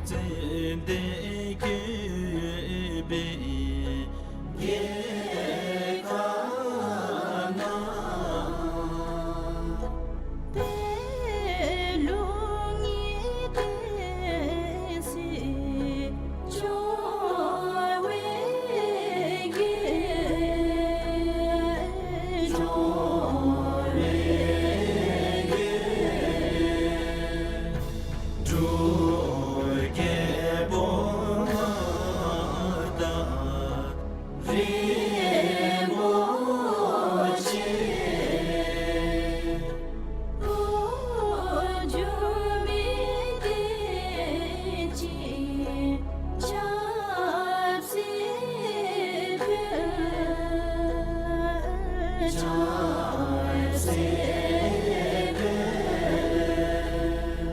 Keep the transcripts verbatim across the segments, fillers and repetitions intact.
ཙན་དན་བཀོད་པའི་རྒྱལ་ཁབ་ན། པད་ལུང་གི་བསྟན་སྲིད་སྐྱོང་བའི་རྒྱལ། སྐྱོང་བའི་རྒྱལ། འབྲུག་རྒྱལ་པོ་མངའ་བདག་རིན་པོ་ཆེ། འགོ་འཛུགས་མི་བསྟན་ཅིང་ཆབ་སྲིད་འཕེལ། ཆབ་སྲིད་འཕེལ།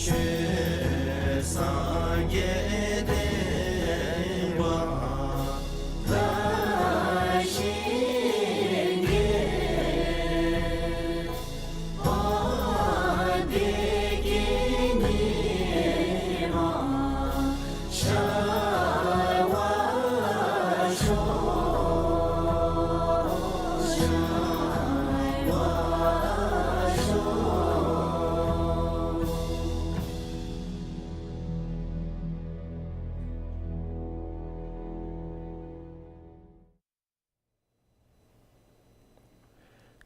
ཆོས་སངས་རྒྱས་བསྟན་པ་དར་ཞིང་རྒྱས། དཔལ་ལྡན་གྱི་ཉི་མ་ཤར་བར་ཤོག། ཤར་བར་ཤོག།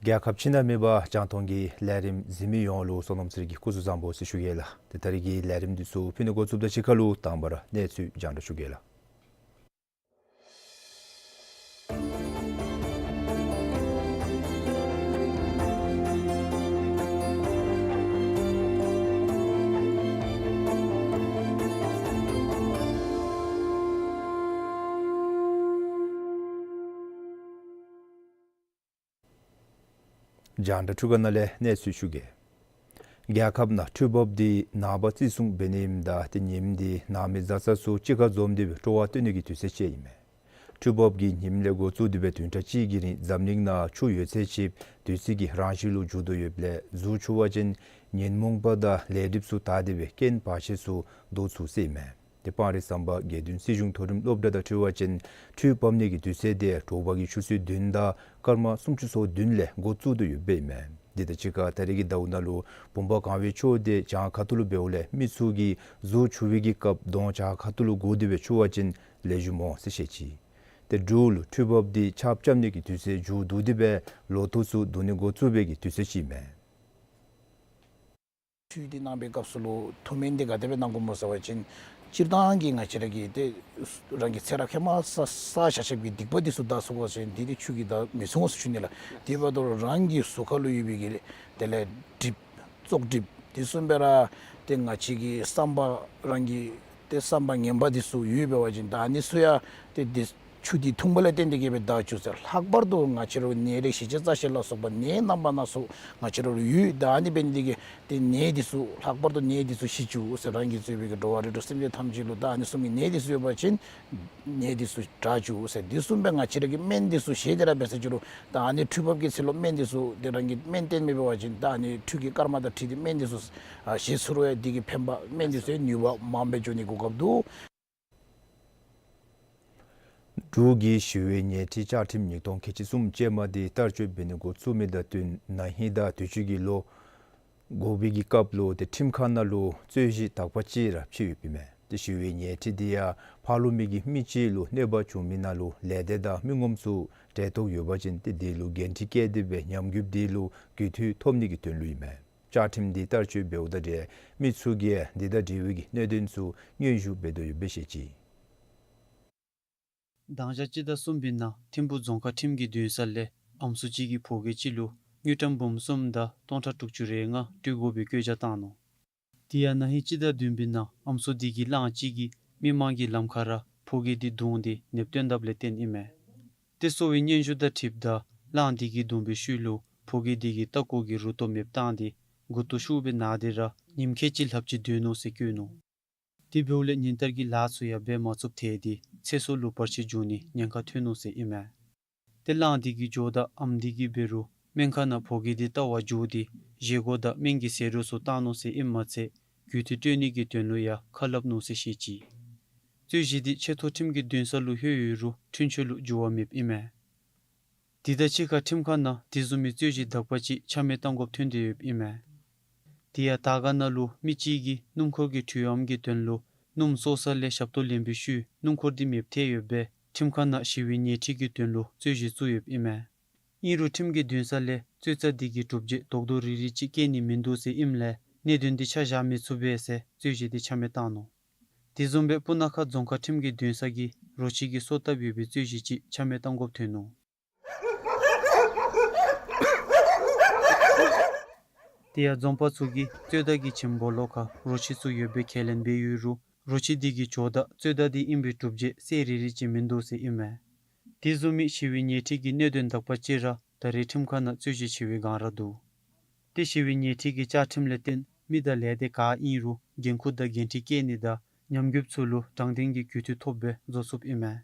རྒྱལ་ཁབ་ཕྱི་ནང་མེད་པར་རྒྱང་མཐོང་གི་ལས་རིམ་གཟིགས་མི་ཡོངས་ལུ་བསོད་ནམས་ཚེ་རིང་གིས་སྐུ་གཟུགས་བཟང་པོ་ཟེར་ཞུ་གེ་ལགས། ཏེ་ད་རིས་ཀྱི་ལས་རིམ་འདི་ཚུ་ཕུལ་ནི་འགོ་བཙུགསཔ་དང་གཅིག་ཁར་ལུ་དང་པ་ར་གནས་ཚུལ་རྒྱང་བསྒྲགས་ཞུ་གེ་ལགས། རྒྱང་བསྒྲགས་འཕྲུལ་ཁང་ནང་ལས་གནས་ཚུལ་ཞུ་གེ། རྒྱལ་ཁབ་ནང་འཕྲུལ་འབབ་འདི་ནངས་པ་བརྩི་སྲུང་འབད་ནི་ཨིནམ་ད་ཏེ་ཉིནམ་འདི་ནང་མི་བཟའ་ཚང་ཚུ་གཅིག་ཁར་འཛོམས་ཏེ་སྦེ་སྤྲོ་བ་སྟོན་ནི་གི་དུས་ཚོད་ཅིག་ཨིན་མས། འཕྲུལ་འབབ་ཀྱི་ཉིནམ་ལས་འགོ་བཙུགས་ཏེ་སྦེ་བདུན་ཕྲག་གཅིག་གི་རིང་འཛམ་གླིང་ནང་ཆུ་ཡོད་ཚད་ཅིག་དུས་ཚོད་ཀྱི་རང་བཞིན་ལུ་འགྱུར་དོ་ཡོདཔ་ལས་གཟུགས་འཁྱུ་བ་ཅིན་ཉོན་མོངས་པ་དང་ལས་སྒྲིབ་ཚུ་དག་སྟེ་སྦེ་རྐྱེན་བར་ཆད་ཚུ་བཟློག་ཚུགས་ཟེར་ཨིན་མས། ཏེ་སྤང་རི་ཟམ་པ་དགེ་འདུན་སྲིད་གཞུང་མཐོ་རིམ་སློབ་གྲྭ་དང་འཁྲིལ་བ་ཅིན་འཕྲུལ་འབབ་ནི་གི་དུས་ཚོད་འདི་དྲོ་པ་གི་ཆུ་ཚོད་བདུན་དང་སྐར་མ་སུམ་ཅུ་སོ་བདུན་ལས་འགོ་བཙུགས་དོ་ཡོདཔ་ཨིན་མས། འདི་དང་གཅིག་ཁར་ད་རིས་ཀྱི་ཟླཝ་ནང་ལུ་བུམ་པ་གང་བའི་ཆུ་འདི་གྱང་ཁ་ཐུག་ལུ་འབདཝ་ལས་མི་ཚུ་གིས་གཟུགས་འཁྱུ་བའི་གི་སྐབས་གདོང་གྱང་ཁ་ཐུག་ལུ་བསྒུར་ཏེ་སྦེ་འཁྱུ་བ་ཅིན་ལེགས་ཤོམ་འོང་ཟེར་བཤད་ཅི། ཏེ་འབྲུག་ལུ་འཕྲུལ་འབབ་འདི་ཆརཔ་རྐྱབ་ནི་གི་དུས་ཚོད་མཇུག་བསྡུ་སྟེ་སྦེ་ལོ་ཐོག་ཚུ་བསྡུ་ནི་འགོ་བཙུགས་པའི་གི་དུས་ཚོད་ཅིག་ཨིན་མས། འཕྲུལ་འདི་གནང་བའི་སྐབས་སུ་ལུ་ཐུགས་སྨོན་འདི་ག་དེ་སྦེ་གནང་དགོཔ་སྨོ་ཟེར་བ་ཅིན་སྤྱིར་བཏང་གི་ང་བཅས་ར་གི་ཏེ་རང་གི་ཚེ་རབས་ཧེ་མ་བསགས་བསགས་བཞག་བཞགཔ་གི་སྡིག་པ་འདི་ཚུ་དག་ཚུགས་པ་ཅིན་འདི་ཏེ་ཆུ་གིས་དག་མི་ཚུགས་འོང་ཟེར་ཞུ་ནི་ལགས། དེ་འབདཝ་ད་རང་གི་གཟུགས་ཁ་ལུ་ཡོད་པའི་གི་དེ་ལས་གྲིབ་བཙོག་གྲིབ་དེ་བཟུམ་སྦེ་ར་ཏེ་ང་བཅས་ཀྱི་བསམ་པ་རང་གི་ཏེ་བསམ་པ་ངན་པ་འདི་ཚུ་ཡོདཔ་འབད་བ་ཅིན་ད་ཨ་ནི་ཚུ་ཡང་ཏེ་འདི་ཆུ་འདི་འཐུང་པ་ལས་བརྟེན་ཏེ་གིས་སྦེ་དག་བཅུག་ཟེར། ལྷག་པར་དུ་ང་བཅས་ར་ནད་རིགས་བཞི་བརྒྱ་རྩ་བཞི་ལ་སོགས་པ་ནད་རྣམ་པ་སྣ་ཚོགས་ང་བཅས་ར་ལུ་ཡོད། ད་ཨ་ནི་འབད་ནི་འདི་གིས་ཏེ་ནད་འདི་ཚུ་ལྷག་པར་དུ་ནད་འདི་ཚུ་ཞི་བཅུག་ཟེར། རང་གིས་གཙོས་པའི་གི་འགྲོ་བ་རིགས་དྲུག་སེམས་ཅན་ཐམས་ཅད་ལུ་ད་ཨ་ནི་བཟུམ་གྱི་ནད་འདི་ཚུ་ཡོད་པ་ཅིན་ནད་འདི་ཚུ་དྲག་བཅུག་ཟེར། དེ་བཟུམ་སྦེ་ང་བཅས་ར་གི་སྨན་འདི་ཚུ་བཞེས་ཏེ་ར་འབད་ཟེར་ཅི་རུང་ད་ཨ་ནི་འཕྲུལ་འབབ་ཀྱི་ཚེ་ལུ་སྨན་འདི་ཚུ་ཏེ་རང་གིས་སྨན་བསྟེན་མི་འབད་བ་ཅིན་ད་ཨ་ནི་འཕྲུལ་གྱི་སྐར་མ་དང་འཁྲིལ་ཏེ་སྨན་འདི་ཚུ་ཨ་བཞེས་ཚུགས་རུང་ཡང་འདི་གི་ཕན་པ་སྨན་འདི་ཚུ་ནུས་པ་མངམ་སྦེ་འབྱུང་ནི་གོ་སྐབས་འདུག། འབྲུག་གི་ཞི་བའི་ཉལ་ཁྲི་བཅའ་ཁྲིམས་ཉིས་སྟོང་ཁལ་གཅིག་གསུམ་ཅན་མ་འདི་བསྟར་སྤྱོད་འབད་ནི་འགོ་བཙུགས་མི་དང་བསྟུན་ན་ཧིང་དང་དུས་ཅི་གི་ལོ་འགོ་པའི་གི་སྐབས་ལུ་ཏེ་ཁྲིམས་ཁང་ནང་ལུ་རྩོད་གཞི་དག་པ་ཅིག་ར་ཕྱེ་ཡོདཔ་ཨིན་མས། ཏེ་ཞི་བའི་ཉལ་ཁྲི་འདི་ཡང་ཕར་ལུ་མི་གི་མི་གཅིག་ལུ་གནོད་པ་བྱུང་མི་ནང་ལུ་ལས་སྡེ་དང་མི་ངོམ་ཚུ་འབྲེལ་གཏོགས་ཡོད་པ་ཅིན་ཏེ་འདི་ལུ་འགན་འཁྲི་བཀལ་ཏེ་སྦེ་ཉམས་རྒུདཔ་འདི་ལུ་རྒུད་འཐུས་ཐོབ་ནི་གི་དོན་ལུ་ཨིན་མས། བཅའ་ཁྲིམས་འདི་བསྟར་སྤྱོད་འབདཝ་དང་འབྲེལ་མི་ཚུ་གིས་འདི་དང་འབྲེལ་བའི་གི་གནད་དོན་ཚུ་སྙན་ཞུ་འབད་དོ་ཡོདཔ་སྦེ་བཤད་ཅི། དང་ཞག་སྤྱི་ཟླ་གསུམ་པའི་ནང་ཐིམ་ཕུག་རྫོང་ཁག་ཁྲིམས་ཀྱི་འདུན་ས་ལས་ཨམ་སྲུ་གཅིག་གིས་ཕོ་སྐྱེས་གཅིག་ལུ་དངུལ་ཀྲམ་འབུམ་གསུམ་དང་སྟོང་ཕྲག་དྲུག་ཅུ་རེ་ལྔ་སྤྲོད་དགོ་པའི་བཀོད་རྒྱ་བཏང་ནུག། དེ་ཡང་ན་ཧིང་སྤྱི་ཟླ་བདུན་པའི་ནང་ཨམ་སྲུ་དེ་གིས་གླང་ཅིག་གིས་མི་མང་གི་ལམ་ཁར་ཕོ་སྐྱེས་དེ་བརྡུང་སྟེ་ནདཔ་བཏོན་དཔ་ལས་བརྟེན་ཨིན་མས། ཏེ་གསོ་བའི་སྙན་ཞུ་དང་འཁྲིལཝ་ད་གླང་དེ་གིས་བརྡུངས་པའི་ཤུལ་ལུ་ཕོ་སྐྱེས་དེ་གི་ལྟག་ཀོ་གི་རུ་ཏོ་མེདཔ་བཏང་སྟེ་མགུ་ཏོ་ཤུགས་སྦེ་ན་སྟེ་ར་ཉིནམ་ཁལ་གཅིག་ལྷགཔ་ཅིག་སྡོད་ནུག་ཟེར་བཀོད་ནུག། དེ་འབདཝ་ལས་ཉིན་ལྟར་གྱི་ལཱ་ཚུ་ཡང་འབད་མ་ཚུགསཔ་ཐལ་ཏེ་ཚེ་སྲོག་ལུ་བར་ཆད་འབྱུང་ནི་ཉེན་ཁ་ཐོན་ནུག་ཟེར་ཨིན་མས། ཏེ་གླང་དེ་གི་ཇོ་བདག་ཨམ་དེ་གིས་འབད་རུང་སྨན་ཁང་ནང་ཕོ་སྐྱེས་དེ་བལྟ་བར་འགྱོ་སྟེ་བཞེས་སྒོ་དང་སྨན་གྱི་ཟས་རིགས་ཚུ་བཏང་ནུག་ཟེར་ཨིནམ་མ་ཚད་ རྒུད་འཐུས་སྤྲོད་ནི་གི་དོན་ལུ་ཡང་ཁ་སླབ་ནུག་ཟེར་བཤད་ཅི། རྩོད་གཞི་འདི་ཆེ་མཐོ་ཁྲིམས་ཀྱི་འདུན་ས་ལུ་ལྷོད་ཡོད་རུང་འཁྲུན་ཆོད་ལུ་འགྱུར་བ་མེདཔ་ཨིན་མས། དེ་དང་གཅིག་ཁར་ཁྲིམས་ཁང་ནང་དེ་བཟུམ་མའི་རྩོད་གཞི་དག་པ་ཅིག་ཆ་མེད་བཏང་དགོཔ་ཐོན་ཏེ་ཡོདཔ་ཨིན་མས། དེ་ཡང་དར་དཀར་ནང་ལུ་མི་གཅིག་གིས་སྣུམ་འཁོར་གྱི་དྲོད་དབྱུང་གི་དོན་ལུ་སྣུམ་བཙོ་ས་ལས་ཞབས་ཏོག་ལེན་པའི་ཤུལ་སྣུམ་འཁོར་འདི་མེདཔ་ཐལ་ཡོདཔ་སྦེ་ཁྲིམས་ཁང་ནང་ཞི་བའི་ཉེས་ཁྲིམས་ཀྱི་དོན་ལུ་རྩོད་གཞི་བཙུགས་ཡོདཔ་ཨིན་མས། ཨིན་རུང་ཁྲིམས་ཀྱི་འདུན་ས་ལས་རྩོད་རྩ་འདི་གི་གྲུབ་འབྲས་རྡོག་རྡོག་རིལ་རིལ་ཅིག་བཀལ་ནི་མིན་འདུག་ཟེར་ཨིནམ་ལས་གནད་དོན་འདི་ཆ་བཞག་མི་ཚུགས་པས་ཟེར་རྩོད་གཞི་འདི་ཆ་མེད་བཏང་ནུག། དེ་བཟུམ་སྦེ་སྤུ་ན་ཁ་རྫོང་ཁག་ཁྲིམས་ཀྱི་འདུན་ས་གིས་རོ་ཁྱི་གི་སོ་བཏབ་ཡོད་པའི་རྩོད་གཞི་ཅིག་ཆ་མེད་བཏང་དགོཔ་ཐོན་ནུག། དེ་ཡང་འཛོམས་པ་ཚུ་གིས་རྩོད་ཟླ་གི་བྱེམ་སྦོ་ལོགས་ཁར་རོ་ཁྱི་ཚུ་ཡོད་པའི་ཁས་ལེན་འབད་ཡོད་རུང་རོ་ཁྱི་འདི་གིས་ཇོ་བདག་རྩོད་ཟླ་འདི་ཨིན་པའི་གྲུབ་འབྲས་གསལ་རི་རི་ཅིག་མིན་འདུག་ཟེར་ཨིན་མས། དེ་བཟུམ་མའི་ཞི་བའི་ཉེས་ཁྲིམས་ཀྱི་གནད་དོན་དག་པ་ཅིག་ར་ད་རེས་ཁྲིམས་ཁང་ནང་རྩོད་གཞི་ཆེ་བའི་སྒང་ར་འདུག། ཏེ་ཞི་བའི་ཉེས་ཁྲིམས་ཀྱི་བཅའ་ཁྲིམས་ལས་བརྟེན་མི་དང་ལས་སྡེ་ག་ཨིན་རུང་འགན་ཁུར་དང་འགན་འཁྲི་བཀལ་ནི་དང་ཉམས་རྒུདཔ་ཚུ་ལུ་དྲང་བདེན་གྱི་རྒུད་འཐུས་ཐོབ་སྦེ་བཟོ་ཚུགསཔ་ཨིན་མས།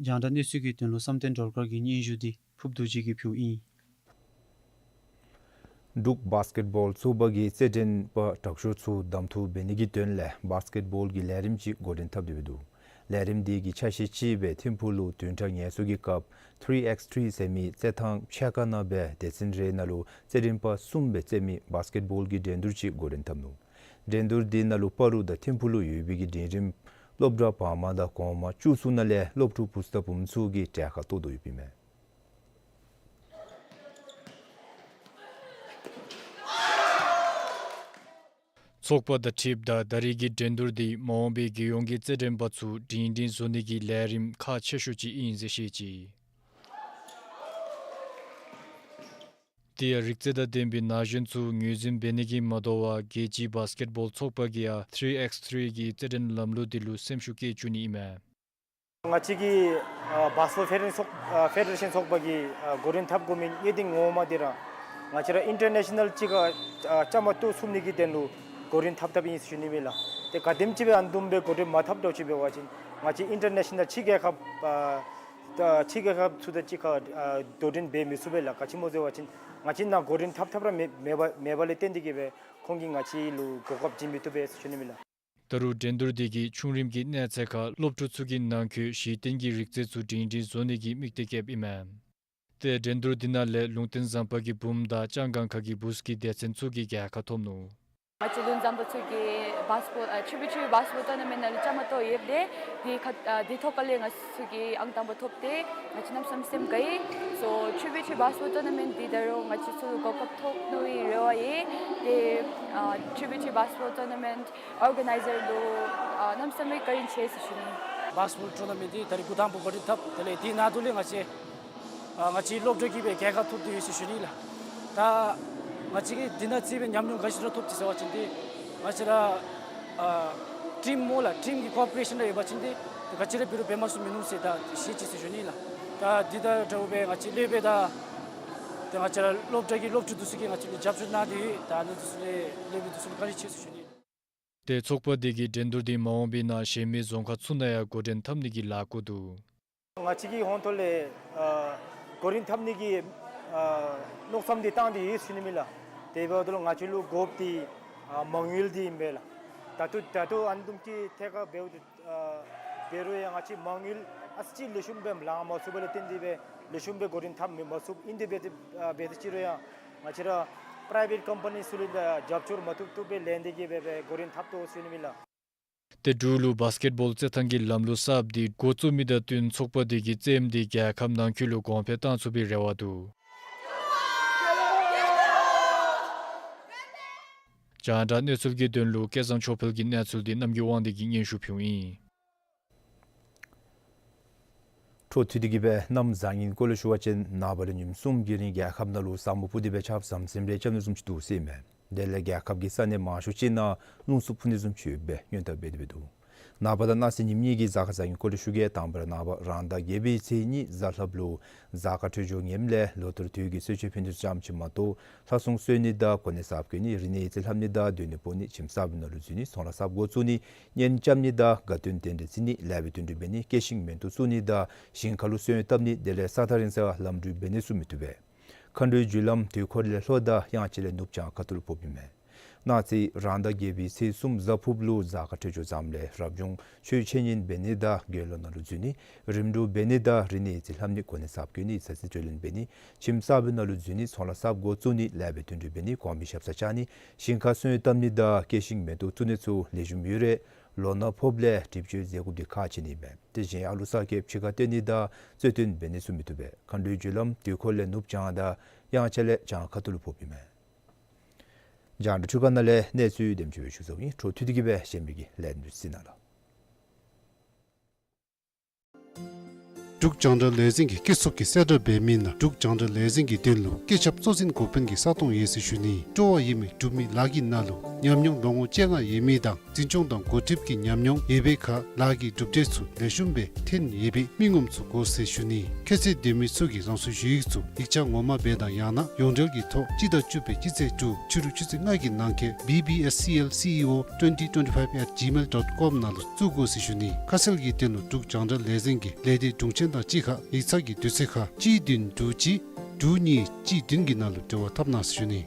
རྒྱང་བསྒྲགས་གནས་ཚུལ་གྱི་དོན་ལུ་བསམ་གཏན་སྒྲོལ་དཀར་གྱི་སྙན་ཞུ་འདི་ཕུརབ་རྡོ་རྗེ་གིས་ཕུལཝ་ཨིན། འབྲུག་བཱསི་ཀེཊ་བཱོལ་ཚོགས་པ་གིས་རྩེད་འགྲན་པ་དྲག་ཤོས་ཚུ་གདམ་འཐུ་འབད་ནི་གི་དོན་ལས་བཱསི་ཀེཊ་བཱོལ་གྱི་ལས་རིམ་ཅིག་འགོ་འདྲེན་འཐབ་སྟེ་འདུག། ལས་རིམ་འདི་གི་ཆ་ཤས་ཅིག་སྦེ་ཐིམ་ཕུག་ལུ་བདུན་ཕྲག་ངལ་གསོ་གི་སྐབས་ཐི་རི་ཨེགསི་ཐི་རི་ཟེར་མི་རྩེད་ཐང་ཕྱེད་ཀ་ནང་སྦེ་སྡེ་ཚན་རེ་ནང་ལུ་རྩེད་འགྲན་པ་གསུམ་སྦེ་རྩེད་མི་བཱསི་ཀེཊ་བཱོལ་གྱི་འགྲན་བསྡུར་ཅིག་འགོ་འདྲེན་འཐབ་ནུག། འགྲན་བསྡུར་འདི་ནང་ལུ་སྤ་རོ་དང་ཐིམ་ཕུག་ལུ་ཡོད་པའི་གི་འབྲིང་རིམ་སློབ་གྲྭ་བར་མ་དང་གོང་མ་བཅུ་གསུམ་ནང་ལས་སློབ་ཕྲུག་བུཚ་དང་བུམོ་ཚུ་གིས་གྲལ་ཁར་གཏོགས་དོ་ཡོདཔ་ཨིན་མས། ཚོགས་པ་དང་འཁྲིལཝ་ད་ད་རེས་ཀྱི་འགྲན་བསྡུར་འདི་མ་འོངས་པའི་རྒྱལ་ཡོངས་ཀྱི་རྩེད་འགྲན་པ་ཚུ་སྒྲིང་སྒྲིང་བཟོ་ནི་གི་ལས་རིམ་ཁག་ཆེ་ཤོས་ཅིག་ཨིན་ཟེར་བཤད་ཅི། དེ་ཡང་རིག་རྩལ་དང་ལྡན་པའི་ན་གཞོན་ཚུ་ངོས་འཛིན་འབད་ནི་གིས་མ་དོ་བར་རྒྱལ་སྤྱིའི་བཱསི་ཀེཊ་བཱོལ་ཚོགས་པ་གིས་ཡང་ཐི་རི་ཨེགསི་ཐི་རི་གི་རྩེད་འགྲན་ལམ་ལུགས་འདི་ལུ་སེམས་ཤུགས་བསྐྱེད་བཅུག་ནི་ཨིན་མས། ང་བཅས་ཀྱི་ཨ་བཱསི་ཀེཊ་ཕེ་ཌེ་རེ་ཤཱན་ཚོགས་ཨ་ཕེ་ཌེ་རེ་ཤཱན་ཚོགས་པ་གིས་ཨ་འགོ་འདྲེན་འཐབ་དགོ་མི་གནད་དོན་ངོ་མ་འདི་ར་ང་བཅས་ར་ཨིན་ཊར་ནེ་ཤ་ནཱལ་ཅིག་ཁར་ཨ་བཅའ་མར་གཏོགས་ཚུགས་ནི་གི་དོན་ལུ་འགོ་འདྲེན་འཐབ་འཐབ་ཨིན་ཟེར་ཞུ་ནི་ཨིན་ལགས། ཏེ་ག་དེམ་ཅིག་སྦེ་ཨ་ནི་བཟུམ་སྦེ་འགོ་འདྲེན་མ་འཐབ་འདྲཝ་ཅིག་འབད་བ་ཅིན་ང་བཅས་ཨིན་ཊར་ནེ་ཤ་ནཱལ་ཕྱི་རྒྱལ་ཁབ་ཨ་ད་ཕྱི་རྒྱལ་ཁབ་ཚུ་དང་གཅིག་ཁར་ཨ་དོ་འགྲན་འབད་མི་ཚུགས་པས་ལགས། ག་ཅི་སྨོ་ཟེར་བ་ཅིན་ང་བཅས་ནཱ་འགོ་འདྲེན་འཐབ་འཐབ་ར་མེད་མེད་པ་མེད་པ་ལས་བརྟེན་ཏེ་གིས་སྦེ་ཁོང་གིས་ང་བཅས་ལུ་གོ་སྐབས་བྱིན་མི་བཏུབ་པས་ཟེར་ཞུ་ནི་ཨིན་ལགས། ད་རུང་འགྲན་བསྡུར་འདི་གིས་ཆུང་རིམ་གྱི་གནས་ཚད་ཁར་སློབ་ཕྲུག་ཚུ་གི་ནང་འཁོད་གཞི་རྟེན་གྱི་རིག་རྩལ་ཚུ་སྒྲིང་སྒྲིང་བཟོ་ནི་གི་དམིགས་གཏད་བསྐྱེདཔ་ཨིན་མས། ཏེ་འགྲན་བསྡུར་འདི་ནང་ལས་ལུང་བསྟན་ཟམ་པ་གི་བུམོ་དང་ལྕང་སྒང་ཁ་གི་བུཚ་གི་སྡེ་ཚན་ཚུ་གིས་རྒྱལ་ཁ་ཐོབ་ནུག། ང་བཅས་ལུང་བསྟན་ཟམ་པ་ཚུ་གིས་བཱསི་ཀེཊ་བཱོལ་ཨ་ཊི་རི་བི་ཊི་རི་བཱསི་ཀེཊ་བཱོལ་ཊོར་ན་མེནཊ་ནང་ལུ་བཅའ་མར་གཏོགས་ཡོདཔ་ལས་འདི་ཁ་ཨ་འདི་ཐོག་ཁ་ལས་ང་བཅས་ཚུ་གིས་ཨང་དང་པ་ཐོབ་སྟེ་ང་བཅས་གནམ་མེད་ས་མེད་སེམས་དགའ་ཡི། སོ་ཊི་རི་བི་ཊི་རི་བཱསི་ཀེཊ་བཱོལ་ཊོར་ན་མེནཊ་འདི་ད་རུང་ང་བཅས་ཚུ་ལུ་གོ་སྐབས་ཐོབ་ནི་རེ་བ་ཡོད། ཏེ་ཨ་ཊི་རི་བི་ཊི་རི་བཱསི་ཀེཊ་བཱོལ་ཊོར་ན་མེནཊ་ཨོར་ག་ནའི་ཛར་ལུ་ཨ་གནམ་མེད་ས་མེད་བཀའ་དྲིན་ཆེ་ཟེར་ཞུ་ནི། བཱསི་ཀེཊ་བཱོལ་ཊོར་ན་མེནཊ་འདི་ད་རིས་འགོ་དང་པ་འགོ་འདྲེན་འཐབ། དེ་ལས་འདི་ནང་དོག་ལས་ང་བཅས་ཨ་ང་བཅས་སློབ་གྲྭ་གིས་སྦེ་རྒྱལ་ཁ་ཐོབ་སྟེ་ཡོད་ཟེར་ཞུ་ནི་ལགས། ད་ང་བཅས་ཀྱིས་འདི་ནང་རྩིས་སྦེ་ཉམས་མྱོང་ག་ཅི་ར་ཐོབ་ཅི་ཟེར་བ་ཅིན་འདི་ང་བཅས་ར་ཨ་ཊིམ་སྨོ་ལགས། ཊིམ་གྱི་ཀོ་ཨོ་པ་རེ་ཤཱན་ར་ཡོད་པ་ཅིན་འདི་ག་ཅི་ར་འབད་རུང་འབད་མ་ཚུགས་མིན་ནུག་ཟེར་ད་ཤེས་ཅི་ཟེར་ཞུ་ནི་ལགས། ད་འདི་དང་འདྲཝ་སྦེ་ང་བཅས་སློབ་དཔོན་དང་ད་ང་བཅས་ར་སློབ་གྲྭ་གི་སློབ་ཕྲུག་འདི་ཚུ་གིས་ང་བཅས་ལུ་རྒྱབ་སྐྱོར་གནང་སྟེ་ཡོད། ད་ཨ་ནི་འདི་ཚུ་ལས་སློབ་དཔོན་འདི་ཚུ་ལུ་བཀའ་དྲིན་ཆེ་ཟེར་ཞུ་ནི་ལགས། ཏེ་ཚོགས་པ་འདི་གིས་འགྲན་བསྡུར་འདི་མ་འོངས་པའི་ནང་གཞན་མི་རྫོང་ཁག་ཚུ་ནང་ཡང་འགོ་འདྲེན་འཐབ་ནི་གི་ལཱ་བཀོད་འདུག། ང་བཅས་ཀྱི་ཧོངས་ཐོག་ལས་ཨ་འགོ་འདྲེན་འཐབ་ནི་གི་ཨ་མནོ་བསམ་འདི་བཏང་སྟེ་ཡོད་ཟེར་ཞུ་ནི་ཨིན་ལགས། དེ་འབདཝ་ད་ལུ་ང་བཅས་ལུ་དགོཔ་འདི་ཨ་མ་དངུལ་འདི་ཨིན་པས་ལགས། ད་ལྟོ་ད་ལྟོ་ཨ་ནི་བཟུམ་ཅིག་ཐད་ཁར་འབདཝ་ད་ཨ་འབད་རུང་ཡང་ང་བཅས་མ་དངུལ་ཨ་ཙི་ཅིག་ལེགས་ཤོམ་སྦེ་ལང་མ་ཚུགས་པ་ལས་བརྟེན་ཏེ་སྦེ་ལེགས་ཤོམ་སྦེ་འགོ་འདྲེན་འཐབ་མི་མ་ཚུགས། ཨིན་དེ་འབད་དེ་ཨ་འབད་དེ་ཅིག་རུང་ཡང་ང་བཅས་ར་པ་རའི་བེཊ་ཀམ་པ་ནི་ཚུ་ལུ་ཡང་རྒྱབ་སྐྱོར་མ་ཐུབ་ཐུབ་སྦེ་ལེན་ཏེ་གིས་སྦེ་སྦེ་འགོ་འདྲེན་འཐབ་དོ་ཟེར་ཞུ་ནི་ཨིན་ལགས། ཏེ་འབྲུག་ལུ་བཱསི་ཀེཊ་བཱོལ་རྩེད་ཐང་གི་ལམ་ལུགས་གསརཔ་འདི་འགོ་བཙུགས་མི་དང་བསྟུན་ཚོགས་པ་འདི་གིས་རྩེདམོ་འདི་རྒྱལ་ཁབ་ནང་འཁོད་ལུ་གོང་འཕེལ་བཏང་ཚུགས་པའི་རེ་བ་འདུག། རྒྱང་བསྒྲགས་གནས་ཚུལ་གྱི་དོན་ལུ་སྐལ་བཟང་ཆོས་འཕེལ་གྱི་གནས་ཚུལ་འདི་རྣམ་རྒྱལ་དབང་འདུས་ཀྱིས་སྙན་ཞུ་ཕུལཝ་ཨིན། འཕྲོ་མཐུད་དེ་གིས་སྦེ་གནམ་བཟང་ངན་སྐོར་ལས་ཞུ་བ་ཅིན་ནངས་པ་ལས་ཉིནམ་གསུམ་གྱི་རིང་རྒྱལ་ཁབ་ནང་ལུ་ས་སྨུག་སྤུབས་ཏེ་སྦེ་ཆརཔ་ཟམ་ཟིམ་རེ་རྐྱབ་ནི་བཟུམ་ཅིག་འདུག་ཟེར་ཨིན་མས། དེ་ལས་རྒྱལ་ཁབ་ཀྱི་ས་གནས་མང་ཤོས་ཅིག་ནང་རླུང་འཚུབ་འཕུ་ནི་བཟུམ་ཅིག་ཡོད་པའི་སྔོན་བརྡ་འབད་དེ་འདུག། ནངས་པ་དང་གནངས་ཚེ་ཉིནམ་གཉིས་ཀྱི་གཟའ་སྐར་བཟང་ངན་སྐོར་ལས་ཞུ་གེ། དང་པ་ར་ནངས་པ་རང་ཟླ་བརྒྱད་པའི་ཚེས་གཉིས་གཟའ་ལྷགཔ་ལུ་གཟའ་སྐར་འཕྲོད་སྦྱོར་ངནམ་ལས་ལོ་ལྟར་དུས་ཀྱི་གསོལ་མཆོད་ཕུལ་ནི་ཙམ་ཅིག་མ་གཏོགས་ལྷ་སྲུང་གསོལ་ནི་དང་གོ་གནས་གསརཔ་བསྐོ་ནི་རིག་གནས་ཡིག་རྩིས་ལྷབ་ནི་དང་སྡོད་གནས་སྤོ་ནི་ཁྱིམ་གསརཔ་ནང་ལུ་འཛུལ་ནི་ཚོང་ལཱ་གསརཔ་འགོ་བཙུགས་ནི་གཉེན་རྐྱབ་ནི་དང་དགའ་སྟོན་རྟེན་འབྲེལ་བརྩི་ནི་ལེགས་པའི་དོན་འགྲུབ་འབད་ནི་སྐྱེ་ཤིང་མེ་ཏོག་བཙུགས་ནི་དང་ཞིང་ཁ་ལུ་སོན་བཏབ་ནི་དེ་ལས་ས་ཐག་རིང་སར་ལམ་འགྲུལ་འབད་ནི་ཚུ་མི་བཏུབ་པས། མཁའ་འགྲོའི་རྒྱུ་ལམ་དུས་འཁོར་ལས་ལྷོ་དང་དབྱངས་ཅན་ལས་ནུབ་བྱང་ཁ་ཐུག་ལུ་ཕོགཔ་ཨིན་མས། གནངས་ཚེ་རང་ཟླ་བརྒྱད་པའི་ཚེས་གསུམ་གཟའ་ཕུརཔ་ལུ་གཟའ་སྐར་འཕྲོད་སྦྱོར་བཟངམ་ལས་རབ་བྱུང་ཆོས་འཆད་ཉན་འབད་ནི་དང་དགེ་སློང་ནང་ལུ་འཛུལ་ནི། རིམ་གྲོ་འབད་ནི་དང་རིག་གནས་ཡིག་རྩིས་ལྷབ་ནི། གོ་གནས་གསརཔ་བསྐོ་ནི། ཡིག་ཚང་རྩིས་སྤྲོད་ལེན་འབད་ནི། ཁྱིམ་གསརཔའི་ནང་ལུ་འཛུལ་ནི། ཚོང་ལཱ་གསརཔ་འགོ་བཙུགས་ནི། ལེགས་པའི་དོན་འགྲུབ་འབད་ནི། གོང་མའི་ཞབས་སར་བཅར་ནི། ཞིང་ཁར་སོན་བཏབ་ནི་དང་སྐྱེད་ཤིང་མེ་ཏོག་བཙུགས་ནི་ཚུ་ལེགས་ཤོམ་ཡོད་རུང་ལོ་ན་ཕོགཔ་ལས་སྒྲིབ་སྦྱོར་ཟས་བཀོལ་འདི་ཁག་ཆེ་ནི་མས། དེ་བཞིན་ཨ་ལུ་གསར་སྐྱེས་ཕྱི་ཁར་སྟོན་ནི་དང་རྩོད་བསྟུན་འབད་ནི་ཚུ་མི་བཏུབ་པས། མཁའ་འགྲོའི་རྒྱུ་ལམ་དུས་འཁོར་ལས་ནུབ་བྱང་དང་དབྱངས་འཆར་ལས་བྱང་ཁ་ཐུག་ལུ་ཕོགཔ་ཨིན་མས། རྒྱང་བསྒྲགས་འཕྲུལ་ཁང་ནང་ལས་གནས་ཚུལ་དེམ་ཅིག་སྦེ་ཞུ་ཚརཝ་ཨིན། འཕྲོ་མཐུད་དེ་གིས་སྦེ་གཞན་མི་གི་ལས་རིམ་གཟིགས་གནང་ལགས། འབྲུག་རྒྱང་བསྒྲགས་ལས་འཛིན་གྱིས་སྐྱེད་ཚལ་གྱི་གསལ་བསྒྲགས་འབད་མི་ནང་འབྲུག་རྒྱང་བསྒྲགས་ལས་འཛིན་གྱི་དོན་ལུ་སྐད་ཁྱབ་གཙོ་འཛིན་འགོ་དཔོན་གྱི་ས་སྟོང་ཡོད་ཟེར་ཞུ་ནི། སྤྲོ་བ་ཡོད་མི་འབྲུག་མི་ལཱ་གི་ནང་ལུ་ཉམས་མྱོང་ལོ་ངོ་བཅོ་ལྔ་ཡོད་མི་དང་འཛིན་སྐྱོང་དང་འགོ་ཁྲིདཔ་གི་ཉམས་མྱོང་ཡོད་པའི་ཁར་ལཱ་གི་གྲུབ་འབྲས་ཚུ་ལེགས་ཤོམ་སྦེ་ཐོན་ཡོད་པའི་མི་ངོམ་ཚུ་དགོ་ཟེར་ཞུ་ནི། ཁྱད་ཚད་ལྡན་མི་ཚུ་གིས་རང་སོའི་ཞུ་ཡིག་ཚུ་ཡིག་ཆ་ངོ་མ་སྦེ་དང་ཡང་ན་ཡོངས་འབྲེལ་གྱི་ཐོག་སྤྱི་ཟླ་བཅུ་པའི་སྤྱི་ཚེས་དྲུག་ཕྱི་རུ་ཆུ་ཚོད་ལྔ་གི་ནང་འཁོད་B B S C L C E O twenty twenty-five at gmail dot com ནང་ལུ་བཙུགས་དགོ་ཟེར་ཞུ་ནི། ཁ་གསལ་གྱི་དོན་ལུ་འབྲུག་རྒྱང་བསྒྲགས་ལས་འཛིན་གྱི་ལས་སྡེ་དྲུང་ཆེན་དང་གཅིག་ཁར་ཡིག་ཚང་གི་དུས་ཚོད་ཁར་གཅིག་བདུན་དྲུག་གཅིག་དྲུག་གཉིས་གཅིག་བདུན་གྱི་ནང་ལུ་འབྲེལ་བ་འཐབ་གནང་ཟེར་ཞུ་ནི།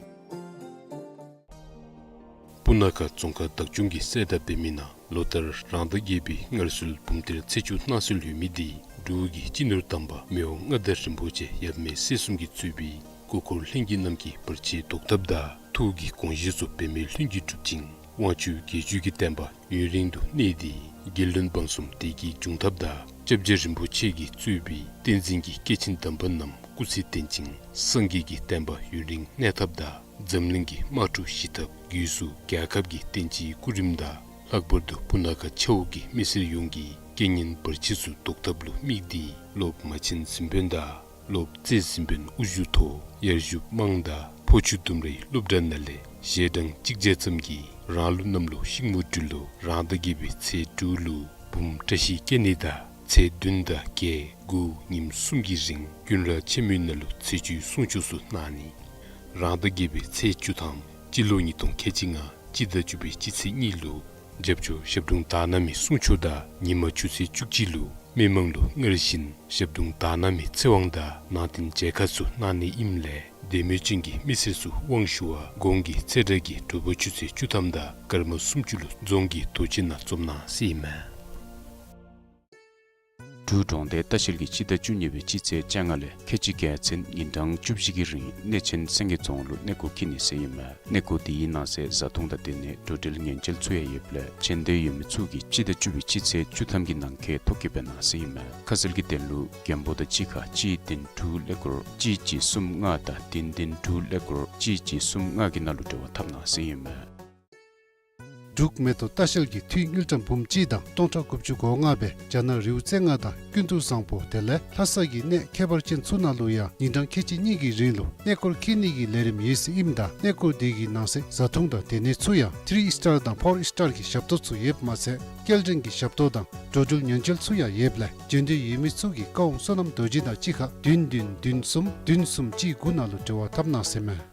སྤུ་ན་ཁ་རྫོང་ཁག་བདག་སྐྱོང་གིས་གསལ་བསྒྲགས་འབད་མི་ནང་ལོ་ལྟར་རང་ཟླ་བརྒྱད་པའི་སྔར་སྲོལ་འབུམ་སྡེར་ཚེས་བཅུ་གནང་སྲོལ་ཡོད་མི་འདི་འབྲུག་གི་སྤྱི་ནོར་དམ་པ་མི་དབང་མངའ་བདག་རིན་པོ་ཆེ་ཡབ་མེས་སྲས་གསུམ་གྱིས་གཙོས་པའི་སྐུ་འཁོར་ལྷན་རྒྱས་རྣམས་ཀྱིས་བར་ཆད་བཟློག་ཐབས་དང་ཐུགས་ཀྱི་དགོངས་བཞེད་ཚུ་འབད་མེད་ལྷུན་གྱིས་གྲུབ་ཅིང་དབང་ཕྱུག་རྒྱལ་བརྒྱུད་ཀྱི་བསྟན་པ་ཡུན་རིང་དུ་གནས་ཏེ་རྒྱལ་བློན་འབངས་གསུམ་བདེ་སྐྱིད་འབྱུང་ཐབས་དང་སྐྱབས་རྗེ་རིན་པོ་ཆེ་གིས་གཙོས་པའི་བསྟན་འཛིན་གྱི་སྐྱེས་ཆེན་དམ་པ་རྣམས་སྐུ་ཚེ་བརྟན་ཅིང་སངས་རྒྱས་ཀྱི་བསྟན་པ་ཡུན་རིང་གནས་ཐབས་དང་འཛམ་གླིང་གི་དམག་འཁྲུག་ཞི་ཐབས་སྒོས་སུ་རྒྱལ་ཁབ་ཀྱི་བསྟན་སྤྱིའི་སྐུ་རིམ་དང་ལྷག་པར་དུ་སྤུ་ན་ཁ་ཆ་འོག་གི་མི་སེར་ཡོངས་ཀྱི་རྐྱེན་ངན་བར་ཆད་ཚུ་བཟློག་ཐབས་ལུ་དམིགས་ཏེ་སློབ་མ་ཆེན་གཟིམ་དཔོན་དང་སློབ་སྤྱི་གཟིམ་དཔོན་དབུ་བཞུགས་ཐོག་ཡར་ཞུ་དམངས་དང་ཕོ་ཆུ་ལྡུམ་རའི་སློབ་གྲྭ་ནང་ལས་ཞལ་གྲངས་གཅིག་བརྒྱ་ཙམ་གྱིས་རང་ལུགས་གནམ་ལོ་ཤིང་མོ་སྦྲུལ་ལོ་རང་ཟླ་བརྒྱད་པའི་ཚེས་དྲུག་ལུ་འབུམ་བཀྲ་ཤིས་སྐྱེ་གནས་དང་ཚེས་བདུན་དང་བརྒྱད་དགུ་ཉིནམ་གསུམ་གྱི་རིང་ཀུན་ར་ཆེན་མོའི་ནང་ལུ་ཚེས་བཅུའི་གསུང་ཆོག་ཚུ་གནང་ནི། རང་ཟླ་བརྒྱད་པའི་ཚེས་བཅུ་ཐམ་སྤྱི་ལོ་ཉིས་སྟོང་ཁལ་གཅིག་ལྔ་སྤྱི་ཟླ་བཅུ་པའི་སྤྱི་ཚེས་གཉིས་ལུ་རྒྱབ་ཆོས་ཞབས་དྲུང་དག་སྣང་མའི་གསུང་ཆོག་དང་ཉིན་མ་ཆུ་ཚོད་བཅུ་གཅིག་ལུ་མི་མང་ལུ་སྔར་བཞིན་ཞབས་དྲུང་དག་སྣང་མའི་ཚེ་དབང་དང་ནང་རྟེན་མཇལ་ཁ་ཚུ་གནང་ནི་ཨིནམ་ལས་དད་མོས་ཅན་གྱི་མི་སེར་ཚུ་དབང་ཞུ་བར་གོང་གི་ཚེས་གྲངས་ཀྱི་དྲོ་པ་ཆུ་ཚོད་བཅུ་ཐམ་དང་སྐར་མ་སུམ་ཅུ་ལུ་རྫོང་གི་རྡོ་གཅལ་ནང་འཛོམས་གནང་ཟེར་ཨིན་མས། འབྲུག་གྲོང་སྡེ་ལྟ་བཤལ་གྱིས་སྤྱི་ཟླ་བཅུ་གཉིས་པའི་སྤྱི་ཚེས་བཅོ་ལྔ་ལས་ཁལ་གཅིག་བརྒྱད་ཚུན་ཉིན་གྲངས་བཅུ་བཞི་གི་རིང་གནས་ཆེན་སེང་གེ་རྫོང་ལུ་གནས་སྐོར་འཁྱིད་ནི་ཟེར་ཨིན་མས། གནས་སྐོར་དེའི་ནང་གསེས་བཟའ་འཐུང་དང་སྡོད་གནས་འགྲོ་འགྲུལ་ཉེན་བཅོལ་ཚུ་ཡང་ཡོདཔ་ལས་མཇལ་འདོད་ཡོད་མི་ཚུ་གིས་སྤྱི་ཟླ་བཅུ་པའི་སྤྱི་ཚེས་བཅུ་ཐམ་གྱི་ནང་འཁོད་ཐོ་བཀོད་འབད་གནང་ཟེར་ཨིན་མས། ཁ་གསལ་གྱི་དོན་ལུ་མགོན་པོ་དང་གཅིག་ཁར་གཅིག་བདུན་དྲུག་ཀླད་ཀོར་གཅིག་གཅིག་གསུམ་ལྔ་དང་བདུན་བདུན་དྲུག་ཀླད་ཀོར་གཅིག་གཅིག་གསུམ་ལྔ་གི་ནང་ལུ་འབྲེལ་བ་འཐབ་གནང་ཟེར་ཨིན་མས། འབྲུག་མེ་ཏོག་ལྟ་བཤལ་གྱིས་འཐུས་དངུལ་ཀྲམ་འབུམ་གཅིག་དང་སྟོང་ཕྲག་དགུ་བཅུ་གོ་ལྔ་སྦེ་རྒྱ་ནག་རི་བོ་རྩེ་ལྔ་དང་ཀུན་ཏུ་བཟང་པོ་དེ་ལས་ལྷ་ས་གི་གནས་ཁྱད་པར་ཅན་ཚུ་ནང་ལུ་ཡང་ཉིན་གྲངས་ཁལ་གཅིག་གཉིས་ཀྱི་རིང་ལུ་གནས་སྐོར་འཁྱིད་ནི་གི་ལས་རིམ་ཡོད་ཟེར་ཨིནམ་ད་གནས་སྐོར་དེ་གི་ནང་གསེས་བཟའ་འཐུང་དང་སྡོད་གནས་ཚུ་ཡང་ཐི་རི་ཨིས་ཊར་དང་ཕོར་ཨིས་ཊར་གྱི་ཞབས་ཏོག་ཚུ་ཡོདཔ་མ་ཚད་སྐྱེལ་འདྲེན་གྱི་ཞབས་ཏོག་དང་འགྲོ་འགྲུལ་ཉེན་བཅོལ་ཚུ་ཡང་ཡོདཔ་ལས་མཇལ་འདོད་ཡོད་མི་ཚུ་གིས་བཀའ་དབང་བསོད་ནམས་རྡོ་རྗེ་དང་གཅིག་ཁར་བདུན་བདུན་བདུན་གསུམ་བདུན་གསུམ་གཅིག་དགུ་ནང་ལུ་འབྲེལ་བ་འཐབ་གནང་ཟེར་མས།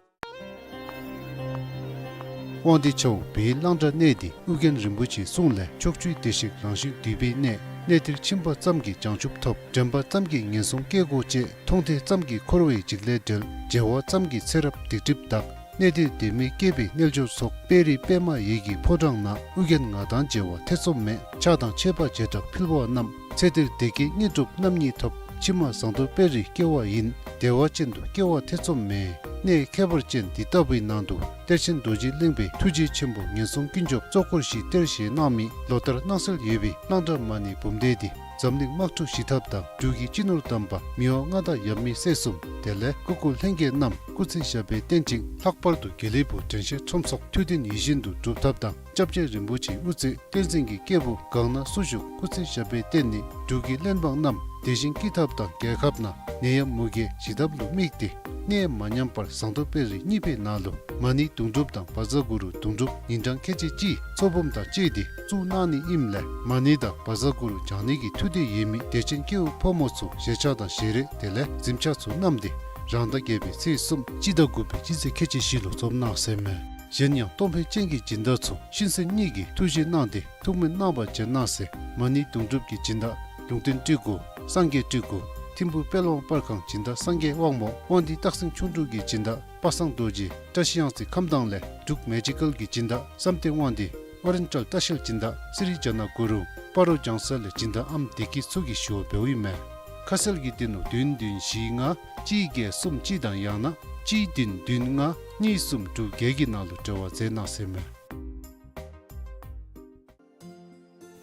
དབང་འདུས་ཆ་འོག་བོད་གླང་བྲག་གནས་འདི་ཨོ་རྒྱན་རིན་པོ་ཆེའི་གསུང་ལས་ཕྱོགས་བཅུའི་བདེ་གཤེགས་རང་བཞིན་འདུས་པའི་གནས། གནས་འདིར་ཕྱིན་པ་ཙམ་གྱིས་བྱང་ཆུབ་ཐོབ། དྲན་པ་ཙམ་གྱིས་ངན་སོང་སྐྱེ་དགོས་ཅེས། མཐོང་ཐོས་ཙམ་གྱིས་འཁོར་བའི་འཇིགས་ལས་བསྒྲལ། མཇལ་བ་ཙམ་གྱིས་ཚེ་རབས་སྡིག་སྒྲིབ་དག། གནས་འདིར་དད་མོས་སྐྱེས་པའི་རྣལ་འབྱོར་ཚོགས། དཔལ་རི་པདྨ་འོད་ཀྱི་ཕོ་བྲང་ན། ཨོ་རྒྱན་ང་དང་མཇལ་བར་ཐེ་ཚོམ་མེད། ཕྱག་དང་མཆོད་པ་བྱེ་བྲག་ཕུལ་བ་རྣམས། ཚེ་འདིར་བདེ་སྐྱིད་དངོས་གྲུབ་རྣམ་གཉིས་ཐོབ། ཕྱི་མ་ཟངས་མདོག་དཔལ་རིར་སྐྱེ་བ་ཡིན། བདེ་བ་ཅན་དུ་སྐྱེ་བར་ཐེ་ཚོམ་མེད། གནས་ཁྱད་པར་ཅན་འདི་ལྟ་བུའི་ནང་དུ་གཏེར་ཆེན་རྡོ་རྗེ་གླིང་པའི་ཐུགས་རྗེ་ཆེན་པོ་ངན་སོང་ཀུན་སྐྱོབ་གཙོ་འཁོར་བཞི་གཏེར་བཞེས་གནང་མི་ལོ་ལྟར་གནང་སྲོལ་ཡོད་པའི་གླང་བྲག་མ་ཎི་འབུམ་སྡེ་འདི་འཛམ་གླིང་དམག་འཁྲུག་ཞི་ཐབས་དང་འབྲུག་གི་སྤྱི་ནོར་དམ་པ་མི་དབང་མངའ་བདག་ཡབ་མེས་སྲས་གསུམ་དེ་ལས་སྐུ་འཁོར་ལྷན་རྒྱས་རྣམས་སྐུ་ཚེ་ཞབས་པད་བརྟན་ཅིང་ལྷག་པར་དུ་དགེ་ལེགས་ཕུག་དྲན་ཤེས་ཁྲོམ་ཚོགས་ཐུགས་འདུན་ཡིད་བཞིན་དུ་འགྲུབ་ཐབས་དང་། སྐྱབས་རྗེ་རིན་པོ་ཆེའི་དབུ་རྩེ་བསྟན་འཛིན་གྱི་སྐྱེས་བུ་གང་ན་སུ་བཞུགས་སྐུ་ཚེ་ཞབས་པད་བརྟན་ནི་འབྲུག་གི་བློན་འབངས་རྣམས་དེ་བཞིན་སྐྱིད་ཐབས་དང་རྒྱལ་ཁབ་ནང་ནད་ཡམས་མུ་གེ་ཞི་ཐབས་ལུ་དམིགས་ཏེ་གནས་མ་ཉམས་པར་ཟངས་མདོག་དཔལ་རི་གཉིས་པའི་ནང་ལུ་མ་ཎི་དུང་སྒྲུབ་དང་བཛྲ་གུ་རུ་དུང་སྒྲུབ་ཉིན་གྲངས་ཁལ་གཅིག་གཅིག་ཚོགས་འབུམ་དང་བཅས་ཏེ་བཙུགས་གནང་ནི་ཨིནམ་ལས་མ་ཎི་དང་བཛྲ་གུ་རུ་བགྱང་ནི་གི་ཐུགས་འདོད་ཡོད་མི་དད་ཅན་སྐྱེ་བོ་ཕོ་མོ་ཚུ་ཞལ་ཆས་དང་ཞལ་རས་དེ་ལས་གཟིམ་ཆས་ཚུ་བསྣམས་ཏེ་རང་ཟླ་བརྒྱད་པའི་ཚེས་གསུམ་སྤྱི་ཟླ་དགུ་པའི་སྤྱི་ཚེས་ཁལ་གཅིག་བཞི་ལུ་འཛོམས་གནང་ཟེར་མས། གཞན་ཡང་གཏོང་ཕོད་ཅན་གྱི་སྦྱིན་བདག་ཚུ་གཤིན་གསོན་གཉིས་ཀྱི་ཐུགས་བཞེད་གནང་སྟེ་ཐུགས་སྨོན་གནང་བར་བྱོན་གནང་ཟེར། མ་ཎི་དུང་སྒྲུབ་ཀྱི་སྦྱིན་བདག་ལུང་བསྟན་སྤྲུལ་སྐུ་སངས་རྒྱས་སྤྲུལ་སྐུ་ ཐིམ་ཕུ་དཔལ་དབང་པར་ཁང་སྦྱིན་བདག་སངས་རྒྱས་དབང་མོ། དབང་འདུས་སྟག་སེང་ཁྱུང་འབྲུག་གི་སྦྱིན་བདག་པ་སངས་རྡོ་རྗེ། བཀྲ་ཤིས་གཡང་རྩེ་ཁམས་དྭངས་ལས་འབྲུག་མེ་ཇི་ཀལ་གྱི་སྦྱིན་བདག་བསམ་གཏན་དབང་འདུས། ཨོ་རི་ཡེན་ཊལ་ལྟ་བཤལ་སྦྱིན་བདག་སི་རི་ཇ་ན་གུ་རུ། སྤ་རོ་ལྗང་ས་ལས་སྦྱིན་བདག་ཨམ་བདེ་སྐྱིད་སོགས་ཀྱིས་ཞུ་བ་འབདཝ་ཨིན་མས། ཁ་གསལ་གྱི་འདི་ནུ་བདུན་བདུན་བཞི་ལྔ་གཅིག་བརྒྱད་གསུམ་གཅིག་དང་ཡང་ན་གཅིག་བདུན་བདུན་ལྔ་གཉིས་གསུམ་དྲུག་བརྒྱད་ཀྱི་ནང་ལུ་འབྲེལ་བ་མཛད་གནང་ཟེར་མས།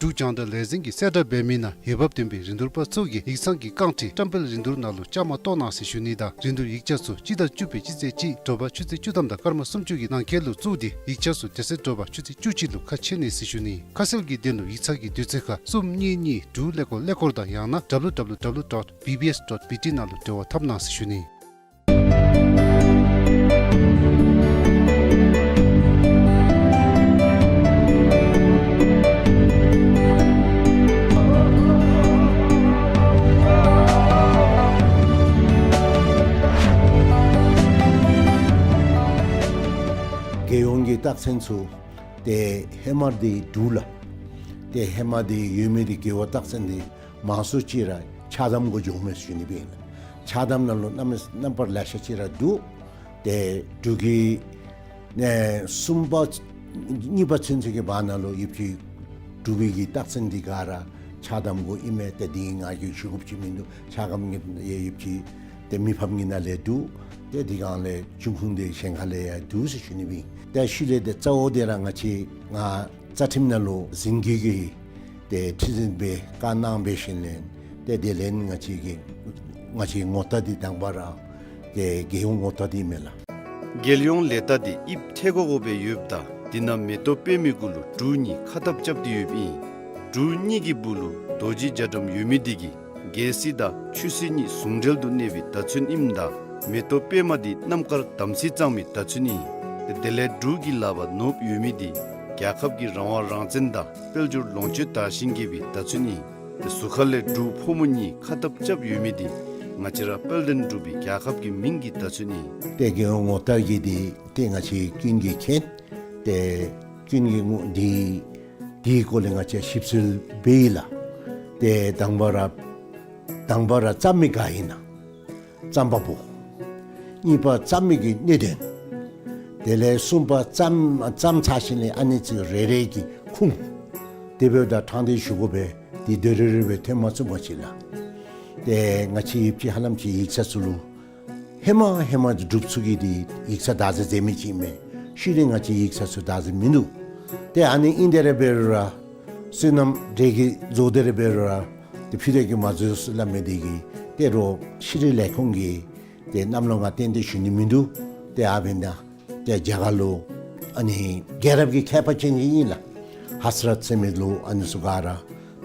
འབྲུག་རྒྱང་བསྒྲགས་ལས་འཛིན་གྱིས་གསལ་བསྒྲགས་འབད་མི་ནང་འོས་འབབ་ལྡན་པའི་རིན་བསྡུར་པ་ཚུ་གིས་ཡིག་ཚང་གི་རྐང་ཁྲི་བཀྲམ་སྤེལ་རིན་བསྡུར་ནང་ལུ་བཅའ་མར་གཏོགས་གནང་ཟེར་ཞུ་ནི་དང་རིན་བསྡུར་ཡིག་ཆ་ཚུ་སྤྱི་ཟླ་བཅུ་པའི་སྤྱི་ཚེས་གཅིག་དྲོ་པ་ཆུ་ཚོད་བཅུ་ཐམ་དང་སྐར་མ་སུམ་ཅུ་གི་ནང་འཁོད་ལུ་བཙུགས་ཏེ་ཡིག་ཆ་ཚུ་དེ་ཚེ་དྲོ་པ་ཆུ་ཚོད་བཅུ་གཅིག་ལུ་ཁ་ཕྱེ་ནི་ཟེར་ཞུ་ནི། ཁ་གསལ་གྱི་དོན་ལུ་ཡིག་ཚང་གི་དུས་ཚོད་ཁར་གསུམ་གཉིས་གཉིས་དྲུག་ཀླད་ཀོར་ཀླད་ཀོར་དང་ཡང་ན་W W W dot B B S dot B T ནང་ལུ་འབྲེལ་བ་འཐབ་གནང་ཟེར་ཞུ་ནི། རྒྱལ་ཡོངས་ཀྱི་རྟགས་མཚན་ཚུ་ཏེ་ཧེ་མ་འདི་འབྲུག་ལགས། ཏེ་ཧེ་མ་འདི་ཡོད་མི་འདི་རྒེད་འོག་རྟགས་མཚན་འདི་མང་སུ་ཅིག་ར་ཆགས་དམ་གུ་འགྱོཝ་མས་ཟེར་ཞུ་ནི་སྦེ་ཨིན་ལགས། ཆགས་དམ་ནང་ལུ་རྣམ་རྣམ་པར་ལེ་ཤ་ཅིག་ར་འདུག། ཏེ་འབྲུག་གི་ཨེ་གསུམ་པ་གཉིས་པ་ཚུན་ཚོད་ཀྱི་བར་ན་ལུ་ཡོདཔ་ཅིག་འབྲུག་པའི་གི་རྟགས་མཚན་འདི་ག་ར་ཆགས་དམ་གུ་ཨིན་མས། ཏེ་འདི་ང་གིས་ཞུ་དགོཔ་ཅིག་མིན་འདུག། ཆགས་དམ་གྱི་ཡོདཔ་ཅིག་ཏེ་མི་ཕམ་གྱི་ནང་ལས་འདུག། ཏེ་འདི་གང་ལས་འབྱུང་ཁུངས་འདི་གཞན་ཁ་ལས་ཡང་འདུག་ཟེར་ཞུ་ནི་སྦེ་ཨིན། ཏེ་ཤུལ་ལས་ཏེ་གཙོ་བོ་འདི་ར་ང་བཅས་ང་རྩ་ཁྲིམས་ནང་ལུ་འཛིན་སྐྱོང་གི་ཏེ་ཁྲི་འཛིན་སྦེ་བཀའ་གནང་འབད་ཞིནམ་ལས་ཏེ་དེ་ལས་ང་བཅས་ཀྱི་ང་བཅས་ངོ་རྟགས་འདི་དང་པ་ར་ཏེ་རྒྱལ་ཡོངས་ངོ་རྟགས་འདི་མས་ལགས། རྒྱལ་ཡོངས་ལས་རྟགས་འདི་དབྱིབས་ཐལ་གོ་གོ་སྦེ་ཡོདཔ་ད་འདི་ནང་མེ་ཏོག་པདྨའི་གུ་ལུ་འབྲུག་གཉིས་ཁ་ཐབ་རྐྱབ་སྟེ་ཡོདཔ་ཨིན། འབྲུག་གཉིས་ཀྱི་སྦུག་ལུ་རྡོ་རྗེ་རྒྱ་གྲམ་ཡོད་མི་འདི་གིས་རྒྱལ་སྲིད་དང་ཆོས་སྲིད་གཉིས་ཟུང་འབྲེལ་དུ་གནས་པའི་བརྡ་མཚོན་ཨིནམ་ད་མེ་ཏོག་པདྨ་འདི་རྣམ་དཀར་དམ་ཚིག་གཙང་མའི་བརྡ་མཚོན་ཨིན། དེ་ལས་འབྲུག་གི་ལག་པར་ནོར་བུ་ཡོད་མི་འདི་རྒྱལ་ཁབ་ཀྱི་རང་དབང་རང་བཙན་དང་དཔལ་འབྱོར་ལོངས་སྤྱོད་དར་ཞིང་རྒྱས་པའི་བརྡ་མཚོན་ཨིན། དེ་ཟུར་ཁ་ལས་འབྲུག་ཕོ་མོ་གཉིས་ཁ་ཐབ་རྐྱབ་ཡོད་མི་འདི་ང་བཅས་ར་དཔལ་ལྡན་འབྲུག་པའི་རྒྱལ་ཁབ་ཀྱི་མིང་གི་བརྡ་མཚོན་ཨིན། ཏེ་རྒྱལ་ཡོངས་ངོ་རྟགས་ཀྱི་འདི་ཏེ་ང་བཅས་ཀུན་གྱིས་མཁྱེན། ཏེ་ཀུན་གྱིས་ངོ་འདི་འདིའི་སྐོར་ལས་ང་བཅས་ཞིབ་འཚོལ་འབད་ཡི་ལགས། ཏེ་དང་པ་ར་དང་པ་ར་བརྩམ་མི་ག་ཨིན་ན། བརྩམ་པ་པོ། གཉིས་པ་བརྩམ་མི་གི་གནད་དོན། དེ་ལས་གསུམ་པ་བརྩམ་བརྩམ་ཚར་ཞིནམ་ལས་ཨ་ནི་ཚུ་རེ་རེ་གི་ཁུངས། དེ་འབདཝ་ད་དྲང་བདེན་ཞུ་དགོ་པས། འདི་དོ་རུང་རུང་སྦེ་ཐོན་མ་ཚུགས་པ་ཅིན་ལགས། ཏེ་ང་བཅས་ཡོདཔ་ཅིག་ཧ་ལམ་ཅིག་ཡིག་ཚང་ཚུ་ལུ་ཧེ་མ་ཧེ་མ་འབྲུགཔ་ཚུ་གིས་འདི་ཡིག་ཚང་བདག་འཛིན་མཛད་མི་ཅིག་མས། ཤུལ་ལས་ང་བཅས་ཡིག་ཚང་ཚུ་བདག་འཛིན་མིན་འདུག། ཏེ་ཨ་ནི་ཨིན་དེ་ར་འབད་རུང་ར་བསོད་ནམས་འདྲེ་གིས་རྫོགས་དེ་ར་འབད་རུང་ར་ཏེ་ཕུད་རྒྱས་ཀྱིས་མ་རྫོགས་ཟེར་སླབ་མི་འདི་གིས་ཏེ་རོགས་ཤེས་རིག་ལས་ཁུངས་ཀྱི་ཏེ་གནམ་ལོ་ང་ཏན་ཏན་ཞུ་ནི་མིན་འདུག། ཏེ་ཨ་འབདན་ཏེ་རྒྱ་གར་ལུ་ཨ་ནི་རྒྱལ་རབས་ཀྱི་མཁས་པ་ཅན་ཅིག་ཨིན་ལགས། ཧ་ས་རཐ་ཟེར་མི་ལུ་ཨ་ནི་ཚུ་ག་ར་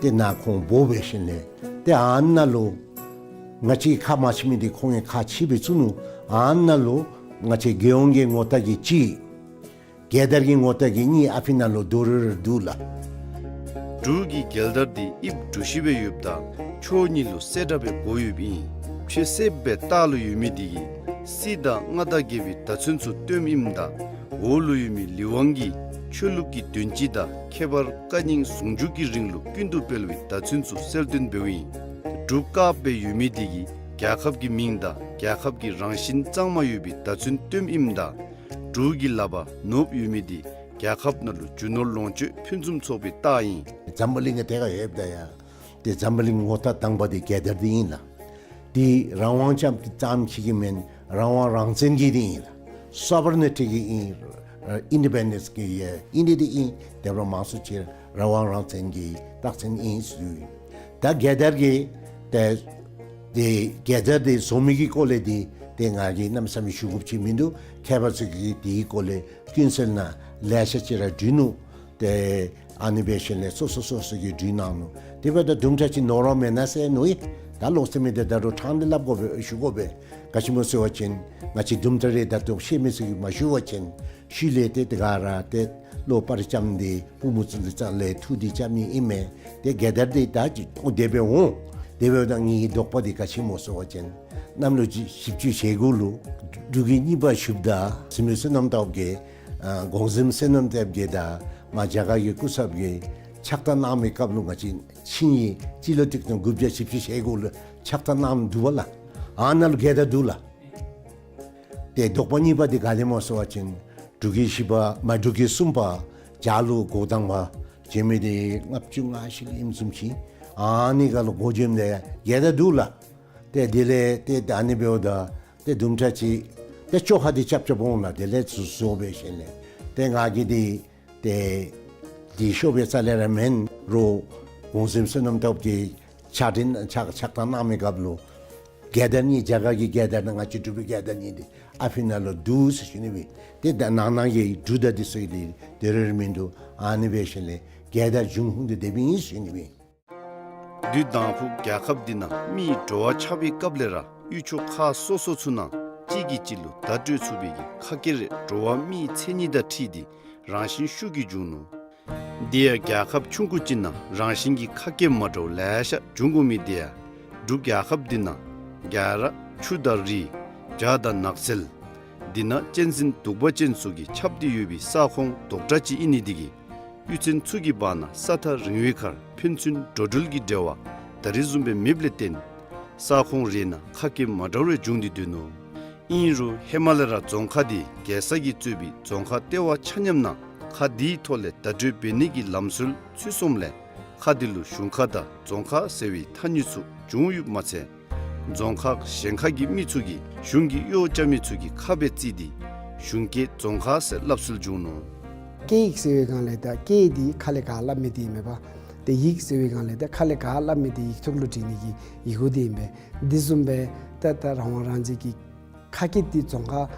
ཏེ་ནཱ་ཁོང་འབོ་འབད་ཞིནམ་ལས་ཏེ་ཨ་ནཱ་ལུ་ང་བཅས་ཁག་མ་ཆེ་མི་འདི་ཁོང་གིས་ཁག་ཆེ་སྦེ་བཙུགས་ནུག། ཨ་ནཱ་ལུ་ང་བཅས་རྒྱལ་ཡོངས་ཀྱི་ངོ་རྟགས་ཀྱི་གཅིག། རྒྱལ་དར་གྱི་ངོ་རྟགས་ཀྱི་གཉིས་ཨ་ཕི་ནང་ལུ་དོ་རུང་རུང་འདུག་ལགས། འབྲུག་གི་རྒྱལ་དར་འདི་དབྱིབས་གྲུ་བཞི་སྦེ་ཡོདཔ་ད་ཕྱོགས་གཉིས་ལུ་གསལ་བཀྲམ་སྦེ་བགོ་ཡོདཔ་ཨིན། ཕྱེད་གསེབ་སྦེ་ལྟག་ལུ་ཡོད་མི་འདི་གིས་སྲིད་དང་མངའ་བདག་རྒྱལ་པོའི་བརྡ་མཚོན་ཚུ་སྟོནམ་ཨིནམ་ད་འོག་ལུ་ཡོད་མི་ལི་ཝང་གིས་ཆོས་ལུགས་ཀྱི་དོན་སྤྱི་དང་ཁྱད་པར་བཀའ་རྙིང་ཟུང་འཇུག་གི་རིང་ལུགས་ཀུན་ཏུ་སྤེལ་བའི་བརྡ་མཚོན་ཚུ་གསལ་སྟོན་འབདཝ་ཨིན། འབྲུག་དཀརཔོ་སྦེ་ཡོད་མི་འདི་གིས་རྒྱལ་ཁབ་ཀྱི་མིང་དང་རྒྱལ་ཁབ་ཀྱི་རང་བཞིན་གཙང་མ་ཡོད་པའི་བརྡ་མཚོན་སྟོནམ་ཨིནམ་ད་འབྲུག་གི་ལག་པར་ནོར་བུ་ཡོད་མི་འདི་རྒྱལ་ཁབ་ནང་ལུ་རྒྱུ་ནོར་ལོངས་སྤྱོད་ཕུན་སུམ་ཚོགས་པའི་རྟགས་ཨིན། འཛམ་བུ་གླིང་གི་ཐད་ཁར་ཡོདཔ་ད་ཡང་ཏེ་འཛམ་བུ་གླིང་ངོ་རྟགས་དང་པ་འདི་རྒྱལ་དར་འདི་ཨིན་ལགས། འདི་རང་དབང་ཙམ་ཙམ་ཅིག་གི་མེན། རང་དབང་རང་བཙན་གྱི་འདི་ཨིན་ལགས། སོ་བར་ནི་ཊི་གི་ཨིན། ཨིན་ཌི་པེན་ཌེནསི་གི་ཨིན་འདི་འདི་ཨིན། དེ་འབདཝ་མང་སུ་ཅིག་རང་དབང་རང་བཙན་གྱི་རྟགས་མཚན་ཨིན་ཟེར། ད་རྒྱལ་དར་གྱི་ཏེ་ཏེ་རྒྱལ་དར་འདི་བཟོ་མི་གི་སྐོར་ལས་འདི་ཏེ་ང་གིས་གནམ་མེད་ས་མེད་ཞུ་དགོཔ་ཅིག་མིན་འདུག། མཁས་པ་ཚུ་གིས་འདིའི་སྐོར་ལས་ཀུན་གསལ་ནང་ལེ་ཤ་ཅིག་ར་བྲིས་ནུག། ཏེ་ཨ་ནི་འབད་ཞིནམ་ལས་སོ་སོ་སོ་སོ་གིས་བྲིས་གནང་ནུག། དེ་འབདཝ་ད་དུམ་གྲ་ཅིག་ནོར་བ་མེན་ན་ཟེར་མནོ་ཡི། ད་ལོག་སྟེ་མི་འདི་ད་རུང་དྲང་བདེན་སླབ་དགོ་པས། ཞུ་དགོ་པས། ག་ཅི་སྨོ་ཟེར་བ་ཅིན་ང་བཅས་དུམ་གྲ་རེ་ད་ལྟོ་ཤེས་མི་ཚུ་གིས་མ་ཞུ་བ་ཅིན་ཤུལ་ལས་ཏེ་དེ་ག་ར་ཏེ་བློ་སྤར་རྐྱབ་སྟེ་པུས་མོ་ཚུ་ལུ་ཙང་ལས་ཐུགས་འདི་རྐྱབ་ནི་ཨིན་མས། ཏེ་རྒྱལ་དར་འདི་ད་ཅི་ཨོ་དེ་སྦེ་འོང་། དེ་འབདཝ་ད་ངེའི་དོགས་པ་འདི་ག་ཅི་སྨོ་ཟེར་བ་ཅིན་གནམ་ལོ་བཞི་བཅུ་ཞེ་དགུ་ལུ་འབྲུག་གི་གཉིས་པ་ཞུཝ་ད་གཟིམ་དཔོན་བསོད་ནམས་སྟོབས་རྒྱས་ཨ་གོང་གཟིམ་བསོད་ནམས་སྟོབས་རྒྱས་དང་མ་རྒྱ་གར་གྱི་སྐུ་ཚབ་ཀྱི་ ཕྱག་རྟགས་གནང་མི་སྐབས་ལུ་ང་བཅས་ཆིངས་ཡིག་སྤྱི་ལོ་ཆིག་སྟོང་དགུ་བརྒྱ་བཞི་བཅུ་ཞེ་དགུ་ལུ་ཕྱག་རྟགས་གནང་འདུག་པ་ལགས། ཨ་ནཱ་ལུ་རྒྱལ་དར་འདུག་ལགས། ཏེ་དོགས་པ་གཉིས་པ་འདི་ག་དེ་སྨོ་ཟེར་བ་ཅིན་འབྲུག་རྒྱལ་བཞི་པ་མ་འབྲུག་རྒྱལ་གསུམ་པ་བྱ་ལུ་འགོ་དང་པ་བྱོན་མི་འདི་ལྔ་བཅུ་ང་བཞི་ལུ་ཨིནམ་བཟུམ་ཅིག། ཨ་ནི་ཁར་ལུ་འགོ་བྱོནམ་ད་རྒྱལ་དར་འདུག་ལགས། ཏེ་དེ་ལས་ཏེ་ད་ཨ་ནི་འབདཝ་ད་ཏེ་དུམ་གྲ་ཅིག་ཏེ་བཅོ་ཁ་འདི་རྐྱབ་རྐྱབ་འོང་ལགས། དེ་ལས་ཚུར་བཟོ་སྦེ་ཞིནམ་ལས་ཏེ་ང་གིས་འདི་ཏེ་འདི་ཤོབ་སྦེ་རྩ་ལས་ར་མེན་རུང་གོང་གཟིམ་བསོད་ནམས་སྟོབས་རྒྱས་ཕྱག་དྲིན་ཕྱག་ཕྱག་རྟགས་གནང་མི་སྐབས་ལུ་རྒྱལ་དར་གཉིས་རྒྱ་གར་གྱི་རྒྱལ་དར་དང་ང་བཅས་འབྲུག་པའི་རྒྱལ་དར་གཉིས་འདི་ཨ་ཕི་ནང་ལུ་འདུག་ཟེར་ཞུ་ནི་སྦེ། ཏེ་ད་ནང་ན་གི་འབྲུག་དང་འདི་ཚུ་གི་འདི་དེ་རེ་རེ་མིན་འདུག། ཨ་ནི་སྦེ་ཞིནམ་ལས་རྒྱལ་དར་འབྱུང་ཁུངས་འདི་དེ་སྦེ་ཨིན་ཟེར་ཞུ་ནི་སྦེ། དུས་དང་ཕུ་རྒྱལ་ཁབ་འདི་ནང་མིའི་འགྲོ་བ་ཆགས་པའི་སྐབས་ལས་ར་ཡུལ་ཕྱོགས་ཁག་སོ་སོ་ཚུ་ནང་གཅིག་གིས་གཅིག་ལུ་བརྡ་སྤྲོད་ཚུགས་པའི་གི་ཁ་སྐད་རེ་འགྲོ་བ་མིའི་མཚན་ཉིད་དང་འཁྲིལ་ཏེ་རང་བཞིན་ཤུགས་ཀྱིས་བྱུང་ནུག། འདི་ཡང་རྒྱལ་ཁབ་ཆུང་ཀུ་ཅིག་ནང་རང་བཞིན་གྱིས་ཁ་སྐད་མ་འདྲཝ་ལེ་ཤ་འབྱུང་དགོ་མི་འདི་ཡང་འབྲུག་རྒྱལ་ཁབ་འདི་ནང་རྒྱ་ར་ཆུ་དང་རི་བྱ་དང་ནགས་ཚལ་འདི་ནང་གཅན་གཟན་གདུག་པ་ཅན་ཚུ་གིས་ཁྱབ་སྟེ་ཡོད་པའི་ས་ཁོངས་རྡོག་བྲག་ཅིག་ཨིན་ནི་འདི་གིས་གཡུས་ཚན་ཚུ་གི་བར་ན་ས་ཐག་རིང་བའི་ཁར་ཕན་ཚུན་འགྲོ་འགྲུལ་གྱི་འབྲེལ་བ་ད་རིས་བཟུམ་སྦེ་མེདཔ་ལས་བརྟེན་ས་ཁོངས་རེ་ནང་ཁ་སྐད་མ་འདྲཝ་རེ་འབྱུང་སྟེ་སྡོད་ནུག། ཨིན་རུང་ཧེ་མ་ལས་ར་རྫོང་ཁག་འདི་རྒྱལ་ས་གིས་གཙོས་པའི་རྫོང་ཁག་ལྟེ་བ་ཆ་མཉམ་ནང་ཁག་འདིའི་ཐོག་ལས་བརྡ་སྤྲོད་འབད་ནི་གི་ལམ་སྲོལ་ཚུད་སོངམ་ལས་ཁག་འདི་ལུ་གཞུང་ཁ་དང་རྫོང་ཁ་ཟེར་བའི་ཐ་སྙད་ཚུ་བྱུང་ཡོདཔ་མ་ཚད་རྫོང་ཁག་གཞན་ཁག་གི་མི་ཚུ་གིས་གཞུང་གི་གཡོག་རྐྱབ་མི་ཚུ་གི་ཁ་སྦེ་བརྩི་སྟེ་གཞུང་སྐད་རྫོང་ཁ་ཟེར་སླབ་སྲོལ་བྱུང་ནུག། སྐད་ཡིག་ཟེར་བའི་སྒང་ལས་ད་སྐད་འདི་ཁ་ལས་ག་སླབ་མི་འདི་ཨིན་མས་པ། ཏེ་ཡིག་ཟེར་བའི་སྒང་ལས་ད་ཁ་ལས་ག་སླབ་མི་འདི་ཡིག་ཐོག་ལུ་བྲི་ནི་གི་ཡི་གུ་འདི་ཨིན་པས། འདི་བཟུམ་སྦེ་ད་ད་རང་དབང་རང་བཙན་གྱི་ཁ་སྐད་འདི་རྫོང་ཁ་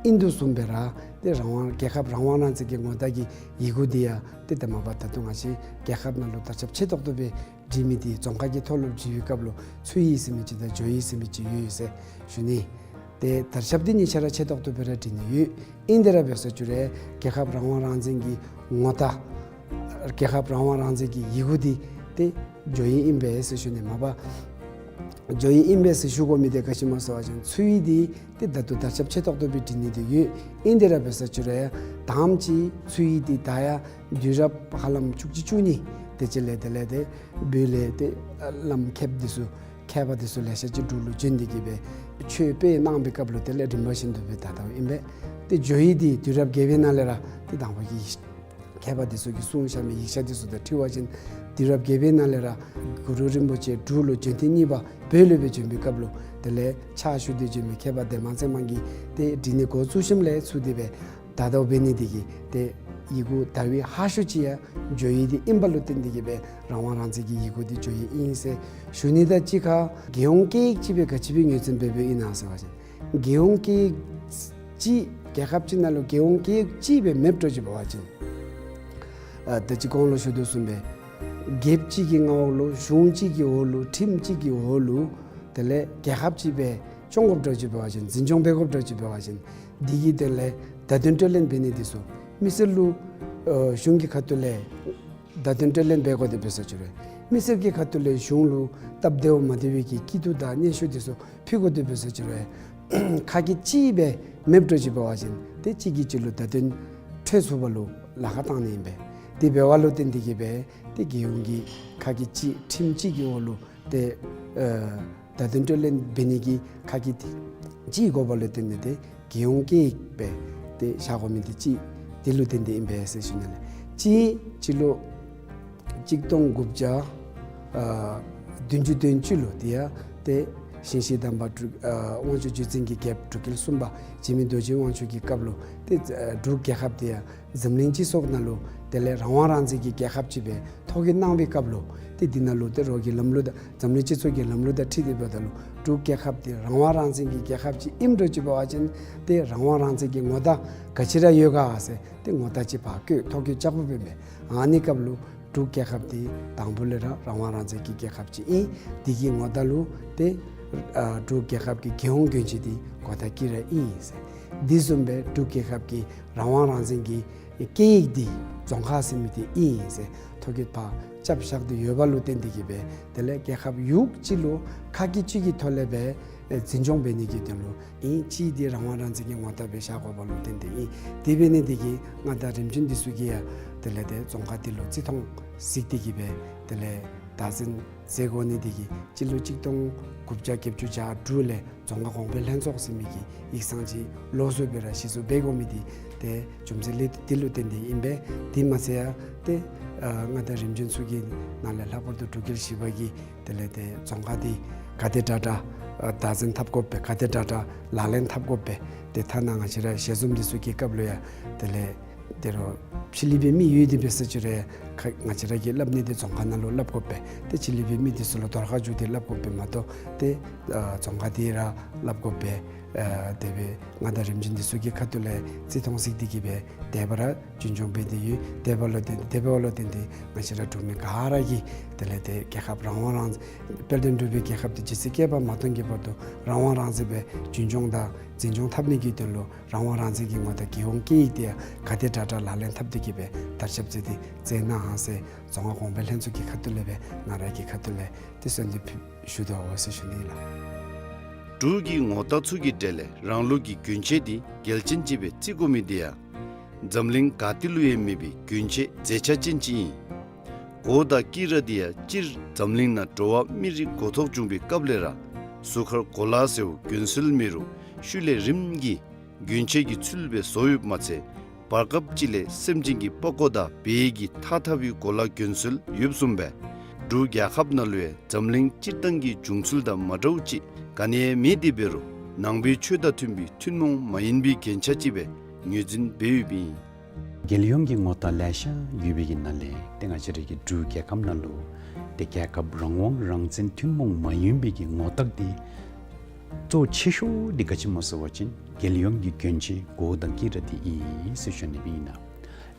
ཨིན་དོ་བཟུམ་སྦེ་ར་ཏེ་རང་དབང་རྒྱལ་ཁབ་རང་དབང་རང་བཙན་གྱི་ངོ་རྟགས་ཀྱི་ཡི་གུ་འདི་ཡང་ཏེ་ད་མ་པ་ད་ལྟོ་ང་བཅས་རྒྱལ་ཁབ་ནང་ལུ་དར་ཁྱབ་ཆེ་ཏོག་ཏོ་སྦེ་བྲི་མི་འདི་རྫོང་ཁ་གི་ཐོག་ལུ་བྲི་བའི་སྐབས་ལུ་ཚུ་ཡིག་ཟེར་མི་ཅིག་དང་འཇོ་ཡིག་ཟེར་མི་ཅིག་ཡོད་ཟེར་ཞུ་ནི། ཏེ་དར་ཁྱབ་འདི་གཉིས་ཆ་ར་ཆེ་ཏོག་ཏོ་སྦེ་ར་བྲི་ནི་ཡོད། ཨིན་དེ་ར་འབད་ས་ཅིག་རུང་རྒྱལ་ཁབ་རང་དབང་རང་བཙན་གྱི་ངོ་རྟགས་རྒྱལ་ཁབ་རང་དབང་རང་བཙན་གྱི་ཡི་གུ་འདི་ཏེ་འཇོ་ཡིག་ཨིན་པས་ཟེར་ཞུ་ནི། མ་པ་འཇོ་ཡིག་ཨིན་པས་ཟེར་ཞུ་དགོ་མི་འདི་ག་ཅི་སྨོ་ཟེར་བ་ཅིན་ཚུ་ཡིག་འདི་ཏེ་ད་ལྟོ་དར་ཁྱབ་ཆེ་ཏོག་ཏོ་སྦེ་བྲི་ནི་འདི་ཡོད། ཨིན་དེ་ར་འབད་ས་ཅིག་རུང་ད་ཨ་ནེམ་ཅིག་ཚུ་ཡིག་འདི་ད་ཡང་དུས་རབས་ཧ་ལམ་བཅུ་གཅིག་བཅུ་གཉིས་དེ་ཅིག་ལས་དེ་ལས་ཏེ་བོད་ལས་ཏེ་བླམ་མཁསཔ་འདི་ཚུ་མཁས་པ་འདི་ཚུ་ལེ་ཤ་ཅིག་འབྲུག་ལུ་བྱོན་ཏེ་གིས་སྦེ་ཆོས་སྤེལ་གནང་བའི་སྐབས་ལུ་དེ་ལས་རིམ་པ་བཞིན་དུ་སྦེ་དར་དརཝ་ཨིན་པས། ཏེ་འཇོ་ཡིག་འདི་དུས་རབས་བརྒྱད་པའི་ནང་ལས་ར་ཏེ་དང་པ་གི་མཁས་པ་འདི་ཚུ་གིས་གསུངས་བཞག་མི་ཡིག་ཆ་འདི་ཚུ་དང་འཁྲིལ་བ་ཅིན་དུས་རབས་བརྒྱད་པའི་ནང་ལས་ར་གུ་རུ་རིན་པོ་ཆེ་འབྲུག་ལུ་བྱོན་ཐེངས་གཉིས་པ་བོད་ལུ་སྦེ་བྱོན་པའི་སྐབས་ལུ་དེ་ལས་ཕྱག་ཞུ་སྟེ་བྱོན་མི་མཁས་པ་འདན་མ་ཚེ་དམན་གྱིས་ཏེ་བྲི་ནི་འགོ་བཙུགས་ཞིནམ་ལས་ཚུར་དེ་སྦེ་དར་དརཝ་འབད་ནི་འདི་གིས་ཏེ་ཡི་གུ་དར་བའི་ཧ་ཤོས་ཅིག་ཡང་འཇོ་ཡིག་འདི་ཨིནམ་ལུ་བརྟེན་ཏེ་གིས་སྦེ་རང་དབང་རང་བཙན་གྱི་ཡི་གུ་འདི་འཇོ་ཡིག་ཨིན་ཟེར་ཞུ་ནི། ད་གཅིག་ཁར་རྒྱལ་ཡོངས་སྐད་ཡིག་ཅིག་སྦེ་ག་ཅི་སྦེ་ངོས་འཛིན་འབད་འབདཝ་ཨིན་ན་ཟེར་བ་ཅིན་རྒྱལ་ཡོངས་སྐད་ཡིག་ཅིག་རྒྱལ་ཁབ་ཅིག་ནང་ལུ་རྒྱལ་ཡོངས་སྐད་ཡིག་ཅིག་སྦེ་མེདཔ་འདྲཝ་ཅིག་འབད་བ་ཅིན་ཨ་ད་ཅི་གོང་ལུ་ཞུ་དོ་བཟུམ་སྦེ་རྒྱལཔོ་གཅིག་གི་མངའ་འོག་ལུ་གཞུང་གཅིག་གི་འོག་ལུ་ཁྲིམས་གཅིག་གི་འོག་ལུ་དེ་ལས་རྒྱལ་ཁབ་ཅིག་སྦེ་སྐྱོང་དགོཔ་འདྲཝ་ཅིག་འབད་བ་ཅིན་འཛིན་སྐྱོང་འབད་དགོཔ་འདྲཝ་ཅིག་འབད་བ་ཅིན་འདི་གི་དོན་ལས་བརྡ་དོན་སྤྲོད་ལེན་འབད་ནི་འདི་ཚུ་མི་སེར་ལུ་ཨ་གཞུང་གི་ཁ་ཐུག་ལས་བརྡ་དོན་སྤྲོད་ལེན་འབད་དགོ་དེ་འབད་ས་ཅིག་རུང་མི་སེར་གྱི་ཁ་ཐུག་ལས་གཞུང་ལུ་སྟབས་བདེཝ་མ་བདེ་བའི་གི་སྐྱིད་སྡུག་དང་སྙན་ཞུ་འདི་ཚུ་ཕུལ་དགོ་དེ་འབད་ས་ཅིག་རུང་ཁ་སྐད་གཅིག་སྦེ་མེདཔ་འདྲཝ་ཅིག་འབད་བ་ཅིན་ཏེ་གཅིག་གིས་གཅིག་ལུ་བརྡ་དོན་འཕྲོད་ཚུགས་པ་ལུ་ལཱ་ཁག་བཏང་ནི་ཨིན་པས། དེ་འབདཝ་ལུ་བརྟེན་ཏེ་གིས་སྦེ་ཏེ་རྒྱལ་ཡོངས་ཀྱི་ཁ་སྐད་གཅིག་ཁྲིམས་གཅིག་གི་འོག་ལུ་ཏེ་ཨ་བརྡ་དོན་སྤྲོད་ལེན་འབད་ནི་གི་ཁ་སྐད་གཅིག་དགོ་པ་ལུ་བརྟེན་ཏེ་ཏེ་རྒྱལ་ཡོངས་སྐད་ཡིག་སྦེ་ཏེ་བཞག་དགོ་མི་འདི་གཅིག་འདི་ལུ་བརྟེན་ཏེ་ཨིན་པས་ཟེར་ཞུ་ནི་ལགས། གཅིག་སྤྱི་ལོ་གཅིག་སྟོང་དགུ་བརྒྱ་ཨ་བདུན་ཅུ་དོན་གཅིག་ལུ་དེ་ཡང་ཏེ་ཞིང་གཤེགས་དམ་པ་འབྲུག་ཨ་དབང་ཕྱུག་བརྒྱུད་འཛིན་གྱི་རྒྱལཔོ་འབྲུག་རྒྱལ་གསུམ་པ་འཇིགས་མེད་རྡོ་རྗེ་དབང་ཕྱུག་གི་སྐབས་ལུ་ཏེ་ཨ་འབྲུག་རྒྱལ་ཁབ་དེ་ཡང་འཛམ་གླིང་སྤྱི་ཚོགས་ནང་ལུ་དེ་ལས་རང་དབང་རང་བཙན་གྱི་རྒྱལ་ཁབ་ཅིག་སྦེ་ཐོ་བཀོད་གནང་བའི་སྐབས་ལུ་ཏེ་འདི་ནང་ལུ་ཏེ་རོགས་ཀྱི་ལམ་ལུགས་དང་འཛམ་གླིང་སྤྱི་ཚོགས་ཀྱི་ལམ་ལུགས་དང་འཁྲིལ་ཏེ་འབདཝ་ད་ལུ་འབྲུག་རྒྱལ་ཁབ་དེ་རང་དབང་རང་བཙན་གྱི་རྒྱལ་ཁབ་ཅིག་ཨིནམ་འདྲཝ་ཅིག་འབད་བ་ཅིན་ཏེ་རང་དབང་རང་བཙན་གྱི་ངོ་རྟགས་ག་ཅི་ར་ཡོད་ག་ཟེར་ཏེ་ངོ་རྟགས་ཅིག་ཕར་བཀོད་ཐོ་བཀོད་རྐྱབ་དགོཔ་ཨིན་པས། ཨ་ནི་སྐབས་ལུ་འབྲུག་རྒྱལ་ཁབ་དེ་དང་པོ་ལས་ར་རང་དབང་རང་བཙན་གྱི་རྒྱལ་ཁབ་ཅིག་ཨིན། དེ་གི་ངོ་རྟགས་ལུ་ཏེ་ཨ་འབྲུག་རྒྱལ་ཁབ་ཀྱི་རྒྱལ་ཡོངས་གྱོན་ཆས་དེ་གོ་ཐག་གི་ར་ཨིན་ཟེར། དེ་བཟུམ་སྦེ་འབྲུག་རྒྱལ་ཁབ་ཀྱི་རང་དབང་རང་བཙན་གྱི་སྐད་ཡིག་འདི་རྫོང་ཁ་ཟེར་མི་འདི་ཨིན་ཟེར་ཐོ་བཀོད་ཕར་རྐྱབ་བཞག་སྟེ་ཡོད་པ་ལུ་བརྟེན་ཏེ་གིས་སྦེ་དེ་ལས་རྒྱལ་ཁབ་ཡུལ་གཅིག་ལུ་ཁ་སྐད་གཅིག་གི་ཐོག་ལས་སྦེ་ཨེ་འཛིན་སྐྱོང་འབད་ནི་གི་དོན་ལུ་ཨིན། གཅིག་འདི་རང་དབང་རང་བཙན་གྱི་ངོ་རྟགས་སྦེ་བཞག་དགོ་པ་ལུ་བརྟེན་ཏེ་ཨིན། དེ་འབད་ནི་འདི་གིས་མངའ་བདག་རིམ་བྱོན་འདི་ཚུ་གིས་ཡང་ དེ་ལས་ཏེ་རྫོང་ཁག་འདི་ལུ་བརྩི་མཐོང་གཟིགས་ཏེ་གིས་སྦེ་དེ་ལས་བདག་འཛིན་མཛད་དགོ་ནི་འདི་གིས་སྤྱི་ལོ་གཅིག་སྟོང་དགུ་བརྒྱ་བརྒྱད་ཅུ་གྱ་དྲུག་ལས་རྫོང་ཁག་གོང་འཕེལ་ལྷན་ཚོགས་ཟེར་མི་གི་ཡིག་ཚང་ཅིག་ལོགས་སུ་སྦེ་ར་གཞི་བཙུགས་འབད་དགོ་མི་འདི་ཏེ་རྒྱུ་མཚན་ལས་འདི་ལུ་བརྟེན་ཏེ་ཨིན་པས། དེ་མ་ཚད་ཡང་ཏེ་ཨ་མངའ་བདག་རིམ་བྱོན་ཚུ་གི་ནང་ལས་ལྷག་པར་དུ་འབྲུག་རྒྱལ་བཞི་པ་གིས་དེ་ལས་ཏེ་རྫོང་ཁག་འདི་ག་དེ་དྲག་དྲག་ཨ་བདག་འཛིན་འཐབ་དགོ་པས། ག་དེ་དྲག་དྲག་ལག་ལེན་འཐབ་དགོ་པས། ཏེ་ཐ་ན་ང་བཅས་ར་ཞལ་འཛོམས་འདི་ཚུ་གི་སྐབས་ལུ་ཡང་དེ་ལས་ཏེ་རོགས་ཕྱི་གླིང་པའི་མི་ཡོད་དེ་འབད་ས་ཅིག་རུང་ཁ་ང་བཅས་ར་གིས་སླབ་ནི་འདི་རྫོང་ཁག་ནང་ལུ་སླབ་དགོ་པས། ཏེ་ཕྱི་གླིང་པའི་མི་འདི་ཚུ་ལུ་དོར་ཁ་བཅུག་སྟེ་སླབ་དགོ་པས་མ་གཏོགས་ཏེ་ཨ་རྫོང་ཁག་འདི་ར་སླབ་དགོ་པས། ཨ་དེ་སྦེ་མངའ་བདག་རིམ་བྱོན་འདི་ཚུ་གི་ཁ་ཐུག་ལས་བརྩི་མཐོང་གཟིགས་ཏེ་གིས་སྦེ་དེ་སྦེ་ར་རྒྱུན་སྐྱོང་འབད་དེ་ཡོད། དེ་འབདཝ་ལུ་བརྟེན་དེ་འབདཝ་ལུ་བརྟེན་ཏེ་ང་བཅས་ར་འབྲུག་མི་ག་ར་གིས་དེ་ལས་ཏེ་རྒྱལ་ཁབ་རང་དབང་རང་དཔལ་ལྡན་འབྲུག་པའི་རྒྱལ་ཁབ་འདི་ཇི་སྲིད་བསྐལ་པ་མ་སྟོངས་ཀྱི་བར་དུ་རང་དབང་རང་བཙན་སྦེ་རྒྱུན་སྐྱོང་དང་འཛིན་སྐྱོང་འཐབ་ནི་གི་དོན་ལུ་རང་དབང་རང་བཙན་གྱི་ངོ་རྟགས་རྒྱལ་ཡོངས་སྐད་ཡིག་འདི་ཡང་ག་དེ་དྲག་དྲག་ལག་ལེན་འཐབ་སྟེ་གིས་སྦེ་དར་ཁྱབ་མཛད་དེ་མཛད་གནང་ཟེར་རྫོང་ཁག་གོང་འཕེལ་ལྷན་ཚོགས་ཀྱི་ཁ་ཐུག་ལས་སྦེ་ང་ར་གི་ཁ་ཐུག་ལས་ཏེ་གསོལ་འདེབས་ཞུ་དོ་ཟེར་ཞུ་ནི་ལགས། འབྲུག་གི་ངོ་རྟགས་ཚུ་གི་གྲས་ལས་རང་ལུགས་ཀྱི་གྱོན་ཆས་འདི་གལ་ཅན་ཅིག་སྦེ་བརྩི་དགོ་མི་འདི་ཡང་འཛམ་གླིང་ག་ཏེ་ལུ་ཡང་མེད་པའི་གྱོན་ཆས་མཛེས་ཆ་ཅན་ཅིག་ཨིན། གོ་དང་དཀྱི་ར་འདི་ཡང་སྤྱིར་འཛམ་གླིང་ནང་འགྲོ་བ་མི་རིགས་འགོ་ཐོག་བྱུང་པའི་སྐབས་ལས་ར་གཟུགས་ཁར་གོ་ལ་ཟེརཝ་གྱོན་སྲོལ་མེད་རུང་ཤུལ་ལས་རིམ་གྱིས་གྱོན་ཆས་ཀྱི་ཚུལ་སྦེ་བཟོ་ཡོདཔ་མ་ཚད་བར་སྐབས་ཅིག་ལས་སེམས་ཅན་གྱི་པགས་ཀོ་དང་བལ་གྱི་ཐགས་འཐག་པའི་གོ་ལ་གྱོན་སྲོལ་ཡོདཔ་བཟུམ་སྦེ་འབྲུག་རྒྱལ་ཁབ་ནང་ལུ་ཡང་འཛམ་གླིང་སྤྱིར་བཏང་གི་བྱུང་ཚུལ་དང་མ་འདྲཝ་ཅིག་ག་ནི་ཡང་མེད་དེ་འབད་རུང་ནང་པའི་ཆོས་དང་མཐུན་པའི་ཐུན་མོང་མ་ཡིན་པའི་རྒྱན་ཆ་ཅིག་སྦེ་ངོས་འཛིན་འབད་ཡོདཔ་ཨིན། རྒྱལ་ཡོངས་ཀྱི་ངོ་རྟགས་ལེ་ཤ་ཡོད་པའི་གི་ནང་ལས་ཏེ་ང་བཅས་རའི་གི་འབྲུག་རྒྱལ་ཁབ་ནང་ལུ་ཏེ་རྒྱལ་ཁབ་རང་དབང་རང་བཙན་ཐུན་མོང་མ་ཡིན་པའི་གི་ངོ་རྟགས་འདི་གཙོ་ཆེ་ཤོས་འདི་ག་ཅི་སྨོ་ཟེར་བ་ཅིན་རྒྱལ་ཡོངས་ཀྱི་གྱོན་ཆས་གོ་དང་དཀྱི་ར་འདི་ཨིན་ཟེར་ཞུ་ནི་སྦེ་ཨིན་ལགས།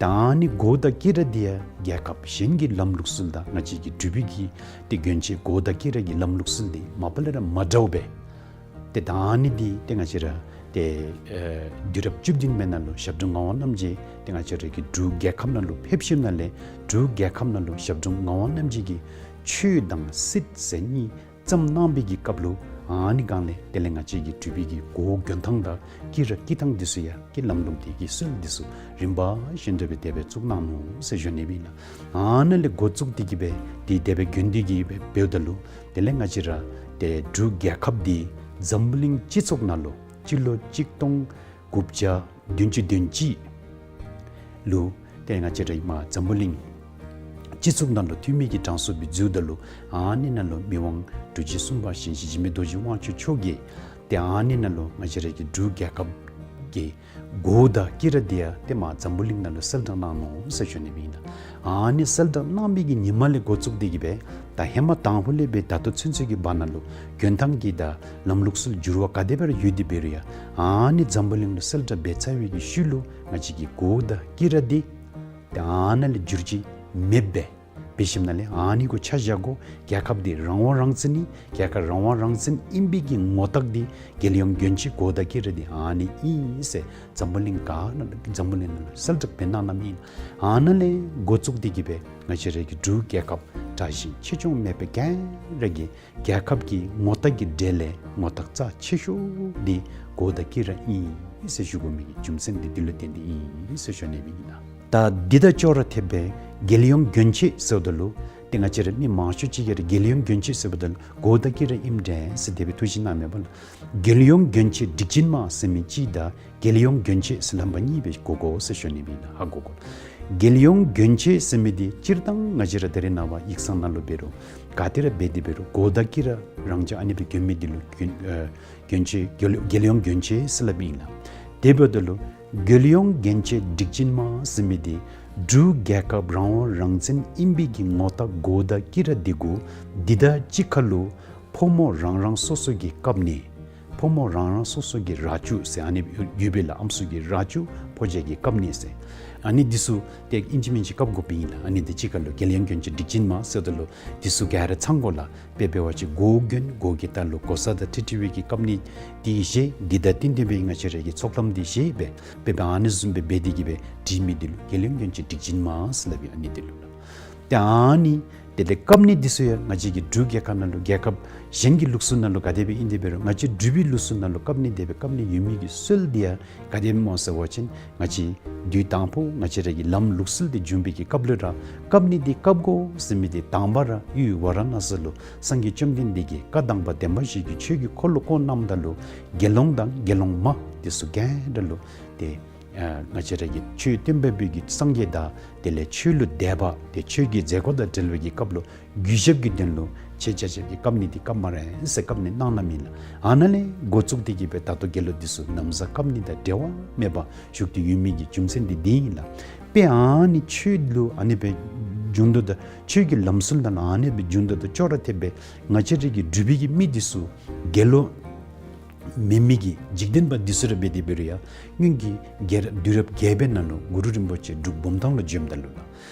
ད་ཨ་ནི་གོ་དང་དཀྱི་ར་འདི་ཡང་རྒྱལ་ཁབ་གཞན་གྱི་ལམ་ལུགས་སྲོལ་དང་ང་བཅས་ཀྱི་འབྲུག་པའི་གི་ཏེ་གྱོན་ཆས་གོ་དང་དཀྱི་ར་གི་ལམ་ལུགས་སྲོལ་འདི་མ་པ་ལས་ར་མ་འདྲཝ་སྦེ། ཏེ་ད་ཨ་ནི་འདི་ཏེ་ང་བཅས་ར་ཏེ་ཨེ་དུས་རབས་བཅུ་བདུན་པའི་ནང་ལུ་ཞབས་དྲུང་ངག་དབང་རྣམ་རྒྱལ་ཏེ་ང་བཅས་ར་གི་འབྲུག་རྒྱལ་ཁབ་ནང་ལུ་ཕེབས་ཞིནམ་ལས་འབྲུག་རྒྱལ་ཁབ་ནང་ལུ་ཞབས་དྲུང་ངག་དབང་རྣམ་རྒྱལ་གྱིས་ཆོས་དང་སྲིད་ཟེར་གཉིས་བརྩམས་གནང་པའི་གི་སྐབས་ལུ་ཨ་ནི་སྒང་ལས་དེ་ལས་ང་བཅས་ཀྱི་འབྲུག་པའི་གི་གོ་གྱོན་ཐངས་དང་དཀྱི་ར་དཀྱི་ཐངས་འདི་ཚུ་ཡང་གི་ལམ་ལུགས་འདི་གི་སྲོལ་འདི་ཚུ་རིམ་པ་བཞིན་དུ་སྦེ་དེ་སྦེ་བཙུགས་གནང་ནུག་ཟེར་ཞུ་ནི་སྦེ་ཨིན་ལགས། ཨ་ནཱ་ལས་འགོ་བཙུགས་ཏེ་གིས་སྦེ་འདི་དེ་སྦེ་གྱོན་ཏེ་གིས་སྦེ་འབདཝ་ད་ལུ་དེ་ལས་ང་བཅས་ར་ཏེ་འབྲུག་རྒྱལ་ཁབ་འདི་འཛམ་བུ་གླིང་སྤྱི་ཚོགས་ནང་ལུ་སྤྱི་ལོ་གཅིག་སྟོང་དགུ་བརྒྱ་བདུན་ཅུ་དོན་གཅིག་ལུ་ཏེ་ང་བཅས་ར་ཨིནམ་འཛམ་བུ་གླིང་སྤྱི་ཚོགས་ནང་ལུ་འཐུས་མི་གི་གྲངས་སུ་སྦེ་འཛུལཝ་ད་ལུ་ཨ་ནི་ནང་ལུ་མི་དབང་འབྲུག་རྗེ་གསུམ་པ་ཞིང་གཤེགས་འཇིགས་མེད་རྡོ་རྗེ་དབང་ཕྱུག་མཆོག་གིས་ཏེ་ཨ་ནི་ནང་ལུ་ང་བཅས་ར་གི་འབྲུག་རྒྱལ་ཁབ་ཀྱི་གོ་དང་དཀྱི་ར་འདི་ཡང་ཏེ་མར་འཛམ་བུ་གླིང་ནང་ལུ་གསལ་བསྒྲགས་གནང་ནུག་ཟེར་ཞུ་ནི་སྦེ་ཨིན་ལགས། ཨ་ནི་གསལ་བསྒྲགས་གནང་པའི་གི་ཉིནམ་ལས་འགོ་བཙུགས་ཏེ་གིས་སྦེ་ད་ཧེ་མ་དང་ཕུ་ལས་སྦེ་ད་ལྟོ་ཚུན་ཚོད་ཀྱི་བར་ན་ལུ་གྱོན་ཐངས་ཀྱི་དང་ལམ་ལུགས་སྲོལ་འགྱུར་བ་ག་དེ་སྦེ་ར་ཡོད་དེ་འབད་རུང་ཡང་ཨ་ནི་འཛམ་བུ་གླིང་ལུ་གསལ་བསྒྲགས་འབད་ཚར་བའི་གི་ཤུལ་ལུ་ང་བཅས་ཀྱི་གོ་དང་དཀྱི་ར་འདི་ཏེ་ཨ་ནཱ་ལས་འགྱུར་བཅོས་མེདཔ་སྦེ་འབད་ཞིནམ་ལས་ཨ་ནི་གུ་ཆ་བཞག་དགོ། རྒྱལ་ཁབ་འདི་རང་དབང་རང་བཙན་ཨིན། རྒྱལ་ཁབ་རང་དབང་རང་བཙན་ཨིན་པའི་གི་ངོ་རྟགས་འདི་རྒྱལ་ཡོངས་གྱོན་ཆས་གོ་དང་དཀྱི་ར་འདི་ཨ་ནི་ཨིན་ཟེར་འཛམ་བུ་གླིང་ག་ནང་འཛམ་བུ་གླིང་ནང་ལུ་གསལ་བསྒྲགས་འབད་གནང་གནངམ་ཨིན། ཨ་ནཱ་ལས་འགོ་བཙུགས་ཏེ་གིས་སྦེ་ང་བཅས་ར་གི་འབྲུག་རྒྱལ་ཁབ་དྲག་ཞན་ཆེ་ཆུང་མེད་པར་ག་ར་གིས་རྒྱལ་ཁབ་ཀྱི་ངོ་རྟགས་ཀྱི་གྲས་ལས་ངོ་རྟགས་རྩ་ཆེ་ཤོས་འདི་གོ་དང་དཀྱི་ར་ཨིན་ཟེར་ཞུ་དགོ་མི་གི་རྒྱུ་མཚན་འདི་འདི་ལུ་བརྟེན་ཏེ་ཨིན་ཟེར་ཞུ་ནི་སྦེ་ཨིན་ལགས། ད་འདི་དང་ཅོག་ར་འཐདཔ་སྦེ་རྒྱལ་ཡོངས་གྱོན་ཆས་ཟེརཝ་ད་ལུ་ཏེ་ང་བཅས་ར་མི་མང་ཤོས་ཅིག་གིས་ར་རྒྱལ་ཡོངས་གྱོན་ཆས་ཟེརཝ་ད་ལུ་གོ་དང་དཀྱི་ར་ཨིནམ་འདྲས་ཟེར་དེ་སྦེ་ཐུགས་བཞེད་གནངམ་མས་པ་ལགས། རྒྱལ་ཡོངས་གྱོན་ཆས་སྒྲིག་ཅན་མ་ཟེར་མི་ཅིག་དང་རྒྱལ་ཡོངས་གྱོན་ཆས་ཟེར་ལྷམ་པ་གཉིས་སྦེ་གོ་དགོ་ཟེར་ཞུ་ནི་སྦེ་ཨིན་ལགས། ཧ་གོ་དགོ། རྒྱལ་ཡོངས་གྱོན་ཆས་ཟེར་མི་འདི་སྤྱིར་བཏང་ང་བཅས་ར་ད་རེས་ནངས་པ་ཡིག་ཚང་ནང་ལུ་འབད་རུང་ག་ཏེ་ར་འབད་དེ་འབད་རུང་གོ་དང་དཀྱི་ར་རང་འཇགས་ཨ་ནི་སྦེ་གྱོན་མི་འདི་ལུ་གྱོན་ཨེ་གྱོན་ཆས་རྒྱལ་རྒྱལ་ཡོངས་གྱོན་ཆས་ཟེར་སླབ་ཨིན་ལགས། དེ་འབདཝ་ད་ལུ་རྒྱལ་ཡོངས་གྱོན་ཆས་སྒྲིག་ཅན་མ་ཟེར་མི་འདི་འབྲུག་རྒྱལ་ཁབ་རང་དབང་རང་བཙན་ཨིན་པའི་གི་ངོ་རྟགས་གོ་དང་དཀྱི་ར་འདི་གུ་འདི་དང་གཅིག་ཁར་ལུ་ཕོ་མོ་རང་རང་སོ་སོ་གི་བཀབ་ནི་ཕོ་མོ་རང་རང་སོ་སོ་གི་ར་ཅུ་ཟེར་ཨ་ནི་ཡོད་པས་ལགས། ཨམ་སྲུ་གི་ར་ཅུ་ཕོ་རྒྱས་ཀྱིས་བཀབ་ནི་ཟེར། ཨ་ནི་འདི་ཚུ་ཏེ་ཨིན་ཅི་མིན་ཅི་བཀབ་དགོཔ་ཨིན་ལགས། ཨ་ནི་འདི་གཅིག་ཁར་ལུ་རྒྱལ་ཡོངས་གྱོན་ཆས་སྒྲིག་ཅན་མ་ཟེརཝ་ད་ལུ་འདི་ཚུ་ག་ར་ཚང་དགོ་ལགས། དཔེ་འབད་བ་ཅིན་གོ་གྱོན་གོ་གི་ལྟག་ལུ་གོ་ས་དང་འཁྲིལ་འཁྲིལ་བའི་གི་བཀབ་ནི་འདི་བཞེས། འདི་དང་བསྟུན་ཏེ་སྦེ་ང་བཅས་ར་གི་ཚོགས་ལྷམ་འདི་བཞེས་སྦེ་དཔེ་འབད་ཨ་ནི་བཟུམ་སྦེ་འབད་དེ་གིས་སྦེ་སྒྲིག་མི་འདི་ལུ་རྒྱལ་ཡོངས་གྱོན་ཆས་སྒྲིག་ཅན་མ་ཟེར་སླབ་ཨིན། ཨ་ནི་འདི་ལུ་ལགས། ཏེ་ཨ་ནི་དེ་ལས་བཀབ་ནི་འདི་ཚུ་ཡང་ང་བཅས་ཀྱི་འབྲུག་རྒྱལ་ཁབ་ནང་ལུ་རྒྱལ་ཁབ་གཞན་གྱི་ལུགས་སྲོལ་ནང་ལུ་ག་དེ་སྦེ་ཨིན་དེ་འབད་རུང་ང་བཅས་འབྲུག་པའི་ལུགས་སྲོལ་ནང་ལུ་བཀབ་ནི་དེ་སྦེ་བཀབ་ནི་ཡོད་མི་གི་སྲོལ་འདི་ཡང་ག་དེ་སྨོ་ཟེར་བ་ཅིན་ང་བཅས་དུས་དང་པོ་ང་བཅས་ར་གི་ལམ་ལུགས་སྲོལ་འདི་བྱུང་བའི་གི་སྐབས་ལུ་ར་བཀབ་ནི་འདི་བཀབ་དགོ་ཟེར་མི་འདི་དང་པ་ར་ཡུལ་ཝཱ་ར་ཎ་སི་ལུ་སངས་རྒྱས་བཅོམ་ལྡན་འདས་ཀྱིས་བཀའ་དང་པ་བདེན་པ་བཞི་གི་ཆོས་ཀྱི་འཁོར་ལོ་བསྐོར་གནངམ་ད་ལུ་དགེ་སློང་དང་དགེ་སློང་མ་འདི་ཚུ་ག་ར་ལུ་ཏེ་ཨ་ང་བཅས་ར་གི་ཆོས་སྟོན་པ་པོ་གི་སངས་རྒྱས་དང་དེ་ལས་ཆོས་ལུ་དད་པ་ཏེ་ཆོས་ཀྱི་མཛད་སྒོ་དང་འབྲེལ་བའི་གི་སྐབས་ལུ་གུས་ཞབས་ཀྱི་དོན་ལུ་ཆེ་ཆ་ཆབ་ཀྱི་བཀབ་ནི་འདི་བཀབ་སྨ་རེ་ཟེར་བཀབ་ནི་གནང་གནངམ་ཨིན་ལགས། ཨ་ནཱ་ལས་འགོ་བཙུགས་ཏེ་གི་སྦེ་ད་ལྟོ་དགེ་སློང་འདི་ཚུ་ན་བཟའ་བཀབ་ནི་དང་འབྲེལ་བ་མེདཔ་བཞུགས་ཏེ་ཡོད་མི་གི་རྒྱུ་མཚན་འདི་འདི་ཨིན་ལགས། དཔེ་ཨ་ནི་ཆོས་ལུ་ཨ་ནི་སྦེ་རྒྱུན་དུ་དང་ཆོས་ཀྱི་ལམ་སྲོལ་དང་ཨ་ནི་སྦེ་རྒྱུན་དུ་དང་ཅོག་ར་འཐདཔ་སྦེ་ང་བཅས་ར་གི་འབྲུག་པའི་གི་མི་འདི་ཚུ་དགེ་སློང་མེན་མི་གི་འཇིག་རྟེན་པ་འདི་ཚུ་ར་འབད་དེ་འབད་རུང་ཡང་སྔོན་གྱི་རྒྱལ་རབས་དུས་རབས་བརྒྱད་པའི་ནང་ལུ་གུ་རུ་རིན་པོ་ཆེ་འབྲུག་བུམ་ཐང་ལུ་བྱོནམ་ད་ལུ་ལགས།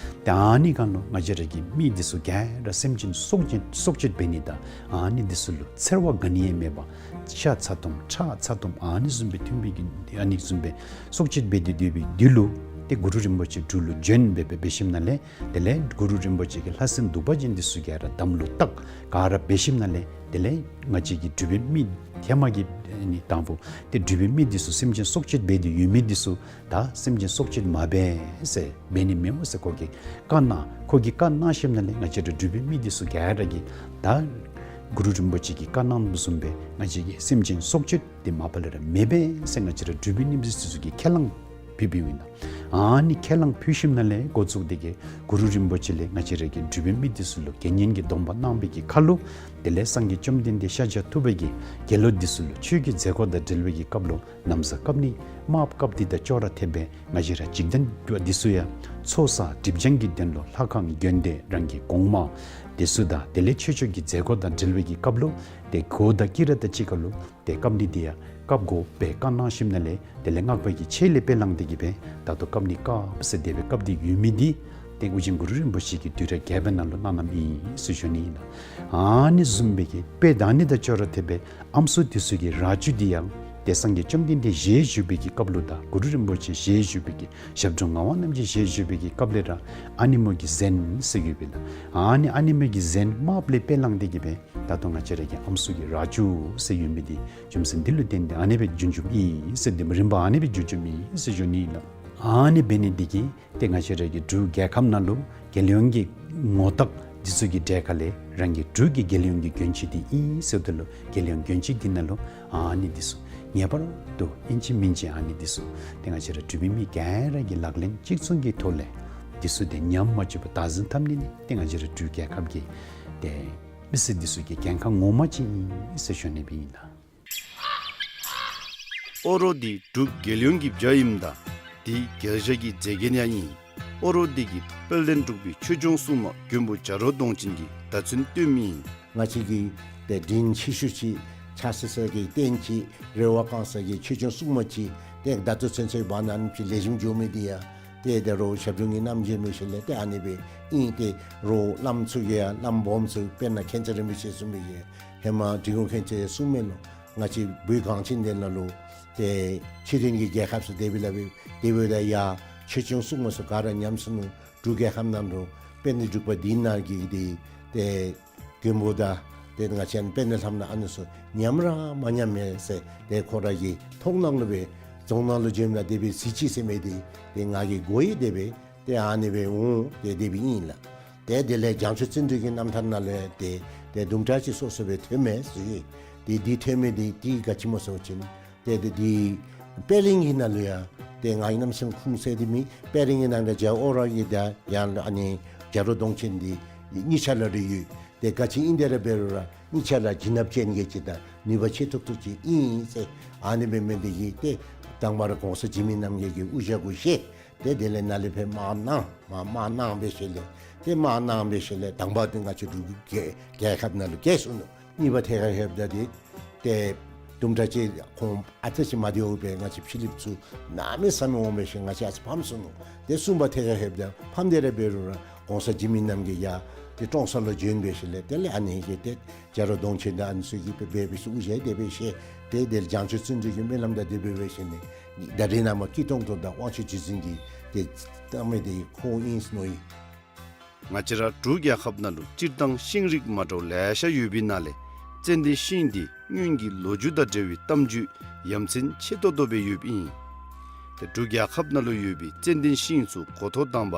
ཏེ་ཨ་ནི་སྒང་ལུ་ང་བཅས་ར་གི་མི་འདི་ཚུ་ག་ར་སེམས་ཅན་སྲོག་གཅོད་སྲོག་གཅོད་འབད་ནི་དང་ཨ་ནི་འདི་ཚུ་ལུ་འཚེར་བ་ག་ནི་ཡང་མེདཔ་ཤ་ཚ་ཏོམ་ཁྲག་ཚ་ཏོམ་ཨ་ནི་བཟུམ་སྦེ་ཐོན་པའི་གི་ཨ་ནི་བཟུམ་སྦེ་སྲོག་གཅོད་འབད་དེ་སྡོད་པའི་དུས་ལུ་ཏེ་གུ་རུ་རིན་པོ་ཆེ་འབྲུག་ལུ་བྱོན་སྦེ་སྦེ་འབད་ཞིནམ་ལས་དེ་ལས་གུ་རུ་རིན་པོ་ཆེ་གིས་ལྷ་སྲིན་གདུག་པ་ཅན་འདི་ཚུ་ག་ར་དམ་ལུ་བཏགས་ག་ར་འབད་ཞིནམ་ལས་དེ་ལས་ང་བཅས་ཀྱི་འབྲུག་པའི་མི་ཧེ་མ་གི་ཨ་ནི་དང་པོ་ཏེ་འབྲུག་པའི་མི་འདི་ཚུ་སེམས་ཅན་སྲོག་གཅོད་འབད་དེ་ཡོད་མི་འདི་ཚུ་ད་སེམས་ཅན་སྲོག་གཅོད་མ་འབད་ཟེར་འབད་ནི་མེདཔ་ཟེར་ཁོ་གིས་བཀའ་གནང་། ཁོ་གིས་བཀའ་གནང་ཞིནམ་ལས་ང་བཅས་ར་འབྲུག་པའི་མི་འདི་ཚུ་ག་ར་གིས་ད་གུ་རུ་རིན་པོ་ཆེ་གིས་བཀའ་གནང་བཟུམ་སྦེ་ང་བཅས་ཀྱིས་སེམས་ཅན་སྲོག་གཅོད་འདི་མ་པ་ལས་ར་མི་འབད་ཟེར་ང་བཅས་ར་འབྲུག་པའི་མི་འདི་ཚུ་གིས་ཁས་བླངས་ཕུལ་བའི་ཨིན་ལགས། ཨ་ནི་ཁས་བླངས་ཕུལ་ཞིནམ་ལས་འགོ་བཙུགས་ཏེ་གི་གུ་རུ་རིན་པོ་ཆེ་ལས་ང་བཅས་ར་གི་འབྲུག་པའི་མི་འདི་ཚུ་ལུ་དགེ་བསྙེན་གྱི་སྡོམ་པ་གནང་བའི་གི་ཁར་ལུ་དེ་ལས་སངས་རྒྱས་བཅོམ་ལྡན་འདས་ཤཱཀྱ་ཐུབ་པ་གིས་དགེ་སློང་འདི་ཚུ་ལུ་ཆོས་ཀྱི་མཛད་སྒོ་དང་འབྲེལ་བའི་གི་སྐབས་ལུ་ན་བཟའ་བཀབ་ནི་དམརཔོ་བཀབ་ནི་དང་ཅོག་ར་འཐདཔ་སྦེ་ང་བཅས་ར་འཇིག་རྟེན་པ་འདི་ཚུ་ཡང་ཚོགས་བསགས་སྒྲིབ་སྦྱང་གི་དོན་ལུ་ལྷ་ཁང་དགོན་སྡེ་རང་གི་གོང་མ་འདི་ཚུ་དང་དེ་ལས་ཆོས་ཕྱོགས་ཀྱི་མཛད་སྒོ་དང་འབྲེལ་བའི་གི་སྐབས་ལུ་ཏེ་གོས་དང་དཀྱི་ར་དང་གཅིག་ཁར་ལུ་ཏེ་བཀབ་ནི་འདི་ཡང་བཀབ་དགོ་པའི་བཀའ་གནང་ཞིནམ་ལས་དེ་ལས་སྔགས་པ་གིས་ཆེད་ལས་དཔེ་བླངས་ཏེ་གི་སྦེ་ད་ལྟོ་བཀབ་ནི་བཀབ་ཟེར་དེ་སྦེ་བཀབ་སྟེ་ཡོད་མི་འདི་ཏེ་ཨོ་རྒྱན་གུ་རུ་རིན་པོ་ཆེ་གིས་དུས་རབས་བརྒྱད་པའི་ནང་ལུ་གནང་གནངམ་ཨིན་ཟེར་ཞུ་ནི་ཨིན་ལགས། ཨ་ནི་བཟུམ་སྦེ་གི་དཔེ་ད་ཨ་ནི་དང་ཅོག་ར་འཐདཔ་སྦེ་ཨམ་སྲུ་འདི་ཚུ་གི་རྭ་ཅོ་འདི་ཡང་ཏེ་སངས་རྒྱས་བཅོམ་ལྡན་འདས་ཞལ་བཞུགས་པའི་གི་སྐབས་ལུ་དང་གུ་རུ་རིན་པོ་ཆེ་ཞལ་བཞུགས་པའི་གི་ཞབས་དྲུང་ངག་དབང་རྣམ་རྒྱལ་ཞལ་བཞུགས་པའི་གི་སྐབས་ལས་ར་ཨ་ནེ་མོ་གི་གཟན་ཟེར་ཡོདཔ་ཨིན་ལགས། ཨ་ནི་ཨ་ནེ་མོ་གི་གཟན་དམརཔོ་ལས་དཔེ་བླངས་ཏེ་གི་སྦེ་ད་ལྟོ་ང་བཅས་ར་གི་ཨམ་སྲུ་གི་རྭ་ཅོ་ཟེར་ཡོད་མི་འདི་རྒྱུ་མཚན་འདི་ལུ་བརྟེན་ཏེ་ཨ་ནི་སྦེ་བྱུང་བྱུངམ་ཨིན་ཟེར། འདི་རིམ་པ་ཨ་ནི་སྦེ་བྱུང་བྱུངམ་ཨིན་ཟེར་ཞུ་ནི་ཨིན་ལགས། ཨ་ནི་འབད་ནི་འདི་གིས་ཏེ་ང་བཅས་ར་གི་འབྲུག་རྒྱལ་ཁབ་ནང་ལུ་རྒྱལ་ཡོངས་ཀྱི་ངོ་རྟགས་འདི་ཚུ་གི་གྲས་ཁར་ལས་རང་གི་འབྲུག་གི་རྒྱལ་ཡོངས་ཀྱི་གྱོན་ཆས་འདི་ཨིན་ཟེརཝ་ད་ལུ་རྒྱལ་ཡོངས་གྱོན་ཆས་འདི་ནང་ལུ་ཨ་ནི་འདི་ཚུ་ངེས་པར་དུ་ཨིན་ཅི་མིན་ཅི་ཨ་ནི་འདི་ཚུ་ཏེ་ང་བཅས་ར་འབྲུག་པའི་མི་ག་ར་གིས་ལག་ལེན་གཅིག་མཚུངས་ཀྱི་ཐོག་ལས་འདི་ཚུ་ཏེ་ཉམས་མ་བཅུག་པར་བདག་འཛིན་འཐབ་ནི་ནི་ཏེ་ང་བཅས་ར་འབྲུག་རྒྱལ་ཁབ་ཀྱི་ཏེ་མི་སེར་འདི་ཚུ་གི་འགན་ཁག་ངོ་མ་ཅིག་ཨིན་ཟེར་ཞུ་ནི་སྦེ་ཨིན་ལགས། ཨོ་རོག་འདི་འབྲུག་རྒྱལ་ཡོངས་ཀྱི་བྱ་ཨིནམ་ད་འདི་རྒྱལ་བྱ་གི་མཛེས་རྒྱན་ཡང་ཨིན། ཨོ་རོག་འདི་གི་དཔལ་ལྡན་འབྲུག་པའི་ཆོས་སྐྱོང་སྲུང་མ་མགོན་པོ་བྱ་རོག་གདོང་ཅན་གྱིས་བརྡ་མཚོན་སྟོན་མི་ཨིན། ང་བཅས་ཀྱི་ཏེ་དྲིན་ཆེ་ཤོས་ཅིག་ཕྱག་འཚལ་ས་གི་རྟེན་ཅིག་རེ་བ་བསྐང་ས་གི་ཆོས་སྐྱོང་སྲུང་མ་ཅིག་ཏེ་བརྡ་མཚོན་ཚུན་ཚོད་འབག་གནང་མི་ཅིག་ལེགས་ཤོམ་འགྱོ་མི་འདི་ཡང་ཏེ་ད་རུང་ཞབས་དྲུང་གི་རྣམ་འབྱེད་འབད་ཞིནམ་ལས་ཏེ་ཨ་ནི་སྦེ་ཨིན། ཏེ་རོགས་བླམ་ཚུ་གིས་ཡང་བླམ་སྦོམ་ཚུ་དཔེར་ན་མཁྱེན་བརྩེ་རིན་པོ་ཆེ་གསུངས་མི་གི་ཧེ་མ་འབྲི་གུང་མཁྱེན་བརྩེ་གསུངས་མི་ལུ་ང་བཅས་བོད་གངས་ཅན་འདི་ནང་ལུ་ཏེ་ཆོས་ལྡན་གྱི་རྒྱལ་ཁབ་ཚུ་དེ་སྦེ་ལས་སྦེ་དེ་སྦེ་ད་ཡ་ཆོས་སྐྱོང་སྲུང་མ་ཚུ་ག་ར་ཉམས་སོ་ནུག། འབྲུག་རྒྱལ་ཁབ་ནང་ལུ་དཔལ་ལྡན་འབྲུག་པ་འདི་ནང་གི་འདི་ཏེ་མགོན་པོ་དང་ཏེ་ང་བཅས་དཔལ་ལྡན་ལྷ་མོ་ཨ་ནི་ཚུ་ཉམས་ར་མ་ཉམས་མས་ཟེར་ཏེ་ཁོ་ར་གི་མཐོང་སྣང་ལུ་སྦེ་རྫོང་ནང་ལུ་བྱོནམ་ད་དེ་སྦེ་གཟིགས་ཅི་ཟེར་མི་འདི་ཏེ་ང་གིས་གོ་ཡི། དེ་སྦེ་ཏེ་ཨ་ནི་སྦེ་འོང་ཏེ་དེ་སྦེ་ཨིན་ལགས། ཏེ་དེ་ལས་བྱང་ཆུབ་བརྩོན་འགྲུས་ཀྱི་རྣམ་ཐར་ནང་ལས་ཏེ་ཏེ་དུམ་གྲ་ཅིག་སོ་སོ་སྦེ་ཐོན་མས་ཟེར། ཏེ་འདི་ཐོན་མི་འདི་ཏེ་ག་ཅི་སྨོ་ཟེར་བ་ཅིན་ཏེ་ཏེ་འདི་པད་གླིང་གི་ནང་ལུ་ཡང་ཏེ་ང་གིས་གནམ་མེད་ས་མེད་ཁུངས་བཙན་ཏེ་མེད། པད་གླིང་གི་ནང་གི་རྒྱལ་ཨོ་རོག་གི་ད་ཡང་ཨ་ནི་རྒྱལ་རོག་གདོང་ཅན་འདི་གཉིས་ཆ་ར་རེ་ཡོད། ཏེ་ག་ཅི་ཨིན་དེ་ར་འབད་རུང་ར་གཉིས་ཆ་ར་བྱིན་རླབས་ཅན་གྱི་ཅིག་དང་ནུས་པ་ཆེ་ཏོག་ཏོ་ཅིག་ཨིན་ཟེར། ཨ་ནི་སྦེ་མི་འདི་གིས་ཏེ་དང་པ་ར་གོང་ས་འཇིགས་མེད་རྣམ་རྒྱལ་གྱི་དབུ་ཞྭ་གུ་བཞེས། ཏེ་དེ་ལས་ནཱ་ལས་ཕར་དམག་གནང་མ་དམག་གནང་འབད་ཞིནམ་ལས་ཏེ་དམག་གནང་འབད་ཞིནམ་ལས་དང་པ་འདི་ང་བཅས་འབྲུག་རྒྱལ་རྒྱལ་ཁབ་ནང་ལུ་བསྐྱལ་སོ་ནུག། གཉིས་པ་ཐད་ཁར་ལྷོདཔ་ད་འདི་ཏེ་དུམ་གྲ་ཅིག་ཁོང་ཨ་ཙི་ཅིག་མ་བདེཝ་སྦེ་ང་བཅས་ཕྱི་གླིངཔ་ཚུ་གནམ་མེད་ས་མེད་འོང་འབད་ཞིནམ་ང་བཅས་ཨ་ཙི་ཕམ་སོ་ནུག། ཏེ་གསུམ་པ་ཐད་ཁར་ལྷོདཔ་ད་ཕམ་སྟེ་ར་འབད་རུང་ར་གོང་ས་འཇིགས་མེད་རྣམ་རྒྱལ་ཡར་ཏེ་ཀྲོང་གསར་ལུ་བྱོན་འབད་ཞིནམ་ལས་དེ་ལས་ཨ་ནི་གིས་ཏེ་རྒྱལ་རོག་གདོང་ཅན་དང་ཨ་ནི་ཚུ་གིས་སྦེ་འབད་ཞིནམ་དབུ་ཞྭ་དེ་སྦེ་བཞེས། ཏེ་དེ་ལས་བྱང་ཆུབ་བརྩོན་འགྲུས་ཀྱི་སྨོན་ལམ་དང་དེ་སྦེ་འབད་ཞིནམ་ལས་ད་རེས་ནངས་པ་སྐྱིད་ཏོང་ཏོ་དང་དབང་ཕྱུག་རྗེ་བཙུན་གྱིས་ཏེ་བཏབ་མི་འདི་ཁོ་ཨིན་ཟེར་མནོ་ཡི། ང་བཅས་ར་འབྲུག་རྒྱལ་ཁབ་ནང་ལུ་སྤྱིར་བཏང་ཤིང་རིགས་མ་འདྲཝ་ལེ་ཤ་ཡོད་པའི་ནང་ལས་ཙན་དན་ཤིང་འདི་སྔོན་གྱི་ལོ་རྒྱུས་དང་འབྲེལ་བའི་གཏམ་རྒྱུད་ཡ་མཚན་ཆེ་ཏོག་ཏོ་སྦེ་ཡོདཔ་ཨིན། ཏེ་འབྲུག་རྒྱལ་ཁབ་ནང་ལུ་ཡོད་པའི་ཙན་དན་ཤིང་ཚུ་འགོ་ཐོག་དང་པ་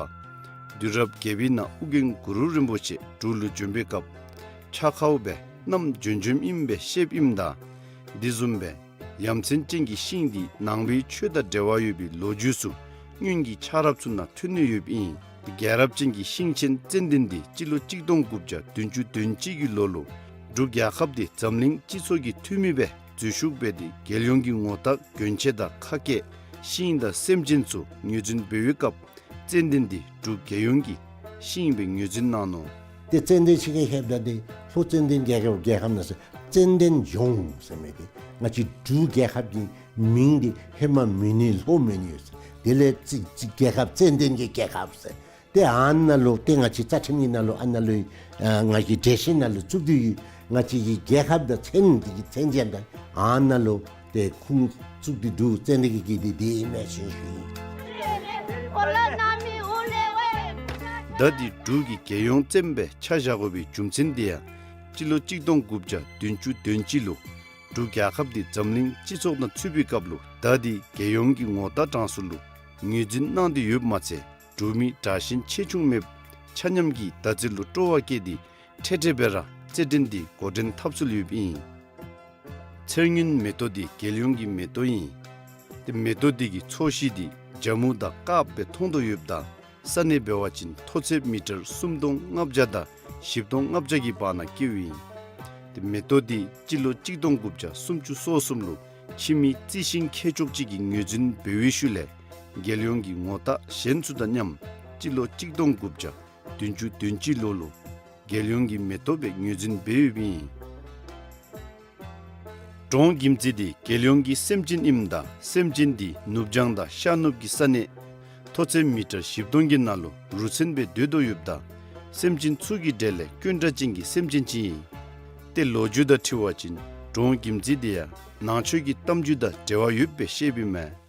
དུས་རབས་བརྒྱད་པའི་ནང་ཨོ་རྒྱན་གུ་རུ་རིན་པོ་ཆེ་འབྲུག་ལུ་བྱོན་པའི་སྐབས་ཆགས་ཁར་སྦེ་གནམ་ལྗོན་ལྗོནམ་ཨིནམ་སྦེ་བཤདཔ་ཨིནམ་ད་དེ་བཟུམ་སྦེ་ཡ་མཚན་ཅན་གྱི་ཤིང་འདི་ནང་པའི་ཆོས་དང་འབྲེལ་བ་ཡོད་པའི་ལོ་རྒྱུས་ཚུ་སྔོན་གྱི་ཆགས་རབས་ཚུ་ནང་ཐོན་ནི་ཡོདཔ་ཨིན། རྒྱལ་རབས་ཅན་གྱི་ཤིང་ཆེན་ཙན་དན་འདི་སྤྱི་ལོ་གཅིག་སྟོང་དགུ་བརྒྱ་བདུན་ཅུ་དོན་གཅིག་གི་ལོ་ལུ་འབྲུག་རྒྱལ་ཁབ་འདི་འཛམ་གླིང་སྤྱི་ཚོགས་ཀྱི་འཐུས་མི་སྦེ་འཛུལ་ཞུགས་འབད་དེ་རྒྱལ་ཡོངས་ཀྱི་ངོ་རྟགས་གྱོན་ཆས་དང་ཁ་སྐད་ཤིང་དང་སེམས་ཅན་ཚུ་ངོས་འཛིན་འབད་བའི་སྐབས་ཙན་དན་འདི་འབྲུག་རྒྱལ་ཡོངས་ཀྱི་ཤིང་སྦེ་ངོས་འཛིན་གནང་ནུག། ཏེ་ཙན་དན་ཤིང་གི་ཧེབ་ད་འདི་ལྷོ་ཙན་དན་རྒྱལ་ཁབ་རྒྱལ་ཁབ་ནང་སུ་ཙན་དན་ལྗོངས་ཟེར་མི་འདི་ང་བཅས་འབྲུག་རྒྱལ་ཁབ་ཀྱི་མིང་འདི་ཧེ་མ་མེད་ནི་ལྷོ་མེད་ནི་ཡོད་ཟེར། དེ་ལས་ཙི་ཙི་རྒྱལ་ཁབ་ཙན་དན་གྱི་རྒྱལ་ཁབ་ཟེར། ཏེ་ཨ་ནཱ་ལུ་ཏེ་ང་བཅས་རྩ་ཁྲིམས་ཀྱི་ནང་ལུ་ཨ་ནཱ་ལུ་ཨ་ང་གི་འགྲེལ་བཤད་ནང་ལུ་བཙུགས་ཏེ་ཡོད། ང་བཅས་ཀྱི་རྒྱལ་ཁབ་དང་མཚན་འདི་གི་མཚན་ཅན་དང་ཨ་ནཱ་ལུ་ཏེ་ཁུངས་བཙུགས་ཏེ་འདུག། ཙན་དན་གྱི་གི་འདི་འདི་ཨིན་མས་ཟེར་ཞུ་ཡི། ད་འདི་འབྲུག་གི་རྒྱལ་ཡོངས་ཙན་དན་སྦེ་ཆ་བཞག་དགོ་པའི་རྒྱུ་མཚན་འདི་ཡང་སྤྱི་ལོ་གཅིག་སྟོང་དགུ་བརྒྱ་བདུན་ཅུ་དོན་གཅིག་ལུ་འབྲུག་རྒྱལ་ཁབ་འདི་འཛམ་གླིང་སྤྱི་ཚོགས་ནང་ཚུད་པའི་སྐབས་ལུ་ད་འདི་རྒྱལ་ཡོངས་ཀྱི་ངོ་རྟགས་གྲངས་སུ་ལུ་ངོས་འཛིན་གནང་སྟེ་ཡོདཔ་མ་ཚད་འབྲུག་མི་དྲག་ཞན་ཆེ་ཆུང་མེདཔ་ཆ་མཉམ་གྱིས་ད་ཚེ་ལུ་སྤྲོ་བ་བསྐྱེད་དེ་འཕྲལ་འཕྲལ་སྦེ་ར་རྩེད་འགྲན་འདི་འགོ་འདྲེན་འཐབ་སྲོལ་ཡོདཔ་ཨིན། ཚེར་སྔོན་མེ་ཏོག་འདི་རྒྱལ་ཡོངས་ཀྱི་མེ་ཏོག་ཨིན། ཏེ་མེ་ཏོག་འདི་གི་ཚོས་གཞི་འདི་ཇ་མུ་དང་དཀརཔོ་སྦེ་མཐོང་དོ་ཡོདཔ་ད་ས་གནས་འབད་བ་ཅིན་མཐོ་ཚད་མི་ཊར་སུམ་སྟོང་ལྔ་བརྒྱ་དང་བཞི་སྟོང་ལྔ་བརྒྱ་གི་བར་ན་སྐྱེཝ་ཨིན། ཏེ་མེ་ཏོག་འདི་སྤྱི་ལོ་གཅིག་སྟོང་དགུ་བརྒྱ་སུམ་ཅུ་སོ་གསུམ་ལུ་ཕྱི་མི་རྩི་ཤིང་མཁས་མཆོག་ཅིག་གིས་ངོས་འཛིན་འབད་བའི་ཤུལ་ལས་རྒྱལ་ཡོངས་ཀྱི་ངོ་རྟགས་གཞན་ཚུ་དང་མཉམ་སྤྱི་ལོ་གཅིག་སྟོང་དགུ་བརྒྱ་བདུན་ཅུ་དོན་གཅིག་ལོ་ལུ་རྒྱལ་ཡོངས་ཀྱི་མེ་ཏོག་སྦེ་ངོས་འཛིན་འབད་ཡོདཔ་ཨིན། འབྲོང་གྱིམ་ཙི་འདི་རྒྱལ་ཡོངས་ཀྱི་སེམས་ཅན་ཨིནམ་ད་སེམས་ཅན་འདི་ནུབ་བྱང་དང་ཤར་ནུབ་ཀྱི་ས་གནས་མཐོ་ཚད་མི་ཊར་བཞི་སྟོང་གི་ནང་ལུ་རུ་མཚོན་སྦེ་སྡོད་དོ་ཡོདཔ་ད་སེམས་ཅན་ཚུ་གི་གྲས་ལས་དཀོན་དྲགས་ཅན་གྱི་སེམས་ཅན་ཅིག་ཨིན། ཏེ་ལོ་རྒྱུས་དང་འཁྲིལ་བ་ཅིན་འབྲོང་གྱིམ་ཙི་འདི་ཡང་ནང་ཆོས་ཀྱི་གཏམ་རྒྱུད་དང་འབྲེལ་བ་ཡོདཔ་སྦེ་བཤདཔ་ཨིན་མས།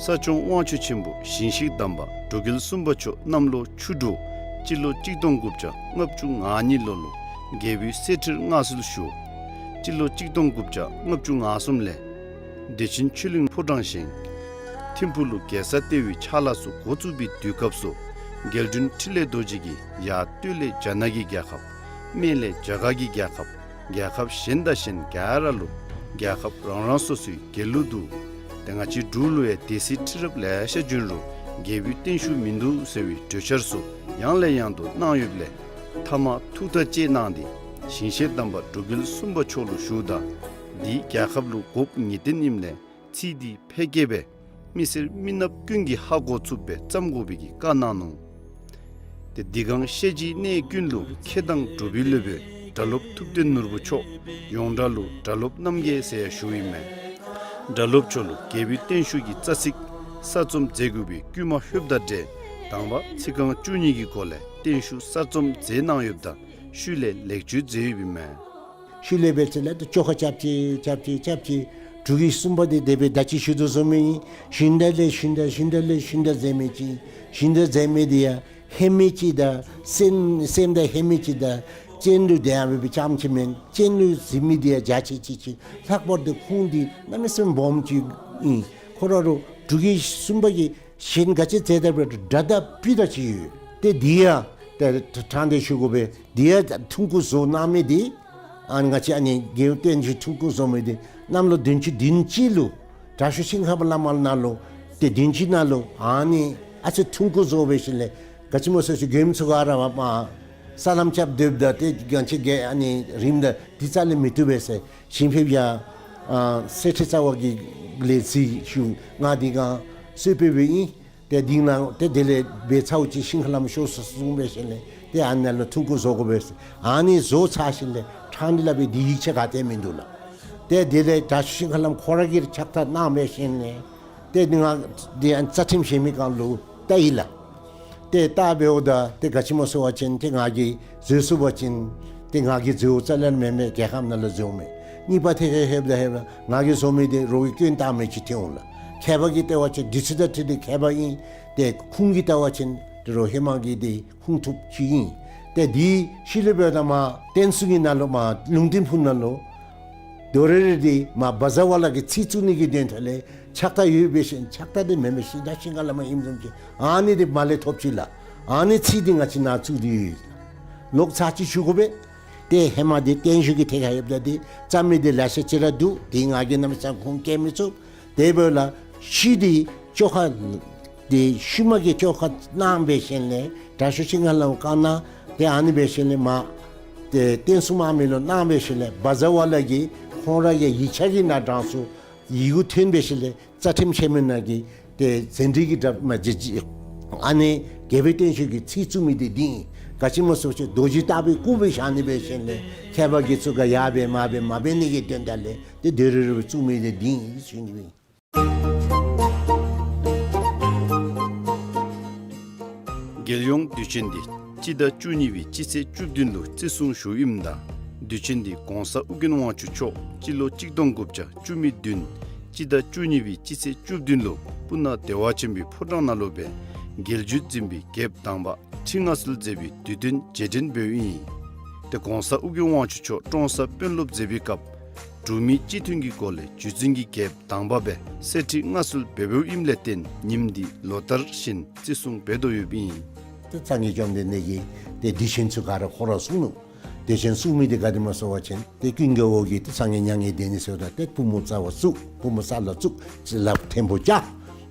ས་སྐྱོང་དབང་ཕྱུག་ཆེན་པོ་ཞིང་གཤེགས་དམ་པ་འབྲུག་རྒྱལ་གསུམ་པ་མཆོག་གནམ་ལོ་ཆུ་འབྲུག་སྤྱི་ལོ་གཅིག་སྟོང་དགུ་བརྒྱ་ལྔ་བཅུ་ང་གཉིས་ལོ་ལུ་རྒྱལ་པོའི་གསེར་ཁྲིར་མངའ་གསོལ་ཞུ། སྤྱི་ལོ་གཅིག་སྟོང་དགུ་བརྒྱ་ལྔ་བཅུ་ང་གསུམ་ལས་བདེ་ཆེན་ཆོས་གླིང་ཕོ་བྲང་བཞེངས། ཐིམ་ཕུག་ལུ་རྒྱལ་ས་ལྟེ་བའི་ཕྱག་ལཱ་ཚུ་འགོ་བཙུགས་པའི་དུས་སྐབས་སུ་རྒྱལ་དྲུང་འཕྲིན་ལས་རྡོ་རྗེ་གིས་ཡར་སྟོད་ལས་རྒྱ་ནག་གི་རྒྱལ་ཁབ། སྨད་ལས་རྒྱ་གར་གྱི་རྒྱལ་ཁབ། རྒྱལ་ཁབ་གཞན་དང་གཞན་ག་ར་ལུ་རྒྱལ་ཁབ་རང་རང་སོ་སོའི་རྒྱལ་གླུ་འདུག། ཏེ་ང་བཅས་འབྲུག་ལུ་ཡང་སྡེ་སྲིད་ཁྲི་རབས་ལེ་ཤ་བྱོན་རུང་རྒྱལ་པོའི་བརྟན་བཞུགས་མིན་འདུག་ཟེར་བའི་གྲོས་འཆར་ཚུ་ཡང་ལས་ཡང་དུ་གནང་ཡོདཔ་ལས་མཐའ་མ་ཐུགས་ཐག་བཅད་གནང་སྟེ་ཞིང་གཤེགས་དམ་པ་འབྲུག་རྒྱལ་གསུམ་པ་མཆོག་ལུ་ཞུཝ་ད་འདི་རྒྱལ་ཁབ་ལུ་དགོཔ་ངེས་བརྟན་ཨིནམ་ལས་ཚིག་འདི་ཕལ་སྐད་སྦེ་མི་སེར་མི་ནག་ཀུན་གྱིས་ཧ་གོ་ཚུགསཔ་སྦེ་བརྩམ་དགོ་པའི་གི་བཀའ་གནང་ནུག། ཏེ་འདི་གང་ཤེས་བཞིན་གནས་ཀུན་ལུ་མཁས་དང་གྲུབ་པའི་སློབ་དཔོན་སྒྲ་སློབ་ཐུབ་བསྟན་ནོར་བུ་མཆོག་ཡོངས་གྲགས་ལུ་སྒྲ་སློབ་རྣམ་རྒྱལ་ཟེར་ཡང་ཞུཝ་ཨིན་མས། སྒྲ་སློབ་མཆོག་ལུ་རྒྱལ་པོའི་བརྟན་བཞུགས་ཀྱི་རྩ་ཚིག་གསར་རྩོམ་མཛད་དགོ་པའི་བསྐུལ་མ་ལྷོདཔ་དང་འབྲེལ་དང་པ་ཚིག་རྐང་བཅུ་གཉིས་ཀྱི་སྒོ་ལས་བརྟན་བཞུགས་གསར་རྩོམ་མཛད་གནང་ཡོདཔ་ད་ཤུལ་ལས་ལེགས་བཅོས་མཛད་ཡོདཔ་ཨིན་མས། ཤུལ་ལས་འབད་ཚེ་ལས་ཏེ་བཅོ་ཁ་རྐྱབ་ཅི་རྐྱབ་ཅི་རྐྱབ་ཅི། འབྲུག་རྒྱལ་གསུམ་པ་འདི་དེ་སྦེ་ད་ཅི་ཞུ་དོ་བཟུམ་ཨིན། ཞིང་དང་ལས་ཞིང་དང་ཞིང་དང་ལས་ཞིང་དང་ཟེར་མི་ཅིག། ཞིང་དང་ཟེར་མི་འདི་ཡང་ཧེ་མི་ཅིག་དང་སེམས་སེམས་དང་ཧེ་མི་ཅིག་དང་གཅེན་ལུ་དེ་ཡང་འབད་བའི་ཙམ་ཅིག་མེན། གཅེན་ལུ་ཟེར་མི་འདི་ཡང་རྒྱ་ཆེ་ཅིག་ཅིག། ལྷག་པར་དུ་ཁོང་འདི་གནམ་མེད་ས་མེད་སྦོམ་ཅིག་ཨིན། ཁོ་ར་རུ་འབྲུག་རྒྱལ་གསུམ་པ་གིས་གཞན་ག་ཅི་མཛད་ད་འབད་རུང་དགྲ་དང་སྤུན་དང་ཅིག་ཡོད། ཏེ་འདི་ཡང་ཏེ་དྲང་སྟེ་ཞུ་དགོ་པས། འདི་ཡང་ཐུགས་ཁུར་བཟོ་གནང་མི་འདི་ཨ་ང་བཅས་ཨ་ནི་རྒྱལ་བསྟན་བཅོས་ཐུགས་ཁུར་བཟོ་མི་འདི་གནམ་ལོ་བདུན་ཅུ་བདུན་ཅུ་ལུ་དྲག་ཤོས་ཤིང་ཁམས་བླ་མ་ནང་ལུ་ཏེ་བདུན་ཅུ་ནང་ལུ་ཨ་ནི་ཨ་ཙི་ཐུགས་ཁུར་བཟོ་འབད་ཞིནམ་ལས་ག་ཅི་སྨོ་ཟེར་ཞུ་མགྱོནམ་ཚུ་ག་ར་བ་མ་ས་ལམ་རྐྱབ་སྡོདཔ་ད་ཏེ་ག་ཅི་གེ་ཨ་ནི་རིམ་ད་འདི་རྩ་ལས་མི་བཏུབ་པས་ཟེར། ཞིང་ཕེབས་ཡང་ཨ་གསེར་ཁྲི་རྩ་བ་གི་ལས་ཚིག་ཞུ་ང་འདི་གང་གསོལ་ཕེབས་འབད་ཨིན། ཏེ་འདི་ནང་ཏེ་དེ་ལས་འབད་ཚརཝ་ཅིག་ཤིང་ཁ་ལམ་ཤོར་སོ་གསུངས་འབད་ཞིནམ་ལས་ཏེ་ཨ་ནཱ་ལུ་ཐུགས་ཁུར་བཟོ་དགོ་པས། ཨ་ནི་བཟོ་ཚར་ཞིནམ་ལས་ཕྲང་སྟེ་སླབ་པའི་འདི་ཡིག་ཆ་ག་ཏེ་མིན་འདུག་ལགས། ཏེ་དེ་ལས་དྲག་ཤོས་ཤིང་ཁ་ལམ་ཁོ་ར་གིས་ཕྱག་ཐག་གནང་འབད་ཞིནམ་ལས་ཏེ་འདི་ང་འདི་ཨ་རྩ་ཁྲིམས་བཞེས་མི་གང་ལུ་བལྟ་ཡི་ལགས། ཏེ་བལྟ་འབདཝ་ད་ཏེ་ག་ཅི་སྨོ་ཟེར་བ་ཅིན་ཏེ་ང་གིས་བཟོ་ཚུགས་པ་ཅིན་ཏེ་ང་གིས་བཟོཝ་རྩ་ལས་མེན་མས། རྒྱལ་ཁབ་ནང་ལུ་བཟོཝ་མས། གཉིས་པ་ཐད་ཁར་ལྷོདཔ་ད་ལྷོདཔ་ད་ང་གིས་བཟོ་མི་འདི་རོགས་ཀྱིས་སྐྱོན་བཏགས་མི་ཅིག་ཐོན་འོང་ལགས། མཁས་པ་གིས་བལྟ་བ་ཅིན་དུས་ཚོད་དང་འཁྲིལ་ཏེ་མཁས་པ་ཨིན། ཏེ་ཁུངས་ཀྱིས་བལྟ་བ་ཅིན་ཏེ་རོགས་ཧེ་མ་གི་འདི་ཁུངས་ཐུབ་ཅིག་ཨིན། ཏེ་འདི་ཤུལ་ལས་འབདཝ་ད་མར་བསྟན་སྲུང་གི་ནང་ལུ་མར་ལུང་བསྟན་ཕུག་ནང་ལུ་དོ་རེ་རེ་འདི་མར་བཛྲ་ཝཱ་ལ་གི་ཚིག་བཙུགས་ནི་གི་དོན་དག་ལས་ཕྱག་རྟགས་ཡོད་པའི་ཤུལ་ཕྱག་རྟགས་འདི་མེན་མས། ཤིང་རྟ་ཤིང་ཁ་ལས་མར་ཨིནམ་བཟུམ་ཅིག་ཨ་ནི་འདི་མར་ལས་ཐོབ་ཅི་ལགས། ཨ་ནི་ཚིག་འདི་ང་བཅས་ནཱ་བཙུགས་ཏེ་ཡོད། ལོག་ཚར་གཅིག་ཞུ་དགོ་པས། ཏེ་ཧེ་མ་འདི་བརྟན་བཞུགས་ཀྱི་ཐད་ཁར་ལྷོདཔ་ད་འདི་བརྩམ་མི་འདི་ལེ་ཤ་ཅིག་ར་འདུག། འདི་ང་གིས་གནམ་མེད་ས་མེད་ཁུངས་བཀལ་མི་ཚུགས། དེ་འབདཝ་ལས་ཤུལ་འདི་བཅོ་ཁ་འདི་ཤུལ་མ་གི་བཅོ་ཁ་གནང་བའི་ཤུལ་ལས་དྲག་ཤོས་ཤིང་ཁ་ལས་མར་བཀའ་གནང་། ཏེ་ཨ་ནི་འབད་ཤུལ་ལས་མར་ཏེ་བསྟན་སྲུང་དམག་མི་ལུ་གནང་བའི་ཤུལ་ལས་བཛྲ་ཝཱ་ལ་གིས་ཁོང་ར་གི་ཡིག་ཆ་གི་ནང་དྲངས་སོ། ཡི་གུ་ཐོན་པའི་ཤུལ་ལས་རྩ་ཁྲིམས་ཆེན་མོའི་ནང་གི་ཏེ་ཟན་བྲིས་ཀྱི་འདྲ་མ་ཅིག་ཅིག་ཨ་ནི་རྒྱལ་པོའི་བསྟན་བཅོས་ཀྱི་ཚིག་བཙུགས་མི་འདི་འདི་ཨིན། ག་ཅི་སྨོ་ཟེར་བ་ཅིན་རྡོ་རྗེ་ལྟ་བུའི་སྐུ་སྦེ་བཞག་ནི་འབད་ཤུལ་ལས་མཁས་པ་དགེ་ཚུ་ག་ཡར་འབད་མར་འབད་མ་འབད་ནི་གི་དོན་དག་ལས་ཏེ་དོ་རེ་རེ་བཙུགས་མི་འདི་འདི་ཨིན་ཞུ་ནི་ཨིན། རྒྱལ་ཡོངས་དུས་ཆེན་འདི་སྤྱི་ཟླ་བཅུ་གཉིས་པའི་སྤྱི་ཚེས་བཅུ་བདུན་ལུ་བརྩི་སྲུང་ཞུཝ་ཨིནམ་ད་དུས་ཆེན་འདི་གོང་ས་ཨོ་རྒྱན་དབང་ཕྱུག་མཆོག་སྤྱི་ལོ་གཅིག་སྟོང་དགུ་བརྒྱ་བཅུ་མེད་བདུན་སྤྱི་ཟླ་བཅུ་གཉིས་པའི་སྤྱི་ཚེས་བཅུ་བདུན་ལུ་སྤུ་ན་བདེ་བ་ཆེན་པོའི་ཕོ་བྲང་ནང་ལུ་སྦེ་རྒྱལ་བརྒྱུད་འཛིན་པའི་རྒྱལཔོ་དང་པ་ཁྲི་མངའ་གསོལ་མཛད་པའི་དུས་སྟོན་རྗེས་དྲན་འབདཝ་ཨིན། ཏེ་གོང་ས་ཨོ་རྒྱན་དབང་ཕྱུག་མཆོག་ཀྲོང་གསར་དཔོན་སློབ་མཛད་པའི་སྐབས་འབྲུག་མི་སྤྱི་མཐུན་གྱི་སྒོ་ལས་བརྒྱུད་འཛིན་གྱི་རྒྱལཔོ་དང་པ་སྦེ་གསེར་ཁྲི་མངའ་གསོལ་འབད་འབདཝ་ཨིནམ་ལས་བརྟེན་ཉིནམ་འདི་ལོ་ལྟར་བཞིན་བརྩི་སྲུང་འབད་དོ་ཡོདཔ་ཨིན། ཏེ་ཚང་གི་བཅོམ་ལྡན་འདས་ཀྱིས་ཏེ་དུས་ཆེན་ཚུ་ག་ར་ཁོ་ར་གསུངས་ནུག། དུས་ཆེན་གསུངས་མི་འདི་ག་དེ་སྨོ་ཟེར་བ་ཅིན་ཏེ་ཀུན་དགའ་བོ་གིས་ཏེ་སངས་རྒྱས་མྱ་ངན་འདས་ནི་ཟེརཝ་ད་ཏེ་པུས་མོ་རྩ་བར་བཙུགས། པུས་མོ་ས་ལུ་བཙུགས། ཅིག་ལགཔ་ཐལ་མོ་སྦྱར།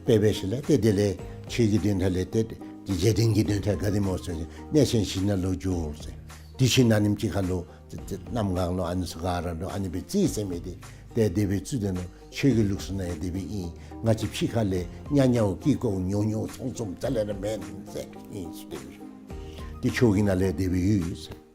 དཔེ་འབད་ཞིནམ་ལས་ཏེ་དེ་ལས་ཆོས་ཀྱི་དོན་དག་ལས་ཏེ་རྗེས་དྲན་གྱི་དོན་དག་ག་དེ་སྨོ་ཟེར་བ་ཅིན་གནས་ཆེན་བཞི་ནང་ལུ་འགྱོ་ཟེར། དུས་ཆེན་ཨ་ནེམ་ཅིག་ཁར་ལུ་ཏེ་ཏེ་གནམ་གང་ལུ་ཨ་ནི་ཚུ་ག་ར་ལུ་ཨ་ནི་སྦེ་རྩིས་ཟེར་མི་འདི་ཏེ་དེ་སྦེ་རྩིས་དེ་ནང་ཆོས་ཀྱི་ལུགས་སྲོལ་ནང་ཡང་དེ་སྦེ་ཨིན། ང་བཅས་ཕྱི་ཁ་ལས་ཉ་ཉའོ་ཀི་ཀོ་ཉོ་ཉོ་ཚོང་ཚོང་རྩ་ལས་ར་མེན་ཟེར་ཨིན་ཟེར་དེ་སྦེ་ཞུ། ཏེ་ཆོས་ཀྱི་ནང་ལས་དེ་སྦེ་ཡོད་ཟེར།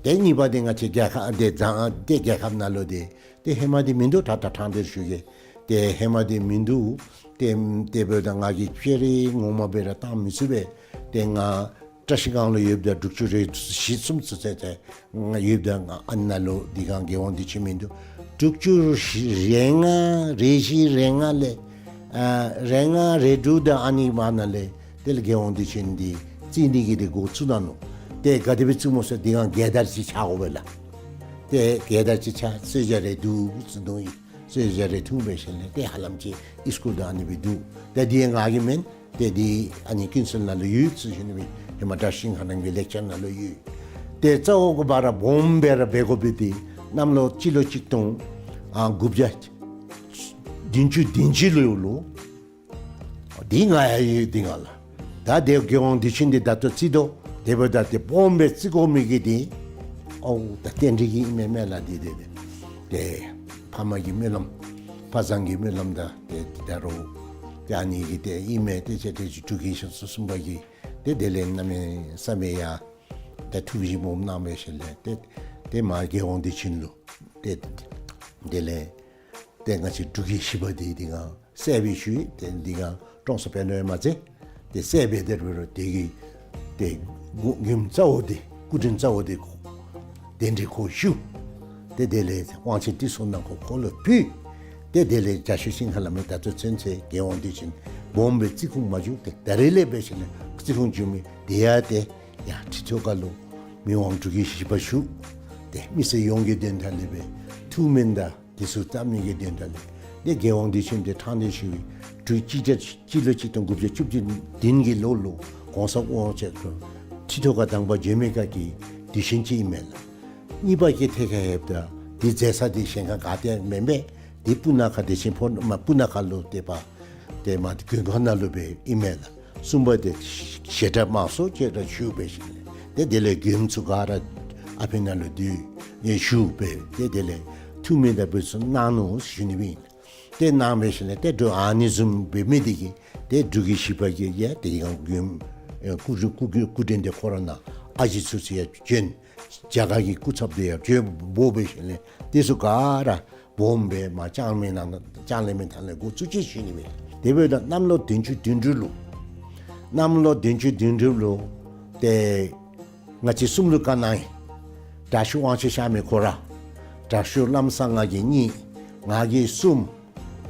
ཏེ་གཉིས་པ་འདི་ང་བཅས་རྒྱལ་ཁབ་འདི་བཟང་ཏེ་རྒྱལ་ཁབ་ནང་ལུ་འདི་ཏེ་ཧེ་མ་འདི་མིན་འདུག། ད་ད་ཐང་འདིར་ཞུ་གེ། ཏེ་ཧེ་མ་འདི་མིན་འདུག། ཏེ་དེ་འབདཝ་ད་ང་གིས་ཅེ་རེ་ངོ་མ་སྦེ་ར་བཏང་མི་ཚུགས་པས། ཏེ་ང་བཀྲ་ཤིས་སྒང་ལུ་ཡོདཔ་ད་དྲུག་ཅུ་རེ་བཞི་གསུམ་ཚུན་ཚོད་ཏེ་ང་ཡོདཔ་ད་ང་ཨ་ནཱ་ལུ་འདི་སྒང་རྒྱལ་དབང་དུས་ཆེན་མིན་འདུག། དྲུག་ཅུ་རེ་ལྔ་རེ་བཞི་རེ་ལྔ་ལས་ཨ་རེ་ལྔ་རེ་དྲུག་དང་ཨ་ནི་བར་ན་ལས་དེ་ལས་རྒྱལ་དབང་དུས་ཆེན་འདི་རྩིས་ནི་གི་འདི་འགོ་བཙུགས་གནང་ནུག། ཏེ་ག་དེ་སྦེ་བཙུགས་སྨོ་ཟེར་འདི་སྒང་རྒྱལ་དར་ཅིག་ཆགས་དགོ་པས་ལགས། ཏེ་རྒྱལ་དར་ཅིག་ཆགས་གསོལ་ཇ་རེ་འདུག་ཟེར་འདུག་ཡི། གསོལ་ཇ་རེ་འཐུང་འབད་ཞིནམ་ལས་ཏེ་ཧ་ལམ་ཅིག་ཨིས་ཀུལ་དང་ཨ་ནི་སྦེ་འདུག། ཏེ་འདི་ང་གི་མེན། ཏེ་འདི་ཨ་ནི་ཀུན་གསལ་ནང་ལུ་ཡོད་ཟེར་ཞུ་ནི་སྦེ་ཧེ་མ་བཀྲ་ཤིས་ཤིང་ཁ་རྣམ་རྒྱལ་ལེགས་སྦྱར་ནང་ལུ་ཡོད། ཏེ་རྩ་བོ་གུ་བ་ར་སྦོམ་སྦེ་ར་འབད་དགོ་པའི་འདི་གནམ་ལོ་སྤྱི་ལོ་གཅིག་སྟོང་ཨ་དགུ་བརྒྱ་བདུན་ཅུ་དོན་གཅིག་ལོ་ལུ། འདི་ང་ཡང་ཡོད་འདི་སྒང་ལགས། ད་དེ་རྒྱལ་དབང་དུས་ཆེན་འདི་ད་ལྟོ་རྩིས་དོ། དེ་འབདཝ་ད་ཏེ་སྦོམ་སྦེ་རྩི་དགོ་མི་གི་འདི་ཨོ་ད་རྟེན་འབྲེལ་གྱི་ཨིན་མས་མས་ལགས། འདི་འདི་འདི་ཏེ་ཕ་མ་གི་སྨོན་ལམ་ཕ་བཟང་གི་སྨོན་ལམ་དང་ཏེ་འདི་ད་རུང་ཏེ་ཨ་ནི་གི་ཏེ་ཨིན་མས། ཏེ་ཅེ་ཏེ་ཅིག་འབྲུག་གི་ཞིང་གསུམ་པ་གིས་ཏེ་དེ་ལས་གནམ་མེད་ས་མེད་ཡ་ཏེ་ཐུགས་བཞེད་སྦོམ་གནང་འབད་ཞིནམ་ལས་ཏེ་ཏེ་མར་རྒྱལ་དབང་དུས་ཆེན་ལུ་ཏེ་དེ་ལས་ཏེ་ང་བཅས་འབྲུག་གི་གཞི་པ་འདི་འདི་སྒང་གསལ་སྦེ་ཞུ་ཡི། ཏེ་འདི་སྒང་ཀྲོང་གསར་དཔོན་སློབ་མ་ཚད་ཏེ་གསལ་སྦེ་དེ་རུ་རུ་དེ་གི་ཏེ་མགུ་མགུ་རྩ་བོ་འདི་སྐུ་དྲིན་རྩ་བོ་འདི་གདན་འདྲེན་ཁོ་ཞུ། ཏེ་དེ་ལས་དབང་ཆེན་ཏི་སོ་ནང་ཁོ་ཁོ་ལུ་ཕུལ། ཏེ་དེ་ལས་རྒྱ་ཤོད་ཤིང་ཁ་ལས་མར་ད་ལྟོ་ཚུན་ཚོད་རྒྱལ་དབང་དུས་ཆེན་སྦོམ་སྦེ་རྩིས་ཁུངས་མ་བྱུང་། ཏེ་ད་རེས་ལས་འབད་ཞིནམ་ལས་རྩིས་ཁུངས་བྱུང་མི་དེ་ཡང་ཏེ་ཡ་ཁྲི་ཐོག་ཁ་ལུ་མི་དབང་འབྲུག་གི་གཞི་པ་བཞུགས། ཏེ་མི་སེར་ཡོངས་ཀྱི་དོན་དག་ལས་སྦེ་ཐུགས་སྨོན་དང་དེ་ཚུ་བཏབ་ནི་གི་དོན་དག་ལས་ཏེ་རྒྱལ་དབང་དུས་ཆེན་འདི་ཐང་འདི་ཞུ་བའི་དུས་ཅི་ཏེ་སྤྱི་ལོ་གཅིག་སྟོང་དགུ་བརྒྱ་བཅུ་བདུན་གྱི་ལོ་ལུ་གོང་ས་དབང་ཆེན་ཁྲི་ཐོག་ཁ་དང་པ་འབྱོན་མི་ཁ་གི་དུས་ཆེན་ཅིག་ཨིན་མས་ལགས། གཉིས་པ་གི་ཐད་ཁར་ལྷོདཔ་ད་འདི་མཛད་ས་འདི་གཞན་ཁར་ག་ཏེ་མེན་པས། འདི་སྤུ་ན་ཁ་བདེ་ཆེན་ཕོ་མ་སྤུ་ན་ཁ་ལུ་ཏེ་པ་ཏེ་མ་དགོན་ཁང་ནང་ལུ་སྦེ་ཨིན་མས་ལགས། གསུམ་པ་འདི་བཤད་གྲྭ་དམངས་སྲོལ་ཅིག་ར་ཞུ་འབད་ཞིནམ་ལས་ཏེ་དེ་ལས་མགྱོནམ་ཚུ་ག་ར་ཨ་ཕི་ནང་ལུ་འདུས་ཡོད་ཞུ་འབད། ཏེ་དེ་ལས་ཐུགས་སྨོན་དང་འབད་ཚུ་གནང་ནུག་ཞུ་ནི་སྦེ་ཨིན། ཏེ་གནང་འབད་ཞིནམ་ལས་ཏེ་འབྲུག་ཨ་ནི་བཟུམ་འབད་མི་འདི་གིས་ཏེ་འབྲུག་གི་གཞི་པ་གིས་ཡང་ཏེ་ཡང་མགྱོནམ་ཨེ་སྐུ་སྐུ་སྐུ་སྐུ་དྲིན་འདི་ཁོ་ར་ནང་ཨ་ཞེ་ཚུ་ཚུ་ཡང་བྱོན། རྒྱ་གར་གྱི་སྐུ་ཚབ་འདི་ཡང་བྱོན་འབོ་འབད་ཞིནམ་ལས་དེ་ཚུ་ག་ར་སྦོམ་སྦེ་མར་ལྕང་གླིང་ནང་ལྕང་གླིང་མི་ཐང་ལས་འགོ་བཙུགས་ཅི་ཞུ་ནི་སྦེ། དེ་འབདཝ་ད་གནམ་ལོ་བདུན་ཅུ་དོན་དྲུག་ལུ་གནམ་ལོ་བདུན་ཅུ་དོན་དྲུག་ལུ་ཏེ་ང་བཅས་གསུམ་ལུ་བཀའ་གནང་ཡི། དྲག་ཤོས་དབང་ཆེན་གཤགས་མི་ཁོ་ར། དྲག་ཤོས་ལམ་སེང་ང་གིས་གཉིས། ང་གིས་གསུམ།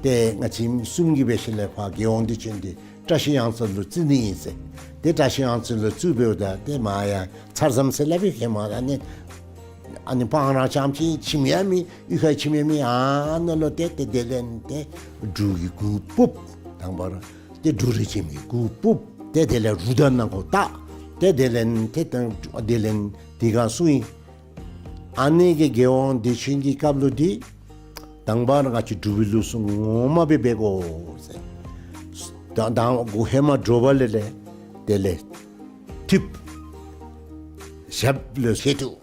ཏེ་ང་བཅས་གསུམ་གྱིས་འབད་ཞིནམ་ལས་ཕར་རྒྱལ་དབང་བདེ་ཆེན་འདི་བཀྲ་ཤིས་གཡང་རྩེ་ལུ་བཙུགས་ནི་ཨིན་ཟེར། ཏེ་བཀྲ་ཤིས་གཡང་རྩེ་ལུ་བཙུགས་འབདཝ་ད་ཏེ་མར་ཡར་ཚར་ཟམ་ཟེར་སླབ་པའི་ཧེ་མ་ཨ་ནི་ཨ་ནི་སྤང་ར་རྐྱངམ་ཅིག་ཁྱིམ་ཡང་མེད། གཡུས་ཁར་ཁྱིམ་ཡང་མེད། ཨ་ནཱ་ལུ་ཏེ་ཏེ་དེ་ལས་ཏེ་འབྲུག་གི་གུར་ཕུབ། དང་པ་ར་ཏེ་འབྲུག་རིགས་ཁྱིམ་གྱི་གུར་ཕུབ། ཏེ་དེ་ལས་རུ་དར་ནང་ཁོ་བཏགས། ཏེ་དེ་ལས་ཏེ་ཏེ་དེ་ལས་དེ་ག་སོང་ཡི། ཨ་ནི་གི་རྒྱལ་དབང་བདེ་ཆེན་གྱི་སྐབས་ལུ་འདི་དང་པ་ར་ང་བཅས་འབྲུག་པའི་ལུགས་སྲོལ་ངོ་མ་སྦེ་འབད་དགོ་ཟེར། ད་དང་པ་ཧེ་མ་དྲོ་པ་ལས་ལས་དེ་ལས་ཐུབ། ཞབས་ལུ་ཞལ་ཐུག།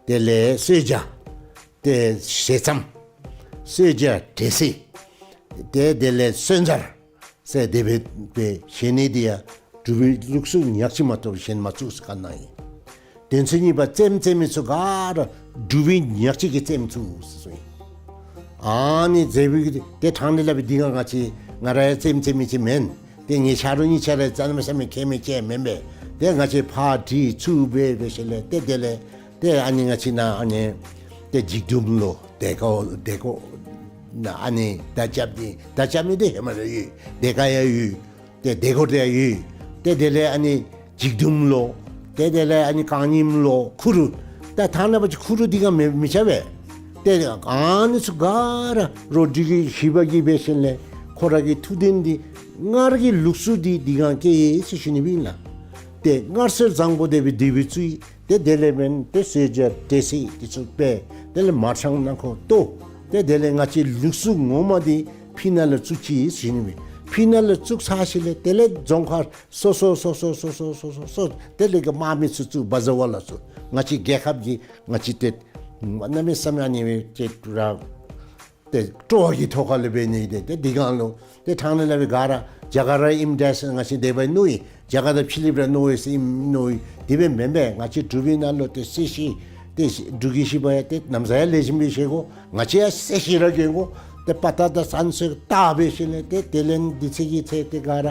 དེ་ལས་གསོལ་ཇ། ཏེ་ཞལ་ཆེམས། གསོལ་ཇ་འབྲས་སིལ། ཏེ་དེ་ལས་གསོལ་ཇ་ཟེར་དེ་སྦེ་སྦེ་བཞེས་ནི་འདི་ཡང་འབྲུག་པའི་ལུགས་སྲོལ་ཉག་གཅིག་མ་གཏོགས་བཞེས་མ་ཚུགས་ཟེར་ག་ནི་ཨིན། དོན་ཚན་གཉིས་པ་རྩེདམོ་རྩེ་མི་ཚུ་ག་ར་འབྲུག་པའི་ཉག་གཅིག་གིས་རྩེ་མི་ཚུགས་ཟེར་གསུངས་ཡི། ཨ་ནི་རྩེདམོ་གི་ཏེ་ཕྲང་ནི་སླབ་པའི་འདི་ག་ང་བཅས་ང་ར་ཡང་རྩེདམོ་རྩེ་མི་ཅིག་མེན། ཏེ་ངེའི་ཆ་རོགས་གཉིས་ཆ་ར་རྩེདམོ་རྩེ་མི་མཁས་མི་ཅིག་མེན་པས། ཏེ་ང་བཅས་ཕར་དྲི་ཚུར་འབད་འབད་ཞིནམ་ལས་ཏེ་དེ་ལས་ཏེ་ཨ་ནི་ང་བཅས་ནཱ་ཨ་ནི་ཏེ་འཇིགས་དུམ་ལུ་དེ་ཀོ་དེ་ཀོ་ནཱ་ཨ་ནི་མདའ་རྐྱབ་ནི་མདའ་རྐྱབ་ནི་འདི་ཧེ་མ་ར་ཡོད། དེ་ཀ་ཡང་ཡོད། ཏེ་དེ་ཀོ་དེ་ཡང་ཡོད། ཏེ་དེ་ལས་ཨ་ནི་འཇིགས་དུམ་ལུ་ཏེ་དེ་ལས་ཨ་ནི་རྐང་སྙིམ་ལུ་ཁུ་རུ། ད་ཐང་ནང་པ་ཅིག་ཁུ་རུ་འདི་ག་མི་མི་རྐྱབ་པས། ཏེ་ཨ་ནི་ཚུ་ག་ར་རོགས་འབྲུག་རྒྱལ་བཞི་པ་གིས་འབད་ཞིནམ་ལས་ཁོ་ར་གི་ཐུགས་དོན་འདི་སྔར་གྱི་ལུགས་སྲོལ་འདི་འདི་ག་སྐྱེལ་ཡི་ཟེར་ཞུ་ནི་སྦེ་ཨིན་ལགས། ཏེ་སྔར་སྲོལ་བཟང་པོ་དེ་སྦེ་དེ་སྦེ་བཙུགས་ཡི། ཏེ་དེ་ལས་འབདན་ཏེ་གསོལ་ཇ་འབྲས་སིལ་འདི་ཚུ་སྦེ་དེ་ལས་མར་ཆང་ནང་ཁོ་གཏོར། ཏེ་དེ་ལས་ང་བཅས་ལུགས་སྲོལ་ངོ་མ་འདི་ཕི་ནང་ལུ་བཙུགས་ཅི་ཟེར་ཞུ་ནི་སྦེ། ཕི་ནང་ལུ་བཙུགས་ཚར་ཞིནམ་ལས་དེ་ལས་རྫོང་ཁག་སོ་སོ་སོ་སོ་དེ་ལས་གི་དམག་མི་ཚུ་བཙུགས། བ་ཛ་བ་ལ་ཚུ་ང་བཅས་རྒྱལ་ཁབ་ཀྱི་ང་བཅས་ཏེ་གནམ་མེད་ས་མེད་ཨ་ནི་སྦེ་ཏེ་ར་ཏེ་སྤྲོ་བ་གི་ཐོག་ཁ་ལས་འབད་ནི་ཏེ་ཏེ་འདི་གང་ལུ་ཏེ་ཕྲང་ནི་སླབ་པའི་ག་ར་རྒྱ་གར་ར་ཨིནམ་འདྲས་ང་བཅས་དེ་སྦེ་མནོ་ཡི། རྒྱ་གར་དང་ཕྱི་གླིངཔ་ར་མནོ་ཡི་ཟེར་ཨིནམ་མནོ་ཡི། དེ་སྦེ་མེན་པས། ང་བཅས་འབྲུག་པའི་ནང་ལུ་ཏེ་སྲིད་ཞི་ཏེ་འབྲུག་རྒྱལ་བཞི་པ་ཡང་ཏེ་ནམ་ཟེར་ཡང་ལེགས་ཤོམ་སྦེ་བཞེས་དགོ། ང་བཅས་ཡང་སྲིད་ཞི་ར་གྱོན་དགོ། ཏེ་དཔའ་རྟགས་དང་བསམ་སྲོལ་དག་འབད་ཞིནམ་ལས་ཏེ་དེ་ལས་འདི་ཚེ་གི་ཚེ་ཏེ་ག་ར་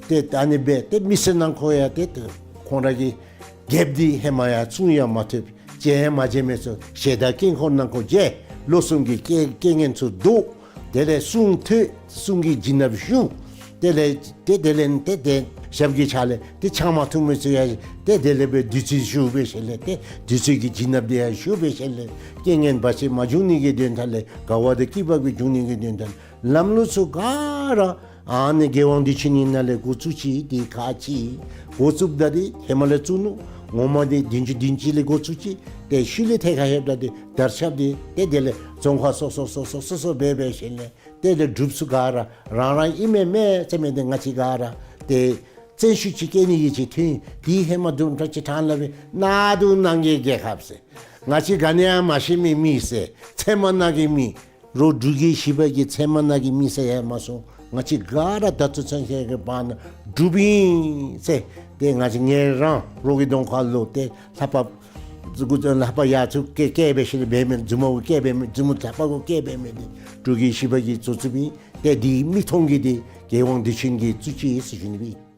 ཏེ་ཨ་ནི་སྦེ་ཏེ་མི་སེར་ནང་ཁོ་ཡང་ཏེ་ཏེ་ཁོང་ར་གི་རྒྱལཔོ་འདི་ཧེ་མ་ཡང་བཙུགས་ཡང་མ་ཐུབ། མཇལ་ཡང་མ་མཇལ་མི་ཚུ་ཞལ་དར་དཀྱིལ་འཁོར་ནང་ཁོ་མཇལ། ལོ་གསུམ་གྱི་རྐྱེན་རྐྱེན་ངན་ཚུ་བཟློག། དེ་ལས་གསུང་ཐོས། གསུང་གི་བྱིན་རླབས་ཞུགས། དེ་ལས་ཏེ་དེ་ལས་ཏེ་ཏེ་ཞབས་ཀྱི་ཕྱག་ལས་ཏེ་ཕྱག་མ་ཐུབ་མི་ཚུ་ཡང་ཏེ་དེ་ལས་སྦེ་བདུད་རྩི་ཞུགས་འབད་ཞིནམ་ལས་ཏེ་བདུད་རྩི་གི་བྱིན་རླབས་དེ་ཡང་ཞུགས་འབད་ཞིནམ་ལས་རྐྱེན་ངན་བར་ཆད་མ་འབྱུང་ནི་གི་དོན་དག་ལས་དགའ་བ་དང་སྐྱིད་པ་གི་འབྱུང་ནི་གི་དོན་དག་ལས་ལམ་ལུགས་ཚུ་ག་ར་ཨ་ནི་རྒྱལ་དབང་བདེ་ཆེན་གྱི་ནང་ལས་འགོ་བཙུགས་ཅི། ཏེ་ཁག་ཅིག་འགོ་བཙུགསཔ་ད་འདི་ཧེ་མ་ལས་བཙུགས་ནུག། ངོ་མ་འདི་བདུན་ཅུ་བདུན་ཅུ་ལས་འགོ་བཙུགས་ཅི། ཏེ་ཤུལ་ལས་ཐད་ཁར་ལྷོདཔ་ད་འདི་དར་ཁྱབ་འདི་ཏེ་དེ་ལས་རྫོང་ཁག་སོ་སོ་སོ་སོ་སོ་སོ་སྦེ་འབད་ཞིནམ་ལས་ཏེ་དེ་སྒྲུབ་ཚུ་ག་ར་རང་རང་ཨིན་མས་མས་ཟེར་མི་འདི་ང་བཅས་ག་ར་ཏེ་བཙན་ཤུགས་ཅིག་བཀལ་ནི་གི་ཅིག་ཐོན། དེ་ཧེ་མ་དུམ་གྲ་ཅིག་ཕྲང་སླབ་པའི་གནག་དུང་ནང་གི་རྒྱལ་ཁབ་ཟེར། ང་བཅས་ག་ནི་ཡང་མ་ཤེས་མི་མི་ཟེར། ཚལ་མ་ནང་གི་མི། རོགས་འབྲུག་རྒྱལ་བཞི་པ་གི་ཚལ་མ་ནང་གི་མི་ཟེར་ཡང་མ་སོང་། ང་བཅས་ག་ར་ད་ལྟོ་ཚུན་ཆད་ཀྱི་བར་ན་འབྲུགཔ་ཨིན་ཟེར། ཏེ་ང་བཅས་ངེ་རང་རོགས་ཀྱི་གདོང་ཁ་ལུ་ཏེ་ལྷ་པ་ལྷ་པ་ཡར་ཚུར་བཀལ་བཀལ་འབད་ཞིནམ་ལས་འབད་མི་མཛུབ་མོ་བཀལ་འབད་མི་མཛུབ་མོ་ལྷ་པ་གུ་བཀལ་འབད་མི་འདི་འབྲུག་རྒྱལ་བཞི་པ་གིས་བཙུགས་བཙུགསཔ་ཨིན། ཏེ་འདི་མིག་མཐོང་གི་འདི་རྒྱལ་དབང་བདེ་ཆེན་གྱིས་བཙུགས་ཅི་ཟེར་ཞུ་ནི་སྦེ།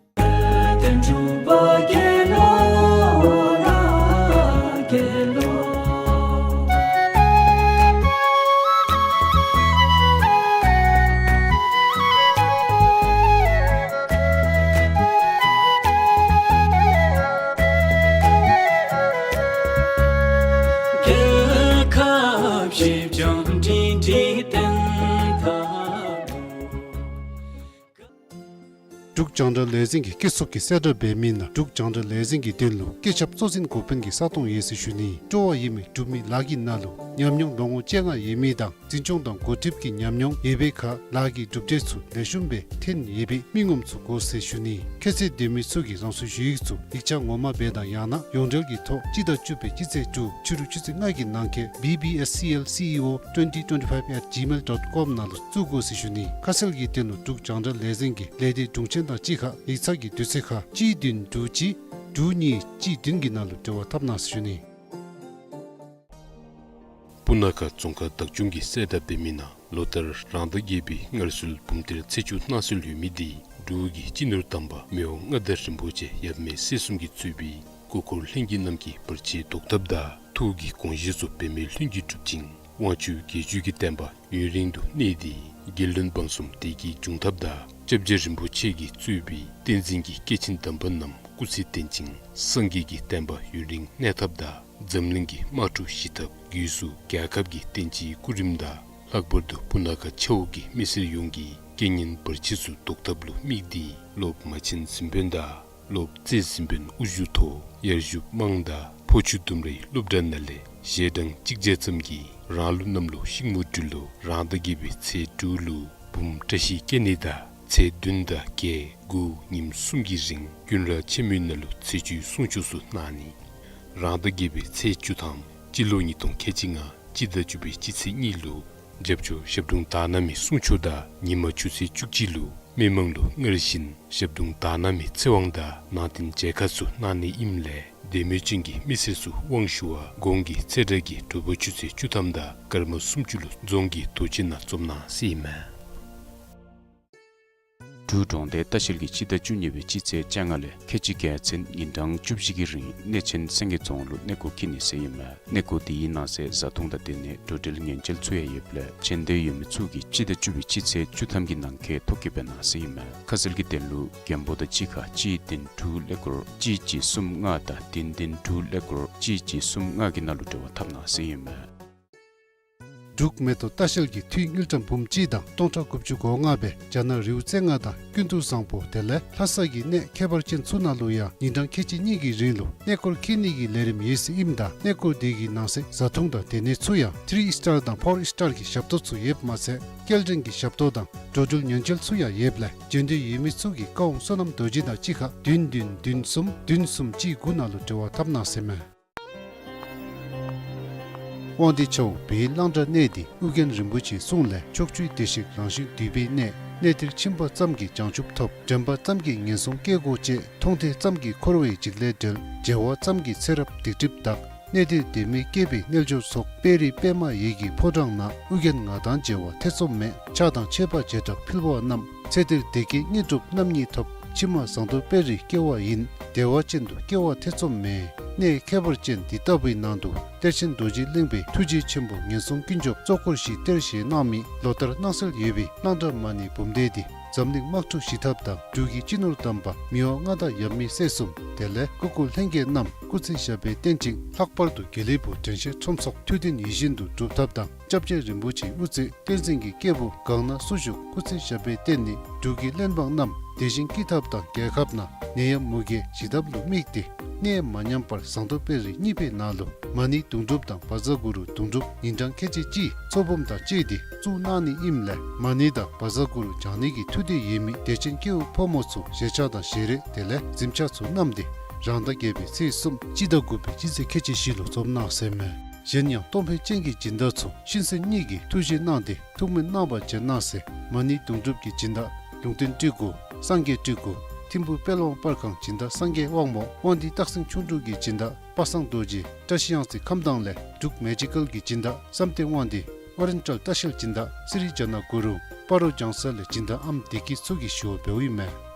འབྲུག་རྒྱང་བསྒྲགས་ལས་འཛིན་གྱིས་སྐྱེ་སྲོག་གི་གསལ་བསྒྲགས་འབད་མི་ནང་འབྲུག་རྒྱང་བསྒྲགས་ལས་འཛིན་གྱི་དོན་ལུ་སྐྱེ་ཁྱབ་གཙོ་འཛིན་འགོ་དཔོན་གྱི་ས་སྟོང་ཡོད་ཟེར་ཞུ་ནི། སྤྲོ་བ་ཡོད་མི་འབྲུག་མི་ལཱ་གི་ནང་ལུ་ཉམས་མྱོང་ལོ་ངོ་བཅོ་ལྔ་ཡོད་མི་དང་འཛིན་སྐྱོང་དང་འགོ་ཁྲིདཔ་གི་ཉམས་མྱོང་ཡོད་པའི་ཁར་ལཱ་གི་གྲུབ་འབྲས་ཚུ་ལེགས་ཤོམ་སྦེ་ཐོན་ཡོད་པའི་མི་ངོམ་ཚུ་དགོ་ཟེར་ཞུ་ནི། ཁྱད་ཚད་ལྡན་མི་ཚུ་གིས་རང་སོའི་ཞུ་ཡིག་ཚུ་ཡིག་ཆ་ངོ་མ་སྦེ་དང་ཡང་ན་ཡོངས་འབྲེལ་གྱི་ཐོག་སྤྱི་ཟླ་བཅུ་པའི་སྤྱི་ཚེས་དྲུག་ཕྱི་རུ་ཆུ་ཚོད་ལྔ་གི་ནང་འཁོད་B B S C L C E O twenty twenty-five at gmail dot com ནང་ལུ་བཙུགས་དགོ་ཟེར་ཞུ་ནི། ཁ་གསལ་གྱི་དོན་ལུ་འབྲུག་རྒྱང་བསྒྲགས་ལས་འཛིན་གྱི་ལས་སྡེ་དྲུང་ཆེན་དང་གཅིག་ཁར་ཡིག་ཚང་གི་དུས་ཚོད་ཁར་གཅིག་བདུན་དྲུག་གཅིག་དྲུག་གཉིས་གཅིག་བདུན་གྱི་ནང་ལུ་འབྲེལ་བ་འཐབ་གནང་ཟེར་ཞུ་ནི། སྤུ་ན་ཁ་རྫོང་ཁག་བདག་སྐྱོང་གིས་གསལ་བསྒྲགས་འབད་མི་ནང་ལོ་ལྟར་རང་ཟླ་བརྒྱད་པའི་སྔར་སྲོལ་འབུམ་སྡེར་ཚེས་བཅུ་གནངས་སྲོལ་ཡོད་མི་འདི་འབྲུག་གི་སྤྱི་ནོར་དམ་པ་མི་དབང་མངའ་བདག་རིན་པོ་ཆེ་ཡབ་མེས་སྲས་གསུམ་གྱིས་གཙོས་པའི་སྐུ་འཁོར་ལྷན་རྒྱས་རྣམས་ཀྱིས་བར་ཆད་བཟློག་ཐབས་དང་ཐུགས་ཀྱི་དགོངས་བཞེད་ཚུ་འབད་མེད་ལྷུན་གྱིས་གྲུབ་ཅིང་ དབང་ཕྱུག་བརྒྱད་ཅུ་གི་བསྟན་པ་ཡུན་རིང་དུ་གནས་ཏེ་རྒྱལ་བློན་འབངས་གསུམ་བདེ་སྐྱིད་འབྱུང་ཐབས་དང་སྐྱབས་རྗེ་རིན་པོ་ཆེ་གིས་གཙོས་པའི་བསྟན་འཛིན་གྱི་སྐྱེས་ཆེན་དམ་པ་རྣམས་སྐུ་ཚེ་བརྟན་ཅིང་སངས་རྒྱས་ཀྱི་བསྟན་པ་ཡུན་རིང་གནས་ཐབས་དང་འཛམ་གླིང་གི་དམག་འཁྲུག་ཞི་ཐབས་སྒོས་སུ་རྒྱལ་ཁབ་ཀྱི་བསྟན་སྤྱིའི་སྐུ་རིམ་དང་ལྷག་པར་དུ་སྤུ་ན་ཁ་ཆེ་འོག་གི་མི་སེར་ཡོངས་ཀྱི་རྐྱེན་ངན་བར་ཆད་ཚུ་བཟློག་ཐབས་ལུ་དམིགས་ཏེ་སློབ་མ་ཆེན་གཟིམ་དཔོན་དང་སློབ་རྩེ་གཟིམ་དཔོན་དབུ་བཞུགས་ཐོག་ཡར་ཞུ་དམངས་དང་ཕོ་ཆུ་ལྡུམ་རའི་སློབ་གྲྭ་ནང་ལས་ཞལ་གྲངས་གཅིག་བརྒྱ་ཙམ་གྱིས་རང་ལུགས་གནམ་ལོ་ཤིང་མོ་སྦྲུལ་ལོ་རང་ཟླ་བརྒྱད་པའི་ཚེས་དྲུག་ལུ་བུམོ་བཀྲ་ཤིས་སྐྱེ་གནས་དང་ཚེས་བདུན་དང་བརྒྱད་དགུ་ཉིནམ་གསུམ་གྱི་རིང་ཀུན་ར་ཆེན་མོའི་ནང་ལུ་ཚེས་བཅུའི་གསུང་ཆོག་ཚུ་གནང་ནི། རང་ཟླ་བརྒྱད་པའི་ཚེས་བཅུ་ཐམ་སྤྱི་ལོ་ཉིས་སྟོང་ཁལ་གཅིག་ལྔ་སྤྱི་ཟླ་བཅུ་པའི་སྤྱི་ཚེས་གཉིས་ལུ་རྒྱབ་ཆོས་ཞབས་དྲུང་དར་ནག་མའི་གསུང་ཆོག་དང་ཉིན་མ་ཆུ་ཚོད་བཅུ་གཅིག་ལུ་མི་མང་ལུ་སྔར་བཞིན་ཞབས་དྲུང་དར་ནག་མའི་ཚེ་དབང་དང་ནང་རྟེན་མཇལ་ཁ་ཚུ་གནང་ནི་ཨིནམ་ལས་དད་མོས་ཅན་གྱི་མི་སེར་ཚུ་དབང་ཞུ་བར་གོང་གི་ཚེས་གྲངས་ཀྱི་དྲོ་པ་ཆུ་ཚོད་བཅུ་ཐམ་དང་སྐར་མ་སུམ་ཅུ་ལུ་རྫོང་གི་རྡོ་གཅལ་ནང་འཛོམས་གནང་ཟེར་ཨིན་མས། འབྲུག་གྲོང་རྡལ་ལྟ་བཤལ་གྱིས་སྤྱི་ཟླ་བཅུ་གཉིས་པའི་སྤྱི་ཚེས་བཅོ་ལྔ་ལས་ཁལ་གཅིག་བརྒྱད་ཚུན་ཉིན་གྲངས་བཅུ་བཞི་གི་རིང་གནས་ཆེན་སེང་གེ་རྫོང་ལུ་གནས་སྐོར་འཁྱིད་ནི་ཟེར་ཨིན་མས། གནས་སྐོར་དེའི་ནང་གསེས་བཟའ་འཐུང་དང་དེ་ནི་འགྲོ་འགྲུལ་ཉེན་བཅོལ་ཚུ་ཡང་ཡོདཔ་ལས་མཇལ་འདོད་ཡོད་མི་ཚུ་གིས་སྤྱི་ཟླ་བཅུ་པའི་སྤྱི་ཚེས་བཅུ་ཐམ་གྱི་ནང་འཁོད་ཐོ་བཀོད་འབད་གནང་ཟེར་ཨིན་མས། ཁ་གསལ་གྱི་དོན་ལུ་མགོན་པོ་དང་གཅིག་ཁར་གཅིག་བདུན་དྲུག་ཀླད་ཀོར་གཅིག་གཅིག་གསུམ་ལྔ་དང་བདུན་བདུན་དྲུག་ཀླད་ཀོར་གཅིག་གཅིག་གསུམ་ལྔ་གི་ནང་ལུ་འབྲེལ་བ་འཐབ་གནང་ཟེར་ཨིན་མས། འབྲུག་མེ་ཏོག་ལྟ་བཤལ་གྱིས་འཐུས་དངུལ་ཀྲམ་འབུམ་གཅིག་དང་སྟོང་ཕྲག་དགུ་བཅུ་གོ་ལྔ་སྦེ་རྒྱ་ནག་རི་བོ་རྩེ་ལྔ་དང་ཀུན་ཏུ་བཟང་པོ་དེ་ལས་ལྷ་ས་གི་གནས་ཁྱད་པར་ཅན་ཚུ་ནང་ལུ་ཡང་ཉིན་གྲངས་ཁལ་གཅིག་གཉིས་ཀྱི་རིང་ལུ་གནས་སྐོར་འཁྱིད་ནི་གི་ལས་རིམ་ཡོད་ཟེར་ཨིནམ་ད་གནས་སྐོར་དེ་གི་ནང་གསེས་བཟའ་འཐུང་དང་དེ་ནི་ཚུ་ཡང་ཐི་རི་ཨིས་ཊར་དང་ཕོར་ཨིས་ཊར་གྱི་ཞབས་ཏོག་ཚུ་ཡོདཔ་མ་ཚད་སྐྱེལ་འདྲེན་གྱི་ཞབས་ཏོག་དང་འགྲོ་འགྲུལ་ཉེན་བཅོལ་ཚུ་ཡང་ཡོདཔ་ལས་མཇལ་འདོད་ཡོད་མི་ཚུ་གིས་ཀ་ཝང་བསོད་ནམས་རྡོ་རྗེ་དང་གཅིག་ཁར་བདུན་བདུན་བདུན་གསུམ་བདུན་གསུམ་གཅིག་དགུ་ནང་ལུ་འབྲེལ་བ་འཐབ་གནང་ཟེར་མས། དབང་འདུས་ཆབ་འོག་བོད་ཡིག་གླིང་ཕྲན་གནས་འདི་ཨོ་རྒྱན་རིན་པོ་ཆེའི་གསུང་ལས་ཕྱོགས་བཅུའི་བདེ་གཤེགས་རང་བཞིན་འདུས་པའི་གནས། གནས་འདིར་ཕྱིན་པ་ཙམ་གྱིས་བྱང་ཆུབ་ཐོབ། དྲན་པ་ཙམ་གྱིས་ངན་སོང་སྐྱེ་དགོས་ཅེས། མཐོང་ཐོས་ཙམ་གྱིས་འཁོར་བའི་འཇིགས་ལས་བསྒྲལ། མཇལ་བ་ཙམ་གྱིས་ཚེ་རབས་སྡིག་སྒྲིབ་དག། གནས་འདིར་དད་མོས་སྐྱེས་པའི་རྣལ་འབྱོར་ཚོགས། དཔལ་རི་པདྨ་འོད་ཀྱི་ཕོ་བྲང་ན། ཨོ་རྒྱན་ང་དང་མཇལ་བར་ཐེ་ཚོམ་མེད། ཕྱག་དང་མཆོད་པ་བྱེ་བྲག་ཕུལ་བ་རྣམས། ཚེ་འདིར་བདེ་སྐྱིད་དངོས་གྲུབ་རྣམ་གཉིས་ཐོབ། ཕྱི་མ་ཟངས་མདོག་དཔལ་རིར་སྐྱེ་བ་ཡིན། བདེ་བ་ཅན་དུ་སྐྱེ་བར་ཐེ་ཚོམ་མེད། གནས་ཁྱད་པར་ཅན་འདི་ལྟ་བུའི་ནང་དུ་གཏེར་ཆེན་རྡོ་རྗེ་གླིང་པའི་ཐུགས་རྗེ་ཆེན་པོ་ངན་སོང་ཀུན་སྐྱོབ་གཙོ་འཁོར་ཞིའི་གཏེར་བཞེས་གནང་མི་ལོ་ལྟར་གནང་སྲོལ་ཡོད་པའི་གླང་བྲག་མ་ཎི་འབུམ་སྡེ་འདི་འཛམ་གླིང་དམག་འཁྲུག་ཞི་ཐབས་དང་འབྲུག་གི་སྤྱི་ནོར་དམ་པ་མི་དབང་མངའ་བདག་ཡབ་མེས་སྲས་གསུམ་དེ་ལས་སྐུ་འཁོར་ལྷན་རྒྱས་རྣམས་སྐུ་ཚེ་ཞབས་པད་བརྟན་ཅིང་ལྷག་པར་དུ་དགེ་ལེགས་ཕུག་དྲན་ཤེས་ཁྲོམ་ཚོགས་ཐུགས་འདུན་ཡིད་བཞིན་དུ་འགྲུབ་ཐབས་དང་། སྐྱབས་རྗེ་རིན་པོ་ཆེའི་དབུ་རྩེ་བསྟན་འཛིན་གྱི་སྐྱེས་བུ་གང་ན་སུ་བཞུགས་སྐུ་ཚེ་ཞབས་པད་བརྟན་ནས་འབྲུག་གི་བློན་འབངས་རྣམས་བདེ་ཞིང་སྐྱིད་ཐབས་དང་རྒྱལ་ཁབ་ནང་ནད་ཡམས་མུ་གེ་ཞི་ཐབས་ལུ་དམིགས་ཏེ་གནས་མ་ཉམས་པར་ཟངས་མདོག་དཔལ་རི་གཉིས་པའི་ནང་ལུ་མ་ཎི་དུང་སྒྲུབ་དང་བཛྲ་གུ་རུ་དུང་སྒྲུབ་ཉིན་གྲངས་ཁལ་གཅིག་གཅིག་ཚོགས་འབུམ་དང་བཅས་ཏེ་བཙུགས་གནང་ནི་ཨིནམ་ལས་མ་ཎི་དང་བཛྲ་གུ་རུ་བགྱང་ནི་གི་ཐུགས་འདོད་ཡོད་མི་དད་ཅན་སྐྱེ་བོ་ཕོ་མོ་ཚུ་ཞལ་ཆས་དང་ཞལ་རས་དེ་ལས་གཟིམ་ཆས་ཚུ་བསྣམས་ཏེ་རང་ཟླ་བརྒྱད་པའི་ཚེས་གསུམ་སྤྱི་ཟླ་དགུ་པའི་སྤྱི་ཚེས་ཁལ་གཅིག་བཞི་ལུ་འཛོམས་གནང་ཟེར་མས། གཞན་ཡང་གཏོང་ཕོད་ཅན་གྱི་སྦྱིན་བདག་ཚུ་གཤིན་གསོན་གཉིས་ཀྱི་ཐུགས་བཞེད་གནང་སྟེ་ཐུགས་སྨོན་གནང་བར་བྱོན་གནང་ཟེར། མ་ཎི་དུང་སྒྲུབ་ཀྱི་སྦྱིན་བདག་ལུང་བསྟན་སྤྲུལ་སྐུ་སངས་རྒྱས་སྤྲུལ་སྐུ་ཐིམ་ཕུ་དཔལ་དབང་པར་ཁང་སྦྱིན་བདག་སངས་རྒྱས་དབང་མོ་དབང་འདུས་སྟག་སེང་ཁྱུང་འབྲུག་གི་སྦྱིན་བདག་པ་སངས་རྡོ་རྗེ་བཀྲ་ཤིས་གཡང་རྩེ་ཁམས་དྭངས་ལས་འབྲུག་མེ་ཇི་ཀལ་གྱི་སྦྱིན་བདག་བསམ་གཏན་དབང་འདུས་ཨོ་རེན་ཊལ་ལྟ་བཤལ་སྦྱིན་བདག་སི་རི་ཇ་ན་གུ་རུ་སྤ་རོ་ལྗང་ས་ལས་སྦྱིན་བདག་ཨམ་བདེ་སྐྱིད་ཚུ་གིས་ཞུ་བ་འབདཝ་ཨིན་མས།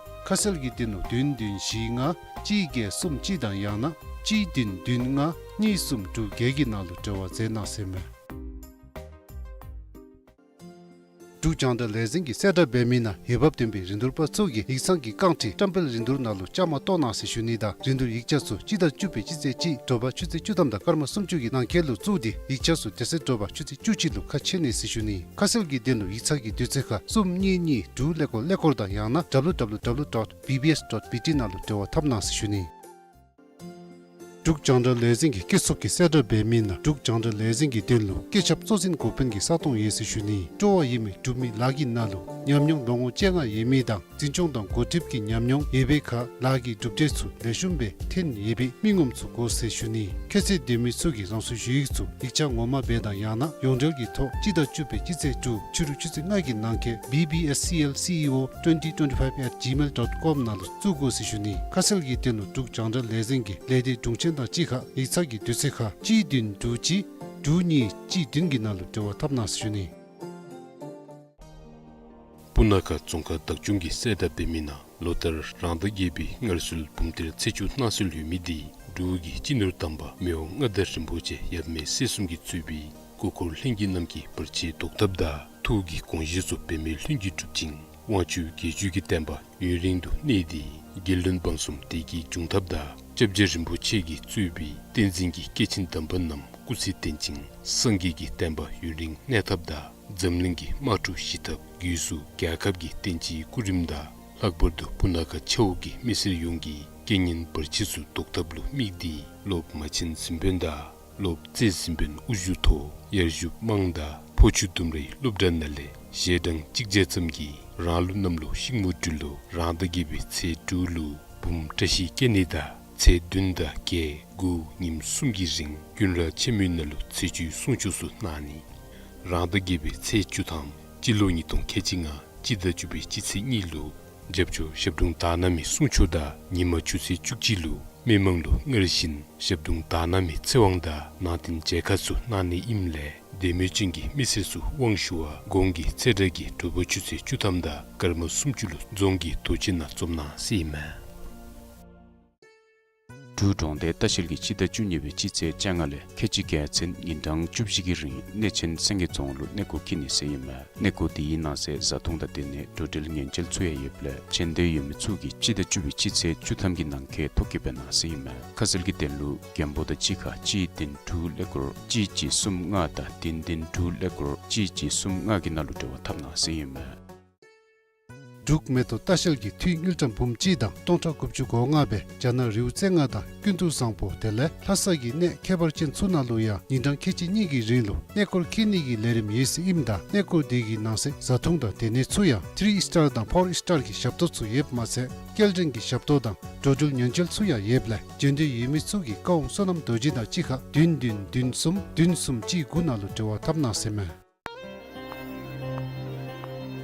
ཁ་གསལ་གྱི་དོན་ལུ་བདུན་བདུན་བཞི་ལྔ་གཅིག་བརྒྱད་གསུམ་གཅིག་དང་ཡང་ན་གཅིག་བདུན་བདུན་ལྔ་གཉིས་གསུམ་དྲུག་བརྒྱད་ཀྱི་ནང་ལུ་འབྲེལ་བ་མཛད་གནང་ཟེར་མས། འབྲུག་རྒྱང་བསྒྲགས་ལས་འཛིན་གྱིས་གསལ་བསྒྲགས་འབད་མི་ནང་འོས་འབབ་ལྡན་པའི་རིན་བསྡུར་པ་ཚུ་གིས་ཡིག་ཚང་གི་རྐང་ཁྲི་བཀྲམ་སྤེལ་རིན་བསྡུར་ནང་ལུ་བཅའ་མར་གཏོགས་གནང་ཟེར་ཞུ་ནི་དང་རིན་བསྡུར་ཡིག་ཆ་ཚུ་སྤྱི་ཟླ་བཅུ་པའི་སྤྱི་ཚེས་གཅིག་དྲོ་པ་ཆུ་ཚོད་བཅུ་ཐམ་དང་སྐར་མ་སུམ་ཅུ་གི་ནང་འཁོད་ལུ་བཙུགས་ཏེ་ཡིག་ཆ་ཚུ་དེ་ཚེ་དྲོ་པ་ཆུ་ཚོད་བཅུ་གཅིག་ལུ་ཁ་ཕྱེ་ནི་ཟེར་ཞུ་ནི། ཁ་གསལ་གྱི་དོན་ལུ་ཡིག་ཚང་གི་དུས་ཚོད་ཁར་གསུམ་གཉིས་གཉིས་དྲུག་ཀླད་ཀོར་ཀླད་ཀོར་དང་ཡང་ན་W W W dot B B S dot B T ནང་ལུ་འབྲེལ་བ་འཐབ་གནང་ཟེར་ཞུ་ནི། འབྲུག་རྒྱང་བསྒྲགས་ལས་འཛིན་གྱི་སྐྱེད་ཚོགས་ཀྱིས་གསལ་བསྒྲགས་འབད་མི་ནང་འབྲུག་རྒྱང་བསྒྲགས་ལས་འཛིན་གྱི་དོན་ལུ་སྐུ་ཚབ་གཙོ་འཛིན་འགོ་དཔོན་གྱི་ས་སྟོང་ཡོད་ཟེར་ཞུ་ནི། སྤྲོ་བ་ཡོད་མི་འབྲུག་མི་ལཱ་གི་ནང་ལུ་ཉམས་མྱོང་ལོ་ངོ་བཅོ་ལྔ་ཡོད་མི་དང་འཛིན་སྐྱོང་དང་འགོ་ཁྲིདཔ་གི་ཉམས་མྱོང་ཡོད་པའི་ཁར་ལཱ་གི་གྲུབ་འབྲས་ཚུ་ལེགས་ཤོམ་སྦེ་ཐོན་ཡོད་པའི་མི་ངོམ་ཚུ་དགོ་ཟེར་ཞུ་ནི། ཁྱད་ཚད་ལྡན་མི་ཚུ་གིས་རང་སོའི་ཞུ་ཡིག་ཚུ་ཡིག་ཆ་ངོ་མ་སྦེ་དང་ཡང་ན་ཡོངས་འབྲེལ་གྱི་ཐོག་སྤྱི་ཟླ་བཅུ་པའི་སྤྱི་ཚེས་དྲུག་ཕྱི་རུ་ཆུ་ཚོད་ལྔ་གི་ནང་འཁོད་B B S C L C E O twenty twenty-five at gmail dot com ནང་ལུ་བཙུགས་དགོ་ཟེར་ཞུ་ནི། ཁ་གསལ་གྱི་དོན་ལུ་འབྲུག་རྒྱང་བསྒྲགས་ལས་འཛིན་གྱི་ལས་སྡེ་དྲུང་ཆེན་དང་གཅིག་ཁར་ཡིག་ཚང་གི་དུས་ཚོད་ཁར་གཅིག་བདུན་དྲུག་གཅིག་དྲུག་གཉིས་གཅིག་བདུན་གྱི་ནང་ལུ་འབྲེལ་བ་འཐབ་གནང་ཟེར་ཞུ་ནི། སྤུ་ན་ཁ་རྫོང་ཁག་བདག་སྐྱོང་གིས་གསལ་བསྒྲགས་འབད་མི་ནང་ལོ་ལྟར་རང་ཟླ་བརྒྱད་པའི་སྔར་སྲོལ་འབུམ་གཏེར་ཚེས་བཅུ་གནང་སྲོལ་ཡོད་མི་དེ་འབྲུག་གི་སྤྱི་ནོར་དམ་པ་མི་དབང་མངའ་བདག་རིན་པོ་ཆེ་ཡབ་མེས་སྲས་གསུམ་གྱིས་གཙོས་པའི་སྐུ་ དུས་འཁོར་ལྷན་སྐྱེས་རྣམས་ཀྱི་བར་ཆད་བཟློག་ཐབས་དང་ཐུགས་ཀྱི་དགོངས་བཞེད་སོགས་འབད་མེད་ལྷུན་གྱིས་གྲུབ་ཅིང་། དབང་ཕྱུག་རྒྱལ་བརྒྱུད་ཀྱི་བསྟན་པ་ཡུན་རིང་དུ་གནས་ཏེ། རྒྱལ་བློན་འབངས་གསུམ་བདེ་སྐྱིད་འབྱུང་ཐབས་དང་། སྐྱབས་རྗེ་རིན་པོ་ཆེ་གིས་གཙོས་པའི་བསྟན་འཛིན་གྱི་སྐྱེས་ཆེན་དམ་པ་རྣམས་སྐུ་ཚེ་བརྟན་ཅིང་། སངས་རྒྱས་ཀྱི་བསྟན་པ་ཡུན་རིང་གནས་ཐབས་དང་། འཛམ་གླིང་གི་དམག་འཁྲུག་ཞི་ཐབས། སྒོས་སུ་རྒྱལ་ཁབ་ཀྱི་བསྟན་སྤྱིའི་སྐུ་རིམ་དང་། ལྷག་པར་དུ་སྤུ་ན་ཁ་ཆ་འོག་གི་མི་སེར་ཡོངས་ཀྱི་རྐྱེན་ངན་བར་ཆད་ཚུ་བཟློག་ཐབས་ལུ་དམིགས་ཏེ། སློབ་མ་ཆེན་གཟིམ་དཔོན་དང་། སློབ་རྩེ་གཟིམ་དཔོན་དབུ་བཞུགས་ཐོག་ཡར་ཞུ་དམངས་དང་ཕོ་ཆུ་ལྡུམ་རའི་སློབ་གྲྭ་ནང་ལས་ཞལ་གྲངས་གཅིག་བརྒྱ་ཙམ་གྱིས་རང་ལུགས་རྣམས་ལུ་ཤིང་མོ་སྦྲུལ་ལོ་རང་ཟླ་བརྒྱད་པའི་ཚེས་དྲུག་ལུ་འབུམ་བཀྲ་ཤིས་སྐྱེ་གནས་དང་། ཚེས་བདུན་དང་བརྒྱད་དགུ་ཉིནམ་གསུམ་གྱི་རིང་ཀུན་ར་ཆེན་མོའི་ནང་ལུ་ཚེས་བཅུའི་གསུང་ཆོག་ཚུ་གནང་ནི། རང་ཟླ་བརྒྱད་པའི་ཚེས་བཅུ་ཐམ་སྤྱི་ལོ་ཉིས་སྟོང་ཁལ་གཅིག་ལྔ་སྤྱི་ཟླ་བཅུ་པའི་སྤྱི་ཚེས་གཉིས་ལུ་རྒྱབ་ཆོས་ཞབས་དྲུང་དར་ནག་མའི་གསུང་ཆོག་དང་ཉིན་མ་ཆུ་ཚོད་བཅུ་གཅིག་ལུ་མི་མང་ལུ་སྔར་བཞིན་ཞབས་དྲུང་དར་ནག་མའི་ཚེ་དབང་དང་ནང་རྟེན་མཇལ་ཁ་ཚུ་གནང་ནི་ཨིནམ་ལས་དད་མོས་ཅན་གྱི་མི་སེར་ཚུ་དབང་ཞུ་བར་གོང་གི་ཚེས་གྲངས་ཀྱི་དྲོ་པ་ཆུ་ཚོད་བཅུ་ཐམ་དང་སྐར་མ་སུམ་ཅུ་ལུ་རྫོང་གི་རྡོ་གཅལ་ནང་འཛོམས་གནང་ཟེར་ཨིན་མས། འབྲུག་གྲོང་རྡལ་ལྟ་བཤལ་གྱིས་སྤྱི་ཟླ་བཅུ་གཉིས་པའི་སྤྱི་ཚེས་བཅོ་ལྔ་ལས་ཁལ་གཅིག་བརྒྱད་ཚུན་ཉིན་གྲངས་བཅུ་བཞི་གི་རིང་གནས་ཆེན་སེང་གེ་རྫོང་ལུ་གནས་སྐོར་འཁྱིད་ནི་ཟེར་ཨིན་མས། གནས་སྐོར་དེའི་ནང་གསེས་བཟའ་འཐུང་དང་སྡོད་གནས་འགྲོ་འགྲུལ་ཉེན་བཅོལ་ཚུ་ཡང་ཡོདཔ་ལས་མཁྱེན་འདོད་ཡོད་མི་ཚུ་གིས་སྤྱི་ཟླ་བཅུ་པའི་སྤྱི་ཚེས་བཅུ་ཐམ་གྱི་ནང་འཁོད་ཐོ་བཀོད་འབད་གནང་ཟེར་ཨིན་མས། ཁ་གསལ་གྱི་དོན་ལུ་མགོན་པོ་དང་གཅིག་ཁར་གཅིག་བདུན་དྲུག་ཀླད་ཀོར་གཅིག་གཅིག་གསུམ་ལྔ་དང་བདུན་བདུན་དྲུག་ཀླད་ཀོར་གཅིག་གཅིག་གསུམ་ལྔ་གི་ནང་ལུ་འབྲེལ་བ་འཐབ་གནང་ཟེར་ཨིན་མས། འབྲུག་མེ་ཏོག་ལྟ་བཤལ་གྱིས་འཐུས་དངུལ་ཀྲམ་འབུམ་གཅིག་དང་སྟོང་ཕྲག་དགུ་བཅུ་གོ་ལྔ་སྦེ་རྒྱ་ནག་རི་བོ་རྩེ་ལྔ་དང་ཀུན་ཏུ་བཟང་པོ་དེ་ལས་ལྷ་ས་གི་གནས་ཁྱད་པར་ཅན་ཚུ་ནང་ལུ་ཡང་ཉིན་གྲངས་ཁལ་གཅིག་གཉིས་ཀྱི་རིང་ལུ་གནས་སྐོར་འཁྱིད་ནི་གི་ལས་རིམ་ཡོད་ཟེར་ཨིནམ་ད་གནས་སྐོར་དེ་གི་ནང་གསེས་བཟའ་འཐུང་དང་སྡོད་གནས་ཚུ་ཡང་ཐིརི་ཨིས་ཊར་དང་ཕོར་ཨིས་ཊར་གྱི་ཞབས་ཏོག་ཚུ་ཡོདཔ་མ་ཚད་སྐྱེལ་འདྲེན་གྱི་ཞབས་ཏོག་དང་འགྲོ་འགྲུལ་ཉེན་བཅོལ་ཚུ་ཡང་ཡོདཔ་ལས་འབྱོན་འདོད་ཡོད་མི་ཚུ་གིས་བཀའ་དབང་བསོད་ནམས་རྡོ་རྗེ་དང་གཅིག་ཁར་བདུན་བདུན་བདུན་གསུམ་བདུན་གསུམ་གཅིག་དགུ་ནང་ལུ་འབྲེལ་བ་འཐབ་གནང་ཟེར་མས།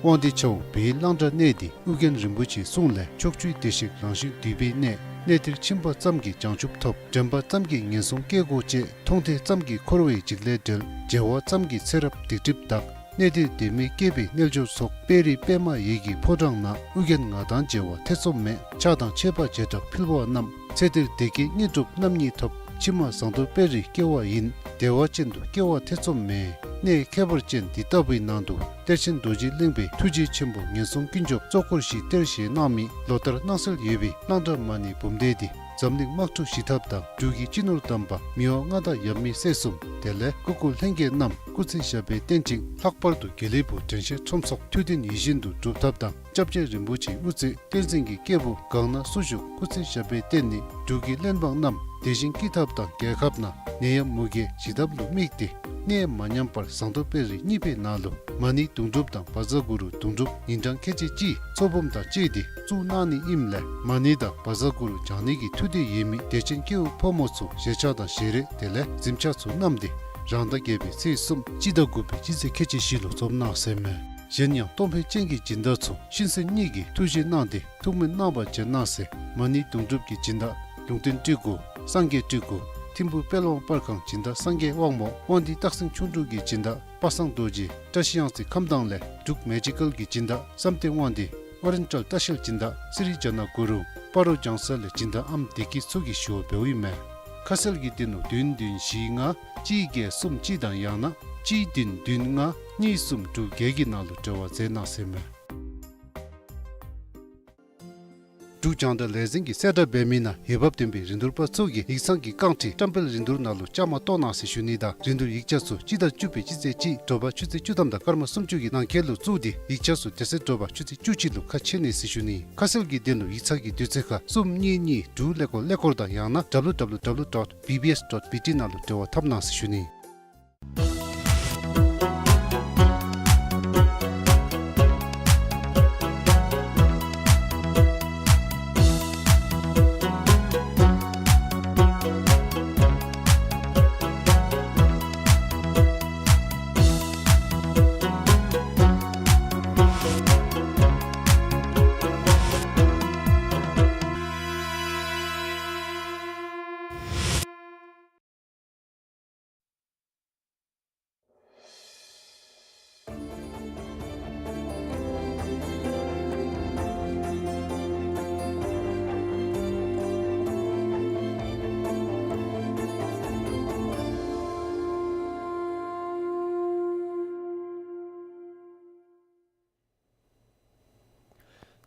དབང་འདུས་ཆ་འོག་བོད་གླང་བྲག་གནས་འདི་ཨོ་རྒྱན་རིན་པོ་ཆེའི་གསུང་ལས་ཕྱོགས་བཅུའི་བདེ་གཤེགས་རང་བཞིན་འདུས་པའི་གནས། གནས་འདིར་ཕྱིན་པ་ཙམ་གྱིས་བྱང་ཆུབ་ཐོབ། དྲན་པ་ཙམ་གྱིས་ངན་སོང་སྐྱེ་སྒོ་བཅད། མཐོང་ཐོས་ཙམ་གྱིས་འཁོར་བའི་འཇིགས་ལས་བསྒྲལ། མཇལ་བ་ཙམ་གྱིས་ཚེ་རབས་སྡིག་སྒྲིབ་དག། གནས་འདིར་སྡོད་མི་སྐྱེས་པའི་རྣལ་འབྱོར་ཚོགས། དཔལ་རི་པདྨ་འོད་ཀྱི་ཕོ་བྲང་ན། ཨོ་རྒྱན་ང་དང་མཇལ་བ་ཐེ་ཚོམ་མེད། ཕྱག་དང་མཆོད་པ་བྱེ་བྲག་ཕུལ་བ་རྣམས། ཚེ་འདིར་བདེ་སྐྱིད་དངོས་གྲུབ་རྣམ་གཉིས་ཐོབ། ཕྱི་མ་ཟངས་མདོག་དཔལ་རིར་སྐྱེ་བ་ཡིན། བདེ་བ་ཅན་དུ་སྐྱེ་བ་ཐེ་ཚོམ་མེད། གནས་ཁྱད་པར་ཅན་འདི་ལྟ་བུའི་ནང་དུ་གཏེར་ཆེན་རྡོ་རྗེ་གླིང་པའི་ཐུགས་རྗེ་ཆེན་པོ་ངན་སོང་ཀུན་སྐྱོབ་གཙོ་འཁོར་བཞི་གཏེར་བཞེས་གནང་མི་ལོ་ལྟར་སྣང་གསལ་ཡོད་པའི་གླང་བྲག་མ་ཎི་འབུམ་སྡེ་འདི་འཛམ་གླིང་དམག་འཁྲུག་ཞི་ཐབས་དང་འབྲུག་གི་སྤྱི་ནོར་དམ་པ་མི་དབང་མངའ་བདག་ཡབ་མེས་སྲས་གསུམ་དེ་ལས་སྐུ་འཁོར་ལྷན་རྒྱས་རྣམས་སྐུ་ཚེ་ཞབས་པད་བརྟན་ཅིང་ལྷག་པར་དུ་དགེ་ལེགས་ཕུག་དྲན་ཤེས་ཁྲོམ་ཚོགས་ཐུགས་དོན་ཡིད་བཞིན་དུ་འགྲུབ་ཐབས་དང་། སྐྱབས་རྗེ་རིན་པོ་ཆེའི་དབུ་ཚད་བསྟན་འཛིན་གྱི་སྐྱེས་བུ་གང་ན་སུ་བཞུགས་སྐུ་ཚེ་ཞབས་པད་བརྟན་ནི་འབྲུག་གི་བློན་འབངས་རྣམས་བདེ་ཞིང་སྐྱིད་ཐབས་དང་རྒྱལ་ཁབ་ནང་ནད་ཡམས་མུ་གེ་ཞི་ཐབས་ལུ་དམིགས་ཏེ་གནས་མ་ཉམས་པར་ཟངས་མདོག་དཔལ་རི་གཉིས་པའི་ནང་ལུ་མ་ཎི་དུང་སྒྲུབ་དང་བཛྲ་གུ་རུ་དུང་སྒྲུབ་ཉིན་གྲངས་ཁལ་གཅིག་གཅིག་ཚོགས་འབུམ་དང་བཅས་ཏེ་བཙུགས་གནང་ནི་ཨིནམ་ལས་མ་ཎི་དང་བཛྲ་གུ་རུ་བགྱང་ནི་གི་ཐུགས་འདོད་ཡོད་མི་དད་ཅན་སྐྱེ་བོ་ཕོ་མོ་ཚུ་ཞལ་ཆས་དང་ཞལ་རས་དེ་ལས་གཟིམ་ཆས་ཚུ་བསྣམས་ཏེ་རང་ཟླ་བརྒྱད་པའི་ཚེས་གསུམ་སྤྱི་ཟླ་དགུ་པའི་སྤྱི་ཚེས་ཁལ་གཅིག་བཞི་ལུ་འཛོམས་གནང་ཟེར་མས། གཞན་ཡང་གཏོང་ཕོད་ཅན་གྱི་སྦྱིན་བདག་ཚུ་གཤིན་གསོན་གཉིས་ཀྱིས་ཐུགས་བཞེས་གནང་སྟེ་ཐུགས་སྨོན་གནང་བར་བྱོན་གནང་ཟེར། མ་ཎི་དུང་སྒྲུབ་ཀྱི་སྦྱིན་བདག་ལུང་བསྟན་སྤྲུལ་སྐུ། སངས་རྒྱས་སྤྲུལ་སྐུ། ཐིམ་ཕུག་དཔལ་དབང་པར་ཁང་སྦྱིན་བདག་སངས་རྒྱས་དབང་མོ། དབང་འདུས་སྟག་སེང་ཁྱུང་འབྲུག་གི་སྦྱིན་བདག་པ་སངས་རྡོ་རྗེ། བཀྲ་ཤིས་གཡང་རྩེ་ཁམས་དྭངས་ལས་འབྲུག་མེ་ཇི་ཀལ་གྱི་སྦྱིན་བདག་བསམ་གཏན་དབང་འདུས། ཨོ་རེན་ཊལ་ལྟ་བཤལ་སྦྱིན་བདག་སི་རི་ཇ་ན་གུ་རུ། སྤ་རོ་ལྗང་ས་ལས་སྦྱིན་བདག་ཨམ་བདེ་སྐྱིད་ཚུ་གིས་ཞུ་བ་འབདཝ་ཨིན་མས། ཁ་གསལ་གྱི་དོན་ལུ་བདུན་བདུན་བཞི་ལྔ་གཅིག་བརྒྱད་གསུམ་གཅིག་དང་ཡང་ན་གཅིག་བདུན་བདུན་ལྔ་གཉིས་གསུམ་དྲུག་བརྒྱད་ཀྱི་ནང་ལུ་འབྲེལ་བ་མཛད་གནང་ཟེར་མས། འབྲུག་རྒྱང་བསྒྲགས་ལས་འཛིན་གྱིས་གསལ་བསྒྲགས་འབད་མི་ནང་འོས་འབབ་ལྡན་པའི་རིན་བསྡུར་པ་ཚུ་གིས་ཡིག་ཚང་གི་རྐང་ཁྲི་བཀྲམ་སྤེལ་རིན་བསྡུར་ནང་ལུ་བཅའ་མར་གཏོགས་གནང་ཟེར་ཞུ་ནི་དང་རིན་བསྡུར་ཡིག་ཆ་ཚུ་སྤྱི་ཟླ་བཅུ་པའི་སྤྱི་ཚེས་གཅིག་དྲོ་པ་ཆུ་ཚོད་བཅུ་ཐམ་དང་སྐར་མ་སུམ་ཅུ་གི་ནང་འཁོད་ལུ་བཙུགས་ཏེ་ཡིག་ཆ་ཚུ་དེ་ཚེ་དྲོ་པ་ཆུ་ཚོད་བཅུ་གཅིག་ལུ་ཁ་ཕྱེ་ནི་ཟེར་ཞུ་ནི། ཁ་གསལ་གྱི་དོན་ལུ་ཡིག་ཚང་གི་དུས་ཚོད་ཁར་གསུམ་གཉིས་གཉིས་དྲུག་ཀླད་ཀོར་ཀླད་ཀོར་དང་ཡང་ན་W W W dot B B S dot B T ནང་ལུ་འབྲེལ་བ་འཐབ་གནང་ཟེར་ཞུ་ནི།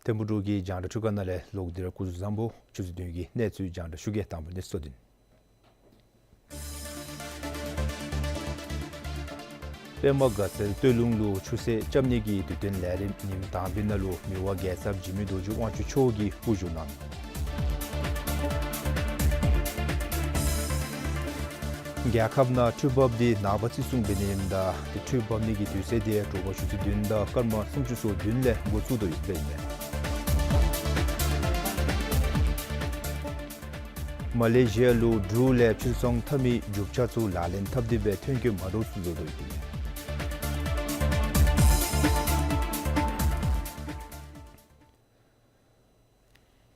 ཐིམ་ཕུག་འབྲུག་གི་རྒྱང་བསྒྲགས་ཁྲུས་ཁང་ནང་ལས་ལོག་སྟེ་ར་སྐུ་གཟུགས་བཟང་པོ། ཆུ་ཚོད་བདུན་གྱི་གནས་ཚུལ་རྒྱང་བསྒྲགས་ཞུ་གེ། དང་པ་གནས་ཚུལ་བསྡུས། པདྨ་དགའ་ཚལ་སྟོད་ལུང་ལུ་ཆུ་སེར་རྐྱབ་ནི་གི་དུས་སྟོན་ལས་རིམ་ཉིནམ་དང་པའི་ནང་ལུ་མི་དབང་རྒྱལ་ཚབ་འཇིགས་མེད་རྡོ་རྗེ་དབང་ཕྱུག་མཆོག་གིས་དབུ་བཞུགས་གནང་ནུག། རྒྱལ་ཁབ་ནང་ཁྲུས་འབབ་འདི་ནངས་པ་བརྩི་སྲུང་འབད་ནི་ཨིནམ་ད་ཏེ་ཁྲུས་འབབ་ནི་གི་དུས་ཚོད་འདི་དྲོ་པ་ཆུ་ཚོད་བདུན་དང་སྐར་མ་སུམ་ཅུ་སོ་བདུན་ལས་འགོ་བཙུགས་དོ་ཡོདཔ་ཨིན་མས། མ་ལེ་ཤི་ཡ་ལུ་འབྲུག་ལས་ཕྱིར་ཚོང་འཐབ་མི་རྒྱུ་ཆ་ཚུ་ལག་ལེན་འཐབ་སྟེ་སྦེ་ཐོན་སྐྱེད་མ་འདྲཝ་ཚུ་བཟོ་དོ་ཡོདཔ་ཨིན་མས།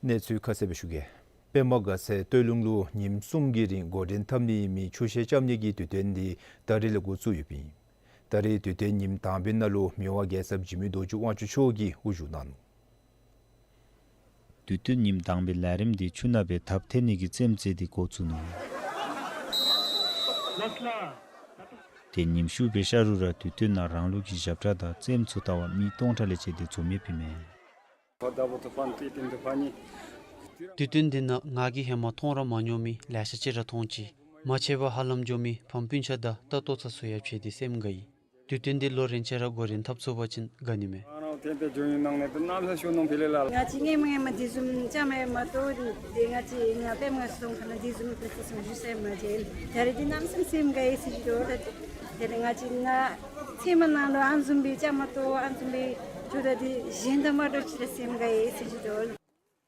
གནས་ཚུལ་ཁ་གསལ་སྦེ་ཞུ་གེ། པདྨ་དགའ་ཚལ་སྟོད་ལུང་ལུ་ཉིནམ་གསུམ་གྱི་རིང་འགོ་འདྲེན་འཐབ་ནི་ཨིན་མི་ཆུ་སེར་རྐྱབ་ནི་གི་དུས་སྟོན་འདི་ད་རིས་ལས་འགོ་བཙུགས་ཡོདཔ་ཨིན། ད་རིས་དུས་སྟོན་ཉིནམ་དང་པའི་ནང་ལུ་མི་དབང་རྒྱལ་ཚབ་འཇིགས་མེད་རྡོ་རྗེ་དབང་ཕྱུག་མཆོག་གིས་དབུ་བཞུགས་གནང་ནུག། དུས་སྟོན་ཉིནམ་དང་པའི་ལས་རིམ་འདི་ཆུ་ནང་སྦེ་ཐབ་འཐེན་ནི་གི་རྩེདམོ་རྩེ་སྟེ་འགོ་བཙུགས་ནུག། ཏེ་ཉིནམ་ཤུལ་པའི་ཤ་རུ་ར་དུས་སྟོན་ནང་རང་ལུགས་ཀྱི་ཞབས་ཁྲ་དང་རྩེདམོ་ཚུ་ལྟ་བར་མི་སྟོང་ཕྲག་ལས་བཅད་དེ་འཛོམས་ཡོདཔ་ཨིན་མས། དུས་སྟོན་འདི་ནང་ང་གིས་ཧེ་མ་མཐོང་ར་མ་མྱོང་མི་ལེ་ཤ་ཅིག་ར་མཐོང་ཅི། མ་ཆད་པར་ཧ་ལམ་འགྱོ་མི་ཕམ་སྤུན་ཆ་དང་ལྟ་ཏོག་ཚ་ཚུ་ཡང་ཕྱད་དེ་སེམས་དགའ་ཡི། དུས་སྟོན་འདི་ལོ་རིམ་བཞིན་ར་འགོ་འདྲེན་འཐབ་ཚུགས་པ་ཅིན་དགའ་ནི་མས། ང་བཅས་སྔོན་མ་སྔོན་མ་འདི་བཟུམ་བཅའ་མར་མ་གཏོགས་ཏེ་ང་བཅས་ནཱ་པདྨ་དགའ་ཚལ་ཚོང་ཁང་ནང་འདི་བཟུམ་ལེགས་ཤོམ་བཞུགས་ས་མ་མཇལ། ད་རིས་འདི་གནམ་མེད་ས་མེད་སེམས་དགའ་ཡི་ཟེར་ཞུ་དོ། ད་དེ་ལས་ང་བཅས་ནཱ་ཚལ་མ་ནང་ལུ་ཨ་ནི་བཟུམ་སྦེ་བཅའ་མར་གཏོགས་ཨ་ནི་བཟུམ་སྦེ་བཞུགས་ད་འདི་གཞན་དང་མ་འདྲཝ་ཅིག་ར་སེམས་དགའ་ཡི་ཟེར་ཞུ་དོ།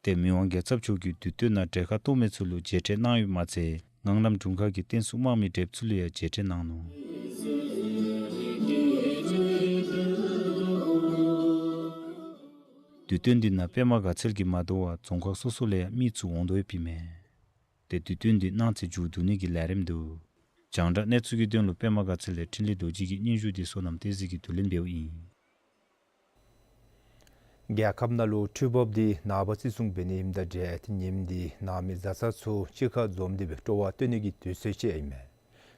ཏེ་མི་དབང་རྒྱལ་ཚབ་མཆོག་གིས་དུས་སྟོན་ནང་གྲལ་ཁར་གཏོགས་མི་ཚུ་ལུ་མཇལ་འཕྲད་གནང་ཡོདཔ་མ་ཚད་ངང་ལམ་དྲུང་ཁག་གི་རྟེན་གསུམ་དམག་མི་གྲལཔ་ཚུ་ལུ་ཡང་མཇལ་འཕྲད་གནང་ནུག། དུས་སྟོན་འདི་ནང་པདྨ་དགའ་ཚལ་གྱིས་མ་དོ་བར་རྫོང་ཁག་སོ་སོ་ལས་ཡང་མི་ཚུ་འོང་དོ་ཡོདཔ་ཨིན་མས། ཏེ་དུས་སྟོན་འདི་གནངས་ཚེ་མཇུག་བསྡུ་ནི་གི་ལས་རིམ་འདུག། རྒྱང་བསྒྲགས་གནས་ཚུལ་གྱི་དོན་ལུ་པདྨ་དགའ་ཚལ་ལས་འཕྲིན་ལས་རྡོ་རྗེ་གི་སྙན་ཞུ་འདི་བསོད་ནམས་བསྟན་འཛིན་གྱིས་བསྡུ་ལེན་འབདཝ་ཨིན། རྒྱལ་ཁབ་ནང་ལུ་ཁྲུས་འབབ་འདི་ནངས་པ་བརྩི་སྲུང་འབད་ནི་ཨིནམ་ད་འབྲེལ་ཏེ་ཉིནམ་འདི་ནང་མི་བཟའ་ཚང་ཚུ་གཅིག་ཁར་འཛོམས་ཏེ་སྦེ་སྤྲོ་བ་སྟོན་ནི་གི་དུས་ཚོད་ཅིག་ཨིན་མས།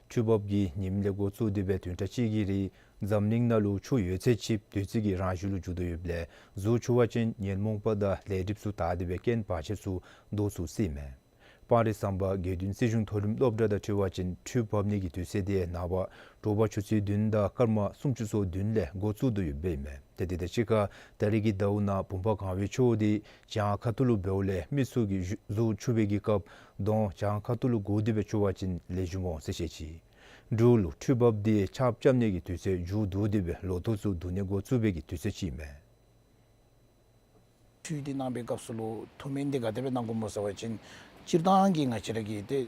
ཁྲུས་འབབ་ཀྱི་ཉིནམ་ལས་འགོ་བཙུགས་ཏེ་སྦེ་བདུན་ཕྲག་གཅིག་གི་རིང་འཛམ་གླིང་ནང་ལུ་ཆུ་ཡོད་ཚད་ཅིག་དུས་ཚོད་ཀྱི་རང་བཞིན་ལུ་འགྱུར་དོ་ཡོདཔ་ལས་གཟུགས་འཁྱུ་བ་ཅིན་ཉོན་མོངས་པ་དང་ལས་སྒྲིབ་ཚུ་དག་སྟེ་སྦེ་རྐྱེན་བར་ཆད་ཚུ་བཟློག་ཚུགས་ཟེར་ཨིན་མས། སྤང་རི་ཟམ་པ་དགེ་འདུན་སྲིད་གཞུང་མཐོ་རིམ་སློབ་གྲྭ་དང་འཁྲིལ་བ་ཅིན་ཁྲུས་འབབ་ནི་གི་དུས་ཚོད་འདི་ནངས་པ་དྲོ་པ་ཆུ་ཚོད་བདུན་དང་སྐར་མ་སུམ་ཅུ་སོ་བདུན་ལས་འགོ་བཙུགས་དོ་ཡོདཔ་ཨིན་མས། ཏེ་དེ་དང་གཅིག་ཁར་ད་རིས་ཀྱི་ཟླཝ་ནང་བུམ་པ་གང་བའི་ཆུ་འདི་བྱང་ཁ་ཐུག་ལུ་འབདཝ་ལས་མི་ཚུ་གི་གཟུགས་འཁྱུ་བའི་གི་སྐབས་གདོང་བྱང་ཁ་ཐུག་ལུ་བསྒོར་ཏེ་སྦེ་འཁྱུ་བ་ཅིན་ལེགས་ཤོམ་འོང་ཟེར་བཤད་ཅི། འབྲུག་ལུ་ཁྲུས་འབབ་འདི་ཆརཔ་རྐྱབ་ནི་གི་དུས་ཚོད་མཇུག་བསྡུ་སྟེ་སྦེ་ལོ་ཐོག་ཚུ་བསྡུ་ནི་འགོ་བཙུགས་པའི་གི་དུས་ཚོད་ཅིག་ཨིན་མས། ཁྲུས་འདི་གནང་བའི་སྐབས་སུ་ལུ་ཐུགས་སྨོན་འདི་ག་དེ་སྦེ་གནང་དགོཔ་སྨོ་ཟེར་བ་ཅིན་སྤྱིར་བཏང་གི་ང་བཅས་ར་གི་ཏེ་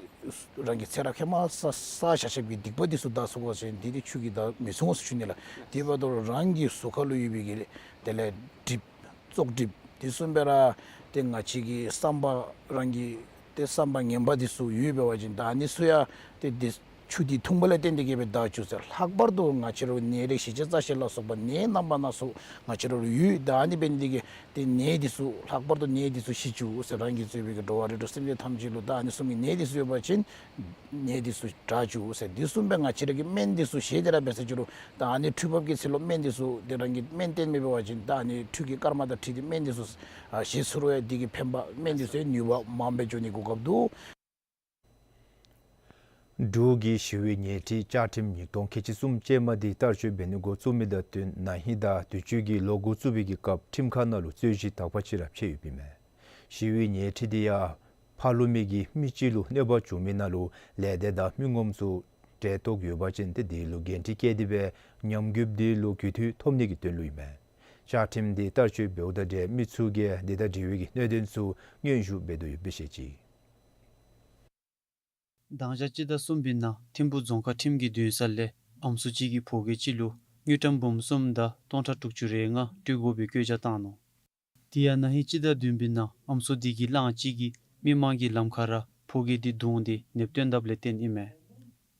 རང་གི་ཚེ་རབས་ཧེ་མ་བསགས་བསགས་བཞག་བཞགཔ་གི་སྡིག་པ་འདི་ཚུ་དག་ཚུགས་པ་ཅིན་འདི་ཏེ་ཆུ་གིས་དག་མི་ཚུགས་འོང་ཟེར་ཞུ་ནི་ལགས། དེ་འབདཝ་ད་རང་གི་གཟུགས་ཁ་ལུ་ཡོད་པའི་གི་དེ་ལས་གྲིབ་བཙོག་གྲིབ་དེ་བཟུམ་སྦེ་ར་ཏེ་ང་བཅས་ཀྱི་བསམ་པ་རང་གི་ཏེ་བསམ་པ་ངན་པ་འདི་ཚུ་ཡོད་འབད་བ་ཅིན་ད་ཨ་ནི་ཚུ་ཡང་ཏེ་འདི་ཆུ་འདི་འཐུང་པ་ལས་བརྟེན་ཏེ་གིས་སྦེ་དག་བཅུག་ཟེར། ལྷག་པར་དུ་ང་བཅས་ར་ནད་རེག་བཞི་བརྒྱ་རྩ་བཞི་ལ་སོགས་པ་ནད་རྣམ་པ་སྣ་ཚོགས་ང་བཅས་ར་ལུ་ཡོད། ད་ཨ་ནི་འབད་ནི་འདི་གིས་ཏེ་ནད་འདི་ཚུ་ལྷག་པར་དུ་ནད་འདི་ཚུ་ཞི་བཅུག་ཟེར། རང་གིས་གཙོས་པའི་གི་འགྲོ་བ་རིགས་དྲུག་སེམས་ཅན་ཐམས་ཅད་ལུ་ད་ཨ་ནི་བཟུམ་གྱི་ནད་འདི་ཚུ་ཡོད་པ་ཅིན་ནད་འདི་ཚུ་དྲག་བཅུག་ཟེར། དེ་བཟུམ་སྦེ་ང་བཅས་ར་གི་སྨན་འདི་ཚུ་བཞེས་ཏེ་ར་འབད་ཟེར་ཞུ་རུང་ད་ཨ་ནི་ཁྲུས་འབབ་ཀྱི་ཚེ་ལུ་སྨན་འདི་ཚུ་ཏེ་རང་གིས་སྨན་བསྟེན་མི་འབད་བ་ཅིན་ད་ཨ་ནི་ཁྲུས་ཀྱི་སྐར་མ་དང་འཁྲིལ་ཏེ་སྨན་འདི་ཚུ་ཨ་བཞེས་ཚུགས་རུང་ཡང་འདི་གི་ཕན་པ་སྨན་འདི་ཚུ་ནུས་པ་མངམ་སྦེ་འབྱུང་ནི་གོ་སྐབས་འདུག། འབྲུག་གི་ཞི་བའི་ཉེས་ཁྲི་བཅའ་ཁྲིམས་ཉིས་སྟོང་ཁལ་གཅིག་གསུམ་ཅན་མ་འདི་བསྟར་སྤྱོད་འབད་ནི་འགོ་བཙུགས་མི་དང་བསྟུན་ན་ཧིང་དང་དུས་ཅི་གི་ལོ་འགོ་བཙུགས་པའི་གི་སྐབས་ཁྲིམས་ཁང་ནང་ལུ་རྩོད་གཞི་དག་པ་ཅིག་ར་ཕྱེ་ཡོདཔ་ཨིན་མས། ཞི་བའི་ཉེས་ཁྲི་འདི་ཡང་ཕ་ལུ་མི་གིས་མི་གཅིག་ལུ་གནོད་པ་བྱུང་མི་ནང་ལུ་ལས་སྡེ་དང་མི་ངོམ་ཚུ་འབྲེལ་གཏོགས་ཡོད་པ་ཅིན་ཏེ་དེ་ལུ་འགན་འཁྲི་བཀལ་ཏེ་སྦེ་ཉམས་རྒུདཔ་འདི་ལུ་རྒུད་འཐུས་ཐོབ་ནི་གི་དོན་ལུ་ཨིན་མས། བཅའ་ཁྲིམས་འདི་བསྟར་སྤྱོད་འབདཝ་དང་འབྲེལ་མི་ཚུ་གིས་འདི་དང་འབྲེལ་བའི་གི་གནད་དོན་ཚུ་སྙན་ཞུ་འབད་དོ་ཡོདཔ་སྦེ་བཤད་ཅི། དང་ཞག་སྤྱི་ཟླ་གསུམ་པའི་ནང་ཐིམ་ཕུག་རྫོང་ཁག་ཁྲིམས་ཀྱི་འདུན་ས་ལས་ཨམ་སྲུ་གཅིག་གིས་ཕོ་སྐྱེས་གཅིག་ལུ་དངུལ་ཀྲམ་འབུམ་གསུམ་དང་སྟོང་ཕྲག་དྲུག་ཅུ་རེ་ལྔ་སྤྲོད་དགོ་པའི་བཀོད་རྒྱ་བཏང་ནུག། དེ་ཡང་ན་ཧིང་སྤྱི་ཟླ་བདུན་པའི་ནང་ཨམ་སྲུ་དེ་གིས་གླང་གཅིག་གིས་མི་མང་གི་ལམ་ཁར་ར་ཕོ་སྐྱེས་དེ་བརྡུངས་ཏེ་ནདཔ་བཏོན་དཔ་ལས་བརྟེན་ཨིན་མས།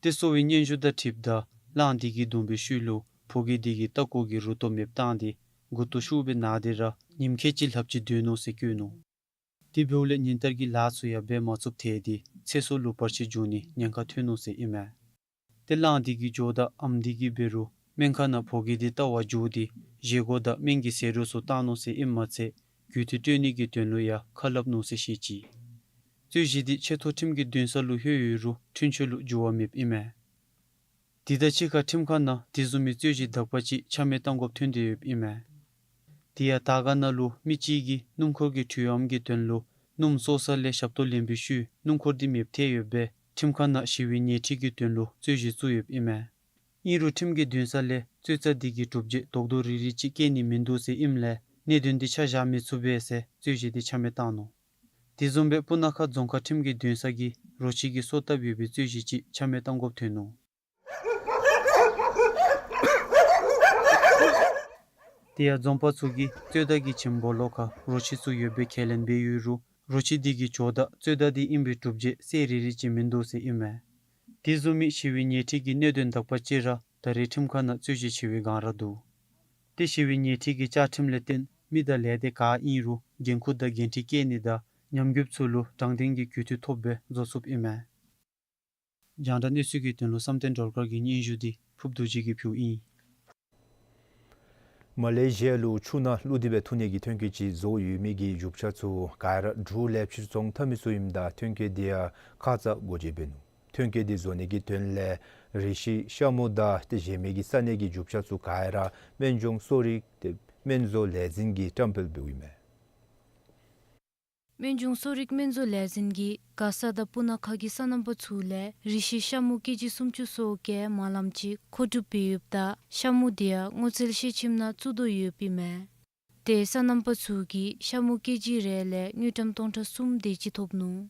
ཏེ་གསོ་བའི་སྙན་ཞུ་དང་འཁྲིལཝ་ད་གླང་དེ་གིས་བརྡུངས་པའི་ཤུལ་ལུ་ཕོ་སྐྱེས་དེ་གིས་ལྟག་ཀོ་གི་རུ་ཏོ་མེདཔ་བཏང་སྟེ་མགུ་ཏོ་ཤུགས་སྦེ་ན་སྟེ་ར་ཉིནམ་ཁལ་གཅིག་ལྷགཔ་ཅིག་སྡོད་ནུག་ཟེར་བཀོད་ནུག། དེ་འབདཝ་ལས་ཉིན་ལྟར་གྱི་ལཱ་ཚུ་ཡང་འབད་མ་ཚུགསཔ་ཐལ་ཏེ་ཚེ་སྲོག་ལུ་བར་ཆད་འབྱུང་ནི་ཉེན་ཁ་ཐོན་ནུག་ཟེར་ཨིན་མས། ཏེ་གླང་དེ་གིས་འགྱོཝ་ད་ཨམ་དེ་གིས་འབད་རུང་སྨན་ཁང་ནང་ཕོ་སྐྱེས་དེ་བལྟ་བར་འགྱོ་སྟེ་བཞེས་སྒོ་དང་སྨན་གྱི་ཟས་རོ་ཚུ་བཏང་ནུག་ཟེར་ཨིནམ་མ་ཚད་ རྒུད་འཐུས་སྤྲོད་ནི་གི་དོན་ལུ་ཡང་ཁ་སླབ་ནུག་ཟེར་བཤད་ཅི། རྩོད་གཞི་འདི་ཆེ་མཐོ་ཁྲིམས་ཀྱི་འདུན་ས་ལུ་ལྷོད་ཡོད་རུང་འཁྲུན་ཆོད་ལུ་འགྱུར་བ་མེདཔ་ཨིན་མས། དེ་དང་གཅིག་ཁར་ཁྲིམས་ཁང་ནང་དེ་བཟུམ་མའི་རྩོད་གཞི་དག་པ་ཅིག་ཆ་མེད་བཏང་དགོཔ་ཐོན་ཏེ་ཡོདཔ་ཨིན་མས། དེ་ཡང་དར་དཀར་ནང་ལུ་མི་གཅིག་གིས་སྣུམ་འཁོར་གྱི་དྲོད་དབྱུང་གི་དོན་ལུ་སྣུམ་བཙོ་ས་ལས་ཞབས་ཏོག་ལེན་པའི་ཤུལ་སྣུམ་འཁོར་འདི་མེདཔ་ཐལ་ཡོདཔ་སྦེ་ཁྲིམས་ཁང་ནང་ཞི་བའི་ཉེས་ཁྲི་གི་དོན་ལུ་རྩོད་གཞི་བཙུགས་ཡོདཔ་ཨིན་མས། ཨིན་རུང་ཁྲིམས་ཀྱི་འདུན་ས་ལས་རྩོད་རྩ་འདི་གི་གྲུབ་འབྲས་རྡོག་རྡོག་རིལ་རིལ་ཅིག་བཀལ་ནི་མིན་འདུག་ཟེར་ཨིནམ་ལས་གནད་དོན་འདི་ཆ་བཞག་མི་ཚུགས་པས་ཟེར་རྩོད་གཞི་འདི་ཆ་མེད་བཏང་ནུག། དེ་བཟུམ་སྦེ་སྤུ་ན་ཁ་རྫོང་ཁག་ཁྲིམས་ཀྱི་འདུན་ས་གིས་རོ་ཁྱི་གི་སོ་བཏབ་ཡོད་པའི་རྩོད་གཞི་ཅིག་ཆ་མེད་བཏང་དགོཔ་ཐོན་ནུག། དེ་ཡང་རྫོང་པ་ཚུ་གིས་རྩོད་ཟླ་གི་བྱེམ་སྦོ་ལོགས་ཁར་རོ་ཁྱི་ཚུ་ཡོད་པའི་ཁས་ལེན་འབད་ཡོད་རུང་རོ་ཁྱི་འདི་གི་བྱོག་དང་རྩོད་ཟླ་འདི་ཨིན་པའི་གྲུབ་འབྲས་གསལ་རི་རི་ཅིག་མིན་འདུག་ཟེར་ཨིན་མས། དེ་བཟུམ་མའི་ཞི་བའི་ཉེས་ཁྲི་གི་གནད་དོན་དག་པ་ཅིག་ར་ད་རེས་ཁྲིམས་ཁང་ནང་རྩོད་གཞི་ཆེ་བའི་སྒང་ར་འདུག། ཏེ་ཞི་བའི་ཉེས་ཁྲི་གི་བཅའ་ཁྲིམས་ལས་བརྟེན་མི་དང་ལས་སྡེ་ག་ཨིན་རུང་འགན་ཁུར་དང་འགན་འཁྲི་བཀལ་ནི་དང་ཉམས་རྒུདཔ་ཚུ་ལུ་དྲང་བདེན་གྱི་རྒུད་འཐུས་ཐོབ་སྦེ་བཟོ་ཚུགསཔ་ཨིན་མས། རྒྱང་བསྒྲགས་གནས་ཚུལ་གྱི་དོན་ལུ་བསམ་གཏན་སྒྲོལ་དཀར་གྱི་སྙན་ཞུ་འདི་ཕུརབ་རྡོ་རྗེ་གིས་ཕུལཝ་ཨིན། མ་ལེ་ཤི་ཡ་ལུ་ཆུ་ནང་བླུགས་ཏེ་སྦེ་འཐུང་ནི་གི་ཐོན་སྐྱེད་ཅིག་བཟོ་ཡོད་མི་གི་རྒྱུ་ཆ་ཚུ་ག་ར་འབྲུག་ལས་ཕྱིར་ཚོང་འཐབ་མི་ཚུ་ཨིནམ་ད་ཐོན་སྐྱེད་འདི་ཡང་ཁ་ཙ་སྒོ་འབྱེད་འབད་ནུག། ཐོན་སྐྱེད་འདི་བཟོ་ནི་གི་དོན་ལས་རི་ཤི་ཤ་མུ་དང་ཏེ་གཞན་མི་གི་ས་གནས་ཀྱི་རྒྱུ་ཆ་ཚུ་ག་ར་སྨན་ལྗོངས་གསོ་རིག་ཏེ་སྨན་བཟོ་ལས་འཛིན་གྱིས་བཀྲམ་སྤེལ་འབདཝ་ཨིན་མས། སྨན་ལྗོངས་གསོ་རིག་སྨན་བཟོ་ལས་འཛིན་གྱིས་མགར་ས་དང་སྤུ་ན་ཁ་གི་སོ་ནམ་པ་ཚུ་ལས་རི་ཤི་ཤ་མུ་ཀེ་ཇི་སུམ་ཅུ་སོ་བརྒྱད་མ་ལམ་ཅིག་མཁོ་སྒྲུབ་འབད་ཡོདཔ་ད་ཤ་མུ་འདི་ཡང་སྔོ་ཚལ་ཤེལ་ཁྱིམ་ནང་བཙུགས་དོ་ཡོདཔ་ཨིན་མས། ཏེ་སོ་ནམ་པ་ཚུ་གིས་ཤ་མུ་ཀེ་ཇི་རེ་ལས་དངུལ་ཀྲམ་སྟོང་ཕྲག་གསུམ་དེ་ཅིག་ཐོབ་ནུག།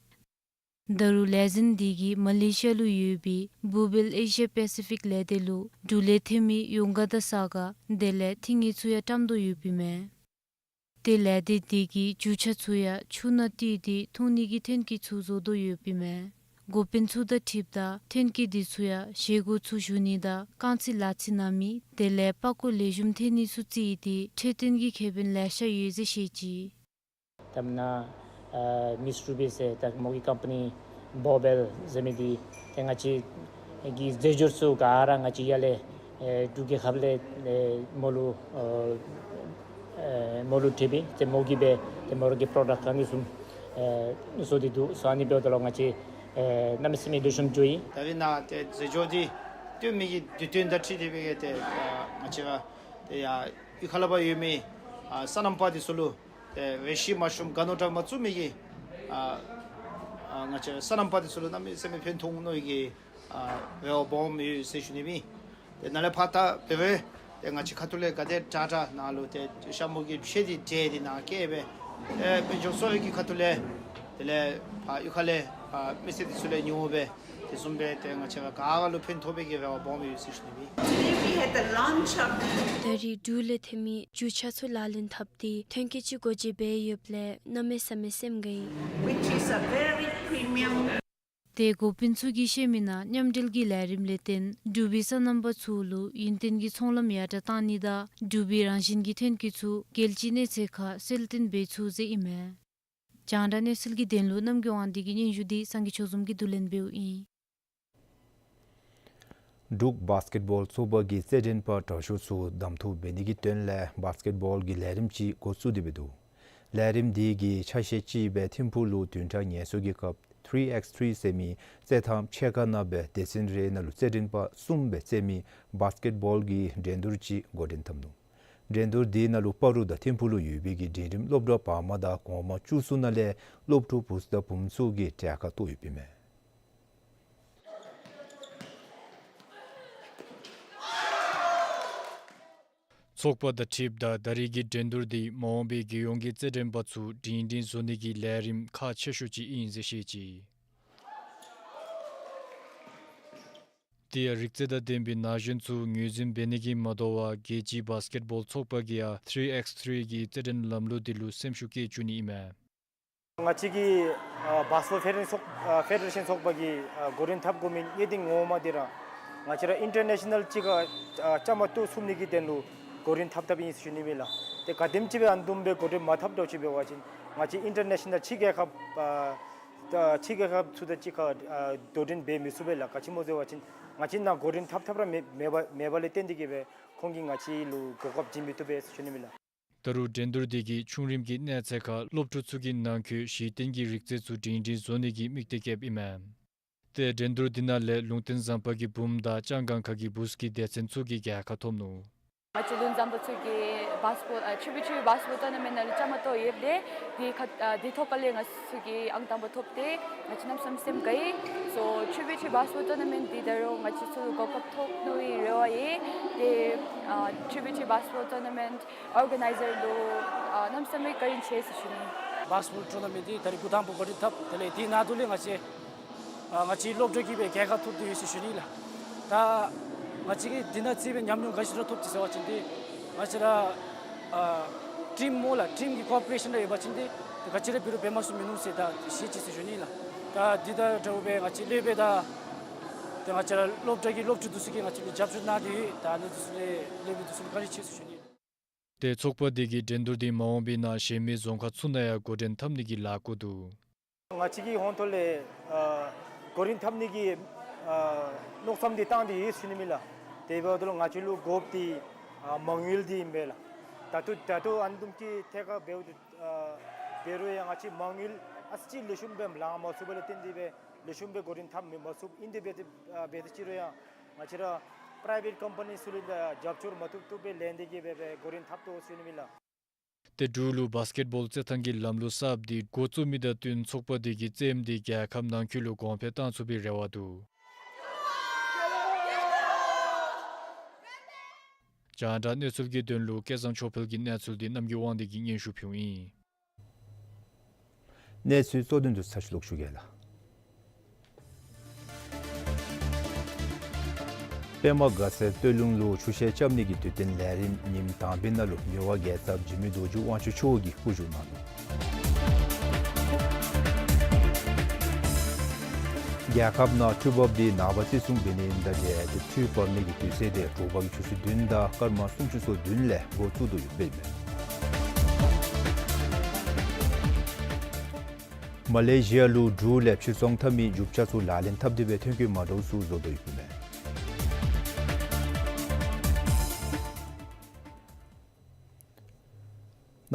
ད་རུང་ལས་འཛིན་འདི་གིས་མ་ལེ་ཤི་ཡ་ལུ་ཡོད་པའི་བུ་བེལ་ཨེ་ཤི་ཡ་པེ་སི་ཕིག་ལས་སྡེ་ལུ་འབྲུག་ལས་ཐོན་མི་ཡོང་ག་དང་ས་ག་དེ་ལས་ཐིང་ངེ་ཚུ་ཡང་བཀྲམ་དོ་ཡོདཔ་ཨིན་མས། ཏེ་ལས་སྡེ་འདི་གིས་རྒྱུ་ཆ་ཚུ་ཡང་ཆུ་ནང་བཏུད་དེ་འཐུང་ནི་གི་ཐོན་སྐྱེད་ཚུ་བཟོ་དོ་ཡོདཔ་ཨིན་མས། འགོ་དཔོན་ཚུ་དང་འཁྲིལཝ་ད་ཐོན་སྐྱེད་འདི་ཚུ་ཡང་བཞེས་སྒོ་ཚུ་ཞུ་ནི་དང་རྐང་རྩེད་ལག་རྩེད་གནང་མི་དེ་ལས་པགས་ཀོ་ལེགས་ཤོམ་ཐོན་ནི་ཚུ་བརྩིས་ཏེ་འཕྲོད་བསྟེན་གྱི་ཁེ་ཕན་ལེ་ཤ་ཡོད་ཟེར་བཤད་ཅི། ད་མ་ན་ཨ་མིས་རུ་བི་ཟེར་ད་མོ་གི་ཀམ་པ་ནི་བོ་བེལ་ཟེར་མི་འདི་ཏེ་ང་བཅས་ཀྱི་རྫས་སྦྱོར་ཚུ་ག་ར་ང་བཅས་ཡར་ལས་ཨེ་འབྲུག་རྒྱལ་ཁབ་ལས་ཨེ་མོ་ལུ་ཨེ་མོ་ལུ་སྤྲོད་པའི་ཏེ་མོ་གིས་སྦེ་ཏེ་མོ་ར་གི་པྲོ་ཌཀཊ་ཨ་ནི་བཟུམ་ཨེ་བཟོ་སྟེ་འདུག། སོ་ཨ་ནི་འབདཝ་ད་ལུ་ང་བཅས་ཨེ་གནམ་མེད་ས་མེད་ལེགས་ཤོམ་འགྱོ་ཡི། ད་རེས་ནཱ་ཏེ་རྫས་སྦྱོར་འདི་བཏོན་མི་གི་དུས་སྟོན་དང་འཁྲིལ་ཏེ་སྦེ་ཏེ་ཨ་ང་བཅས་ར་ཏེ་ཡར་གཡུས་ཁ་ལས་ཕར་ཡོད་མི་ཨ་སོ་ནམ་པ་འདི་ཚུ་ལུ་ཏེ་རེ་ཞིག་མ་ཤོམ་ག་ནོར་དྲག་མ་བཙུགས་མི་གི་ཨ་ཨ་ང་བཅས་སོ་ནམ་པ་འདི་ཚུ་ལུ་གནམ་མེད་ས་མེད་ཕན་ཐོགས་ནི་གི་ཨ་རེ་བ་སྦོམ་ཡོད་ཟེར་ཞུ་ནི་ཨིན། ཏེ་ནཱ་ལས་ཕར་ད་འབད་རུང་ཏེ་ང་བཅས་ཁ་ཐུག་ལས་ག་དེ་དྲག་དྲག་ནཱ་ལུ་ཏེ་ཤ་མུ་གི་ཕྱེ་འདི་འདྲེས་ཏེ་ནཱ་བསྐྱལ་སྦེ་ཏེ་སྨན་ལྗོངས་གསོ་རིག་གི་ཁ་ཐུག་ལས་དེ་ལས་ཕར་གཡུས་ཁ་ལས་ཕར་མི་སེར་འདི་ཚུ་ལས་ཉོ་སྦེ་དེ་བཟུམ་སྦེ་ཏེ་ང་བཅས་ར་ག་ར་ལུ་ཕན་ཐོགས་པའི་གི་རེ་བ་སྦོམ་ཡོད་ཟེར་ཞུ་ནི་ཨིན། Today we had the launch of ད་རིས་འབྲུག་ལས་ཐོན་མི་རྒྱུ་ཆ་ཚུ་ལག་ལེན་འཐབ་སྟེ་ཐོན་སྐྱེད་ཅིག་སྒོ་འབྱེད་འབད་ཡོདཔ་ལས་གནམ་མེད་ས་མེད་སེམས་དགའ་ཡི། Which is a very premium. ཏེ་འགོ་དཔོན་ཚུ་གིས་བཤད་མི་ནང་མཉམ་འབྲེལ་གྱི་ལས་རིམ་ལས་བརྟེན་འབྲུག་པའི་སོ་ནམ་པ་ཚུ་ལུ་ཡུན་བརྟན་གྱི་ཚོང་ལམ་ཡར་དྲག་བཏང་ནི་དང་འབྲུག་པའི་རང་བཞིན་གྱི་ཐོན་སྐྱེད་ཚུ་རྒྱལ་སྤྱིའི་གནས་ཚད་ཁར་གསལ་སྟོན་འབད་ཚུགས་ཟེར་ཨིན་མས། རྒྱང་བསྒྲགས་གནས་ཚུལ་གྱི་དོན་ལུ་རྣམ་རྒྱལ་དབང་འདུས་ཀྱི་སྙན་ཞུ་འདི་སངས་རྒྱས་ཆོས་འཛོམས་ཀྱིས་བསྡུ་ལེན་འབདཝ་ཨིན། འབྲུག་བཱསི་ཀེཊ་བཱོལ་ཚོགས་པ་གིས་རྩེད་འགྲན་པ་དྲག་ཤོས་ཚུ་གདམ་འཐུ་འབད་ནི་གི་དོན་ལས་བཱསི་ཀེཊ་བཱོལ་གྱི་ལས་རིམ་ཅིག་འགོ་བཙུགས་ཏེ་སྦེ་འདུག། ལས་རིམ་འདི་གི་ཆ་ཤས་ཅིག་སྦེ་ཐིམ་ཕུག་ལུ་བདུན་ཕྲག་ངལ་གསོ་གི་སྐབས་ཐི་རི་ཨེགསི་ཐི་རི་ཟེར་མི་རྩེད་ཐང་ཕྱེད་ཀ་ནང་སྦེ་སྡེ་ཚན་རེ་ནང་ལུ་རྩེད་འགྲན་པ་གསུམ་སྦེ་རྩེད་མི་བཱསི་ཀེཊ་བཱོལ་གྱི་འགྲན་བསྡུར་ཅིག་འགོ་འདྲེན་འཐབ་ནུག། འགྲན་བསྡུར་འདི་ནང་ལུ་སྤ་རོ་དང་ཐིམ་ཕུག་ལུ་ཡོད་པའི་གི་འབྲིང་རིམ་སློབ་གྲྭ་བར་མ་དང་གོང་མ་བཅུ་གསུམ་ནང་ལས་སློབ་ཕྲུག་བུཚ་དང་བུམོ་ཚུ་གིས་གྲལ་ཁར་གཏོགས་ཡོདཔ་ཨིན་མས། ཚོགས་པ་དང་འཁྲིལཝ་ད་ད་རིས་ཀྱི་འགྲན་བསྡུར་འདི་མ་འོངས་པའི་རྒྱལ་ཡོངས་ཀྱི་རྩེད་འགྲན་པ་ཚུ་སྒྲིང་སྒྲིང་བཟོ་ནི་གི་ལས་རིམ་ཁག་ཆེ་ཤོས་ཅིག་ཨིན་ཟེར་བཤད་ཅི། དེ་ཡང་རིག་རྩལ་དང་ལྡན་པའི་ན་གཞོན་ཚུ་ངོས་འཛིན་འབད་ནི་གིས་མ་དོ་བར་རྒྱལ་སྤྱིའི་བཱསི་ཀེཊ་བཱོལ་ཚོགས་པ་གིས་ཡང་ཐི་རི་ཨེགསི་ཐི་རི་གི་རྩེད་འགྲན་ལམ་ལུགས་འདི་ལུ་སེམས་ཤུགས་བསྐྱེད་བཅུག་ནི་ཨིན་མས། ང་བཅས་ཀྱི་ཨ་བཱསི་ཀེཊ་བཱོལ་ཕེ་ཌེ་རེ་ཤཱན་ཚོགས་ཨ་ཕེ་ཌེ་རེ་ཤཱན་ཚོགས་པ་གི་ཨ་འགོ་འདྲེན་འཐབ་དགོ་མི་གནད་དོན་ངོ་མ་འདི་ར་ང་བཅས་ར་ཨིན་ཊར་ནེ་ཤ་ནཱལ་ཅིག་ཁར་ཨ་བཅའ་མར་གཏོགས་ཚུགས་ནི་གི་དོན་ལུ་འགོ་འདྲེན་འཐབ་འཐབ་ཨིན་ཟེར་ཞུ་ནི་ཨིན་ལགས། ཏེ་ག་དེམ་ཅིག་སྦེ་ཨ་ནི་བཟུམ་སྦེ་འགོ་འདྲེན་མ་འཐབ་འདྲཝ་ཅིག་འབད་བ་ཅིན་ང་བཅས་ཨིན་ཊར་ནེ་ཤ་ནཱལ་ཕྱི་རྒྱལ་ཁབ་ཨ་ད་ཕྱི་རྒྱལ་ཁབ་ཚུ་དང་གཅིག་ཁར་ཨ་དོ་འགྲན་འབད་མི་ཚུགས་པས་ལགས། ག་ཅི་སྨོ་ཟེར་བ་ཅིན་ང་བཅས་ནཱ་འགོ་འདྲེན་འཐབ་འཐབ་ར་མེད་མེད་པ་མེད་པ་ལས་བརྟེན་ཏེ་གིས་སྦེ་ཁོང་གིས་ང་བཅས་ལུ་གོ་སྐབས་བྱིན་མི་བཏུབ་པས་ཟེར་ཞུ་ནི་ཨིན་ལགས། ད་རུང་འགྲན་བསྡུར་དེ་གིས་ཆུང་རིམ་གྱི་གནས་ཚད་ཁར་སློབ་ཕྲུག་ཚུ་གི་ནང་འཁོད་གཞི་རྟེན་གྱི་རིག་རྩལ་ཚུ་སྒྲིང་སྒྲིང་བཟོ་ནི་གི་དམིགས་གཏད་བསྐྱེདཔ་ཨིན་མས། ཏེ་འགྲན་བསྡུར་འདི་ནང་ལས་ལུང་བསྟན་ཟམ་པ་གི་བུམོ་དང་ལྕང་སྒང་ཁ་གི་བུཚ་གི་སྡེ་ཚན་ཚུ་གིས་རྒྱལ་ཁ་ཐོབ་ནུག། ང་བཅས་ལུང་ཟམ་པ་ཚུ་གིས་བཱསི་ཀེཊ་བོལ་ཨ་ཊི་རི་བི་ཊི་རི་བཱསི་ཀེཊ་བོལ་ཊོར་ན་མེནཊ་ནང་ལུ་བཅའ་མར་གཏོགས་ཡོདཔ་ལས་དེ་ཁ་ཨ་དེ་ཐོག་ཁ་ལས་ང་ཚུ་གིས་ཨང་དང་པ་ཐོབ་སྟེ་ང་བཅས་གནམ་མེད་ས་མེད་སེམས་དགའ་ཡི། སོ་ཊི་རི་བི་ཊི་རི་བཱསི་ཀེཊ་བོལ་ཊོར་ན་མེནཊ་འདི་ད་རུང་ང་བཅས་ཚུ་གོ་སྐབས་ཐོབ་ནི་གི་རེ་བ་ཡོད། ཏེ་ཨ་ཊི་རི་བི་ཊི་རི་བཱསི་ཀེཊ་བོལ་ཊོར་ན་མེནཊ་ཨོར་ག་ནའི་ཛར་ལུ་ཨ་གནམ་མེད་ས་མེད་བཀའ་དྲིན་ཆེ་ཟེར་ཞུ་ནི། བཱསི་ཀེཊ་བོལ་ཊོར་ན་མེནཊ་འདི་ད་རིས་འགོ་དང་པ་འགོ་འདྲེན་འཐབ། དེ་ལས་དེའི་ནང་དོག་ལས་ང་བཅས་ཨ་ང་བཅས་སློབ་གྲྭ་གིས་སྦེ་རྒྱལ་ཁ་ཐོབ་སྟེ་ཡོད་ཟེར་ཞུ་ནི་ལགས། ད་ང་བཅས་ཀྱིས་འདི་ནང་རྩིས་སྦེ་ཉམས་མྱོང་ག་ཅི་ར་ཐོབ་ཅི་ཟེར་བ་ཅིན་ཏེ་ང་བཅས་ར་ཨ་ཊིམ་སྨོ་ལགས། ཊིམ་གྱི་ཀོ་ཨོ་པ་རེ་ཤཱན་ར་ཡོད་པ་ཅིན་ཏེ་ག་ཅི་ར་འབད་རུང་འབད་མ་ཚུགས་མིན་ནུག་ཟེར་ད་ཤེས་ཅི་ཟེར་ཞུ་ནི་ལགས། ད་འདི་དང་འདྲཝ་སྦེ་ང་བཅས་སློབ་དཔོན་དང་ཏེ་ང་བཅས་ར་སློབ་གྲྭ་གི་སློབ་ཕྲུག་འདི་ཚུ་གིས་ང་བཅས་ལུ་རྒྱབ་སྐྱོར་གནང་སྟེ་ད་ཨ་ནི་འདི་ཚུ་ལས་སློབ་དཔོན་འདི་ཚུ་ལུ་བཀའ་དྲིན་ཆེ་ཟེར་ཞུ་ནི། ཏེ་ཚོགས་པ་དེ་གིས་འགྲན་བསྡུར་དེ་མ་འོངས་པའི་ནང་གཞན་མི་རྫོང་ཁག་ཚུ་ནང་ཡང་འགོ་འདྲེན་འཐབ་ནི་གི་ལས་འགུལ་འདུག། ང་བཅས་ཀྱི་ཧོངས་ཐོག་ལས་ཨ་འགོ་འདྲེན་འཐབ་ནི་གི་ཨ་མནོ་བསམ་འདི་བཏང་སྟེ་ཡོད་ཟེར་ཞུ་ནི་ཨིན་ལགས། དེ་འབདཝ་ད་ལུ་ང་བཅས་ལུ་དགོཔ་འདི་ཨ་མ་དངུལ་འདི་ཨིན་པས་ལགས། ད་ལྟོ་ད་ལྟོ་ཨ་ནི་བཟུམ་ཅིག་ཐད་ཁར་འབདཝ་ད་ཨ་འབད་རུང་ཡང་ང་བཅས་མ་དངུལ་ཨ་ཙི་ཅིག་ལེགས་ཤོམ་སྦེ་ལང་མ་ཚུགས་པ་ལས་བརྟེན་ཏེ་སྦེ་ལེགས་ཤོམ་སྦེ་འགོ་འདྲེན་འཐབ་མི་མ་ཚུགས། ཨིན་དེ་འབད་དེ་ཨ་འབད་དེ་ཅིག་རུང་ཡང་ང་བཅས་ར་པ་རའི་ཝེཊ་ཀམ་པ་ནི་ཚུ་ལུ་ཡང་རྒྱབ་སྐྱོར་མ་ཐུབ་ཐུབ་སྦེ་ལེན་ཏེ་གིས་སྦེ་སྦེ་འགོ་འདྲེན་འཐབ་དོ་ཟེར་ཞུ་ནི་ཨིན་ལགས། ཏེ་འབྲུག་ལུ་བཱསི་ཀེཊ་བོལ་རྩེད་ཐང་གི་ལམ་ལུགས་གསརཔ་འདི་འགོ་བཙུགས་མི་དང་བསྟུན་ཚོགས་པ་དེ་གིས་རྩེདམོ་འདི་རྒྱལ་ཁབ་ནང་འཁོད་ལུ་གོང་འཕེལ་གཏང་ཚུགས་པའི་རེ་བ་འདུག། རྒྱང་བསྒྲགས་གནས་ཚུལ་གྱི་དོན་ལུ་སྐལ་བཟང་ཆོས་འཕེལ་གྱི་གནས་ཚུལ་འདི་རྣམ་རྒྱལ་དབང་འདུས་ཀྱིས་སྙན་ཞུ་ཕུལཝ་ཨིན། གནས་ཚུལ་གཙོ་དོན་འདི་ཚར་ཅིག་ལོག་ཞུ་གེ་ལགས། པདྨ་དགའ་ཚལ་སྟོད་ལུང་ལུ་ཆུ་ཤེལ་རྐྱབ་ནི་གི་དུས་སྟོན་ལས་རིམ་ཉིནམ་དང་པའི་ནང་ལུ་མི་དབང་རྒྱལ་ཚབ་འཇིགས་མེད་རྡོ་རྗེ་དབང་ཕྱུག་མཆོག་གིས་སྐུ་བཞུགས་གནང་ནུག། རྒྱལ་ཁབ་ནང་འཕྲུལ་འབབ་འདི་ནངས་པ་བརྩི་སྲུང་འབད་ནི་དང་འབྲེལ་ཏེ་འཕྲུལ་འབབ་ནི་གི་དུས་ཚོད་དེ་དྲོ་པ་གི་ཆུ་ཚོད་བདུན་དང་སྐར་མ་སུམ་ཅུ་སོ་བདུན་ལས་འགོ་བཙུགས་དོ་ཡོདཔ་ཨིན་མས། མ་ལེ་ཤི་ཡ་ལུ་འབྲུག་ལས་ཕྱིར་ཚོང་འཐབ་མི་རྒྱུ་ཆ་ཚུ་ལག་ལེན་འཐབ་སྟེ་སྦེ་ཐོན་སྐྱེད་མ་འདྲཝ་ཚུ་བཟོ་དོ་ཡོདཔ་ཨིན་མས།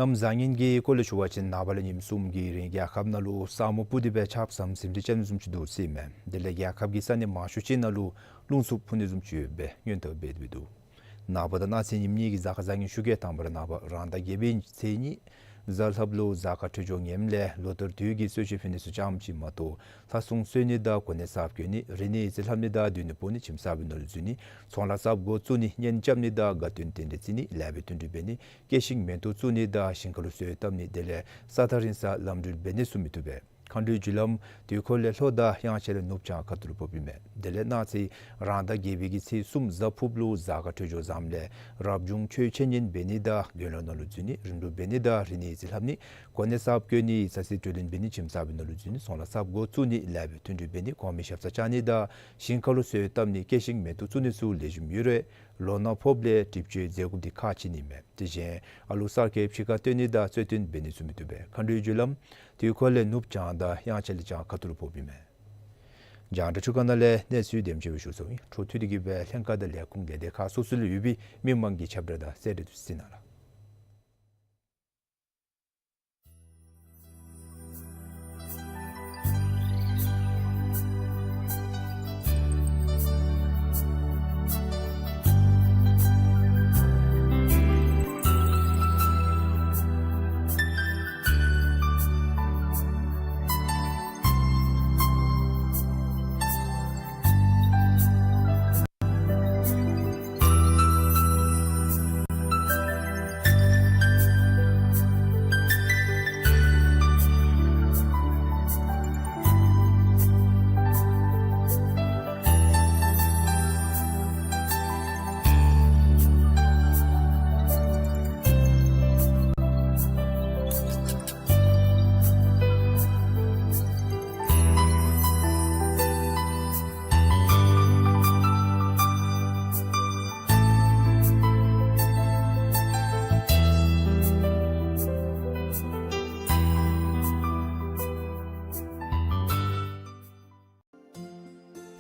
གནམ་བཟང་ངན་གྱི་སྐོར་ལས་ཞུ་བ་ཅིན་ནངས་པ་ལས་ཉིནམ་གསུམ་གྱི་རིང་རྒྱལ་ཁབ་ནང་ལུ་ས་སྨུག་སྤུབས་ཏེ་སྦེ་ཆརཔ་ཟམ་ཟིམ་སྟེ་རྐྱབ་ནི་བཟུམ་ཅིག་འདུག་ཟེར་ཨིན་མས། དེ་ལས་རྒྱལ་ཁབ་ཀྱི་ས་གནས་མང་ཤོས་ཅིག་ནང་ལུ་རླུང་འཚུབ་འཕུ་ནི་བཟུམ་ཅིག་ཡོད་པའི་སྔོན་དཔག་འབད་དེ་སྦེ་འདུག། ནངས་པ་དང་གནངས་ཚེ་ཉིནམ་གཉིས་ཀྱི་གཟའ་སྐར་བཟང་ངན་ཤུལ་བརྒྱད་དང་པ་ར་ནངས་པ་རང་ཟླ་བརྒྱད་པའི་ཚེས་གཉིས་གཟའ་ལྷགཔ་ལུ་གཟའ་སྐར་འཕྲོད་སྦྱོར་ངནམ་ལས་ལོ་ལྟར་དུས་ཀྱི་གསོལ་མཆོད་ཕུལ་ནི་ཚུ་ཙམ་ཅིག་མ་གཏོགས་ལྷ་སྲུང་གསོལ་ནི་དང་གོ་གནས་གསརཔ་བསྐོ་ནི་རིག་གནས་ཡིག་རྩིས་ལྷབ་ནི་དང་སྡོད་གནས་སྤོ་ནི་ཁྱིམ་གསར་པའི་ནང་ལུ་འཛུལ་ནི་ཚོང་ལཱ་གསརཔ་འགོ་བཙུགས་ནི་གཉེན་རྐྱབ་ནི་དང་དགའ་སྟོན་རྟེན་འབྲེལ་བརྩི་ནི་ལེགས་པའི་བསྟུན་གྲོས་འབད་ནི་སྐྱེད་ཤིང་མེ་ཏོག་བཙུགས་ནི་དང་ཞིང་ཁ་ལུ་གསོལ་བཏབ་ནི་དེ་ལས་ས་ཐག་རིང་སར་ལམ་འགྲུལ་འབད་ནི་ཚུ་མི་བཏུབ་པས། མཁའ་འགྲོའི་རྒྱུ་ལམ་དུས་འཁོར་ལས་ལྷོ་དང་དབྱངས་འཆར་ལས་ནུབ་བྱང་ཁ་ཐུག་ལུ་ཕོགཔ་ཨིན་མས། དེ་ལས་གནངས་ཚེ་རང་ཟླ་བརྒྱད་པའི་གི་ཚེས་གསུམ་གཟའ་ཕུརཔ་ལུ་གཟའ་སྐར་འཕྲོད་སྦྱོར་བཟངམ་ལས་རབ་བྱུང་ཆོས་འཆད་ཉན་འབད་ནི་དང་དགེ་སློང་ནང་ལུ་འཛུལ་ནི་རིམ་གྲོ་འབད་ནི་དང་རིག་གནས་ཡིག་རྩིས་ལྷབ་ནི་གོ་གནས་གསརཔ་བསྐོ་ནི་ས་ཚིགས་གྲོས་གླེང་འབད་ནི་ཁྱིམ་གསར་པའི་ནང་ལུ་འཛུལ་ནི་ཚོང་ལཱ་གསརཔ་འགོ་བཙུགས་ནི་ལེགས་པའི་བསྟུན་གྲོས་འབད་ནི་གོང་མའི་ཞབས་སར་བཅར་ནི་དང་ཞིང་ཁ་ལུ་གསོལ་བཏབ་ནི་སྐྱེད་ཤིང་མེ་ཏོག་བཙུགས་ནི་ཚུ་ལེགས་ཤོམ་ཡོད་རུང་ལོ་ན་ཕོགཔ་ལས་སྒྲིབ་སྦྱོར་མཛད་དགོཔ་འདི་ཁག་ཆེ་ནི་མས། དེ་བཞིན་ཨ་ལུ་གསར་སྐྱེས་ཕྱི་ཁར་བཏོན་ནི་དང་རྩོད་བཏོན་འབད་ནི་ཚུ་མི་བཏུབ་པས། མཁའ་འགྲོའི་རྒྱུ་ལམ་དུས་འཁོར་ལས་ནུབ་བྱང་དང་དབྱངས་འཆར་ལས་བྱང་ཁ་ཐུག་ལུ་ཕོགཔ་ཨིན་མས། རྒྱང་བསྒྲགས་འཕྲུལ་ཁང་ནང་ལས་གནས་ཚུལ་དེམ་ཅིག་སྦེ་ཞུ་ཚརཝ་ཨིན། འཕྲོ་མཐུད་དེ་གིས་སྦེ་ལྷན་ཁག་དང་ལས་ཁུངས་ལས་སྡེ་ཁག་སོ་སོ་ལུ་ཡོད་པའི་མི་མང་གི་ཁྱབ་བསྒྲགས་དང་གསལ་བསྒྲགས་ཚུ་གཟིགས་གནང་ལགས།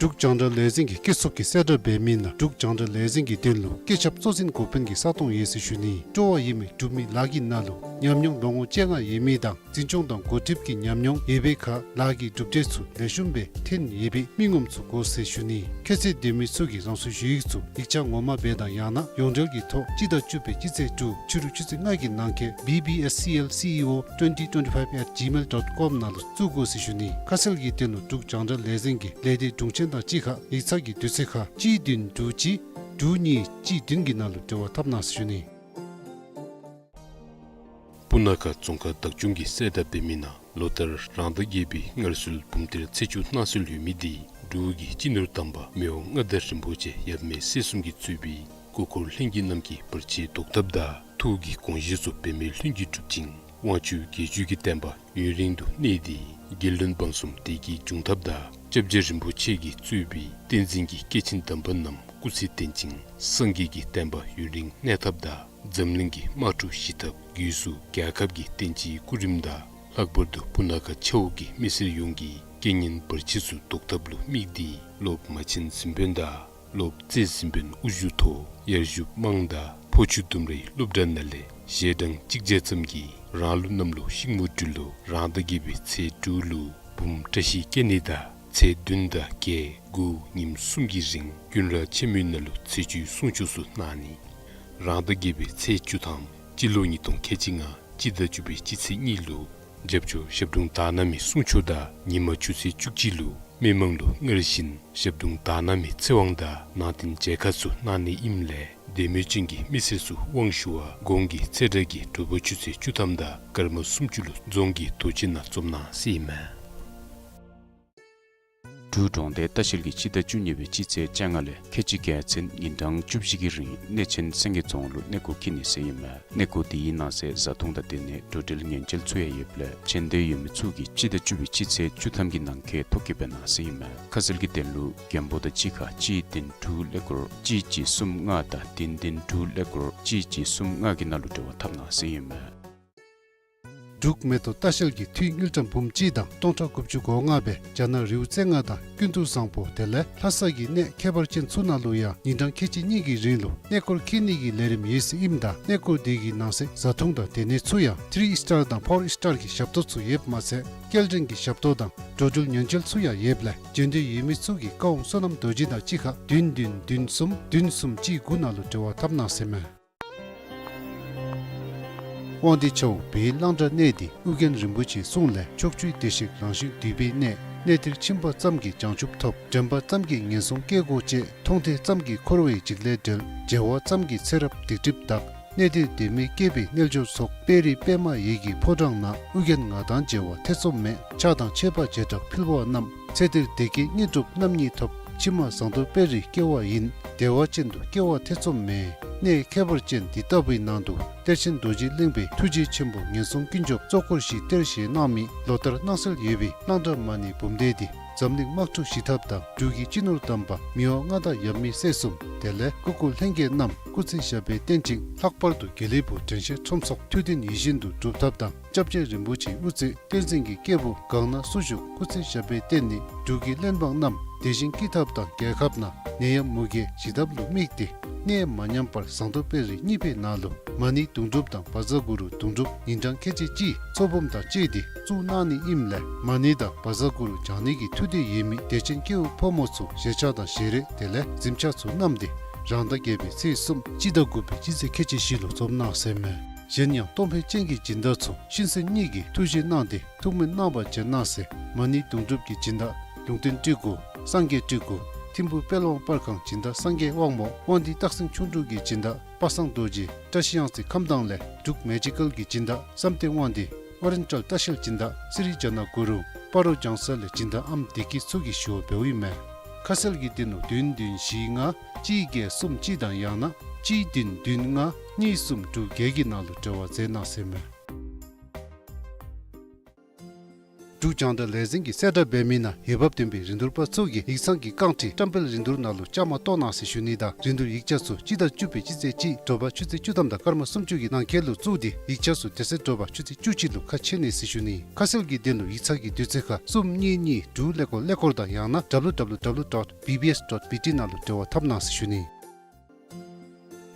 འབྲུག་རྒྱང་བསྒྲགས་ལས་འཛིན་གྱི་སྐྱེ་སྲོག་གི་གསལ་བསྒྲགས་འབད་མི་ནང་འབྲུག་རྒྱང་བསྒྲགས་ལས་འཛིན་གྱི་དོན་ལུ་སྐུ་ཚབ་གཙོ་འཛིན་འགོ་དཔོན་གྱི་ས་སྟོང་ཡོད་ཟེར་ཞུ་ནི། སྤྲོ་བ་ཡོད་མི་འབྲུག་མི་ལཱ་གི་ནང་ལུ་ཉམས་མྱོང་ལོ་ངོ་བཅོ་ལྔ་ཡོད་མི་དང་འཛིན་སྐྱོང་དང་འགོ་ཁྲིདཔ་གི་ཉམས་མྱོང་ཡོད་པའི་ཁར་ལཱ་གི་གྲུབ་འབྲས་ཚུ་ལེགས་ཤོམ་སྦེ་ཐོན་ཡོད་པའི་མི་ངོམ་ཚུ་དགོ་ཟེར་ཞུ་ནི། ཁྱད་ཚད་ལྡན་མི་ཚུ་གིས་རང་སོའི་ཞུ་ཡིག་ཚུ་ཡིག་ཆ་ངོ་མ་སྦེ་དང་ཡང་ན་ཡོངས་འབྲེལ་གྱི་ཐོག་སྤྱི་ཟླ་བཅུ་པའི་སྤྱི་ཚེས་དྲུག་ཕྱི་རུ་ཆུ་ཚོད་ལྔ་གི་ནང་འཁོད་B B S C L C E O twenty twenty-five at gmail dot com ནང་ལུ་བཙུགས་དགོ་ཟེར་ཞུ་ནི། ཁ་གསལ་གྱི་དོན་ལུ་འབྲུག་རྒྱང་བསྒྲགས་ལས་འཛིན་གྱི་ལས་སྡེ་དྲུང་ཆེན་དང་གཅིག་ཁར་ཡིག་ཚང་གི་དུས་ཚོད་ཁར་གཅིག་བདུན་དྲུག་གཅིག་དྲུག་གཉིས་གཅིག་བདུན་གྱི་ནང་ལུ་འབྲེལ་བ་འཐབ་གནང་ཟེར་ཞུ་ནི། སྤུ་ན་ཁ་རྫོང་ཁག་བདག་སྐྱོང་གིས་གསལ་བསྒྲགས་འབད་མི་ནང་ལོ་ལྟར་རང་ཟླ་བརྒྱད་པའི་སྔར་སྲོལ་འབུམ་གཏེར་ཚེས་བཅུ་གནང་སྲོལ་ཡོད་མི་འདི་འབྲུག་གི་སྤྱི་ནོར་དམ་པ་མི་དབང་མངའ་བདག་རིན་པོ་ཆེ་ཡབ་མེས་སྲས་གསུམ་གྱིས་གཙོས་པའི་སྐུ་འཁོར་ལྷན་རྒྱས་རྣམས་ཀྱིས་བར་ཆད་བཟློག་ཐབས་དང་ཐུགས་ཀྱི་དགོངས་བཞེད་ཚུ་འབད་མེད་ལྷུན་གྱིས་གྲུབ་ཅིང་དབང་ཕྱུག་རྒྱལ་བརྒྱུད་ཀྱི་བསྟན་པ་ཡུན་རིང་དུ་གནས་ཏེ་རྒྱལ་བློན་འབངས་གསུམ་བདེ་སྐྱིད་འབྱུང་ཐབས་དང་སྐྱབས་རྗེ་རིན་པོ་ཆེ་གིས་གཙོས་པའི་བསྟན་འཛིན་གྱི་སྐྱེས་ཆེན་དམ་པ་རྣམས་སྐུ་ཚེ་བརྟན་ཅིང་སངས་རྒྱས་ཀྱི་བསྟན་པ་ཡུན་རིང་གནས་ཐབས་དང་འཛམ་གླིང་གི་དམག་འཁྲུག་ཞི་ཐབས་སྒོས་སུ་རྒྱལ་ཁབ་ཀྱི་བསྟན་སྤྱིའི་སྐུ་རིམ་དང་ལྷག་པར་དུ་སྤུ་ན་ཁ་ཆ་འོག་གི་མི་སེར་ཡོངས་ཀྱི་རྐྱེན་ངན་བར་ཆད་ཚུ་བཟློག་ཐབས་ལུ་དམིགས་ཏེ་སློབ་མ་ཆེན་གཟིམ་དཔོན་དང་སློབ་རྩེ་གཟིམ་དཔོན་དབུ་བཞུགས་ཐོག་ཡར་ཞུ་དམངས་དང་ཕོ་ཆུ་ལྡུམ་རའི་སློབ་གྲྭ་ནང་ལས་ཞལ་གྲངས་གཅིག་བརྒྱ་ཙམ་གྱིས་རང་ལུགས་གནམ་ལོ་ཤིང་མོ་སྦྲུལ་ལོ་རང་ཟླ་བརྒྱད་པའི་ཚེས་དྲུག་ལུ་འབུམ་བཀྲ་ཤིས་སྐྱེ་གནས་དང་ཚེས་བདུན་དང་བརྒྱད་དགུ་ཉིནམ་གསུམ་གྱི་རིང་ཀུན་ར་ཆེན་མོའི་ནང་ལུ་ཚེས་བཅུའི་གསུང་ཆོག་ཚུ་གནང་ནི། རང་ཟླ་བརྒྱད་པའི་ཚེས་བཅུ་ཐམ་སྤྱི་ལོ་ཉིས་སྟོང་ཁལ་གཅིག་ལྔ་སྤྱི་ཟླ་བཅུ་པའི་སྤྱི་ཚེས་གཉིས་ལུ་རྒྱབ་སྐྱོར་ཞབས་དྲུང་དག་སྣང་མའི་གསུང་ཆོག་དང་ཉིན་མ་ཆུ་ཚོད་བཅུ་གཅིག་ལུ་མི་མང་ལུ་སྔར་བཞིན་ཞབས་དྲུང་དག་སྣང་མའི་ཚེ་དབང་དང་ནང་རྟེན་མཇལ་ཁ་ཚུ་གནང་ནི་ཨིནམ་ལས་དད་མོས་ཅན་གྱི་མི་སེར་ཚུ་དབང་ཞུ་བར་གོང་གི་ཚེས་གྲངས་ཀྱི་དྲོ་པ་ཆུ་ཚོད་བཅུ་ཐམ་དང་སྐར་མ་སུམ་ཅུ་ལུ་རྫོང་གི་རྡོ་གཅལ་ནང་འཛོམས་གནང་ཟེར་ཨིན་མས། འབྲུག་གྲོང་སྡེ་ལྟ་བཤལ་གྱིས་སྤྱི་ཟླ་བཅུ་གཉིས་པའི་སྤྱི་ཚེས་བཅོ་ལྔ་ལས་ཁལ་གཅིག་བརྒྱད་ཚུན་ཉིན་གྲངས་བཅུ་བཞི་གི་རིང་གནས་ཆེན་སེང་གེ་རྫོང་ལུ་གནས་སྐོར་འཁྱིད་ནི་ཟེར་ཨིན་མས། གནས་སྐོར་དེའི་ནང་གསེས་བཟའ་འཐུང་དང་དེ་ནི་འགྲོ་འགྲུལ་ཉེན་བཅོལ་ཚུ་ཡང་ཡོདཔ་ལས་མཇལ་འདོད་ཡོད་མི་ཚུ་གིས་སྤྱི་ཟླ་བཅུ་པའི་སྤྱི་ཚེས་བཅུ་ཐམ་གྱི་ནང་འཁོད་ཐོ་བཀོད་འབད་གནང་ཟེར་ཨིན་མས། ཁ་གསལ་གྱི་དོན་ལུ་རྒན་པོ་དང་གཅིག་ཁར་གཅིག་བདུན་དྲུག་ཀླད་ཀོར་གཅིག་གཅིག་གསུམ་ལྔ་དང་བདུན་བདུན་དྲུག་ཀླད་ཀོར་གཅིག་གཅིག་གསུམ་ལྔ་གི་ནང་ལུ་འབྲེལ་བ་འཐབ་གནང་ཟེར་ཨིན་མས། འབྲུག་མེ་ཏོག་ལྟ་བཤལ་གྱིས་འཐུས་དངུལ་ཀྲམ་འབུམ་གཅིག་དང་སྟོང་ཕྲག་དགུ་བཅུ་གོ་ལྔ་སྦེ་རྒྱ་ནག་རི་བོ་རྩེ་ལྔ་དང་ཀུན་ཏུ་བཟང་པོ་དེ་ལས་ལྷ་ས་གི་གནས་ཁྱད་པར་ཅན་ཚུ་ནང་ལུ་ཡང་ཉིན་གྲངས་ཁལ་གཅིག་གཉིས་ཀྱི་རིང་ལུ་གནས་སྐོར་འཁྱིད་ནི་གི་ལས་རིམ་ཡོད་ཟེར་ཨིནམ་ད་གནས་སྐོར་དེ་གི་ནང་གསེས་བཟའ་འཐུང་དང་དེ་ནི་ཚུ་ཡང་ཐི་རི་སི་ཊར་དང་ཕོར་སི་ཊར་གྱི་ཞབས་ཏོག་ཚུ་ཡོདཔ་མ་ཚད་སྐྱེལ་འདྲེན་གྱི་ཞབས་ཏོག་དང་འགྲོ་འགྲུལ་ཉེན་བཅོལ་ཚུ་ཡང་ཡོདཔ་ལས་མཇལ་འདོད་ཡོད་མི་ཚུ་གིས་བཀའ་དབང་བསོད་ནམས་རྡོ་རྗེ་དང་གཅིག་ཁར་བདུན་བདུན་བདུན་གསུམ་བདུན་གསུམ་གཅིག་དགུ་ནང་ལུ་འབྲེལ་བ་འཐབ་གནང་ཟེར་མས། དབང་འདུས་ཆ་འོག་བོད་གླང་བྲག་གནས་འདི་ཨོ་རྒྱན་རིན་པོ་ཆེའི་གསུང་ལས་ཕྱོགས་བཅུའི་བདེ་གཤེགས་རང་བཞིན་འདུས་པའི་གནས། གནས་འདིར་ཕྱིན་པ་ཙམ་གྱིས་བྱང་ཆུབ་ཐོབ། དྲན་པ་ཙམ་གྱིས་ངན་སོང་སྐྱེ་སྒོ་བཅད། མཐོང་ཐོས་ཙམ་གྱིས་འཁོར་བའི་འཇིགས་ལས་བསྒྲལ། མཇལ་བ་ཙམ་གྱིས་ཚེ་རབས་སྡིག་སྒྲིབ་དག། གནས་འདིར་དད་མོས་སྐྱེས་པའི་རྣལ་འབྱོར་ཚོགས། དཔལ་རི་པདྨ་འོད་ཀྱི་ཕོ་བྲང་ན། ཨོ་རྒྱན་ང་དང་མཇལ་བ་ཐེ་ཚོམ་མེད། ཕྱག་དང་མཆོད་པ་བྱེ་བྲག་ཕུལ་བ་རྣམས། ཚེ་འདིར་བདེ་སྐྱིད་དངོས་གྲུབ་རྣམ་གཉིས་ཐོབ། ཕྱི་མ་ཟངས་མདོག་དཔལ་རིར་སྐྱེ་བ་ཡིན། བདེ་བ་ཅན་དུ་སྐྱེ་བ་ཐེ་ཚོམ་མེད། གནས་ཁྱད་པར་ཅན་འདི་ལྟ་བུའི་ནང་དུ་གཏེར་ཆེན་རྡོ་རྗེ་གླིང་པའི་ཐུགས་རྗེ་ཆེན་པོ་ངན་སོང་ཀུན་སྐྱོབ་གཙོ་འཁོར་བཞི་གཏེར་བཞེས་གནང་མི་ལོ་ལྟར་གནང་སྲོལ་ཡོད་པའི་གླང་བྲག་མ་ཎི་འབུམ་སྡེ་འདི་འཛམ་གླིང་དམག་འཁྲུག་ཞི་ཐབས་དང་འབྲུག་གི་སྤྱི་ནོར་དམ་པ་མི་དབང་མངའ་བདག་ཡབ་མེས་སྲས་གསུམ་དེ་ལས་སྐུ་འཁོར་ལྷན་རྒྱས་རྣམས་སྐུ་ཚེ་ཞབས་པད་བརྟན་ཅིང་ལྷག་པར་དུ་དགེ་ལེགས་ཕུག་དྲན་ཤེས་ཁྲོམ་ཚོགས་ཐུགས་འདུན་ཡིད་བཞིན་དུ་འགྲུབ་ཐབས་དང་སྐྱབས་རྗེ་རིན་པོ་ཆེའི་དབུ་རྩེ་བསྟན་འཛིན་གྱི་སྐྱེས་བུ་གང་ན་སུ་བཞུགས་སྐུ་ཚེ་ཞབས་པད་བརྟན་ནི་འབྲུག་གི་གླེན་འབངས་རྣམས་བདེ་ཞིང་སྐྱིད་ཐབས་དང་རྒྱལ་ཁབ་ནང་ནད་ཡམས་མུ་གེ་ཞི་ཐབས་ལུ་དམིགས་ཏེ་གནས་མ་ཉམས་པར་ཟངས་མདོག་དཔལ་རི་གཉིས་པའི་ནང་ལུ་མ་ཎི་དུང་སྒྲུབ་དང་བཛྲ་གུ་རུ་དུང་སྒྲུབ་ཉིན་གྲངས་ཁལ་གཅིག་གཅིག་ཚོགས་འབུམ་དང་བཅས་ཏེ་བཙུགས་གནང་ནི་ཨིནམ་ལས་མ་ཎི་དང་བཛྲ་གུ་རུ་བགྱང་ནི་གི་ཐུགས་འདོད་ཡོད་མི་དད་ཅན་སྐྱེ་བོ་ཕོ་མོ་ཚུ་ཞལ་ཆས་དང་ཞལ་རས་དེ་ལས་གཟིམ་ཆས་ཚུ་བསྣམས་ཏེ་རང་ཟླ་བརྒྱད་པའི་ཚེས་གསུམ་སྤྱི་ཟླ་དགུ་པའི་སྤྱི་ཚེས་ཁལ་གཅིག་བཞི་ལུ་འཛོམས་གནང་ཟེར་མས། གཞན་ཡང་གཏོང་ཕོད་ཅན་གྱི་སྦྱིན་བདག་ཚུ་གཤིན་གསོན་གཉིས་ཀྱི་ཐུགས་བཞེད་གནང་སྟེ་ཐུགས་སྨོན་གནང་བར་བྱོན་གནང་ཟེར། མ་ཎི་དུང་སྒྲུབ་ཀྱི་སྦྱིན་བདག་ལུང་བསྟན་སྤྲུལ་སྐུ་སངས་རྒྱས་སྤྲུལ་སྐུ་ཐིམ་ཕུག་དཔལ་དབང་པར་ཁང་སྦྱིན་བདག་སངས་རྒྱས་དབང་མོ་དབང་འདུས་སྟག་སེང་ཁྱུང་འབྲུག་གི་སྦྱིན་བདག་པ་སངས་རྡོ་རྗེ་བཀྲ་ཤིས་གཡང་རྩེ་ཁམས་དྭངས་ལས་འབྲུག་མེ་ཇི་ཀལ་གྱི་སྦྱིན་བདག་བསམ་གཏན་དབང་འདུས་ཨོ་རེན་ཊལ་ལྟ་བཤལ་སྦྱིན་བདག་སི་རི་ཇ་ན་གུ་རུ་སྤ་རོ་ལྗང་ས་ལས་སྦྱིན་བདག་ཨམ་བདེ་སྐྱིད་ཚུ་གིས་ཞུ་བ་འབདཝ་ཨིན་མས། ཁ་གསལ་གྱི་དོན་ལུ་བདུན་བདུན་བཞི་ལྔ་གཅིག་བརྒྱད་གསུམ་གཅིག་དང་ཡང་ན་གཅིག་བདུན་བདུན་ལྔ་གཉིས་གསུམ་དྲུག་བརྒྱད་ཀྱི་ནང་ལུ་འབྲེལ་བ་མཛད་གནང་ཟེར་མས། འབྲུག་རྒྱང་བསྒྲགས་ལས་འཛིན་གྱི་གསལ་བསྒྲགས་འབད་མི་ནང་འོས་འབབ་ལྡན་པའི་རིན་བསྡུར་པ་ཚུ་གིས་ཡིག་ཚང་གི་རྐང་ཁྲི་བཀྲམ་སྤེལ་རིན་བསྡུར་ནང་ལུ་བཅའ་མར་གཏོགས་གནང་ཟེར་ཞུ་ནི་དང་རིན་བསྡུར་ཡིག་ཆ་ཚུ་སྤྱི་ཟླ་བཅུ་པའི་སྤྱི་ཚེས་གཅིག་དྲོ་པ་ཆུ་ཚོད་བཅུ་ཐམ་དང་སྐར་མ་སུམ་ཅུ་གི་ནང་འཁོད་ལུ་བཙུགས་ཏེ་ཡིག་ཆ་ཚུ་དེ་ཚེ་དྲོ་པ་ཆུ་ཚོད་བཅུ་གཅིག་ལུ་ཁ་ཕྱེ་ནི་ཟེར་ཞུ་ནི། ཁ་གསལ་གྱི་དོན་ལུ་ཡིག་ཚང་གི་དུས་ཚོད་ཁར་གསུམ་གཉིས་གཉིས་དྲུག་ཀླད་ཀོར་ཀླད་ཀོར་དང་ཡང་ན་W W W dot B B S dot B T ནང་ལུ་འབྲེལ་བ་འཐབ་གནང་ཟེར་ཞུ་ནི།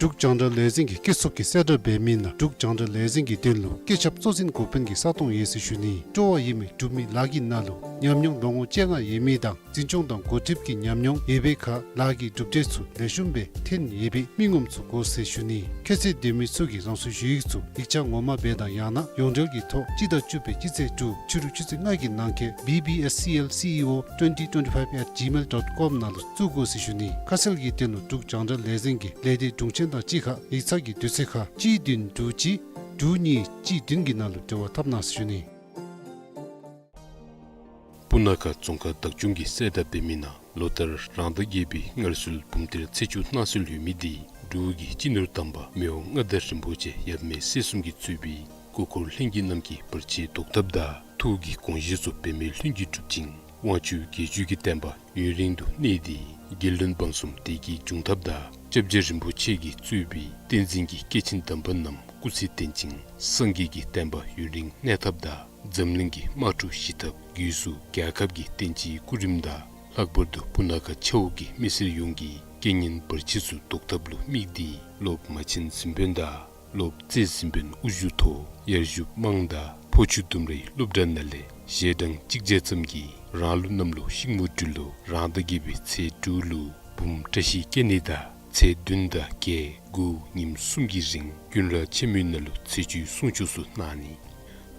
འབྲུག་རྒྱང་བསྒྲགས་ལས་འཛིན་གྱི་སྐྱིད་སྡུག་གི་གསལ་བསྒྲགས་འབད་མི་ནང་འབྲུག་རྒྱང་བསྒྲགས་ལས་འཛིན་གྱི་དོན་ལུ་སྐད་ཁྱབ་གཙོ་འཛིན་འགོ་དཔོན་གྱི་ས་སྟོང་ཡོད་ཟེར་ཞུ་ནི། སྤྲོ་བ་ཡོད་མི་འབྲུག་མི་ལཱ་གི་ནང་ལུ་ཉམས་མྱོང་ལོ་ངོ་བཅོ་ལྔ་ཡོད་མི་དང་འཛིན་སྐྱོང་དང་འགོ་ཁྲིདཔ་གི་ཉམས་མྱོང་ཡོད་པའི་ཁར་ལཱ་གི་གྲུབ་འབྲས་ཚུ་ལེགས་ཤོམ་སྦེ་ཐོན་ཡོད་པའི་མི་ངོམ་ཚུ་དགོ་ཟེར་ཞུ་ནི། ཁྱད་ཚད་ལྡན་མི་ཚུ་གིས་རང་སོའི་ཞུ་ཡིག་ཚུ་ཡིག་ཆ་ངོ་མ་སྦེ་དང་ཡང་ན་ཡོངས་འབྲེལ་གྱི་ཐོག་སྤྱི་ཟླ་བཅུ་པའི་སྤྱི་ཚེས་དྲུག་ཕྱི་རུ་ཆུ་ཚོད་ལྔ་གི་ནང་འཁོད་B B S C L C E O twenty twenty-five at gmail dot com ནང་ལུ་བཙུགས་དགོ་ཟེར་ཞུ་ནི། ཁ་གསལ་གྱི་དོན་ལུ་འབྲུག་རྒྱང་བསྒྲགས་ལས་འཛིན་གྱི་ལས་སྡེ་དྲུང་ཆེན་དང་གཅིག་ཁར་ཡིག་ཚང་གི་དུས་ཚོད་ཁར་གཅིག་བདུན་དྲུག་གཅིག་དྲུག་གཉིས་གཅིག་བདུན་གྱི་ནང་ལུ་འབྲེལ་བ་འཐབ་གནང་ཟེར་ཞུ་ནི། སྤུ་ན་ཁ་རྫོང་ཁག་བདག་སྐྱོང་གི་གསལ་བསྒྲགས་འབད་མི་ནང་ལོ་ལྟར་རང་ཟླ་བརྒྱད་པའི་སྔར་སྲོལ་འབུམ་གཏེར་ཚེས་བཅུ་གནང་སྲོལ་ཡོད་མི་དེ་འབྲུག་གི་སྤྱི་ནོར་དམ་པ་མི་དབང་མངའ་བདག་རིན་པོ་ཆེ་ཡབ་མེས་སྲས་གསུམ་གྱིས་གཙོས་པའི་སྐུ་འཁོར་ལྷན་རྒྱས་རྣམས་ཀྱིས་བར་ཆད་བཟློག་ཐབས་དང་ཐུགས་ཀྱི་དགོངས་བཞེད་ཚུ་འབད་མེད་ལྷུན་གྱིས་གྲུབ་ཅིང་དབང་ཕྱུག་རྒྱལ་བརྒྱུད་ཀྱི་བསྟན་པ་ཡུན་རིང་དུ་གནས་ཏེ་རྒྱལ་བློན་འབངས་གསུམ་བདེ་སྐྱིད་འབྱུང་ཐབས་དང་སྐྱབས་རྗེ་རིན་པོ་ཆེ་གིས་གཙོས་པའི་བསྟན་འཛིན་གྱི་སྐྱེས་ཆེན་དམ་པ་རྣམས་སྐུ་ཚེ་བརྟན་ཅིང་སངས་རྒྱས་ཀྱི་བསྟན་པ་ཡུན་རིང་གནས་ཐབས་དང་འཛམ་གླིང་གི་དམག་འཁྲུག་ཞི་ཐབས་སྒོས་སུ་རྒྱལ་ཁབ་ཀྱི་བསྟན་སྤྱིའི་སྐུ་རིམ་དང་ལྷག་པར་དུ་སྤུ་ན་ཁ་ཆ་འོག་གི་མི་སེར་ཡོངས་ཀྱི་རྐྱེན་ངན་བར་ཆད་ཚུ་བཟློག་ཐབས་ལུ་དམིགས་ཏེ་སློབ་མ་ཆེན་གཟིམ་དཔོན་དང་སློབ་རྩེ་གཟིམ་དཔོན་དབུ་བཞུགས་ཐོག་ཡར་ཞུ་དམངས་དང་ཕོ་ཆུ་ལྡུམ་རའི་སློབ་གྲྭ་ནང་ལས་ཞལ་གྲངས་གཅིག་བརྒྱ་ཙམ་གྱིས་རང་ལུགས་གནམ་ལོ་ཤིང་མོ་སྦྲུལ་ལོ་རང་ཟླ་བརྒྱད་པའི་ཚེས་དྲུག་ལུ་འབུམ་བཀྲ་ཤིས་སྐྱེ་གནས་དང་ཚེས་བདུན་དང་བརྒྱད་དགུ་ཉིནམ་གསུམ་གྱི་རིང་ཀུན་ར་ཆེན་མོའི་ནང་ལུ་ཚེས་བཅུའི་གསུང་ཆོག་ཚུ་གནང་ནི།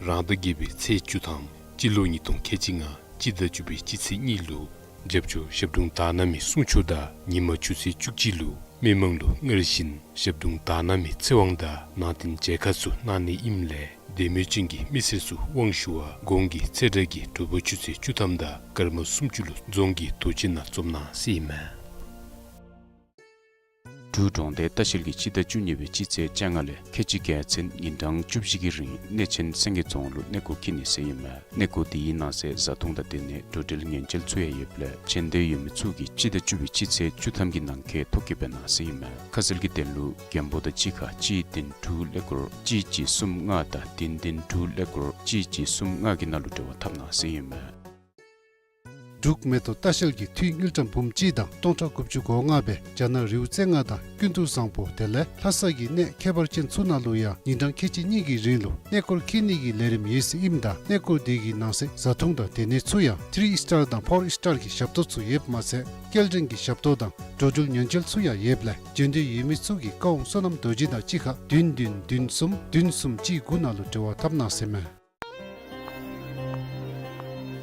རང་ཟླ་བརྒྱད་པའི་ཚེས་བཅུ་ཐམ་སྤྱི་ལོ་ཉིས་སྟོང་ཁལ་གཅིག་ལྔ་སྤྱི་ཟླ་བཅུ་པའི་སྤྱི་ཚེས་གཉིས་ལུ་རྒྱབ་ཆོས་ཞབས་དྲུང་དར་ནག་མའི་གསུང་ཆོག་དང་ཉིན་མ་ཆུ་ཚོད་བཅུ་གཅིག་ལུ་མི་མང་ལུ་སྔར་བཞིན་ཞབས་དྲུང་དར་ནག་མའི་ཚེ་དབང་དང་ནང་རྟེན་མཇལ་ཁ་ཚུ་གནང་ནི་ཨིནམ་ལས་དད་མོས་ཅན་གྱི་མི་སེར་ཚུ་དབང་ཞུ་བར་གོང་གི་ཚེས་གྲངས་ཀྱིས་དྲོ་པ་ཆུ་ཚོད་བཅུ་ཐམ་དང་སྐར་མ་སུམ་ཅུ་ལུ་རྫོང་གི་རྡོ་གཅལ་ནང་འཛོམས་གནང་ཟེར་ཨིན་མས། འབྲུག་གྲོང་སྡེ་ལྟ་བཤལ་གྱིས་སྤྱི་ཟླ་བཅུ་གཉིས་པའི་སྤྱི་ཚེས་བཅོ་ལྔ་ལས་ཁལ་གཅིག་བརྒྱད་ཚུན་ཉིན་གྲངས་བཅུ་བཞི་གི་རིང་གནས་ཆེན་སེང་གེ་རྫོང་ལུ་གནས་སྐོར་འཁྱིད་ནི་ཟེར་ཨིན་མས། གནས་སྐོར་དེའི་ནང་གསེས་བཟའ་འཐུང་དང་དེ་ནི་འགྲོ་འགྲུལ་ཉེན་བཅོལ་ཚུ་ཡང་ཡོདཔ་ལས་ཆེ་འདོད་ཡོད་མི་ཚུ་གིས་སྤྱི་ཟླ་བཅུ་པའི་སྤྱི་ཚེས་བཅུ་ཐམ་གྱི་ནང་འཁོད་ཐོ་བཀོད་འབད་གནང་ཟེར་ཨིན་མས། ཁ་གསལ་གྱི་དོན་ལུ་མགོན་པོ་དང་གཅིག་ཁར་གཅིག་བདུན་དྲུག་ཀླད་ཀོར་གཅིག་གཅིག་གསུམ་ལྔ་དང་བདུན་བདུན་དྲུག་ཀླད་ཀོར་གཅིག་གཅིག་གསུམ་ལྔ་གི་ནང་ལུ་འབྲེལ་བ་འཐབ་གནང་ཟེར་ཨིན་མས། འབྲུག་མེ་ཏོག་ལྟ་བཤལ་གྱིས་འཐུས་དངུལ་ཀྲམ་འབུམ་གཅིག་དང་སྟོང་ཕྲག་དགུ་བཅུ་གོ་ལྔ་སྦེ་རྒྱ་ནག་རི་བོ་རྩེ་ལྔ་དང་ཀུན་ཏུ་བཟང་པོ་དེ་ལས་ལྷ་ས་གི་གནས་ཁྱད་པར་ཅན་ཚུ་ནང་ལུ་ཡང་ཉིན་གྲངས་ཁལ་གཅིག་གཉིས་ཀྱི་རིང་ལུ་གནས་སྐོར་འཁྱིད་ནི་གི་ལས་རིམ་ཡོད་ཟེར་ཨིནམ་ད་གནས་སྐོར་དེ་གི་ནང་གསེས་བཟའ་འཐུང་དང་སྡོད་གནས་ཚུ་ཡང་ཐི་རི་སི་ཊར་དང་ཕོར་སི་ཊར་གྱི་ཞབས་ཏོག་ཚུ་ཡོདཔ་མ་ཚད་སྐྱེལ་འདྲེན་གྱི་ཞབས་ཏོག་དང་འགྲོ་འགྲུལ་ཉེན་བཅོལ་ཚུ་ཡང་ཡོདཔ་ལས་འབྱོན་འདོད་ཡོད་མི་ཚུ་གིས་བཀའ་དབང་བསོད་ནམས་རྡོ་རྗེ་དང་གཅིག་ཁར་བདུན་བདུན་བདུན་གསུམ་བདུན་གསུམ་གཅིག་དགུ་ནང་ལུ་འབྲེལ་བ་འཐབ་གནང་ཟེར་མས།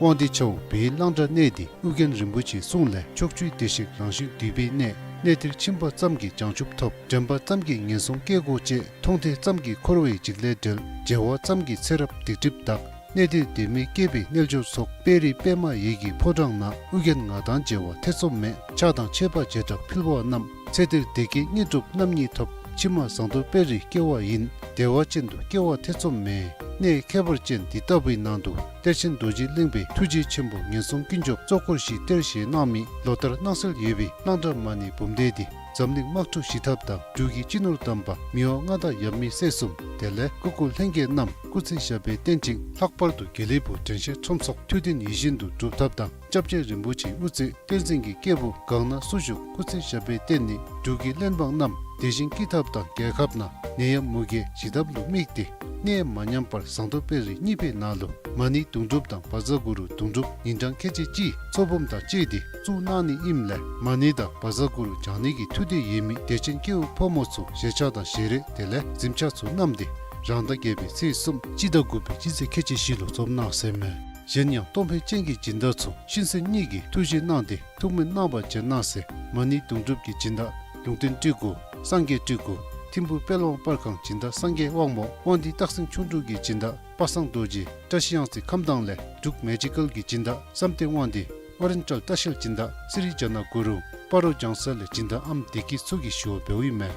དབང་འདུས་ཆ་འོག་བོད་གླང་བྲག་གནས་འདི་ཨོ་རྒྱན་རིན་པོ་ཆེའི་གསུང་ལས་ཕྱོགས་བཅུའི་བདེ་གཤེགས་རང་བཞིན་འདུས་པའི་གནས། གནས་འདིར་ཕྱིན་པ་ཙམ་གྱིས་བྱང་ཆུབ་ཐོབ། དྲན་པ་ཙམ་གྱིས་ངན་སོང་སྐྱེ་སྒོ་བཅད། མཐོང་ཐོས་ཙམ་གྱིས་འཁོར་བའི་འཇིགས་ལས་བསྒྲལ། མཇལ་བ་ཙམ་གྱིས་ཚེ་རབས་སྡིག་སྒྲིབ་དག། གནས་འདིར་སྡོད་མི་སྐྱེས་པའི་རྣལ་འབྱོར་ཚོགས། དཔལ་རི་པདྨ་འོད་ཀྱི་ཕོ་བྲང་ན། ཨོ་རྒྱན་ང་དང་མཇལ་བ་ཐེ་ཚོམ་མེད། ཕྱག་དང་མཆོད་པ་བྱེ་བྲག་ཕུལ་བ་རྣམས། ཚེ་འདིར་བདེ་སྐྱིད་དངོས་གྲུབ་རྣམ་གཉིས་ཐོབ། ཕྱི་མ་ཟངས་མདོག་དཔལ་རིར་སྐྱེ་བ་ཡིན། བདེ་བ་ཅན་དུ་སྐྱེ་བ་ཐེ་ཚོམ་མེད། གནས་ཁྱད་པར་ཅན་འདི་ལྟ་བུའི་ནང་དུ་གཏེར་ཆེན་རྡོ་རྗེ་གླིང་པའི་ཐུགས་རྗེ་ཆེན་པོ་ངན་སོང་ཀུན་སྐྱོབ་གཙོ་འཁོར་བཞི་གཏེར་བཞེས་གནང་མི་ལོ་ལྟར་སྣང་གསལ་ཡོད་པའི་གླང་བྲག་མ་ཎི་འབུམ་སྡེ་འདི་འཛམ་གླིང་དམག་འཁྲུག་ཞི་ཐབས་དང་འབྲུག་གི་སྤྱི་ནོར་དམ་པ་མི་དབང་མངའ་བདག་ཡབ་མེས་སྲས་གསུམ་དེ་ལས་སྐུ་འཁོར་ལྷན་རྒྱས་རྣམས་སྐུ་ཚེ་ཞབས་པད་བརྟན་ཅིང་ལྷག་པར་དུ་དགེ་ལེགས་བུ་དྲན་ཤེས་ཁྲོམ་ཚོགས་ཐུགས་འདུན་ཡིད་བཞིན་དུ་འགྲུབ་ཐབས་དང་། སྐྱབས་རྗེ་རིན་པོ་ཆེའི་དབུ་རྩེ་བསྟན་འཛིན་གྱི་སྐྱེས་བུ་གང་ན་སུ་བཞུགས་སྐུ་ཚེ་ཞབས་པད་བརྟན་ནས་འབྲུག་གི་བློན་འབངས་རྣམས་བདེ་ཞིང་སྐྱིད་ཐབས་དང་རྒྱལ་ཁབ་ནང་ནད་ཡམས་མུ་གེ་ཞི་ཐབས་ལུ་དམིགས་ཏེ་གནས་མ་ཉམས་པར་ཟངས་མདོག་དཔལ་རི་གཉིས་པའི་ནང་ལུ་མ་ཎི་དུང་སྒྲུབ་དང་བཛྲ་གུ་རུ་དུང་སྒྲུབ་ཉིན་གྲངས་ཁལ་གཅིག་གཅིག་ཚོགས་འབུམ་དང་བཅས་ཏེ་བཙུགས་གནང་ནི་ཨིནམ་ལས་མ་ཎི་དང་བཛྲ་གུ་རུ་བགྱང་ནི་གི་ཐུགས་འདོད་ཡོད་མི་དད་ཅན་སྐྱེ་བོ་ཕོ་མོ་ཚུ་བཞེས་ཆས་དང་བཞེས་རས་དེ་ལས་གཟིམ་ཆས་ཚུ་བསྣམས་ཏེ་རང་ཟླ་བརྒྱད་པའི་ཚེས་གསུམ་སྤྱི་ཟླ་དགུ་པའི་སྤྱི་ཚེས་ཁལ་གཅིག་བཞི་ལུ་འཛོམས་གནང་ཟེར་མས། གཞན་ཡང་གཏོང་ཕོད་ཅན་གྱི་སྦྱིན་བདག་ཚུ་གཤིན་གསོན་གཉིས་ཀྱིས་ཐུགས་བཞེས་གནང་སྟེ་ཐུགས་སྨོན་གནང་བར་བྱོན་གནང་ཟེར། མ་ཎི་དུང་སྒྲུབ་ཀྱི་སྦྱིན་བདག་ལུང་བསྟན་སྤྲུལ་སྐུ་སངས་རྒྱས་སྤྲུལ་སྐུ་ཐིམ་ཕུ་དཔལ་དབང་པར་ཁང་སྦྱིན་བདག་སངས་རྒྱས་དབང་མོ་དབང་འདུས་སྟག་སེང་ཁྱུང་འབྲུག་གི་སྦྱིན་བདག་པ་སངས་རྡོ་རྗེ་བཀྲ་ཤིས་གཡང་རྩེ་ཁམས་དྭངས་ལས་འབྲུག་མེ་ཇི་ཀལ་གྱི་སྦྱིན་བདག་བསམ་གཏན་དབང་འདུས་ཨོ་རེན་ཊལ་ལྟ་བཤལ་སྦྱིན་བདག་སི་རི་ཇ་ན་གུ་རུ་སྤ་རོ་ལྗང་ས་ལས་སྦྱིན་བདག་ཨམ་བདེ་སྐྱིད་ཚུ་གིས་ཞུ་བ་འབདཝ་ཨིན་མས།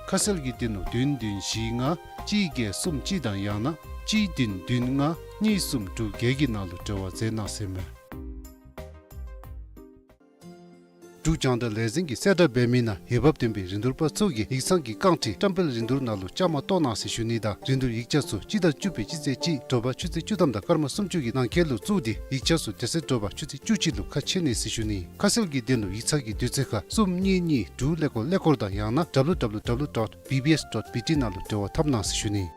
ཁ་གསལ་གྱི་དོན་ལུ་བདུན་བདུན་བཞི་ལྔ་ གཅིག་བརྒྱད་གསུམ་གཅིག་དང་ཡང་ན་གཅིག་བདུན་བདུན་ལྔ་གཉིས་གསུམ་དྲུག་བརྒྱད་ཀྱི་ནང་ལུ་འབྲེལ་བ་མཛད་གནང་ཟེར་མས། འབྲུག་རྒྱང་བསྒྲགས་ལས་འཛིན་གྱིས་གསལ་བསྒྲགས་འབད་མི་ནང་འོས་འབབ་ལྡན་པའི་རིན་བསྡུར་པ་ཚུ་གིས་ཡིག་ཚང་གི་རྐང་ཁྲི་བཀྲམ་སྤེལ་རིན་བསྡུར་ནང་ལུ་བཅའ་མར་གཏོགས་གནང་ཟེར་ཞུ་ནི་དང་རིན་བསྡུར་ཡིག་ཆ་ཚུ་སྤྱི་ཟླ་བཅུ་པའི་སྤྱི་ཚེས་གཅིག་དྲོ་པ་ཆུ་ཚོད་བཅུ་ཐམ་དང་སྐར་མ་སུམ་ཅུ་གི་ནང་འཁོད་ལུ་བཙུགས་ཏེ་ཡིག་ཆ་ཚུ་དེ་ཚེ་དྲོ་པ་ཆུ་ཚོད་བཅུ་གཅིག་ལུ་ཁ་ཕྱེ་ནི་ཟེར་ཞུ་ནི། ཁ་གསལ་གྱི་དོན་ལུ་ཡིག་ཚང་གི་དུས་ཚོད་ཁར་གསུམ་གཉིས་གཉིས་དྲུག་ཀླད་ཀོར་ཀླད་ཀོར་དང་ཡང་ན་W W W dot B B S dot B T ནང་ལུ་འབྲེལ་བ་འཐབ་གནང་ཟེར་ཞུ་ནི།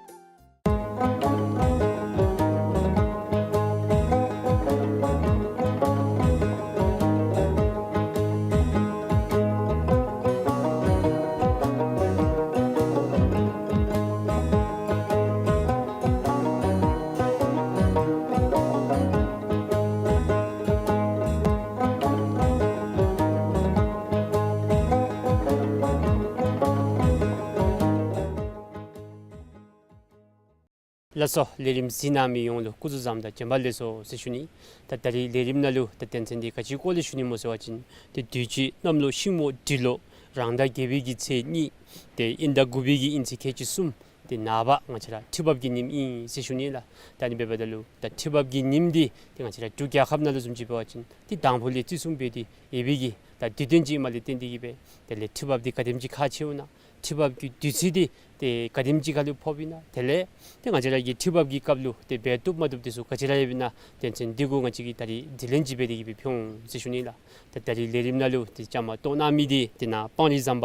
ལགས་སོ། ལས་རིམ་གཟིགས་གནང་མི་ཡོངས་ལུ་སྐུ་གཟུགས་བཟང་དང་བྱོན་པ་ལེགས་སོ་ཟེར་ཞུ་ནི། ད་ད་རིས་ལས་རིམ་ནང་ལུ་ད་དོན་ཚན་འདི་ག་ཅིའི་སྐོར་ལས་ཞུ་ནི་སྨོ་ཟེར་བ་ཅིན་ཏེ་དུས་ཅི་གནམ་ལོ་ཤིང་མོ་འབྲི་ལོ་རང་ཟླ་བརྒྱད་པའི་གི་ཚེས་གཉིས་ཏེ་དབྱིན་ཟླ་དགུ་པའི་གི་དབྱིན་ཚེས་ཁལ་གཅིག་གསུམ་ཏེ་ནངས་པ་ང་བཅས་ར་ཁྲི་འབབ་ཀྱི་ཉིནམ་ཨིན་ཟེར་ཞུ་ནི་ལགས། ད་ཨ་ནི་འབདཝ་ད་ལུ་ད་ཁྲི་འབབ་ཀྱི་ཉིནམ་འདི་ཏེ་ང་བཅས་ར་འབྲུག་རྒྱལ་ཁབ་ནང་ལུ་བཟུམ་ཅིག་འབད་བ་ཅིན་ཏེ་དང་ཕུ་ལས་བརྩི་སྲུང་འབད་དེ་ཡོད་པའི་གི་ད་དུས་སྟོན་ཅིག་ཨིནམ་ལས་བརྟེན་ཏེ་གིས་སྦེ་དེ་ལས་ཁྲི་འབབ་འདི་ག་དེམ་ཅིག་ཁག་ཆེཝ་ཨིན་ན་ཁྲི་འབབ་ཀྱི་དུས་ཚོད་འདི་ཏེ་ག་དེམ་ཅིག་ཁར་ལུ་ཕོགཔ་ཨིན་ན་དེ་ལས་ཏེ་ང་བཅས་ར་གི་ཁྲི་འབབ་ཀྱི་སྐབས་ལུ་ཏེ་འབད་བཏུབ་མ་བཏུབ་འདི་ཚུ་ག་ཅི་ར་ཡོདཔ་ཨིན་ན་དོན་ཚན་འདི་གུ་ང་བཅས་ཀྱིས་ད་རིས་དྲི་ལན་ཅིག་འབད་དེ་གིས་སྦེ་ཕུལ་འོང་ཟེར་ཞུ་ནི་ལགས། ད་ད་རིས་ལས་རིམ་ནང་ལུ་ཏེ་བཅའ་མར་གཏོགས་གནང་མི་འདི་ཏེ་ནཱ་སྤང་རི་ཟམ་པ་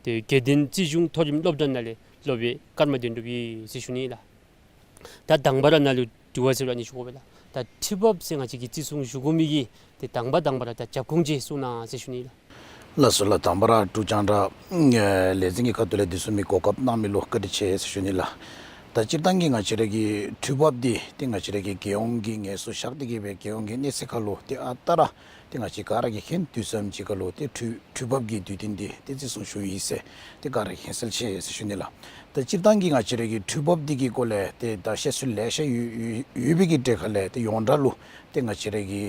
ཏེ་དགེ་ལྡན་རྩིས་གཞུང་མཐོ་རིམ་སློབ་གྲྭ་ནང་ལས་སློབ་དཔོན་ཀརྨ་དོན་གྲུབ་ཨིན་ཟེར་ཞུ་ནི་ལགས། ད་དང་པ་ར་ནཱ་ལུ་དྲི་བ་ཟེར་རུང་ཨ་ནི་ཞུ་དགོ་པས་ལགས། ད་ཁྲི་འབབ་ཟེར་ང་བཅས་ཀྱིས་བརྩི་སྲུང་ཞུ་དགོ་མི་གི་ཏེ་དང་པ་དང་པ་ར་ད་རྒྱབ་ཁུངས་ཅིག་གསུང་གནང་ཟེར་ཞུ་ནི་ལགས། ལགས་སོ་ལགས། དང་པ་ར་འབྲུག་རྒྱང་བསྒྲགས་ལས་འཛིན་གྱི་ཁ་ཐུག་ལས་འདི་ཚུ་མི་གོ་སྐབས་གནང་མི་ལུ་བཀའ་དྲིན་ཆེ་ཟེར་ཞུ་ནི་ལགས། ད་སྤྱིར་བཏང་གི་ང་བཅས་ར་གི་ཁྲི་འབབ་འདི་ཏེ་ང་བཅས་ར་གི་རྒྱལ་ཡོངས་ཀྱི་ངལ་གསོ་བཞག་སྟེ་གིས་སྦེ་རྒྱལ་ཡོངས་ཀྱི་གནས་ཚད་ཁར་ལུ་ཏེ་ཨ་རྟག་ར་ཏེ་ང་བཅས་ག་ར་གིས་མཁྱེན་དུས་ཙམ་ཅིག་ཁར་ལུ་ཏེ་ཁྲི་ཁྲི་འབབ་ཀྱི་དུས་སྟོན་འདི་ཏེ་བརྩི་སྲུང་ཞུ་ཡི་ཟེར་ཏེ་ག་ར་གིས་མཁྱེན་གསལ་ཆེ་ཟེར་ཞུ་ནི་ལགས། ད་སྤྱིར་བཏང་གི་ང་བཅས་ར་གི་ཁྲི་འབབ་འདི་གི་སྐོར་ལས་ཏེ་ད་བཤད་སྲོལ་ལེ་ཤ་ཡོད་ཡོད་ཡོད་པའི་གི་གྲས་ཁ་ལས་ཏེ་ཡོངས་གྲགས་ལུ་ཏེ་ང་བཅས་ར་གི་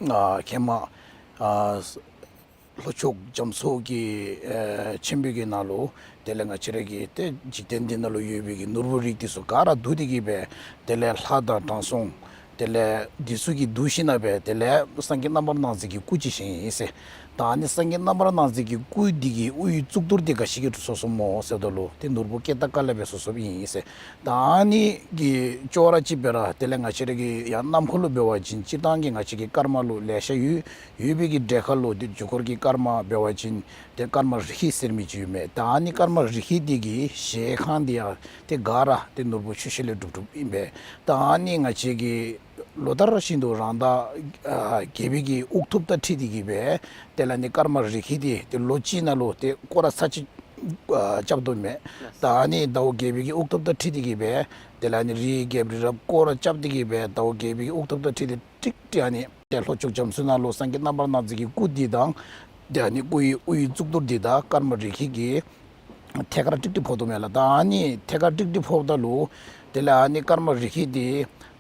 ཨ་ཧེ་མ་ཨ་ལྷོ་ཕྱོགས་རྒྱ་མཚོ་གི་ཨེ་ཆེན་པོའི་གི་ནང་ལུ་དེ་ལས་ང་བཅས་ར་གི་ཏེ་འཇིག་རྟེན་འདི་ནང་ལུ་ཡོད་པའི་གི་ནོར་བུ་རིགས་འདི་ཚུ་ག་ར་བསྡུ་སྟེ་གིས་སྦེ་དེ་ལས་ལྷ་དང་དྲང་སྲོང་དེ་ལས་འདི་ཚུ་གིས་བསྡུ་ཞིནམ་ལས་སྦེ་དེ་ལས་སངས་རྒྱས་རྣམ་པར་སྣང་མཛད་ཀྱི་སྐུ་ཅིག་བཞེངས་ཡི་ཟེར། ད་ཨ་ནི་སངས་རྒྱས་རྣམ་པར་སྣང་མཛད་ཀྱི་སྐུ་འདི་གི་དབུའི་གཙུག་ཏོར་འདི་ག་ཅི་གིས་གྲུབ་སོང་སྨོ་ཟེརཝ་ད་ལུ་ཏེ་ནོར་བུ་ཀེ་ཏ་ཀ་ལས་སྦེ་གྲུབ་སོངམ་ཨིན་ཟེར། ད་ཨ་ནི་གི་ཅོག་ར་གཅིག་སྦེ་ར་དེ་ལས་ང་བཅས་ར་གི་ཡང་ནམ་མཁའ་ལུ་འབད་བ་ཅིན་སྤྱིར་བཏང་གི་ང་བཅས་ཀྱི་སྐར་མ་ལུ་ལེ་ཤ་ཡོད་ཡོད་པའི་གི་གྲས་ཁ་ལུ་ཏེ་དུས་འཁོར་གྱི་སྐར་མ་འབད་བ་ཅིན་ཏེ་སྐར་མ་རི་ཤི་ཟེར་མི་ཅིག་ཡོད་མས། ད་ཨ་ནི་སྐར་མ་རི་ཤི་འདི་གི་གཞལ་ཁང་འདི་ཡང་ཏེ་ག་ར་ཏེ་ནོར་བུ་ཆུ་ཤེལ་ལས་གྲུབ་གྲུབཔ་ཨིན་པས། ད་ཨ་ནི་ང་བཅས་ཀྱི་ལོ་ལྟར་བཞིན་དུ་རང་ཟླ་ཨ་བརྒྱད་པའི་གི་དབུགས་ཐོབ་དང་འཁྲིལ་ཏེ་གིས་སྦེ་དེ་ལས་ཨ་ནི་སྐར་མ་རི་ཤི་འདི་ཏེ་ལོ་གཅིག་ནང་ལུ་ཏེ་སྐོར་ར་ཚར་གཅིག་ཨ་རྐྱབ་དོ་མས། ད་ཨ་ནི་ཟླཝ་བརྒྱད་པའི་གི་དབུགས་ཐོབ་དང་འཁྲིལ་ཏེ་གིས་སྦེ་དེ་ལས་ཨ་ནི་རིའི་རྒྱལཔོ་རི་རབ་སྐོར་ར་རྐྱབ་སྟེ་གིས་སྦེ་ཟླཝ་བརྒྱད་པའི་གི་དབུགས་ཐོབ་དང་འཁྲིལ་ཏེ་ཀྲིག་ཀྲི་ཨ་ནི་ཏེ་ལྷོ་ཕྱོགས་རྒྱ་མཚོའི་ནང་ལུ་སངས་རྒྱས་རྣམ་པར་སྣང་མཛད་ཀྱི་སྐུ་འདི་དང་ཏེ་ཨ་ནི་སྐུ་ཡི་དབུའི་གཙུག་ཏོར་འདི་དང་སྐར་མ་རི་ཤི་གི་ཐད་ཀར་ཀྲིག་ཀྲི་ཕོག་དོ་མས་ལགས། ད་ཨ་ནི་ཐད་ཀར་ཀྲིག་ཀྲི་ཕོགཔ་ད་ལུ་དེ་ལས་ཨ་ནི་སྐར་མ་རི་ཤི་འདི་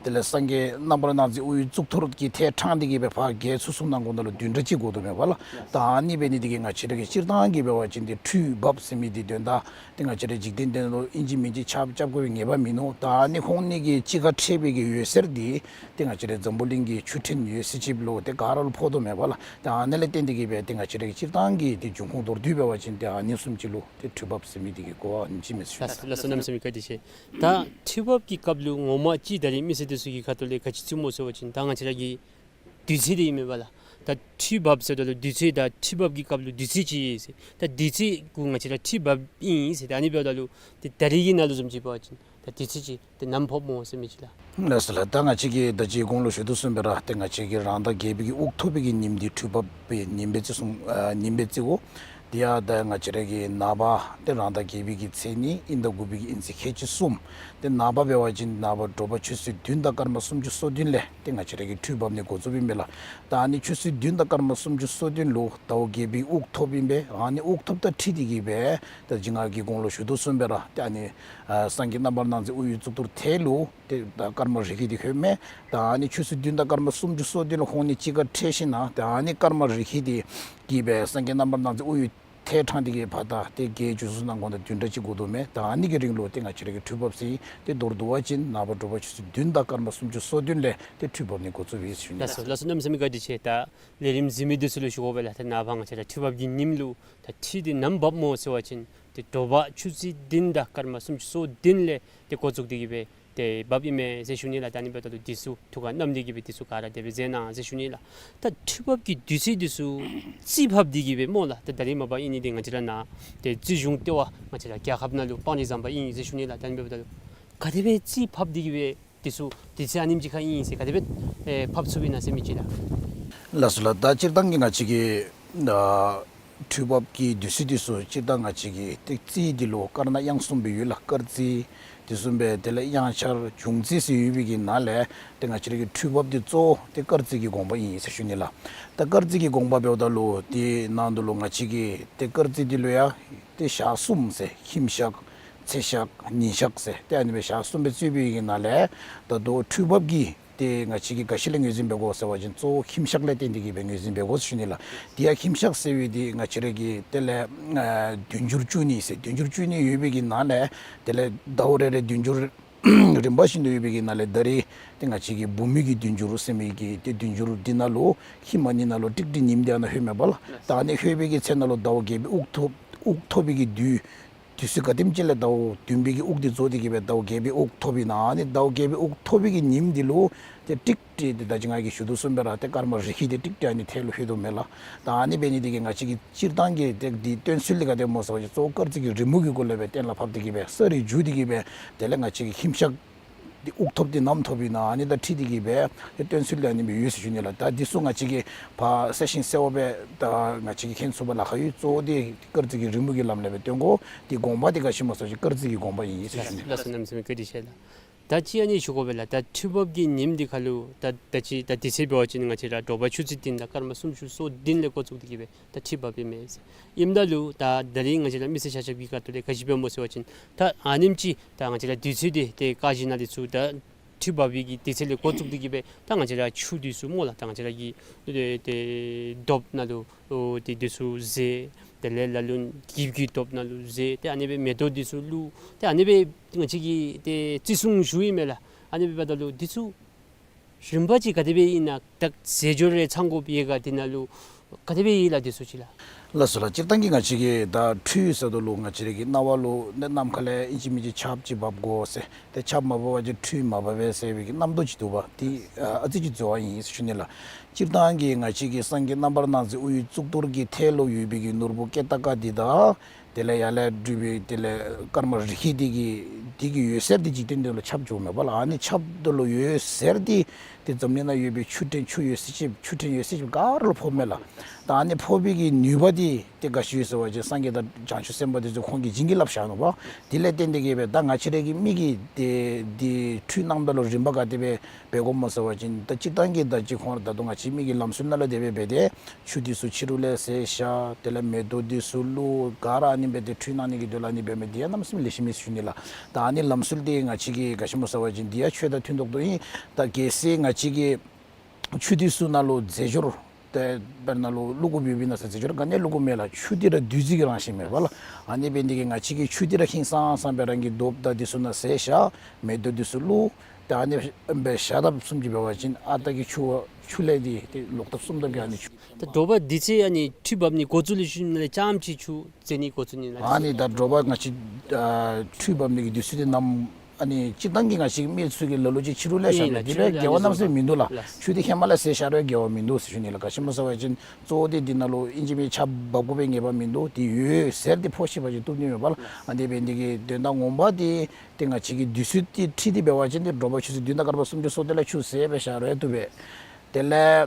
དེ་ལས་སངས་རྒྱས་རྣམ་པར་སྣང་མཛད་དབུའི་གཙུག་ཏོར་གྱི་ཐད་དྲངས་ཏེ་གིས་སྦེ་ཕར་བརྒལ་ཚུར་སོང་ནང་འཁོད་ནང་ལུ་བདུན་ཕྲག་གཅིག་འགོར་དོ་མས་པ་ལགས། ད་ཨ་ནི་འབད་ནི་འདི་གིས་ང་བཅས་ར་གི་སྤྱིར་བཏང་གི་འབད་བ་ཅིན་ཏེ་ཁྲུས་འབབ་ཟེར་མི་འདི་དོན་དག་ཏེ་ང་བཅས་ར་འཇིག་རྟེན་འདི་ནང་ལུ་ཨིན་ཅི་མིན་ཅི་ཆརཔ་རྐྱབ་དགོ་པའི་ངེས་པ་མིན་ནུག། ད་ཨ་ནི་ཁོང་གཉིས་ཀྱི་གཅིག་ཁར་འཕྲད་པའི་གི་འོད་ཟེར་འདི་ཏེ་ང་བཅས་ར་འཛམ་བུ་གླིང་གི་ཆུ་ཕྲན་འོད་ཟེར་ཅིག་ལུ་ཏེ་ག་ར་ལུ་ཕོག་དོ་མས་པ་ལགས། ད་ཨ་ནི་ལས་བརྟེན་ཏེ་གིས་སྦེ་ཏེ་ང་བཅས་ར་གི་སྤྱིར་བཏང་གི་ཏེ་འབྱུང་ཁུངས་མདོར་བསྡུས་འབད་བ་ཅིན་ཏེ་ཨ་ནི་བཟུམ་ཅིག་ལུ་ཏེ་ཁྲུས་འབབ་ཟེར་མི་འདི་གི་གོ་བ་ཨིན་ཅི་མས་ཟེར་ཞུ་ནི། ལགས་སོ་ལགས་སོ། གནམ་མེད་ས་མེད་བཀའ་དྲིན་ཆེ། ད་ཁྲུས་འབབ་ཀྱི་སྐབས་ལུ་ངོ་མ་ཅིག་ད་རིས་མི་སེར་འདི་ཚུ་གི་ཁ་ཐུག་ལས་ག་ཅི་བརྩི་སྨོ་ཟེར་བ་ཅིན་ད་ང་བཅས་ར་གི་དུས་ཚོད་འདི་ཨིན་མས་པ་ལགས། ད་ཁྲུས་འབབ་ཟེརཝ་ད་ལུ་དུས་ཚོད་ད་ཁྲུས་འབབ་ཀྱི་སྐབས་ལུ་དུས་ཚོད་ཅིག་ཡོད་ཟེར། ད་དུས་ཚོད་གུ་ང་བཅས་ར་ཁྲུས་འབབ་ཨིན་ཟེར། ད་ཨ་ནི་འབདཝ་ད་ལུ་ཏེ་ད་རིས་ཀྱི་ནང་ལུ་བཟུམ་ཅིག་འབད་བ་ཅིན་ད་དུས་ཚོད་ཅིག་ཏེ་ནམ་ཕོགཔ་སྨོ་ཟེར་མི་ཅིག་ལགས། ལགས་སོ་ལགས། ད་ང་བཅས་ཀྱིས་ད་ཅི་གོང་ལུ་ཞུ་དོ་བཟུམ་སྦེ་ར་ཏེ་ང་བཅས་ཀྱི་རང་ཟླ་བརྒྱད་པའི་གི་དབུགས་ཐོབ་པའི་གི་ཉིནམ་འདི་ཁྲུས་འབབ་པའི་ཉིནམ་སྦེ་བརྩི་སྲུང་ཨ་ཉིནམ་སྦེ་བརྩི་དགོ། དེ་ཡང་ད་ང་བཅས་ར་གི་ནངས་པ་ཏེ་རང་ཟླ་བརྒྱད་པའི་གི་ཚེས་གཉིས་ཨིན་ཟླ་དགུ་པའི་གི་ཨིན་ཚེས་ཁལ་གཅིག་གསུམ། ཏེ་ནངས་པ་འབད་བ་ཅིན་ནངས་པ་དྲོ་པ་ཆུ་ཚོད་བདུན་དང་སྐར་མ་སུམ་ཅུ་སོ་བདུན་ལས་ཏེ་ང་བཅས་ར་གི་ཁྲུས་འབབ་ནི་འགོ་བཙུགསཔ་ཨིན་པས་ལགས། ད་ཨ་ནི་ཆུ་ཚོད་བདུན་དང་སྐར་མ་སུམ་ཅུ་སོ་བདུན་ལུ་ཟླཝ་བརྒྱད་པའི་དབུགས་ཐོབ་ཨིན་པས། ཨ་ནི་དབུགས་ཐོབ་དང་འཁྲིལ་ཏེ་གིས་སྦེ་ད་ཅི་ང་གིས་གོང་ལུ་ཞུ་དོ་བཟུམ་སྦེ་ར་ཏེ་ཨ་ནི་ཨ་སངས་རྒྱས་རྣམ་པར་སྣང་མཛད་དབུ་ཡི་གཙུག་ཏོར་ཐད་ལུ་ཏེ་ད་སྐར་མ་རི་ཁི་འདི་ལྷོད་མས། ད་ཨ་ནི་ཆུ་ཚོད་བདུན་དང་སྐར་མ་སུམ་ཅུ་སོ་བདུན་ལུ་ཁོང་གཉིས་གཅིག་ཁར་འཕྲད་ཞིནམ་ལས་ད་ཨ་ནི་སྐར་མ་རི་ཁི་འདི་གིས་སྦེ་སངས་རྒྱས་རྣམ་པར་སྣང་མཛད་དབུ་ཡི་ ཐལ་དྲངས་ཏེ་གི་ཕར་ད་ཏེ་བརྒྱད་ཅུ་ཚུན་ཚོད་ནང་འཁོད་ད་བདུན་ཕྲག་གཅིག་འགོར་དོ་མས། ད་ཨ་ནི་གི་རིང་ལུ་ཏེ་ང་བཅས་ར་གི་འཕྲུལ་འབབ་ཟེར་ཏེ་མདོར་བསྡུ་བ་ཅིན་ནངས་པ་དྲོ་པ་ཆུ་ཚོད་བདུན་དང་སྐར་མ་སུམ་ཅུ་སོ་བདུན་ལས་ཏེ་འཕྲུལ་འབབ་ནི་འགོ་བཙུགས་པས་ཟེར་ཞུ་ནི། ལགས་སོ། ལགས་སོ། གནམ་མེད་ས་མེད་བཀའ་དྲིན་ཆེ། ད་ལས་རིམ་གཟིགས་མི་འདི་ཚུ་ལུ་ཞུ་དགོ་པས་ལགས། ད་ནངས་པ་ང་བཅས་ར་འཕྲུལ་འབབ་ཀྱི་ཉིནམ་ལུ་ད་འཕྲུལ་འདི་ནམ་འབབ་སྨོ་ཟེར་བ་ཅིན་ཏེ་དྲོ་པ་ཆུ་ཚོད་བདུན་དང་སྐར་མ་སུམ་ཅུ་སོ་བདུན་ལས་ཏེ་འགོ་བཙུགས་ཏེ་གི་སྦེ་ཏེ་འབབ་ཨིན་མས་ཟེར་ཞུ་ནི་ལགས། ད་ཨ་ནི་འབདཝ་ད་ལུ་འདི་ཚུ་ཐུགས་ཁར་བསྣམས་ཏེ་གི་སྦེ་འདི་ཚུ་ག་ར་དེ་སྦེ་མཛད་གནང་ཟེར་ཞུ་ནི་ལགས། ད་འཕྲུལ་འབབ་ཀྱི་དུས་ཚོད་འདི་ཚུ་རྩིས་ཕབ་སྟེ་གི་སྦེ་སྨོ་ལགས། ད་ད་རིས་མ་པ་ཨིན་ནི་འདི་ང་བཅས་ར་ནཱ་ཏེ་རྩིས་གཞུང་ལྟེ་བ་ང་བཅས་ར་རྒྱལ་ཁབ་ནང་ལུ་སྤང་རི་ཟམ་པ་ཨིན་ཟེར་ཞུ་ནི་ལགས། ད་ཨ་ནི་འབདཝ་ད་ལུ་ག་དེ་སྦེ་རྩིས་ཕབ་སྟེ་གི་སྦེ་འདི་ཚུ་དུས་ཚོད་ཨ་ནེམ་ཅིག་ཁར་ཨིན་ཟེར་ག་དེ་སྦེ་ཨེ་ཕབ་ཚུགས་པས་ན་ཟེར་མི་ཅིག་ལགས། ལགས་སོ་ལགས། ད་སྤྱིར་བཏང་གི་ང་བཅས་ཀྱི་ཨ་འཕྲུལ་འབབ་ཀྱི་དུས་ཚོད་འདི་ཚུ་སྤྱིར་བཏང་ང་བཅས་ཀྱི་ཏེ་རྩིས་འདི་ལུ་སྐར་ནང་དབྱངས་གསུམ་སྦེ་ཡོད་ལགས། སྐར་རྩིས། དེ་བཟུམ་སྦེ་དེ་ལས་དབྱངས་འཆར་འབྱུང་རྩིས་ཟེར་ཡོད་པའི་གི་ནང་ལས་ཏེ་ང་བཅས་ར་གི་འཕྲུལ་འབབ་འདི་གཙོ་བོ་ཏེ་སྐར་རྩིས་ཀྱི་དགོངས་པ་ཨིན་ཟེར་ཞུ་ནི་ལགས། ད་སྐར་རྩིས་ཀྱི་དགོངས་པ་འབདཝ་ད་ལུ་དེ་ནང་དུ་ལུ་ང་བཅས་ཀྱི་ཏེ་སྐར་རྩིས་འདི་ལུ་ཡང་ཏེ་ཞག་གསུམ་ཟེར་ཁྱིམ་ཞག་ཚེས་ཞག་ཉིན་ཞག་ཟེར་ཏེ་ཨ་ནི་སྦེ་ཞག་གསུམ་སྦེ་རྩིས་པའི་གི་ནང་ལས་ད་ལྟོ་འཕྲུལ་འབབ་ཀྱི་ཏེ་ང་བཅས་ཀྱིས་ག་ཅི་ལུ་ངོས་འཛིན་འབད་དགོ་ཟེར་བ་ཅིན་གཙོ་བོ་ཁྱིམ་ཞག་ལས་བརྟེན་ཏེ་གི་སྦེ་ངོས་འཛིན་འབད་དགོ་ཟེར་ཞུ་ནི་ལགས། དེ་ཡང་ཁྱིམ་ཞག་ཟེར་བའི་འདི་ང་བཅས་ར་གི་དེ་ལས་ཨ་བདུན་འགྱུར་བཅུ་གཉིས་ཟེར་བདུན་འགྱུར་བཅུ་གཉིས་ཡོད་པའི་གི་ནང་ལས་དེ་ལས་ཟླཝ་རེ་རེ་བདུན་འགྱུར་རིམ་པ་བཞིན་དུ་ཡོད་པའི་གི་ནང་ལས་ད་རིས་ཏེ་ང་བཅས་ཀྱི་བུམོ་གི་བདུན་འགྱུར་ཟེར་མི་གི་ཏེ་བདུན་འགྱུར་འདི་ནང་ལུ་ཧེ་མ་ནི་ནང་ལུ་ཏིག་ཏི་ཉིནམ་འདི་ཨ་ནཱ་ལྷོད་མས་པ་ལགས། ད་ཨ་ནི་ལྷོད་པའི་གི་ཚེ་ནང་ལུ་ཟླཝ་བརྒྱད་པའི་དབུགས་ཐོབ་དབུགས་ཐོབ་པའི་གི་དུས་དུས་ཚོད་ག་དེམ་ཅིག་ལས་ཟླཝ་བདུན་པའི་གི་དབུགས་འདི་རྫོགས་ཏེ་གི་སྦེ་ཟླཝ་བརྒྱད་པའི་དབུགས་ཐོབ་ཨིན་ན། ཨ་ནི་ཟླཝ་བརྒྱད་པའི་དབུགས་ཐོབ་པའི་གི་ཉིནམ་འདི་ལུ་ཏེ་ཏིག་ཏི་ཏེ་ད་ཅི་ང་གིས་ཞུ་དོ་བཟུམ་སྦེ་ར་ཏེ་སྐར་མ་རི་ཁྲི་འདི་ཏིག་ཏི་ཨ་ནི་ཐལ་ལུ་ལྷོད་དོ་མས་ལགས། ད་ཨ་ནི་འབད་ནི་འདི་གིས་ང་བཅས་ཀྱི་སྤྱིར་བཏང་གི་ཏེ་འདི་སྟོན་ཚུལ་འདི་ག་དེ་སྨོ་ཟེར་བ་ཅིན་གཙོ་བོ་སྐར་རྩིས་ཀྱི་རི་མོ་གི་སྒོ་ལས་སྦེ་གཏན་ལ་ཕབ་སྟེ་གི་སྦེ་ས་རིས་བསྒྱུར་ཏེ་གི་སྦེ་དེ་ལས་ང་བཅས་ཀྱི་ཁྱིམ་ཞག་འདི་དབུགས་ཐོབ་འདི་ནམ་ཐོབ་ཨིན་ན་ཨ་ནི་དང་འཁྲིལ་ཏེ་གི་སྦེ་ཏེ་སྟོན་ཚུལ་འདི་ཨ་ནི་སྦེ་ཡོད་ཟེར་ཞུ་ནི་ལགས། ད་འདི་ཚུ་ང་བཅས་ཀྱིས་ཕར་གསལ་ཞིང་གསལ་བ་སྦེ་ད་ང་བཅས་ཀྱིས་མཁྱེན་ཚུགས་པར་ལཱ་ཁག་ཡོད། གཙོ་བོ་འདི་སྐར་རྩིས་ཀྱི་རི་མོ་གི་ལམ་ལས་སྦེ་སྟོན་དགོ། འདི་དགོངས་པ་འདི་ག་ཅི་སྨོ་ཟེར་བ་ཅིན་སྐར་རྩིས་ཀྱི་དགོངས་པ་ཨིན་ཟེར་ཞུ་ནི་ལགས། ལགས་སོ། གནམ་མེད་ས་མེད་བཀའ་དྲིན་ཆེ་ལགས། ད་ཅི་ཨ་ནི་ཞུ་དགོ་པས་ལགས། ད་འཕྲུལ་འབབ་ཀྱི་ཉིནམ་འདི་ཁར་ལུ་ད་ད་ཅི་ད་དུས་ཚོད་འབད་བ་ཅིན་ང་བཅས་ར་དྲོ་པ་ཆུ་ཚོད་བདུན་དང་སྐར་མ་སུམ་ཅུ་སོ་བདུན་ལས་འགོ་བཙུགས་ཏེ་གི་སྦེ་ད་འཕྲུལ་འབབ་ཨིན་མས། ཨིནམ་ད་ལུ་ད་ད་རིས་ང་བཅས་ར་མི་སེར་ཆ་ཁྱབ་ཀྱི་ཁ་ཐུག་ལས་ག་ཅི་སྦེ་སྨོ་ཟེར་བ་ཅིན་ད་ཨ་ནེམ་ཅིག་ད་ང་བཅས་ར་དུས་ཚོད་འདི་ཏེ་བཀག་ཞིནམ་ལས་ཚུར་ད་འཕྲུལ་འབབ་པའི་གི་དུས་ཚོད་ལས་འགོ་བཙུགས་ཏེ་གི་སྦེ་ད་ང་བཅས་ར་ཆུ་འདི་ཚུ་སྨོ་ལགས། ད་ང་བཅས་ར་གི་ཏེ་ཏེ་རྡོབ་ནང་ལུ་ཨོ་ཏེ་འདི་ཚུ་བཟེད། དེ་ལས་ལ་ལུ་གིབ་ཀྱི་རྡོབ་ནང་ལུ་བཟེད། ཏེ་ཨ་ནི་སྦེ་མེ་ཏོག་འདི་ཚུ་བླུགས། ཏེ་ཨ་ནི་སྦེ་ང་བཅས་ཀྱིས་ཏེ་བརྩི་སྲུང་ཞུཝ་ཨིན་མས་ལགས། ཨ་ནི་སྦེ་འབདཝ་ད་ལུ་འདི་ཚུ་རིམ་པ་ཅིག་ག་དེ་སྦེ་ཨིན་ན་ད་རྫས་སྦྱོར་རེ་ཚང་དགོཔ་ཡོད་ག། འདི་ནང་ལུ་ག་དེ་སྦེ་ཨིན་ལགས་འདི་ཚུ་ཅིག་ལགས། ལགས་སོ་ལགས། སྤྱིར་བཏང་གི་ང་བཅས་ཀྱིས་ད་འཕྲུལ་ཟེརཝ་ད་ལུ་ང་བཅས་ར་གི་རྣ་བ་ལུ་ནི་ནམ་མཁའ་ལས་ཨིན་ཅི་མིན་ཅི་ཆརཔ་ཅིག་འབབ་དགོ་ཟེར། ཏེ་ཆརཔ་མ་འབབ་པ་ཅིན་འཕྲུལ་མ་འབབ་པས་ཟེར་བའི་གི་རྣམ་རྟོག་ཅིག་འདུག་པ། འདི་ཨ་ཨ་ཙི་ཅིག་འཛོལ་བ་ཨིན་ཟེར་ཞུ་ནི་ལགས། སྤྱིར་བཏང་གི་ང་བཅས་ཀྱི་སངས་རྒྱས་རྣམ་པར་སྣང་མཛད་དབུ་ཡི་གཙུག་ཏོར་གྱི་ཐད་ལུ་ཡོད་པའི་གི་ནོར་བུ་ཀེ་ཏ་ཀ་འདི་དང་དེ་ལས་ཡར་ལས་སྤྲུལ་པའི་དེ་ལས་སྐར་མ་རི་ཁྲི་འདི་གི་འདི་གི་འོད་ཟེར་འདི་འཇིག་རྟེན་འདི་ལུ་ཁྱབ་འགྱོཝ་མས་པ་ལགས། ཨ་ནི་ཁྱབ་འདི་ལུ་འོད་ཟེར་འདི་ཏེ་འཛམ་གླིང་ནང་ཡོད་པའི་ཆུ་ཕྲན་ཆུ་འོད་ཟེར་ཅིག་ཆུ་ཕྲན་འོད་ཟེར་ཅིག་ག་ར་ལུ་ཕོགཔ་མས་ལགས། ད་ཨ་ནི་ཕོག་པའི་གི་ནུས་པ་འདི་ཏེ་ག་ཅི་ཡོད་ཟེར་བ་ཅིན་སངས་རྒྱས་དང་བྱང་ཆུབ་སེམས་དཔའ་འདི་ཚུ་ཁོང་གིས་བྱིན་གྱིས་བརླབས་བཞག་ནུག་པ། དེ་ལས་བརྟེན་ཏེ་གི་སྦེ་ད་ང་བཅས་ར་གི་མི་གིས་ཏེ་འདི་འཕྲུལ་གནངམ་ད་ལུ་རིམ་པ་ག་དེ་སྦེ་འབད་དགོཔ་སྨོ་ཟེར་བ་ཅིན་ད་སྤྱིར་བཏང་གི་ད་ཅི་ཁོང་ར་ད་ལྟོ་ང་བཅས་མི་གི་ལམ་སྲོལ་ནང་ལུ་དེ་སྦེ་འབད་དེ་ཆུ་འདི་ཚུ་ཕྱི་རུ་ལས་བཟེད་བཞག། དེ་ལས་མེ་ཏོག་འདི་ཚུ་བླུགས། ག་ར་ཨ་ནི་སྦེ་ཏེ་འཕྲུལ་གནང་ནི་གི་དོན་ལུ་ཨ་ནི་འབད་མི་འདི་ཡང་གནམ་མེད་ས་མེད་ལེགས་ཤོམ་ཨིན་ཟེར་ཞུ་ནི་ལགས། ད་ཨ་ནི་ལམ་སྲོལ་འདི་ང་བཅས་ཀྱིས་ག་ཅི་སྨོ་ཟེར་བ་ཅིན་འདི་ཡང་ཆོས་དང་མཐུན་ཏོག་ཏོ་ཨིན། ད་གལ་སྲིད་ང་བཅས་ཀྱིས་ཆུ་འདི་ཚུ་ནང་ལུ་རྫས་སྦྱོར་ཏེ་དཔེར་ན་ལུ་བླུག་དགོཔ་ཡོདཔ་ཨིན་ན་ཟེར་རྫས་སྦྱོར་ག་ནི་བླུག་དགོཔ་མེད་ལགས། ཆུ་འདི་ར་བདུད་རྩི་གི་རང་བཞིན་མས་པ་ལགས། ཨ་ནི་འབད་ནི་འདི་གིས་ང་བཅས་ཀྱིས་ཆུ་འདི་ར་ཧིང་སངས་སངས་སྦེ་རང་གི་རྡོབ་དང་འདི་ཚུ་ནང་བཟེད་བཞག། མེ་ཏོག་འདི་ཚུ་བླུགས། ཏེ་ཨ་ནི་སྦེ་བཞག་ཐབས་བཟུམ་ཅིག་འབད་བ་ཅིན་ཨ་རྟག་གི་ཆུ་ཆུ་ལས་འདི་ཏེ་ལོག་ཐབས་བཟུམ་ཐབས་ཀྱི་ཨ་ནི་ཆུ། ད་དྲོ་པ་དུས་ཚོད་ཨ་ནི་འཕྲུལ་འབབ་ནི་འགོ་བཙུགས་ལུ་ཞུ་ནི་ལས་རྐྱངམ་ཅིག་ཆུ་བཟེད་ནི་འགོ་བཙུགས་ནི་ལགས། ཨ་ནི་ད་དྲོ་པ་ང་བཅས་ཨ་འཕྲུལ་འབབ་ནི་གི་དུས་ཚོད་འདི་ནམ་ཨ་ནི་སྤྱིར་བཏང་གི་ང་བཅས་མི་ཚུ་གིས་ལ་ལུ་ཅིག་ཕྱི་རུ་ལས་བཞག་ཨིན་ལགས། འདི་ལུ་ཕྱི་རུ་ལས་འགལ་བ་གནམ་མེད་ས་མེད་མིན་འདུག་ལགས། ལགས། ཆུ་འདི་ཧེ་མ་ལས་བཟེད་བཞག་རུང་འགལ་བ་མིན་འདུག་ཟེར་ཞུ་ནི་ལགས། ག་ཅི་སྨོ་ཟེར་བ་ཅིན་གཙོ་བོ་འདི་འདི་ནང་ལུ་ཨིན་ཅི་མིན་ཅི་ཆརཔ་འབབ་དགོ་པའི་ངེས་པ་མིན་འདུག། འདི་འོད་ཟེར་འདི་ཕོག་ཤེས་པ་ཅིན་བཏུབ་ནི་མས་པ་ལགས། ཨ་ནི་འབད་ནི་འདི་གིས་དོན་དག་ངོ་མ་འདི་ཏེ་ང་བཅས་ཀྱི་དུས་ཚོད་འདི་འཁྲིལ་ཏེ་འབད་བ་ཅིན་འདི་དྲོ་པ་ཆུ་ཚོད་བདུན་དང་སྐར་མ་སུམ་ཅུ་སོ་བདུན་ལས་ཆུ་བཟེད་སྦེ་བཞག་རུང་བཏུབ་པས། དེ་ལས་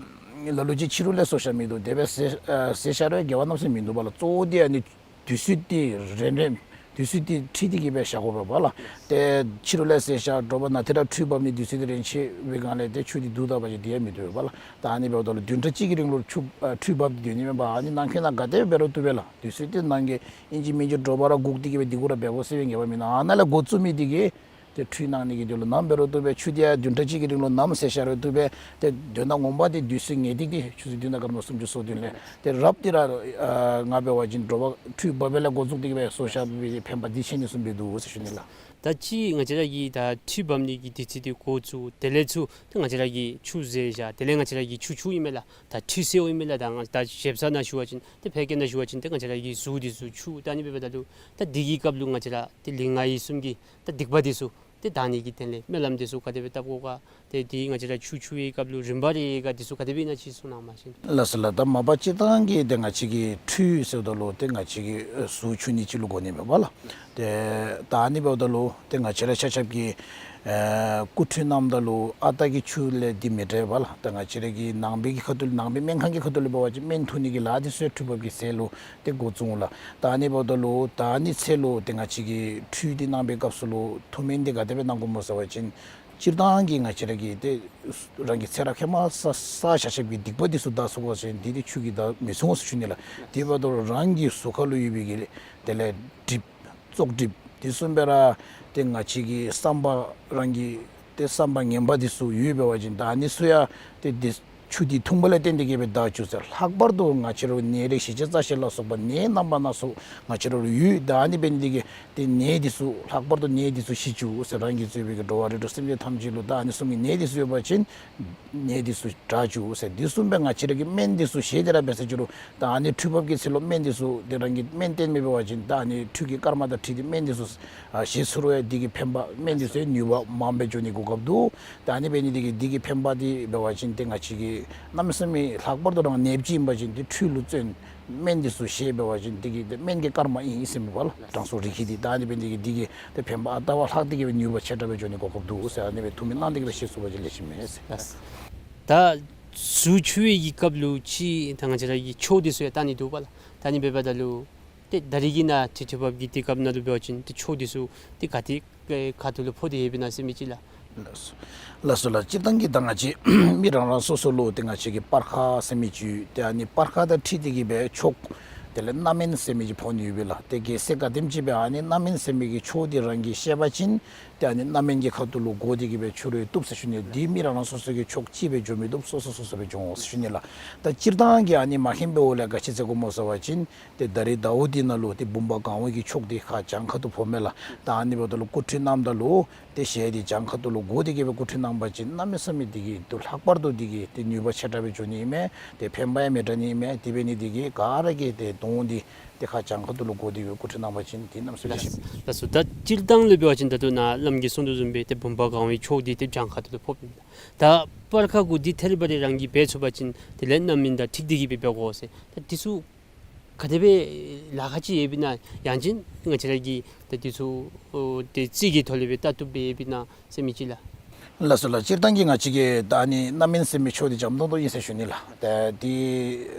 ལ་ལུ་ཅིག་ཕྱི་རུ་ལས་བཟོ་བཞག་མི་འདུག། དེ་སྦེ་བཟེད་ཨ་བཟེད་བཞག་རུང་འགལ་བ་གནམ་མེད་ས་མེད་མིན་འདུག་པ་ལགས། གཙོ་བོ་འདི་ཨ་ནི་དུས་ཚོད་འདི་རན་རན་དུས་ཚོད་འདི་འཁྲིལ་ཏེ་གི་སྦེ་བཞག་དགོ་པས་པ་ལགས། ཏེ་ཕྱི་རུ་ལས་བཟེད་བཞག་དྲོ་པ་ནང་ཏེ་ར་འཕྲུལ་འབབ་ནི་དུས་ཚོད་འདི་རན་ཆི་བའི་སྒང་ལས་ཏེ་ཆུ་འདི་བསྡུ་ད་པ་ཅིན་འདི་ཡང་མི་བཏུབ་པས་པ་ལགས། ད་ཨ་ནི་འབདཝ་ད་ལུ་བདུན་ཕྲག་གཅིག་གི་རིང་ལུ་ཆུ་ཨ་འཕྲུལ་འབབ་འདི་སྡོད་ནི་མེན་པར་ཨ་ནི་ནང་འཁོད་ནང་ག་དེ་འབད་རུང་བཏུབ་པས་ལགས། དུས་ཚོད་འདི་ནང་གི་ཨིན་ཅི་མིན་ཅི་དྲོ་པ་ར་སྒུག་སྟེ་གི་སྦེ་འདི་གུ་ར་འབད་དགོ་ཟེར་བའི་ངེས་པ་མིན་ནུག། ཨ་ནཱ་ལས་འགོ་བཙུགས་མི་འདི་གིས་ ཏེ་ཁྲུས་གནང་ནི་གི་དོན་ལུ་ནམ་འབད་རུང་བཏུབ་པས། ཆུ་དེ་ཡང་བདུན་ཕྲག་གཅིག་གི་རིང་ལུ་ནམ་བསྲེ་བཞག་རུང་བཏུབ་པས། ཏེ་དོན་དག་ངོ་མ་དེ་དུས་ཚོད་ངེས་ཏིག་ཏིག་ཆུ་ཚོད་བདུན་དང་སྐར་མ་སུམ་ཅུ་སོ་བདུན་ལས་ཏེ་རབ་ཏེ་ར་ཨ་ང་འབད་བ་ཅིན་དྲོ་པ་ཁྲུས་འབབ་པ་ལས་འགོ་བཙུགས་ཏེ་གི་སྦེ་སོ་བཞག་པའི་ཕན་པ་དེ་ཤེས་ནི་བཟུམ་སྦེ་འདུག་ཟེར་ཞུ་ནི་ལགས། ད་ཅི་ང་བཅས་ར་གིས་ད་ཁྲུས་འབབ་ནི་གི་དུས་ཚོད་དེ་འགོ་བཙུགས། དེ་ལས་ཚུར་ཏེ་ང་བཅས་ར་གིས་ཆུ་བསྲེ་བཞག། དེ་ལས་ང་བཅས་ར་གིས་ཆུ་འཁྱུ་ཨིན་མས་ལགས། ད་ཁྲུས་གསོལཝ་ཨིན་མས་ལགས། ད་ང་ད་ཞིབ་ས་ནང་ཞུ་བ་ཅིན་ཏེ་ཕལ་སྐད་ནང་ཞུ་བ་ཅིན་ཏེ་ང་བཅས་ར་གི་གཟུགས་འདི་ཚུ་འཁྱུ། ད་ཨ་ནི་འབདཝ་ད་ལུ་ད་འདི་གི་སྐབས་ལུ་ང་བཅས་ར་ཏེ་ལུས་ངག་ཡིད་གསུམ་གྱི་ད་སྡིག་པ་འདི་ཚུ་ཏེ་དག་ནི་གི་དོན་ལས་སྨོན་ལམ་འདི་ཚུ་ག་དེ་སྦེ་བཏབ་དགོ་ག། ཏེ་འདི་ང་བཅས་ར་ཆུ་འཁྱུ་བའི་སྐབས་ལུ་རིམ་པ་རེ་ག་འདི་ཚུ་ག་དེ་སྦེ་ཨིན་ན་ཅིག་གསུང་གནང་བ་ཅིན། ལགས་སོ་ལགས། ད་མ་པ་སྤྱིར་བཏང་གི་ཏེ་ང་བཅས་ཀྱི་ཁྲུས་ཟེརཝ་ད་ལུ་ཏེ་ང་བཅས་ཀྱི་ཨེ་གཟུགས་འཁྱུ་ནི་ཅིག་ལུ་གོ་ནི་མས་པ་ལགས། ཏེ་ད་ཨ་ནི་འབདཝ་ད་ལུ་ཏེ་ང་བཅས་ར་ཆ་ཁྱབ་ཀྱིས་ཨེ་སྐུ་ཁྲུས་གནངམ་ད་ལུ་ཨ་རྟག་གི་ཆུ་ལས་འདི་མི་འདྲ་བས་པ་ལགས། ཏེ་ང་བཅས་ར་གི་ནང་པའི་གི་ཁ་ཐུག་ལུ་ནང་པའི་སྨན་ཁང་གི་ཁ་ཐུག་ལུ་འབད་བ་ཅིན་སྨན་འཐུ་ནི་གི་ལཱ་འདི་ཚུ་ཡང་ཁྲུས་འབབ་ཀྱི་ཚེ་ལུ་ཏེ་འགོ་བཙུགས་འོང་ལགས། ད་ཨ་ནི་འབདཝ་ད་ལུ་ད་ཨ་ནི་ཚེ་ལུ་ཏེ་ང་བཅས་ཀྱིས་ཁྲུས་འདི་གནང་བའི་སྐབས་སུ་ལུ་འཐུ་སྨན་འདི་ག་དེ་སྦེ་གནང་དགོཔ་སྨོ་ཟེར་བ་ཅིན་སྤྱིར་བཏང་གི་ང་བཅས་ར་གི་ཏེ་རང་གི་ཚེ་རབས་ཧེ་མ་བསགས་བསགས་བཞག་བཞགཔ་གི་སྡིག་པ་འདི་ཚུ་དག་ཚུགས་པ་ཅིན་འདི་ཏེ་ཆུ་གིས་དག་མི་ཚུགས་འོང་ཟེར་ཞུ་ནི་ལགས། དེ་འབདཝ་ད་རང་གི་གཟུགས་ཁ་ལུ་ཡོད་པའི་གི་དེ་ལས་གྲིབ་བཙོག་གྲིབ་དེ་བཟུམ་སྦེ་ར་ཏེ་ང་བཅས་ཀྱི་བསམ་པ་རང་གི་ཏེ་བསམ་པ་ངན་པ་འདི་ཚུ་ཡོདཔ་འབད་བ་ཅིན་ད་ཨ་ནི་ཚུ་ཡང་ཏེ་འདི་ཆུ་འདི་འཐུང་བ་ལས་བརྟེན་ཏེ་གི་སྦེ་དག་བཅུག་ཟེར། ལྷག་པར་དུ་ང་བཅས་ར་ནད་རིགས་བཞི་བརྒྱ་རྩ་བཞི་ལ་སོགས་པ་ནད་རྣམ་པ་སྣ་ཚོགས་ང་བཅས་ར་ལུ་ཡོད། ད་ཨ་ནི་འབད་ནི་འདི་གིས་ཏེ་ནད་འདི་ཚུ་ལྷག་པར་དུ་ནད་འདི་ཚུ་ཞི་བཅུག་ཟེར། རང་གིས་གཙོས་པའི་གི་འགྲོ་བ་རིགས་དྲུག་སེམས་ཅན་ཐམས་ཅད་ལུ་ད་ཨ་ནི་བཟུམ་གྱི་ནད་འདི་ཚུ་ཡོད་པ་ཅིན་ནད་འདི་ཚུ་དྲག་བཅུག་ཟེར། དེ་བཟུམ་སྦེ་ང་བཅས་ར་གིས་སྨན་འདི་ཚུ་བཞེས་ཏེ་ར་འབད་ཟེར་ཞུ་རུང་ད་ཨ་ནི་ཁྲུས་འབབ་ཀྱི་ཚེ་ལུ་སྨན་འདི་ཚུ་ཏེ་རང་གིས་སྨན་བསྟེན་མི་འབད་བ་ཅིན་ད་ཨ་ནི་ཁྲུས་ཀྱི་སྐར་མ་དང་འཁྲིལ་ཏེ་སྨན་འདི་ཚུ་ཨ་བཞེས་ཚུགས་རུང་ཡང་འདི་གི་ཕན་པ་སྨན་འདི་ཚུ་ནུས་པ་མངམ་སྦེ་འགྱོ་ནི་གོ་སྐབས་འདུག། ད་ཨ་ནི་འབད་ནི་འདི་གིས་འདི་གི་ཕན་པ་འདི་འབད་བ་ཅིན་ཏེ་ང་བཅས་ཀྱིས་གནམ་མེད་ས་མེད་ལྷག་པར་དུ་རང་ནདཔ་ཅིག་ཨིན་པ་ཅིན་ཏེ་ཁྲུས་ལུ་བརྩོན། སྨན་འདི་ཚུ་བཞེས་འབད་བ་ཅིན་འདི་གིས་ཏེ་སྨན་གྱི་སྐར་མ་ཨིན་ཟེར་མས་པ་ལགས། དྲང་སྲོང་རིགས་ཀྱི་འདི་ད་ཨ་ནི་འབད་ནི་འདི་གིས་འདི་གི་ཏེ་ཕན་པ་ཨ་རྟག་བ་ལྷག་སྟེ་གི་སྦེ་ནུས་པ་ཆེ་དྲགས་སྦེ་འགྱོ་ནི་གོ་སྐབས་འདུག་ཟེར། ཨ་ནི་སྦེ་འཐུ་སྨན་གནང་སྟེ་གི་སྦེ་བཞེས་ཚུགས་པ་ཅིན་ལེགས་ཤོམ་མས་ཟེར། ལགས། ད་གཟུགས་འཁྱུ་བའི་གི་སྐབས་ལུ་ཅིག་ད་ང་བཅས་ར་གི་ཕྱོགས་འདི་ཚུ་ཡང་བལྟ་ནི་འདུག་པ་ལགས། ད་ཨ་ནི་འབདཝ་ད་ལུ་ཏེ་ད་རིས་ཀྱི་ནཱ་ཁྲུས་ཁྲུས་འབབ་ཀྱི་དུས་སྐབས་ནང་ལུ་འབད་བ་ཅིན་ཏེ་ཕྱོགས་འདི་ཚུ་ཏེ་ག་ཏེ་ཁ་ཐུག་ལུ་ཕོག་སྟེ་ཡོདཔ་ཨིན་ན་ཟེར་མི་ཅིག་ལགས། ལགས་སོ་ལགས་སོ་ལགས། སྤྱིར་བཏང་གི་ད་ང་བཅས་མི་རང་རང་སོ་སོ་ལུ་ཏེ་ང་བཅས་ཀྱི་སྤར་ཁ་ཟེར་མི་ཅིག་ཡོད། ཏེ་ཨ་ནི་སྤར་ཁ་དང་འཁྲིལ་ཏེ་གི་སྦེ་ཕྱོགས་དེ་ལས་རྣམ་སྨིན་ཟེར་མི་ཅིག་ཕོག་ནི་ཡོད་པས་ལགས། ཏེ་གལ་སྲིད་ག་དེམ་ཅིག་སྦེ་ཨ་ནི་རྣམ་སྨིན་ཟེར་མི་གི་ཕྱོགས་འདི་རང་གིས་ཤེས་པ་ཅིན་ཏེ་ཨ་ནི་རྣམ་སྨིན་གྱི་ཁ་ཐུག་ལུ་བསྒོར་ཏེ་གི་སྦེ་འཁྱུ་རུང་བཏུབ་ཟེར་ཞུ་ནི། འདི་མི་རང་རང་སོ་སོ་གི་ཕྱོགས་གཅིག་སྦེ་འགྱོ་མི་བཏུབ། སོ་སོ་སོ་སོ་སྦེ་འགྱོ་འོང་ཟེར་ཞུ་ནི་ལགས། ད་སྤྱིར་བཏང་གི་ཨ་ནི་མ་མཁྱེན་པའི་འོག་ལས་ག་ཅི་ཟེར་དགོཔ་སྨོ་ཟེར་བ་ཅིན་ཏེ་ད་རིས་ཟླཝ་འདི་ནང་ལུ་ཏེ་བུམ་པ་གང་བའི་གི་ཕྱོགས་འདི་ཁ་བྱང་ཁ་ཐུག་ཕོག་མས་ལགས། ད་ཨ་ནི་འབདཝ་ད་ལུ་སྐུ་ཁྲུས་གནངམ་ད་ལུ་ཏེ་ཞལ་འདི་བྱང་ཁ་ཐུག་ལུ་བསྒོར་ཏེ་གི་སྦེ་སྐུ་ཁྲུས་གནང་བ་ཅིན་གནམ་མེད་ས་མེད་འདི་གིས་ཏེ་ལྷག་པར་དུ་འདི་གིས་ཏེ་ནུས་པ་ཆེ་དྲགས་སྦེ་འགྱོ་ནི་ཨིན་མས། ཏེ་ཕན་པ་ཡང་མི་དྲག་ནི་ཨིན་མས། དེ་འབད་ནི་འདི་གིས་ག་ར་གིས་ཏེ་གདོང་འདི་ཏེ་ཁ་བྱང་ཁ་ཐུག་ལུ་བསྒོར་ཏེ་གི་སྦེ་སྐུ་ཁྲུས་གནང་བ་ཅིན་ཏེ་གནམ་མེད་ས་མེད་ལེགས་ཤོམ། ལགས་སོ། ད་སྤྱིར་བཏང་ལུ་འབད་བ་ཅིན་ད་ལྟོ་ནཱ་བླམ་གིས་གསུང་དོ་བཟུམ་སྦེ་ཏེ་བུམ་པ་གང་བའི་ཕྱོགས་འདི་ཏེ་བྱང་ཁ་ཐུག་ལུ་ཕོགཔ་ཨིན། ད་སྤར་ཁ་གུ་འདི་ཐད་རི་བ་རི་རང་གིས་འབད་ཚུགས་པ་ཅིན་དེ་ལས་རྣམ་སྨིན་དང་འཁྲིལ་ཏེ་གི་སྦེ་འབད་དགོ་ཟེར། ད་འདི་ཚུ་ག་དེ་སྦེ་ལཱ་ཁག་ཅིག་ཡོདཔ་ཨིན་ན། ཡང་ཅིན་ང་བཅས་ར་གིས་ད་འདི་ཚུ་ཨོ་ཏེ་རྩིས་ཀྱི་ཐོག་ལས་སྦེ་བལྟ་བཏུབ་སྦེ་ཡོདཔ་ཨིན་ན་ཟེར་མི་ཅིག་ལགས། ལགས་སོ་ལགས། སྤྱིར་བཏང་གི་ང་བཅས་ཀྱི་ད་ཨ་ནི་རྣམ་སྨིན་ཟེར་མི་ཕྱོགས་འདི་འཇམ་ཏོང་ཏོ་ཨིན་ཟེར་ཞུ་ནི་ལགས། ད་འདི་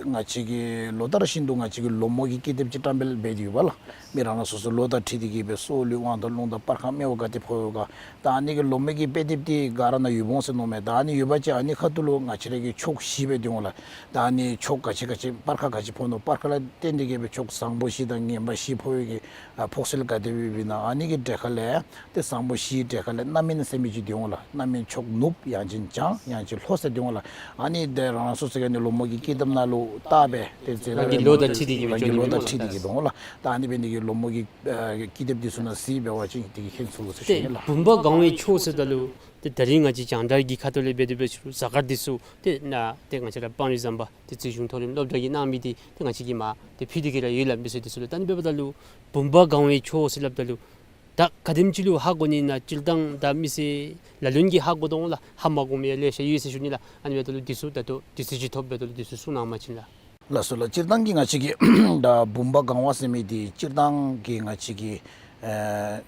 ང་བཅས་ཀྱིས་ལོ་ལྟར་བཞིན་དུ་ང་བཅས་ཀྱིས་ལོ་མོ་གི་ཀི་དེབ་ཅིག་བཀྲམ་སྤེལ་འབད་དེ་ཡོད་པ་ལགས། མི་རང་རང་སོ་སོ་ལོ་དང་འཁྲིལ་ཏེ་གི་སྦེ་སྲོག་ལུས་དབང་དང་རླུང་དང་སྤར་ཁ་སྨེ་བ་ག་ཏེ་ཕོག་ཡོད་ག། ད་ཨ་ནི་གི་ལོ་མོ་གི་དཔེ་དེབ་འདི་ག་ར་ནང་ཡོདཔ་འོང་ཟེར་མནོཝ་མས། ད་ཨ་ནི་ཡོད་པ་ཅིན་ཨ་ནི་ཁ་ཐུག་ལུ་ང་བཅས་ར་གི་ཕྱོགས་བཞི་སྦེ་སྟོན་འོང་ལགས། ད་ཨ་ནི་ཕྱོགས་ག་ཅི་ག་ཅི་སྤར་ཁ་ག་ཅི་ཕོག་ནུག། སྤར་ཁ་ལུ་བརྟེན་ཏེ་གི་སྦེ་ཕྱོགས་བཟང་པོ་བཞི་དང་ངན་པ་བཞི་ཕོག་པའི་གི་ཨ་ཕོག་སྲོལ་ག་དེ་སྦེ་ཡོདཔ་ཨིན་ན། ཨ་ནི་གི་གྲལ་ཁ་ལས་ཏེ་བཟང་པོ་བཞིའི་གྲལ་ཁ་ལས་རྣམ་སྨིན་ཟེར་མི་ཅིག་སྟོན་འོང་ལགས། རྣམ་སྨིན་ཕྱོགས་ནུབ་ཡང་ཅིན་བྱང་ཡང་ཅིན་ལྷོ་ཟེར་སྟོན་འོང་ལགས། ཨ་ནི་ཏེ་རང་རང་སོ་སོ་གི་ཨ་ནི་ལོ་མོ་གི་ཀི་དེབ་ནང་ལུ་བལྟ་སྦེ་ཏེ་རང་གི་ལོ་དང་འཁྲིལ་ཏེ་གི་སྦེ་རང་གི་ལོ་དང་འཁྲིལ་ཏེ་གི་སྟོན་འོང་ལགས། ད་ཨ་ནི་འབད་ནི་འདི་གིས་ལོ་མོ་གི་ཨ་ཀི་དེབ་འདི་ཚུ་ནང་གཟིགས་འབད་བ་ཅིན་འདི་གིས་མཁྱེན་ཚུགས་ཟེར་ཞུ་ནི་ལགས། ཏེ་བུམ་པ་གང་བའི་ཕྱོགས་ཟེརཝ་ད་ལུ་ཏེ་ད་རིས་ང་བཅས་རྒྱང་བསྒྲགས་ཀྱི་ཁ་ཐུག་ལས་འབད་དེ་འབད་ཞུ་རུང་གཟའ་སྐར་འདི་ཚུ་ཏེ་ནཱ་ཏེ་ང་བཅས་ར་སྤང་རི་ཟམ་པ་ཏེ་རྩིས་གཞུང་མཐོ་རིམ་སློབ་གྲྭ་གི་གནང་མི་འདི་ཏེ་ང་བཅས་ཀྱིས་མར་ཏེ་ཕུལ་ཏེ་གི་ར་ཡོད་ལགས། མི་སེར་འདི་ཚུ་ལུ་ད་ཨ་ནི་འབདཝ་ད་ལུ་བུམ་པ་གང་བའི་ཕྱོགས་ཟེར་སླབ་ད་ལུ་ད་ག་དེམ་ཅིག་ལུ་ཧ་གོ་ནི་ཨིན་ན། སྤྱིར་བཏང་ད་མི་སེར་ལ་ལུ་གིས་ཧ་གོ་དོ་འོང་ལགས། ཧ་མ་གོ་མི་ཡང་ལེ་ཤ་ཡོད་ཟེར་ཞུ་ནི་ལགས། ཨ་ནི་འབདཝ་ད་ལུ་འདི་ཚུ་ད་ལྟོ་དུས་ཚོད་ཅིག་ཐོབ་འབདཝ་ད་ལུ་འདི་ཚུ་གསུང་གནང་བ་ཅིན་ལགས། ལགས་སོ་ལགས། སྤྱིར་བཏང་གི་ང་བཅས་ཀྱི་ད་བུམ་པ་གང་བ་ཟེར་མི་འདི་སྤྱིར་བཏང་གི་ང་བཅས་ཀྱི་ཨ་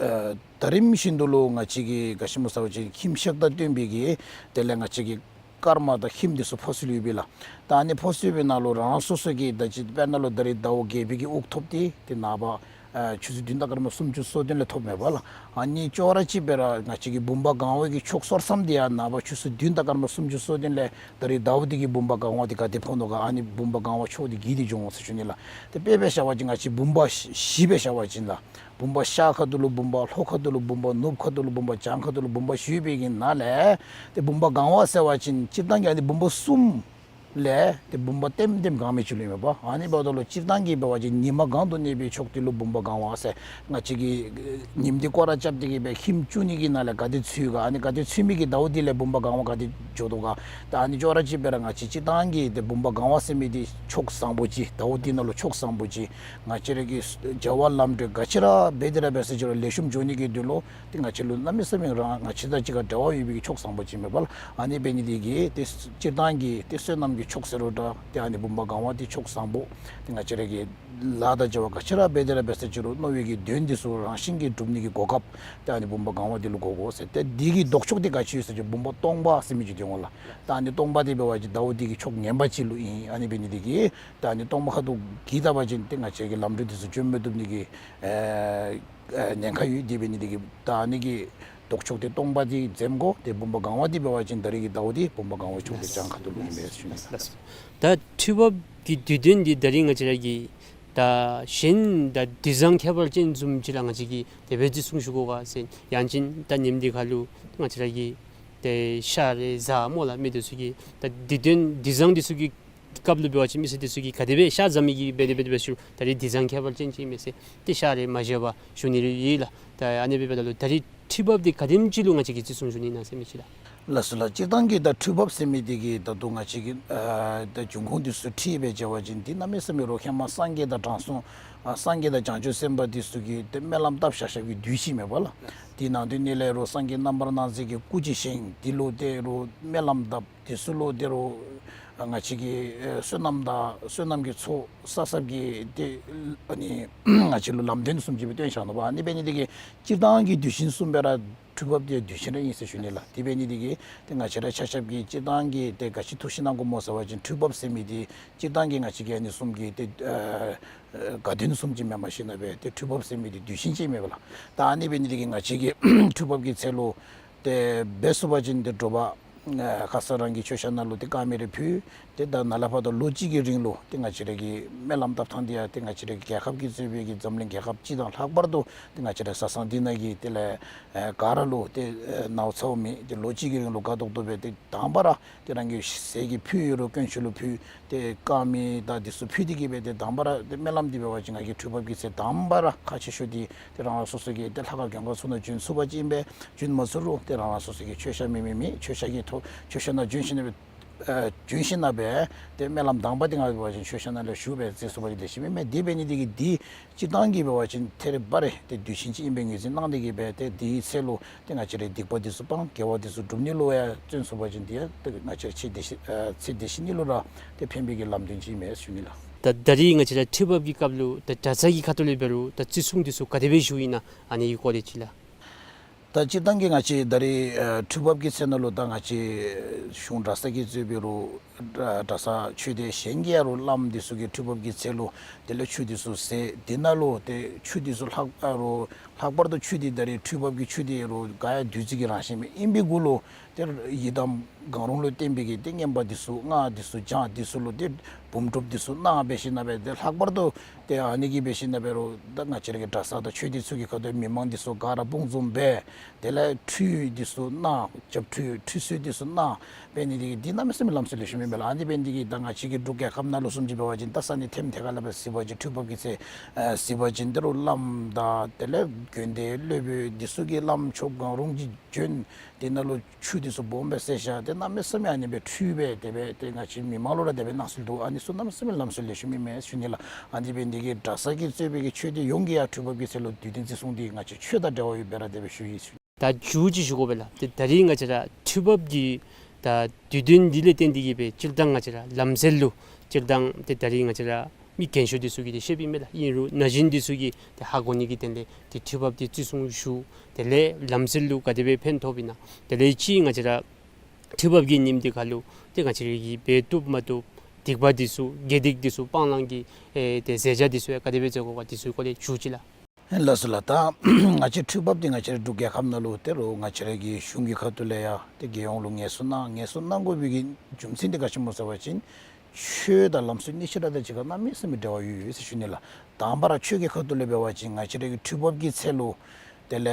ཨ་ད་རིམ་བཞིན་དུ་ལུ་ང་བཅས་ཀྱི་ག་ཅི་སྨོ་ཟེར་བ་ཅིན་ཁྱིམ་ཤག་དང་བསྟུན་པའི་གི་དེ་ལས་ང་བཅས་ཀྱི་སྐར་མ་དང་ཁྱིམ་འདི་ཚུ་ཕོག་སྲོལ་ཡོད་པས་ལགས། ད་ཨ་ནི་ཕོག་སྲོལ་ཡོད་པའི་ནང་ལུ་རང་རང་སོ་སོ་གི་ད་ཅི་དཔེར་ན་ལུ་ད་རིས་ཟླཝ་བརྒྱད་པའི་གི་དབུགས་ཐོབ་སྟེ་ཏེ་ནངས་པ་ ཨ་ཆུ་ཚོད་བདུན་དང་སྐར་མ་སུམ་ཅུ་སོ་བདུན་ལས་ཐོབ་མས་པ་ལགས། ཨ་ནི་ཅོག་ར་གཅིག་སྦེ་ར་ང་བཅས་ཀྱི་བུམ་པ་གང་བ་གི་ཕྱོགས་སོར་མཚམས་འདི་ཡང་ནངས་པ་ཆུ་ཚོད་བདུན་དང་སྐར་མ་སུམ་ཅུ་སོ་བདུན་ལས་ད་རིས་ཟླཝ་འདི་གི་བུམ་པ་གང་བ་འདི་ག་ཏེ་ཕོག་ནུག་ག། ཨ་ནི་བུམ་པ་གང་བ་ཕྱོགས་འདི་གི་འདི་འགྱོ་འོང་ཟེར་ཞུ་ནི་ལགས། ཏེ་དཔེ་སྦེ་བཞག་པ་ཅིན་ང་བཅས་བུམ་པ་བཞི་སྦེ་བཞག་པ་ཅིན་ལགས། བུམ་པ་ཤར་ཁ་ཐུག་ལུ་བུམ་པ། ལྷོ་ཁ་ཐུག་ལུ་བུམ་པ། ནུབ་ཁ་ཐུག་ལུ་བུམ་པ། བྱང་ཁ་ཐུག་ལུ་བུམ་པ་བཞི་ཡོད་པའི་གི་ནང་ལས་ཏེ་བུམ་པ་གང་བ་ཟེར་བ་ཅིན་སྤྱིར་བཏང་གི་ཨ་ནི་བུམ་པ་གསུམ་ལས་ཏེ་བུམ་པ་ལྟེམ་ལྟེམ་གང་མི་ཅིག་ལུ་ཨིན་མས་པ། ཨ་ནི་འབདཝ་ད་ལུ་སྤྱིར་བཏང་གི་འབད་བ་ཅིན་ཉི་མ་གང་དུ་གནས་པའི་ཕྱོགས་དེ་ལུ་བུམ་པ་གང་བ་ཟེར། ང་བཅས་ཀྱིས་ཉིམ་འདི་སྐོར་ར་རྐྱབ་སྟེ་གི་སྦེ་ཁྱིམ་བཅུ་གཉིས་ཀྱི་ནང་ལས་ག་ཏེ་ཚུད་ག། ཨ་ནི་ག་ཏེ་ཚུད་མི་གི་ཟླཝ་འདི་ལས་བུམ་པ་གང་བ་ག་ཏེ་འགྱོ་དོ་ག། ད་ཨ་ནི་ཅོག་ར་གཅིག་སྦེ་ར་ང་བཅས་སྤྱིར་བཏང་གི་ཏེ་བུམ་པ་གང་བ་ཟེར་མི་འདི་ཕྱོགས་བཟང་པོ་ཅིག། ཟླཝ་འདི་ནང་ལུ་ཕྱོགས་བཟང་པོ་ཅིག། ང་བཅས་ར་གི་བྱ་བ་ལམ་འགྲོ་ག་ཅི་ར་འབད་དེ་ར་འབད་ས་ཅིག་རུང་ལེགས་ཤོམ་འགྱོ་ནི་གི་དོན་ལུ་ཏེ་ང་བཅས་ལུ་གནམ་མེད་ས་མེད་ར་ང་བཅས་དང་གཅིག་ཁར་འབྲེལ་བ་ཡོད་པའི་གི་ཕྱོགས་བཟང་པོ་ཅིག་མས་པ་ལགས། ཨ་ནི་འབད་ནི་འདི་གིས་ཏེ་སྤྱིར་བཏང་གི་ཏེ་བསོད་ནམས་ཀྱི་ཕྱོགས་ཟེར་རུང་འདྲ། ཏེ་ཨ་ནི་བུམ་པ་གང་བ་འདི་ཕྱོགས་བཟང་པོ། ཏེ་ང་བཅས་ར་གི་ལཱ་དང་བྱ་བ་ག་ཅི་ར་འབད་དེ་ར་འབད་ས་ཅིག་རུང་མནོ་བའི་གི་དོན་འདི་ཚུ་རང་བཞིན་གྱིས་འགྲུབ་ནི་གི་གོ་སྐབས་ཏེ་ཨ་ནི་བུམ་པ་གང་བ་འདི་ལུ་དགོ་དགོ་ཟེར། ཏེ་འདི་གི་ལྡོག་ཕྱོགས་འདི་ག་ཅི་ཡོད་ཟེར་བ་ཅིན་བུམ་པ་སྟོང་པ་ཟེར་མི་ཅིག་འདི་འོང་ལགས། ད་ཨ་ནི་སྟོང་པ་འདི་འབད་བ་ཅིན་ཟླཝ་འདི་གི་ཕྱོགས་ངན་པ་ཅིག་ལུ་ཨིན། ཨ་ནི་འབད་ནི་འདི་གིས་ད་ཨ་ནི་སྟོང་པ་ཁ་ཐུག་གི་བལྟ་བ་ཅིན་ཏེ་ང་བཅས་ཀྱི་ལམ་འགྲོ་འདི་ཚུ་འགྱོ་མི་བཏུབ་ནི་གི་ཨེ་ཨེ་ཉེན་ཁ་ཡོད། དེ་འབད་ནི་འདི་གིས་ད་ཨ་ནི་གི་ལྡོག་ཕྱོགས་འདི་སྟོང་པ་འདི་འཛེམ་དགོ། ཏེ་བུམ་པ་གང་བ་འདི་འབད་བ་ཅིན་ད་རིས་ཀྱི་ཟླཝ་འདི་བུམ་པ་གང་བའི་ཕྱོགས་འདི་བྱང་ཁ་ཐུག་ལུ་ཨིན་པས་ཞུ་ནི་ལགས། ད་འཕྲུལ་འབབ་ཀྱི་དུས་སྟོན་འདི་ད་རིས་ང་བཅས་ར་གི་ད་གཞན་དང་དུས་བཟང་ཁྱད་པར་ཅན་བཟུམ་ཅིག་ལུ་ང་བཅས་ཀྱིས་དེ་སྦེ་བརྩི་སྲུང་ཞུ་དགོ་ག་ཟེར། ཡང་ཅིན་ད་ཉིནམ་འདི་ཁར་ལུ་ང་བཅས་ར་གི་ཏེ་ཤ་རེ་བཟའ་སྨོ་ལགས། མི་འདི་ཚུ་གིས་ད་དུས་སྟོན་དུས་བཟང་འདི་ཚུ་གི་སྐབས་ལུ་འབད་བ་ཅིན་མི་སེར་འདི་ཚུ་གིས་ག་དེ་སྦེ་ཤ་བཟའ་མི་གི་འབད་དེ་འབད་དེ་འབད་ཞུ་ད་རིས་དུས་བཟང་ཁྱད་པར་ཅན་ཅིག་ཨིན་མས་ཟེར་ཏེ་ཤ་རེ་མ་བཞེས་པར་བཞུགས་ནི་རེ་ཡོད་ལགས། ད་ཨ་ནི་འབདཝ་ད་ལུ་ད་རིས་འཕྲུལ་འབབ་འདི་ག་དེམ་ཅིག་ལུ་ང་བཅས་ཀྱིས་བརྩི་སྲུང་ཞུ་ནི་ཨིན་ན་ཟེར་མི་ཅིག་ལགས། ལགས་སོ་ལགས། སྤྱིར་བཏང་གི་ད་འཕྲུལ་འབབ་ཟེར་མི་འདི་གིས་ད་ལྟོ་ང་བཅས་ཀྱི་ཨ་ད་འབྱུང་ཁུངས་འདི་ཚུ་ཁྲིད་སྦེ་འབད་བ་ཅིན་འདི་གནམ་མེད་ས་མེད་ར་ཧེ་མ་སངས་རྒྱས་དང་དྲང་སྲོང་ཨ་སངས་རྒྱས་དང་བྱང་ཆུབ་སེམས་དཔའ་འདི་ཚུ་གིས་ཏེ་སྨོན་ལམ་བཏབ་བཞག་བཞག་པའི་དུས་ཅིག་མས་པ་ལགས། དེ་ནང་དོན་ནི་ལས་རུང་སངས་རྒྱས་རྣམ་པར་སྣང་མཛད་ཀྱི་སྐུ་ཅིག་བཞེངས། འདི་ལུ་ད་རུང་སྨོན་ལམ་བཏབ། དེ་ཚུ་ལུ་ད་རུང་ང་བཅས་ཀྱི་ཨེ་བསོད་ནམས་དང་བསོད་ནམས་ཀྱི་ཚོགས་བསགས་བསགསཔ་གིས་ཏེ་ཨ་ནི་ང་བཅས་ལུ་ལམ་སྟོན་བཟུམ་ཅིག་སྦེ་སྟོན་བཞག་ནུག་པ། ཨ་ནི་འབད་ནི་འདི་གིས་སྤྱིར་བཏང་གི་དུས་ཆེན་གསུམ་སྦེ་ར་འཕྲུལ་འབབ་འདི་དུས་ཆེན་ར་ཨིན་ཟེར་ཞུ་ནི་ལགས། དེ་འབད་ནི་འདི་གིས་ཏེ་ང་བཅས་ར་ཆ་ཁྱབ་ཀྱིས་སྤྱིར་བཏང་གི་ཏེ་ག་ཅི་ཐུགས་བཞེད་གནང་དགོཔ་སྨོ་ཟེར་བ་ཅིན་འཕྲུལ་འབབ་ཟེར་མི་འདི་སྤྱིར་བཏང་གི་ང་བཅས་ཀྱི་ཨ་ནི་བཟུམ་གྱི་ཏེ་ཨ་ཨ་དགའ་སྟོན་བཟུམ་ཅིག་མེན་པར་ཞིན་ན་སྦེ་ཏེ་འཕྲུལ་འབབ་ཟེར་མི་འདི་དུས་ཆེན་ཅིག་མས་པ་ལགས། ད་ཨ་ནི་འབད་ནི་འདི་གིས་ང་བཅས་ཀྱིས་འཕྲུལ་འབབ་ཀྱི་ཚེ་ལུ་ཏེ་འབད་ཚུགས་པ་ཅིན་ཏེ་དྲོ་པ་ཨ་ཁ་ཙ་རང་གི་མཆོད་བཤམ་ནང་ལུ་ཏེ་དཀར་མེ་རེ་ཕུལ། ཏེ་ད་ནཱ་ལས་ཕར་ད་ལོ་གཅིག་གི་རིང་ལུ་ཏེ་ང་བཅས་ར་གི་སྨོན་ལམ་བཏབ་ཐངས་འདི་ཡང་ཏེ་ང་བཅས་ར་གི་རྒྱལ་ཁབ་ཀྱིས་གཙོས་པའི་གི་འཛམ་གླིང་རྒྱལ་ཁབ་སྤྱི་དང་ལྷག་པར་དུ་ཏེ་ང་བཅས་ར་བཟའ་ཚང་འདི་ནང་གི་དེ་ལས་ཨེ་ག་ར་ལུ་ཏེ་ཨེ་ནཝ་ཚཝ་མེད། ཏེ་ལོ་གཅིག་གི་རིང་ལུ་དགའ་ཏོག་ཏོ་སྦེ་ཏེ་དང་པ་ར་ཏེ་རང་གི་ཟས་ཀྱི་ཕུད་ཡོད་རུང་དཀོན་མཆོག་ལུ་ཕུལ། ཏེ་དཀར་མེ་དང་འདི་ཚུ་ཕུལ་ཏེ་གི་སྦེ་ཏེ་དང་པ་ར་ཏེ་སྨོན་ལམ་འདི་འབད་བ་ཅིན་ང་གིས་འཕྲུལ་འབབ་ཀྱི་ཚེ་དང་པ་ར་ཁག་ཆེ་ཤོས་འདི་ཏེ་རང་རང་སོ་སོ་གི་ཏེ་ལྷ་ཁང་མགོན་ཁང་ཚུ་ནང་བྱོན་ཚུགས་པ་ཅིན་འབད། བྱོན་མ་ཚུགས་རུང་ཏེ་རང་རང་སོ་སོ་གི་མཆོད་བཤམ་མེད་མི་མེད་མཆོད་བཤམ་གྱི་ཐོག་མཆོད་བཤམ་ནང་བྱོན་ཞིན་ན་སྦེ་ཨེ་བྱོན་ཞིན་ན་སྦེ་ཏེ་སྨོན་ལམ་དང་པ་འདི་ང་འབད་བ་ཅིན་མཆོད་བཤམ་ནང་ལས་ཞུ་སྦེ་མཛད་ཚུགས་པ་ཅིན་དེ་བཞིན་མེན་མས། དེ་འབད་ནི་འདི་གིས་འདི་སྤྱིར་བཏང་གི་འབད་བ་ཅིན་ཐེ་རེ་བ་རེ་ཏེ་དུས་ཆེན་ཅིག་ཨིན་པའི་ངོས་འཛིན་གནང་སྟེ་གི་སྦེ་ཏེ་འདིའི་ཚེ་ལུ་ཏེ་ང་བཅས་རའི་སྡིག་པ་འདི་ཚུ་སྤང་དགེ་བ་འདི་ཚུ་སྒྲུབ་ནི་ལུ་ཡང་བརྩོན་ཚུགས་པ་ཅིན་འདི་ཡང་ཏེ་ང་བཅས་ར་ཚེ་འདི་ཤི་ཨ་ཚེ་འདི་ཤི་ནི་ལུ་ར་ཏེ་ཕན་པའི་གི་ལམ་སྟོན་ཅིག་ཨིན་མས་ཞུ་ནི་ལགས། ད་ད་རིས་ང་བཅས་ར་འཕྲུལ་འབབ་ཀྱི་སྐབས་ལུ་ད་གྲྭ་ཚང་གི་ཁ་ཐུག་ལས་འབད་རུང་ད་བརྩི་སྲུང་འདི་ཚུ་ག་དེ་སྦེ་ཞུཝ་ཨིན་ན་ཨ་ནི་གི་སྐོར་ལས་ཅིག་ལགས། ད་སྤྱིར་བཏང་གི་ང་བཅས་ད་རིས་ཨ་འཕྲུལ་འབབ་ཀྱི་ཚེ་ནང་ལུ་ད་ང་བཅས་གཞུང་གྲྭ་ཚང་གིས་གཙོས་འབད་རུང་གྲྭ་ཚང་ཆོས་སྡེ་གཞན་གྱི་ཡང་རུང་བླམ་འདི་ཚུ་གིས་འཕྲུལ་འབབ་ཀྱི་ཚེ་ལུ་དེ་ལས་ཆུ་འདི་ཚུ་ཟེར། དེ་ནང་ལུ་ཏེ་ཆུ་འདི་ཚུ་ལྷག་ཨ་རུང་ལྷག་པར་དུ་ཆུ་འདི་ད་རིས་འཕྲུལ་འབབ་ཀྱི་ཆུ་འདི་རུང་ག་ཡང་བདུད་རྩི་གི་རང་བཞིན་མས། ཨིན་པའི་གུ་ལུ་ཏེ་ཡི་དམ་གང་རུང་ལུ་བརྟེན་པའི་གི་ཏེ་བསྙེན་པ་འདི་ཚུ་སྔགས་འདི་ཚུ་བགྱང་འདི་ཚུ་ལུ་ཏེ་བུམ་སྒྲུབ་འདི་ཚུ་གནང་འབད་ཞིན་ན་སྦེ་ཏེ་ལྷག་པར་དུ་ཏེ་ཨ་ནི་གིས་འབད་ཞིན་ན་འབད་རུང་ད་ང་བཅས་ར་གི་གྲྭ་ཚང་དང་ཆོས་སྡེ་ཚུ་གི་ཁ་ཐུག་མི་མང་འདི་ཚུ་ག་ར་དཔུང་འཛོམས་འབད། དེ་ལས་ཁྲུས་འདི་ཚུ་གནང་། སྐྱབས་ཁྲུས་ཁྲུས་གསོལ་འདི་ཚུ་གནང་འབད་ནི་འདི་གིས་འདི་གནམ་མེད་ས་མེད་ལམ་སྲོལ་ལེགས་ཤོམ་ཨིན་པས་ལགས། ཨ་ནི་འབད་ནི་འདི་གིས་ད་ང་བཅས་ཀྱི་འབྲུག་རྒྱལ་ཁབ་ནང་ལུ་བཟུམ་ཅིག་འབད་བ་ཅིན་ད་ས་གནས་ཐེམ་ཐེ་ཁ་ལས་འབད་གཟིགས་པ་ཅིན་འཕྲུལ་འབབ་ཀྱི་ཚེ་ཨ་གཟིགས་པ་ཅིན་ད་རུང་བླམ་དང་དེ་ལས་དགོན་སྡེ་སློབ་དཔོན་འདི་ཚུ་གིས་བླམ་ཆོསཔ་གང་རུང་གིས་བྱོན། དེ་ནང་ལུ་ཆུ་འདི་ཚུ་སྦོམ་སྦེ་བསྲེགས་བཞག་སྟེ་གནམ་མེད་ས་མེད་ཨ་ནི་སྦེ་ཁྲུས་འབད་དེ་སྦེ་ཏེ་ང་བཅས་མི་མང་ལུ་ར་དེ་སྦེ་གནང་སྲོལ་འདུག། ཨ་ནི་ཚུ་གནམ་མེད་ས་མེད་ལམ་སྲོལ་ལེགས་ཤོམ་ཨིན་མས་ཞུ་ནི་ལགས། ཨ་ནི་འབད་ནི་འདི་གིས་གྲྭ་ཚང་གིས་གཙོས་པའི་གི་ཆོས་སྡེ་ཡོངས་ཀྱིས་ཡང་འཕྲུལ་འབབ་ཀྱི་ཚེ་ལུ་དུས་སྟོན་བརྩི་སྲུང་འདི་ང་བཅས་ཆོས་དང་འབྲེལ་བ་ཡོདཔ་སྦེ་ར་དེ་སྦེ་ཞུ་ཡི་ཞུ། ད་མཇུག་ཅིག་ཞུ་དགོ་པས་ལགས། ཏེ་ད་རིས་ང་བཅས་ར་འཕྲུལ་འབབ་ཀྱི་ད་དུས་སྟོན་འདི་ལས་བརྟེན་ཏེ་གིས་སྦེ་སྤྱིར་བཏང་ང་བཅས་ར་ལམ་སྲོལ་ལུ་སྤྱིར་བཏང་ཏེ་ད་རིས་ང་བཅས་ར་མི་རྒན་ཤོས་འདི་ཚུ་གིས་ཏེ་ཤེསཔ་ཨིན་མས་ལགས། ཨིན་རུང་ན་གཞོན་འདི་ཚུ་གིས་ཏེ་ཧ་གོ་ནི་གི་དོན་ལས་ཏེ་འཕྲུལ་འབབ་འདི་བརྩི་སྲུང་ཞུ། དེ་ལས་ལམ་སྲོལ་ལུ་ག་དེ་སྦེ་ཕན་ཐོགསཔ་ཨིན་ན། དེ་ལས་ཅིག་ང་བཅས་ར་འཕྲུལ་འབབ་ཀྱི་ཉིནམ་འདི་ཁར་ལུ་ཏེ་ང་བཅས་ར་གིས་འབད་བཏུབ་མ་བཏུབ་སྡིག་པ་འདི་ཚུ་དགེ་སྡིག་འདི་ཚུ་སྤང་བླང་གི་ཨེ་ཏེ་ཟས་བཅའ་འདི་ཚུ་ཡང་ག་དེ་སྦེ་མཛད་དགོ་ག་འདི་ཚུ་གི་སྐོར་ལས་མཇུག་ཅིག་ལགས། ལགས་སོ་ལགས། ད་ང་བཅས་འཕྲུལ་འབབ་འདི་ང་བཅས་རའི་འབྲུག་རྒྱལ་ཁབ་ནང་ལུ་དེ་རུ་ང་བཅས་རའི་གི་གཞུང་གི་ཁ་ཐུག་ལས་ཡང་དེ་རྒྱལ་ཡོངས་ལུ་ངལ་གསོ་གནང་ངལ་གསོ་གནང་དགོ་པའི་གི་རྒྱུ་མཚན་འདི་ག་ཅི་སྨོ་ཟེར་བ་ཅིན་ཆོས་དང་ལམ་སྲོལ་གཉིས་ཆ་ར་དང་གཅིག་ཁར་གནམ་མེད་ས་མེད་འབྲེལ་བ་ཡོད་ཡོད་ཟེར་ཞུ་ནི་ལགས། དང་པ་ར་ཆོས་ཀྱི་ཁ་ཐུག་ལས་འབད་བ་ཅིན་ང་བཅས་རའི་གི་འཕྲུལ་འབབ་ཀྱི་ཚད་ལུ་དེ་ལས་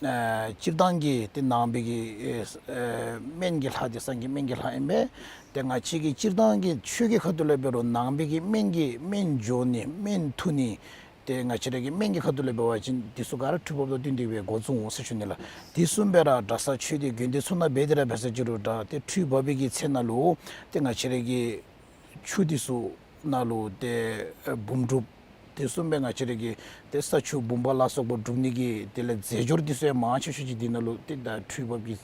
ཨ་སྤྱིར་བཏང་གི་དེ་ནང་པའི་གི་ཨེ་ཨེ་སྨན་གྱི་ལྷ་དེ་སངས་རྒྱས་སྨན་གྱི་ལྷ་ཨིན་པས། དེ་ང་བཅས་ཀྱི་སྤྱིར་བཏང་གི་ཆོས་ཀྱི་ཁ་ཐུག་ལས་འབད་རུང་ནང་པའི་གི་སྨན་གྱི་སྨན་སྦྱོར་ནི་སྨན་འཐུ་ནི་དེ་ང་བཅས་རའི་གི་སྨན་གྱི་ཁ་ཐུག་ལས་འབད་བ་ཅིན་དེ་ཚུ་ག་ར་འཕྲུལ་འབབ་དང་བསྟུན་ཏེ་སྦེ་འགོ་བཙུགས་འོང་ཟེར་ཞུ་ནི་ལགས། དེ་བཟུམ་སྦེ་ར་གྲྭ་ས་ཆོས་སྡེ་དགོན་སྡེ་ཚུ་ནང་འབད་དེ་ར་འབད་ས་ཅིག་རུང་ད་དེ་འཕྲུལ་འབབ་པའི་གི་ཚད་ནང་ལུ་དེ་ང་བཅས་རའི་གི་ཆུ་དེ་ཚུ་ནང་ལུ་དེ་ཨེ་བུམ་སྒྲུབ་དེ་བཟུམ་སྦེ་ང་བཅས་རའི་གི་དེ་ས་ཆུ་བུམ་པ་ལ་སོགས་པ་སྒྲུབ་ནི་གི་དེ་ལས་རྫས་སྦྱོར་དེ་ཚུ་ཡང་མང་ཆེ་ཤོས་ཅིག་དེ་ནང་ལུ་དེ་ད་འཕྲུལ་འབབ་ཀྱི་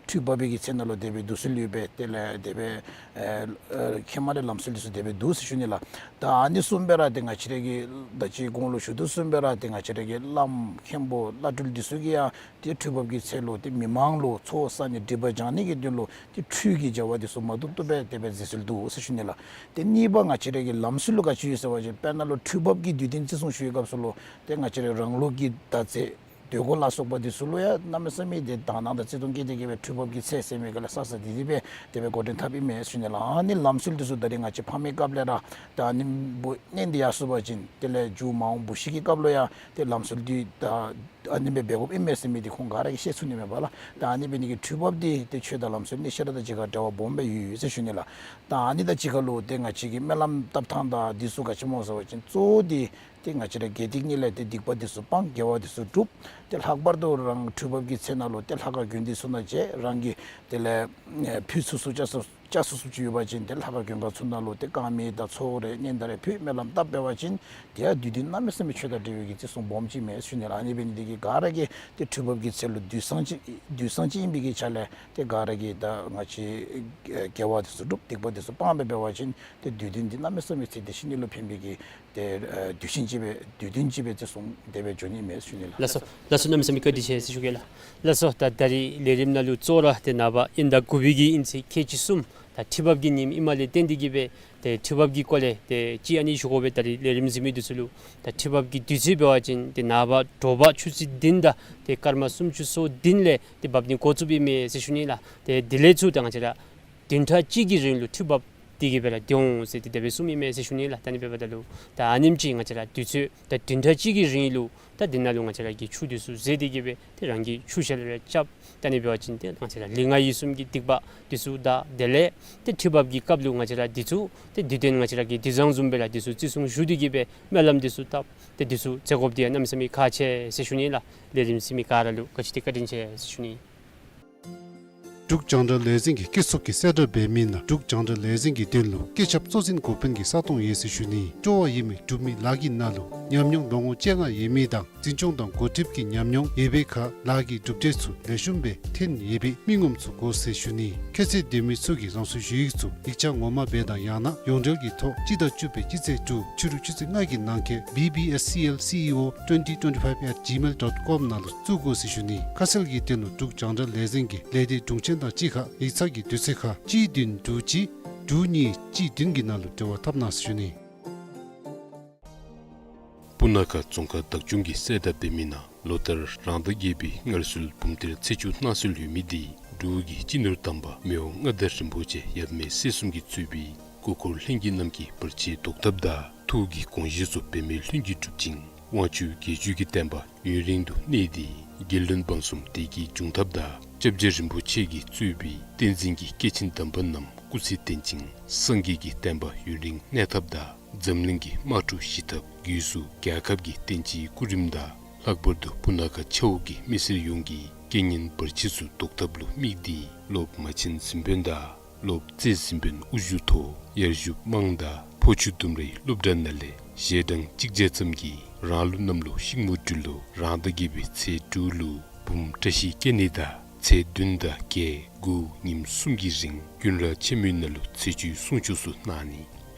འཕྲུལ་འབབ་པའི་གི་ཚད་ནང་ལུ་དེ་སྦེ་འདུག་སྲོལ་ཡོད་པས། དེ་ལས་དེ་སྦེ་ཨེ་ཨེ་ཁེ་མ་རེ་ལམ་སྲོལ་དེ་ཚུ་དེ་སྦེ་འདུག་ཟེར་ཞུ་ནི་ལགས། ད་ཨ་ནི་བཟུམ་སྦེ་ར་དེ་ང་བཅས་རའི་གི་ད་ཅི་གོང་ལུ་ཞུ་དོ་བཟུམ་སྦེ་ར་དེ་ང་བཅས་རའི་གི་བླམ་མཁན་པོ་བླ་སྤྲུལ་དེ་ཚུ་གིས་ཡང་དེ་འཕྲུལ་འབབ་ཀྱི་ཚད་ལུ་དེ་མི་མང་ལུ་ཚོགས་བསགས་ནི་སྒྲིབ་པ་སྦྱང་ནི་གི་དོན་ལུ་དེ་འཕྲུལ་གྱི་བྱ་བ་དེ་ཚུ་མ་བཏུབ་བཏུབ་སྦེ་དེ་སྦེ་མཛད་སྲོལ་འདུག་ཟེར་ཞུ་ནི་ལགས། དེ་གཉིས་པ་ང་བཅས་རའི་གི་ལམ་སྲོལ་ལུ་ག་ཅི་ཡོད་ཟེར་བ་ཅིན་དཔེར་ན་ལུ་འཕྲུལ་འབབ་ཀྱི་དུས་སྟོན་བརྩི་སྲུང་ཞུ་བའི་སྐབས་སུ་ལུ་དེ་ང་བཅས་རའི་རང་ལུགས་ཀྱི་མདའ་རྩེད་དོས་སྐོར་ལ་སོགས་པ་དེ་ཚུ་ལུ་ཡང་གནམ་མེད་ས་མེད་དེ་དག་སྣང་དང་བརྩེ་གདུང་བསྐྱེད་དེ་གིས་སྦེ་འཕྲུལ་འབབ་ཀྱི་ཚད་ཟེར་མི་ག་ལས་བསགས་བསགས་དེ་དེ་སྦེ་དེ་སྦེ་འགོ་འདྲེན་འཐབ་ཨིན་མས་ཟེར་ཞུ་ནི་ལགས། ཨ་ནི་ལམ་སྲོལ་དེ་ཚུ་ད་རེས་ང་བཅས་ཕ་མའི་སྐབས་ལས་ར་ད་ཨ་ནི་འབུ་མནན་ཏེ་ཡར་སོང་པ་ཅིན་དེ་ལས་མཇུག་མ་འོངས་བུ་གཞི་གི་སྐབས་ལུ་ཡང་དེ་ལམ་སྲོལ་དེ་ད་ཨ་ནི་སྦེ་འབད་དགོཔ་ཨིན་མས་ཟེར་མི་དེ་ཁོང་ག་ར་གིས་ཤེས་ཚུགས་ནི་མས་པ་ལགས། ད་ཨ་ནི་འབད་ནི་གི་འཕྲུལ་འབབ་དེ་དེ་ཆོས་དང་ལམ་སྲོལ་གཉིས་ཆ་ར་དང་གཅིག་ཁར་འབྲེལ་བ་སྦོམ་སྦེ་ཡོད་ཡོད་ཟེར་ཞུ་ནི་ལགས། ད་ཨ་ནི་དང་གཅིག་ཁར་ལུ་དེ་ང་བཅས་ཀྱི་སྨོན་ལམ་བཏབ་ཐངས་དང་དེ་ཚུ་ག་ཅི་སྨོ་ཟེར་བ་ཅིན་གཙོ་བོ་དེ་དེ་ང་བཅས་ར་དགེ་སྡིག་གཉིས་ལས་དེ་སྡིག་པ་དེ་ཚུ་སྤང་དགེ་བ་དེ་ཚུ་སྒྲུབ། དེ་ལྷག་པར་དུ་རང་འཕྲུལ་འབབ་ཀྱི་ཚད་ནང་ལུ་དེ་ལྷ་ཁང་དགོན་སྡེ་ཚུ་ནང་བཅར་རང་གིས་དེ་ལས་ཨེ་ཕུལ་ཚུགས་ཚུགས་བཅར་ཚུགས་བཅར་ཚུགས་ཚུགས་ཅིག་ཡོད་པ་ཅིན་དེ་ལྷ་ཁང་དགོན་ཁང་ཚུ་ནང་ལུ་དེ་དཀར་མེ་དང་ཚོགས་རེ་སྙན་དར་རེ་ཕུལ་སྨོན་ལམ་བཏབ་འབད་བ་ཅིན་དེ་ཡང་དུས་སྟོན་གནམ་མེད་ས་མེད་ཆོས་དང་འབྲེལ་བའི་གི་བརྩི་སྲུང་སྦོམ་ཅིག་མས་ཞུ་ནི་ལགས། ཨ་ནི་འབད་ནི་དེ་གིས་ག་ར་གིས་དེ་འཕྲུལ་འབབ་ཀྱི་ཚད་ལུ་དུས་སང་ཅིག་དུས་སང་ཅིག་ཨིན་པའི་གི་ཆ་ལས་དེ་ག་ར་གིས་ད་ང་བཅས་ཨེ་དགེ་བ་དེ་ཚུ་སྒྲུབ་སྡིག་པ་དེ་ཚུ་སྤང་སྦེ་འབད་བ་ཅིན་དེ་དུས་སྟོན་འདི་གནམ་མེད་ས་མེད་ཚེ་འདི་ཕྱི་གཉིས་ལུ་ཕན་པའི་གི་དེ་ཨེ་དུས་ཆེན་ཅིག་སྦེ་དུས་སྟོན་ཅིག་སྦེ་བརྩི་སྲུང་དེ་སྦེ་འགྱོ་ནི་མས་ཞུ་ནི་ལགས། ལགས་སོ། ལགས་སོ། གནམ་མེད་ས་མེད་བཀའ་དྲིན་ཆེ་ཟེར་ཞུ་གེ་ལགས། ལགས་སོ། ད་ད་རིས་ལས་རིམ་ནང་ལུ་གཙོ་བོ་ར་དེ་ནངས་པ་དབྱིན་ཟླ་དགུ་པའི་གི་དབྱིན་ཚེས་ཁལ་གཅིག་གསུམ་ད་འཕྲུལ་འབབ་ཀྱི་ཉིནམ་ཨིནམ་ལས་བརྟེན་ཏེ་གིས་སྦེ་དེ་འཕྲུལ་འབབ་ཀྱི་སྐོར་ལས་དེ་ཅིག་ཨ་ནི་ཞུ་དགོ་པས། ད་རིས་ལས་རིམ་གཟིགས་མི་དེ་ཚུ་ལུ་ད་འཕྲུལ་འབབ་ཀྱི་དུས་ཚོད་འབད་བ་ཅིན་དེ་ནངས་པ་དྲོ་པ་ཆུ་ཚོད་བདུན་དང་དེ་སྐར་མ་སུམ་ཅུ་སོ་བདུན་ལས་དེ་འབབ་ནི་འགོ་བཙུགསཔ་ཨིན་མས་ཟེར་ཞུ་ནི་ལགས། དེ་དེ་ལས་ཚུར་ད་ང་བཅས་ར་བདུན་ཕྲག་གཅིག་གི་རིང་ལུ་འཕྲུལ་འབབ་དེ་གིས་སྦེ་ར་སྡོད་འོང་ཟེར་དེ་དེ་སྦེ་གསུངམ་ཨིན་མས་ཟེར་ཞུ་ནི་ལགས། ད་ཨ་ནི་འབདཝ་ད་ལུ་ད་ཨ་ནེམ་ཅིག་ང་བཅས་ར་དུས་ཚོད་ད་བདུན་ཕྲག་གཅིག་གི་རིང་ལུ་ད་དེ་ནང་ལུ་ང་བཅས་ར་གིས་ཆུ་དེ་ཚུ་བཟེད་དེ་གིས་སྦེ་དེ་རང་གི་ཆུ་ཤེལ་རེ་རྐྱབ། ད་ཨ་ནི་འབད་བ་ཅིན་དེ་ང་བཅས་ར་ལུས་ངག་ཡིད་གསུམ་གྱི་སྡིག་པ་དེ་ཚུ་དག། དེ་ལས་དེ་འཕྲུལ་འབབ་ཀྱི་སྐབས་ལུ་ང་བཅས་ར་དེ་ཚུ་དེ་དུས་སྟོན་ང་བཅས་ར་གིས་དུས་བཟང་བཟུམ་སྦེ་ར་དེ་ཚུ་བརྩི་སྲུང་ཞུ་སྟེ་གིས་སྦེ་སྨོན་ལམ་དེ་ཚུ་བཏབ། དེ་དེ་ཚུ་མཛད་དགོཔ་དེ་ཡང་གནམ་མེད་ས་མེད་ཁག་ཆེ་ཟེར་ཞུ་ནི་ལགས། ལས་རིམ་གཟིགས་མི་ག་ར་ལུ་ག་ཅི་དེ་བཀའ་དྲིན་ཆེ་ཟེར་ཞུ་ནི། འབྲུག་རྒྱང་བསྒྲགས་ལས་འཛིན་གྱིས་སྐྱེད་ཚོགས་ཀྱི་གསལ་བསྒྲགས་འབད་མི་ནང་འབྲུག་རྒྱང་བསྒྲགས་ལས་འཛིན་གྱི་དོན་ལུ་སྐད་ཆབ་གཙོ་འཛིན་འགོ་དཔོན་གྱི་ས་སྟོང་ཡོད་ཟེར་ཞུ་ནི། སྤྲོ་བ་ཡོད་མི་འབྲུག་མི་ལཱ་གི་ནང་ལུ་ཉམས་མྱོང་ལོ་ངོ་བཅོ་ལྔ་ཡོད་མི་དང་འཛིན་སྐྱོང་དང་འགོ་ཁྲིདཔ་གི་ཉམས་མྱོང་ཡོད་པའི་ཁར་ལཱ་གི་གྲུབ་འབྲས་ཚུ་ལེགས་ཤོམ་སྦེ་ཐོན་ཡོད་པའི་མི་ངོམ་ཚུ་དགོ་ཟེར་ཞུ་ནི། ཁྱད་ཚད་ལྡན་མི་ཚུ་གིས་རང་སོའི་ཞུ་ཡིག་ཚུ་ཡིག་ཆ་ངོ་མ་སྦེ་དང་ཡང་ན་ཡོངས་འབྲེལ་གྱི་ཐོག་སྤྱི་ཟླ་བཅུ་པའི་སྤྱི་ཚེས་དྲུག་ཕྱི་རུ་ཆུ་ཚོད་ལྔ་གི་ནང་འཁོད་B B S C L C E O twenty twenty-five at gmail dot com ནང་ལུ་བཙུགས་དགོ་ཟེར་ཞུ་ནི། ཁ་གསལ་གྱི་དོན་ལུ་འབྲུག་རྒྱང་བསྒྲགས་ལས་འཛིན་གྱི་ལས་སྡེ་དྲུང་ཆེན་དང་གཅིག་ཁར་ཡིག་ཚང་གི་དུས་ཚོད་ཁར་གཅིག་བདུན་དྲུག་གཅིག་དྲུག་གཉིས་གཅིག་བདུན་གྱི་ནང་ལུ་འབྲེལ་བ་འཐབ་གནང་ཟེར་ཞུ་ནི། སྤུ་ན་ཁ་རྫོང་ཁག་བདག་སྐྱོང་གིས་གསལ་བསྒྲགས་འབད་མི་ནང་ལོ་ལྟར་རང་ཟླ་བརྒྱད་པའི་སྔར་སྲོལ་འབུམ་སྡེར་ཚེས་བཅུ་གནང་སྲོལ་ཡོད་མི་དེ་འབྲུག་གི་སྤྱི་ནོར་དམ་པ་མི་དབང་མངའ་བདག་རིན་པོ་ཆེ་ཡབ་མེས་སྲས་གསུམ་གྱིས་གཙོས་པའི་སྐུ་འཁོར་ལྷན་རྒྱས་རྣམས་ཀྱིས་བར་ཆད་བཟློག་ཐབས་དང་ཐུགས་ཀྱི་དགོངས་བཞེད་ཚུ་འབད་མེད་ལྷུན་གྱིས་གྲུབ་ཅིང་དབང་ཕྱུག་རྒྱལ་བརྒྱུད་ཀྱི་བསྟན་པ་ཡུན་རིང་དུ་གནས་ཏེ་རྒྱལ་བློན་འབངས་གསུམ་བདེ་སྐྱིད་འབྱུང་ཐབས་དང་སྐྱབས་རྗེ་རིན་པོ་ཆེ་གིས་གཙོས་པའི་བསྟན་འཛིན་གྱི་སྐྱེས་ཆེན་དམ་པ་རྣམས་སྐུ་ཚེ་བརྟན་ཅིང་སངས་རྒྱས་ཀྱི་བསྟན་པ་ཡུན་རིང་གནས་ཐབས་དང་འཛམ་གླིང་གི་དམག་འཁྲུག་ཞི་ཐབས་སྒོས་སུ་རྒྱལ་ཁབ་ཀྱི་བསྟན་སྤྱིའི་སྐུ་རིམ་དང་ལྷག་པར་དུ་སྤུ་ན་ཁ་ཆ་འོག་གི་མི་སེར་ཡོངས་ཀྱི་རྐྱེན་ངན་བར་ཆད་ཚུ་བཟློག་ཐབས་ལུ་དམིགས་ཏེ་སློབ་མ་ཆེན་གཟིམ་དཔོན་དང་སློབ་རྩེ་གཟིམ་དཔོན་དབུ་བཞུགས་ཐོག་ཡར་ཞུ་དམངས་དང་ཕོ་ཆུ་ལྡུམ་རའི་སློབ་གྲྭ་ནང་ལས་ཞལ་གྲངས་གཅིག་བརྒྱ་ཙམ་གྱིས་རང་ལུགས་གནམ་ལོ་ཤིང་མོ་སྦྲུལ་ལོ་རང་ཟླ་བརྒྱད་པའི་ཚེས་དྲུག་ལུ་འབུམ་བཀྲ་ཤིས་སྐྱེ་གནས་དང་ཚེས་བདུན་དང་བརྒྱད་དགུ་ཉིནམ་གསུམ་གྱི་རིང་ཀུན་ར་ཆེན་མོའི་ནང་ལུ་ཚེས་བཅུའི་གསུང་ཆོག་ཚུ་གནང་ནི།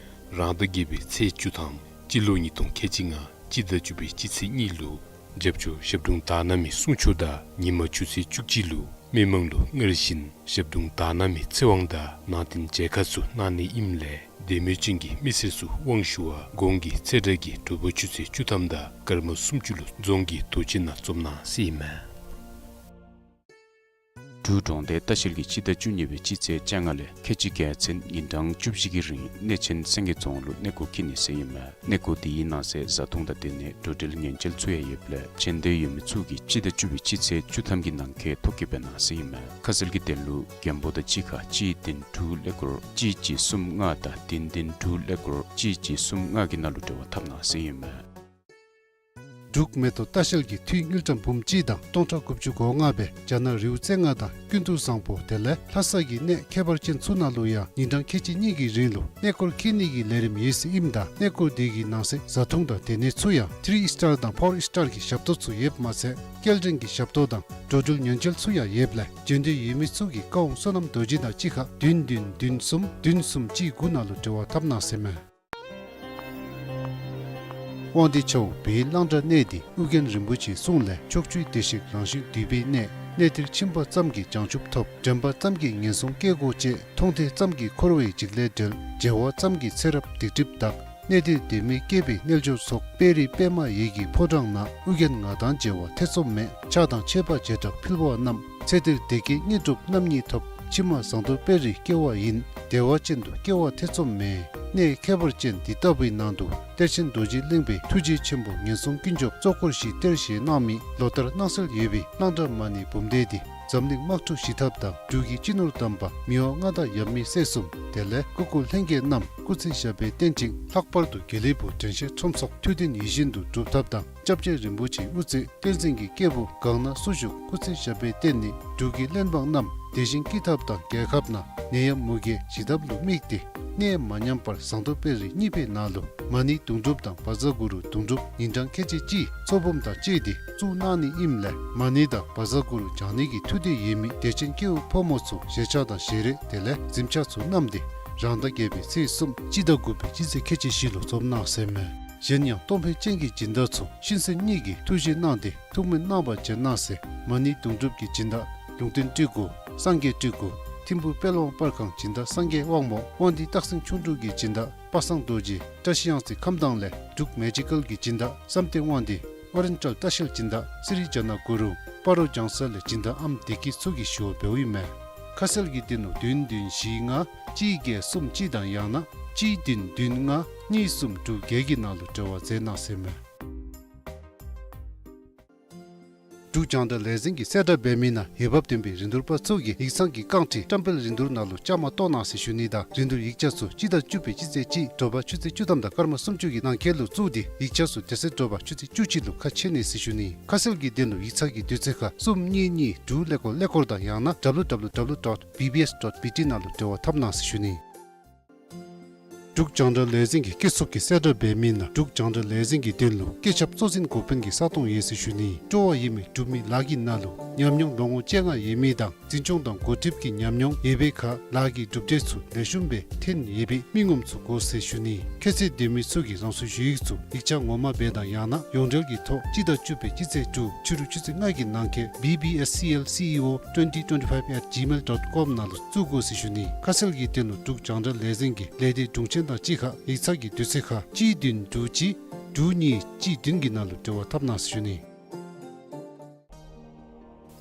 རང་ཟླ་བརྒྱད་པའི་ཚེས་བཅུ་ཐམ་སྤྱི་ལོ་ཉིས་སྟོང་ཁལ་གཅིག་ལྔ་སྤྱི་ཟླ་བཅུ་པའི་སྤྱི་ཚེས་གཉིས་ལུ་རྒྱབ་སྐྱོར་ཞབས་དྲུང་དག་སྣང་མའི་གསུང་ཆོག་དང་ཉིན་མ་ཆུ་ཚོད་བཅུ་གཅིག་ལུ་ མི་མང་ལུ་སྔར་བཞིན་ཞབས་དྲུང་དར་ནག་མའི་ཚེ་དབང་དང་ནང་རྟེན་མཇལ་ཁ་ཚུ་གནང་ནི་ཨིནམ་ལས་དད་མོས་ཅན་གྱི་མི་སེར་ཚུ་དབང་ཞུ་བར་གོང་གི་ཚེས་གྲངས་ཀྱི་དྲོ་པ་ཆུ་ཚོད་བཅུ་ཐམ་དང་སྐར་མ་སུམ་ཅུ་ལུ་རྫོང་གི་རྡོ་གཅལ་ནང་འཛོམས་གནང་ཟེར་ཨིན་མས། འབྲུག་གྲོང་རྡལ་ལྟ་བཤལ་གྱིས་སྤྱི་ཟླ་བཅུ་གཉིས་པའི་སྤྱི་ཚེས་བཅོ་ལྔ་ལས་ཁལ་གཅིག་བརྒྱ་ཚུན་ཉིན་གྲངས་བཅུ་བཞི་གི་རིང་གནས་ཆེན་སེང་གེ་རྫོང་ལུ་གནས་སྐོར་འཁྱིད་ནི་ཟེར་ཨིན་མས། གནས་སྐོར་དེའི་ནང་གསེས་བཟའ་འཐུང་དང་དེ་ནས་འགྲོ་འགྲུལ་ཉེན་བཅོལ་ཚུ་ཡང་ཡོདཔ་ལས་བྱོན་འདོད་ཡོད་མི་ཚུ་གིས་སྤྱི་ཟླ་བཅུ་པའི་སྤྱི་ཚེས་བཅུ་ཐམ་གྱི་ནང་འཁོད་ཐོ་བཀོད་འབད་གནང་ཟེར་ཨིན་མས། ཁ་གསལ་གྱི་དོན་ལུ་མགོན་པོ་དང་གཅིག་ཁར་གཅིག་བདུན་དྲུག་ཀླད་ཀོར་གཅིག་གཅིག་གསུམ་ལྔ་དང་བདུན་བདུན་དྲུག་ཀླད་ཀོར་གཅིག་གཅིག་གསུམ་ལྔ་གི་ནང་ལུ་འབྲེལ་བ་འཐབ་གནང་ཟེར་ཨིན་མས། འབྲུག་མེ་ཏོག་ལྟ་བཤལ་གྱིས་འཐུས་དངུལ་ཀྲམ་འབུམ་གཅིག་དང་སྟོང་ཕྲག་དགུ་བཅུ་གོ་ལྔ་སྦེ་རྒྱ་ནག་རི་བོ་རྩེ་ལྔ་དང་ཀུན་ཏུ་བཟང་པོ་དེ་ལས་ལྷ་ས་གི་གནས་ཁྱད་པར་ཅན་ཚུ་ནང་ལུ་ཡང་ཉིན་གྲངས་ཁལ་གཅིག་གཉིས་ཀྱི་རིང་ལུ་གནས་སྐོར་འཁྱིད་ནི་གི་ལས་རིམ་ཡོད་ཟེར་ཨིནམ་ད་གནས་སྐོར་དེ་གི་ནང་གསེས་བཟའ་འཐུང་དང་དེ་ནས་ཚུ་ཡང་ཐི་རི་ཨིས་ཊར་དང་ཕོར་ཨིས་ཊར་གྱི་ཞབས་ཏོག་ཚུ་ཡོདཔ་མ་ཚད་སྐྱེལ་འདྲེན་གྱི་ཞབས་ཏོག་དང་འགྲོ་འགྲུལ་ཉེན་བཅོལ་ཚུ་ཡང་ཡོདཔ་ལས་བྱོན་འདོད་ཡོད་མི་ཚུ་གིས་བཀའ་དབང་བསོད་ནམས་རྡོ་རྗེ་དང་གཅིག་ཁར་བདུན་བདུན་བདུན་གསུམ་བདུན་གསུམ་གཅིག་དགུ་ནང་ལུ་འབྲེལ་བ་འཐབ་གནང་ཟེར་མས། དབང་འདུས་ཆབ་འོག་བོད་ཡིག་གླང་དར་གནས་འདི་ཨོ་རྒྱན་རིན་པོ་ཆེའི་གསུང་ལས་ཕྱོགས་བཅུའི་བདེ་གཤེགས་རང་བཞིན་འདུས་པའི་གནས། གནས་འདིར་ཕྱིན་པ་ཙམ་གྱིས་བྱང་ཆུབ་ཐོབ། དྲན་པ་ཙམ་གྱིས་ངན་སོང་སྐྱེ་སྒོ་བཅད། མཐོང་ཐོས་ཙམ་གྱིས་འཁོར་བའི་འཇིགས་ལས་བསྒྲལ། མཇལ་བ་ཙམ་གྱིས་ཚེ་རབས་སྡིག་སྒྲིབ་དག། གནས་འདིར་དད་མོས་སྐྱེས་པའི་རྣལ་འབྱོར་ཚོགས། དཔལ་རི་པདྨ་འོད་ཀྱི་ཕོ་བྲང་ན། ཨོ་རྒྱན་ང་དང་མཇལ་བ་ཐེ་ཚོམ་མེད། ཕྱག་དང་མཆོད་པ་བྱེ་བྲག་ཕུལ་བ་རྣམས། ཚེ་འདིར་བདེ་སྐྱིད་དངོས་གྲུབ་རྣམ་གཉིས་ཐོབ། ཕྱི་མ་ཟངས་མདོག་དཔལ་རིར་སྐྱེ་བ་ཡིན། བདེ་བ་ཅན་དུ་སྐྱེ་བ་ཐེ་ཚོམ་མེད། གནས་ཁྱད་པར་ཅན་འདི་ལྟ་བུའི་ནང་དུ་གཏེར་ཆེན་རྡོ་རྗེ་གླིང་པའི་ཐུགས་རྗེ་ཆེན་པོ་ངན་སོང་ཀུན་སྐྱོབ་གཙོ་འཁོར་ཞི་གཏེར་ཞེས་གནང་མི་ལོ་ལྟར་གནང་སྲོལ་ཡོད་པའི་གླང་དར་མ་ཎི་འབུམ་སྡེ་འདི་འཛམ་གླིང་དམག་འཁྲུག་ཞི་ཐབས་དང་འབྲུག་གི་སྤྱི་ནོར་དམ་པ་མི་དབང་མངའ་བདག་ཡབ་མེས་སྲས་གསུམ་དེ་ལས་སྐུ་འཁོར་ལྷན་རྒྱས་རྣམས་སྐུ་ཚེ་ཞབས་པད་བརྟན་ཅིང་ལྷག་པར་དུ་དགེ་ལེགས་ཕུག་དྲན་ཤེས་ཁྲོམ་ཚོགས་ཐུགས་དོན་ཡིད་བཞིན་དུ་འགྲུབ་ཐབས་དང་། སྐྱབས་རྗེ་རིན་པོ་ཆེའི་དབུ་རྩེ་བསྟན་འཛིན་གྱི་སྐྱེས་བུ་གང་ན་སུ་བཞུགས་སྐུ་ཚེ་ཞབས་པད་བརྟན་ནས་འབྲུག་གི་བློན་འབངས་རྣམས་བདེ་ཞིང་སྐྱིད་ཐབས་དང་རྒྱལ་ཁབ་ནང་ནད་ཡམས་མུ་གེ་ཞི་ཐབས་ལུ་དམིགས་ཏེ་གནས་མ་ཉམས་པར་ཟངས་མདོག་དཔལ་རི་གཉིས་པའི་ནང་ལུ་མ་ཎི་དུང་སྒྲུབ་དང་བཛྲ་གུ་རུ་དུང་སྒྲུབ་ཉིན་གྲངས་ཁལ་གཅིག་གཅིག་ཚོགས་འབུམ་དང་བཅས་ཏེ་བཙུགས་གནང་ནི་ཨིནམ་ལས་མ་ཎི་དང་བཛྲ་གུ་རུ་བགྱང་ནི་གི་ཐུགས་འདོད་ཡོད་མི་དད་ཅན་སྐྱེ་བོ་ཕོ་མོ་ཚུ་ཞལ་ཆས་དང་ཞལ་རས་དེ་ལས་གཟིམ་ཆས་ཚུ་བསྣམས་ཏེ་རང་ཟླ་བརྒྱད་པའི་ཚེས་གསུམ་སྤྱི་ཟླ་དགུ་པའི་སྤྱི་ཚེས་ཁལ་གཅིག་བཞི་ལུ་འཛོམས་གནང་ཟེར་མས། གཞན་ཡང་གཏོང་ཕོད་ཅན་གྱི་སྦྱིན་བདག་ཚུ་གཤིན་གསོན་གཉིས་ཀྱི་ཐུགས་བཞེད་གནང་སྟེ་ཐུགས་སྨོན་གནང་བར་བྱོན་གནང་ཟེར། མ་ཎི་དུང་སྒྲུབ་ཀྱི་སྦྱིན་བདག་ལུང་བསྟན་སྤྲུལ་སྐུ་སངས་རྒྱས་སྤྲུལ་སྐུ་ཐིམ་ཕུ་དཔལ་དབང་པར་ཁང་སྦྱིན་བདག་སངས་རྒྱས་དབང་མོ་དབང་འདུས་སྟག་སེང་ཁྱུང་འབྲུག་གི་སྦྱིན་བདག་པ་སངས་རྡོ་རྗེ་བཀྲ་ཤིས་གཡང་རྩེ་ཁམས་དྭངས་ལས་འབྲུག་མེ་ཇི་ཀལ་གྱི་སྦྱིན་བདག་བསམ་གཏན་དབང་འདུས་ཨོ་རེན་ཊལ་ལྟ་བཤལ་སྦྱིན་བདག་སི་རི་ཇ་ན་གུ་རུ་སྤ་རོ་ལྗང་ས་ལས་སྦྱིན་བདག་ཨམ་བདེ་སྐྱིད་ཚུ་གིས་ཞུ་བ་འབདཝ་ཨིན་མས། ཁ་གསལ་གྱི་དོན་ལུ་བདུན་བདུན་བཞི་ལྔ་གཅིག་བརྒྱད་གསུམ་གཅིག་དང་ཡང་ན་གཅིག་བདུན་བདུན་ལྔ་གཉིས་གསུམ་དྲུག་བརྒྱད་ཀྱི་ནང་ལུ་འབྲེལ་བ་མཛད་གནང་ཟེར་མས། འབྲུག་རྒྱང་བསྒྲགས་ལས་འཛིན་གྱིས་གསལ་བསྒྲགས་འབད་མི་ནང་འོས་འབབ་ལྡན་པའི་རིན་བསྡུར་པ་ཚུ་གིས་ཡིག་ཚང་གི་རྐང་ཁྲི་བཀྲམ་སྤེལ་རིན་བསྡུར་ནང་ལུ་བཅའ་མར་གཏོགས་གནང་ཟེར་ཞུ་ནི་དང་རིན་བསྡུར་ཡིག་ཆ་ཚུ་སྤྱི་ཟླ་བཅུ་པའི་སྤྱི་ཚེས་གཅིག་དྲོ་པ་ཆུ་ཚོད་བཅུ་ཐམ་དང་སྐར་མ་སུམ་ཅུ་གི་ནང་འཁོད་ལུ་བཙུགས་ཏེ་ཡིག་ཆ་ཚུ་དེ་ཚེ་དྲོ་པ་ཆུ་ཚོད་བཅུ་གཅིག་ལུ་ཁ་ཕྱེ་ནི་ཟེར་ཞུ་ནི། ཁ་གསལ་གྱི་དོན་ལུ་ཡིག་ཚང་གི་དུས་ཚོད་ཁར་གསུམ་གཉིས་གཉིས་དྲུག་ཀླད་ཀོར་ཀླད་ཀོར་དང་ཡང་ན་W W W dot B B S dot B T ནང་ལུ་འབྲེལ་བ་འཐབ་གནང་ཟེར་ཞུ་ནི། འབྲུག་རྒྱང་བསྒྲགས་ལས་འཛིན་གྱི་སྐྱེད་ཚོགས་ཀྱིས་གསལ་བསྒྲགས་འབད་མི་ནང་འབྲུག་རྒྱང་བསྒྲགས་ལས་འཛིན་གྱི་དོན་ལུ་སྐུ་ཚབ་གཙོ་འཛིན་འགོ་དཔོན་གྱི་ས་སྟོང་ཡོད་ཟེར་ཞུ་ནི། སྤྲོ་བ་ཡོད་མི་འབྲུག་མི་ལཱ་གི་ནང་ལུ་ཉམས་མྱོང་ལོ་ངོ་བཅོ་ལྔ་ཡོད་མི་དང་འཛིན་སྐྱོང་དང་འགོ་ཁྲིདཔ་གི་ཉམས་མྱོང་ཡོད་པའི་ཁར་ལཱ་གི་གྲུབ་འབྲས་ཚུ་ལེགས་ཤོམ་སྦེ་ཐོན་ཡོད་པའི་མི་ངོམ་ཚུ་དགོ་ཟེར་ཞུ་ནི། ཁྱད་ཚད་ལྡན་མི་ཚུ་གིས་རང་སོའི་ཞུ་ཡིག་ཚུ་ཡིག་ཆ་ངོ་མ་སྦེ་དང་ཡང་ན་ཡོངས་འབྲེལ་གྱི་ཐོག་སྤྱི་ཟླ་བཅུ་པའི་སྤྱི་ཚེས་དྲུག་ཕྱི་རུ་ཆུ་ཚོད་ལྔ་གི་ནང་འཁོད་B B S C L C E O twenty twenty-five at gmail dot com ནང་ལུ་བཙུགས་དགོ་ཟེར་ཞུ་ནི། ཁ་གསལ་གྱི་དོན་ལུ་འབྲུག་རྒྱང་བསྒྲགས་ལས་འཛིན་གྱི་ལས་སྡེ་དྲུང་ཆེན་དང་གཅིག་ཁར་ཡིག་ཚང་གི་དུས་ཚོད་ཁར་གཅིག་བདུན་དྲུག་གཅིག་དྲུག་གཉིས་གཅིག་བདུན་གྱི་ནང་ལུ་འབྲེལ་བ་འཐབ་གནང་ཟེར་ཞུ་ནི།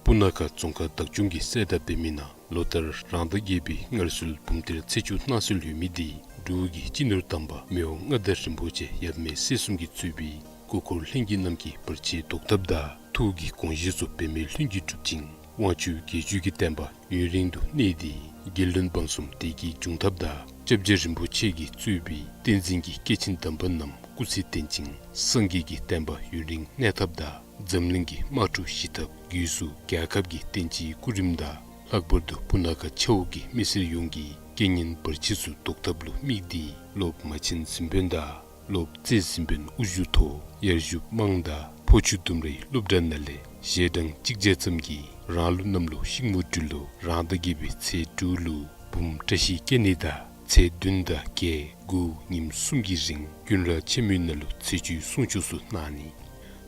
སྤུ་ན་ཁ་རྫོང་ཁག་བདག་སྐྱོང་གིས་གསལ་བསྒྲགས་འབད་མི་ནང་ལོ་ལྟར་རང་ཟླ་བརྒྱད་པའི་སྔར་སྲོལ་འབུམ་གཏེར་ཚེས་བཅུ་གནང་སྲོལ་ཡོད་མི་འདི་འབྲུག་གི་སྤྱི་ནོར་དམ་པ་མི་དབང་མངའ་བདག་རིན་པོ་ཆེ་ཡབ་མེས་སྲས་གསུམ་གྱིས་གཙོས་པའི་སྐུ་འཁོར་ལྷན་རྒྱས་རྣམས་ཀྱི་བར་ཆད་བཟློག་ཐབས་དང་ཐུགས་ཀྱི་དགོངས་བཞེད་ཚུ་འབད་མེད་ལྷུན་གྱིས་གྲུབ་ཅིང་དབང་ཕྱུག་རྒྱལ་བརྒྱུད་ཀྱི་བསྟན་པ་ཡུན་རིང་དུ་གནས་ཏེ་རྒྱལ་བློན་འབངས་གསུམ་བདེ་སྐྱིད་འབྱུང་ཐབས་དང་སྐྱབས་རྗེ་རིན་པོ་ཆེ་གིས་གཙོས་པའི་བསྟན་འཛིན་གྱི་སྐྱེས་ཆེན་དམ་པ་རྣམས་སྐུ་ཚེ་བརྟན་ཅིང་སངས་རྒྱས་ཀྱི་བསྟན་པ་ཡུན་རིང་གནས་ཐབས་དང་འཛམ་གླིང་གི་དམག་འཁྲུག་ཞི་ཐབས་སྒོས་སུ་རྒྱལ་ཁབ་ཀྱི་བསྟན་སྤྱིའི་སྐུ་རིམ་དང་ལྷག་པར་དུ་སྤུ་ན་ཁ་ཆ་འོག་གི་མི་སེར་ཡོངས་ཀྱི་རྐྱེན་ངན་བར་ཆད་ཚུ་བཟློག་ཐབས་ལུ་དམིགས་ཏེ་སློབ་མ་ཆེན་གཟིམ་དཔོན་དང་སློབ་རྩེ་གཟིམ་དཔོན་དབུ་བཞུགས་ཐོག་ཡར་ཞུ་དམངས་དང་ཕོ་ཆུ་ལྡུམ་རའི་སློབ་གྲྭ་ནང་ལས་ཞལ་གྲངས་གཅིག་བརྒྱ་ཙམ་གྱིས་རང་ལུགས་གནམ་ལོ་ཤིང་མོ་སྦྲུལ་ལོ་རང་ཟླ་བརྒྱད་པའི་ཚེས་དྲུག་ལུ་འབུམ་བཀྲ་ཤིས་སྐྱེ་གནས་དང་ཚེས་བདུན་དང་བརྒྱད་དགུ་ཉིནམ་གསུམ་གྱི་རིང་ཀུན་ར་ཆེན་མོའི་ནང་ལུ་ཚེས་བཅུའི་གསུང་ཆོག་ཚུ་གནང་ནི།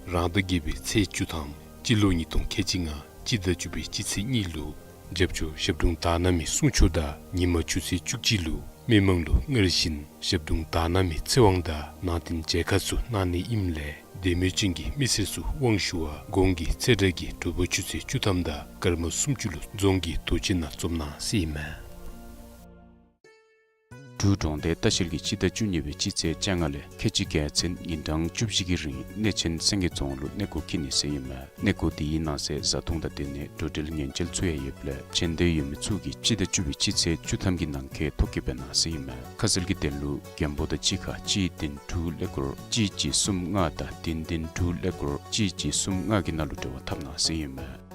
རང་ཟླ་བརྒྱད་པའི་ཚེས་བཅུ་ཐམ་སྤྱི་ལོ་ཉིས་སྟོང་ཁལ་གཅིག་ལྔ་ སྤྱི་ཟླ་བཅུ་པའི་སྤྱི་ཚེས་གཉིས་ལུ་རྒྱབ་སྐྱོར་ཞབས་དྲུང་དར་ནག་མའི་གསུང་ཆོག་དང་ཉིན་མ་ཆུ་ཚོད་བཅུ་གཅིག་ལུ་མི་མང་ལུ་སྔར་བཞིན་ཞབས་དྲུང་དར་ནག་མའི་ཚེ་དབང་དང་ནང་རྟེན་མཇལ་ཁ་ཚུ་གནང་ནི་ཨིནམ་ལས་དད་མོས་ཅན་གྱི་མི་སེར་ཚུ་དབང་ཞུ་བར་གོང་གི་ཚེས་གྲངས་ཀྱི་དྲོ་པ་ཆུ་ཚོད་བཅུ་ཐམ་དང་སྐར་མ་སུམ་ཅུ་ལུ་རྫོང་གི་རྡོ་གཅལ་ནང་འཛོམས་གནང་ཟེར་ཨིན་མས། འབྲུག་གྲོང་རྡལ་ལྟ་བཤལ་གྱིས་སྤྱི་ཟླ་བཅུ་གཉིས་པའི་སྤྱི་ཚེས་བཅོ་ལྔ་ལས་ཁལ་གཅིག་བརྒྱད་ཚུན་ཉིན་གྲངས་བཅུ་བཞི་གི་རིང་གནས་ཆེན་སེང་གེ་རྫོང་ལུ་གནས་སྐོར་འཁྱིད་ནི་ཟེར་ཨིན་མས། གནས་སྐོར་དེའི་ནང་གསེས་བཟའ་འཐུང་དང་དེ་ནས་འགྲོ་འགྲུལ་ཉེན་བཅོལ་ཚུ་ཡང་ཡོདཔ་ལས་ཆེ་འདོད་ཡོད་མི་ཚུ་གིས་སྤྱི་ཟླ་བཅུ་པའི་སྤྱི་ཚེས་བཅུ་ཐམ་གྱི་ནང་འཁོད་ཐོ་བཀོད་འབད་གནང་ཟེར་ཨིན་མས། ཁ་གསལ་གྱི་དོན་ལུ་མགོན་པོ་དང་གཅིག་ཁར་གཅིག་བདུན་དྲུག་ཀླད་ཀོར་གཅིག་གཅིག་གསུམ་ལྔ་དང་བདུན་བདུན་དྲུག་ཀླད་ཀོར་གཅིག་གཅིག་གསུམ་ལྔ་གི་ནང་ལུ་འབྲེལ་བ་འཐབ་གནང་ཟེར་ཨིན་མས།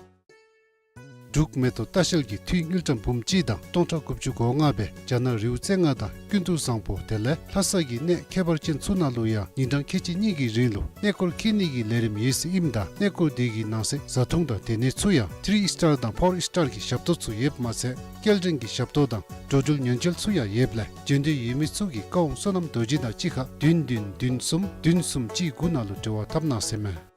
འབྲུག་མེ་ཏོག་ལྟ་བཤལ་གྱིས་འཐུས་དངུལ་ཀྲམ་འབུམ་གཅིག་དང་སྟོང་ཕྲག་དགུ་བཅུ་གོ་ལྔ་སྦེ་རྒྱ་ནག་རི་བོ་རྩེ་ལྔ་དང་ཀུན་ཏུ་བཟང་པོ་དེ་ལས་ལྷ་ས་གི་གནས་ཁྱད་པར་ཅན་ཚུ་ནང་ལུ་ཡང་ཉིན་གྲངས་ཁལ་གཅིག་གཉིས་ཀྱི་རིང་ལུ་གནས་སྐོར་འཁྱིད་ནི་གི་ལས་རིམ་ཡོད་ཟེར་ཨིནམ་ད་གནས་སྐོར་དེ་གི་ནང་གསེས་བཟའ་འཐུང་དང་དེ་ནས་ཚུ་ཡང་ཐི་རི་ཨིས་ཊར་དང་ཕོར་ཨིས་ཊར་གྱི་ཞབས་ཏོག་ཚུ་ཡོདཔ་མ་ཚད་སྐྱེལ་འདྲེན་གྱི་ཞབས་ཏོག་དང་འགྲོ་འགྲུལ་ཉེན་བཅོལ་ཚུ་ཡང་ཡོདཔ་ལས་འབྱོན་འདོད་ཡོད་མི་ཚུ་གིས་བཀའ་དབང་བསོད་ནམས་རྡོ་རྗེ་དང་གཅིག་ཁར་བདུན་བདུན་བདུན་གསུམ་བདུན་གསུམ་གཅིག་དགུ་ནང་ལུ་འབྲེལ་བ་འཐབ་གནང་ཟེར་མས།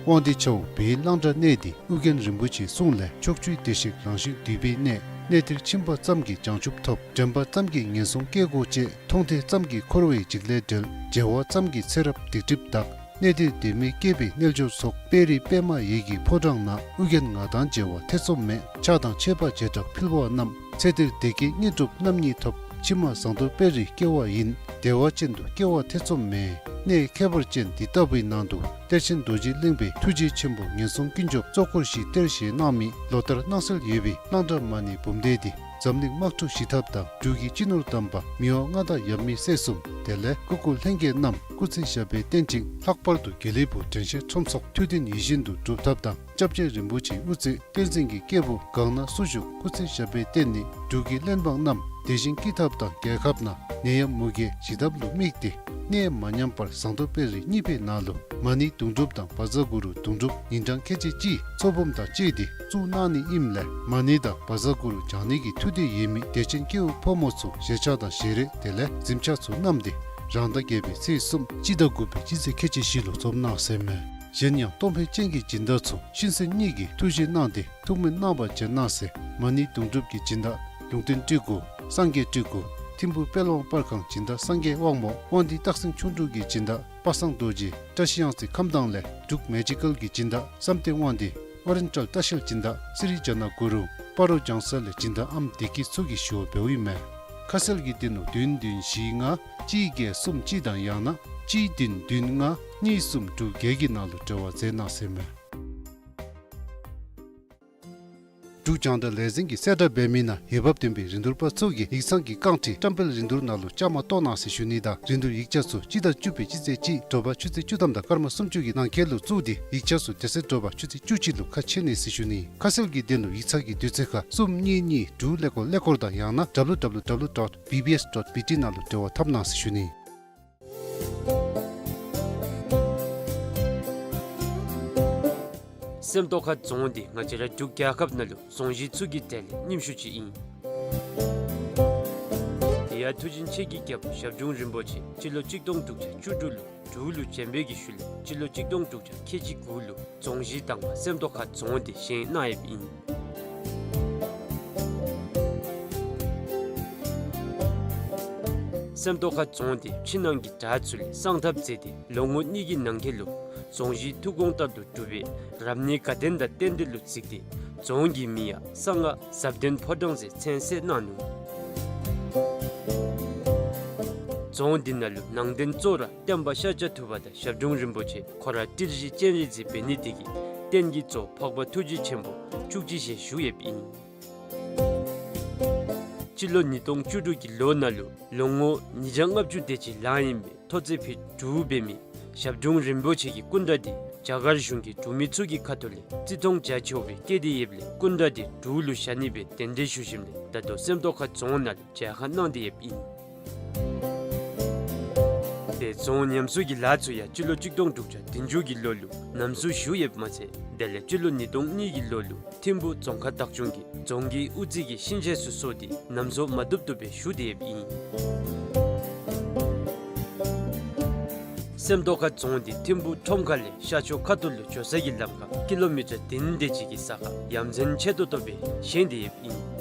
དབང་འདུས་ཆ་ཧོང་བོད་ཡིག་གླང་བྲག་གནས་འདི་ཨོ་རྒྱན་རིན་པོ་ཆེའི་གསུང་ལས་ཕྱོགས་བཅུའི་བདེ་གཤེགས་རང་བཞིན་འདུས་པའི་གནས། གནས་འདིར་ཕྱིན་པ་ཙམ་གྱིས་བྱང་ཆུབ་ཐོབ། དྲན་པ་ཙམ་གྱིས་ངན་སོང་སྐྱེ་སྒོ་བཅད། མཐོང་ཐེངས་ཙམ་གྱིས་འཁོར་བའི་འཇིགས་ལས་བསྒྲལ། མཇལ་བ་ཙམ་གྱིས་ཚེ་རབས་སྡིག་སྒྲིབ་དག། གནས་འདིར་དད་མོས་སྐྱེས་པའི་རྣལ་འབྱོར་ཚོགས། དཔལ་རི་པདྨ་འོད་ཀྱི་ཕོ་བྲང་ན། ཨོ་རྒྱན་ང་དང་མཇལ་བ་ཐེ་ཚོམ་མེད། ཕྱག་དང་མཆོད་པ་བྱེ་བྲག་ཕུལ་བ་རྣམས། ཚེ་འདིར་བདེ་སྐྱིད་དངོས་གྲུབ་རྣམ་གཉིས་ཐོབ། ཕྱི་མ་ཟངས་མདོག་དཔལ་རིར་སྐྱེ་བ་ཡིན། བདེ་བ་ཅན་དུ་སྐྱེ་བ་ཐེ་ཚོམ་མེད། གནས་ཁྱད་པར་ཅན་འདི་ལྟ་བུའི་ནང་དུ་གཏེར་ཆེན་རྡོ་རྗེ་གླིང་པའི་ཐུགས་རྗེ་ཆེན་པོ་ངན་སོང་ཀུན་སྐྱོབ་གཙོ་འཁོར་བཞི་གཏེར་བཞེས་གནང་མི་ལོ་ལྟར་སྣང་གསལ་ཡོད་པའི་གླང་བྲག་མ་ཎི་འབུམ་སྡེ་འདི་འཛམ་གླིང་དམག་འཁྲུག་ཞི་ཐབས་དང་འབྲུག་གི་སྤྱི་ནོར་དམ་པ་མི་དབང་མངའ་བདག་ཡབ་མེས་སྲས་གསུམ་དེ་ལས་སྐུ་འཁོར་ལྷན་རྒྱས་རྣམས་སྐུ་ཚེ་ཞབས་པད་བརྟན་ཅིང་ལྷག་པར་དུ་དགེ་ལེགས་ཕུག་དྲན་ཤེས་ཁྲོམ་ཚོགས་ཐུགས་མཐུན་ཡིད་བཞིན་དུ་འགྲུབ་ཐབས་དང་སྐྱབས་རྗེ་རིན་པོ་ཆེའི་དབུ་རྩེ་བསྟན་འཛིན་གྱི་སྐྱེས་བུ་གང་ན་སུ་བཞུགས་སྐུ་ཚེ་ཞབས་པད་བརྟན་ནི་འབྲུག་གི་བློན་འབངས་རྣམས་བདེ་ཞིང་སྐྱིད་ཐབས་དང་རྒྱལ་ཁབ་ནང་ནད་ཡམས་མུ་གེ་ཞི་ཐབས་ལུ་དམིགས་ཏེ་གནས་མ་ཉམས་པར་ཟངས་མདོག་དཔལ་རི་གཉིས་པའི་ནང་ལུ་མ་ཎི་དུང་སྒྲུབ་དང་བཛྲ་གུ་རུ་དུང་སྒྲུབ་ཉིན་གྲངས་ཁལ་གཅིག་གཅིག་ཚོགས་འབུམ་དང་བཅས་ཏེ་བཙུགས་གནང་ནི་ཨིནམ་ལས་མ་ཎི་དང་བཛྲ་གུ་རུ་བགྱང་ནི་གི་ཐུགས་འདོད་ཡོད་མི་དད་ཅན་སྐྱེ་བོ་ཕོ་མོ་ཚུ་བཞེས་ཆས་དང་བཞེས་རས་དེ་ལས་གཟིམ་ཆས་ཚུ་བསྣམས་ཏེ་རང་ཟླ་བརྒྱད་པའི་ཚེས་གསུམ་སྤྱི་ཟླ་དགུ་པའི་སྤྱི་ཚེས་ཁལ་གཅིག་བཞི་ལུ་འཛོམས་གནང་ཟེར་མས། གཞན་ཡང་གཏོང་ཕོད་ཅན་གྱི་སྦྱིན་བདག་ཚུ་གཤིན་གསོན་གཉིས་ཀྱིས་ཐུགས་བཞེས་གནང་སྟེ་ཐུགས་སྨོན་གནང་བར་བྱོན་གནང་ཟེར། མ་ཎི་དུང་སྒྲུབ་ཀྱི་སྦྱིན་བདག་ལུང་བསྟན་སྤྲུལ་སྐུ་སངས་རྒྱས་སྤྲུལ་སྐུ་ཐིམ་ཕུག་དཔལ་དབང་པར་ཁང་སྦྱིན་བདག་སངས་རྒྱས་དབང་མོ། དབང་འདུས་སྟག་སེང་ཁྱུང་འབྲུག་གི་སྦྱིན་བདག་པ་སངས་རྡོ་རྗེ། བཀྲ་ཤིས་གཡང་རྩེ་ཁམས་དྭངས་ལས་འབྲུག་མེ་ཇི་ཀལ་གྱི་སྦྱིན་བདག་བསམ་གཏན་དབང་འདུས། ཨོ་རེན་ཊལ་ལྟ་བཤལ་སྦྱིན་བདག་སི་རི་ཇ་ན་གུ་རུ། སྤ་རོ་ལྗང་ས་ལས་སྦྱིན་བདག་ཨམ་བདེ་སྐྱིད་ཚུ་གིས་ཞུ་བ་འབདཝ་ཨིན་མས། ཁ་གསལ་གྱི་དོན་ལུ་བདུན་བདུན་བཞི་ལྔ་གཅིག་བརྒྱད་གསུམ་གཅིག་དང་ཡང་ན་གཅིག་བདུན་བདུན་ལྔ་གཉིས་གསུམ་དྲུག་བརྒྱད་ཀྱི་ནང་ལུ་འབྲེལ་བ་མཛད་གནང་ཟེར་མས། འབྲུག་རྒྱང་བསྒྲགས་ལས་འཛིན་གྱིས་གསལ་བསྒྲགས་འབད་མི་ནང་འོས་འབབ་ལྡན་པའི་རིན་བསྡུར་པ་ཚུ་གིས་ཡིག་ཚང་གི་རྐང་ཁྲི་བཀྲམ་སྤེལ་རིན་བསྡུར་ནང་ལུ་བཅའ་མར་གཏོགས་གནང་ཟེར་ཞུ་ནི་དང་རིན་བསྡུར་ཡིག་ཆ་ཚུ་སྤྱི་ཟླ་བཅུ་པའི་སྤྱི་ཚེས་གཅིག་དྲོ་པ་ཆུ་ཚོད་བཅུ་ཐམ་དང་སྐར་མ་སུམ་ཅུ་གི་ནང་འཁོད་ལུ་བཙུགས་ཏེ་ཡིག་ཆ་ཚུ་དེ་ཚེ་དྲོ་པ་ཆུ་ཚོད་བཅུ་གཅིག་ལུ་ཁ་ཕྱེ་ནི་ཟེར་ཞུ་ནི། ཁ་གསལ་གྱི་དོན་ལུ་ཡིག་ཚང་གི་དུས་ཚོད་ཁར་གསུམ་གཉིས་གཉིས་དྲུག་ཀླད་ཀོར་ཀླད་ཀོར་དང་ཡང་ན་W W W dot B B S dot B T ནང་ལུ་འབྲེལ་བ་འཐབ་གནང་ཟེར་ཞུ་ནི། སེམས་རྟོགས་ཁ་རྫོང་འདི་ང་བཅས་ར་འབྲུག་རྒྱལ་ཁབ་ནང་ལུ་རྫོང་གཞི་ཚུ་གི་གྲས་ལས་རྙིང་ཤོས་ཅིག་ཨིན། དེ་ཡང་མཐུ་ཆེན་ཆོས་ཀྱི་རྒྱལ་པོ་ཞབས་དྲུང་རིན་པོ་ཆེ་སྤྱི་ལོ་གཅིག་སྟོང་དྲུག་བརྒྱ་བཅུ་དྲུག་ལུ་འབྲུག་ལུ་བྱོན་པའི་གི་ཤུལ་ལས་སྤྱི་ལོ་གཅིག་སྟོང་དྲུག་བརྒྱ་ཁལ་གཅིག་དགུ་ལུ་རྫོང་གཞི་དང་པ་སེམས་རྟོགས་ཁ་རྫོང་འདི་བཞེངས་གནང་ཡོདཔ་ཨིན། སེམས་རྟོགས་ཁ་རྫོང་འདི་ཕྱི་ནང་གི་བྲག་ཚུ་ལས་བསང་ཐབ་མཛད་དེ་ལོ་ངོ་གཉིས་ཀྱི་ནང་འཁོད་ལུ་རྫོང་གཞི་ཐུགས་དགོངས་ལྟར་དུ་གྲུབ་པའི་རབ་གནས་དགའ་ལྡན་དང་རྟེན་འབྲེལ་ལུ་གཟིགས་ཏེ་རྫོང་གི་མིང་ཡང་གསང་སྔགས་ཟབ་ལྡན་ཕོ་བྲང་ཟེར་མཚན་གསོལ་གནང་ནུག། རྫོང་འདི་ནང་ལུ་ནང་རྟེན་གཙོ་བོ་ར་སྟོན་པ་ཤཱཀྱ་ཐུབ་པ་དང་ཞབས་དྲུང་རིན་པོ་ཆེ་ཁོ་ར་ཏིལ་བཞི་སྤྱན་རས་གཟིགས་འབད་ནི་དེ་གིས་རྟེན་གྱི་གཙོ་བོ་འཕགས་པ་ཐུགས་རྗེ་ཆེན་པོ་བཅུ་གཅིག་ཞལ་བཞུགས་ཡོདཔ་ཨིན། སྤྱི་ལོ་ཉིས་སྟོང་བཅུ་དྲུག་གི་ལོ་ནང་ལུ་ལོ་ངོ་ཉིས་བརྒྱ་ལྔ་བཅུ་དེ་ཅིག་ལང་ཡོད་པའི་ཐོག་བརྩེགས་ཕུད་དྲུག་འབད་མི་ཞབས་དྲུང་རིན་པོ་ཆེ་གི་སྐུ་འདྲ་འདི་རྒྱ་གར་གཞུང་གིས་འབྲུག་མི་ཚུ་གི་ཁ་ཐུག་ལས་བརྩི་མཐོང་རྒྱ་ཆེ་བའི་བསྐྱེད་དེ་ཡོདཔ་ལས་སྐུ་འདྲ་འདི་འབྲུག་ལུ་བཞག་ནི་སྦེ་གདན་འདྲེན་ཞུ་ཞིནམ་ལས་ད་ལྟོ་སེམས་རྟོགས་ཁ་རྫོང་ནང་ལུ་མཇལ་ཁ་གནང་སྟེ་ཡོདཔ་ཨིན། དེ་རྫོང་ཉམས་གསོ་གི་ལཱ་ཚུ་ཡང་སྤྱི་ལོ་གཅིག་སྟོང་དྲུག་བརྒྱ་བདུན་ཅུ་གི་ལོ་ལུ་ཉམས་གསོ་ཞུ་ཡོདཔ་མ་ཚད་དེ་ལས་སྤྱི་ལོ་ཉིས་སྟོང་གཉིས་ཀྱི་ལོ་ལུ་ཐིམ་ཕུག་རྫོང་ཁག་བདག་སྐྱོང་གིས་རྫོང་གི་དབུ་རྩེ་གི་ཤིང་ཆས་ཚུ་བཟོ་སྟེ་ཉམས་གསོ་མ་བཏུབ་བཏུབ་སྦེ་ཞུ་སྟེ་ཡོདཔ་ཨིན། སེམས་རྟོགས་ཁ་རྫོང་འདི་ཐིམ་ཕུག་ཁྲོམ་ཁ་ལས་ཤར་ཕྱོགས་ཁ་ཐུག་ལུ་འགྱོ་ས་གི་ལམ་ཁར་ཀི་ལོ་མི་ཊར་བདུན་དེ་ཅིག་གི་ས་ཁར་ཡ་མཚན་ཆེ་ཏོག་ཏོ་སྦེ་བཞེངས་ཏེ་ཡོདཔ་ཨིན།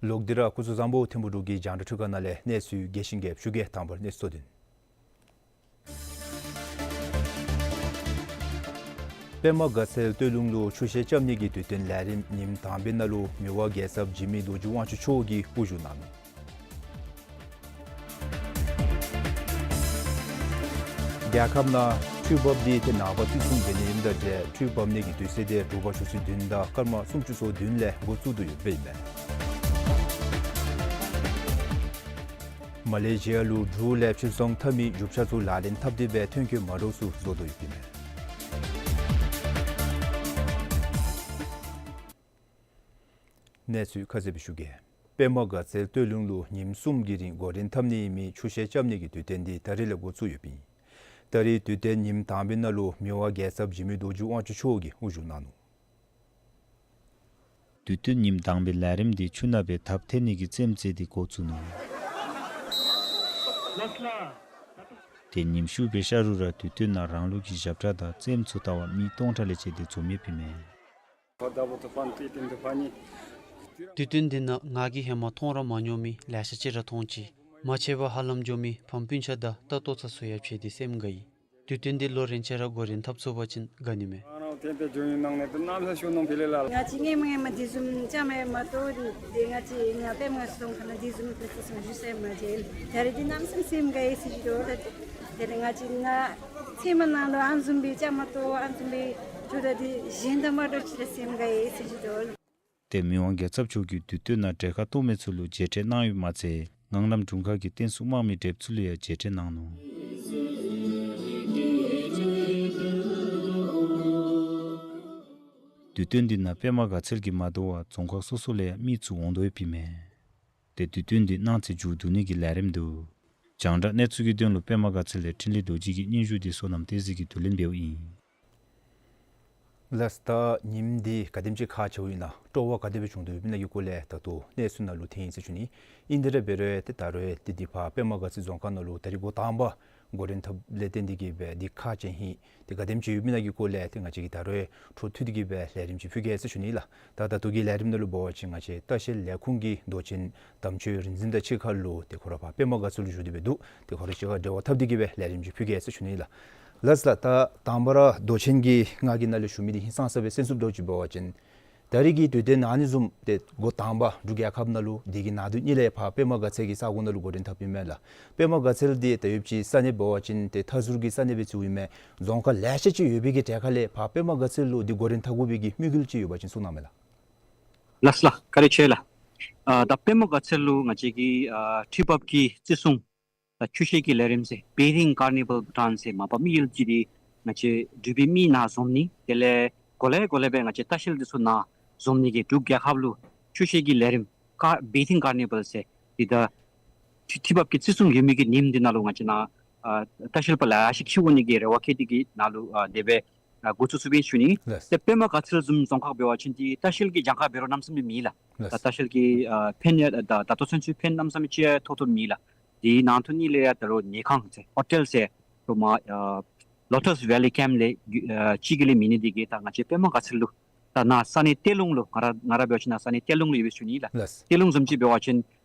ལོག་སྟེ་ར་སྐུ་གཟུགས་བཟང་པོ། ཐིམ་ཕུག་འབྲུག་གི་རྒྱང་བསྒྲགས་འཕྲུལ་ཁང་ནང་ལས་གནས་ཚུལ་རྒྱས་ཤིང་རྒྱསཔ་ཞུ་གེ། དང་པ་ར་གནས་ཚུལ་གཙོ་དོན། པདྨ་དགའ་ཚལ་སྟོད་ལུང་ལུ་ཆུ་ཤེལ་རྐྱབ་ནི་གི་དུས་སྟོན་ལས་རིམ་ཉིནམ་དང་པའི་ནང་ལུ་མི་དབང་རྒྱལ་ཚབ་འཇིགས་མེད་རྡོ་རྗེ་དབང་ཕྱུག་མཆོག་གིས་དབུ་བཞུགས་གནང་ནུག། རྒྱལ་ཁབ་ནང་འཕྲུལ་འབབ་འདི་ཏེ་ནངས་པ་བརྩི་སྲུང་འབད་ནི་ཨིནམ་དང་འབྲེལ་འཕྲུལ་འབབ་ནི་གི་དུས་ཚོད་འདི་དྲོ་པ་ཆུ་ཚོད་བདུན་དང་སྐར་མ་སུམ་ཅུ་སོ་བདུན་ལས་འགོ་བཙུགས་དོ་ཡོདཔ་ཨིན་མས། མ་ལེ་ཤི་ཡ་ལུ་འབྲུག་ལས་ཕྱིར་ཚོང་འཐབ་མི་རྒྱུ་ཆ་ཚུ་ལག་ལེན་འཐབ་སྟེ་སྦེ་ཐོན་སྐྱེད་མ་འདྲཝ་ཚུ་བཟོ་དོ་ཡོདཔ་ཨིན་མས། གནས་ཚུལ་ཁ་གསལ་སྦེ་ཞུ་གེ། པདྨ་དགའ་ཚལ་སྟོད་ལུང་ལུ་ཉིནམ་གསུམ་གྱི་རིང་འགོ་འདྲེན་འཐབ་ནི་ཨིན་མི་ཆུ་ཤེལ་རྐྱབ་ནི་གི་དུས་སྟོན་འདི་ད་རིས་ལས་འགོ་བཙུགས་ཡོདཔ་ཨིན། ད་རིས་དུས་སྟོན་ཉིནམ་དང་པའི་ནང་ལུ་མི་དབང་རྒྱལ་ཚབ་འཇིགས་མེད་རྡོ་རྗེ་དབང་ཕྱུག་མཆོག་གིས་དབུ་བཞུགས་གནང་ནུག། དུས་སྟོན་ཉིནམ་དང་པའི་ལས་རིམ་འདི་ཆུ་ནང་སྦེ་ཐབ་འཐེན་ནི་གི་རྩེདམོ་རྩེ་སྟེ་འགོ་བཙུགས་ནུག། ཏེ་ཉིནམ་ཤུལ་སྦེ་ཤར་རུང་ར་དུས་སྟོན་ནང་རང་ལུགས་ཀྱི་ཞབས་ཁྲ་དང་རྩེདམོ་ཚུ་བལྟ་བར་མི་སྟོང་ཕྲག་ལས་བཅད་དེ་འཛོམས་ཡོདཔ་ཨིན་མས། དུས་སྟོན་འདི་ནང་ང་གིས་ཧེ་མ་མཐོང་ར་མ་མྱོང་མི་ལེ་ཤ་ཅིག་ར་མཐོང་ཅི། མ་ཆད་པར་ཧ་ལམ་འགྱོ་མི་ཕམ་སྤུན་ཆ་དང་ལྟ་བཏོག་ཚ་ཚུ་ཡང་ཕྱད་དེ་སེམས་དགའ་ཡི། དུས་སྟོན་འདི་ལོ་རིམ་བཞིན་ར་འགོ་འདྲེན་འཐབ་ཚུགས་པ་ཅིན་དགའ་ནི་མས། ང་བཅས་སྔོན་མ་སྔོན་མ་འདི་བཟུམ་ཅིག་མ་ཡོད་མ་གཏོགས་ཏེ་ང་བཅས་ཡང་པདྨ་རྫོང་ཁག་ནང་འདི་བཟུམ་ཅིག་བཞུགས་ས་མ་མཇལ། ད་རིས་འདི་གནམ་མེད་ས་མེད་སེམས་དགའ་ཡི་ཟེར་ཞུ་དོ། ད་རིས་ང་བཅས་ནཱ་ཚལ་མ་ནང་ལུ་ཨ་ནི་བཟུམ་སྦེ་ཅིག་མ་གཏོགས་ཨ་ནི་བཟུམ་སྦེ་འགྱོ་ད་འདི་གཞན་དང་མ་འདྲཝ་ཅིག་ར་སེམས་དགའ་ཡི་ཟེར་ཞུ་དོ། ཏེ་མི་དབང་རྒྱལ་ཚབ་མཆོག་གིས་དུས་སྟོན་ནང་གྲལ་ཁར་གཏོགས་མི་ཚུ་ལུ་མཇལ་འཕྲད་གནང་ཡོདཔ་མ་ཚད་ངང་ལམ་དྲུང་ཁག་གི་རྟེན་གསུམ་དམག་མི་བགྲེསཔ་ཚུ་ལུ་ཡང་མཇལ་འཕྲད་གནང་ནུག། དུས་སྟོན་འདི་ནང་པདྨ་དགའ་ཚལ་གྱིས་མ་དོ་བར་རྫོང་ཁག་སོ་སོ་ལས་ཡང་མི་ཚུ་འོང་དོ་ཡོདཔ་ཨིན་མས། ཏེ་དུས་སྟོན་འདི་གནངས་ཚེ་མཇུག་བསྡུ་ནི་གི་ལས་རིམ་འདུག། རྒྱང་བསྒྲགས་གནས་ཚུལ་གྱི་དོན་ལུ་པདྨ་དགའ་ཚལ་ལས་འཕྲིན་ལས་རྡོ་རྗེ་གི་སྙན་ཞུ་འདི་བསོད་ནམས་བསྟན་འཛིན་གྱིས་བསྡུ་ལེན་འབདཝ་ཨིན། ལགས་སོ། ད་ཉིནམ་འདི་ག་དེམ་ཅིག་ཁག་ཆེཝ་ཨིན་ན་སྤྲོ་བ་ག་དེ་སྦེ་བྱུང་དོ་ཡོདཔ་ཨིན་ན་གི་སྐོར་ལས་ད་ལྟོ་གནས་ཚུལ་ནང་ལུ་ཐོན་ཡི་ཟེར་ཞུ་ནི། ཨིན་དེ་ར་འབད་རུང་ཏེ་ད་རུང་ཏེ་འདི་ཕར་པདྨ་དགའ་ཚལ་རྫོང་ཁག་ནང་ལུ་ད་རིས་འགོ་དང་པ་འགོ་འདྲེན་འཐབ་ལས་བརྟེན་ཏེ་གིས་སྦེ་འདི་ཁག་ཆེ་ཧིང་ཏེ་ག་དེམ་ཅིག་ཡོདཔ་ཨིན་ན་གི་སྐོར་ལས་ཏེ་ང་བཅས་ཀྱིས་ད་རུང་འཕྲོ་མཐུད་དེ་གིས་སྦེ་ལས་རིམ་ཅིག་ཕུལ་གེ་ཟེར་ཞུ་ནི་ལགས། ད་ད་ལྟོ་གི་ལས་རིམ་ནང་ལུ་འབད་བ་ཅིན་ང་བཅས་ལྟ་བཤལ་ལས་ཁུངས་ཀྱི་མདོ་ཆེན་དམ་ཆོས་རིག་འཛིན་དང་གཅིག་ཁར་ལུ་ཏེ་ཁོ་ར་ཕར་པདྨ་དགའ་ཚལ་ལུ་བཞུགས་ཏེ་སྦེ་འདུག། ཏེ་ཁོ་ར་གཅིག་ཁར་འབྲེལ་བ་འཐབ་སྟེ་གིས་སྦེ་ལས་རིམ་ཅིག་ཕུལ་གེ་ཟེར་ཞུ་ནི་ལགས། ལགས་སོ་ལགས། ད་དང་པ་ར་མདོ་ཆེན་གྱིས་ང་གིས་ནཱ་ལུ་ཞུ་མི་འདི་ཧིང་སངས་ས་སྦེ་གསན་ཚུགསཔ་འདྲཝ་ཅིག་འབད་བ་ཅིན་ད་རིས་ཀྱི་དུས་སྟོན་ཨ་ནི་བཟུམ་ཏེ་འགོ་དང་པ་འབྲུག་རྒྱལ་ཁབ་ནང་ལུ་འདི་གི་ནང་དོན་གཉིས་ལས་ཕར་པདྨ་དགའ་ཚལ་གྱི་ས་གོ་ནང་ལུ་འགོ་འདྲེན་འཐབ་ཨིན་མས་ལགས། པདྨ་དགའ་ཚལ་འདི་ད་ཡོདཔ་ཅིག་ས་གནས་འབད་བ་ཅིན་ཏེ་མཐའ་ཟུར་གྱི་ས་གནས་སྦེ་བརྩིཝ་ཨིན་མས། རྫོང་ཁག་ལེ་ཤ་ཅིག་ཡོད་པའི་གི་གྲལ་ཁ་ལས་ཕར་པདྨ་དགའ་ཚལ་ལུ་འདི་འགོ་འདྲེན་འཐབ་དགོ་པའི་གི་དམིགས་ཡུལ་ཅིག་ཡོད་པ་ཅིན་གསུང་གནང་མས་ལགས། ལགས་སོ་ལགས། བཀའ་དྲིན་ཆེ་ལགས། ཨ་ད་པདྨ་དགའ་ཚལ་ལུ་ང་བཅས་ཀྱི་ཨ་འཕྲུལ་འབབ་ཀྱི་བརྩི་སྲུང་ད་ཆུ་ཤེལ་གྱི་ལས་རིམ་ཟེར་Bathing Carnival Bhutan ཟེར་མ་པ་དམིགས་ཡུལ་ཅིག་འདི་ང་བཅས་འབྲུག་པའི་མི་ནཱ་འཛོམས་ནི་དེ་ལས་གོ་ལེ་གོ་ལེ་སྦེ་ང་བཅས་ལྟ་བཤལ་འདི་ཚུ་ནཱ་འཛོམས་ནི་གི་འབྲུག་རྒྱལ་ཁབ་ལུ་ཆུ་ཤེལ་གྱི་ལས་རིམ་ཀ་Bathing Carnival ཟེར་འདི་ད་འཕྲུལ་འཕྲུལ་འབབ་ཀྱི་བརྩི་སྲུང་ཡོད་མི་གི་ཉིནམ་འདི་ནང་ལུ་ང་བཅས་ནཱ་ཨ་ལྟ་བཤལ་པ་ལེ་ཤ་ཅིག་འོང་ནི་གི་རེ་བ་བསྐྱེད་དེ་གིས་ནཱ་ལུ་ཨ་དེ་སྦེ་ཨ་འགོ་བཙུགས་བཙུགསཔ་ཨིན་ཞུ་ནི། ལགས། ཏེ་པདྨ་དགའ་ཚལ་བཟུམ་རྫོང་ཁག་འབད་བ་ཅིན་འདི་ལྟ་བཤལ་གྱི་གྱངས་ཁ་འབད་རུང་གནམ་མེད་ས་མེད་མེད་ལགས། ལགས། ད་ལྟ་བཤལ་གྱི་ཨ་ཕན་ཡང་ད་ད་ལྟོ་ཚུན་ཚོད་ཕན་གནམ་མེད་ས་མེད་ཅིག་ཡང་ཐོགས་ཐོགསཔ་མེད་ལགས། དེའི་ནང་དོན་གཉིས་ལས་ཡང་ད་རུང་ཉལ་ཁང་ཟེར་ཧོ་ཊེལ་ཟེར་རུང་མ་ཨ་Lotus Valley Camp ལས་ཨ་ཅིག་གི་ལས་མེད་ནི་དེ་གིས་ད་ང་བཅས་པདྨ་དགའ་ཚལ་ལུ་ ད་ནཱ་ས་གནས་ཏེ་ལུང་ལུ་ང་ར་ང་ར་འབད་བ་ཅིན་ནཱ་ས་གནས་ཏེ་ལུང་ལུ་ཡོད་པའི་ཞུ་ནི་ལགས། ལགས། ཏེ་ལུང་བཟུམ་ཅིག་འབད་བ་ཅིན་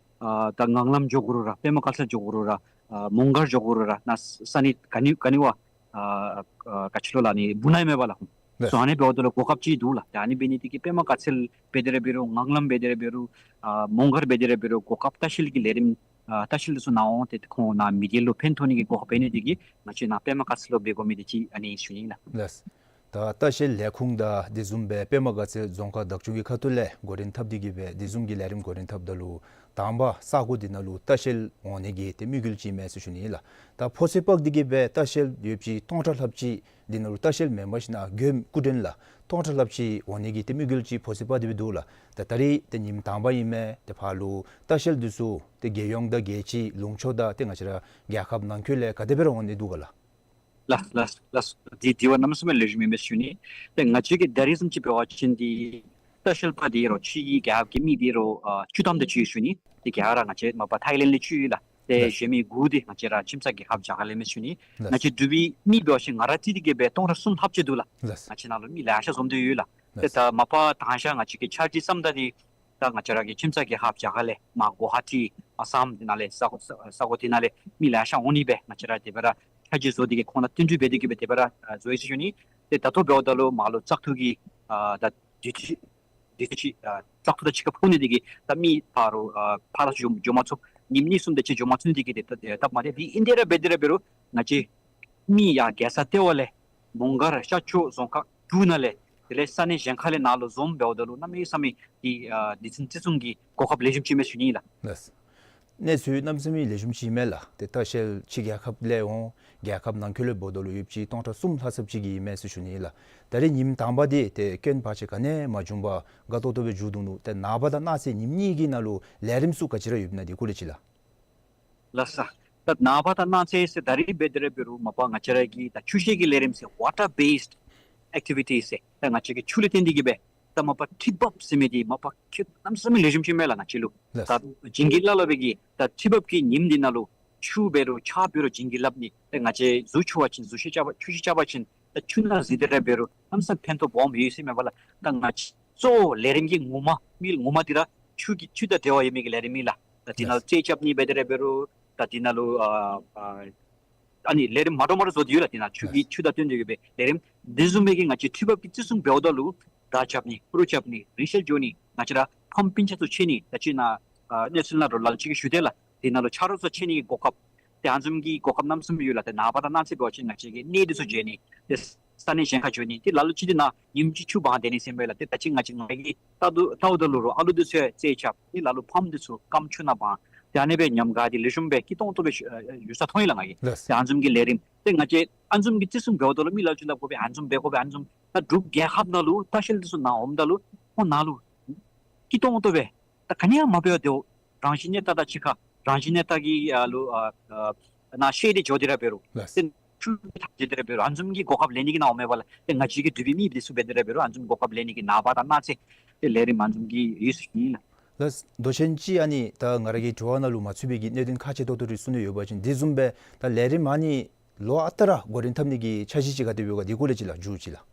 ཨ་ད་ངང་ལམ་འགྱོ་དགོ་རུང་ར་པདྨ་དཀར་ཚལ་འགྱོ་དགོ་རུང་ར་ཨ་མོང་སྒར་འགྱོ་དགོ་རུང་ར་ནཱ་ས་གནས་ག་ནི་ག་ནི་བ་ཨ་ཨ་ག་ཅི་ལོ་ལགས་ནི་སྦུག་ནང་ཡོད་མེན་པ་ལགས། ལགས། སོ་ཨ་ནི་འབདཝ་ད་ལུ་གོ་སྐབས་ཅིག་འདུག་ལགས། ད་ཨ་ནི་འབད་ནི་དེ་གིས་པདྨ་དཀར་ཚལ་འབད་དེ་ར་འབད་རུང་ངང་ལམ་འབད་དེ་ར་འབད་རུང་ཨ་མོང་སྒར་འབད་དེ་ར་འབད་རུང་གོ་སྐབས་ལྟ་བཤལ་གྱི་ལས་རིམ་ཨ་ལྟ་བཤལ་འདི་ཚུ་ནཱ་འོང་སྟེ་ཁོང་ནཱ་མི་སྒེར་ལུ་ཕན་ཐོགས་ནི་གི་གོ་སྐབས་འབད་ནི་དེ་གིས་ང་བཅས་ནཱ་པདྨ་དཀར་ཚལ་ལུ་འབད་དགོ་མི་དེ་ཅིག་ཨ་ནི་ཞུ་ནི་ལགས། ལགས། ད་ལྟ་བཤལ་ལས་ཁུངས་དང་དེ་བཟུམ་སྦེ་པདྨ་དཀར་ཚལ་རྫོང་ཁག་བདག་སྐྱོང་གི་ཁ་ཐུག་ལས་འགོ་འདྲེན་འཐབ་སྟེ་གིས་སྦེ་དེ་བཟུམ་གྱི་ལས་རིམ་འགོ་འདྲེན་འཐབ་ད་ལུ་དང་པ་ས་གོ་འདི་ནང་ལུ་ལྟ་བཤལ་འོང་ནི་གི་ཏེ་དམིགས་ཡུལ་ཅིག་ཨིན་མས་ཟེར་ཞུ་ནི་ལགས། ད་ཕོ་ཚོད་དཔག་སྟེ་གིས་སྦེ་ལྟ་བཤལ་ཡོདཔ་ཅིག་སྟོང་ཕྲག་ལྷགཔ་ཅིག་འདི་ནང་ལུ་ལྟ་བཤལ་མེན་པར་ཞིན་ན་མགྱོནམ་སྐུ་མགྲོན་ལགས་སྟོང་ཕྲག་ལྷགཔ་ཅིག་འོང་ནི་གི་ཏེ་དམིགས་ཡུལ་ཅིག་ཕོ་ཚོད་དཔག་སྟེ་སྦེ་འདུག་ལགས། ད་ད་རིས་ཏེ་ཉིནམ་དང་པ་ཨིན་མས། ཏེ་ཕར་ལུ་ལྟ་བཤལ་འདི་ཚུ་ཏེ་རྒྱལ་ཡོངས་དང་རྒྱལ་སྤྱི་ལུང་ཕྱོགས་དང་ཏེ་ང་བཅས་ར་རྒྱལ་ཁབ་ནང་འཁོད་ལས་ག་དེ་སྦེ་ར་འོང་ནི་འདུག་ག་ལགས། ལགས་ལགས་ལགས། དེ་དེ་བ་གནམ་མེད་ས་མེད་ལེགས་ཤོམ་ཨིན་པས་ཞུ་ནི། ཏེ་ང་བཅས་ཀྱིས་ད་རིས་བཟུམ་ཅིག་འབད་བ་ཅིན་འདི་ལྟ་བཤལ་པ་འདི་རོ་ཕྱི་གི་རྒྱལ་ཁབ་ཀྱི་མི་འདི་རོ་ཨ་བཅུ་ཐམ་དེ་ཅིག་ཡོད་ཞུ་ནི། ཏེ་ག་ར་ང་བཅས་མ་པ་ཐའི་ལེནཌ་ལས་བཅུ་ཡོད་ལགས། ཏེ་ལགས། གཞན་མི་དགུ་འདི་ང་བཅས་ར་ཁྱིམ་ཚང་རྒྱལ་ཁབ་རྒྱ་གར་ལས་མས་ཞུ་ནི། ལགས། ང་བཅས་འབྲུག་པའི་མི་འབད་བ་ཅིན་ང་ར་རྩིས་ཏེ་གིས་སྦེ་སྟོང་ཕྲག་གསུམ་ལྷགཔ་ཅིག་འདུག་ལགས། ལགས། ང་བཅས་ནང་ལུ་མི་ལེ་ཤ་འཛོམས་ཏེ་ཡོད་ལགས། ཏེ་ལགས། ད་མ་པ་དང་ཤ་ང་བཅས་ཀྱིས་འཆར་གཞི་བརྩམ་ད་འདི་ད་ང་བཅས་ར་གི་ཁྱིམ་ཚང་རྒྱལ་ཁབ་རྒྱ་གར་ལས་མར་གུ་ཝ་ཧ་ཊི་ཨ་སམ་འདི་ནང་ལས་ས་གོ་ས་ས་གོ་འདི་ནང་ལས་མི་ལེ་ཤ་འོང་ནི་སྦེ་ང་བཅས་ར་དེ་སྦེ་ར་འཆར་གཞི་བཟོ་སྟེ་གིས་ཁོང་ལུ་བསྟུན་གྲོས་འབད་དེ་གིས་སྦེ་དེ་སྦེ་ར་ཨ་བཟོ་ཡི་ཟེར་ཞུ་ནི། ཏེ་ད་ལྟོ་འབདཝ་ད་ལུ་མར་ལུ་བཙག་འཐུ་གི་ཨ་ད་དུས་ཚོད་དུས་ཚོད་ཅིག་ཨ་བཙག་འཐུ་དང་གཅིག་ཁར་ཕོག་ནི་དེ་གིས་ད་མི་ཕར་རུ་ཨ་ཕར་ལུ་འགྱོ་འགྱོ་མ་ཚུགས། ཉིནམ་གཉིས་གསུམ་དེ་ཅིག་འགྱོ་མ་ཚུགས་ནི་དེ་གིས་ཏེ་ད་སྟབས་མ་བདེ། དེ་ཨིན་དེ་ར་འབད་དེ་ར་འབད་རུང་ང་བཅས་མི་ཡར་རྒྱལ་ས་ལྟེ་བ་ལས་མོང་སྒར་ཤར་ཕྱོགས་རྫོང་ཁག་དྲུག་ནང་ལས་དེ་ལས་ས་གནས་གཞན་ཁ་ལས་ནཱ་ལུ་འཛོམས་འབདཝ་ད་ལུ་གནམ་མེད་ས་མེད་ཀྱི་ཨ་སྡེ་ཚན་བརྩི་སྲུང་གི་གོ་སྐབས་ལེགས་ཤོམ་ཅིག་ཨིན་མས་ཞུ་ནི་ལགས། ལགས། གནས་ཚུལ་གནམ་མེད་ས་མེད་ལེགས་ཤོམ་ཅིག་ཨིན་མས་ལགས། ཏེ་ལྟ་བཤལ་ཕྱི་རྒྱལ་ཁབ་ལས་འོང་རྒྱལ་ཁབ་ནང་འཁོད་ལས་འབདཝ་ད་ལུ་ཡོདཔ་ཅིག་སྟོང་ཕྲག་གསུམ་ལྷག་ཙམ་ཅིག་གི་ཨིན་མས་ཟེར་ཞུ་ནི་ལགས། ད་རིས་ཉིནམ་དང་པ་འདི་ཏེ་སྐྱོན་བར་ཆད་ག་ནི་ཡང་མ་བྱུང་པར་དགའ་ཏོག་ཏོ་སྦེ་མཇུག་བསྡུ་ནུག། ཏེ་ནངས་པ་དང་གནངས་ཚེ་ཉིནམ་གཉིས་ཀྱི་ནང་ལུ་ལས་རིམ་ཚུ་ག་ཅི་ར་ཡོདཔ་ཨིན་ན་དེ་སྐོར་ལས་ཅིག་ལགས། ལགས་སོ། ད་ནངས་པ་དང་གནངས་ཚེ་ཟེར་ད་རིས་འབད་དེ་ར་འབད་རུང་མ་པ་ང་བཅས་ར་གི་ད་ཆུ་བཤལ་གྱི་ལས་རིམ་ཟེར་water based activities ཟེར་ད་ང་བཅས་ཀྱི་ཆུ་ལུ་བརྟེན་ཏེ་གིས་སྦེ་ད་མ་པ་ཁྲི་འབབ་ཟེར་མི་འདི་མ་པ་ཁྱད་གནམ་མེད་ས་མེད་ལེགས་ཤོམ་ཅིག་ཨིན་མས་ལགས་ང་བཅས་ལུ། ལགས། ད་བྱིན་གྱིས་བརླབས་བརླབས་པའི་གི་ད་ཁྲི་འབབ་ཀྱི་ཉིནམ་འདི་ནང་ལུ་ཆུ་འབད་རུང་ཆརཔ་འབད་རུང་བྱིན་གྱིས་བརླབས་ནི། ད་ང་བཅས་གཟུགས་འཁྱུ་བ་ཅིན་གཟུགས་བཤལ་རྐྱབ་པ་ཆུ་བཤལ་རྐྱབ་པ་ཅིན་ད་ཆུ་ནང་གཟིགས་ཏེ་ར་འབད་རུང་གནམ་མེད་ས་མེད་ཕན་ཐོགས་སྦོམ་ཡོད་ཟེར་མས་པ་ལགས། ད་ང་བཅས་གཙོ་བོ་ལས་རིམ་གྱི་ངོ་མ་དམིགས་ཡུལ་ངོ་མ་འདི་ར་ཆུ་གི་ཆུ་དང་འབྲེལ་བ་ཡོད་མི་གི་ལས་རིམ་ཨིན་ལགས། ད་འདི་ནང་ལུ་རྩེད་རྐྱབ་ནི་འབད་དེ་ར་འབད་རུང་ད་འདི་ནང་ལུ་ཨ་ཨ་ཨ་ནི་ལས་རིམ་མ་འདྲཝ་མ་འདྲཝ་བཟོ་སྟེ་ཡོད་ལགས། འདི་ནང་ཆུ་གི་ཆུ་དང་བསྟུན་ཏེ་ཡོད་པའི་ལས་རིམ། དེ་བཟུམ་སྦེ་གི་ང་བཅས་ཁྲི་འབབ་ཀྱི་བརྩི་སྲུང་འབདཝ་ད་ལུ་མདའ་རྐྱབ་ནི་ཕུར་རྐྱབ་ནི་རིང་བསྲེལ་འགྱོ་ནི་ང་བཅས་ར་ཕམ་སྤུན་ཆ་ཚུ་ཕྱེ་ནི་ད་ཅི་ནཱ་ཨ་གནས་ཚུལ་ནང་རུ་ལ་ལུ་ཅིག་གིས་ཞུ་དེས་ལགས། དེ་ནང་ལུ་ཆ་རོགས་ཚུ་ཕྱེ་ནི་གི་གོ་སྐབས་ཏེ་ཨ་ནི་བཟུམ་གྱི་གོ་སྐབས་གནམ་མེད་ས་མེད་ཡོད་ལགས། ཏེ་ནངས་པ་དང་གནངས་ཚེ་འབད་བ་ཅིན་ང་བཅས་ཀྱིས་གནས་འདི་ཚུ་མཇལ་ནི་ཏེ་ས་གནས་གཞན་ཁར་འགྱོ་ནི་ཏེ་ལ་ལུ་ཅིག་འདི་ནང་ཉིནམ་གཅིག་ཆུ་སྦང་སྡོད་ནི་ཟེར་མས་ལགས། ཏེ་ད་ཅི་ང་བཅས་ང་གིས་ལྟ་དོ་ལྟཝ་ད་ལུ་རོ་ཨ་ལུ་འདི་ཚུ་ཡང་རྩེད་རྐྱབ་ནི་ལ་ལུ་ཕམ་འདི་ཚུ་སྐམ་ཆུ་ནང་སྦང་ཏེ་ཨ་ནི་སྦེ་ཉམས་དགའ་སྟེ་ལེགས་ཤོམ་སྦེ་སྐྱིད་ཏོང་ཏོ་སྦེ་ཨ་ཡོད་ས་མཐོང་ཡི་ལགས་ང་གིས། ལགས། ཏེ་ཨ་ནི་བཟུམ་གྱི་ལས་རིམ་ཏེ་ང་བཅས་ཨ་ནི་བཟུམ་གྱི་བརྩི་སྲུང་འབདཝ་ད་ལུ་མི་ལ་ལུ་ཅིག་སླབ་དགོ་པས། ཨ་ནི་བཟུམ་འབད་དགོ་པས། ཨ་ནི་བཟུམ་ད་འབྲུག་རྒྱལ་ཁབ་ནང་ལུ་ལྟ་བཤལ་འདི་ཚུ་ནཱ་འོངམ་ད་ལུ་ཁོང་ནཱ་ལུ་སྐྱིད་ཏོང་ཏོ་སྦེ་ད་ག་ནི་ཡང་མ་འབད་བར་སྡོད། རང་བཞིན་གནས་སྟངས་དང་གཅིག་ཁར་རང་བཞིན་གནས་སྟངས་ཀྱི་ཨ་ལུ་ཨ་ཨ་ནཱ་བཤལ་ཏེ་འགྱོ་སྟེ་ར་འབད་རུང་ལགས། ཏེ་ཆུ་ཐགས་བཅད་དེ་ར་འབད་རུང་ཨ་ནི་བཟུམ་གྱི་གོ་སྐབས་ལེན་ནི་གི་ནཱ་འོངམ་མས་པ་ལགས། ཏེ་ང་བཅས་ཀྱི་འབྲུག་པའི་མི་འདི་ཚུ་འབད་དེ་ར་འབད་རུང་ཨ་ནི་བཟུམ་གོ་སྐབས་ལེན་ནི་གི་ནངས་པ་དང་གནངས་ཚེ་ཏེ་ལས་རིམ་ཨ་ནི་བཟུམ་གྱི་ཡོད་ཟེར་ཞུ་ནི་ལགས། ལགས། མདོ་ཆེན་ཅིག་ཨ་ནི་ད་ང་ར་གི་དྲི་བ་ནང་ལུ་མ་ཚུད་པའི་གི་གནད་དོན་ཁག་ཆེ་ཏོག་ཏོ་རེ་གསུང་ནི་ཡོད་པ་ཅིན་དེ་བཟུམ་སྦེ་ད་ལས་རིམ་ཨ་ནི་ལོ་ཨ་རྟག་ར་འགོ་འདྲེན་འཐབ་ནི་གི་འཆར་གཞི་ཅིག་ག་དེ་ཡོད་ག་དེ་སྐོར་ལས་ཅིག་ལགས་མཇུག་ཅིག་ལགས།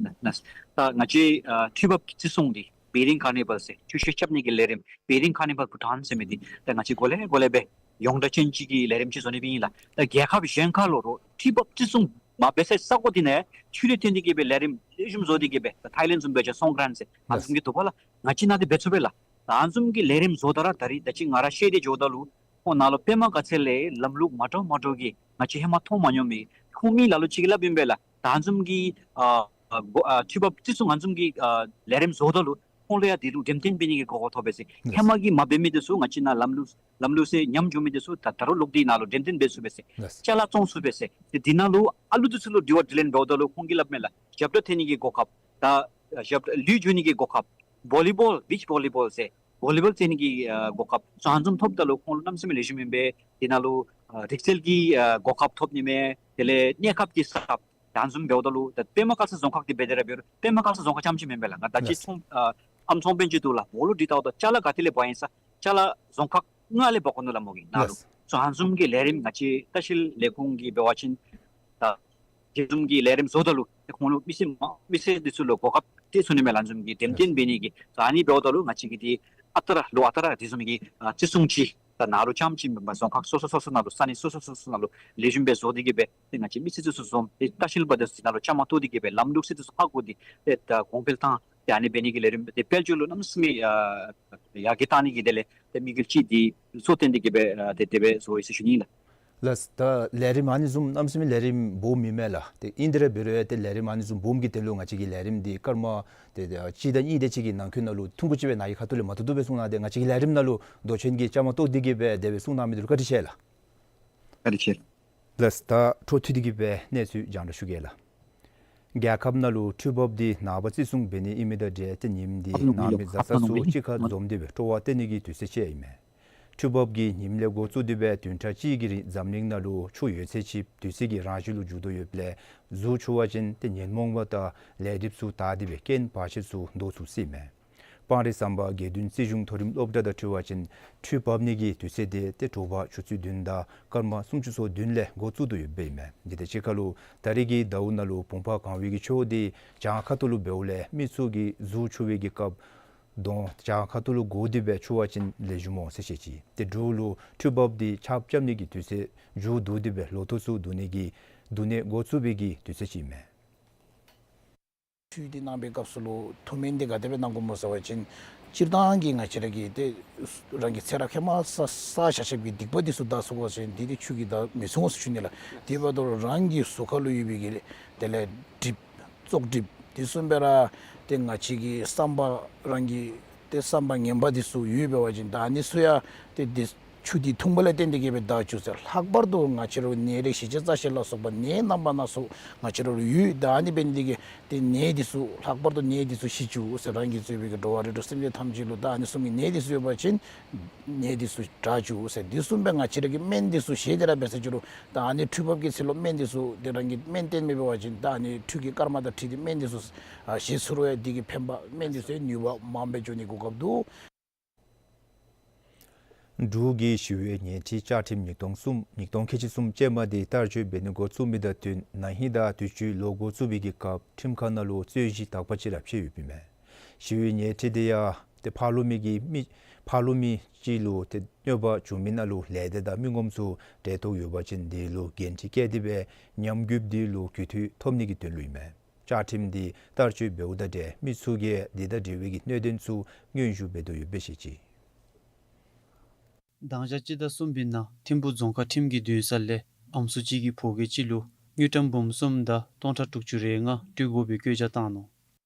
ལགས། ད་ང་བཅས་ཨ་ཁྲི་འབབ་ཀྱི་བརྩི་སྲུང་འདི་བེ་རིང་ཀར་ནི་བཱལ་ཟེར་ཆུ་བཤལ་རྐྱབ་ནི་གི་ལས་རིམ་བེ་རིང་ཀར་ནི་བཱལ་བྷུ་ཊཱན་ཟེར་མི་འདི་ད་ང་བཅས་གོ་ལེ་གོ་ལེ་སྦེ་ཡོངས་གྲགས་ཅན་ཅིག་གི་ལས་རིམ་ཅིག་བཟོ་ནི་སྦེ་ཨིན་ལགས། ད་རྒྱལ་ཁབ་གཞན་ཁ་ལུ་རོ་ཁྲི་འབབ་བརྩི་སྲུང་མ་འབད་སའི་ས་གོ་འདི་ནང་ཆུ་ལུ་བརྟེན་ཏེ་གིས་སྦེ་ལས་རིམ་ལེགས་ཤོམ་བཟོ་སྟེ་གིས་སྦེ་ད་ཐའི་ལེནཌ་བཟུམ་འབད་བ་ཅིན་སོང་གྷ་རན་ཟེར་ཨ་ནི་བཟུམ་གྱི་འདུག་པ་ལགས། ང་བཅས་ནཱ་འདི་འབད་ཚུགས་པས་ལགས། ད་ཨ་ནི་བཟུམ་གྱི་ལས་རིམ་བཟོ་ད་ར་ད་རིས་ད་ཅི་ང་ར་བཤལ་ཏེ་འགྱོཝ་ད་ལུ་ཁོང་ནཱ་ལུ་པདྨ་དཀར་ཚལ་ལས་ལམ་ལུགས་མ་འདྲཝ་མ་འདྲཝ་གི་ང་བཅས་ཧེ་མ་མཐོང་མ་མྱོང་མི་ཁོང་མི་ལ་ལུ་ཅིག་གིས་སླབ་ཨིན་པས་ལགས། ད་ཨ་ནི་བཟུམ་གྱི་ཨ་ཨ་གོ་ཨ་ཁྲི་འབབ་བརྩི་སྲུང་ཨ་ནི་བཟུམ་གྱི་ཨ་ལས་རིམ་བཟོཝ་ད་ལུ་ཁོང་ལུ་ཡང་དེ་ལུ་འགྲེམས་སྟོན་འབད་ནི་གི་གོ་སྐབས་ཐོབ་པས་ཟེར། ཧེ་མ་གི་མ་འབད་མི་འདི་ཚུ་ང་བཅས་ནཱ་ལམ་ལུགས་ལམ་ལུགས་ཟེར་ཉམས་འགྱོ་མི་འདི་ཚུ་ད་ད་རུང་ལོག་སྟེ་ནཱ་ལུ་འགྲེམས་སྟོན་འབད་ཚུགས་པས་ཟེར། ལགས། ཅ་ལ་བཙོང་ཚུགས་པས་ཟེར། ཏེ་འདི་ནང་ལུ་ཨ་ལུ་འདི་ཚུ་ལུ་དྲི་བ་དྲིས་ལན་འབདཝ་ད་ལུ་ཁོང་གིས་སླབ་མས་ལགས། ཞབས་ཁྲ་འཐེན་ནི་གི་གོ་སྐབས་ད་ཞབས་ལུས་སྒྱུར་ནི་གི་གོ་སྐབས་བོ་ལི་བོལ་བིཆ་བོ་ལི་བོལ་ཟེར་བོ་ལི་བོལ་རྩེད་ནི་གི་ཨ་གོ་སྐབས་ཚུ་ཨ་ནི་བཟུམ་ཐོབ་ད་ལུ་ཁོང་ལུ་གནམ་མེད་ས་མེད་ལེགས་ཤོམ་ཨིན་པས། དེ་ནང་ལུ་ཨ་རིག་རྩལ་གྱི་ཨ་གོ་སྐབས་ཐོབ་ནི་མས། དེ་ལས་གནས་སྐབས་ཀྱི་ས་ཁབ་ད་ཨ་ནི་བཟུམ་འབདཝ་ད་ལུ་ད་པདྨ་དཀར་ཚལ་རྫོང་ཁག་འདི་འབད་དེ་ར་འབད་རུང་པདྨ་དཀར་ཚལ་རྫོང་ཁག་རྐྱངམ་ཅིག་མེན་པས་ལགས། ང་ད་ཅི་ལགས། ཚོང་ཨ་ཨམ་ཚོང་དཔོན་ཅིག་འདུག་ལགས། མོ་ལུ་དྲི་བལྟཝ་ད་ཅ་ལ་ག་ཏེ་ལས་འབག་ཡི་ཟེར། ཅ་ལ་རྫོང་ཁག་ལྔ་ལས་འབག་དགོ་ནུག་ལགས་མོ་གིས་ནཱ་ལུ། ལགས། སོ་ཨ་ནི་བཟུམ་གྱི་ལས་རིམ་ང་བཅས་ལྟ་བཤལ་ལས་ཁུངས་ཀྱིས་འབད་བ་ཅིན་ད་དེ་བཟུམ་གྱི་ལས་རིམ་བཟོཝ་ད་ལུ་ཏེ་ཁོང་ལུ་མི་སེར་མ་མི་སེར་འདི་ཚུ་ལུ་གོ་སྐབས་ ཏེ་ཚུ་ནི་མེ་ལ་བཟུམ་གྱི་འགྲེམས་སྟོན་འབད་ནི་གི་ཨ་ནི་འབདཝ་ད་ལུ་ང་བཅས་ཀྱི་འདི་ཨ་རྟག་ར་ལོ་ཨ་རྟག་ར་དེ་བཟུམ་གྱི་ཨ་བརྩི་སྲུང་ཅིག་ད་ནཱ་ལུ་རྐྱངམ་ཅིག་མེན་པར་རྫོང་ཁག་སོ་སོ་སོ་སོ་ནང་ལུ་ས་གནས་སོ་སོ་སོ་སོ་ནང་ལུ་ལེགས་ཤོམ་སྦེ་བཟོ་སྟེ་གི་སྦེ་ཏེ་ང་བཅས་མི་སེར་ཚུ་འཛོམས་ཏེ་ལྟ་བཤལ་པ་དེ་ཚུ་ནང་ལུ་བཅའ་མར་གཏོགས་ཏེ་གི་སྦེ་ལམ་ལུགས་ཚུ་དེ་ཚུ་ཧ་གོ་སྟེ་ཏེ་ད་གོང་འཕེལ་བཏང་ཏེ་ཨ་ནི་འབད་ནི་གི་ལས་རིམ་དེ་དཔལ་འབྱོར་ལུ་གནམ་མེད་ས་མེད་ཨ་ཡར་རྒྱས་བཏང་ནི་གི་དེ་ལས་ཏེ་དམིགས་ཡུལ་ཅིག་དེ་ཚུ་བཏོན་ཏེ་གི་སྦེ་ཨ་དེ་དེ་སྦེ་བཟོ་ཡི་ཟེར་ཞུ་ནི་ལགས། ལགས། ད་ལས་རིམ་ཨ་ནི་བཟུམ་གནམ་མེད་ས་མེད་ལས་རིམ་སྦོམ་ཨིན་མས་ལགས། ཏེ་ཨིན་དེ་ར་འབད་རུང་ཡང་ཏེ་ལས་རིམ་ཨ་ནི་བཟུམ་སྦོམ་གྱི་དོན་ལུ་ང་བཅས་ཀྱི་ལས་རིམ་འདི་སྐར་མ་ཏེ་ཏེ་གཅིག་དང་གཉིས་དེ་ཅིག་གི་ནང་འཁོད་ནང་ལུ་ཐུང་ཀུ་ཅིག་སྦེ་ནཱ་གི་ཁ་ཐུག་ལས་མ་བཏུབ་བཏུབ་སྦེ་གསུང་གནང་སྟེ་ང་བཅས་ཀྱི་ལས་རིམ་ནང་ལུ་མདོ་ཆེན་གྱི་བཅའ་མར་གཏོགས་ཏེ་གི་སྦེ་དེ་སྦེ་གསུང་གནང་མི་འདི་ལུ་བཀའ་དྲིན་ཆེ་ལགས། བཀའ་དྲིན་ཆེ། ལགས། ད་འཕྲོ་མཐུད་དེ་གི་སྦེ་གནས་ཚུལ་རྒྱང་བསྒྲགས་ཞུ་གེ་ལགས། རྒྱལ་ཁབ་ནང་ལུ་འཕྲུལ་འབབ་འདི་ནངས་པ་བརྩི་སྲུང་འབད་ནི་ཨིན་མི་དང་འབྲེལ་ཏེ་ཉིནམ་འདི་ནང་མི་བཟའ་ཚང་ཚུ་གཅིག་ཁར་འཛོམས་ཏེ་སྦེ་སྤྲོ་བ་སྟོན་ནི་གི་དུས་ཚོད་ཅིག་ཨིན་མས། འཕྲུལ་འབབ་ཀྱི་ཉིནམ་ལས་འགོ་བཙུགས་ཏེ་སྦེ་བདུན་ཕྲག་གཅིག་གི་རིང་འཛམ་གླིང་ནང་ལུ་ཆུ་ཡོད་ཚད་ཅིག་དུས་ཚོད་ཀྱི་རང་བཞིན་ལུ་འགྱུར་དོ་ཡོདཔ་ལས་གཟུགས་འཁྱུ་བ་ཅིན་ཏེ་ཉོན་མོངས་པ་དང་ལས་སྒྲིབ་ཚུ་དག་སྟེ་སྦེ་རྐྱེན་བར་ཆད་ཚུ་ཟློག་ཚུགས་ཟེར་ཨིན་མས། སྤང་རི་ཟམ་པ་དགེ་འདུན་རྩིས་གཞུང་མཐོ་རིམ་སློབ་གྲྭ་དང་འཁྲིལ་བ་ཅིན་འཕྲུལ་འབབ་ནི་གི་དུས་ཚོད་དེ་ཏེ་དྲོ་པ་ཆུ་ཚོད་བདུན་དང་སྐར་མ་སུམ་ཅུ་སོ་བདུན་ལས་འགོ་བཙུགས་དོ་ཡོདཔ་ཨིན་མས། འདི་དང་གཅིག་ཁར་ལུ་ད་རེས་ཀྱི་ཟླཝ་ནང་ལུ་བུམ་པ་གང་བའི་གི་ཆུ་བོ་འདི་བྱང་ཁ་ཐུག་ལུ་འབདཝ་ལས་མི་ཚུ་གིས་གཟུགས་འཁྱུ་བའི་གི་སྐབས་གདོང་བྱང་ཁ་ཐུག་ལུ་བསྒོར་ཏེ་སྦེ་འཁྱུ་བ་ཅིན་ལེགས་ཤོམ་འོང་ཟེར་བཤད་ཅི། ཏེ་འབྲུག་ལུ་འཕྲུལ་འབབ་འདི་ཆརཔ་རྐྱབ་ནི་གི་དུས་ཚོད་མཇུག་བསྡུ་སྟེ་སྦེ་ལོ་ཐོག་ཚུ་བསྡུ་ནི་གི་བསྡུ་ནི་འགོ་བཙུགས་པའི་གི་དུས་ཚོད་ཅིག་ཨིན་མས། ཁྲུས་འདི་གནང་བའི་སྐབས་སུ་ལུ་ཐུགས་སྨོན་འདི་ག་དེ་སྦེ་གནང་དགོཔ་སྨོ་ཟེར་བ་ཅིན་སྤྱིར་བཏང་གི་ང་བཅས་ར་གི་ཏེ་རང་གི་ཚེ་རབས་ཧེ་མ་བསགས་བསགས་བཞག་བཞགཔ་གི་སྡིག་པ་འདི་ཚུ་དག་ཚུགས་པ་ཅིན་འདི་ཏེ་ཆུ་གིས་དག་མི་ཚུགས་འོང་ཟེར་ཞུ་ནི་ལགས། དེ་འབདཝ་ད་རང་གི་གཟུགས་ཁ་ལུ་ཡོད་པའི་གི་དེ་ལས་གྲིབ་བཙོག་གྲིབ་དེ་བཟུམ་སྦེ་ར་ཏེ་ང་བཅས་ཀྱི་བསམ་པ་རང་གི་ཏེ་བསམ་པ་ངན་པ་འདི་ཚུ་ཡོདཔ་འབད་བ་ཅིན་ད་ཨ་ནི་ཚུ་ཡང་ཏེ་འདི་ཆུ་འདི་འཐུང་པ་ལས་བརྟེན་ཏེ་གི་སྦེ་དག་བཅུག་ཟེར། ལྷག་པར་དུ་ང་བཅས་ར་ནད་རེག་བཞི་བརྒྱ་རྩ་བཞི་ལ་སོགས་པ་ནད་རྣམ་པ་སྣ་ཚོགས་ང་བཅས་ར་ལུ་ཡོད། ད་ཨ་ནི་འབད་ནི་འདི་གིས་ཏེ་ནད་འདི་ཚུ་ལྷག་པར་དུ་ནད་འདི་ཚུ་ཞི་བཅུག་ཟེར། རང་གིས་གཙོས་པའི་གི་འགྲོ་བ་རིགས་དྲུག་སེམས་ཅན་ཐམས་ཅད་ལུ་ད་ཨ་ནི་བཟུམ་གྱི་ནད་འདི་ཚུ་ཡོད་པ་ཅིན་ནད་འདི་ཚུ་དྲག་བཅུག་ཟེར། འདི་བཟུམ་སྦེ་ང་བཅས་ར་གི་སྨན་འདི་ཚུ་བཞེས་ཏེ་ར་འབད་ཟེར་ཅི་རུང་ད་ཨ་ནི་འཕྲུལ་འབབ་ཀྱི་ཚུལ་ལུ་སྨན་འདི་ཚུ་ཏེ་རང་གིས་སྨན་བསྟེན་མི་འབད་བ་ཅིན་ད་ཨ་ནི་འཕྲུལ་གྱི་སྐར་མ་དང་འཁྲིལ་ཏེ་སྨན་འདི་ཚུ་ཨ་བཞེས་ཚུགས་རུང་ཡང་འདི་གི་ཕན་པ་སྨན་འདི་ཚུ་ནུས་པ་མངམ་སྦེ་འབྱུང་ནི་གོ་སྐབས་འདུག། འབྲུག་གི་ཞི་བའི་ཉེས་ཁྲི་བཅའ་ཁྲིམས་ཉིས་སྟོང་གསུམ་ཉིས་སྟོང་ཁལ་གཅིག་གསུམ་ཅན་མ་འདི་བསྟར་སྤྱོད་འབད་ནི་འགོ་བཙུགས་མི་དང་བསྟུན་ན་ཧིང་དང་དུས་ཅི་ལོག་འགོ་བཙུགས་པའི་གི་སྐབས་ཁྲིམས་ཁང་ནང་ལུ་རྩོད་གཞི་དག་པ་ཅིག་ར་ཕྱེ་ཡོདཔ་ཨིན་མས། ཞི་བའི་ཉེས་ཁྲི་འདི་ཡང་ཏེ་ཕར་ལུ་མི་གི་མི་ཕར་ལུ་མི་ཅིག་ལུ་ཏེ་གནོད་པ་བྱུང་མི་ནང་ལུ་ལས་སྡེ་དང་མི་ངོམ་ཚུ་འབྲེལ་གཏོགས་ཡོད་པ་ཅིན་དེ་ལུ་འགན་འཁྲི་བཀལ་ཏེ་སྦེ་ཉམས་རྒུདཔ་འདི་ལུ་རྒུད་འཐུས་ཐོབ་ནི་གི་དོན་ལུ་ཨིན་མས། བཅའ་ཁྲིམས་འདི་བསྟར་སྤྱོད་འབདཝ་དང་འབྲེལ་མི་ཚུ་གིས་འདི་དང་འབྲེལ་བའི་གི་གནད་དོན་ཚུ་སྙན་ཞུ་འབད་དོ་ཡོདཔ་སྦེ་བཤད་ཅི། དང་ཞག་སྤྱི་ཟླ་གསུམ་པའི་ནང་ཐིམ་ཕུ་རྫོང་ཁག་ཁྲིམས་ཀྱི་འདུན་ས་ལས་ཨམ་སྲུ་གཅིག་གིས་ཕོ་སྐྱེས་གཅིག་ལུ་དངུལ་ཀྲམ་འབུམ་གསུམ་དང་སྟོང་ཕྲག་དྲུག་ཅུ་རེ་ལྔ་སྤྲོད་དགོ་པའི་བཀོད་རྒྱ་བཏང་ནུག།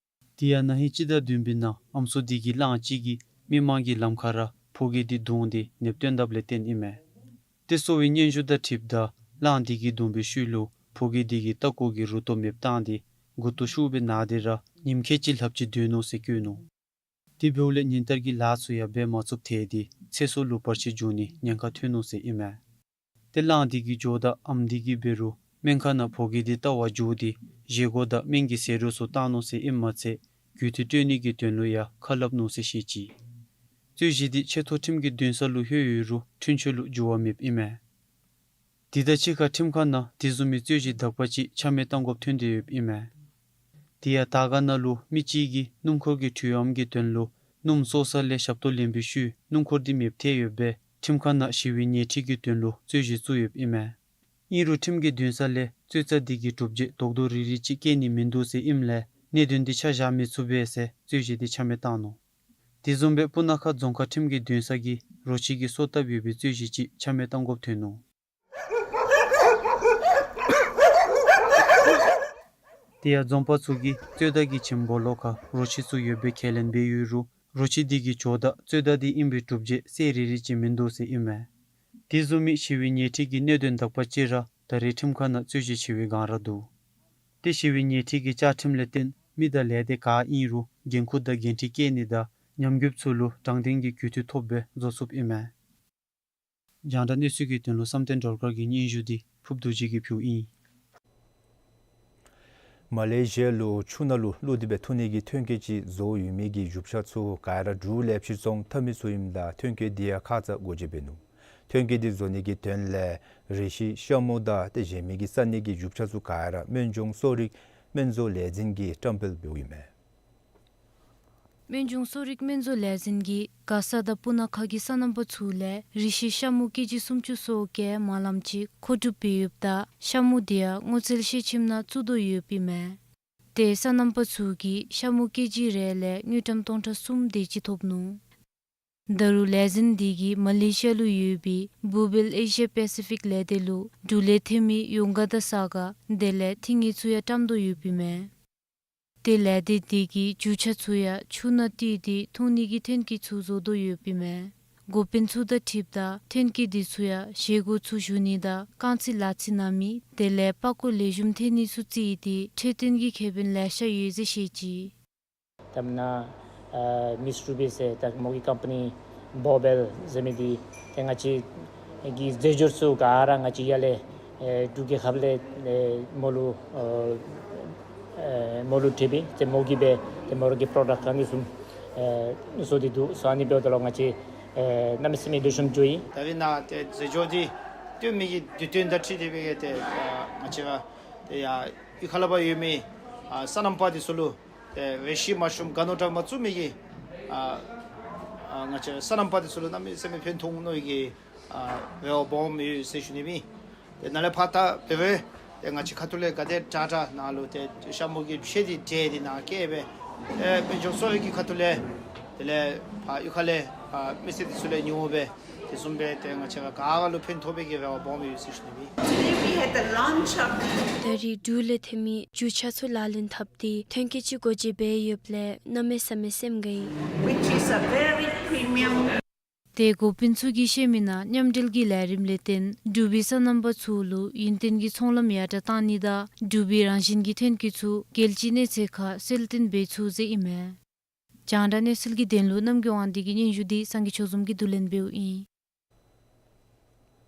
དེ་ཡང་ན་ཧིང་སྤྱི་ཟླ་བདུན་པའི་ནང་ཨམ་སྲུ་དེ་གིས་གླང་གཅིག་གིས་མི་མང་གི་ལམ་ཁར་ཕོ་སྐྱེས་དེ་བརྡུངས་ཏེ་ནདཔ་བཏོན་དཔ་ལས་བརྟེན་ཨིན་མས། ཏེ་གསོ་བའི་སྙན་ཞུ་དང་འཁྲིལཝ་ད་གླང་དེ་གིས་བརྡུངས་པའི་ཤུལ་ལུ་ཕོ་སྐྱེས་དེ་གིས་ལྟག་ཀོ་གི་རུ་ཏོ་མེདཔ་བཏང་སྟེ་མགུ་ཏོ་ཤུགས་སྦེ་ན་སྟེ་ར་ཉིནམ་ཁལ་གཅིག་ལྷགཔ་ཅིག་སྡོད་ནུག་ཟེར་བཀོད་ནུག། དེ་འབདཝ་ལས་ཉིན་ལྟར་གྱི་ལཱ་ཚུ་ཡང་འབད་མ་ཚུགསཔ་ཐལ་ཏེ་ཚེ་སྲོག་ལུ་བར་ཆད་འབྱུང་ནི་ཉེན་ཁ་ཐོན་ནུག་ཟེར་ཨིན་མས། ཏེ་གླང་དེ་གི་ཇོ་དང་ཨམ་དེ་གིས་འབད་རུང་སྨན་ཁང་ནང་ཕོ་སྐྱེས་དེ་བལྟ་བར་འགྱོ་སྟེ་བཞེས་སྒོ་དང་སྨན་གྱི་ཟས་རོ་ཚུ་བཏང་ནུག་ཟེར་ཨིནམ་མ་ཚད་རྒུད་འཐུས་སྤྲོད་ནི་གི་དོན་ལུ་ཡང་ཁ་སླབ་ནུག་ཟེར་བཤད་ཅི། རྩོད་གཞི་དེ་ཆེ་མཐོ་ཁྲིམས་ཀྱི་འདུན་ས་ལུ་ལྷོད་ཡོད་རུང་འཁྲུན་ཆོད་ལུ་འགྱུར་བ་མེདཔ་ཨིན་མས། དེ་དང་གཅིག་ཁར་ཁྲིམས་ཁང་ནང་དེ་བཟུམ་མའི་རྩོད་གཞི་དག་པ་ཅིག་ཆ་མེད་བཏང་དགོཔ་ཐོན་ཏེ་ཡོདཔ་ཨིན་མས། དེ་ཡང་དར་དཀར་ནང་ལུ་མི་གཅིག་གིས་སྣུམ་འཁོར་གྱི་འཕྲུལ་ཨམ་གྱི་དོན་ལུ་སྣུམ་བཙོ་ས་ལས་ཞབས་ཏོག་ལེན་པའི་ཤུལ་སྣུམ་འཁོར་དེ་མེདཔ་ཐལ་ཡོདཔ་སྦེ་ཁྲིམས་ཁང་ནང་ཞི་བའི་ཉེས་ཁྲི་གི་དོན་ལུ་རྩོད་གཞི་བཙུགས་ཡོདཔ་ཨིན་མས། ཨིན་རུང་ཁྲིམས་ཀྱི་འདུན་ས་ལས་རྩོད་རྩ་དེ་གི་གྲུབ་རྗེས་རྡོག་རྡོག་རིལ་རི་ཅིག་བཀལ་ནི་མིན་འདུག་ཟེར་ཨིནམ་ལས་གནད་དོན་དེ་ཆ་བཞག་མི་ཚུགས་པས་ཟེར་རྩོད་གཞི་དེ་ཆ་མེད་བཏང་ནུག། དེ་བཟུམ་སྦེ་སྤུ་ན་ཁ་རྫོང་ཁག་ཁྲིམས་ཀྱི་འདུན་ས་གིས་རོ་ཁྱི་གིས་སོ་བཏབ་ཡོད་པའི་རྩོད་གཞི་ཅིག་ཆ་མེད་བཏང་དགོཔ་ཐོན་ནུག། དེ་ཡང་འཛོམས་པ་ཚུ་གིས་རྩོད་ཟླ་གི་བྱེམ་སྦོ་ལོགས་ཁར་རོ་ཁྱི་ཚུ་ཡོད་པའི་ཁས་ལེན་འབད་ཡོད་རུང་རོ་ཁྱི་དེ་གི་ཇོ་དང་རྩོད་ཟླ་དེ་ཨིན་པའི་གྲུབ་རྗེས་གསལ་རི་རི་ཅིག་མིན་འདུག་ཟེར་ཨིན་མས། དེ་བཟུམ་མའི་ཞི་བའི་ཉེས་ཁྲི་གི་གནད་དོན་དག་པ་ཅིག་ར་ད་རེས་ཁྲིམས་ཁང་ནང་རྩོད་གཞི་ཆེ་བའི་སྒང་ར་འདུག། ཏེ་ཞི་བའི་ཉེས་ཁྲི་གི་བཅའ་ཁྲིམས་ལས་བརྟེན་མི་དང་ལས་སྡེ་ག་ཨིན་རུང་འགན་ཁུར་དང་འགན་འཁྲི་བཀལ་ནི་དང་ཉམས་རྒུདཔ་ཚུ་ལུ་དྲང་བདེན་གྱི་རྒུད་འཐུས་ཐོབ་སྦེ་བཟོ་ཚུགསཔ་ཨིན་མས། རྒྱང་བསྒྲགས་གནས་ཚུལ་གྱི་དོན་ལུ་བསམ་གཏན་སྒྲོལ་དཀར་གྱི་སྙན་ཞུ་འདི་ཕུརཔ་རྡོ་རྗེ་གིས་ཕུལཝ་ཨིན། མ་ལེ་ཤི་ཡ་ལུ་ཆུ་ནང་ལུ་བླུགས་ཏེ་སྦེ་འཐུ་ནི་གི་ཐོན་སྐྱེད་ཅིག་བཟོ་ཡོད་མི་གི་རྒྱུ་ཆ་ཚུ་ག་ར་འབྲུག་ལས་ཕྱིར་ཚོང་འཐབ་མི་ཚུ་ཨིནམ་ད་ཐོན་སྐྱེད་འདི་ཡང་ཁ་ཙ་སྒོ་འབྱེད་འབད་ནུག། ཐོན་སྐྱེད་འདི་བཟོ་ནི་གི་དོན་ལས་རི་ཤི་ཤ་མུ་དང་ཏེ་གཞན་མི་གི་ས་གནས་ཀྱི་རྒྱུ་ཆ་ཚུ་ག་ར་སྨན་ལྗོངས་གསོ་རིག་སྨན་བཟོ་ལས་འཛིན་གྱིས་བཀྲམ་སྤེལ་འབདཝ་ཨིན་མས། སྨན་ལྗོངས་གསོ་རིག་སྨན་བཟོ་ལས་འཛིན་གྱིས་མགར་ས་དང་སྤུ་ན་ཁ་གི་སོ་ནམ་པ་ཚུ་ལས་རི་བཤལ་ཤ་མུ་ཀེ་ཇི་སུམ་ཅུ་སོ་བརྒྱད་མ་ལམ་ཅིག་མཁོ་སྒྲུབ་འབད་ཡོདཔ་ད་ཤ་མུ་དེ་ཡང་སྔོ་ཚལ་ཤེལ་ཁྱིམ་ནང་བཙུགས་དོ་ཡོདཔ་ཨིན་མས། ཏེ་སོ་ནམ་པ་ཚུ་གིས་ཤ་མུ་ཀེ་ཇི་རེ་ལས་དངུལ་ཀྲམ་སྟོང་ཕྲག་གསུམ་དེ་ཅིག་ཐོབ་ནུག། ད་རུང་ལས་འཛིན་དེ་གིས་མ་ལེ་ཤི་ཡ་ལུ་ཡོད་པའི་བུ་བེལ་ཨེ་ཤི་ཡ་པེ་སི་ཕིག་ལས་སྡེ་ལུ་འབྲུག་ལས་འཐོན་མི་ཡོང་ག་དང་ས་ག་དེ་ལས་ཐིང་ངེ་ཚུ་ཡང་བཀྲམ་དོ་ཡོདཔ་ཨིན་མས། ཏེ་ལས་སྡེ་དེ་གིས་རྒྱུ་ཆ་ཚུ་ཡང་ཆུ་ནང་བཏུལ་ཏེ་འཐུང་ནི་གི་ཐོན་སྐྱེད་ཚུ་བཟོ་དོ་ཡོདཔ་ཨིན་མས། འགོ་དཔོན་ཚུ་དང་འཁྲིལཝ་ད་ཐོན་སྐྱེད་དེ་ཚུ་ཡང་བཞེས་སྒོ་ཚུ་ཞུ་ནི་དང་རྐང་རྩེད་ལག་རྩེད་གནང་མི་དེ་ལས་པགས་ཀོ་ལེགས་ཤོམ་ཐོན་ནི་ཚུ་བརྩིས་ཏེ་འཕྲོད་བསྟེན་གྱི་ཁེ་ཕན་ལེ་ཤ་ཡོད་ཟེར་བཤད་ཅི། ད་མ་ན་ཨ་མིས་རུ་བི་ཟེར་ད་མོ་གི་ཀམ་པ་ནི་བོ་བེལ་ཟེར་མི་འདི་ཏེ་ང་བཅས་ཀྱི་རྩེད་འཇོར་ཚུ་ག་ར་ང་བཅས་ཡར་ལས་ཨེ་འབྲུག་རྒྱལ་ཁབ་ལས་ཨེ་མོ་ལུ་ཨེ་མོ་ལུ་སྤྲོད་པས། ཏེ་མོ་གིས་སྦེ་ཏེ་མོ་ར་གི་པྲོ་ཌཀཊ་ཨ་ནི་བཟུམ་ཨེ་བཟོ་སྟེ་འདུག། སོ་ཨ་ནི་འབདཝ་ད་ལུ་ང་བཅས་ཨེ་གནམ་མེད་ས་མེད་ལེགས་ཤོམ་འགྱོ་ཡི། ད་ཨ་ནི་ཏེ་རྩེད་འཇོར་འདི་སྟོན་མི་གི་དུས་སྟོན་དང་འཁྲིལ་ཏེ་སྦེ་ཏེ་ཨ་ང་བཅས་ར་ཏེ་ཡར་གཡུས་ཁ་ལས་ཕར་ཡོད་མི་ཨ་སོ་ནམ་པ་འདི་ཚུ་ལུ་ཏེ་རེ་ཞིག་མ་ཤོང་ག་ནོར་དྲག་མ་བཙུགས་མི་གི་ཨ་ཨ་ང་བཅས་སོ་ནམ་པ་འདི་ཚུ་ལུ་གནམ་མེད་ས་མེད་ཕན་ཐོགས་ནི་གི་ཨ་རེ་བ་སྦོམ་ཡོད་ཟེར་ཞུ་ནི་ཨིན། ཏེ་ནཱ་ལས་ཕར་ད་འབད་བའི་ཏེ་ང་བཅས་ཁ་ཐུག་ལས་ག་དེ་དྲག་དྲག་ནཱ་ལུ་ཏེ་ཤ་མུ་གི་ཕྱེ་འདི་འདྲེས་ཏེ་ནཱ་བསྐྱལ་སྦེ་ཏེ་སྨན་ལྗོངས་གསོ་རིག་གི་ཁ་ཐུག་ལས་དེ་ལས་ཕར་གཡུས་ཁ་ལས་ཨ་མི་སེར་འདི་ཚུ་ལས་ཉོ་སྦེ་དེ་བཟུམ་སྦེ་ཏེ་ང་བཅས་ར་ག་ར་ལུ་ཕན་ཐོགས་པའི་གི་རེ་བ་སྦོམ་ཡོད་ཟེར་ཞུ་ནི་ཨིན། Today we had the launch of ད་རིས་འབྲུག་ལས་འཐོན་མི་རྒྱུ་ཆ་ཚུ་ལག་ལེན་འཐབ་སྟེ་ཐོན་སྐྱེད་ཅིག་སྒོ་འབྱེད་འབད་ཡོདཔ་ལས་གནམ་མེད་ས་མེད་སེམས་དགའ་ཡི། Which is a very premium ཏེ་འགོ་དཔོན་ཚུ་གིས་བཤད་མི་ནང་མཉམ་འབྲེལ་གྱི་ལས་རིམ་ལས་བརྟེན་འབྲུག་པའི་སོ་ནམ་པ་ཚུ་ལུ་ཡུན་བརྟན་གྱི་ཚོང་ལམ་ཡར་དྲགས་བཏང་ནི་དང་འབྲུག་པའི་རང་བཞིན་གྱི་ཐོན་སྐྱེད་ཚུ་རྒྱལ་སྤྱིའི་གནས་ཚད་ཁར་གསལ་སྟོན་འབད་ཚུགས་ཟེར་ཨིན་མས། རྒྱང་བསྒྲགས་གནས་ཚུལ་གྱི་དོན་ལུ་རྣམ་རྒྱལ་དབང་འདུས་ཀྱི་སྙན་ཞུ་འདི་སངས་རྒྱས་ཆོས་འཛོམས་ཀྱིས་བསྡུ་ལེན་འབདཝ་ཨིན།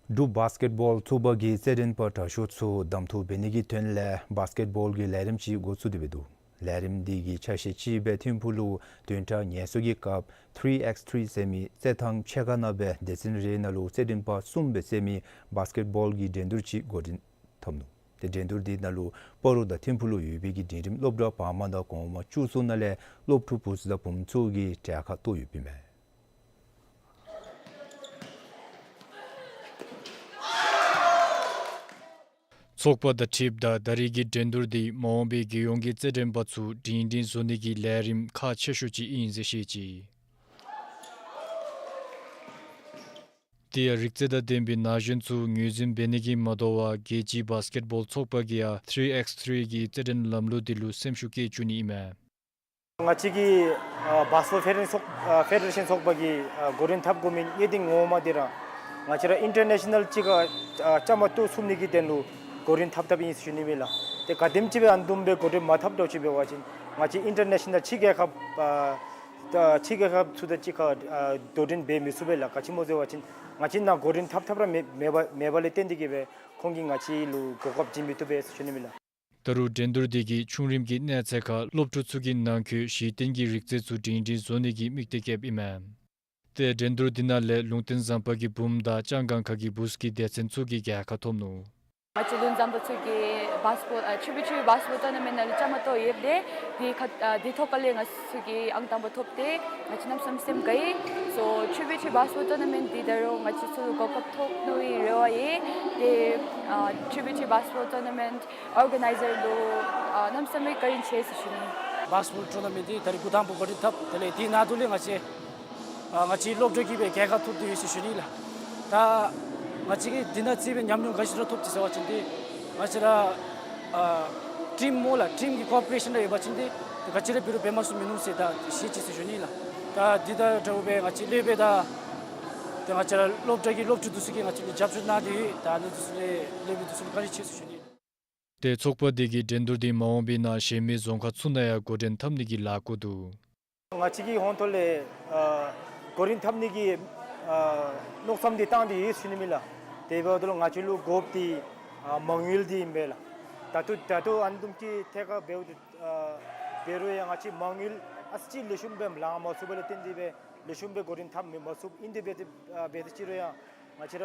འབྲུག་བཱསི་ཀེཊ་བཱོལ་ཚོགས་པ་གིས་རྩེད་འགྲན་པ་དྲག་ཤོས་ཚུ་གདམ་འཐུ་འབད་ནི་གི་དོན་ལས་བཱསི་ཀེཊ་བཱོལ་གྱི་ལས་རིམ་ཅིག་འགོ་བཙུགས་ཏེ་འབད་འདུག། ལས་རིམ་འདི་གི་ཆ་ཤས་ཅིག་སྦེ་ཐིམ་ཕུག་ལུ་བདུན་ཕྲག་ངལ་གསོ་གི་སྐབས་ཐི་རི་ཨེགསི་ཐི་རི་ཟེར་མི་རྩེད་ཐང་ཕྱེད་ཀ་ནང་སྦེ་སྡེ་ཚན་རེ་ནང་ལུ་རྩེད་འགྲན་པ་གསུམ་སྦེ་རྩེད་མི་བཱསི་ཀེཊ་བཱོལ་གྱི་འགྲན་བསྡུར་ཅིག་འགོ་འདྲེན་འཐབ་ནུག། ཏེ་འགྲན་བསྡུར་འདི་ནང་ལུ་སྤ་རོ་དང་ཐིམ་ཕུག་ལུ་ཡོད་པའི་གི་འབྲིང་རིམ་སློབ་གྲྭ་བར་མ་དང་གོང་མ་བཅུ་གསུམ་ནང་ལས་སློབ་ཕྲུག་བུཚ་དང་བུམོ་ཚུ་གིས་གྲལ་ཁར་གཏོགས་ཡོདཔ་ཨིན་མས། ཚོགས་པ་དང་འཁྲིལཝ་ད་ད་རིས་ཀྱི་འགྲན་བསྡུར་འདི་མ་འོངས་པའི་རྒྱལ་ཡོངས་ཀྱི་རྩེད་འགྲན་པ་ཚུ་སྒྲིང་སྒྲིང་བཟོ་ནི་གི་ལས་རིམ་ཁག་ཆེ་ཤོས་ཅིག་ཨིན་ཟེར་བཤད་ཅི། དེ་ཡང་རིག་རྩལ་དང་ལྡན་པའི་ན་གཞོན་ཚུ་ངོས་འཛིན་འབད་ནི་གིས་མ་དོ་བར་རྒྱལ་སྤྱིའི་བཱསི་ཀེཊ་བཱོལ་ཚོགས་པ་གིས་ཡང་ཐི་རི་ཨེགསི་ཐི་རི་གི་རྩེད་འགྲན་ལམ་ལུགས་འདི་ལུ་སེམས་ཤུགས་བསྐྱེད་བཅུག་ནི་ཨིན་མས། ང་བཅས་ཀྱི་ཨ་བཱསི་ཀེཊ་བཱོལ་ཕེ་ཌེ་རེ་ཤཱན་ཚོགས་ཨ་ཕེ་ཌེ་རེ་ཤཱན་ཚོགས་པ་གིས་ཨ་འགོ་འདྲེན་འཐབ་དགོ་མི་གནད་དོན་ངོ་མ་འདི་ར་ང་བཅས་ར་ཨིན་ཊར་ནེ་ཤ་ནཱལ་ཅིག་ཁར་ཨ་བཅའ་མར་གཏོགས་ཚུགས་ནི་གི་དོན་ལུ་འགོ་འདྲེན་འཐབ་འཐབ་ཨིན་ཟེར་ཞུ་ནི་ཨིན་ལགས། ཏེ་ག་དེམ་ཅིག་སྦེ་ཨ་ནི་བཟུམ་སྦེ་འགོ་འདྲེན་མ་འཐབ་འདྲཝ་ཅིག་འབད་བ་ཅིན་ང་བཅས་ཨིན་ཊར་ནེ་ཤ་ནཱལ་ཕྱི་རྒྱལ་ཁབ་ཨ་ད་ཕྱི་རྒྱལ་ཁབ་ཚུ་དང་གཅིག་ཁར་ཨ་དོ་འགྲན་འབད་མི་ཚུགས་པས་ལགས། ག་ཅི་སྨོ་ཟེར་བ་ཅིན་ང་བཅས་ནཱ་འགོ་འདྲེན་འཐབ་འཐབ་ར་མེད་མེད་པ་མེད་པ་ལས་བརྟེན་ཏེ་གིས་སྦེ་ཁོང་གིས་ང་བཅས་ལུ་གོ་སྐབས་བྱིན་མི་བཏུབ་པས་ཟེར་ཞུ་ནི་ཨིན་ལགས། ད་རུང་འགྲན་བསྡུར་འདི་གིས་ཆུང་རིམ་གྱི་གནས་ཚད་ཁར་སློབ་ཕྲུག་ཚུ་གི་ནང་འཁོད་གཞི་རྟེན་གྱི་རིག་རྩལ་ཚུ་སྒྲིང་སྒྲིང་བཟོ་ནི་གི་དམིགས་གཏད་བསྐྱེདཔ་ཨིན་མས། ཏེ་འགྲན་བསྡུར་འདི་ནང་ལས་ལུང་བསྟན་ཟམ་པ་གི་བུམོ་དང་ལྕང་སྒང་ཁ་གི་བུཚ་གི་སྡེ་ཚན་ཚུ་གིས་རྒྱལ་ཁ་ཐོབ་ནུག། ང་བཅས་ལུང་བསྟན་ཟམ་པ་ཚུ་གིས་བཱསི་ཀེཊ་བཱོལ་ཨ་ཊི་བི་ཊི་བཱསི་ཀེཊ་བཱོལ་ཊོར་ན་མེནཊ་ནང་ལུ་བཅའ་མར་གཏོགས་ཡོདཔ་ལས་འདི་ཁ་ཨ་འདི་ཐོག་ཁ་ལས་ང་བཅས་ཀྱིས་ཨང་དང་པ་ཐོབ་སྟེ་ང་བཅས་གནམ་མེད་ས་མེད་སེམས་དགའ་ཡི། སོ་ཊི་བི་ཊི་བཱསི་ཀེཊ་བཱོལ་ཊོར་ན་མེནཊ་འདི་ད་རུང་ང་བཅས་ཚུ་ལུ་གོ་སྐབས་ཐོབ་ནི་གི་རེ་བ་ཡོད། ཏེ་ཨ་ཊི་བི་ཊི་བཱསི་ཀེཊ་བཱོལ་ཊོར་ན་མེནཊ་ཨོར་ག་ནའི་ཛར་ལུ་ཨ་གནམ་མེད་ས་མེད་བཀའ་དྲིན་ཆེ་ཟེར་ཞུ་ནི། བཱསི་ཀེཊ་བཱོལ་ཊོར་ན་མེནཊ་འདི་ད་རིས་འགོ་དང་པ་འགོ་འདྲེན་འཐབ། དེ་ལས་དེ་ནང་དུ་ལས་ང་བཅས་ཨ་ང་བཅས་སློབ་གྲྭ་གིས་སྦེ་རྒྱལ་ཁ་ཐོབ་སྟེ་ཡོད་ཟེར་ཞུ་ནི་ལགས། ད་ང་བཅས་ཀྱིས་འདི་ནང་རྩེད་སྦེ་ཉམས་མྱོང་ག་ཅི་ར་ཐོབ་ཅི་ཟེར་བ་ཅིན་ཏེ་ང་བཅས་ར་ཨ་ཊིམ་སྨོ་ལགས། ཊིམ་གྱི་ཀོ་ཨོ་པ་རེ་ཤཱན་ར་ཡོད་པ་ཅིན་ཏེ་ག་ཅི་ར་འབད་རུང་འབད་མ་ཚུགས་མིན་ནུག་ཟེར་ད་ཤེས་ཅི་ཟེར་ཞུ་ནི་ལགས། ད་འདི་དང་འདྲཝ་སྦེ་ང་བཅས་སློབ་དཔོན་དང་ཏེ་ང་བཅས་ར་སློབ་གྲྭ་གི་སློབ་ཕྲུག་འདི་ཚུ་གིས་ང་བཅས་ལུ་རྒྱབ་སྐྱོར་གནང་སྟེ་ཡོད། ད་ཨ་ནི་འདི་ཚུ་ལས་སློབ་དཔོན་འདི་ཚུ་ལུ་བཀའ་དྲིན་ཆེ་ཟེར་ཞུ་ནི། ཏེ་ཚོགས་པ་འདི་གིས་འགྲན་བསྡུར་འདི་མ་འོངས་པའི་ནང་གཞན་མི་རྫོང་ཁག་ཚུ་ནང་ཡང་འགོ་འདྲེན་འཐབ་ནི་གི་ལཱ་བཀོད་འདུག། ང་བཅས་ཀྱིས་ཧོང་ཐོག་ལས་ཨ་འགོ་འདྲེན་འཐབ་ནི་གི་ཨ་མནོ་བསམ་འདི་བཏང་སྟེ་ཡོད་ཟེར་ཞུ་ནི་ཨིན་ལགས། དེ་འབདཝ་ད་ལུ་ང་བཅས་ལུ་དགོཔ་འདི་ཨ་མ་དངུལ་འདི་ཨིན་པས་ལགས། ད་ལྟོ་ད་ལྟོ་ཨ་ནི་བཟུམ་གྱི་ཐད་ཁར་འབདཝ་ད་ཨ་འབད་རུང་ཡང་ང་བཅས་མ་དངུལ་ཨ་ཙི་ཅིག་ལེགས་ཤོམ་སྦེ་ལང་མ་ཚུགས་པ་ལས་བརྟེན་ཏེ་སྦེ་ལེགས་ཤོམ་སྦེ་འགོ་འདྲེན་འཐབ་མི་མ་ཚུགས། ཨིན་ཏེ་འབད་དེ་ཨ་འབད་དེ་ཅིག་རུང་ཡང་ང་བཅས་ར་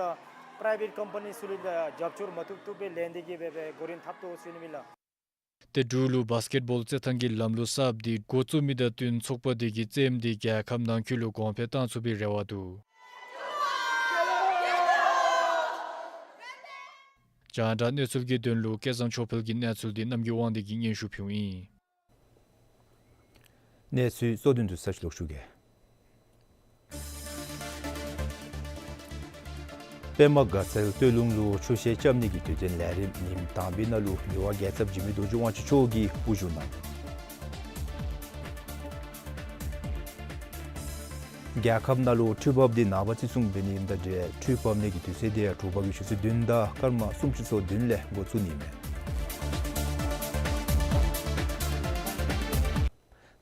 པ་རའི་བེཊ་ཀམ་པ་ནི་ཚུ་ལས་རྒྱབ་སྐྱོར་མ་ཐུབ་ཐུབ་སྦེ་ལེན་ཏེ་གིས་སྦེ་སྦེ་འགོ་འདྲེན་འཐབ་དོ་ཟེར་ཞུ་ནི་ཨིན་ལགས། ཏེ་འབྲུག་ལུ་བཱསི་ཀེཊ་བཱོལ་རྩེད་ཐང་གི་ལམ་ལུགས་གསརཔ་འདི་འགོ་བཙུགས་མི་དང་བསྟུན་ཚོགས་པ་འདི་གི་རྩེདམོ་འདི་རྒྱལ་ཁབ་ནང་འཁོད་ལུ་གོང་འཕེལ་བཏང་ཚུགས་པའི་རེ་བ་འདུག། རྒྱང་བསྒྲགས་གནས་ཚུལ་གྱི་དོན་ལུ་སྐལ་བཟང་ཆོས་འཕེལ་གྱི་གནས་ཚུལ་འདི་རྣམ་རྒྱལ་དབང་འདུས་ཀྱིས་སྙན་ཞུ་ཕུལཝ་ཨིན། གནས་ཚུལ་གཙོ་དོན་དུ་ཚར་ཅིག་ལོག་ཞུ་གེ། པདྨ་དགའ་ཚལ་སྟོད་ལུང་ལུ་ཆུ་ཤེལ་རྐྱབ་ནི་གི་དུས་སྟོན་ལས་རིམ་ཉིནམ་དང་པའི་ནང་ལུ་མི་དབང་རྒྱལ་ཚབ་འཇིགས་མེད་རྡོ་རྗེ་དབང་ཕྱུག་མཆོག་གིས་དབུ་བཞུགས་གནང་། རྒྱལ་ཁབ་ནང་ལུ་འཕྲུལ་འབབ་འདི་ནངས་པ་བརྩི་སྲུང་འབད་ནི་དང་འབྲེལ་འཕྲུལ་འབབ་ནི་གི་དུས་ཚོད་འདི་དྲོ་པ་གི་ཆུ་ཚོད་བདུན་དང་སྐར་མ་སུམ་ཅུ་སོ་བདུན་ལས་འགོ་བཙུགས་ནི་མས།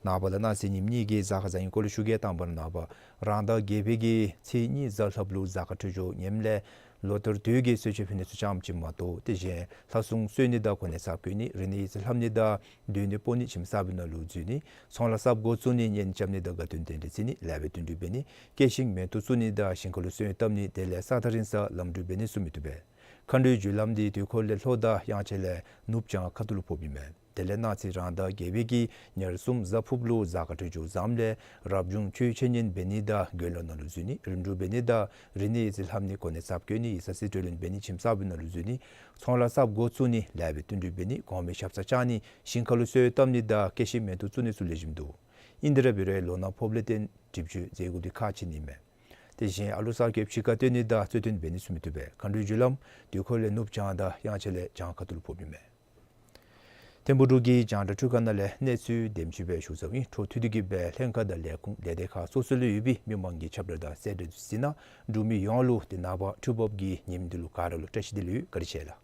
ནངས་པ་ལགས་གནངས་ཚེ་ཉིནམ་གཉིས་ཀྱི་གཟའ་སྐར་བཟང་ངན་སྐོར་ལས་ཞུ་གེ། དང་པ་ར་ནངས་པ་རང་ཟླ་བརྒྱད་པའི་གི་ཚེས་གཉིས་གཟའ་ལྷགཔ་ལུ་གཟའ་སྐར་འཕྲོད་སྦྱོར་ངནམ་ལས་ལོ་ལྟར་དུས་ཀྱི་གསོལ་མཆོད་ཕུལ་ནི་ཚུ་ཙམ་ཅིག་མ་གཏོགས་དེ་བཞིན་ལྷ་སྲུང་གསོལ་ནི་དང་གོ་གནས་ཚབ་བཀོད་ནི་རིག་གནས་ཡིག་ཚང་ལྷབ་ནི་དང་སྡོད་གནས་སྤོ་ནི་ཁྱིམ་གསརཔ་ནང་ལུ་འཛུལ་ནི་ཚོང་ལཱ་གསརཔ་འགོ་བཙུགས་ནི་གཉེན་རྐྱབ་ནི་དང་དགའ་སྟོན་རྟེན་འབྲེལ་བརྩི་ནི་ལེགས་པའི་བསྟུན་གྲོས་འབད་ནི་སྐྱེད་ཤིང་མེ་ཏོག་བཙུགས་ནི་དང་ཞིང་ཁ་ལུ་སོན་བཏབ་ནི་དེ་ལས་ས་ཐག་རིང་ས་ལམ་འགྲུལ་འབད་ནི་ཚུ་མི་བཏུབ་པས། མཁའ་འགྲོའི་རྒྱུ་ལམ་འདི་དུས་འཁོར་ལས་ལྷོ་དང་དབྱངས་འཆར་ལས་ནུབ་བྱང་ཁ་ཐུག་ལུ་ཕོགཔ་ཨིན་མས། དེ་ལས་གནངས་ཚེ་རང་ཟླ་བརྒྱད་པའི་གི་ཉེར་གསུམ་གཟའ་ཕུརཔ་ལུ་གཟའ་སྐར་འཕྲོད་སྦྱོར་བཟངམ་ལས་རབ་བྱུང་ཆོས་འཆད་ཉན་འབད་ནི་དང་དགེ་སློང་ནང་ལུ་འཛུལ་ནི་རིམ་གྲོ་འབད་ནི་དང་རིག་གནས་ཡིག་ཚང་ལྷབ་ནི་གོ་གནས་ཚབ་བཀོད་ནི་ཡིག་ཚང་རྩིས་སྤྲོད་ལེན་འབད་ནི་ཁྱིམ་གསརཔ་ནང་ལུ་འཛུལ་ནི་ཚོང་ལཱ་གསརཔ་འགོ་བཙུགས་ནི་ལེགས་པའི་བསྟུན་གྲོས་འབད་ནི་གོང་མའི་ཞབས་སར་བཅར་ནི་ཞིང་ཁ་ལུ་སོན་བཏབ་ནི་དང་སྐྱེད་ཤིང་མེ་ཏོག་བཙུགས་ནི་ཚུ་ལེགས་ཤོམ་འདུག། ཨིན་དི་ར་བི་རའི་ལོ་ན་ཕོགཔ་ལས་བརྟེན་སྒྲིབ་བཅོས་མཛད་དགོཔ་འདི་ཁག་ཆེ་ནི་མས། དེ་བཞིན་ཨ་ལུ་གསར་སྐྱེསཔ་ཕྱི་ཁར་བཏོན་ནི་དང་རྩོད་བཏོན་འབད་ནི་ཚུ་མི་བཏུབ་པས། མཁའ་འགྲོའི་རྒྱུ་ལམ་དུས་འཁོར་ལས་ནུབ་བྱང་དང་དབྱངས་འཆར་ལས་བྱང་ཁ་ཐུག་ལུ་ཕོགཔ་ཨིན་མས། ཐིམ་ཕུག་འབྲུག་གི་རྒྱང་བསྒྲགས་འཕྲུལ་ཁང་ནང་ལས་གནས་ཚུལ་དེམ་ཅིག་སྦེ་ཞུ་ཚརཝ་ཨིན། འཕྲོ་མཐུད་དེ་གི་སྦེ་ལྷན་ཁག་དང་ལས་ཁུངས་ལས་སྡེ་ཁག་སོ་སོ་ལུ་ཡོད་པའི་མི་མང་གི་ཁྱབ་བསྒྲགས་དང་གསལ་བསྒྲགས་ཚུ་གཟིགས་གནང་། འབྲུག་མི་ཡོངས་ལུ་ཏེ་ནངས་པ་འཕྲུལ་འབབ་ཀྱི་ཉིནམ་འདི་ལུ་ག་ར་ལུ་བཀྲ་ཤིས་བདེ་ལེགས་ཡོད། བཀའ་དྲིན་ཆེ་ལགས།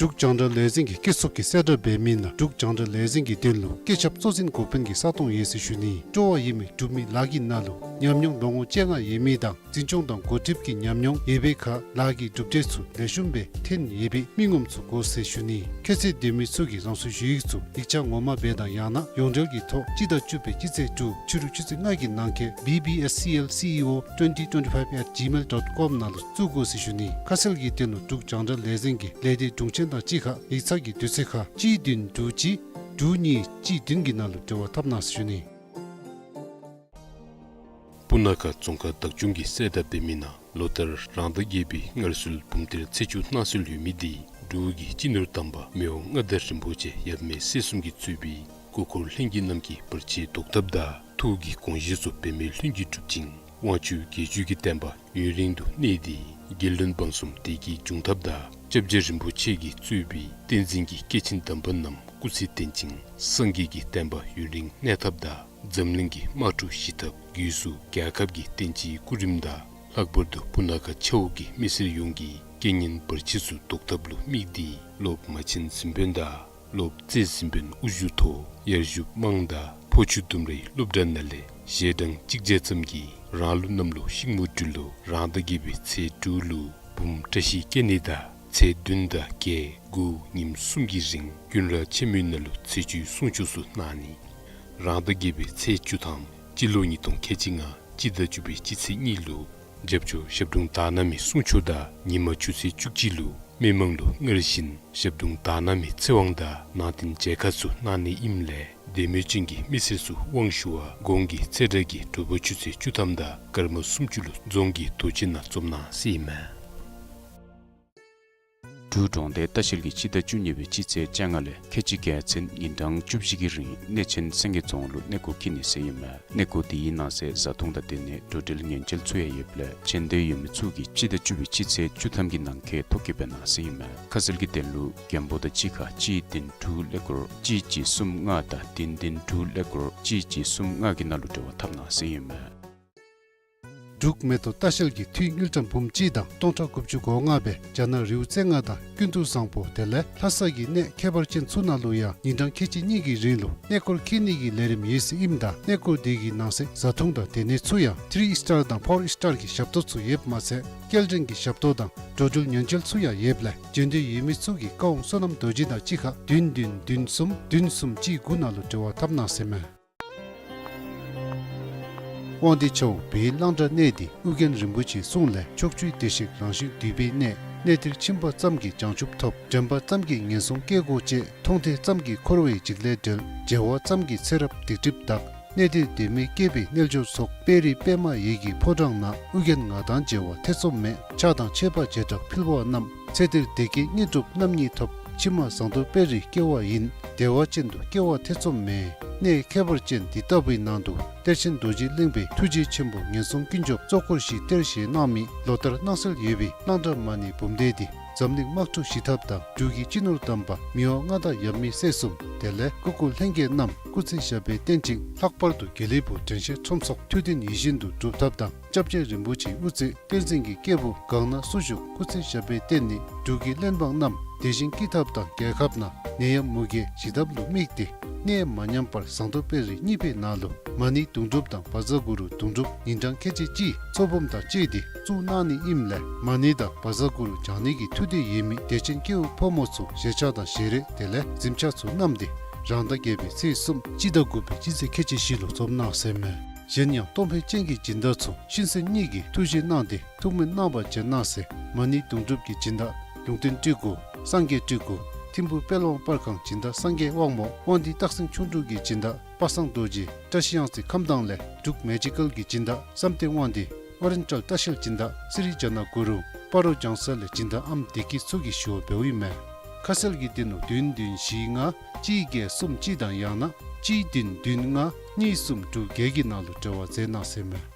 འབྲུག་རྒྱང་བསྒྲགས་ལས་འཛིན་གྱིས་སྐྱེད་ཚོགས་ཀྱི་གསལ་བསྒྲགས་འབད་མི་ནང་འབྲུག་རྒྱང་བསྒྲགས་ལས་འཛིན་གྱི་དོན་ལུ་སྐད་ཁྱབ་གཙོ་འཛིན་འགོ་དཔོན་གྱི་ས་སྟོང་ཡོད་ཟེར་ཞུ་ནི། སྤྲོ་བ་ཡོད་མི་འབྲུག་མི་ལཱ་གི་ནང་ལུ་ཉམས་མྱོང་ལོ་ངོ་བཅོ་ལྔ་ཡོད་མི་དང་འཛིན་སྐྱོང་དང་འགོ་ཁྲིདཔ་གི་ཉམས་མྱོང་ཡོད་པའི་ཁར་ལཱ་གི་གྲུབ་འབྲས་ཚུ་ལེགས་ཤོམ་སྦེ་ཐོན་ཡོད་པའི་མི་ངོམ་ཚུ་དགོ་ཟེར་ཞུ་ནི། ཁྱད་ཚད་ལྡན་མི་ཚུ་གིས་རང་སོའི་ཞུ་ཡིག་ཚུ་ཡིག་ཆ་ངོ་མ་སྦེ་དང་ཡང་ན་ཡོངས་འབྲེལ་གྱི་ཐོག་སྤྱི་ཟླ་བཅུ་པའི་སྤྱི་ཚེས་དྲུག་ཕྱི་རུ་ཆུ་ཚོད་ལྔ་གི་ནང་འཁོད་B B S C L C E O twenty twenty-five at gmail dot com ནང་ལུ་བཙུགས་དགོ་ཟེར་ཞུ་ནི། ཁ་གསལ་གྱི་དོན་ལུ་འབྲུག་རྒྱང་བསྒྲགས་ལས་འཛིན་གྱི་ལས་སྡེ་དྲུང་ཆེན་དང་གཅིག་ཁར་ཡིག་ཚང་གི་དུས་ཚོད་ཁར་གཅིག་བདུན་དྲུག་གཅིག་དྲུག་གཉིས་གཅིག་བདུན་གྱི་ནང་ལུ་འབྲེལ་བ་འཐབ་གནང་ཟེར་ཞུ་ནི། སྤུ་ན་ཁ་རྫོང་ཁག་བདག་སྐྱོང་གིས་གསལ་བསྒྲགས་འབད་མི་ནང་ལོ་ལྟར་རང་ཟླ་བརྒྱད་པའི་སྔར་སྲོལ་བུམ་གཏེར་ཚེས་བཅུ་གནངས་སྲོལ་ཡོད་མི་འདི་འབྲུག་གི་སྤྱི་ནོར་དམ་པ་མི་དབང་མངའ་བདག་རིན་པོ་ཆེ་ཡབ་མེས་སྲས་གསུམ་གྱིས་གཙོས་པའི་སྐུ་འཁོར་ལྷན་རྒྱས་རྣམས་ཀྱིས་བར་ཆད་བཟློག་ཐབས་དང་ཐུགས་ཀྱི་དགོངས་བཞེད་ཚུ་འབད་མེད་ལྷུན་གྱིས་གྲུབ་ཅིང་དབང་ཕྱུག་རྒྱལ་བརྒྱུད་ཀྱི་བསྟན་པ་ཡུན་རིང་དུ་གནས་ཏེ་རྒྱལ་བློན་འབངས་གསུམ་བདེ་སྐྱིད་འབྱུང་ཐབས་དང་སྐྱབས་རྗེ་རིན་པོ་ཆེ་གིས་གཙོས་པའི་བསྟན་འཛིན་གྱི་སྐྱེས་ཆེན་དམ་པ་རྣམས་སྐུ་ཚེ་བརྟན་ཅིང་སངས་རྒྱས་ཀྱི་བསྟན་པ་ཡུན་རིང་གནས་ཐབས་དང་འཛམ་གླིང་གི་དམག་འཁྲུག་ཞི་ཐབས་སྒོས་སུ་རྒྱལ་ཁབ་ཀྱི་བསྟན་སྤྱིའི་སྐུ་རིམ་དང་ལྷག་པར་དུ་སྤུ་ན་ཁ་ཆ་འོག་གི་མི་སེར་ཡོངས་ཀྱི་རྐྱེན་ངན་བར་ཆད་ཚུ་བཟློག་ཐབས་ལུ་དམིགས་ཏེ་སློབ་མ་ཆེན་གཟིམ་དཔོན་དང་སློབ་རྩེ་གཟིམ་དཔོན་དབུ་བཞུགས་ཐོག་ཡར་ཞུ་དམངས་དང་ཕོ་ཆུ་ལྡུམ་རའི་སློབ་གྲྭ་ནང་ལས་ཞལ་གྲངས་གཅིག་བརྒྱ་ཙམ་གྱིས་རང་ལུགས་གནམ་ལོ་ཤིང་མོ་སྦྲུལ་ལོ་རང་ཟླ་བརྒྱད་པའི་ཚེས་དྲུག་ལུ་བུམོ་བཀྲ་ཤིས་སྐྱེ་གནས་དང་ཚེས་བདུན་དང་བརྒྱད་དགུ་ཉིནམ་གསུམ་གྱི་རིང་ཀུན་ར་ཆེན་མོའི་ནང་ལུ་ཚེས་བཅུའི་གསུང་ཆོག་ཚུ་གནང་ནི། རང་ཟླ་བརྒྱད་པའི་ཚེས་བཅུ་ཐམ་སྤྱི་ལོ་ཉིས་སྟོང་ཁལ་གཅིག་ལྔ་སྤྱི་ཟླ་བཅུ་པའི་སྤྱི་ཚེས་གཉིས་ལུ་རྒྱབ་སྐྱོར་ཞབས་དྲུང་དག་སྣང་མའི་གསུང་ཆོག་དང་ཉིན་མ་ཆུ་ཚོད་བཅུ་གཅིག་ལུ་ མི་མང་ལུ་སྔར་བཞིན་ཞབས་དྲུང་དར་ནག་མའི་ཚེ་དབང་དང་ནང་རྟེན་མཇལ་ཁ་ཚུ་གནང་ནི་ཨིནམ་ལས་དད་མོས་ཅན་གྱི་མི་སེར་ཚུ་དབང་ཞུ་བར་གོང་གི་ཚེས་གྲངས་ཀྱི་དྲོ་པ་ཆུ་ཚོད་བཅུ་ཐམ་དང་སྐར་མ་སུམ་ཅུ་ལུ་རྫོང་གི་རྡོ་གཅལ་ནང་འཛོམས་གནང་ཟེར་ཨིན་མས། འབྲུག་གྲོང་རྡལ་ལྟ་བཤལ་གྱིས་སྤྱི་ཟླ་བཅུ་གཉིས་པའི་སྤྱི་ཚེས་བཅོ་ལྔ་ལས་ཁལ་གཅིག་བརྒྱད་ཚུན་ཉིན་གྲངས་བཅུ་བཞི་གི་རིང་གནས་ཆེན་སེང་གེ་རྫོང་ལུ་གནས་སྐོར་འཁྱིད་ནི་ཟེར་ཨིན་མས། གནས་སྐོར་དེའི་ནང་གསེས་བཟའ་འཐུང་དང་དེ་ནི་འགྲོ་འགྲུལ་ཉེན་བཅོལ་ཚུ་ཡང་ཡོདཔ་ལས་བྱོན་འདོད་ཡོད་མི་ཚུ་གིས་སྤྱི་ཟླ་བཅུ་པའི་སྤྱི་ཚེས་བཅུ་ཐམ་གྱི་ནང་འཁོད་ཐོ་བཀོད་འབད་གནང་ཟེར་ཨིན་མས། ཁ་གསལ་གྱི་དོན་ལུ་མགོན་པོ་དང་གཅིག་ཁར་གཅིག་བདུན་དྲུག་ཀླད་ཀོར་གཅིག་གཅིག་གསུམ་ལྔ་དང་བདུན་བདུན་དྲུག་ཀླད་ཀོར་གཅིག་གཅིག་གསུམ་ལྔ་གི་ནང་ལུ་འབྲེལ་བ་འཐབ་གནང་ཟེར་ཨིན་མས། འབྲུག་མེ་ཏོག་ལྟ་བཤལ་གྱིས་འཐུས་དངུལ་ཀྲམ་འབུམ་གཅིག་དང་སྟོང་ཕྲག་དགུ་བཅུ་གོ་ལྔ་སྦེ་རྒྱ་ནག་རི་བོ་རྩེ་ལྔ་དང་ཀུན་ཏུ་བཟང་པོ་དེ་ལས་ལྷ་ས་གི་གནས་ཁྱད་པར་ཅན་ཚུ་ནང་ལུ་ཡང་ཉིན་གྲངས་ཁལ་གཅིག་གཉིས་ཀྱི་རིང་ལུ་གནས་སྐོར་འཁྱིད་ནི་གི་ལས་རིམ་ཡོད་ཟེར་ཨིནམ་ད་གནས་སྐོར་དེ་གི་ནང་གསེས་བཟའ་འཐུང་དང་སྡོད་གནས་ཚུ་ཡང་ཐི་རི་ཨིས་ཊར་དང་ཕོར་ཨིས་ཊར་གྱི་ཞབས་ཏོག་ཚུ་ཡོདཔ་མ་ཚད་སྐྱེལ་འདྲེན་གྱི་ཞབས་ཏོག་དང་འགྲོ་འགྲུལ་ཉེན་བཅོལ་ཚུ་ཡང་ཡོདཔ་ལས་བྱོན་འདོད་ཡོད་མི་ཚུ་གིས་བཀའ་དབང་བསོད་ནམས་རྡོ་རྗེ་དང་གཅིག་ཁར་བདུན་བདུན་བདུན་གསུམ་བདུན་གསུམ་གཅིག་དགུ་ནང་ལུ་འབྲེལ་བ་འཐབ་གནང་ཟེར་མས། དབང་འདུས་ཆབ་འོག་བོད་ཡིག་བླང་དོར་གནས་འདི་ཨོ་རྒྱན་རིན་པོ་ཆེའི་གསུང་ལས་ཕྱོགས་བཅུའི་བདེ་གཤེགས་རང་བཞིན་འདུས་པའི་གནས། གནས་འདིར་ཕྱིན་པ་ཙམ་གྱིས་བྱང་ཆུབ་ཐོབ། དྲན་པ་ཙམ་གྱིས་ངན་སོང་སྐྱེ་སྒོ་བཅད། མཐོང་ཐོས་ཙམ་གྱིས་འཁོར་བའི་འཇིགས་ལས་བསྒྲལ། མཇལ་བ་ཙམ་གྱིས་ཚེ་རབས་སྡིག་སྒྲིབ་དག། གནས་འདིར་དད་མོས་སྐྱེས་པའི་རྣལ་འབྱོར་ཚོགས། དཔལ་རི་པདྨ་འོད་ཀྱི་ཕོ་བྲང་ན། ཨོ་རྒྱན་ང་དང་མཇལ་བ་ཐེ་ཚོམ་མེད། ཕྱག་དང་མཆོད་པ་བྱེ་བྲག་ཕུལ་བ་རྣམས། ཚེ་འདིར་བདེ་སྐྱིད་དངོས་གྲུབ་རྣམ་གཉིས་ཐོབ། ཕྱི་མ་ཟངས་མདོག་དཔལ་རིར་སྐྱེ་བ་ཡིན། བདེ་བ་ཅན་དུ་སྐྱེ་བ་ཐེ་ཚོམ་མེད། གནས་ཁྱད་པར་ཅན་འདི་ལྟ་བུའི་ནང་དུ་གཏེར་ཆེན་རྡོ་རྗེ་གླིང་པའི་ཐུགས་རྗེ་ཆེན་པོ་ངན་སོང་ཀུན་སྐྱོབ་གཙོ་འཁོར་ཞིའི་གཏེར་ཞེས་གནང་མི་ལོ་ལྟར་གནང་སྲོལ་ཡོད་པའི་གླང་བྲག་མ་ཎི་འབུམ་སྡེ་འདི་འཛམ་གླིང་དམག་འཁྲུག་ཞི་ཐབས་དང་འབྲུག་གི་སྤྱི་ནོར་དམ་པ་མི་དབང་མངའ་བདག་ཡབ་མེས་སྲས་གསུམ་དེ་ལས་སྐུ་འཁོར་ལྷན་རྒྱས་རྣམས་སྐུ་ཚེ་ཞབས་པད་བརྟན་ཅིང་ལྷག་པར་དུ་དགེ་ལེགས་ཕུག་དྲན་ཤེས་ཁྲོམ་ཚོགས་ཐུགས་འདུན་ཡིད་བཞིན་དུ་འགྲུབ་ཐབས་དང་། སྐྱབས་རྗེ་རིན་པོ་ཆེའི་དབུ་རྩེ་བསྟན་འཛིན་གྱི་སྐྱེས་བུ་གང་ན་སུ་བཞུགས་སྐུ་ཚེ་ཞབས་པད་བརྟན་ནས་འབྲུག་གི་བློན་འབངས་རྣམས་བདེ་ཞིང་སྐྱིད་ཐབས་དང་རྒྱལ་ཁབ་ནང་ནད་ཡམས་མུ་གེ་ཞི་ཐབས་ལུ་དམིགས་ཏེ་གནས་མ་ཉམས་པར་ཟངས་མདོག་དཔལ་རི་གཉིས་པའི་ནང་ལུ་མ་ཎི་དུང་སྒྲུབ་དང་བཛྲ་གུ་རུ་དུང་སྒྲུབ་ཉིན་གྲངས་ཁལ་གཅིག་གཅིག་ཚོགས་འབུམ་དང་བཅས་ཏེ་བཙུགས་གནང་ནི་ཨིནམ་ལས་མ་ཎི་དང་བཛྲ་གུ་རུ་བགྱང་ནི་གི་ཐུགས་འདོད་ཡོད་མི་དད་ཅན་སྐྱེ་བོ་ཕོ་མོ་ཚུ་ཞལ་ཆས་དང་ཞལ་རས་དེ་ལས་གཟིམ་ཆས་ཚུ་བསྣམས་ཏེ་རང་ཟླ་བརྒྱད་པའི་ཚེས་གསུམ་སྤྱི་ཟླ་དགུ་པའི་སྤྱི་ཚེས་ཁལ་གཅིག་བཞི་ལུ་འཛོམས་གནང་ཟེར་མས། གཞན་ཡང་གཏོང་ཕོད་ཅན་གྱི་སྦྱིན་བདག་ཚུ་ཤིང་སེང་གཉིས་ཀྱི་ཐུགས་བཞེད་གནང་སྟེ་ཐུགས་སྨོན་གནང་བར་བྱོན་གནང་ཟེར། མ་ཎི་དུང་སྒྲུབ་ཀྱི་སྦྱིན་བདག་ལུང་བསྟན་སྤྲུལ་སྐུ་སངས་རྒྱས་སྤྲུལ་སྐུ་ཐིམ་ཕུ་དཔལ་དབང་པར་ཁང་སྦྱིན་བདག་སངས་རྒྱས་དབང་མོ་དབང་འདུས་སྟག་སེང་ཁྱུང་འབྲུག་གི་སྦྱིན་བདག་པ་སངས་རྡོ་རྗེ་བཀྲ་ཤིས་གཡང་རྩེ་ཁམས་དྭངས་ལས་འབྲུག་མེ་ཇི་ཀལ་གྱི་སྦྱིན་བདག་བསམ་གཏན་དབང་འདུས་ཨོ་རེན་ཊལ་ལྟ་བཤལ་སྦྱིན་བདག་སི་རི་ཇ་ན་གུ་རུ་སྤ་རོ་ལྗང་ས་ལས་སྦྱིན་བདག་ཨམ་བདེ་སྐྱིད་ཚུ་གིས་ཞུ་བ་འབདཝ་ཨིན་མས། ཁ་གསལ་གྱི་དོན་ལུ་བདུན་བདུན་བཞི་ལྔ་གཅིག་བརྒྱད་གསུམ་གཅིག་དང་ཡང་ན་གཅིག་བདུན་བདུན་ལྔ་གཉིས་གསུམ་དྲུག་བརྒྱད་ཀྱི་ནང་ལུ་འབྲེལ་བ་མཛད་གནང་ཟེར་མས།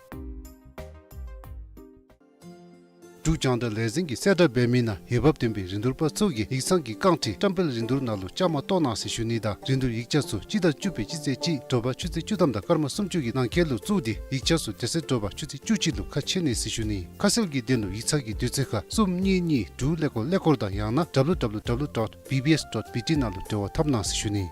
འབྲུག་རྒྱང་བསྒྲགས་ལས་འཛིན་གྱིས་གསལ་བསྒྲགས་འབད་མི་ནང་འོས་འབབ་ལྡན་པའི་རིན་བསྡུར་པ་ཚུ་གིས་ཡིག་ཚང་གི་རྐང་ཁྲི་བཀྲམ་སྤེལ་རིན་བསྡུར་ནང་ལུ་བཅའ་མར་གཏོགས་གནང་ཟེར་ཞུ་ནི་དང་རིན་བསྡུར་ཡིག་ཆ་ཚུ་སྤྱི་ཟླ་བཅུ་པའི་སྤྱི་ཚེས་གཅིག་དྲོ་པ་ཆུ་ཚོད་བཅུ་ཐམ་དང་སྐར་མ་སུམ་ཅུ་གི་ནང་འཁོད་ལུ་བཙུགས་ཏེ་ཡིག་ཆ་ཚུ་དེ་ཚེ་དྲོ་པ་ཆུ་ཚོད་བཅུ་གཅིག་ལུ་ཁ་ཕྱེ་ནི་ཟེར་ཞུ་ནི། ཁ་གསལ་གྱི་དོན་ལུ་ཡིག་ཚང་གི་དུས་ཚོད་ཁར་གསུམ་གཉིས་གཉིས་དྲུག་ཀླད་ཀོར་ཀླད་ཀོར་དང་ཡང་ན་W W W dot B B S dot B T ནང་ལུ་འབྲེལ་བ་འཐབ་གནང་ཟེར་ཞུ་ནི།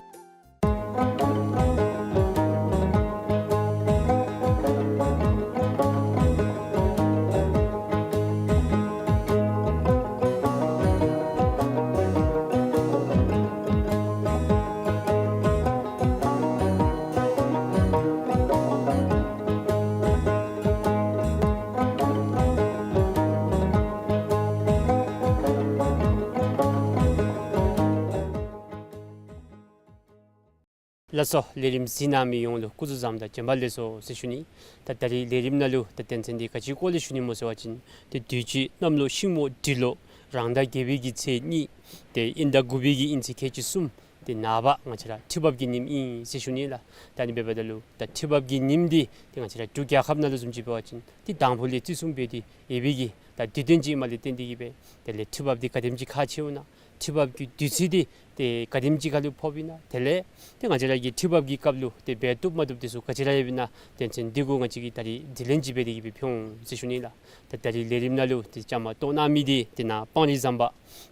ལགས་སོ། ལས་རིམ་གཟིགས་གནང་མི་ཡོངས་ལུ་སྐུ་གཟུགས་བཟང་དང་བྱོན་པ་ལེགས་སོ་ཟེར་ཞུ་ནི། ད་ད་རིས་ལས་རིམ་ནང་ལུ་ད་དོན་ཚན་འདི་ག་ཅིའི་སྐོར་ལས་ཞུ་ནི་སྨོ་ཟེར་བ་ཅིན་ཏེ་དུས་ཅི་གནམ་ལོ་ཤིང་མོ་འབྲི་ལོ་རང་ཟླ་བརྒྱད་པའི་གི་ཚེས་གཉིས་ཏེ་དབྱིན་ཟླ་དགུ་པའི་གི་དབྱིན་ཚེས་ཁལ་གཅིག་གསུམ་ཏེ་ནངས་པ་ང་བཅས་ར་ཁྲི་འབབ་ཀྱི་ཉིནམ་ཨིན་ཟེར་ཞུ་ནི་ལགས། ད་ཨ་ནི་འབདཝ་ད་ལུ་ད་ཁྲི་འབབ་ཀྱི་ཉིནམ་འདི་ཏེ་ང་བཅས་ར་འབྲུག་རྒྱལ་ཁབ་ནང་ལུ་བཟུམ་ཅིག་འབད་བ་ཅིན་ཏེ་དང་ཕུ་ལས་བརྩི་སྲུང་འབད་དེ་ཡོད་པའི་གི་ད་དུས་སྟོན་ཅིག་ཨིནམ་ལས་བརྟེན་ཏེ་གིས་སྦེ་དེ་ལས་ཁྲི་འབབ་འདི་ག་དེམ་ཅིག་ཁག་ཆེཝ་ཨིན་ན། ཁྲི་འབབ་ཀྱི་དུས་ཚོད་འདི་ཏེ་ག་དེམ་ཅིག་ཁར་ལུ་ཕོགཔ་ཨིན་ན། དེ་ལས་ཏེ་ང་བཅས་ར་གི་ཁྲི་འབབ་ཀྱི་སྐབས་ལུ་ཏེ་འབད་བཏུབ་མ་བཏུབ་འདི་ཚུ་ག་ཅི་ར་ཡོདཔ་ཨིན་ན་དོན་ཚན་འདི་གུ་ང་བཅས་ཀྱིས་ད་རིས་དྲི་ལན་ཅིག་འབད་དེ་གིས་སྦེ་ཕུལ་འོང་ཟེར་ཞུ་ནི་ལགས། ད་ད་རིས་ལས་རིམ་ནང་ལུ་ཏེ་བཅའ་མར་གཏོགས་གནང་མི་འདི་ཏེ་ནཱ་སྤང་རི་ཟམ་པ་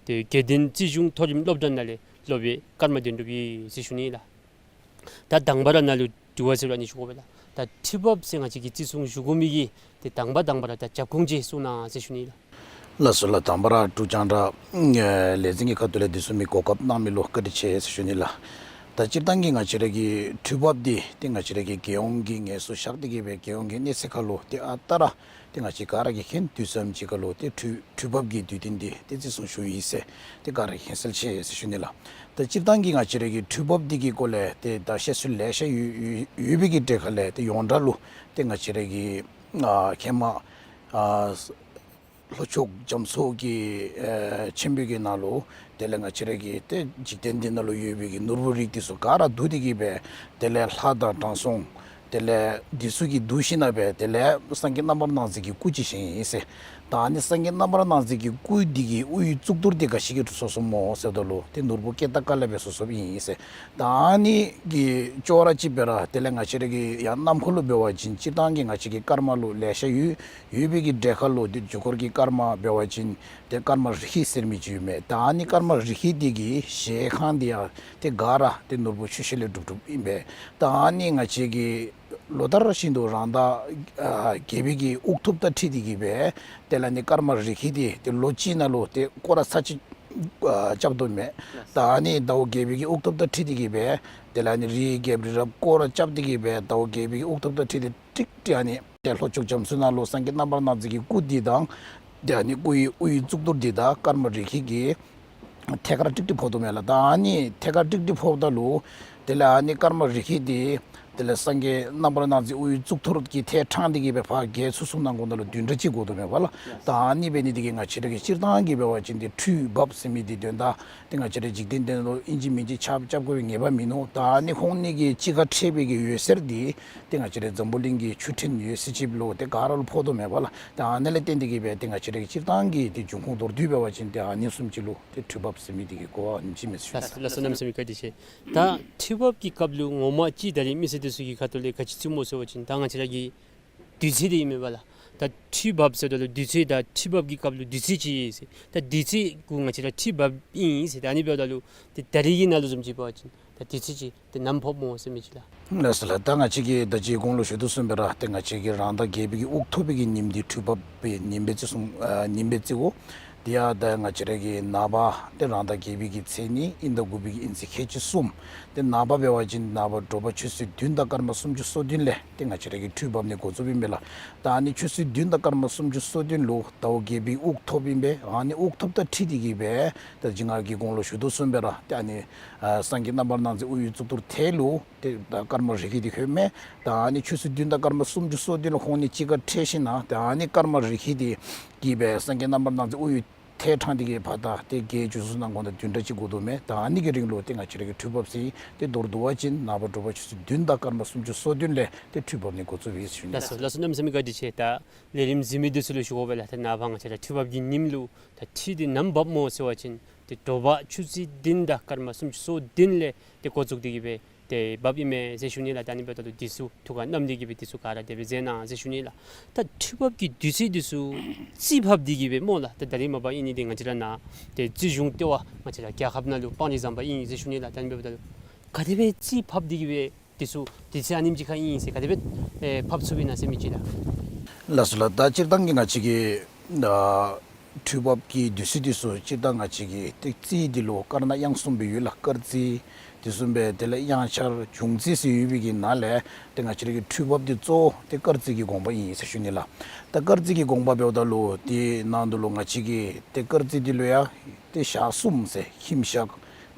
ཏེ་དགེ་ལྡན་རྩིས་གཞུང་མཐོ་རིམ་སློབ་གྲྭ་ནང་ལས་སློབ་དཔོན་ཀརྨ་དོན་གྲུབ་ཨིན་ཟེར་ཞུ་ནི་ལགས། ད་དང་པ་ར་ནཱ་ལུ་དྲི་བ་ཟེར་ར་ནི་ཞུ་དགོ་པས་ལགས། ད་ཁྲི་འབབ་ཟེར་ང་བཅས་ཀྱིས་བརྩི་སྲུང་ཞུ་དགོ་མི་གི་ཏེ་དང་པ་དང་པ་ར་ད་རྒྱབ་ཁུངས་ཅིག་གསུང་གནང་ཟེར་ཞུ་ནི་ལགས། ལགས་སོ་ལགས། དང་པ་ར་འབྲུག་རྒྱང་བསྒྲགས་ལས་འཛིན་གྱི་ཁ་ཐུག་ལས་དེ་ཚུ་མི་གོ་སྐབས་གནང་མི་ལུ་བཀའ་དྲིན་ཆེ་ཟེར་ཞུ་ནི་ལགས། ད་སྤྱིར་བཏང་གི་ང་བཅས་ར་གི་ཁྲི་འབབ་འདི་ཏེ་ང་བཅས་ར་གི་རྒྱལ་ཡོངས་ཀྱི་ངོས་སུ་བཞག་སྟེ་གིས་སྦེ་རྒྱལ་ཡོངས་ཀྱི་གནས་ཚད་ཁར་ལུ་ཏེ་ཨ་རྟག་ར་ ཏེ་ང་བཅས་ག་ར་གིས་མཁྱེན། དུས་ཙམ་ཅིག་ཁར་ལུ་ཏེ་ཁྲུས་ཁྲུས་འབབ་ཀྱི་དུས་སྟོན་འདི་ཏེ་བརྩི་སྲུང་ཞུ་ཡི་ཟེར་ཏེ་ག་ར་གིས་མཁྱེན་གསལ་ཆེ་ཟེར་ཞུ་ནི་ལགས། ད་སྤྱིར་བཏང་གི་ང་བཅས་ར་གི་ཁྲུས་འབབ་འདི་གི་སྐོར་ལས་ཏེ་ད་བཤད་སྲོལ་ལེ་ཤ་ཡོད་ཡོད་ཡོད་པའི་གི་གྲས་ཁ་ལས་ཏེ་ཡོངས་གྲགས་ལུ་ཏེ་ང་བཅས་ར་གི་ཨ་ཧེ་མ་ཨ་ལྷོ་ཕྱོགས་རྒྱ་མཚོ་གི་ཨེ་ཆེན་པོའི་གི་ནང་ལུ་དེ་ལས་ང་བཅས་ར་གི་ཏེ་འཇིག་རྟེན་འདི་ནང་ལུ་ཡོད་པའི་གི་ནོར་བུ་རིགས་འདི་ཚུ་ག་ར་བསྡུ་སྟེ་གི་སྦེ་དེ་ལས་ལྷ་དང་དྲང་སྲོང་དེ་ལས་འདི་ཚུ་གིས་བསྡུ་ཞིནམ་ལས་སྦེ་དེ་ལས་སངས་རྒྱས་རྣམ་པར་སྣང་མཛད་ཀྱི་སྐུ་ཅིག་བཞེངས་ཡི་ཟེར། ད་ཨ་ནི་སངས་རྒྱས་རྣམ་པར་སྣང་མཛད་ཀྱི་སྐུ་འདི་གི་དབུའི་གཙུག་ཏོར་འདི་ག་ཅི་གིས་གྲུབ་སོང་སྨོ་ཟེརཝ་ད་ལུ་ཏེ་ནོར་བུ་སྐེ་ཏ་ཀ་ལས་སྦེ་གྲུབ་སོངམ་ཨིན་ཟེར། ད་ཨ་ནི་གི་ཅོག་ར་གཅིག་སྦེ་ར་དེ་ལས་ང་བཅས་ར་གི་ཡང་ནམ་མཁའ་ལུ་འབད་བ་ཅིན་སྤྱིར་བཏང་གི་ང་བཅས་ཀྱི་སྐར་མ་ལུ་ལེ་ཤ་ཡོད་ཡོད་པའི་གི་གྲས་ཁ་ལུ་ཏེ་འཇུག་སྒོར་གྱི་སྐར་མ་འབད་བ་ཅིན་ཏེ་སྐར་མ་རི་ཁྲི་ཟེར་མི་ཅིག་ཡོད་མས། ད་ཨ་ནི་སྐར་མ་རི་ཁྲི་འདི་གི་བཞེས་ཁང་འདི་ཡང་ཏེ་ག་ར་ཏེ་ནོར་བུ་ཆུ་ཤེལ་ལས་གྲུབ་གྲུབ་ཨིན་པས། ད་ཨ་ནི་ང་བཅས་ཀྱིས་ལོ་ལྟར་བཞིན་དུ་རང་ཟླ་ཨ་བརྒྱད་པའི་གི་དབུགས་ཐོབ་དང་འཁྲིལ་ཏེ་གི་སྦེ་དེ་ལས་ཨ་ནི་སྐར་མ་རི་ཁྲི་འདི་ཏེ་ལོ་གཅིག་ནང་ལུ་ཏེ་སྐོར་ར་ཚར་གཅིག་ཨ་རྐྱབ་དོ་མས། ད་ཨ་ནི་ཟླཝ་བརྒྱད་པའི་གི་དབུགས་ཐོབ་དང་འཁྲིལ་ཏེ་གི་སྦེ་དེ་ལས་ཨ་ནི་རིའི་རྒྱལཔོ་རི་རབ་སྐོར་ར་རྐྱབ་སྟེ་གི་སྦེ་ཟླཝ་བརྒྱད་པའི་གི་དབུགས་ཐོབ་དང་འཁྲིལ་ཏེ་ཏིག་ཏིག་ཨ་ནི་ཏེ་ལྷོ་ཕྱོགས་རྒྱ་མཚོ་ནང་ལུ་སངས་རྒྱས་རྣམ་པར་སྣང་མཛད་ཀྱི་སྐུ་འདི་དང་ཏེ་ཨ་ནི་སྐུའི་དབུའི་གཙུག་ཏོར་འདི་དང་སྐར་མ་རི་ཁྲི་གི་ཐད་ཀར་ཀྲིག་ཀྲི་ཕོག་དོ་མས་ལགས། ད་ཨ་ནི་ཐད་ཀར་ཀྲིག་ཀྲི་ཕོགཔ་ད་ལུ་དེ་ལས་ཨ་ནི་སྐར་མ་རི་ཁྲི་འདི་དེ་ལས་སངས་རྒྱས་རྣམ་པར་སྣང་མཛད་དབུའི་གཙུག་ཏོར་གྱི་ཐད་འཕྲང་སྟེ་གི་སྦེ་ཕར་བརྒལ་ཚུགས་ཚུགསཔ་ནང་འཁོད་ནང་ལུ་བདུན་ཕྲག་གཅིག་འགོར་དོ་མས་པ་ལགས། ད་ཨ་ནི་འབད་ནི་འདི་གིས་ང་བཅས་ར་གི་སྤྱིར་བཏང་གི་འབད་བ་ཅིན་ཏེ་ཁྲུས་འབབ་ཟེར་མི་འདི་དོན་དག་ཏེ་ང་བཅས་ར་འཇིག་རྟེན་འདི་ནང་ལུ་ཨིན་ཅི་མིན་ཅི་ཆ་རྐྱབ་དགོ་པའི་ངེས་པ་མིན་ནུག། ད་ཨ་ནི་ཁོང་གཉིས་ཀྱི་གཅིག་ཁར་འཕྲད་པའི་གི་འོད་ཟེར་འདི་ཏེ་ང་བཅས་ར་འཛམ་བུ་གླིང་གི་ཆུ་ཕྲན་ཡོད་ཚད་ཅིག་ལུ་ཏེ་ག་ར་ལུ་ཕོག་དོ་མས་པ་ལགས། ད་ཨ་ནི་ལས་བརྟེན་ཏེ་གི་སྦེ་ཏེ་ང་བཅས་ར་གི་སྤྱིར་བཏང་གི་ཏེ་འབྱུང་ཁུངས་མདོར་བསྡུས་འབད་བ་ཅིན་ཏེ་ཨ་ནི་བཟུམ་ཅིག་ལུ་ཏེ་ཁྲུས་འབབ་ཟེར་མི་འདི་གི་གོ་བ་ཨ་ནེམ་ཅིག་མས་ཟེར་ཞུ་ནི། ལགས་སོ། ལགས་སོ། གནམ་མེད་ས་མེད་བཀའ་དྲིན་ཆེ། ད་ཁྲུས་འབབ་ཀྱི་སྐབས་ལུ་ངོ་མ་ཅིག་ད་རིས་མི་སེར་འདི་ཚུ་གི་ཁ་ཐུག་ལས་ག་ཅི་བརྩི་སྨོ་ཟེར་བ་ཅིན་ད་ང་བཅས་ར་གི་དུས་ཚོད་འདི་ཨིན་མས་པ་ལགས། ད་ཁྲུས་འབབ་ཟེརཝ་ད་ལུ་དུས་ཚོད་ད་ཁྲུས་འབབ་ཀྱི་སྐབས་ལུ་དུས་ཚོད་ཅིག་ཟེར། ད་དུས་ཚོད་གུ་ང་བཅས་ར་ཁྲུས་འབབ་ཨིན་ཟེར། ད་ཨ་ནི་འབདཝ་ད་ལུ་ཏེ་ད་རིས་ཀྱི་ནང་ལུ་བཟུམ་ཅིག་འབད་བ་ཅིན་ད་དུས་ཚོད་ཅིག་ཏེ་ནམ་ཕོགཔ་སྨོ་ཟེར་མི་ཅིག་ལགས། ལགས་སོ་ལགས། ད་ང་བཅས་ཀྱིས་ད་ཅི་གོང་ལུ་ཞུ་དོ་བཟུམ་སྦེ་ར་ཏེ་ང་བཅས་ཀྱིས་རང་ཟླ་བརྒྱད་པའི་གི་དབུགས་ཐོབ་པའི་གི་ཉིནམ་འདི་ཁྲུས་འབབ་པའི་ཉིནམ་སྦེ་བརྩི་སྲུང་ཨ་ཉིནམ་སྦེ་བརྩིཝ་འོང་། དེ་ཡང་ད་ང་བཅས་ར་གི་ནངས་པ་ཏེ་རང་ཟླ་བརྒྱད་པའི་གི་ཚེས་གཉིས་ཨིན་ཟླ་དགུ་པའི་གི་ཨིན་ཚེས་ཁལ་གཅིག་གསུམ། ཏེ་ནངས་པ་འབད་བ་ཅིན་ནངས་པ་དྲོ་པ་ཆུ་ཚོད་བདུན་དང་སྐར་མ་སུམ་ཅུ་སོ་བདུན་ལས་ཏེ་ང་བཅས་ར་གི་ཁྲུས་འབབ་ནི་འགོ་བཙུགསཔ་ཨིན་པས་ལགས། ད་ཨ་ནི་ཆུ་ཚོད་བདུན་དང་སྐར་མ་སུམ་ཅུ་སོ་བདུན་ལུ་ཟླཝ་བརྒྱད་པའི་དབུགས་ཐོབ་ཨིན་པས། ཨ་ནི་དབུགས་ཐོབ་དང་འཁྲིལ་ཏེ་གི་སྦེ་ད་ཅི་ང་གིས་གོང་ལུ་ཞུ་དོ་བཟུམ་སྦེ་ར་ཏེ་ཨ་ནི་ཨ་སངས་རྒྱས་རྣམ་པར་སྣང་མཛད་དབུའི་གཙུག་ཏོར་ཐད་ལུ་ཏེ་ད་སྐར་མ་རི་ཁྲི་འདི་ལྷོད་མས། ད་ཨ་ནི་ཆུ་ཚོད་བདུན་དང་སྐར་མ་སུམ་ཅུ་སོ་བདུན་ལུ་ཁོང་གཉིས་གཅིག་ཁར་འཕྲད་ཞིནམ་ལས་ད་ཨ་ནི་སྐར་མ་རི་ཁྲི་འདི་གིས་སྦེ་སངས་རྒྱས་རྣམ་པར་སྣང་མཛད་དབུའི་ཐད་འཕྲང་འདི་གི་ཕར་ད་ཏེ་བརྒལ་ཚུགས་ཚུགསཔ་ནང་འཁོད་ནང་བདུན་ཕྲག་གཅིག་འགོར་དོ་མས། ད་ཨ་ནི་གི་རིང་ལུ་ཏེ་ང་བཅས་ར་གི་ཁྲུས་འབབ་ཟེར་ཏེ་མདོར་བསྡུ་བ་ཅིན་ནངས་པ་དྲོ་པ་ཆུ་ཚོད་བདུན་དང་སྐར་མ་སུམ་ཅུ་སོ་བདུན་ལས་ཏེ་ཁྲུས་འབབ་ནི་འགོ་བཙུགས་པས་ཟེར་ཞུ་ནི། ལགས་སོ། ལགས་སོ། གནམ་མེད་ས་མེད་བཀའ་དྲིན་ཆེ། ད་ལས་རིམ་གཟིགས་མི་འདི་ཚུ་ལུ་ཞུ་དགོ་པས་ལགས། ད་ནངས་པ་ང་བཅས་ར་ཁྲུས་འབབ་ཀྱི་ཉིནམ་ལུ་ད་ཁྲུས་འདི་ནམ་འབབ་སྨོ་ཟེར་བ་ཅིན་ཏེ་དྲོ་པ་ཆུ་ཚོད་བདུན་དང་སྐར་མ་སུམ་ཅུ་སོ་བདུན་ལས་ཏེ་འགོ་བཙུགས་ཏེ་གི་སྦེ་ཏེ་འབབ་ཨིན་མས་ཟེར་ཞུ་ནི་ལགས། ད་ཨ་ནི་འབདཝ་ད་ལུ་འདི་ཚུ་ཐུགས་ཁར་བསྣམས་ཏེ་གི་སྦེ་འདི་ཚུ་ག་ར་དེ་སྦེ་མཛད་གནང་ཟེར་ཞུ་ནི་ལགས། ད་ཁྲུས་འབབ་ཀྱི་དུས་ཚོད་འདི་ཚུ་རྩིས་ཕབ་སྟེ་གི་སྦེ་སྨོ་ལགས། ད་ད་རིས་མ་པ་ཨིན་ནི་འདི་ང་བཅས་ར་ནཱ་ཏེ་རྩིས་གཞུང་ལྟེ་བ་ང་བཅས་ར་རྒྱལ་ཁབ་ནང་ལུ་སྤང་རི་ཟམ་པ་ཨིན་ཟེར་ཞུ་ནི་ལགས། ད་ཨ་ནི་འབདཝ་ད་ལུ་ག་དེ་སྦེ་རྩིས་ཕབ་སྟེ་གི་སྦེ་འདི་ཚུ་དུས་ཚོད་ཨ་ནེམ་ཅིག་ཁར་ཨིན་ཟེར་ག་དེ་སྦེ་ཨེ་ཕབ་ཚུགས་པས་ན་ཟེར་མི་ཅིག་ལགས། ལགས་སོ་ལགས། ད་སྤྱིར་བཏང་གི་ང་བཅས་ཀྱི་ཨ་ཁྲུས་འབབ་ཀྱི་དུས་ཚོད་འདི་ཚུ་སྤྱིར་བཏང་ང་བཅས་ཀྱི་ཏེ་རྩིས་འདི་ལུ་དཀར་ནག་དབྱངས་གསུམ་སྦེ་ཡོད་ལགས། དཀར་རྩིས་དེ་བཟུམ་སྦེ་དེ་ལས་དབྱངས་འཆར་འབྱུང་རྩིས་ཟེར་ཡོད་པའི་གི་ནང་ལས་ཏེ་ང་བཅས་ར་གི་ཁྲུས་འབབ་འདི་གཙོ་བོ་ཏེ་དཀར་རྩིས་ཀྱི་དགོངས་པ་ཨིན་ཟེར་ཞུ་ནི་ལགས། ད་དཀར་རྩིས་ཀྱི་དགོངས་པ་འབདཝ་ད་ལུ་དེ་ནང་དུ་ལུ་ང་བཅས་ཀྱི་ཏེ་དཀར་རྩིས་འདི་ལུ་ཡང་ཏེ་ཞག་གསུམ་ཟེར་ཁྱིམ་ཞག་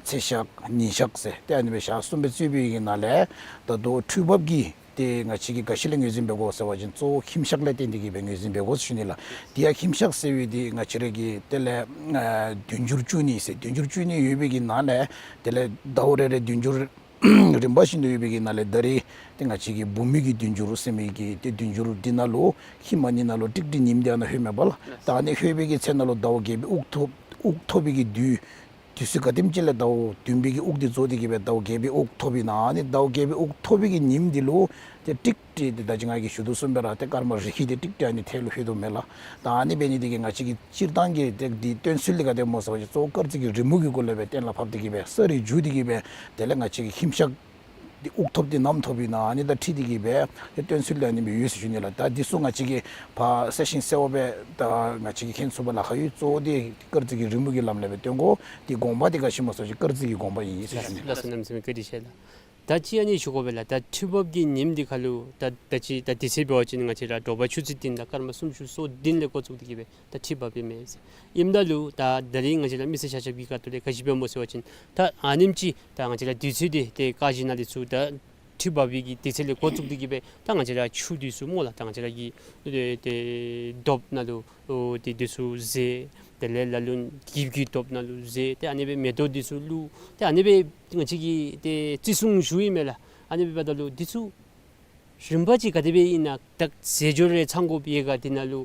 ཚེས་ཞག་ཉིན་ཞག་ཟེར་ཏེ་ཨ་ནི་སྦེ་ཞག་གསུམ་སྦེ་རྩིས་པའི་གི་ནང་ལས་ད་ལྟོ་ཁྲུས་འབབ་ཀྱི་ཏེ་ང་བཅས་ཀྱིས་ག་ཅི་ལས་ངོས་འཛིན་འབད་དགོ་ཟེར་བ་ཅིན་གཙོ་བོ་ཁྱིམ་ཞག་ལས་བརྟེན་ཏེ་གི་སྦེ་ངོས་འཛིན་འབད་དགོ་ཟེར་ཞུ་ནི་ལགས། དེ་ཡང་ཁྱིམ་ཞག་ཟེར་བའི་འདི་ང་བཅས་ར་གི་དེ་ལས་ཨ་བདུན་འགྱུར་བཅུ་གཉིས་ཟེར་བདུན་འགྱུར་བཅུ་གཉིས་ཡོད་པའི་གི་ནང་ལས་དེ་ལས་ཟླཝ་རེ་རེ་བདུན་འགྱུར་རིམ་པ་བཞིན་དུ་ཡོད་པའི་གི་ནང་ལས་ད་རིས་ཏེ་ང་བཅས་ཀྱི་བུམོ་གི་བདུན་འགྱུར་ཟེར་མི་གི་ཏེ་བདུན་འགྱུར་འདི་ནང་ལུ་ཁྱིམ་ཨ་ནི་ནང་ལུ་ཏིག་ཏི་ཉིནམ་འདི་ཨ་ནཱ་ལྷོད་མས་པ་ལགས། ད་ཨ་ནི་ལྷོད་པའི་གི་ཚེ་ནང་ལུ་ཟླཝ་བརྒྱད་པའི་དབུགས་ཐོབ་དབུགས་ཐོབ་པའི་གི་དུས་དུས་ཚོད་ག་དེམ་ཅིག་ལས་ཟླཝ་བདུན་པའི་གི་དབུགས་འདི་རྫོགས་ཏེ་གི་སྦེ་ཟླཝ་བརྒྱད་པའི་དབུགས་ཐོབ་ཨིན་ན། ཨ་ནི་ཟླཝ་བརྒྱད་པའི་དབུགས་ཐོབ་པའི་གི་ཉིནམ་འདི་ལུ་ཏེ་ཏིག་ཏི་ཏེ་ད་ཅི་ང་གིས་ཞུ་དོ་བཟུམ་སྦེ་ར་ཏེ་སྐར་མ་རི་ཁྲི་འདི་ཏིག་ཏི་ཨ་ནི་ཐད་ལུ་ལྷོད་དོ་མས་ལགས། ད་ཨ་ནི་འབད་ནི་འདི་གིས་ང་བཅས་ཀྱི་སྤྱིར་བཏང་གི་ཏེ་འདི་སྟོན་ཚུལ་འདི་ག་དེ་སྨོ་ཟེར་བ་ཅིན་གཙོ་བོ་དཀར་རྩིས་ཀྱི་རི་མོ་གི་སྒོ་ལས་སྦེ་གཏན་ལ་ཕབ་སྟེ་གི་སྦེ་ས་རུ་འཇུ་སྟེ་གི་སྦེ་དེ་ལས་ང་བཅས་ཀྱི་ཁྱིམ་ཞག་འདི་དབུགས་ཐོབ་སྟེ་ནམ་ཐོབ་ཨིན་ན་ཨ་ནི་དང་འཁྲིལ་ཏེ་གི་སྦེ་ཏེ་སྟོན་ཚུལ་ལས་ཨ་ནི་སྦེ་ཡོད་ཟེར་ཞུ་ནི་ལགས། ད་འདི་ཚུ་ང་བཅས་ཀྱིས་ཕར་གསལ་ཞིང་གསལ་བ་སྦེ་ད་ང་བཅས་ཀྱིས་མཁྱེན་ཚུགས་པར་ལཱ་ཁག་ཡོད། གཙོ་བོ་འདི་དཀར་རྩིས་ཀྱི་རི་མོ་གི་ལམ་ལས་སྦེ་སྟོན་དགོ། འདི་དགོངས་པ་འདི་ག་ཅི་སྨོ་ཟེར་བ་ཅིན་དཀར་རྩིས་ཀྱི་དགོངས་པ་ཨིན་ཟེར་ཞུ་ནི། ལགས་སོ། གནམ་མེད་ས་མེད་བཀའ་དྲིན་ཆེ་ལགས། ད་ཅི་ཨ་ནི་ཞུ་དགོ་པས་ལགས། ད་ཁྲུས་འབབ་ཀྱི་ཉིནམ་འདི་ཁར་ལུ་ད་ད་ཅི་ད་དུས་ཚོད་འབད་བ་ཅིན་ང་བཅས་ར་དྲོ་པ་ཆུ་ཚོད་བདུན་དང་སྐར་མ་སུམ་ཅུ་སོ་བདུན་ལས་འགོ་བཙུགས་ཏེ་གི་སྦེ་ད་ཁྲུས་འབབ་ཨིན་མས་ཟེར། ཨིནམ་ད་ལུ་ད་ད་རིས་ང་བཅས་ར་མི་སེར་ཆ་ཁྱབ་ཀྱི་ཁ་ཐུག་ལས་ག་ཅི་སྦེ་སྨོ་ཟེར་བ་ཅིན་ད་ཨ་ནེམ་ཅིག་ད་ང་བཅས་ར་དུས་ཚོད་འདི་ཏེ་ཀ་གཞི་ནང་འདི་ཚུ་ད་ཁྲུས་འབབ་པའི་གི་དུས་ཚོད་ལས་འགོ་བཙུགས་ཏེ་གི་སྦེ་ད་ང་བཅས་ར་ཆུ་འདི་ཚུ་སྨོ་ལགས། ད་ང་བཅས་ར་གི་ཏེ་ཏེ་དོབ་ནང་ལུ་ཨོ་ཏེ་འདི་ཚུ་བཟེད། དེ་ལས་ལ་ལུ་གི་གི་དོབ་ནང་ལུ་བཟེད། ཏེ་ཨ་ནི་སྦེ་མེ་ཏོག་འདི་ཚུ་བླུགས། ཏེ་ཨ་ནི་སྦེ་ང་བཅས་ཀྱིས་ཏེ་བརྩི་སྲུང་ཞུ་ཡི་མས་ལགས། ཨ་ནི་སྦེ་འབདཝ་ད་ལུ་འདི་ཚུ་རིམ་པ་ཅིག་ག་དེ་སྦེ་ཨིན་ན་ད་རྫས་སྦྱོར་རེ་ཚང་དགོཔ་ཡོད་ག། འདི་ནང་ལུ་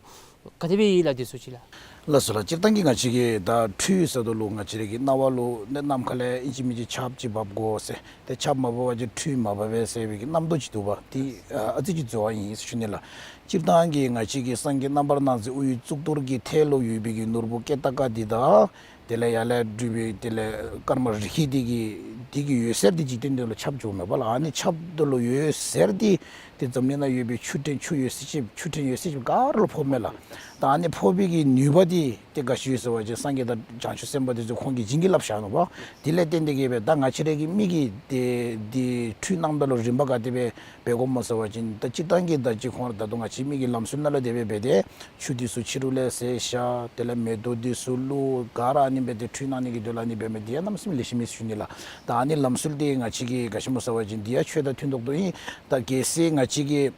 ག་དེ་སྦེ་ཨིན་ལགས་འདི་ཚུ་ཅིག་ལགས། ལགས་སོ་ལགས། སྤྱིར་བཏང་གི་ང་བཅས་ཀྱིས་ད་ཁྲུས་ཟེརཝ་ད་ལུ་ང་བཅས་ར་གི་རྣ་བ་ལུ་ནི་ནམ་མཁའ་ལས་ཨིན་ཅི་མིན་ཅི་ཆརཔ་ཅིག་འབབ་དགོ་ཟེར། ཏེ་ཆརཔ་མ་འབབ་པ་ཅིན་ཁྲུས་མ་འབབ་པས་ཟེར་བའི་གི་རྣམ་རྟོག་ཅིག་འདུག་པ། ཏེ་ཨ་ཨ་ཙི་ཅིག་འཛོལ་བ་ཨིན་ཟེར་ཞུ་ནི་ལགས། སྤྱིར་བཏང་གི་ང་བཅས་ཀྱི་སངས་རྒྱས་རྣམ་པར་སྣང་མཛད་དབུ་ཡི་གཙུག་ཏོར་གྱི་ཐད་ལུ་ཡོད་པའི་གི་ནོར་བུ་ཀེ་ཏ་ཀ་འདི་དང་དེ་ལས་ཡར་ལས་སྤྲུལ་པའི་དེ་ལས་ཀརྨ་རི་ཁྲི་འདི་གི་འདི་གི་འོད་ཟེར་འདི་འཇིག་རྟེན་འདི་ལུ་ཁྱབ་འགྱོཝ་མས་པ་ལགས། ཨ་ནི་ཁྱབ་འདི་ལུ་འོད་ཟེར་འདི་ཏེ་འཛམ་གླིང་ནང་ཡོད་པའི་ཆུ་ཕྲན་ཆུ་འོད་ཟེར་ཅིག་ཆུ་ཕྲན་འོད་ཟེར་ཅིག་ག་ར་ལུ་ཕོགཔ་མས་ལགས། ད་ཨ་ནི་ཕོག་པའི་གི་ནུས་པ་འདི་ཏེ་ག་ཅི་ཡོད་ཟེར་བ་ཅིན་སངས་རྒྱས་དང་བྱང་ཆུབ་སེམས་དཔའ་འདི་ཚུ་ཁོང་གིས་བྱིན་གྱིས་བརླབས་བཞག་ནུག་པ། དེ་ལས་བརྟེན་ཏེ་གི་སྦེ་ད་ང་བཅས་ར་གི་མི་གིས་ཏེ་འདི་ཁྲུས་གནངམ་ད་ལུ་རིམ་པ་ག་དེ་སྦེ་འབད་དགོཔ་སྨོ་ཟེར་བ་ཅིན་ད་སྤྱིར་བཏང་གི་ད་ཅི་ཁོང་ར་ད་ལྟོ་ང་བཅས་མི་གི་ལམ་སྲོལ་ནང་ལུ་དེ་སྦེ་འབད་དེ་ཆུ་འདི་ཚུ་ཕྱི་རུ་ལས་བཟེད་བཞག། དེ་ལས་མེ་ཏོག་འདི་ཚུ་བླུགས། ག་ར་ཨ་ནི་སྦེ་ཏེ་ཁྲུས་གནང་ནི་གི་དོན་ལུ་ཨ་ནི་འབད་མི་འདི་ཡང་གནམ་མེད་ས་མེད་ལེགས་ཤོམ་ཨིན་ཟེར་ཞུ་ནི་ལགས། ད་ཨ་ནི་ལམ་སྲོལ་འདི་ང་བཅས་ཀྱིས་ག་ཅི་སྨོ་ཟེར་བ་ཅིན་འདི་ཡང་ཆོས་དང་མཐུན་ཏོག་ཏོ་ཨིན། ད་གལ་སྲིད་ང་བཅས་ཀྱིས་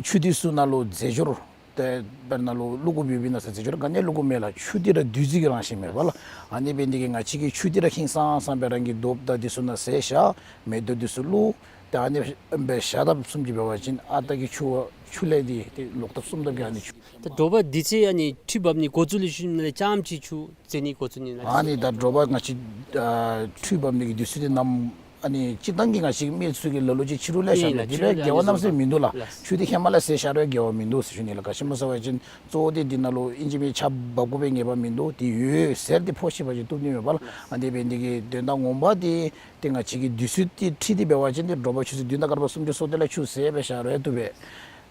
ཆུ་འདི་ཚུ་ནང་ལུ་རྫས་སྦྱོར་ཏེ་དཔེར་ན་ལུ་བླུག་དགོཔ་ཡོདཔ་ཨིན་ན་ཟེར་རྫས་སྦྱོར་ག་ནི་བླུག་དགོཔ་མེད་ལགས། ཆུ་འདི་ར་བདུད་རྩི་གི་རང་བཞིན་མས་པ་ལགས། ཨ་ནི་འབད་ནི་འདི་གིས་ང་བཅས་ཀྱིས་ཆུ་འདི་ར་ཧིང་སངས་སངས་སྦེ་རང་གི་དོབ་དང་འདི་ཚུ་ནང་བཟེད་བཞག། མེ་ཏོག་འདི་ཚུ་བླུགས། ཏེ་ཨ་ནི་སྦེ་བཞག་ད་བཟུམ་ཅིག་འབད་བ་ཅིན་ཨ་རྟག་གི་ཆུ་ཆུ་ལས་འདི་ཏེ་ལོག་ཐབས་སོངམ་ད་གི་ཨ་ནི་ཆུ། ད་དྲོ་པ་འདི་ཚེ་ཨ་ནི་ཁྲུས་འབབ་ནི་འགོ་བཙུགས་ལས་ཤུལ་ལས་རྐྱངམ་ཅིག་ཆུ་བཟེད་ནི་འགོ་བཙུགས་ནི་ལགས། ཨ་ནི་ད་དྲོ་པ་ང་བཅས་ཨ་ཁྲུས་འབབ་ནི་གི་དུས་ཚོད་འདི་ནམ་ཨ་ནི་སྤྱིར་བཏང་གི་ང་བཅས་མི་ཚུ་གིས་ལ་ལུ་ཅིག་ཕྱི་རུ་ལས་ཨིན་བཞག་ནི་ལགས། འདི་ཕྱི་རུ་སྦེ་ལས་འགལ་བ་གནམ་མེད་ས་མེད་མིན་འདུག་ལགས། ལགས། ཆུ་འདི་ཧེ་མ་ལས་བཟེད་བཞག་རུང་འགལ་བ་མིན་འདུག་ཟེར་ཞུ་ནི་ལགས། ག་ཅི་སྨོ་ཟེར་བ་ཅིན་གཙོ་བོ་འདི་འདི་ནང་ལུ་ཨིན་ཅི་མིན་ཆརཔ་འབབ་དགོ་པའི་ངེས་པ་མིན་འདུག། འདི་འོད་ཟེར་འདི་ཕོག་ཤེས་པ་ཅིན་བཏུབ་ནི་མས་པ་ལགས། ཨ་ནི་འབད་ནི་འདི་གིས་དོན་དག་ངོ་མ་འདི་ཏེ་ང་བཅས་ཀྱིས་དུས་ཚོད་འདི་ཁྲིད་དེ་འབད་བ་ཅིན་ཏེ་དྲོ་པ་ཆུ་ཚོད་བདུན་དང་སྐར་མ་སུམ་ཅུ་སོ་བདུན་ལས་ཆུ་བཟེད་སྦེ་བཞག་རུང་བཏུབ་པས།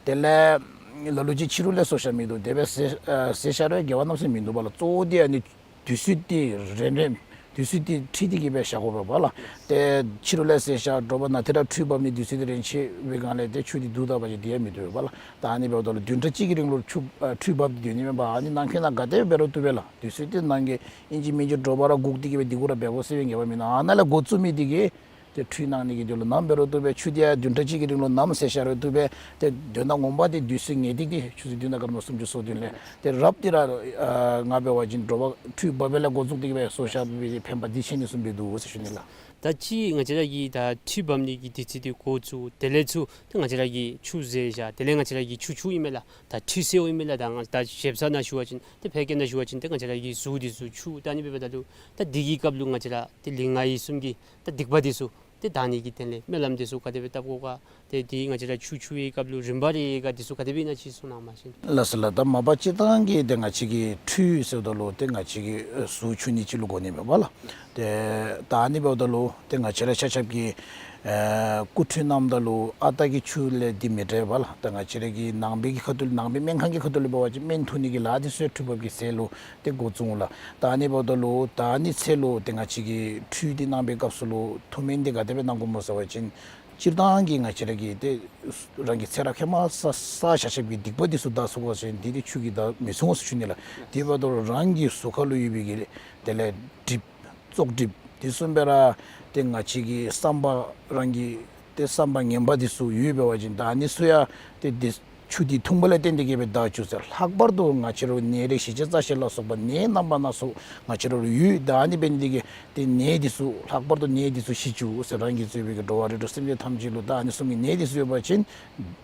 དེ་ལས་ལ་ལུ་ཅིག་ཕྱི་རུ་ལས་སོར་བཞག་མི་འདུག། དེ་སྦེ་བཟེད་ཨ་བཟེད་བཞག་རུང་འགལ་བ་གནམ་མེད་ས་མེད་མིན་འདུག་པ་ལགས། གཙོ་བོ་འདི་ཨ་ནི་དུས་ཚོད་འདི་རན་རན་དུས་ཚོད་འདི་ཁྲིད་དེ་གི་སྦེ་བཞག་དགོ་པས་པ་ལགས། ཏེ་ཕྱི་རུ་ལས་བཟེད་བཞག། དྲོ་པ་ནཱ་ཏེ་ར་ཁྲུས་འབབ་ནི་དུས་ཚོད་འདི་རན་ཆི་བའི་སྒང་ལས་ཏེ་ཆུ་འདི་བསྡུ་ད་པ་ཅིན་འདི་ཡང་མི་བཏུབ་པས་པ་ལགས། ད་ཨ་ནི་འབདཝ་ད་ལུ་བདུན་ཕྲག་གཅིག་གི་རིང་ལུ་ཆུ་ཨ་ཁྲུས་འབབ་སྡོད་ནི་མེན་པར་ཨ་ནི་ནང་འཁོད་ནང་ག་དེ་འབད་རུང་བཏུབ་པས་ལགས། དུས་ཚོད་འདི་ནང་གི་ཨིན་ཅི་མིན་ཅི་དྲོ་པ་ར་སྒུག་སྟེ་གི་སྦེ་འདི་གུ་ར་འབད་དགོ་ཟེར་བའི་ངེས་པ་མིན་འདུག། ཨ་ནཱ་ལས་འགོ་བཙུགས་མི་འདི་གིས་ཏེ་ཁྲུས་གནང་ནི་གི་དོན་ལུ་ནམ་འབད་རུང་བཏུབ་པས། ཆུ་འདི་ཡང་བདུན་ཕྲག་གཅིག་གི་རིང་ལུ་ནམ་བཟེད་བཞག་རུང་བཏུབ་པས། ཏེ་དོན་དག་ངོ་མ་འདི་དུས་ཚོད་ངེས་ཏིག་ཏིག་ཆུ་ཚོད་བདུན་དང་སྐར་མ་སུམ་ཅུ་སོ་བདུན་ལས། ཏེ་རབ་འདི་ར་ཨ་ང་འབད་བ་ཅིན་དྲོ་པ་ཁྲུས་འབབ་པའི་ལས་འགོ་བཙུགས་ཏེ་གི་སྦེ་སོར་བཞག་པའི་ཕན་པ་འདི་ཆེ་ནི་བཟུམ་སྦེ་འདུག་ཟེར་ཞུ་ནི་ལགས། ད་ཅི་ང་བཅས་ར་གིས་ད་ཁྲུས་འབབ་ནི་གི་དུས་ཚོད་འདི་འགོ་བཙུགས། དེ་ལས་ཚུར་ཏེ་ང་བཅས་ར་གིས་ཆུ་བཟེད་བཞག། དེ་ལས་ང་བཅས་ར་གིས་ཆུ་འཁྱུ་ཨིན་མས་ལགས། ད་ཁྲུས་གསོལཝ་ཨིན་མས་ལགས། ད་ང་ད་ཞིབ་ཆ་ནང་ཞུ་བ་ཅིན་ཏེ་ཕལ་སྐད་ནང་ཞུ་བ་ཅིན་ཏེ་ང་བཅས་ར་གི་གཟུགས་འདི་ཚུ་འཁྱུ། ད་ཨ་ནི་འབདཝ་ད་ལུ་ད་འདི་གི་སྐབས་ལུ་ང་བཅས་ར་ཏེ་ལུས་ངག་ཡིད་གསུམ་གྱི་ད་སྡིག་པ་འདི་ཚུ་ཏེ་དག་ནི་གི་དོན་ལས་སྨོན་ལམ་འདི་ཚུ་ག་དེ་སྦེ་བཏབ་དགོ་ག། ཏེ་འདི་ང་བཅས་ར་ཆུ་འཁྱུ་བའི་སྐབས་ལུ་རིམ་པ་རེ་ག་འདི་ཚུ་ག་དེ་སྦེ་ཨིན་ན་ཅིག་གསུང་གནང་མ་ཤེས། ལགས་སོ་ལགས། ད་མ་པ་སྤྱིར་བཏང་གི་ཏེ་ང་བཅས་ཀྱི་ཁྲུས་ཟེརཝ་ད་ལུ་ཏེ་ང་བཅས་ཀྱི་ཨེ་གཟུགས་འཁྱུ་ནི་ཅིག་ལུ་གོ་ནི་མས་པ་ལགས། ཏེ་ད་ཨ་ནི་འབདཝ་ད་ལུ་ཏེ་ང་བཅས་ར་ཆ་ཁྱབ་ཀྱིས་ཨེ་སྐུ་ཁྲུས་གནངམ་ད་ལུ་ཨ་རྟག་གི་ཆུ་ལས་འདི་མི་འདྲ་བས་པ་ལགས། ད་ང་བཅས་ར་གི་ནང་པའི་གི་ཁ་ཐུག་ནང་པའི་སྨན་ཁང་གི་ཁ་ཐུག་ལུ་འབད་བ་ཅིན་སྨན་འཐུང་ནི་གི་ལཱ་འདི་ཚུ་ཡང་ཁྲུས་འབབ་ཀྱི་ཚེ་ལུ་ཏེ་འགོ་བཙུགས་འོང་ལགས། ད་ཨ་ནི་འབདཝ་ད་ལུ་ད་ཨ་ནི་ཚེ་ལུ་ཏེ་ང་བཅས་ཀྱིས་ཁྲུས་འདི་གནང་བའི་སྐབས་སུ་ལུ་ཐུགས་སྨོན་འདི་ག་དེ་སྦེ་གནང་དགོཔ་སྨོ་ཟེར་བ་ཅིན་སྤྱིར་བཏང་གི་ང་བཅས་ར་གི་ཏེ་རང་གི་ཚེ་རབས་ཧེ་མ་བསགས་བསགས་བཞག་བཞགཔ་གི་སྡིག་པ་འདི་ཚུ་དག་ཚུགས་པ་ཅིན་འདི་ཏེ་ཆུ་གིས་དག་མི་ཚུགས་འོང་ཟེར་ཞུ་ནི་ལགས། དེ་འབདཝ་ད་ལུ་རང་གི་གཟུགས་ཁ་ལུ་ཡོད་པའི་གི་དེ་ལས་གྲིབ་བཙོག་གྲིབ་དེ་བཟུམ་སྦེ་ར་ཏེ་ང་བཅས་ཀྱི་བསམ་པ་རང་གི་ཏེ་བསམ་པ་ངན་པ་འདི་ཚུ་ཡོད་འབད་བ་ཅིན་ད་ཨ་ནི་ཚུ་ཡང་ཏེ་འདི་ཆུ་འདི་འཐུང་བ་ལས་བརྟེན་ཏེ་གི་སྦེ་དག་བཅུག་ཟེར། ལྷག་པར་དུ་ང་བཅས་ར་ནད་རིགས་བཞི་བརྒྱ་རྩ་བཞི་ལ་སོགས་པ་ནད་རྣམ་པ་སྣ་ཚོགས་ང་བཅས་ར་ལུ་ཡོད། ད་ཨ་ནི་འབད་ནི་འདི་གིས་ཏེ་ནད་འདི་ཚུ་ལྷག་པར་དུ་ནད་འདི་ཚུ་ཞི་བཅུག་ཟེར། རང་གིས་གཙོས་པའི་གི་འགྲོ་བ་རིགས་དྲུག་སེམས་ཅན་ཐམས་ཅད་ལུ་ད་ཨ་ནི་བཟུམ་གྱི་ནད་འདི་ཚུ་ཡོད་པ་ཅིན་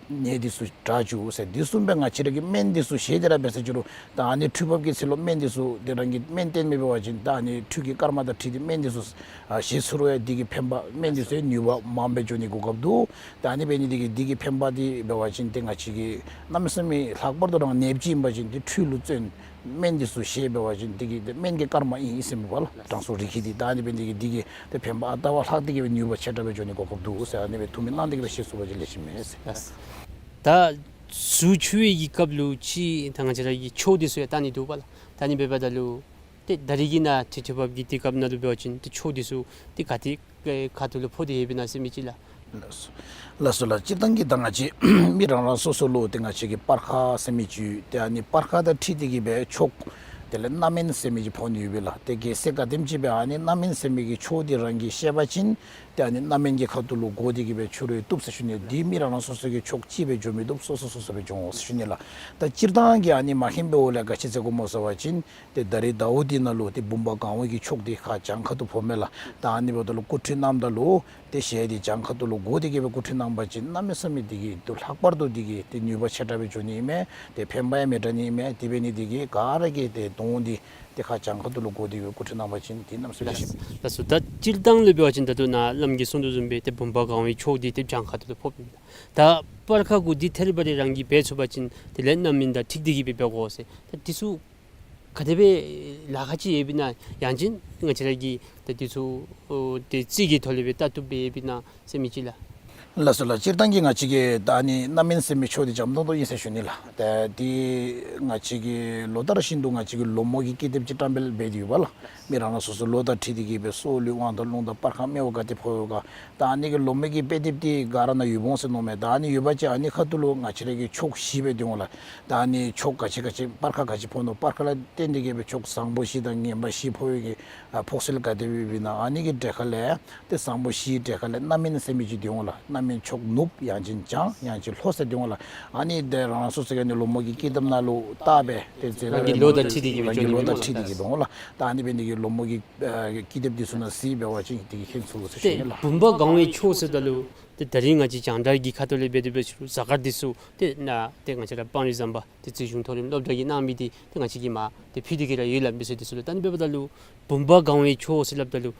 ནད་འདི་ཚུ་དྲག་བཅུག་ཟེར། འདི་བཟུམ་སྦེ་ང་བཅས་ར་གིས་སྨན་འདི་ཚུ་བཞེས་ཏེ་ར་འབད་ཟེར་ཅི་རུང་ད་ཨ་ནི་ཁྲུས་འབབ་ཀྱི་ཚེ་ལུ་སྨན་འདི་ཚུ་ཏེ་རང་གིས་སྨན་བསྟེན་མི་འབད་བ་ཅིན་ད་ཨ་ནི་ཁྲུས་ཀྱི་སྐར་མ་དང་འཁྲིལ་ཏེ་སྨན་འདི་ཚུ་ཨ་བཞེས་ཚུགས་རུང་ཡང་འདི་གི་ཕན་པ་སྨན་འདི་ཚུ་ནུས་པ་མངམ་སྦེ་འགྱོ་ནི་གོ་སྐབས་འདུག། ད་ཨ་ནི་འབད་ནི་འདི་གིས་འདི་གི་ཕན་པ་འདི་འབད་བ་ཅིན་ཏེ་ང་བཅས་ཀྱིས་གནམ་མེད་ས་མེད་ལྷག་པར་དུ་རང་ནདཔ་ཅིག་ཨིན་པ་ཅིན་ཏེ་ཁྲུས་ལུ་བརྩོན། སྨན་འདི་ཚུ་བཞེས་འབད་བ་ཅིན་འདི་གི་ཏེ་སྨན་གྱི་སྐར་མ་ཨིན་ཟེར་མས་པ་ལགས། དྲང་སྲོང་རི་ཁྲི་འདི། ད་ཨ་ནི་འབད་ནི་འདི་གིས་འདི་གི་ཏེ་ཕན་པ་ཨ་རྟག་བ་ལྷག་སྟེ་གི་སྦེ་ནུས་པ་ཆེ་དྲགས་སྦེ་འགྱོ་ནི་གོ་སྐབས་འདུག་ཟེར། ཨ་ནི་སྦེ་ཐུགས་སྨོན་གནང་སྟེ་གི་སྦེ་བཞེས་ཚུགས་པ་ཅིན་ལེགས་ཤོམ་མས་ཟེར། ད་གཟུགས་འཁྱུ་བའི་གི་སྐབས་ལུ་ཅིག་ད་ང་བཅས་ར་གིས་ཆོས་འདི་ཚུ་ཡང་བལྟ་ནི་འདུག་པ་ལགས། ད་ཨ་ནི་འབདཝ་ད་ལུ་ཏེ་ད་རིས་ཀྱི་ནང་ཁྲུས་ཁྲུས་འབབ་ཀྱི་དུས་སྐབས་ནང་ལུ་འབད་བ་ཅིན་ཏེ་ཆོས་འདི་ཚུ་ཏེ་ག་ཏེ་ཁ་ཐུག་ལུ་ཕོག་སྟེ་ཡོདཔ་ཨིན་ན་ཟེར་མི་ཅིག་ལགས། ལགས་སོ་ལགས་སོ་ལགས། སྤྱིར་བཏང་གི་ད་ང་བཅས་མི་རང་རང་སོ་སོ་ལུ་ཏེ་ང་བཅས་ཀྱི་སྤར་ཁ་ཟེར་མི་ཅིག་ཡོད། ཏེ་ཨ་ནི་སྤར་ཁ་དང་འཁྲིལ་ཏེ་གི་སྦེ་ཆོག་དེ་ལས་རྣམ་སྨིན་ཟེར་མི་ཅིག་ཕོག་ནི་ཡོད་པས་ལགས། ཏེ་གལ་སྲིད་ག་དེམ་ཅིག་སྦེ་ཨ་ནི་རྣམ་སྨིན་ཟེར་མི་གི་ཆོག་འདི་རང་གིས་ཤེས་པ་ཅིན་ཏེ་ཨ་ནི་རྣམ་སྨིན་གྱི་ཁ་ཐུག་ལུ་བསྒོར་ཏེ་གི་སྦེ་ཆོག་རུང་བཏུབ་ཟེར་ཞུ་ནི། འདི་མི་རང་རང་སོ་སོ་གི་ཆོག་གཅིག་སྦེ་འགྱོ་མི་བཏུབ། སོ་སོ་སོ་སོ་སྦེ་འགྱོ་འོང་ཟེར་ཞུ་ནི་ལགས། ད་སྤྱིར་བཏང་གི་ཨ་ནི་མ་མཁྱེན་པའི་འོག་ལས་ག་ཅི་ཟེར་དགོ་སྨོ་ཟེར་བ་ཅིན་ཏེ་ད་རིས་ཟླཝ་འདི་ནང་ལུ་ཏེ་བུམ་པ་གང་བ་གི་ཆོག་འདི་ཁ་བྱང་ཁ་ཐུག་ཕོགཔ་མས་ལགས། ད་ཨ་ནི་འབདཝ་ད་ལུ་སྐུ་ཁྲུས་གནངམ་ད་ལུ་ཏེ་ཞལ་འདི་བྱང་ཁ་ཐུག་ལུ་བསྒོར་ཏེ་གི་སྦེ་སྐུ་ཁྲུས་གནང་པ་ཅིན་གནམ་མེད་ས་མེད་འདི་གིས་ཏེ་ལྷག་པར་དུ་འདི་གིས་ཏེ་ནུས་པ་ཆེ་དྲགས་སྦེ་འབྱུང་ནི་ཨིན་མས། ཏེ་ཕན་པ་ཡང་མི་འདྲ་ནི་ཨིན་མས། དེ་འབད་ནི་འདི་གིས་ག་ར་གིས་ཏེ་དོན་འདི་ཏེ་ཁ་བྱང་ཁ་ཐུག་ལུ་བསྒོར་ཏེ་གི་སྐུ་ཁྲུས་གནང་པ་ཅིན་འདི་གནམ་མེད་ས་མེད་ལགས་སོ། ལགས་སོ། ད་སྤྱིར་བཏང་ལུ་འབད་བ་ཅིན་ད་ལྟོ་ནཱ་བླམ་གིས་གསུང་དོ་བཟུམ་སྦེ་ཏེ་བུམ་པ་གང་བའི་ཆོག་འདི་ཏེ་བྱང་ཁ་ཐུག་ལུ་ཕོགཔ་ཨིན། ད་སྤར་ཁ་གུ་འདི་ཐད་རི་བ་རི་རང་གིས་འབད་ཚུགས་པ་ཅིན་དེ་ལས་རྣམ་སྨིན་དང་འཁྲིལ་ཏེ་གི་སྦེ་འབད་དགོ་ཟེར། ད་འདི་ཚུ་ག་དེ་སྦེ་ལཱ་ཁག་ཅིག་ཡོདཔ་ཨིན་ན། ཡང་ཅིན་ང་བཅས་ར་གིས་ད་འདི་ཚུ་ཨོ་ཏེ་རྩིས་ཀྱི་ཐོག་ལས་སྦེ་བལྟ་བཏུབ་སྦེ་ཡོདཔ་ཨིན་ན་ཟེར་མི་ཅིག་ལགས། ལགས་སོ་ལགས། སྤྱིར་བཏང་གི་ང་བཅས་ཀྱི་ད་ཨ་ནི་རྣམ་སྨིན་ཟེར་མི་ཆོག་འདི་འཇམ་ཏོང་ཏོ་ཨིན་ཟེར་ཞུ་ནི་ལགས། ད་འདི་ང་བཅས་ཀྱིས་ལོ་ལྟར་བཞིན་དུ་ང་བཅས་ཀྱིས་ལོ་མོ་གི་ཀི་དེབ་ཅིག་བཀྲམ་སྤེལ་འབད་དེ་ཡོད་པས་ལགས། མི་རང་རང་སོ་སོ་ལོ་དང་འཁྲིལ་ཏེ་གི་སྦེ་སྲོག་ལུས་དབང་ཐང་རླུང་དང་སྤར་ཁ་སྨེ་བ་ག་དེ་ཕོག་ཡོད་ག། ད་ཨ་ནི་གི་ལོ་མོ་གི་དཔེ་དེབ་འདི་ག་ར་ནང་ཡོདཔ་འོང་ཟེར་མནོཝ་མས། ད་ཨ་ནི་ཡོད་པ་ཅིན་ཨ་ནི་ཁ་ཐུག་ལུ་ང་བཅས་ར་གིས་ཆོག་བཞི་སྦེ་འདུག་འོང་ལགས། ད་ཨ་ནི་ཆོག་ག་ཅི་ག་ཅི་སྤར་ཁ་ག་ཅི་ཕོག་ནུག། སྤར་ཁ་ལུ་བརྟེན་ཏེ་གི་སྦེ་ཆོག་བཟང་པོ་བཞི་དང་ངན་པ་བཞི་ཕོག་པའི་གི་ཨ་ཕོག་སྲོལ་ག་དེ་སྦེ་ཡོདཔ་ཨིན་ན། ཨ་ནི་གི་གྲལ་ཁ་ལས་ཏེ་བཟང་པོ་བཞིའི་གྲལ་ཁ་ལས་རྣམ་སྨིན་ཟེར་མི་ཅིག་འདུག་འོང་ལགས། རྣམ་སྨིན་ཆོག་ནུབ་ཡང་ཅིན་བྱང་ཡང་ཅིན་ལྷོ་ཟེར་འདུག་འོང་ལགས། ཨ་ནི་འདི་རང་རང་སོ་སོ་གི་ཨ་ནི་ལོ་མོ་གི་ཀི་དེབ་ནང་ལུ་བལྟ་སྦེ་ཏེ་རྗེ་རང་གི་ལོ་དང་འཁྲིལ་ཏེ་གི་སྦེ་འགྱོ་ནི་ཨིན་མས་ལགས། ད་ཨ་ནི་འབད་ནི་འདི་གིས་ལོ་མོ་གི་ཨ་ཀི་དེབ་འདི་ཚུ་ནང་གཟིགས་འབད་བ་ཅིན་འདི་གིས་མཁྱེན་ཚུགས་ཟེར་ཞུ་ནི་ལགས། ཏེ་བུམ་པ་གང་བའི་ཆོག་ཟེརཝ་ད་ལུ་ཏེ་ད་རིས་ང་བཅས་རྒྱང་བསྒྲགས་ཀྱི་ཁ་ཐུག་ལས་འབད་དེ་འབད་ཞུ་རུང་གཟའ་སྐར་འདི་ཚུ་ཏེ་ནཱ་ཏེ་ང་བཅས་ར་སྤང་རི་ཟམ་པ་ཏེ་རྩིས་གཞུང་མཐོ་རིམ་སློབ་གྲྭ་གིས་གནང་མི་འདི་ཏེ་ང་བཅས་ཀྱིས་མར་ཏེ་ཕུལ་ཏེ་གི་ར་ཡོད་ལགས། མི་སེར་འདི་ཚུ་ལུ། ད་ཨ་ནི་འབདཝ་ད་ལུ་བུམ་པ་གང་བའི་ཆོག་ཟེར་སླབ་ད་ལུ་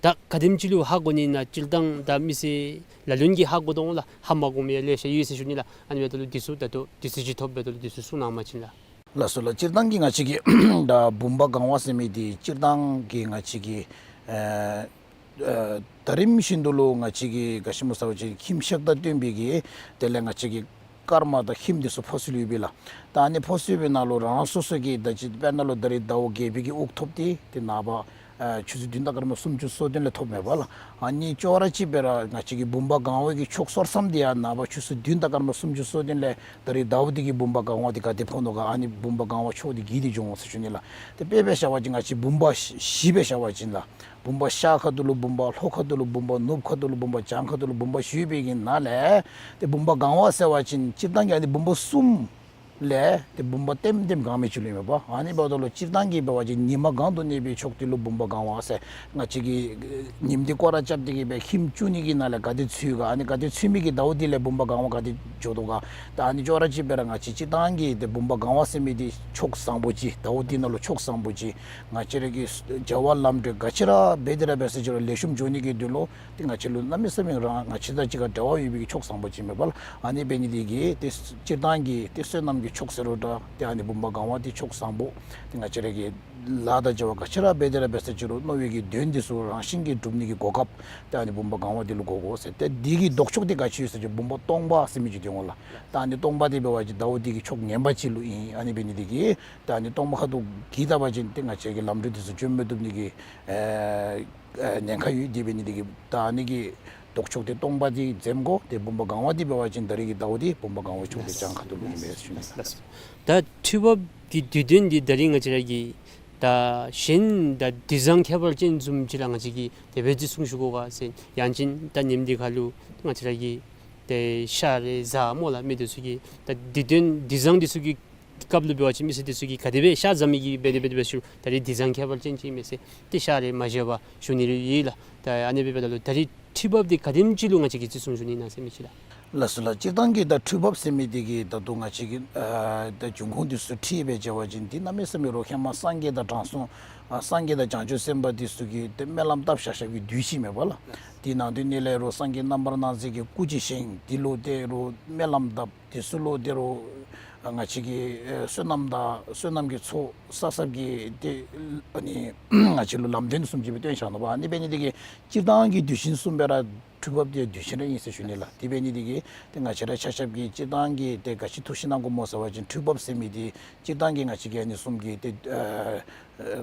ད་ག་དེམ་ཅིག་ལུ་ཧ་གོ་ནི་ཨིན་ན། སྤྱིར་བཏང་ད་མི་སེར་ལ་ལུ་གིས་ཧ་གོ་དོ་འོང་ལགས། ཧ་མ་གོ་མི་ཡང་ལེ་ཤ་ཡོད་ཟེར་ཞུ་ནི་ལགས། ཨ་ནི་འབདཝ་ད་ལུ་འདི་ཚུ་ད་ལྟོ་དུས་ཚོད་ཅིག་ཐོབ་འབདཝ་ད་ལུ་འདི་ཚུ་གསུང་གནང་པ་ཅིན་ལགས། ལགས་སོ་ལགས། སྤྱིར་བཏང་གི་ང་བཅས་ཀྱི་ད་བུམ་པ་གང་བ་ཟེར་མི་འདི་སྤྱིར་བཏང་གི་ང་བཅས་ཀྱི་ཨ་ཨ་ད་རིམ་བཞིན་དུ་ལུ་ང་བཅས་ཀྱི་ག་ཅི་སྨོ་ཟེར་བ་ཅིན་ཁྱིམ་ཤག་དང་བསྟུན་པའི་གི་དེ་ལས་ང་བཅས་ཀྱི་སྐར་མ་དང་ཁྱིམ་འདི་ཚུ་ཕོག་སྲོལ་ཡོད་པས་ལགས། ད་ཨ་ནི་ཕོག་སྲོལ་ཡོད་པའི་ནང་ལུ་རང་རང་སོ་སོ་གི་ད་ཅི་དཔེར་ན་ལུ་ད་རིས་ཟླཝ་བརྒྱད་པའི་གི་དབུགས་ཐོབ་སྟེ་ཏེ་ནངས་པ་ཨ་ཆུ་ཚོད་བདུན་དང་སྐར་མ་སུམ་ཅུ་སོ་བདུན་ལས་ཐོབ་མས་པ་ལགས། ཨ་ནི་ཅོག་ར་གཅིག་སྦེ་ར་ང་བཅས་ཀྱི་བུམ་པ་གང་བ་གི་ཆོག་སོར་མཚམས་འདི་ཡང་ནངས་པ་ཆུ་ཚོད་བདུན་དང་སྐར་མ་སུམ་ཅུ་སོ་བདུན་ལས་ད་རིས་ཟླཝ་འདི་གི་བུམ་པ་གང་བ་འདི་ག་དེ་ཕོག་ནུག་ག། ཨ་ནི་བུམ་པ་གང་བ་ཆོག་འདི་གིས་འདི་འབྱུང་འོང་ཟེར་ཞུ་ནི་ལགས། ཏེ་དཔེ་སྦེ་བཞག་པ་ཅིན་ང་བཅས་བུམ་པ་བཞི་སྦེ་བཞག་པ་ཅིན་ལགས། བུམ་པ་ཤར་ཁ་ཐུག་ལུ་བུམ་པ། ལྷོ་ཁ་ཐུག་ལུ་བུམ་པ། ནུབ་ཁ་ཐུག་ལུ་བུམ་པ། བྱང་ཁ་ཐུག་ལུ་བུམ་པ་བཞི་ཡོད་པའི་གི་ནང་ལས་ཏེ་བུམ་པ་གང་བ་ཟེར་བ་ཅིན་སྤྱིར་བཏང་གི་ཨ་ནི་བུམ་པ་གསུམ་ལས་ཏེ་བུམ་པ་ལྟེམ་ལྟེམ་གང་མི་ཅིག་ལུ་ཨིན་མས་པ། ཨ་ནི་འབདཝ་ད་ལུ་སྤྱིར་བཏང་གི་འབད་བ་ཅིན་ཉི་མ་གང་དུ་གནས་པའི་ཕྱོགས་དེ་ལུ་བུམ་པ་གང་བ་ཟེར། ང་བཅས་ཀྱིས་ཉིམ་འདི་སྐོར་ར་རྐྱབ་སྟེ་གི་སྦེ་ཁྱིམ་བཅུ་གཉིས་ཀྱི་ནང་ལས་ག་དེ་ཚུད་ག། ཨ་ནི་ག་དེ་ཚུད་མི་གི་ཟླཝ་འདི་ལས་བུམ་པ་གང་བ་ག་དེ་འགྱོ་དོ་ག། ད་ཨ་ནི་ཅོག་ར་གཅིག་སྦེ་ར་ང་བཅས་སྤྱིར་བཏང་གི་ཏེ་བུམ་པ་གང་བ་ཟེར་མི་འདི་ཕྱོགས་བཟང་པོ་ཅིག། ཟླཝ་འདི་ནང་ལུ་ཕྱོགས་བཟང་པོ་ཅིག། ང་བཅས་ར་གི་བྱ་བ་ལམ་འགྲོ་ག་ཅི་ར་འབད་དེ་ར་འབད་ས་ཅིག་རུང་ལེགས་ཤོམ་འགྱོ་ནི་གི་དོན་ལུ་ཏེ་ང་བཅས་ལུ་གནམ་མེད་ས་མེད་ར་ང་བཅས་དང་གཅིག་ཁར་འབྲེལ་བ་ཡོད་པའི་གི་ཕྱོགས་བཟང་པོ་ཅིག་མས་པ་ལགས། ཨ་ནི་འབད་ནི་འདི་གིས་ཏེ་སྤྱིར་བཏང་གི་ཏེ་བསོད་ནམས་ཀྱི་ཕྱོགས་ཟེར་རུང་འདྲ། ཏེ་ཨ་ནི་བུམ་པ་གང་བ་འདི་ཕྱོགས་བཟང་པོ། ཏེ་ང་བཅས་ར་གི་ལཱ་དང་བྱ་བ་ག་ཅི་ར་འབད་དེ་ར་འབད་ས་ཅིག་རུང་རྣོ་བའི་གི་དོན་འདི་ཚུ་རང་བཞིན་གྱིས་འགྲུབ་ནི་གི་གོ་སྐབས་ཏེ་ཨ་ནི་བུམ་པ་གང་བ་འདི་ལུ་དགོ་དགོ་ཟེར། ཏེ་འདི་གི་ལྡོག་ཕྱོགས་འདི་ག་ཅི་ཡོད་ཟེར་བ་ཅིན་བུམ་པ་སྟོང་པ་ཟེར་མི་ཅིག་འདུག་འོང་ལགས། ད་ཨ་ནི་སྟོང་པ་འདི་འབད་བ་ཅིན་ཟླཝ་འདི་གི་ཕྱོགས་ངན་པ་ཅིག་ལུ་ཨིན། ཨ་ནི་འབད་ནི་འདི་གིས་ད་ཨ་ནི་སྟོང་པ་ཁ་ཐུག་གིས་བལྟ་བ་ཅིན་ཏེ་ང་བཅས་ཀྱི་ལམ་འགྲོ་འདི་ཚུ་འགྱོ་མི་བཏུབ་ནི་གི་ཨེ་ཨེ་ཉེན་ཁ་ཡོད། དེ་འབད་ནི་འདི་གིས་ད་ཨ་ནི་གི་ལྡོག་ཕྱོགས་འདི་སྟོང་པ་འདི་འཛེམ་དགོ། ཏེ་བུམ་པ་གང་བ་འདི་འབད་བ་ཅིན་ད་རིས་ཀྱི་ཟླཝ་འདི་བུམ་པ་གང་བའི་ཕྱོགས་འདི་བྱང་ཁ་ཐུག་ལུ་ཨིན་པས་ཟེར་ཞུ་ནི་ལགས། ད་ཁྲུས་འབབ་ཀྱི་དུས་སྟོན་འདི་ད་རིས་ང་བཅས་ར་གི་ད་གཞན་དང་དུས་བཟང་ཁྱད་པར་ཅན་བཟུམ་ཅིག་ར་ང་བཅས་ཀྱིས་དེ་སྦེ་བརྩི་སྲུང་ཞུ་དགོ་ག་ཟེར། ཡང་ཅིན་ད་ཉིནམ་འདི་ཁར་ལུ་ང་བཅས་ར་གི་ཏེ་ཤར་རེ་གཟའ་སྨོ་ལགས། མི་འདི་ཚུ་གིས་ད་དུས་སྟོན་དུས་བཟང་འདི་ཚུ་གི་སྐབས་ལུ་འབད་བ་ཅིན་མི་སེར་འདི་ཚུ་གིས་ག་དེ་སྦེ་ཤ་བཟའ་མི་གི་འབད་དེ་འབད་དེ་འབད་ཞུ། ད་རིས་དུས་བཟང་ཁྱད་པར་ཅན་ཅིག་ཨིན་མས་ཟེར་ཏེ་ཤ་རེ་མ་བཞེས་པར་བཞུགས་ནི་རེ་ཡོད་ལགས། ད་ཨ་ནི་འབདཝ་ད་ལུ་ད་རིས་ཁྲུས་འབབ་འདི་ག་དེམ་ཅིག་ལུ་ང་བཅས་ཀྱིས་བརྩི་སྲུང་ཞུ་ནི་ཨིན་ན་ཟེར་མི་ཅིག་ལགས། ལགས་སོ་ལགས། སྤྱིར་བཏང་གི་ད་ཁྲུས་འབབ་ཟེར་མི་འདི་གིས་ད་ལྟོ་ང་བཅས་ཀྱི་ཨ་ད་འབྱུང་ཁུངས་འདི་ཚུ་འཁྲིལ་སྦེ་འབད་བ་ཅིན་འདི་གནམ་མེད་ས་མེད་ར་ཧེ་མ་སངས་རྒྱས་དང་དྲང་སྲོང་ཨ་སངས་རྒྱས་དང་བྱང་ཆུབ་སེམས་དཔའ་འདི་ཚུ་གིས་ཏེ་སྨོན་ལམ་བཏབ་བཞག་བཞག་པའི་དུས་ཅིག་མས་པ་ལགས། དེ་ནང་དོན་ནང་ལས་ར་སངས་རྒྱས་རྣམ་པར་སྣང་མཛད་ཀྱི་སྐུ་ཅིག་བཞེངས། འདི་ལུ་ཏེ་ར་སྨོན་ལམ་བཏབ། དེ་ཚུ་ལུ་ཏེ་ར་ང་བཅས་ཀྱི་ཨེ་བསོད་ནམས་དང་བསོད་ནམས་ཀྱི་ཚོགས་བསགས་བསགསཔ་གི་ཏེ་ཨ་ནི་ང་བཅས་ལུ་ལམ་སྟོན་བཟུམ་ཅིག་སྦེ་སྟོན་བཞག་ནུག་པ། ཨ་ནི་འབད་ནི་འདི་གིས་སྤྱིར་བཏང་གི་དུས་ཆེན་གསུམ་པའི་ར་ཁྲུས་འབབ་འདི་དུས་ཆེན་ར་ཨིན་ཟེར་ཞུ་ནི་ལགས། དེ་འབད་ནི་འདི་གིས་ཏེ་ང་བཅས་ར་ཆ་ཁྱབ་ཀྱིས་སྤྱིར་བཏང་གི་ཏེ་ག་ཅི་ཐུགས་བཞེད་གནང་དགོ་སྨོ་ཟེར་བ་ཅིན་ཁྲུས་འབབ་ཟེར་མི་འདི་སྤྱིར་བཏང་གི་ང་བཅས་ཀྱི་ཨ་ནི་གསུམ་གྱི་ཏེ་ཨ་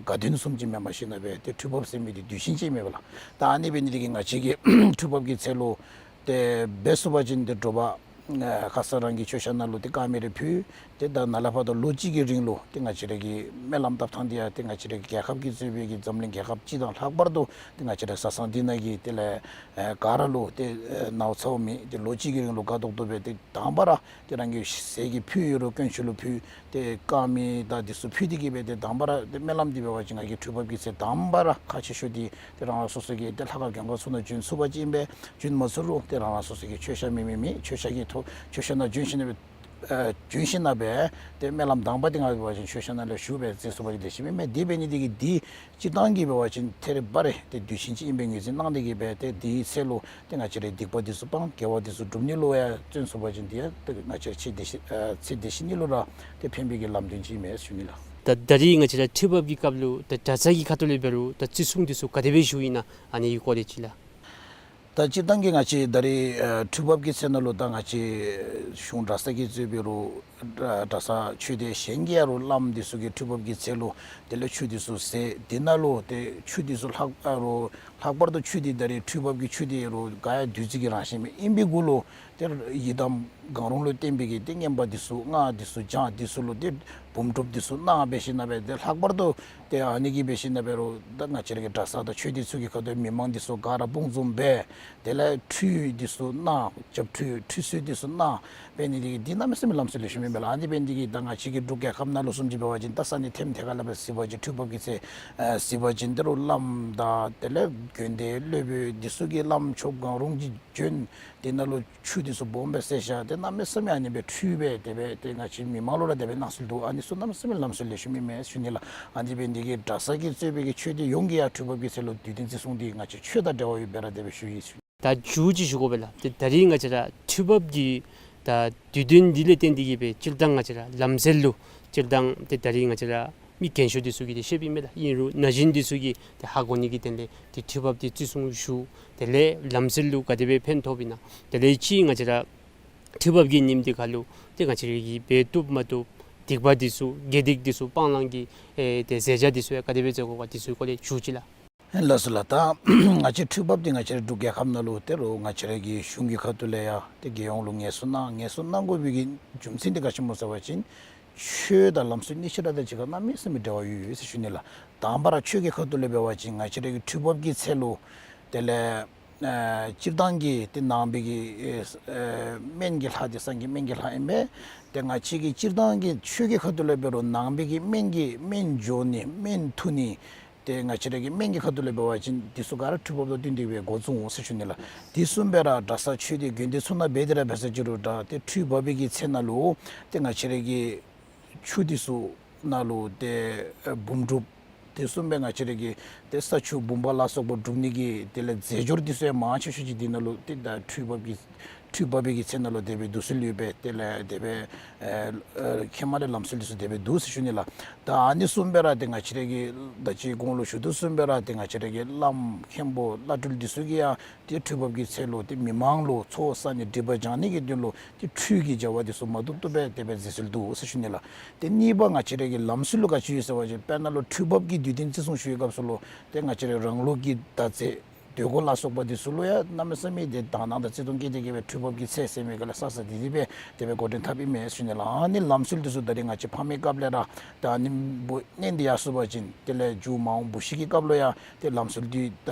དགའ་སྟོན་བཟུམ་ཅིག་མེན་པར་ཞིན་ན་སྦེ་ཏེ་ཁྲུས་འབབ་ཟེར་མི་འདི་དུས་ཆེན་ཅིག་མས་པ་ལགས། ད་ཨ་ནི་འབད་ནི་འདི་གིས་ང་བཅས་ཀྱིས་ཁྲུས་འབབ་ཀྱི་ཚེ་ལུ་ ཏེ་འབད་ཚུགས་པ་ཅིན་ཏེ་དྲོ་པ་ཨ་ཁ་ཙ་རང་གི་མཆོད་བཤམ་ནང་ལུ་ཏེ་དཀར་མེ་རེ་ཕུལ། ཏེ་ད་ནཱ་ལས་ཕར་ད་ལོ་གཅིག་གི་རིང་ལུ་ཏེ་ང་བཅས་ར་གི་སྨོན་ལམ་བཏབ་ཐངས་འདི་ཡང་ཏེ་ང་བཅས་ར་གི་རྒྱལ་ཁབ་ཀྱིས་གཙོས་པའི་གི་འཛམ་གླིང་རྒྱལ་ཁབ་སྤྱི་དང་ལྷག་པར་དུ་ཏེ་ང་བཅས་ར་བཟའ་ཚང་འདི་ནང་གི་དེ་ལས་ཨ་ག་ར་ལུ་ཏེ་ཨ་ནཝ་ཚཝ་མེད། ཏེ་ལོ་གཅིག་གི་རིང་ལུ་དགའ་ཏོག་ཏོ་སྦེ་ཏེ་དང་པ་ར་ཏེ་རང་གི་ཟས་ཀྱི་ཕུད་ཨིན་རུང་དཀོན་མཆོག་ལུ་ཕུལ། ཏེ་དཀར་མེ་དང་འདི་ཚུ་ཕུལ་ཏེ་གི་སྦེ་ཏེ་དང་པ་ར་ཏེ་སྨོན་ལམ་འདི་འབད་བ་ཅིན་ང་གི་འཕྲུལ་འབབ་ཀྱི་ཚེ་དང་པ་ར་ཁག་ཆེ་ཤོས་འདི་ཏེ་རང་རང་སོ་སོ་གི་ཏེ་ལྷ་ཁང་མགོན་ཁང་ཚུ་ནང་བྱོན་ཚུགས་པ་ཅིན་ཨིན་པས། བྱོན་མ་ཚུགས་རུང་ཏེ་རང་རང་སོ་སོ་གི་མཆོད་བཤམ་མེད་མི་མེད་མཆོད་བཤམ་གྱི་ཐོག་མཆོད་བཤམ་ནང་བྱོན་ཞིནམ་ལས་ཨ་བྱོན་ཞིནམ་ལས་ཏེ་སྨོན་ལམ་དང་པ་འདི་ང་འབད་བ་ཅིན་མཆོད་བཤམ་ནང་ལས་ཞུ་སྦེ་མཛད་ཚུགས་པ་ཅིན་དེ་ཤེས་མི་མེད། དེ་འབད་ནི་འདི་གིས་འདི་སྤྱིར་བཏང་གི་འབད་བ་ཅིན་ཐེ་རེ་བ་རེ་ཏེ་དུས་ཆེན་ཅིག་ཨིན་པའི་ངོས་འཛིན་གནང་སྟེ་གི་སྦེ་ཏེ་འདིའི་ཚེ་ལུ་ཏེ་ང་བཅས་རའི་སྡིག་པ་འདི་ཚུ་སྤང་དགེ་བ་འདི་ཚུ་སྒྲུབ་ནི་ལུ་ཡང་བརྩོན་ཚུགས་པ་ཅིན་དེ་ཡང་ཏེ་ང་བཅས་ར་ཚེ་འདི་ཤི་ཨ་ཚེ་འདི་ཤི་ནི་ལུ་ར་ཏེ་ཕན་པའི་གི་ལམ་སྟོན་ཅིག་ཨིན་མས་ཞུ་ནི་ལགས། ད་ད་རིས་ང་བཅས་ར་འཕྲུལ་འབབ་ཀྱི་སྐབས་ལུ་ད་གྲྭ་ཚང་གི་ཁ་ཐུག་ལས་འབད་རུང་ད་བརྩི་སྲུང་འདི་ཚུ་ག་དེ་སྦེ་ཞུཝ་ཨིན་ན་ཨ་ནི་གི་སྐོར་ལས་ཅིག་ལགས། ད་སྤྱིར་བཏང་གི་ང་བཅས་ད་རིས་ཨ་འཕྲུལ་འབབ་ཀྱི་ཚེ་ནང་ལུ་ད་ང་བཅས་གཞུང་གྲྭ་ཚང་གིས་གཙོས་འབད་རུང་གྲྭ་གྲྭ་ཚང་ཆོས་སྡེ་གཞན་གྱིས་ཡང་རུང་བླམ་འདི་ཚུ་གིས་འཕྲུལ་འབབ་ཀྱི་ཚེ་ལུ་དེ་ལས་ཆུ་འདི་ཚུ་བཟེད། དེ་ནང་ལུ་ཏེ་ཆུ་འདི་ཚུ་ལྷག་ཨ་རུང་ལྷག་པར་དུ་ཆུ་འདི་ད་རིས་འཕྲུལ་འབབ་ཀྱི་ཆུ་འདི་རུང་ག་ཡང་བདུད་རྩི་གི་རང་བཞིན་མེད། ཨིན་པའི་གུ་ལུ་ཏེ་ཡི་དམ་གང་རུང་ལུ་བརྟེན་པའི་གི་ཏེ་བསྙེན་པ་འདི་ཚུ་སྔགས་འདི་ཚུ་བགྱང་། འདི་ཚུ་ལུ་ཏེ་བུམ་སྒྲུབ་འདི་ཚུ་གནང་འབད་ཞིནམ་ལས་ཏེ་ལྷག་པར་དུ་ཏེ་ཨ་ནི་གིས་འབད་ཞིནམ་ལས་འབད་རུང་ད་ང་བཅས་ར་གི་གྲྭ་ཚང་དང་ཆོས་སྡེ་ཚུ་གི་ཁ་ཐུག་མི་མང་འདི་ཚུ་ག་ར་དཔུང་འཛོམས་འབད། དེ་ལས་ཁྲུས་འདི་ཚུ་གནང་། སྐྱབས་ཁྲུས་ཁྲུས་གསོལ་འདི་ཚུ་གནང་འབད་ནི་འདི་གིས་འདི་གནམ་མེད་ས་མེད་ལམ་སྲོལ་ལེགས་ཤོམ་ཨིན་པས་ལགས། ཨ་ནི་འབད་ནི་འདི་གིས་ད་ང་བཅས་ཀྱི་འབྲུག་རྒྱལ་ཁབ་ནང་ལུ་བཟུམ་ཅིག་འབད་བ་ཅིན་ད་ས་གནས་ཐེམ་ཐེ་ག་ལས་འབད་གཟིགས་པ་ཅིན་འཕྲུལ་འབབ་ཀྱི་ཚེ་ཨ་གཟིགས་པ་ཅིན་ད་རུང་བླམ་དང་དེ་ལས་དགོན་སྡེ་སློབ་དཔོན་འདི་ཚུ་གིས་བླམ་ཆོསཔ་གང་རུང་གིས་བྱོན། དེ་ནང་ལུ་ཆུ་འདི་ཚུ་སྦོམ་སྦེ་བཟེད་བཞག། ཏེ་གནམ་མེད་ས་མེད་ཨ་ནི་སྦེ་ཁྲུས་འབད་དེ་སྦེ་ཏེ་ང་བཅས་མི་མང་ལུ་ར་དེ་སྦེ་གནང་སྲོལ་འདུག། ཨ་ནི་ཚུ་གནམ་མེད་ས་མེད་ལམ་སྲོལ་ལེགས་ཤོམ་ཨིན་མས་ཞུ་ནི་ལགས། ཨ་ནི་འབད་ནི་འདི་གིས་གྲྭ་ཚང་གིས་གཙོས་པའི་གི་ཆོས་སྡེ་ཡོངས་ཀྱིས་ཡང་འཕྲུལ་འབབ་ཀྱི་ཚེ་ལུ་དུས་སྟོན་བརྩི་སྲུང་འདི་ང་བཅས་ཆོས་དང་འབྲེལ་བ་ཡོདཔ་སྦེ་ར་དེ་སྦེ་ཞུ་ཡི་ཞུ། ད་མཇུག་ཅིག་ཞུ་དགོ་པས་ལགས། ཏེ་ད་རིས་ང་བཅས་ར་འཕྲུལ་འབབ་ཀྱི་ད་དུས་སྟོན་འདི་ལས་བརྟེན་ཏེ་གིས་སྦེ་སྤྱིར་བཏང་ང་བཅས་ར་ལམ་སྲོལ་ལུ་སྤྱིར་བཏང་ཏེ་ད་རིས་ང་བཅས་ར་མི་རྒན་ཤོས་འདི་ཚུ་གིས་ཏེ་ཤེསཔ་ཨིན་མས་ལགས། ཨིན་རུང་ན་གཞོན་འདི་ཚུ་གིས་ཏེ་ཧ་གོ་ནི་གི་དོན་ལས་ཏེ་འཕྲུལ་འབབ་འདི་བརྩི་སྲུང་ཞུ། དེ་ལས་ལམ་སྲོལ་ལུ་ག་དེ་སྦེ་ཕན་ཐོགས་ཨིན་ན། དེ་ལས་ཅིག་ང་བཅས་ར་འཕྲུལ་འབབ་ཀྱི་ཉིནམ་འདི་ཁར་ལུ་ཏེ་ང་བཅས་ར་གིས་འབད་བཏུབ་མ་བཏུབ་སྡིག་པ་འདི་ཚུ་དགེ་སྡིག་འདི་ཚུ་སྤང་བླང་གི་ཨེ་ཏེ་མཛད་བྱ་འདི་ཚུ་ཡང་ག་དེ་སྦེ་མཛད་དགོ་ག་འདི་ཚུ་གི་སྐོར་ལས་མཇུག་ཅིག་ལགས། ལགས་སོ་ལགས། ད་ང་བཅས་འཕྲུལ་འབབ་འདི་ང་བཅས་ར་འབྲུག་རྒྱལ་ཁབ་ནང་ལུ་ད་རུང་ང་བཅས་ར་གི་གཞུང་གི་ཁ་ཐུག་ལས་ཡང་ཏེ་རྒྱལ་ཡོངས་ལུ་ངལ་གསོ་གནང་། ངལ་གསོ་གནང་དགོ་པའི་གི་རྒྱུ་མཚན་འདི་ག་ཅི་སྨོ་ཟེར་བ་ཅིན་ཆོས་དང་ལམ་སྲོལ་གཉིས་ཆ་ར་དང་གཅིག་ཁར་གནམ་མེད་ས་མེད་འབྲེལ་བ་ཡོད་ཡོད་ཟེར་ཞུ་ནི་ལགས། དང་པ་ར་ཆོས་ཀྱི་ཁ་ཐུག་ལས་འབད་བ་ཅིན་ང་བཅས་ར་གི་འཕྲུལ་འབབ་ཀྱི་ཚེ་ལུ་དེ་ལས་ཨ་སྤྱིར་བཏང་གི་ཏེ་ནང་པའི་གི་ཨེ་ཨེ་སྨན་གྱི་ལྷ་འདི་སངས་རྒྱས་སྨན་གྱི་ལྷ་ཨིན་པས། ཏེ་ང་བཅས་ཀྱི་སྤྱིར་བཏང་གི་ཆོས་ཀྱི་ཁ་ཐུག་ལས་འབད་རུང་ནང་པའི་གི་སྨན་གྱི་སྨན་སྦྱོར་ནི་སྨན་འཐུ་ནི་ཏེ་ང་བཅས་ར་གི་སྨན་གྱི་ཁ་ཐུག་ལས་འབད་བ་ཅིན་འདི་ཚུ་ག་ར་འཕྲུལ་འབབ་དང་བསྟུན་ཏེ་སྦེ་འགོ་བཙུགས་འོང་ཟེར་ཞུ་ནི་ལགས། དེ་བཟུམ་སྦེ་ར་གྲྭ་ཚང་ཆོས་སྡེ་དགོན་སྡེ་ཚུ་ནང་འབད་དེ་ར་འབད་ས་ཅིག་རུང་ད་ཏེ་འཕྲུལ་འབབ་པའི་གི་ཚེ་ནང་ལུ་ཏེ་ང་བཅས་ར་གི་ཆུ་འདི་ཚུ་ནང་ལུ་ཏེ་ཨེ་བུམ་སྒྲུབ། དེ་བཟུམ་སྦེ་ང་བཅས་ར་གི་ཏེ་ས་ཆུ་བུམ་པ་ལ་སོགས་པ་སྒྲུབ་ནི་གི་དེ་ལས་རྫས་སྦྱོར་འདི་ཚུ་ཡང་མང་ཆེ་ཤོས་ཅིག་འདི་ནང་ལུ་ཏེ་ད་འཕྲུལ་འབབ་ཀྱི་འཕྲུལ་འབབ་པའི་གི་ཚེ་ནང་ལུ་དེ་སྦེ་འདུག་སྲོལ་ཡོད་པས། དེ་ལས་དེ་སྦེ་ཨེ་ཨེ་ཧེ་མ་ལས་ལམ་སྲོལ་འདི་ཚུ་དེ་སྦེ་འདུག་ཟེར་ཞུ་ནི་ལགས། ད་ཨ་ནི་བཟུམ་སྦེ་ར་ཏེ་ང་བཅས་ར་གི་ད་ཅི་གོང་ལུ་ཞུ་དོ་བཟུམ་སྦེ་ར་ཏེ་ང་བཅས་ར་གི་བླམ་མཁན་པོ་བླ་སྤྲུལ་འདི་ཚུ་གིས་ཡང་ཏེ་འཕྲུལ་འབབ་ཀྱི་ཚེ་ལུ་ཏེ་མི་མང་ལུ་ཚོགས་བསག་ནི་སྒྲིབ་པ་སྦྱང་ནི་གི་དོན་ལུ་ཏེ་འཕྲུལ་གྱི་བྱ་བ་འདི་ཚུ་མ་བཏུབ་བཏུབ་སྦེ་དེ་སྦེ་མཛད་སྲོལ་འདུག་ཟེར་ཞུ་ནི་ལགས། ཏེ་གཉིས་པ་ང་བཅས་ར་གི་ལམ་སྲོལ་ལུ་ག་ཅི་ཡོད་ཟེར་བ་ཅིན་དཔེར་ན་ལུ་འཕྲུལ་འབབ་ཀྱི་དུས་སྟོན་བརྩི་སྲུང་ཞུ་བའི་སྐབས་སུ་ལུ་ཏེ་ང་བཅས་ར་རང་ལུགས་ཀྱི་མདའ་རྩེད་དོས་སྐོར་ལ་སོགས་པ་འདི་ཚུ་ལུ་ཡང་གནམ་མེད་ས་མེད་ཏེ་དག་སྣང་དང་བརྩེ་གདུང་བསྐྱེད་དེ་གི་སྦེ་འཕྲུལ་འབབ་ཀྱི་ཚེ་ཟེར་མི་ག་ལས་བསགས་བསགས་ཏེ་དེ་སྦེ་དེ་སྦེ་འགོ་འདྲེན་འཐབ་ཨིན་མས་ཟེར་ཞུ་ནི་ལགས། ཨ་ནི་ལམ་སྲོལ་འདི་ཚུ་ད་རིས་ང་བཅས་ཕ་མའི་སྐབས་ལས་ར་ད་ཨ་ནི་འབད་ནི་འདི་ཡར་སོང་པ་ཅིན་དེ་ལས་མཇུག་མ་འོངས་བུ་གཞི་གི་སྐབས་ལུ་ཡང་ཏེ་ལམ་སྲོལ་འདི་ད་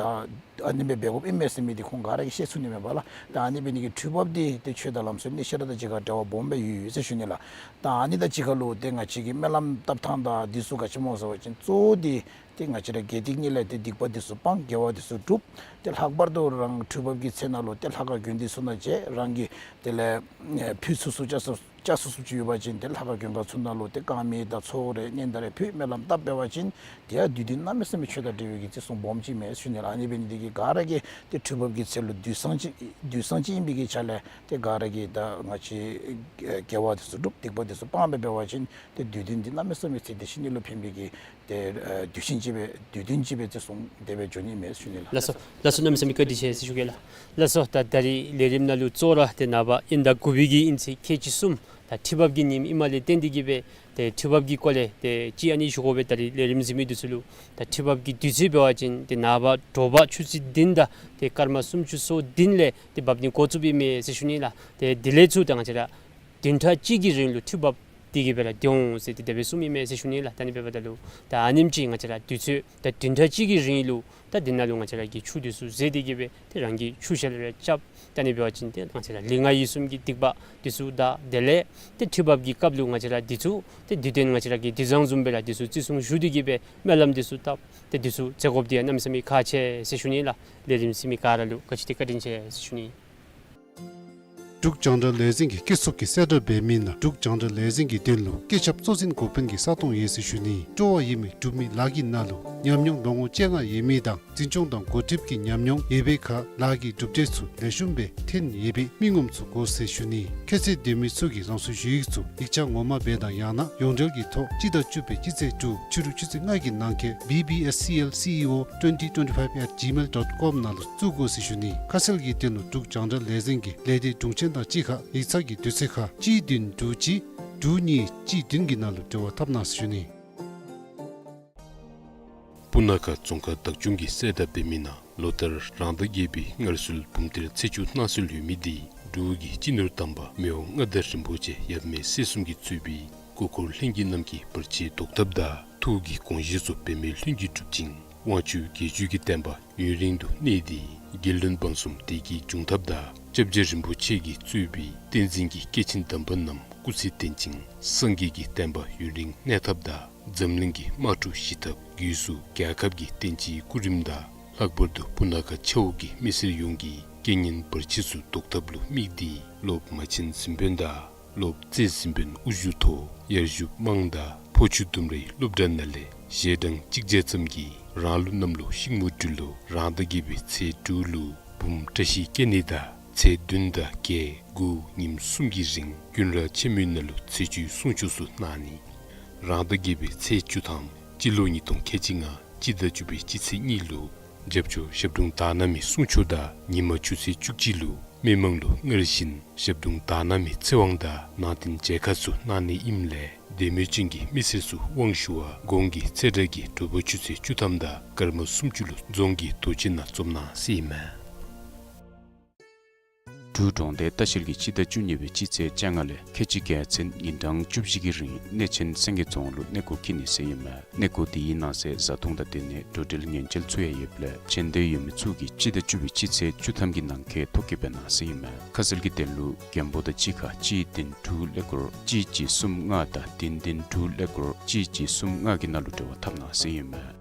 ཨ་ནི་སྦེ་འབད་དགོཔ་ཨིན་མས་ཟེར་མི་འདི་ཁོང་ག་ར་གིས་ཤེས་ཚུགས་ནི་མས་པ་ལགས། ད་ཨ་ནི་འབད་ནི་གི་འཕྲུལ་འབབ་འདི་ཏེ་ཆོས་དང་ལམ་སྲོལ་གཉིས་ཆ་ར་དང་གཅིག་ཁར་འབྲེལ་བ་སྦོམ་སྦེ་ཡོད་ཡོད་ཟེར་ཞུ་ནི་ལགས། ད་ཨ་ནི་དང་གཅིག་ཁར་ལུ་ཏེ་ང་བཅས་ཀྱི་སྨོན་ལམ་བཏབ་ཐངས་དང་འདི་ཚུ་ག་ཅི་སྨོ་ཟེར་བ་ཅིན་གཙོ་བོ་འདི་ཏེ་ང་བཅས་ར་དགེ་སྡིག་གཉིས་ལས་ཏེ་སྡིག་པ་འདི་ཚུ་སྤང་དགེ་བ་འདི་ཚུ་སྒྲུབ། ཏེ་ལྷག་པར་དུ་རང་འཕྲུལ་འབབ་ཀྱི་ཚེ་ནང་ལུ་ཏེ་ལྷ་ཁང་དགོན་སྡེ་ཚུ་ནང་བཅས་རང་གི་དེ་ལས་ཨེ་ཕུལ་ཚུགས་ཚུགས་བཅའ་ཚུགས་བཅའ་ཚུགས་ཚུགས་ཅིག་ཡོད་པ་ཅིན་ཏེ་ལྷ་ཁང་དགོན་ཁང་ཚུ་ནང་ལུ་ཏེ་དཀར་མེ་དང་ཚཝ་རེ་སྙན་དར་རེ་ཕུལ་སྨོན་ལམ་བཏབ་འབད་བ་ཅིན་དེ་ཡང་དུས་སྟོན་གནམ་མེད་ས་མེད་ཆོས་དང་འབྲེལ་བའི་གི་བརྩི་སྲུང་སྦོམ་ཅིག་མས་ཞུ་ནི་ལགས། ཨ་ནི་འབད་ནི་འདི་གིས་ག་ར་གིས་ཏེ་འཕྲུལ་འབབ་ཀྱི་ཚེ་ལུ་དུས་བཟང་ཅིག་དུས་བཟང་ཅིག་ཨིན་པའི་གི་ཆ་ལས་ཏེ་ག་ར་གིས་ད་ང་བཅས་ཨེ་དགེ་བ་འདི་ཚུ་སྒྲུབ་སྡིག་པ་འདི་ཚུ་སྤང་སྦེ་འབད་བ་ཅིན་ཏེ་དུས་སྟོན་འདི་གནམ་མེད་ས་མེད་ཚེ་འདི་ཤི་ནི་ལུ་ཕན་པའི་གི་ཏེ་ཨེ་དུས་ཆེན་ཅིག་སྦེ་དུས་སྟོན་ཅིག་སྦེ་བརྩི་སྲུང་དེ་སྦེ་འགྱོ་ནི་མས་ཞུ་ནི་ལགས། ལགས་སོ། ལགས་སོ། གནམ་མེད་ས་མེད་བཀའ་དྲིན་ཆེ་ཟེར་ཞུ་གེ་ལགས། ལགས་སོ། ད་ད་རིས་ལས་རིམ་ནང་ལུ་གཙོ་བོ་ར་ཏེ་ནངས་པ་དབྱིན་ཟླ་དགུ་པའི་གི་དབྱིན་ཚེས་ཁལ་གཅིག་གསུམ་ད་འཕྲུལ་འབབ་ཀྱི་ཉིནམ་ཨིནམ་ལས་བརྟེན་ཏེ་གི་སྦེ་ད་ ཏེ་ཁྲི་འབབ་ཀྱི་སྐོར་ལས་ཏེ་ཅིག་ཨ་ནི་ཞུ་དགོ་པས། ད་རིས་ལས་རིམ་གཟིགས་མི་འདི་ཚུ་ལུ་ད་ཁྲི་འབབ་ཀྱི་དུས་ཚོད་འབད་བ་ཅིན་ཏེ་ནངས་པ་དྲོ་པ་ཆུ་ཚོད་བདུན་དང་ཏེ་སྐར་མ་སུམ་ཅུ་སོ་བདུན་ལས་ཏེ་འབབ་ནི་འགོ་བཙུགསཔ་ཨིན་མས་ཟེར་ཞུ་ནི་ལགས། ཏེ་དེ་ལས་ཚུར་ད་ང་བཅས་ར་བདུན་ཕྲག་གཅིག་གི་རིང་ལུ་ཁྲི་འབབ་སྟེ་གི་སྦེ་ར་སྡོད་འོང་ཟེར་ཏེ་དེ་སྦེ་གསུངམ་ཨིན་མས་ཟེར་ཞུ་ནི་ལགས། ད་ཨ་ནི་འབདཝ་ད་ལུ་ད་ཨ་ནེམ་ཅིག་ང་བཅས་ར་དུས་ཚོད་ད་བདུན་ཕྲག་གཅིག་གི་རིང་ལུ་ད་དེ་ནང་ལུ་ང་བཅས་ར་གིས་ཆུ་འདི་ཚུ་བཟེད་དེ་གི་སྦེ་ཏེ་རང་གི་ཆུ་ཤེལ་རེ་རྐྱབ། ད་ཨ་ནི་འབད་བ་ཅིན་ཏེ་ང་བཅས་ར་ལུས་ངག་ཡིད་གསུམ་གྱི་སྡིག་པ་འདི་ཚུ་དག། དེ་ལས་ཏེ་ཁྲི་འབབ་ཀྱི་སྐབས་ལུ་ང་བཅས་ར་འདི་ཚུ་ཏེ་དུས་སྟོན་ང་བཅས་ར་གི་དུས་བཟང་བཟུམ་སྦེ་ར་འདི་ཚུ་བརྩི་སྲུང་ཞུ་སྟེ་གི་སྦེ་སྨོན་ལམ་འདི་ཚུ་བཏབ། ཏེ་འདི་ཚུ་མཛད་དགོཔ་འདི་ཡང་གནམ་མེད་ས་མེད་ཁག་ཆེ་ཟེར་ཞུ་ནི་ལགས། ལས་རིམ་གཟིགས་མི་ག་ར་ལུ་ག་ཅི་དེ་བཀའ་དྲིན་ཆེ་ཟེར་ཞུ་ནི། འབྲུག་རྒྱང་བསྒྲགས་ལས་འཛིན་གྱིས་སྐྱེད་ཚབ་ཀྱིས་གསལ་བསྒྲགས་འབད་མི་ནང་འབྲུག་རྒྱང་བསྒྲགས་ལས་འཛིན་གྱི་དོན་ལུ་སྐད་ཁྱབ་གཙོ་འཛིན་འགོ་དཔོན་གྱི་ས་སྟོང་ཡོད་ཟེར་ཞུ་ནི། སྤྲོ་བ་ཡོད་མི་འབྲུག་མི་ལཱ་གི་ནང་ལུ་ཉམས་མྱོང་ལོ་ངོ་བཅོ་ལྔ་ཡོད་མི་དང་འཛིན་སྐྱོང་དང་འགོ་ཁྲིདཔ་གི་ཉམས་མྱོང་ཡོད་པའི་ཁར་ལཱ་གི་གྲུབ་འབྲས་ཚུ་ལེགས་ཤོམ་སྦེ་ཐོན་ཡོད་པའི་མི་ངོམ་ཚུ་དགོ་ཟེར་ཞུ་ནི། ཁྱད་ཚད་ལྡན་མི་ཚུ་གིས་རང་སོའི་ཞུ་ཡིག་ཚུ་ཡིག་ཆ་ངོ་མ་སྦེ་དང་ཡང་ན་ཡོངས་འབྲེལ་གྱི་ཐོག་སྤྱི་ཟླ་བཅུ་པའི་སྤྱི་ཚེས་དྲུག་ཕྱི་རུ་ཆུ་ཚོད་ལྔ་གི་ནང་འཁོད་B B S C L C E O twenty twenty-five at gmail dot com ནང་ལུ་བཙུགས་དགོ་ཟེར་ཞུ་ནི། ཁ་གསལ་གྱི་དོན་ལུ་འབྲུག་རྒྱང་བསྒྲགས་ལས་འཛིན་གྱི་ལས་སྡེ་དྲུང་ཆེན་དང་གཅིག་ཁར་ཡིག་ཚང་གི་དུས་ཚོད་ཁར་གཅིག་བདུན་དྲུག་གཅིག་དྲུག་གཉིས་གཅིག་བདུན་གྱི་ནང་ལུ་འབྲེལ་བ་འཐབ་གནང་ཟེར་ཞུ་ནི། སྤུ་ན་ཁ་རྫོང་ཁག་བདག་སྐྱོང་གིས་གསལ་བསྒྲགས་འབད་མི་ནང་ལོ་ལྟར་རང་ཟླ་བརྒྱད་པའི་སྔར་སྲོལ་འབུམ་གཏེར་ཚེས་བཅུ་གནང་སྲོལ་ཡོད་མི་འདི་འབྲུག་གི་སྤྱི་ནོར་དམ་པ་མི་དབང་མངའ་བདག་རིན་པོ་ཆེ་ཡབ་མེས་སྲས་གསུམ་གྱིས་གཙོས་པའི་སྐུ་འཁོར་ལྷན་རྒྱས་རྣམས་ཀྱི་བར་ཆད་བཟློག་ཐབས་དང་ཐུགས་ཀྱི་དགོངས་བཞེད་ཚུ་འབད་མེད་ལྷུན་གྱིས་གྲུབ་ཅིང་དབང་ཕྱུག་རྒྱལ་བརྒྱུད་ཀྱི་བསྟན་པ་ཡུན་རིང་དུ་གནས་ཏེ་རྒྱལ་བློན་འབངས་གསུམ་བདེ་སྐྱིད་འབྱུང་ཐབས་དང་སྐྱབས་རྗེ་རིན་པོ་ཆེ་གིས་གཙོས་པའི་བསྟན་འཛིན་གྱི་སྐྱེས་ཆེན་དམ་པ་རྣམས་སྐུ་ཚེ་བརྟན་ཅིང་སངས་རྒྱས་ཀྱི་བསྟན་པ་ཡུན་རིང་གནས་ཐབས་དང་འཛམ་གླིང་གི་དམག་འཁྲུག་ཞི་ཐབས་སྒོས་སུ་རྒྱལ་ཁབ་ཀྱི་བསྟན་སྤྱིའི་སྐུ་རིམ་དང་ལྷག་པར་དུ་སྤུ་ན་ཁ་ཆ་འོག་གི་མི་སེར་ཡོངས་ཀྱི་རྐྱེན་ངན་བར་ཆད་ཚུ་བཟློག་ཐབས་ལུ་དམིགས་ཏེ་སློབ་མ་ཆེན་གཟིམ་དཔོན་དང་སློབ་རྩེ་གཟིམ་དཔོན་དབུ་བཞུགས་ཐོག་ཡར་ཞུ་དམངས་དང་ཕོ་ཆུ་ལྡུམ་རའི་སློབ་གྲྭ་ནང་ལས་རྗེས་འབྲང་གཅིག་བརྒྱ་ཙམ་གྱིས་རང་ལུགས་གནམ་ལོ་ཤིང་མོ་སྦྲུལ་ལོ་རང་ཟླ་བརྒྱད་པའི་ཚེས་དྲུག་ལུ་འབུམ་བཀྲ་ཤིས་སྐྱེ་གནས་དང་ཚེས་བདུན་དང་བརྒྱད་དགུ་ཉིནམ་གསུམ་གྱི་རིང་ཀུན་ར་ཆེན་མོའི་ནང་ལུ་ཚེས་བཅུའི་གསུང་ཆོག་ཚུ་གནང་ནི། རང་ཟླ་བརྒྱད་པའི་ཚེས་བཅུ་ཐམ་སྤྱི་ལོ་ཉིས་སྟོང་ཁལ་གཅིག་ལྔ་སྤྱི་ཟླ་བཅུ་པའི་སྤྱི་ཚེས་གཉིས་ལུ་རྒྱབ་ཆོས་ཞབས་དྲུང་དར་ནག་མའི་གསུང་ཆོག་དང་ཉིན་མ་ཆུ་ཚོད་བཅུ་གཅིག་ལུ་མི་མང་ལུ་སྔར་བཞིན་ཞབས་དྲུང་དར་ནག་མའི་ཚེ་དབང་དང་ནང་རྟེན་མཇལ་ཁ་ཚུ་གནང་ནི་ཨིནམ་ལས་དད་མོས་ཅན་གྱི་མི་སེར་ཚུ་དབང་ཞུ་བར་གོང་གི་ཚེས་གྲངས་ཀྱི་དྲོ་པ་ཆུ་ཚོད་བཅུ་ཐམ་དང་སྐར་མ་སུམ་ཅུ་ལུ་རྫོང་གི་རྡོ་གཅལ་ནང་འཛོམས་གནང་ཟེར་ཨིན་མས། འབྲུག་གྲོང་སྡེ་ལྟ་བཤལ་གྱིས་སྤྱི་ཟླ་བཅུ་གཉིས་པའི་སྤྱི་ཚེས་བཅོ་ལྔ་ལས་ཁལ་གཅིག་བརྒྱད་ཚུན་ཉིན་གྲངས་བཅུ་བཞི་གི་རིང་གནས་ཆེན་སེང་གེ་རྫོང་ལུ་གནས་སྐོར་འཁྱིད་ནི་ཟེར་ཨིན་མས། གནས་སྐོར་དེའི་ནང་གསེས་བཟའ་འཐུང་དང་དེ་ནས་འགྲོ་འགྲུལ་ཉེན་བཅོལ་ཚུ་ཡང་ཡོདཔ་ལས་ཆེ་འདོད་ཡོད་མི་ཚུ་གིས་སྤྱི་ཟླ་བཅུ་པའི་སྤྱི་ཚེས་བཅུ་ཐམ་གྱི་ནང་འཁོད་ཐོ་བཀོད་འབད་གནང་ཟེར་ཨིན་མས། ཁ་གསལ་གྱི་དོན་ལུ་མགོན་པོ་དང་གཅིག་ཁར་གཅིག་བདུན་དྲུག་ཀླད་ཀོར་གཅིག་གཅིག་གསུམ་ལྔ་དང་བདུན་བདུན་དྲུག་ཀླད་ཀོར་གཅིག་གཅིག་གསུམ་ལྔ་གི་ནང་ལུ་འབྲེལ་བ་འཐབ་གནང་ཟེར་ཨིན་མས།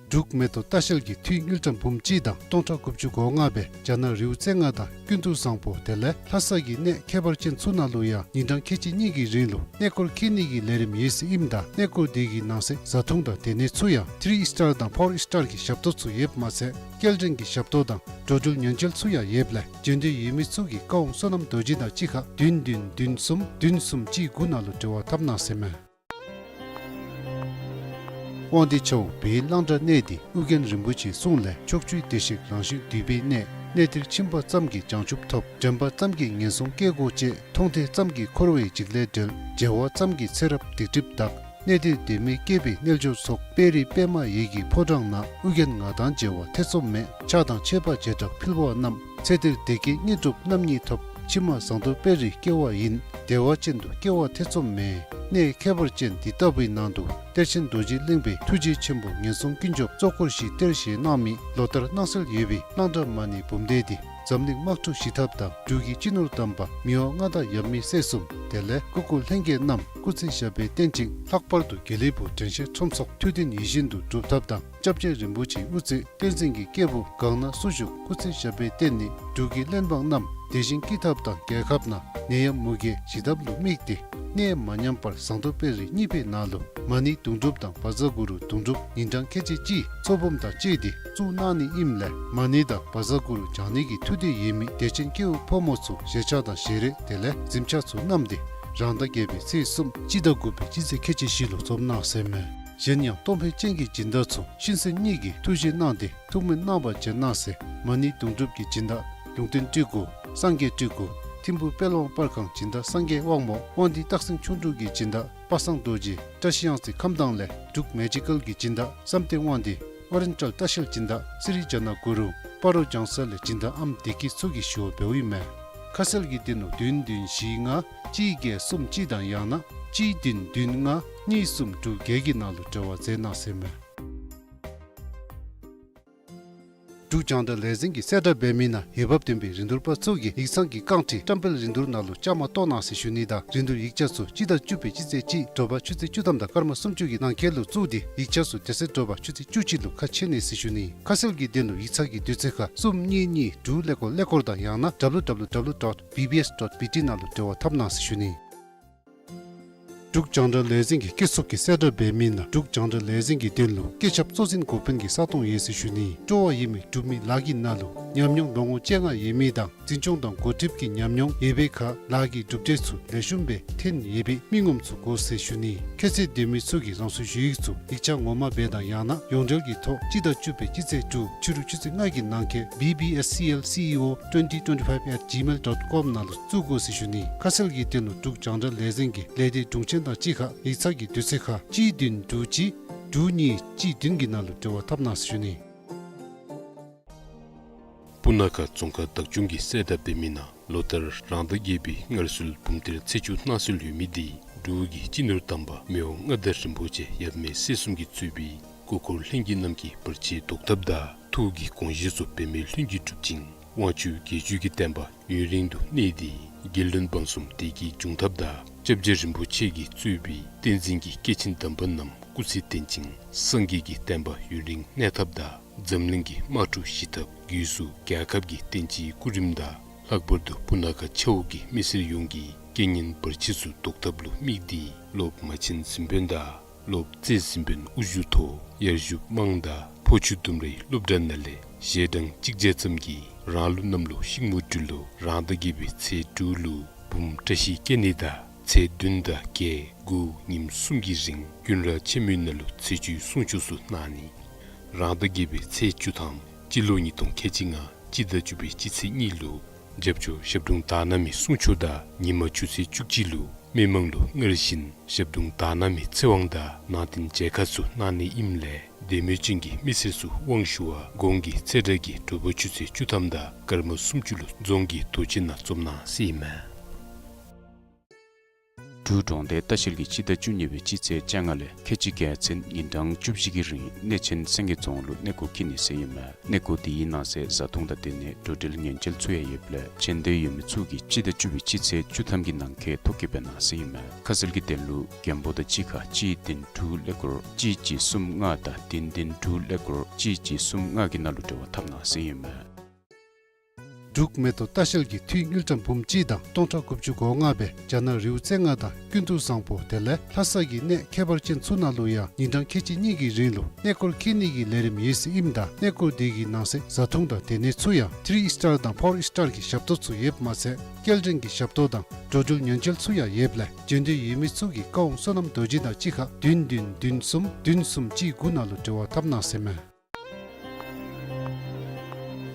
འབྲུག་མེ་ཏོག་ལྟ་བཤལ་གྱིས་འཐུས་དངུལ་ཀྲམ་འབུམ་གཅིག་དང་སྟོང་ཕྲག་དགུ་བཅུ་གོ་ལྔ་སྦེ་རྒྱ་ནག་རི་བོ་རྩེ་ལྔ་དང་ཀུན་ཏུ་བཟང་པོ་དེ་ལས་ལྷ་ས་གི་གནས་ཁྱད་པར་ཅན་ཚུ་ནང་ལུ་ཡང་ཉིན་གྲངས་ཁལ་གཅིག་གཉིས་ཀྱི་རིང་ལུ་གནས་སྐོར་འཁྱིད་ནི་གི་ལས་རིམ་ཡོད་ཟེར་ཨིནམ་ད་གནས་སྐོར་དེ་གི་ནང་གསེས་བཟའ་འཐུང་དང་དེ་ནས་ཚུ་ཡང་ཐི་རི་སི་ཊར་དང་ཕོར་སི་ཊར་གྱི་ཞབས་ཏོག་ཚུ་ཡོདཔ་མ་ཚད་སྐྱེལ་འདྲེན་གྱི་ཞབས་ཏོག་དང་འགྲོ་འགྲུལ་ཉེན་བཅོལ་ཚུ་ཡང་ཡོདཔ་ལས་འབྱོན་འདོད་ཡོད་མི་ཚུ་གིས་བཀའ་དབང་བསོད་ནམས་རྡོ་རྗེ་དང་གཅིག་ཁར་བདུན་བདུན་བདུན་གསུམ་བདུན་གསུམ་གཅིག་དགུ་ནང་ལུ་འབྲེལ་བ་འཐབ་གནང་ཟེར་མས། དབང་འདུས་ཆ་འོག་བོད་གླང་བྲག་གནས་འདི་ཨོ་རྒྱན་རིན་པོ་ཆེའི་གསུང་ལས་ཕྱོགས་བཅུའི་བདེ་གཤེགས་རང་བཞིན་འདུས་པའི་གནས། གནས་འདིར་ཕྱིན་པ་ཙམ་གྱིས་བྱང་ཆུབ་ཐོབ། དྲན་པ་ཙམ་གྱིས་ངན་སོང་སྐྱེ་སྒོ་བཅད། མཐོང་ཐོས་ཙམ་གྱིས་འཁོར་བའི་འཇིགས་ལས་བསྒྲལ། མཇལ་བ་ཙམ་གྱིས་ཚེ་རབས་སྡིག་སྒྲིབ་དག། གནས་འདིར་དད་མོས་སྐྱེས་པའི་རྣལ་འབྱོར་ཚོགས། དཔལ་རི་པདྨ་འོད་ཀྱི་ཕོ་བྲང་ན། ཨོ་རྒྱན་ང་དང་མཇལ་བར་ཐེ་ཚོམ་མེད། ཕྱག་དང་མཆོད་པ་བྱེ་བྲག་ཕུལ་བ་རྣམས། ཚེ་འདིར་བདེ་སྐྱིད་དངོས་གྲུབ་རྣམ་གཉིས་ཐོབ། ཕྱི་མ་ཟངས་མདོག་དཔལ་རིར་སྐྱེ་བ་ཡིན། བདེ་བ་ཅན་དུ་སྐྱེ་བར་ཐེ་ཚོམ་མེད། གནས་ཁྱད་པར་ཅན་འདི་ལྟ་བུའི་ནང་དུ་གཏེར་ཆེན་རྡོ་རྗེ་གླིང་པའི་ཐུགས་རྗེ་ཆེན་པོ་ངན་སོང་ཀུན་སྐྱོབ་གཙོ་འཁོར་བཞིའི་གཏེར་བཞེས་གནང་མི་ལོ་ལྟར་གནང་སྲོལ་ཡོད་པའི་གླང་བྲག་མ་ཎི་འབུམ་སྡེ་འདི་འཛམ་གླིང་དམག་འཁྲུག་ཞི་ཐབས་དང་འབྲུག་གི་སྤྱི་ནོར་དམ་པ་མི་དབང་མངའ་བདག་ཡབ་མེས་སྲས་གསུམ་དེ་ལས་སྐུ་འཁོར་ལྷན་རྒྱས་རྣམས་སྐུ་ཚེ་ཞབས་པད་བརྟན་ཅིང་ལྷག་པར་དུ་དགེ་ལེགས་ཕུག་དྲན་ཤེས་ཁྲོམ་ཚོགས་ཐུགས་བརྟན་ཡིད་བཞིན་དུ་འགྲུབ་ཐབས་དང་སྐྱབས་རྗེ་རིན་པོ་ཆེའི་དབུ་རྩེ་བསྟན་འཛིན་གྱི་སྐྱེས་བུ་གང་ན་སུ་བཞུགས་སྐུ་ཚེ་ཞབས་པད་བརྟན་ནི་འབྲུག་གི་བློན་འབངས་རྣམས་བདེ་ཞིང་སྐྱིད་ཐབས་དང་རྒྱལ་ཁབ་ནང་ནད་ཡམས་མུ་གེ་ཞི་ཐབས་ལུ་དམིགས་ཏེ་གནས་མ་ཉམས་པར་ཟངས་མདོག་དཔལ་རི་གཉིས་པའི་ནང་ལུ་མ་ཎི་དུང་སྒྲུབ་དང་བཛྲ་གུ་རུ་དུང་སྒྲུབ་ཉིན་གྲངས་ཁལ་གཅིག་གཅིག་ཚོགས་འབུམ་དང་བཅས་ཏེ་བཙུགས་གནང་ནི་ཨིནམ་ལས་མ་ཎི་དང་བཛྲ་གུ་རུ་བགྱང་ནི་གི་ཐུགས་འདོད་ཡོད་མི་དད་ཅན་སྐྱེ་བོ་ཕོ་མོ་ཚུ་ཞལ་ཆས་དང་ཞལ་རས་དེ་ལས་གཟིམ་ཆས་ཚུ་བསྣམས་ཏེ་རང་ཟླ་བརྒྱད་པའི་ཚེས་གསུམ་སྤྱི་ཟླ་དགུ་པའི་སྤྱི་ཚེས་ཁལ་གཅིག་བཞི་ལུ་འཛོམས་གནང་ཟེར་མས། གཞན་ཡང་གཏོང་ཕོད་ཅན་གྱི་སྦྱིན་བདག་ཚུ་གཤིན་གསོན་གཉིས་ཀྱི་ཐུགས་བཞེད་གནང་སྟེ་ཐུགས་སྨོན་གནང་བར་བྱོན་གནང་ཟེར། མ་ཎི་དུང་སྒྲུབ་ཀྱི་སྦྱིན་བདག་ལུང་བསྟན་སྤྲུལ་སྐུ་སངས་རྒྱས་སྤྲུལ་སྐུ་ཐིམ་ཕུག་དཔལ་དབང་པར་ཁང་སྦྱིན་བདག་སངས་རྒྱས་དབང་མོ་དབང་འདུས་སྟག་སེང་ཁྱུང་འབྲུག་གི་སྦྱིན་བདག་ པ་སངས་རྡོ་རྗེ། བཀྲ་ཤིས་གཡང་རྩེ་ཁམས་དྭངས་ལས་འབྲུག་མེ་ཇི་ཀལ་གྱི་སྦྱིན་བདག་བསམ་གཏན་དབང་འདུས། ཨོ་རེན་ཊལ་ལྟ་བཤལ་སྦྱིན་བདག་སི་རི་ཇ་ན་གུ་རུ། སྤ་རོ་ལྗང་ས་ལས་སྦྱིན་བདག་ཨམ་བདེ་སྐྱིད་ཚུ་གིས་ཞུ་བ་འབདཝ་ཨིན་མས། ཁ་གསལ་གྱི་དོན་ལུ་བདུན་བདུན་བཞི་ལྔ་གཅིག་བརྒྱད་གསུམ་གཅིག་དང་ཡང་ན་གཅིག་བདུན་བདུན་ལྔ་གཉིས་གསུམ་དྲུག་བརྒྱད་ཀྱི་ནང་ལུ་འབྲེལ་བ་མཛད་གནང་ཟེར་མས། འབྲུག་རྒྱང་བསྒྲགས་ལས་འཛིན་གྱིས་གསལ་བསྒྲགས་འབད་མི་ནང་འོས་འབབ་ལྡན་པའི་རིན་བསྡུར་པ་ཚུ་གིས་ཡིག་ཚང་གི་རྐང་ཁྲི་བཀྲམ་སྤེལ་རིན་བསྡུར་ནང་ལུ་བཅའ་མར་གཏོགས་གནང་ཟེར་ཞུ་ནི་དང་རིན་བསྡུར་ཡིག་ཆ་ཚུ་སྤྱི་ཟླ་བཅུ་པའི་སྤྱི་ཚེས་གཅིག་དྲོ་པ་ཆུ་ཚོད་བཅུ་ཐམ་དང་སྐར་མ་སུམ་ཅུ་གི་ནང་འཁོད་ལུ་བཙུགས་ཏེ་ཡིག་ཆ་ཚུ་དེ་ཚེ་དྲོ་པ་ཆུ་ཚོད་བཅུ་གཅིག་ལུ་ཁ་ཕྱེ་ནི་ཟེར་ཞུ་ནི། ཁ་གསལ་གྱི་དོན་ལུ་ཡིག་ཚང་གི་དུས་ཚོད་ཁར་གསུམ་གཉིས་གཉིས་དྲུག་ཀླད་ཀོར་ཀླད་ཀོར་དང་ཡང་ན་ཌབ་ལུ་ཌབ་ལུ་ཌབ་ལུ་ཌོཊ་བི་བི་ཨེསི་ཌོཊ་བི་ཊི་ནང་ལུ་འབྲེལ་བ་འཐབ་གནང་ཟེར་ཞུ་ནི། འབྲུག་རྒྱང་བསྒྲགས་ལས་འཛིན་གྱི་སྐྱེད་ཚོགས་ཀྱིས་གསལ་བསྒྲགས་འབད་མི་ནང་འབྲུག་རྒྱང་བསྒྲགས་ལས་འཛིན་གྱི་དོན་ལུ་སྐད་ཁྱབ་གཙོ་འཛིན་འགོ་དཔོན་གྱི་ས་སྟོང་ཡོད་ཟེར་ཞུ་ནི། སྤྲོ་བ་ཡོད་མི་འབྲུག་མི་ལཱ་གི་ནང་ལུ་ཉམས་མྱོང་ལོ་ངོ་བཅོ་ལྔ་ཡོད་མི་དང་འཛིན་སྐྱོང་དང་འགོ་ཁྲིདཔ་གི་ཉམས་མྱོང་ཡོད་པའི་ཁར་ལཱ་གི་གྲུབ་འབྲས་ཚུ་ལེགས་ཤོམ་སྦེ་ཐོན་ཡོད་པའི་མི་ངོམ་ཚུ་དགོ་ཟེར་ཞུ་ནི། ཁྱད་ཚད་ལྡན་མི་ཚུ་གིས་རང་སོའི་ཞུ་ཡིག་ཚུ་ཡིག་ཆ་ངོ་མ་སྦེ་དང་ཡང་ན་ཡོངས་འབྲེལ་གྱི་ཐོག་སྤྱི་ཟླ་བཅུ་པའི་སྤྱི་ཚེས་དྲུག་ཕྱི་རུ་ཆུ་ཚོད་ལྔ་གི་ནང་འཁོད་B B S C L C E O twenty twenty five at gmail dot com ནང་ལུ་བཙུགས་དགོ་ཟེར་ཞུ་ནི། ཁ་གསལ་གྱི་དོན་ལུ་འབྲུག་རྒྱང་བསྒྲགས་ལས་འཛིན་གྱི་ལས་སྡེ་དྲུང་ཆེན་དང་གཅིག་ཁར་ཡིག་ཚང་གི་དུས་ཚོད་ཁར་གཅིག་བདུན་དྲུག་གཅིག་དྲུག་གཉིས་གཅིག་བདུན་གྱི་ནང་ལུ་འབྲེལ་བ་འཐབ་གནང་ཟེར་ཞུ་ནི། སྤུ་ན་ཁ་རྫོང་ཁག་བདག་སྐྱོང་གིས་གསལ་བསྒྲགས་འབད་མི་ནང་ལོ་ལྟར་རང་ཟླ་བརྒྱད་པའི་སྔར་སྲོལ་འབུམ་སྡེར་ཚེས་བཅུ་གནང་སྲོལ་ཡོད་མི་དེ་འབྲུག་གི་སྤྱི་ནོར་དམ་པ་མི་དབང་མངའ་བདག་རིན་པོ་ཆེ་ཡབ་མེས་སྲས་གསུམ་གྱིས་གཙོས་པའི་སྐུ་འཁོར་ལྷན་རྒྱས་རྣམས་ཀྱིས་བར་ཆད་བཟློག་ཐབས་དང་ཐུགས་ཀྱི་དགོངས་བཞེད་ཚུ་འབད་མེད་ལྷུན་གྱིས་གྲུབ་ཅིང་དབང་ཕྱུག་རྒྱལ་བརྒྱུད་ཀྱི་བསྟན་པ་ཡུན་རིང་དུ་གནས་ཏེ་རྒྱལ་བློན་འབངས་གསུམ་བདེ་སྐྱིད་འབྱུང་ཐབས་དང་སྐྱབས་རྗེ་རིན་པོ་ཆེ་གིས་གཙོས་པའི་བསྟན་འཛིན་གྱི་སྐྱེས་ཆེན་དམ་པ་རྣམས་སྐུ་ཚེ་བརྟན་ཅིང་སངས་རྒྱས་ཀྱི་བསྟན་པ་ཡུན་རིང་གནས་ཐབས་དང་འཛམ་གླིང་གི་དམག་འཁྲུག་ཞི་ཐབས་སྒོས་སུ་རྒྱལ་ཁབ་ཀྱི་བསྟན་སྤྱིའི་སྐུ་རིམ་དང་ལྷག་པར་དུ་སྤུ་ན་ཁ་ཆ་འོག་གི་མི་སེར་ཡོངས་ཀྱི་རྐྱེན་ངན་བར་ཆད་ཚུ་བཟློག་ཐབས་ལུ་དམིགས་ཏེ་སློབ་མ་ཆེན་གཟིམ་དཔོན་དང་སློབ་རྩེ་གཟིམ་དཔོན་དབུ་བཞུགས་ཐོག་ཡར་ཞུ་དམངས་དང་ཕོ་ཆུ་ལྡུམ་རའི་སློབ་གྲྭ་ནང་ལས་ཞལ་གྲངས་གཅིག་བརྒྱ་ཙམ་གྱིས་རང་ལུགས་གནམ་ལོ་ཤིང་མོ་སྦྲུལ་ལོ་རང་ཟླ་བརྒྱད་པའི་ཚེས་དྲུག་ལུ་འབུམ་བཀྲ་ཤིས་སྐྱེ་གནས་དང་ཚེས་བདུན་དང་བརྒྱད་དགུ་ཉིནམ་གསུམ་གྱི་རིང་ཀུན་ར་ཆེན་མོའི་ནང་ལུ་ཚེས་བཅུའི་གསུང་ཆོག་ཚུ་གནང་ནི། རང་ཟླ་བརྒྱད་པའི་ཚེས་བཅུ་ཐམ་སྤྱི་ལོ་ཉིས་སྟོང་ཁལ་གཅིག་ལྔ་སྤྱི་ཟླ་བཅུ་པའི་སྤྱི་ཚེས་གཉིས་ལུ་རྒྱབ་ཕྱོགས་ཞབས་དྲུང་དག་སྣང་མའི་གསུང་ཆོག་དང་ཉིན་མ་ཆུ་ཚོད་བཅུ་གཅིག་ལུ་མི་མང་ལུ་སྔར་བཞིན་ཞབས་དྲུང་དག་སྣང་མའི་ཚེ་དབང་དང་ནང་རྟེན་མཇལ་ཁ་ཚུ་གནང་ནི་ཨིནམ་ལས་དད་མོས་ཅན་གྱི་མི་སེར་ཚུ་དབང་ཞུ་བར་གོང་གི་ཚེས་གྲངས་ཀྱི་དྲོ་པ་ཆུ་ཚོད་བཅུ་ཐམ་དང་སྐར་མ་སུམ་ཅུ་ལུ་རྫོང་གི་རྡོ་གཅལ་ནང་འཛོམས་གནང་ཟེར་ཨིན་མས། འབྲུག་གྲོང་སྡེ་ལྟ་བཤལ་གྱིས་སྤྱི་ཟླ་བཅུ་གཉིས་པའི་སྤྱི་ཚེས་བཅོ་ལྔ་ལས་ཁལ་གཅིག་བརྒྱད་ཚུན་ཉིན་གྲངས་བཅུ་བཞི་གི་རིང་གནས་ཆེན་སེང་གེ་རྫོང་ལུ་གནས་སྐོར་འཁྱིད་ནི་ཟེར་ཨིན་མས། གནས་སྐོར་དེའི་ནང་གསེས་བཟའ་འཐུང་དང་དེ་ལས་འགྲོ་འགྲུལ་ཉེན་བཅོལ་ཚུ་ཡང་ཡོདཔ་ལས་མཇལ་འདོད་ཡོད་མི་ཚུ་གིས་སྤྱི་ཟླ་བཅུ་པའི་སྤྱི་ཚེས་བཅུ་ཐམ་གྱི་ནང་འཁོད་ཐོ་བཀོད་འབད་གནང་ཟེར་ཨིན་མས། ཁ་གསལ་གྱི་དོན་ལུ་མགོན་པོ་དང་གཅིག་ཁར་གཅིག་བདུན་དྲུག་ཀླད་ཀོར་གཅིག་གཅིག་གསུམ་ལྔ་དང་བདུན་བདུན་དྲུག་ཀླད་ཀོར་གཅིག་གཅིག་གསུམ་ལྔ་གི་ནང་ལུ་འབྲེལ་བ་འཐབ་གནང་ཟེར་ཨིན་མས། འབྲུག་མེ་ཏོག་ལྟ་བཤལ་གྱིས་འཐུས་དངུལ་ཀྲམ་འབུམ་གཅིག་དང་སྟོང་ཕྲག་དགུ་བཅུ་གོ་ལྔ་སྦེ་རྒྱ་ནག་རི་བོ་རྩེ་ལྔ་དང་ཀུན་ཏུ་བཟང་པོ་དེ་ལས་ལྷ་ས་གི་གནས་ཁྱད་པར་ཅན་ཚུ་ནང་ལུ་ཡང་ཉིན་གྲངས་ཁལ་གཅིག་གཉིས་ཀྱི་རིང་ལུ་གནས་སྐོར་འཁྱིད་ནི་གི་ལས་རིམ་ཡོད་ཟེར་ཨིནམ་ད་གནས་སྐོར་དེ་གི་ནང་གསེས་བཟའ་འཐུང་དང་སྡོད་གནས་ཚུ་ཡང་ཐི་རི་སི་ཊར་དང་ཕོར་སི་ཊར་གྱི་ཞབས་ཏོག་ཚུ་ཡོདཔ་མ་ཚད་སྐྱེལ་འདྲེན་གྱི་ཞབས་ཏོག་དང་འགྲོ་འགྲུལ་ཉེན་བཅོལ་ཚུ་ཡང་ཡོདཔ་ལས་མཇལ་འདོད་ཡོད་མི་ཚུ་གིས་བཀའ་དབང་བསོད་ནམས་རྡོ་རྗེ་དང་གཅིག་ཁར་བདུན་བདུན་བདུན་གསུམ་བདུན་གསུམ་གཅིག་དགུ་ནང་ལུ་འབྲེལ་བ་འཐབ་གནང་ཟེར་མས།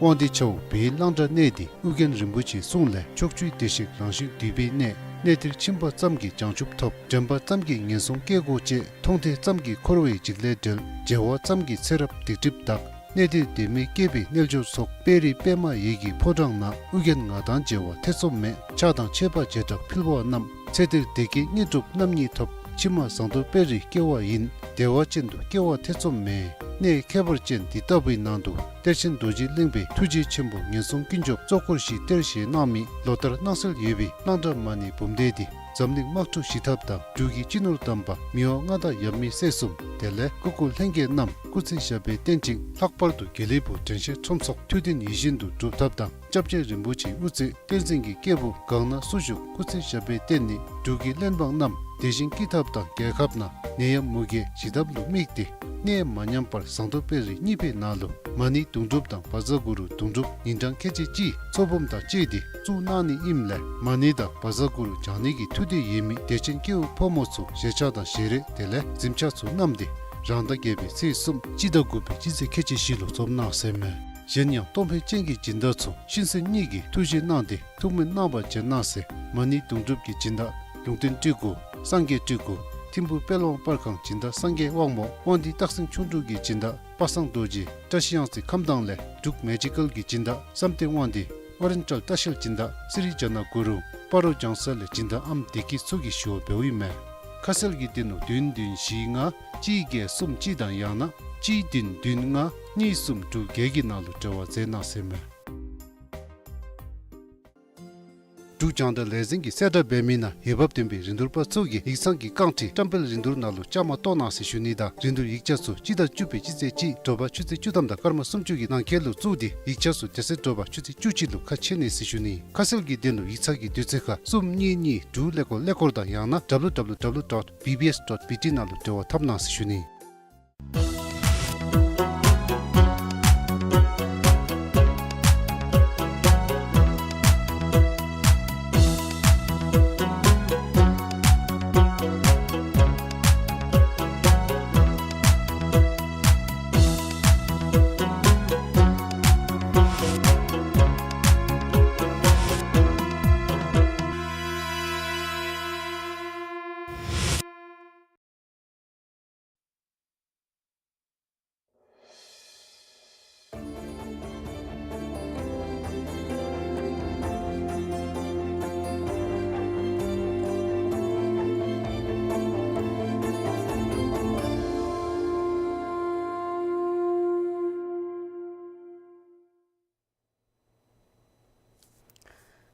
དབང་འདུས་ཆ་འོག་བོད་གླང་བྲག་གནས་འདི་ཨོ་རྒྱན་རིན་པོ་ཆེའི་གསུང་ལས་ཕྱོགས་བཅུའི་བདེ་གཤེགས་རང་བཞིན་འདུས་པའི་གནས། གནས་འདིར་ཕྱིན་པ་ཙམ་གྱིས་བྱང་ཆུབ་ཐོབ། དྲན་པ་ཙམ་གྱིས་ངན་སོང་སྐྱེ་སྒོ་བཅད། མཐོང་ཐོས་ཙམ་གྱིས་འཁོར་བའི་འཇིགས་ལས་བྲལ། མཇལ་བ་ཙམ་གྱིས་ཚེ་རབས་སྡིག་སྒྲིབ་དག། གནས་འདིར་དད་མོས་སྐྱེས་པའི་རྣལ་འབྱོར་ཚོགས། དཔལ་རི་པདྨ་འོད་ཀྱི་ཕོ་བྲང་ན། ཨོ་རྒྱན་ང་དང་མཇལ་བ་ཐེ་ཚོམ་མེད། ཕྱག་དང་མཆོད་པ་བྱེ་བྲག་ཕུལ་བ་རྣམས། ཚེ་འདིར་བདེ་སྐྱིད་དངོས་གྲུབ་རྣམ་གཉིས་ཐོབ། ཕྱི་མ་ཟངས་མདོག་དཔལ་རིར་སྐྱེ་བ་ཡིན། བདེ་བ་ཅན་དུ་སྐྱེ་བ་ཐེ་ཚོམ་མེད། གནས་ཁྱད་པར་ཅན་འདི་ལྟ་བུའི་ནང་དུ་གཏེར་ཆེན་རྡོ་རྗེ་གླིང་པའི་ཐུགས་རྗེ་ཆེན་པོ་ངན་སོང་ཀུན་སྐྱོབ་གཙོ་འཁོར་བཞི་གཏེར་བཞེས་གནང་མི་ལོ་ལྟར་གནང་སྲོལ་ཡོད་པའི་གླང་བྲག་མ་ཎི་འབུམ་སྡེ་འདི་འཛམ་གླིང་དམག་འཁྲུག་ཞི་ཐབས་དང་འབྲུག་གི་སྤྱི་ནོར་དམ་པ་མི་དབང་མངའ་བདག་ཡབ་མེས་སྲས་གསུམ་དེ་ལས་སྐུ་འཁོར་ལྷན་རྒྱས་རྣམས་སྐུ་ཚེ་ཞབས་པད་བརྟན་ཅིང་ལྷག་པར་དུ་དགེ་ལེགས་ཕུག་དྲན་ཤེས་ཁྲོམ་ཚོགས་ཐུགས་འདུན་ཡིད་བཞིན་དུ་འགྲུབ་ཐབས་དང་། སྐྱབས་རྗེ་རིན་པོ་ཆེའི་དབུ་རྩེ་བསྟན་འཛིན་གྱི་སྐྱེས་བུ་གང་ན་སུ་བཞུགས་སྐུ་ཚེ་ཞབས་པད་བརྟན་ནི། འབྲུག་གི་བློན་འབངས་རྣམས་བདེ་ཞིང་སྐྱིད་ཐབས་དང་རྒྱལ་ཁབ་ནང་ནད་ཡམས་མུ་གེ་ཞི་ཐབས་ལུ་དམིགས་ཏེ་གནས་མ་ཉམས་པར་ཟངས་མདོག་དཔལ་རི་གཉིས་པའི་ནང་ལུ་མ་ཎི་དུང་སྒྲུབ་དང་བཛྲ་གུ་རུ་དུང་སྒྲུབ་ཉིན་གྲངས་ཁལ་གཅིག་གཅིག་ཚོགས་འབུམ་དང་བཅས་ཏེ་བཙུགས་གནང་ནི་ཨིནམ་ལས་མ་ཎི་དང་བཛྲ་གུ་རུ་བགྱང་ནི་གི་ཐུགས་འདོད་ཡོད་མི་དད་ཅན་སྐྱེ་བོ་ཕོ་མོ་ཚུ་ཞལ་ཆས་དང་ཞལ་རས་དེ་ལས་གཟིམ་ཆས་ཚུ་བསྣམས་ཏེ་རང་ཟླ་བརྒྱད་པའི་ཚེས་གསུམ་སྤྱི་ཟླ་དགུ་པའི་སྤྱི་ཚེས་ཁལ་གཅིག་བཞི་ལུ་འཛོམས་གནང་ཟེར་མས། གཞན་ཡང་གཏོང་ཕོད་ཅན་གྱི་སྦྱིན་བདག་ཚུ་ཤིང་སེན་གཉིས་ཀྱི་ཐུགས་རྗེ་གནང་སྟེ་ཐུགས་སྨོན་གནང་བར་བྱོན་གནང་ཟེར། མ་ཎི་དུང་སྒྲུབ་ཀྱི་སྦྱིན་བདག་ལུང་བསྟན་སྤྲུལ་སྐུ་སངས་རྒྱས་སྤྲུལ་སྐུ་ ཐིམ་ཕུ་དཔལ་དབང་པར་ཁང་སྦྱིན་བདག་སངས་རྒྱས་དབང་མོ། དབང་འདུས་སྟག་སེང་ཁྱུང་འབྲུག་གི་སྦྱིན་བདག་པ་སངས་རྡོ་རྗེ། བཀྲ་ཤིས་གཡང་རྩེ་ཁམས་དྭངས་ལས་འབྲུག་མེ་ཇི་ཀལ་གྱི་སྦྱིན་བདག་བསམ་གཏན་དབང་འདུས། ཨོ་རེན་ཊལ་ལྟ་བཤལ་སྦྱིན་བདག་སི་རི་ཇ་ན་གུ་རུ། སྤ་རོ་ལྗང་ས་ལས་སྦྱིན་བདག་ཨམ་བདེ་སྐྱིད་མཚོ་གིས་ཞུ་བ་འབདཝ་ཨིན་མས། ཁ་གསལ་གྱི་འདི་ནུ་བདུན་བདུན་བཞི་ལྔ་གཅིག་བརྒྱད་གསུམ་གཅིག་དང་ཡང་ན་གཅིག་བདུན་བདུན་ལྔ་གཉིས་གསུམ་དྲུག་བརྒྱད་ཀྱི་ནང་ལུ་འབྲེལ་བ་མཛད་གནང་ཟེར་མས། འབྲུག་རྒྱང་བསྒྲགས་ལས་འཛིན་གྱིས་གསལ་བསྒྲགས་འབད་མི་ནང་འོས་འབབ་ལྡན་པའི་རིན་བསྡུར་པ་ཚུ་གིས་ཡིག་ཚང་གི་རྐང་ཁྲི་བཀྲམ་སྤེལ་རིན་བསྡུར་ནང་ལུ་བཅའ་མར་གཏོགས་གནང་ཟེར་ཞུ་ནི་དང་རིན་བསྡུར་ཡིག་ཆ་ཚུ་སྤྱི་ཟླ་བཅུ་པའི་སྤྱི་ཚེས་གཅིག་དྲོ་པ་ཆུ་ཚོད་བཅུ་ཐམ་དང་སྐར་མ་སུམ་ཅུ་གི་ནང་འཁོད་ལུ་བཙུགས་ཏེ་ཡིག་ཆ་ཚུ་དེ་ཚེ་དྲོ་པ་ཆུ་ཚོད་བཅུ་གཅིག་ལུ་ཁ་ཕྱེ་ནི་ཟེར་ཞུ་ནི། ཁ་གསལ་གྱི་དོན་ལུ་ཡིག་ཚང་གི་དུས་ཚོད་ཁར་གསུམ་གཉིས་གཉིས་དྲུག་ཀླད་ཀོར་ཀླད་ཀོར་དང་ཡང་ན་W W W dot B B S dot B T ནང་ལུ་འབྲེལ་བ་འཐབ་གནང་ཟེར་ཞུ་ནི།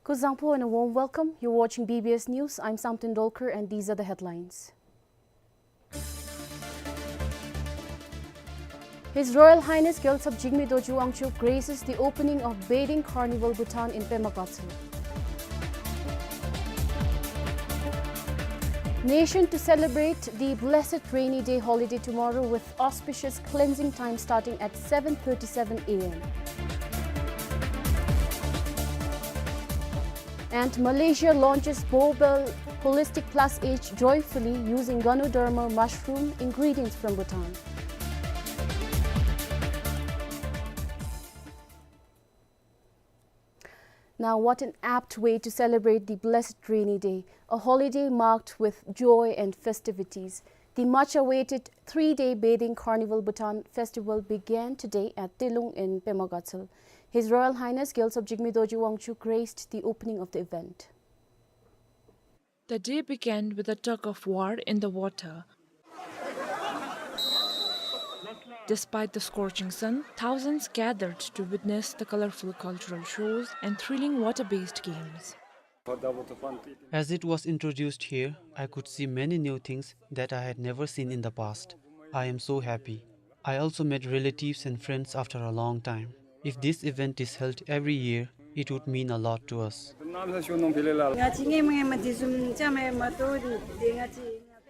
Kuzuzangpo and a warm welcome. You're watching B B S News. I'm Samten Dolkar and these are the headlines. His Royal Highness Gyaltsab Jigme Dorji Wangchuck graces the opening of Bathing Carnival Bhutan in Pema Gatshel. Nation to celebrate the blessed rainy day holiday tomorrow with auspicious cleansing time starting at seven thirty-seven A M. And Malaysia launches Borbell Holistic Plus Age joyfully using Ganoderma mushroom ingredients from Bhutan. Now, what an apt way to celebrate the blessed rainy day, a holiday marked with joy and festivities. The much-awaited three-day Bathing Carnival Bhutan Festival began today at Tilung in Pema Gatshel. His Royal Highness Gyaltsab Jigme Dorji Wangchuck graced the opening of the event. The day began with a tug of war in the water. Despite the scorching sun, thousands gathered to witness the colorful cultural shows and thrilling water-based games. As it was introduced here, I could see many new things that I had never seen in the past. I am so happy. I also met relatives and friends after a long time. If this event is held every year, it would mean a lot to us.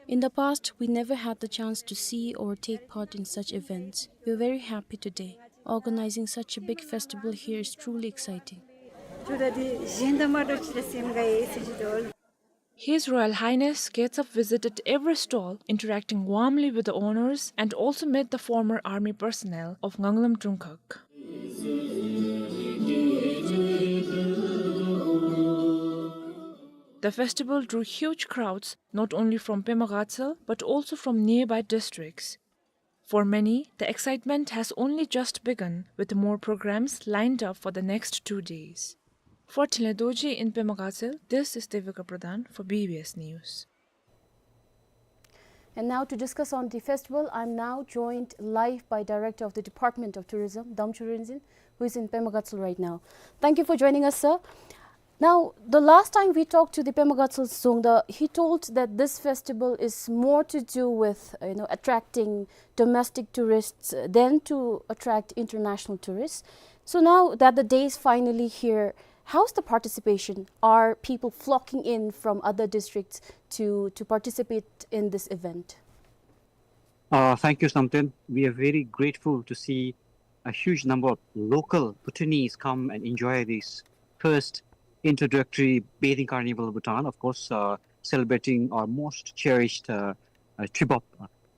In the past, we never had the chance to see or take part in such events. We are very happy today. Organizing such a big festival here is truly exciting. His Royal Highness Gyaltsab visited every stall, interacting warmly with the owners, and also met the former army personnel of Nganglam Chungkhag. The festival drew huge crowds, not only from Pema Gatshel, but also from nearby districts. For many, the excitement has only just begun, with more programs lined up for the next two days. For Thinley Dorji in Pema Gatshel, this is Devika Pradhan for B B S News. And now to discuss on the festival, I'm now joined live by Director of the Department of Tourism, Damchu Rinzin, who is in Pema Gatshel right now. Thank you for joining us, sir. Now, the last time we talked to the Pema Gatshel Songda, he told that this festival is more to do with, uh, you know, attracting domestic tourists, uh, than to attract international tourists. So now that the day is finally here, how's the participation? Are people flocking in from other districts to, to participate in this event? Uh, thank you, Samten. We are very grateful to see a huge number of local Bhutanese come and enjoy this first introductory Bathing Carnival of Bhutan, of course, uh, celebrating our most cherished, uh, uh, Tribop.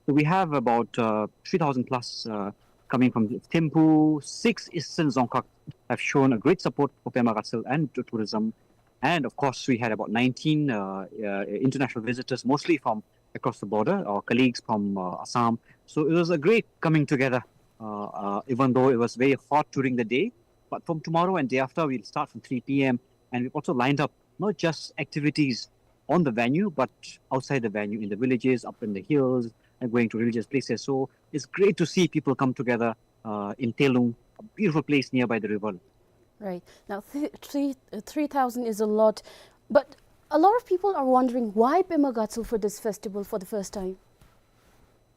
So we have about, uh, three thousand plus, uh, coming from Thimphu. Six Eastern Dzongkhag have shown a great support for Pema Gatshel and to tourism. And of course, we had about nineteen, uh, uh, international visitors, mostly from across the border, our colleagues from uh, Assam. So it was a great coming together, uh, uh, even though it was very hot during the day. But from tomorrow and day after, we'll start from three p m. And we've also lined up not just activities on the venue, but outside the venue, in the villages, up in the hills, and going to religious places. So it's great to see people come together uh, in Telung, a beautiful place nearby the river. Right. Now, th- three, uh, three thousand is a lot. But a lot of people are wondering why Pema Gatshel for this festival for the first time?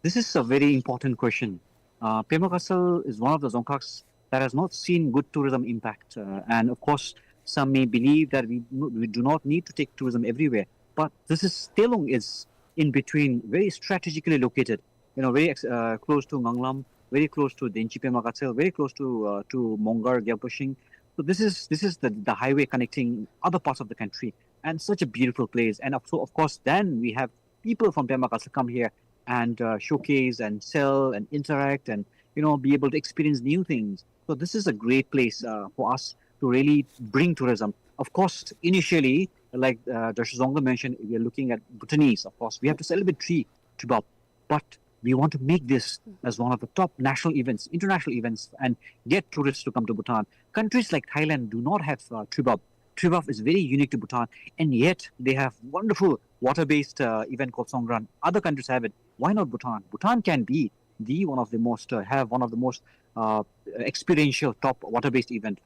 This is a very important question. Uh, Pema Gatshel is one of the Dzongkhags that has not seen good tourism impact. Uh, and of course, some may believe that we, we do not need to take tourism everywhere. But this is, Telung is in between, very strategically located, you know, very ex- uh, close to Nganglam, very close to Denchi Pema Gatshel, very close to uh, to Mongar, Gyalpo Shing. So this is this is the, the highway connecting other parts of the country, and such a beautiful place. And of, so of course, then we have people from Pema Gatshel come here and uh, showcase and sell and interact and you know be able to experience new things. So this is a great place uh, for us to really bring tourism. Of course, initially, like uh, Doctor Dzongkha mentioned, we are looking at Bhutanese. Of course, we have to celebrate three Tibab, but we want to make this as one of the top national events, international events, and get tourists to come to Bhutan. Countries like Thailand do not have uh, Tibab. Tibab is very unique to Bhutan, and yet they have wonderful water-based uh, event called Songkran. Other countries have it. Why not Bhutan? Bhutan can be the one of the most uh, have one of the most uh, experiential top water-based event.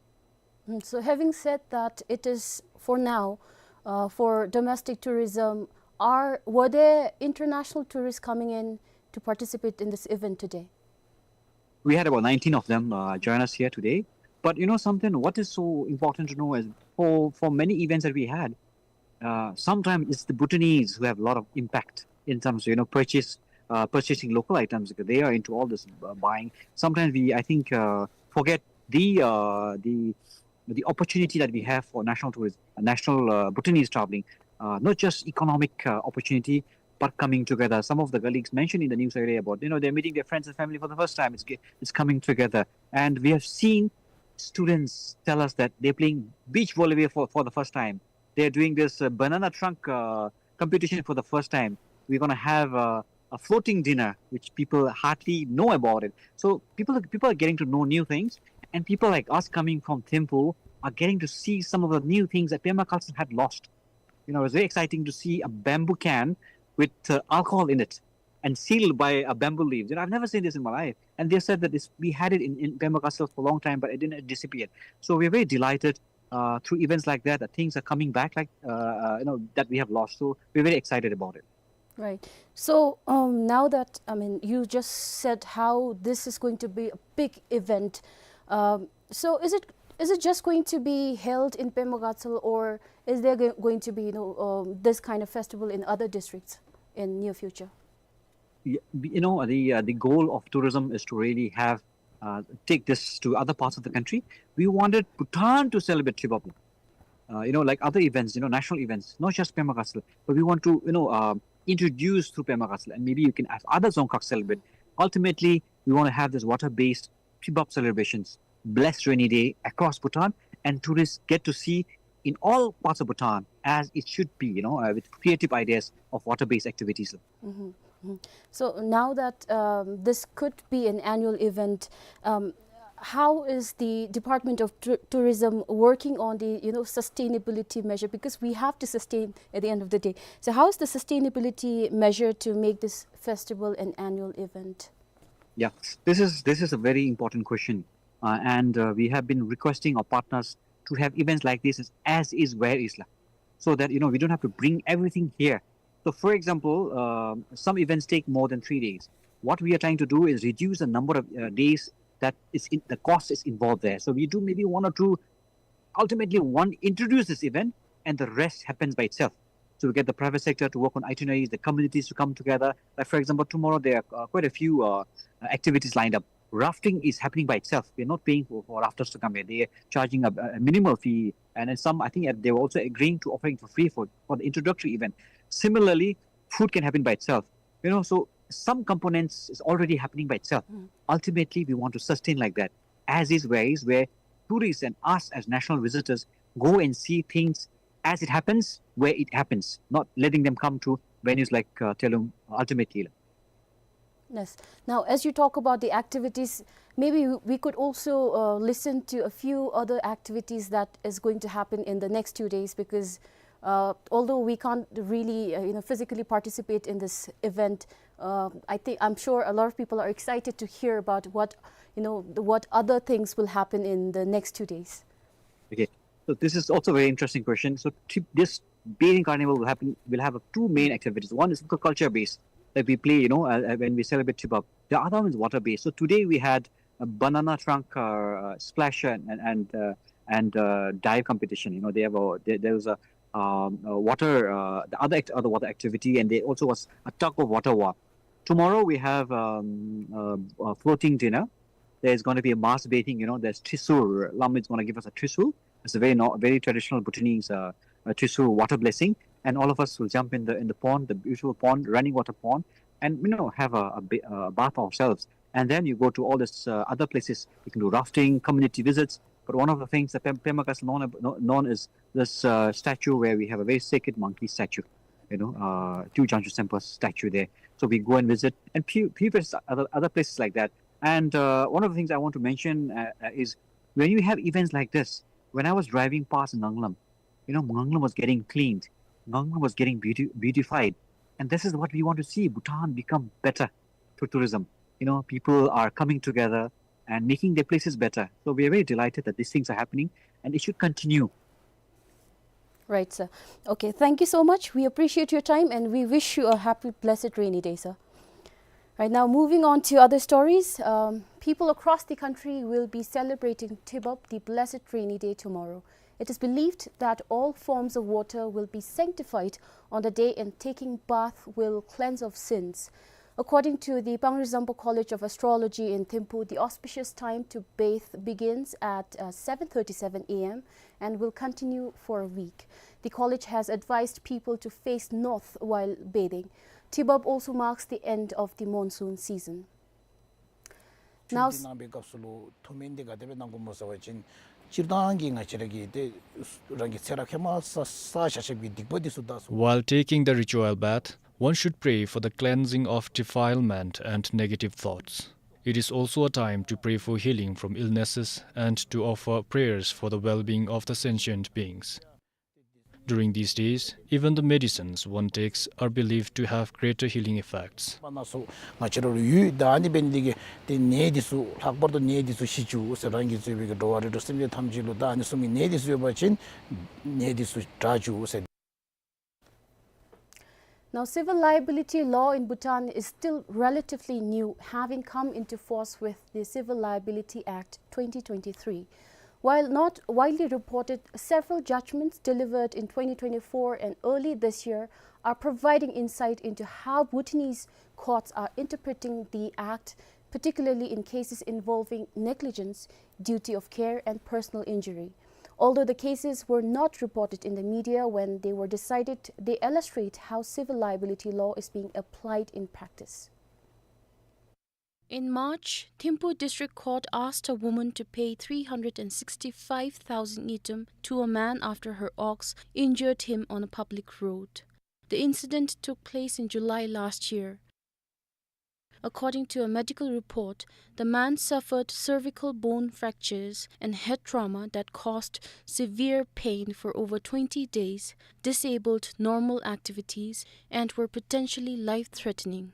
Mm, so, having said that, it is for now uh, for domestic tourism. Are were there international tourists coming in to participate in this event today? We had about nineteen of them uh, join us here today. But you know something, what is so important to know is for, for many events that we had, uh, sometimes it's the Bhutanese who have a lot of impact in terms of you know purchase, uh, purchasing local items. They are into all this uh, buying. Sometimes we, I think, uh, forget the uh, the the opportunity that we have for national tourism, uh, national uh, Bhutanese traveling, uh, not just economic uh, opportunity, but coming together. Some of the colleagues mentioned in the news earlier about you know they're meeting their friends and family for the first time. It's ge- it's coming together, and we have seen students tell us that they're playing beach volleyball for, for the first time. They're doing this uh, banana trunk uh, competition for the first time. We're gonna have a, a floating dinner, which people hardly know about it. So people people are getting to know new things, and people like us coming from Thimphu are getting to see some of the new things that Pema Gatshel had lost. You know, it was very exciting to see a bamboo can with uh, alcohol in it and sealed by a bamboo leaf. You know, I've never seen this in my life. And they said that this, we had it in, in Pema Gatshel for a long time, but it didn't disappear. So we're very delighted uh, through events like that, that things are coming back, like uh, uh, you know, that we have lost. So we're very excited about it. Right. So um, now that, I mean, you just said how this is going to be a big event. Um, so is it is it just going to be held in Pema Gatshel, or is there go- going to be, you know, um, this kind of festival in other districts in near future? Y- you know, the uh, the goal of tourism is to really have uh, take this to other parts of the country. We wanted Bhutan to celebrate Tibab, uh, you know, like other events, you know, national events, not just Pema Gatshel, but we want to, you know, uh, introduce through Pema Gatshel, and maybe you can have other Dzongkhag celebrate. Ultimately, we want to have this water-based Tibab celebrations, blessed rainy day across Bhutan, and tourists get to see in all parts of Bhutan as it should be, you know, uh, with creative ideas of water-based activities. So now that um, this could be an annual event, um, how is the Department of Tou- Tourism working on the, you know, sustainability measure? Because we have to sustain at the end of the day. So how is the sustainability measure to make this festival an annual event? Yeah, this is this is a very important question, uh, and uh, we have been requesting our partners to have events like this as, as is where is lah, so that you know we don't have to bring everything here. So, for example, um some events take more than three days. What we are trying to do is reduce the number of uh, days that is in, the cost is involved there. So we do maybe one or two. Ultimately, one introduce this event, and the rest happens by itself. So we get the private sector to work on itineraries, the communities to come together. Like for example, tomorrow there are uh, quite a few uh, activities lined up. Rafting is happening by itself. We're not paying for, for rafters to come here. They're charging a, a minimal fee, and then some, I think, uh, they were also agreeing to offering for free for, for the introductory event. Similarly, food can happen by itself. You know, so some components is already happening by itself. Ultimately, we want to sustain like that, as is where is, where tourists and us as national visitors go and see things as it happens, where it happens, not letting them come to venues like, uh, Telung, ultimately. Yes. Now, as you talk about the activities, maybe we could also, uh, listen to a few other activities that is going to happen in the next two days, because, uh, although we can't really, uh, you know, physically participate in this event, uh, I think, I'm sure a lot of people are excited to hear about what, you know, the, what other things will happen in the next two days. Okay. So this is also a very interesting question. So Tib-, this bathing carnival will happen, will have a two main activities. One is culture based, that we play, you know, uh, uh, when we celebrate Tibab. The other one is water based. So today we had a banana trunk, uh, uh, splash and, and, and, uh, and, uh, dive competition. You know, they have a, there, there was a, um, a water, uh, the other act-, other water activity, and there also was a tug of water war. Tomorrow we have, um, uh, a floating dinner. There's gonna be a mass bathing, you know, there's Trisur. Lam is gonna give us a Trisur. It's a very no-, very traditional Bhutanese, uh, uh, Trisur water blessing. And all of us will jump in the, in the pond, the beautiful pond, running water pond, and, you know, have a, a ba-, a bath ourselves. And then you go to all this, uh, other places. You can do rafting, community visits. But one of the things that Pem-, Pema Kasa known ab-, kno-, known is this, uh, statue where we have a very sacred monkey statue, you know, uh, Tui Jangchu Sempa statue there. So we go and visit, and few, few places, other, other places like that. And, uh, one of the things I want to mention, uh, uh, is when you have events like this, when I was driving past Nganglam, you know, Nganglam was getting cleaned, Nganglam was getting beauti-, beautified. And this is what we want to see, Bhutan become better through tourism. You know, people are coming together and making their places better. So we are very delighted that these things are happening, and it should continue. Right, sir. Okay, thank you so much. We appreciate your time and we wish you a happy, blessed rainy day, sir. Right, now, moving on to other stories, um, people across the country will be celebrating Tibab, the blessed rainy day, tomorrow. It is believed that all forms of water will be sanctified on the day, and taking bath will cleanse of sins. According to the Pangri Zampa College of Astrology in Thimphu, the auspicious time to bathe begins at, uh, seven thirty-seven A M and will continue for a week. The college has advised people to face north while bathing. Tibab also marks the end of the monsoon season. Now, ཁྲིམས་འདི་གནང་བའི་སྐབས་སུ་ལུ་ཐུགས་སྨོན་འདི་ག་དེ་སྦེ་གནང་དགོཔ་སྨོ་ཟེར་བ་ཅིན་སྤྱིར་བཏང་གི་ང་བཅས་ར་གི་ཏེ་རང་གི་ཚེ་རབས་ཧེ་མ་བསགས་བསགས་བཞག་བཞག་པའི་སྡིག་པ་འདི་ཚུ་དག་སོ། While taking the ritual bath, one should pray for the cleansing of defilement and negative thoughts. It is also a time to pray for healing from illnesses and to offer prayers for the well-being of the sentient beings. During these days, even the medicines one takes are believed to have greater healing effects. པ་ན་སོ་ང་བཅས་ར་ལུ་ཡོད། ད་ཨ་ནི་འབད་ནི་འདི་གིས་ཏེ་ནད་འདི་ཚུ་ལྷག་པར་དུ་ནད་འདི་ཚུ་ཞི་བཅུག་ཟེར། རང་གིས་གཙོས་པའི་གི་འགྲོ་བ་རིགས་དྲུག་སེམས་ཅན་ཐམས་ཅད་ལུ་ད་ཨ་ནི་བཟུམ་གྱི་ནད་འདི་ཚུ་ཡོད་པ་ཅིན་ནད་འདི་ཚུ་དྲག་བཅུག་ཟེར། Now, civil liability law in Bhutan is still relatively new, having come into force with the Civil Liability Act twenty twenty-three. While not widely reported, several judgments delivered in twenty twenty-four and early this year are providing insight into how Bhutanese courts are interpreting the act, particularly in cases involving negligence, duty of care, and personal injury. Although the cases were not reported in the media when they were decided, they illustrate how civil liability law is being applied in practice. In March, Thimphu District Court asked a woman to pay three hundred and sixty-five thousand ngultrum to a man after her ox injured him on a public road. The incident took place in July last year. According to a medical report, the man suffered cervical bone fractures and head trauma that caused severe pain for over twenty days, disabled normal activities, and were potentially life-threatening.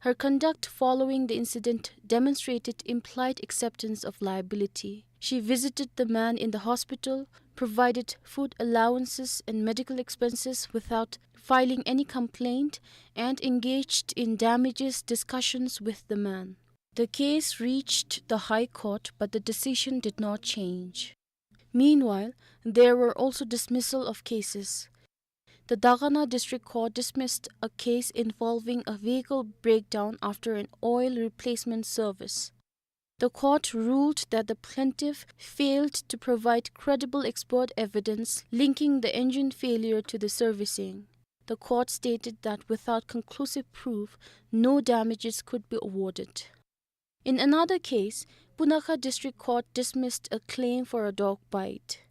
Her conduct following the incident demonstrated implied acceptance of liability. She visited the man in the hospital, provided food allowances and medical expenses without filing any complaint, and engaged in damages discussions with the man. The case reached the High Court, but the decision did not change. Meanwhile, there were also dismissal of cases. The Dagana District Court dismissed a case involving a vehicle breakdown after an oil replacement service. The court ruled that the plaintiff failed to provide credible expert evidence linking the engine failure to the servicing. The court stated that without conclusive proof, no damages could be awarded. In another case, Punakha District Court dismissed a claim for a dog bite.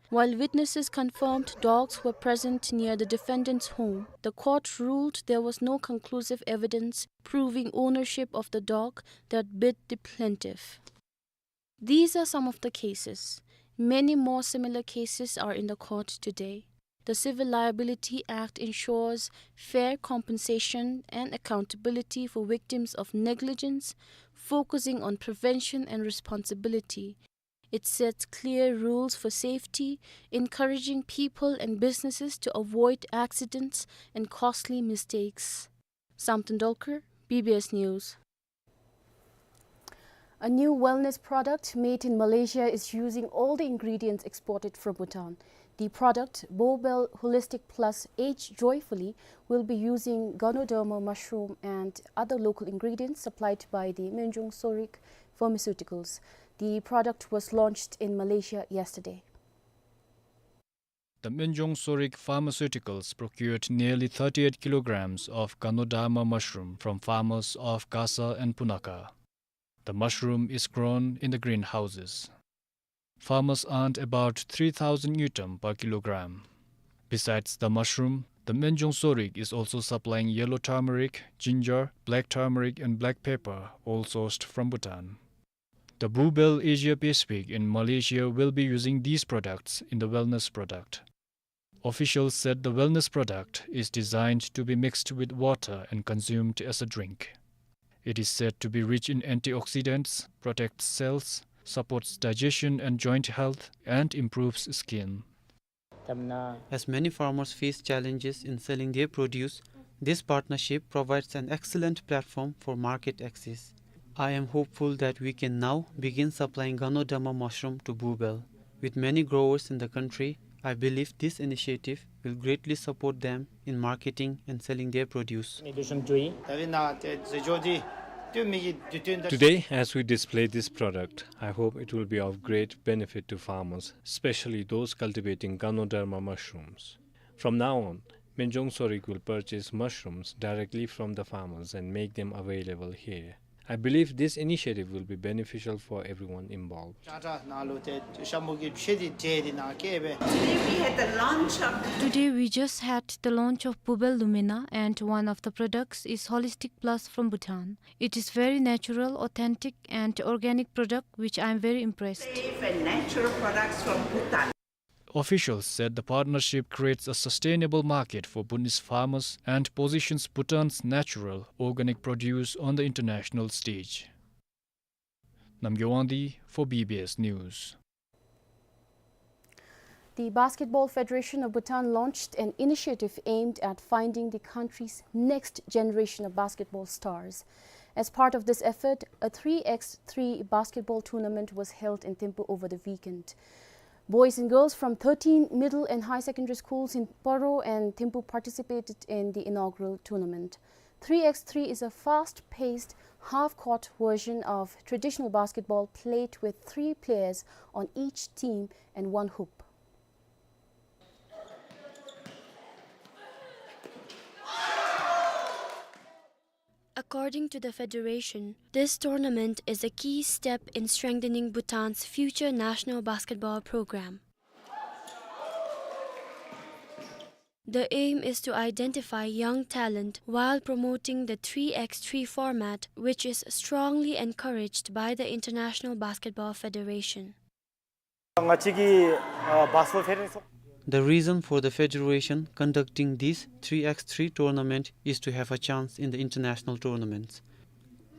While witnesses confirmed dogs were present near the defendant's home, the court ruled there was no conclusive evidence proving ownership of the dog that bit the plaintiff. These are some of the cases. Many more similar cases are in the court today. The Civil Liability Act ensures fair compensation and accountability for victims of negligence, focusing on prevention and responsibility. It sets clear rules for safety, encouraging people and businesses to avoid accidents and costly mistakes. Samten Dolkar, B B S News. A new wellness product made in Malaysia is using all the ingredients exported from Bhutan. The product, Bobel Holistic Plus Age Joyfully, will be using Ganoderma mushroom and other local ingredients supplied by the Minjung Sorik Pharmaceuticals. The product was launched in Malaysia yesterday. The Minjung Sorik Pharmaceuticals procured nearly thirty-eight kilograms of Ganoderma mushroom from farmers of Gasa and Punakha. The mushroom is grown in the greenhouses. Farmers earned about three thousand ngultrum per kilogram. Besides the mushroom, the Minjung Sorik is also supplying yellow turmeric, ginger, black turmeric, and black pepper, all sourced from Bhutan. The Bubel Asia Pacific in Malaysia will be using these products in the wellness product. Officials said the wellness product is designed to be mixed with water and consumed as a drink. It is said to be rich in antioxidants, protects cells, supports digestion and joint health, and improves skin. As many farmers face challenges in selling their produce, this partnership provides an excellent platform for market access. I am hopeful that we can now begin supplying Ganoderma mushroom to Bubel. With many growers in the country, I believe this initiative will greatly support them in marketing and selling their produce. Today, as we display this product, I hope it will be of great benefit to farmers, especially those cultivating Ganoderma mushrooms. From now on, Minjung Sorik will purchase mushrooms directly from the farmers and make them available here. I believe this initiative will be beneficial for everyone involved. Today we had the launch of Today we just had the launch of Bubel Lumina, and one of the products is Holistic Plus from Bhutan. It is very natural, authentic and organic product, which I am very impressed. Safe and natural products from Bhutan. Officials said the partnership creates a sustainable market for Bhutanese farmers and positions Bhutan's natural organic produce on the international stage. Namgay Wangdi for B B S News. The Basketball Federation of Bhutan launched an initiative aimed at finding the country's next generation of basketball stars. As part of this effort, a three X three basketball tournament was held in Thimphu over the weekend. Boys and girls from thirteen middle and high secondary schools in Paro and Thimphu participated in the inaugural tournament. Three X three is a fast-paced, half-court version of traditional basketball played with three players on each team and one hoop. According to the federation, this tournament is a key step in strengthening Bhutan's future national basketball program. The aim is to identify young talent while promoting the three X three format, which is strongly encouraged by the International Basketball Federation. The reason for the federation conducting this three X three tournament is to have a chance in the international tournaments.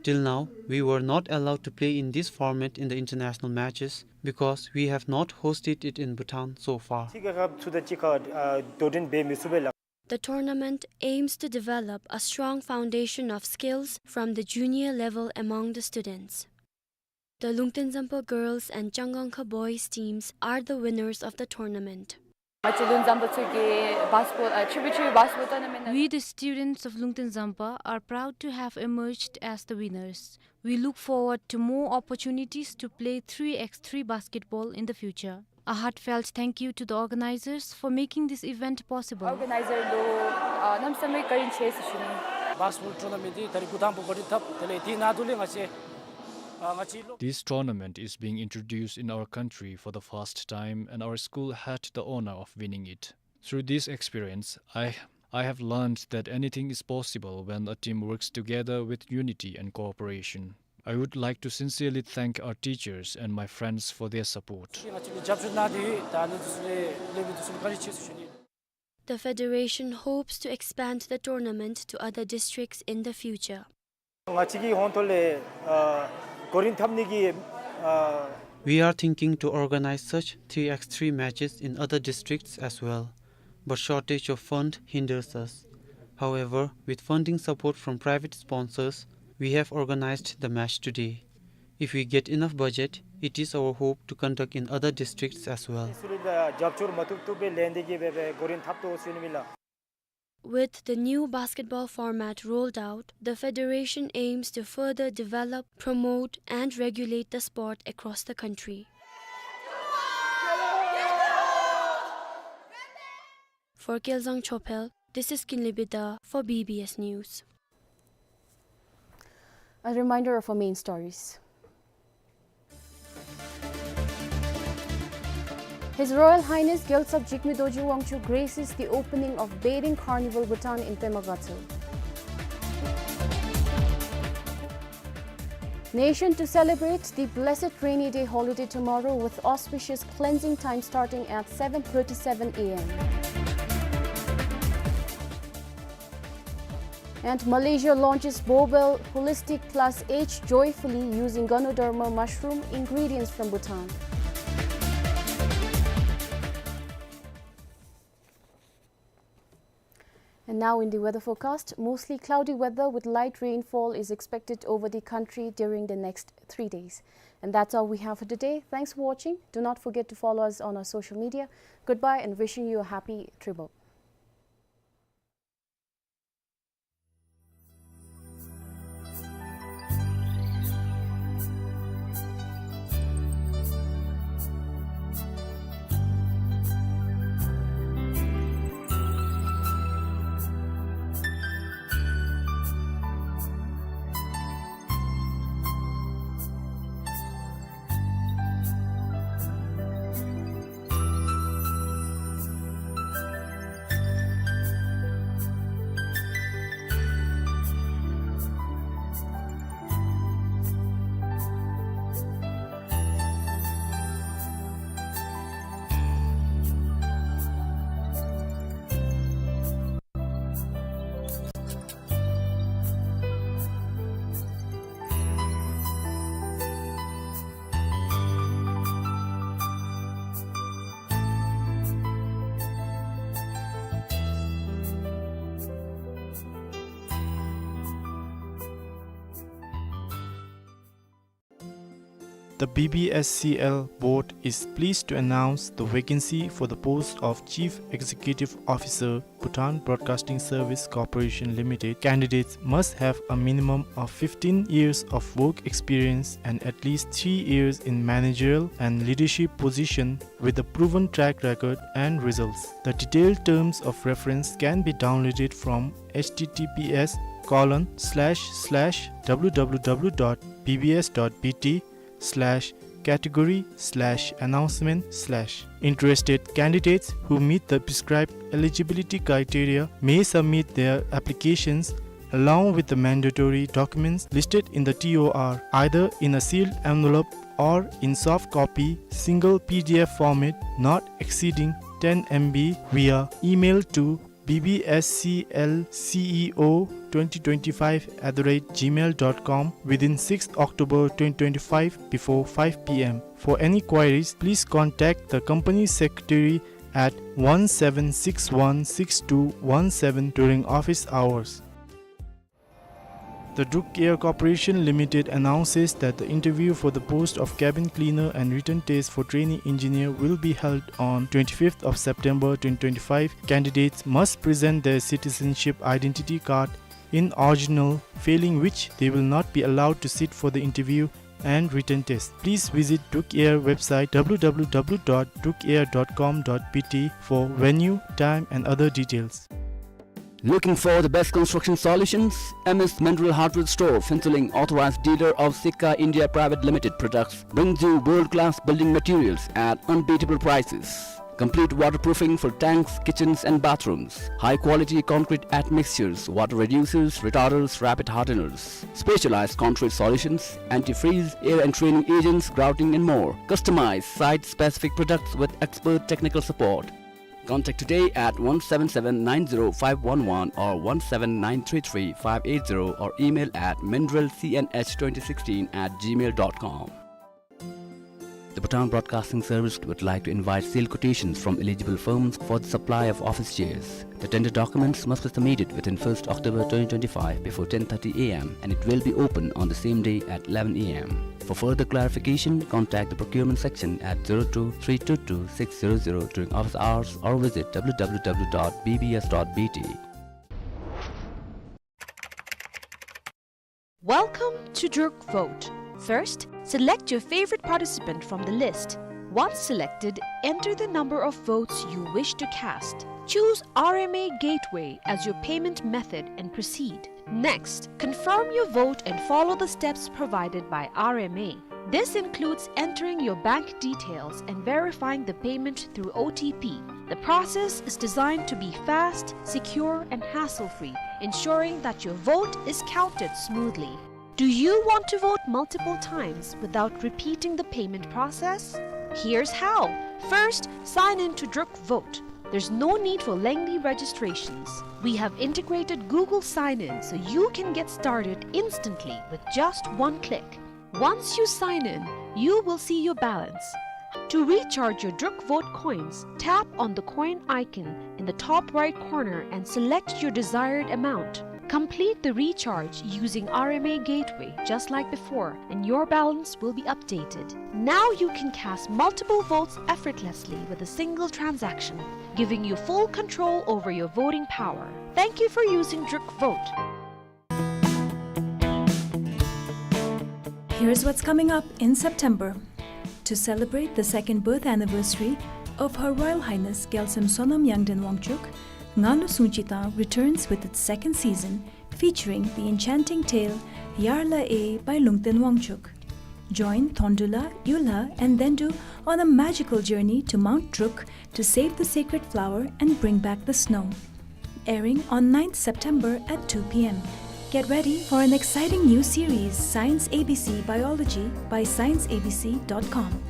Till now, we were not allowed to play in this format in the international matches because we have not hosted it in Bhutan so far. The tournament aims to develop a strong foundation of skills from the junior level among the students. The Lungten Zampa girls and Changangkha boys teams are the winners of the tournament. We, the students of Lungten Zampa, are proud to have emerged as the winners. We look forward to more opportunities to play three X three basketball in the future. A heartfelt thank you to the organizers for making this event possible. Organizer ལུ་གནམ་མེད་ས་མེད་བཀའ་དྲིན་ཆེ་ཟེར་ཞུ་ནི། Basketball tournament འདི་ད་རིས་འགོ་དང་པོ་འགོ་འདྲེན་འཐབ། དེ་ལས་དེའི་ནང་དུ་ལས་ང་བཅས་ This tournament is being introduced in our country for the first time, and our school had the honor of winning it. Through this experience, I, I have learned that anything is possible when a team works together with unity and cooperation. I would like to sincerely thank our teachers and my friends for their support. The federation hopes to expand the tournament to other districts in the future. ང་བཅས་ཀྱི་ཧོངས་ཐོག་ལས་ཨ་གོ་རིམ་འཐབ་ནི་གི་ཨ། We are thinking to organize such three x three matches in other districts as well, but shortage of fund hinders us. However, with funding support from private sponsors, we have organized the match today. If we get enough budget, it is our hope to conduct in other districts as well. ཨ་རྒྱབ་སྐྱོར་མ་ཐུབ་ཐུབ་པའི་ལན་འདི་གིས་སྦེ་སྦེ་གོ་རིམ་འཐབ་དོ་ཟེར་ཨིན་མས་ལགས། With the new basketball format rolled out, the federation aims to further develop, promote, and regulate the sport across the country. For Kelzang Chophel, this is Kinley Bida for B B S News. A reminder of our main stories. His Royal Highness Gyaltsab Jigme Dorji Wangchuck graces the opening of Bathing Carnival Bhutan in Pema Gatshel. Nation to celebrate the blessed rainy day holiday tomorrow with auspicious cleansing time starting at seven thirty-seven A M. And Malaysia launches Bobel Holistic Plus Age joyfully using Ganoderma mushroom ingredients from Bhutan. And now in the weather forecast, mostly cloudy weather with light rainfall is expected over the country during the next three days. And that's all we have for today. Thanks for watching. Do not forget to follow us on our social media. Goodbye and wishing you a happy Tribhuvan. The B B S C L board is pleased to announce the vacancy for the post of Chief Executive Officer, Bhutan Broadcasting Service Corporation Limited. Candidates must have a minimum of fifteen years of work experience and at least three years in managerial and leadership position with a proven track record and results. The detailed terms of reference can be downloaded from H T T P S colon slash slash W W W dot B B S dot B T slash category slash announcement slash. Interested candidates who meet the prescribed eligibility criteria may submit their applications along with the mandatory documents listed in the T O R, either in a sealed envelope or in soft copy, single P D F format, not exceeding ten M B, via email to B B S C L C E O twenty twenty-five at the rate gmail dot com within sixth October twenty twenty-five before five P M. For any queries, please contact the company secretary at one seven six one six two one seven during office hours. The Druk Air Corporation Limited announces that the interview for the post of cabin cleaner and written test for trainee engineer will be held on twenty-fifth of September twenty twenty-five. Candidates must present their citizenship identity card in original, failing which they will not be allowed to sit for the interview and written test. Please visit Druk Air website W W W dot druk air dot com dot B T for venue, time and other details. Looking for the best construction solutions? M S Mineral Hardware Store, Phuentsholing, authorized dealer of Sika India Private Limited products, brings you world-class building materials at unbeatable prices. Complete waterproofing for tanks, kitchens and bathrooms. High quality concrete admixtures, water reducers, retarders, rapid hardeners. Specialized concrete solutions, antifreeze, air entraining agents, grouting and more. Customize site-specific products with expert technical support. Contact today at one seven seven nine zero five one one or one seven nine three three five eight zero or email at mineral C N H twenty sixteen at gmail dot com. The Bhutan Broadcasting Service would like to invite sale quotations from eligible firms for the supply of office chairs. The tender documents must be submitted within first October twenty twenty-five before ten thirty A M and it will be open on the same day at eleven A M. For further clarification, contact the procurement section at zero two three two two six zero zero during office hours or visit W W W dot B B S dot B T. Welcome to Druk Vote. First, select your favorite participant from the list. Once selected, enter the number of votes you wish to cast. Choose R M A Gateway as your payment method and proceed. Next, confirm your vote and follow the steps provided by R M A. This includes entering your bank details and verifying the payment through O T P. The process is designed to be fast, secure, and hassle-free, ensuring that your vote is counted smoothly. Do you want to vote multiple times without repeating the payment process? Here's how. First, sign in to Druk Vote. There's no need for lengthy registrations. We have integrated Google Sign-In so you can get started instantly with just one click. Once you sign in, you will see your balance. To recharge your Druk Vote coins, tap on the coin icon in the top right corner and select your desired amount. Complete the recharge using R M A Gateway just like before, and your balance will be updated. Now you can cast multiple votes effortlessly with a single transaction, giving you full control over your voting power. Thank you for using Druk Vote. Here's what's coming up in September. To celebrate the second birth anniversary of Her Royal Highness Gyaltsem Sonam Yangden Wangchuck, Ngalo Sungchitang returns with its second season, featuring the enchanting tale Yarla E by Lungten Wangchuck. Join Thondula, Yula, and Dendu on a magical journey to Mount Druk to save the sacred flower and bring back the snow. Airing on ninth September at two P M. Get ready for an exciting new series, Science A B C Biology, by science A B C dot com.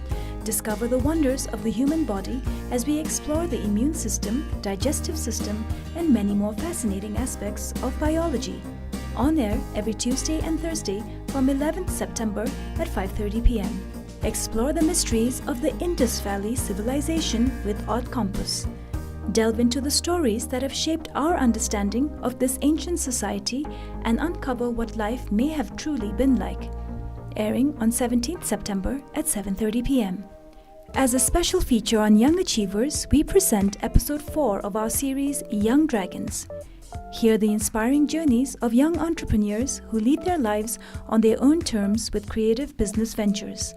Discover the wonders of the human body as we explore the immune system, digestive system, and many more fascinating aspects of biology. On air every Tuesday and Thursday from eleventh September at five thirty P M. Explore the mysteries of the Indus Valley civilization with Earth Compass. Delve into the stories that have shaped our understanding of this ancient society and uncover what life may have truly been like. Airing on seventeenth September at seven thirty P M. As a special feature on young achievers, we present episode four of our series, Young Dragons. Hear the inspiring journeys of young entrepreneurs who lead their lives on their own terms with creative business ventures.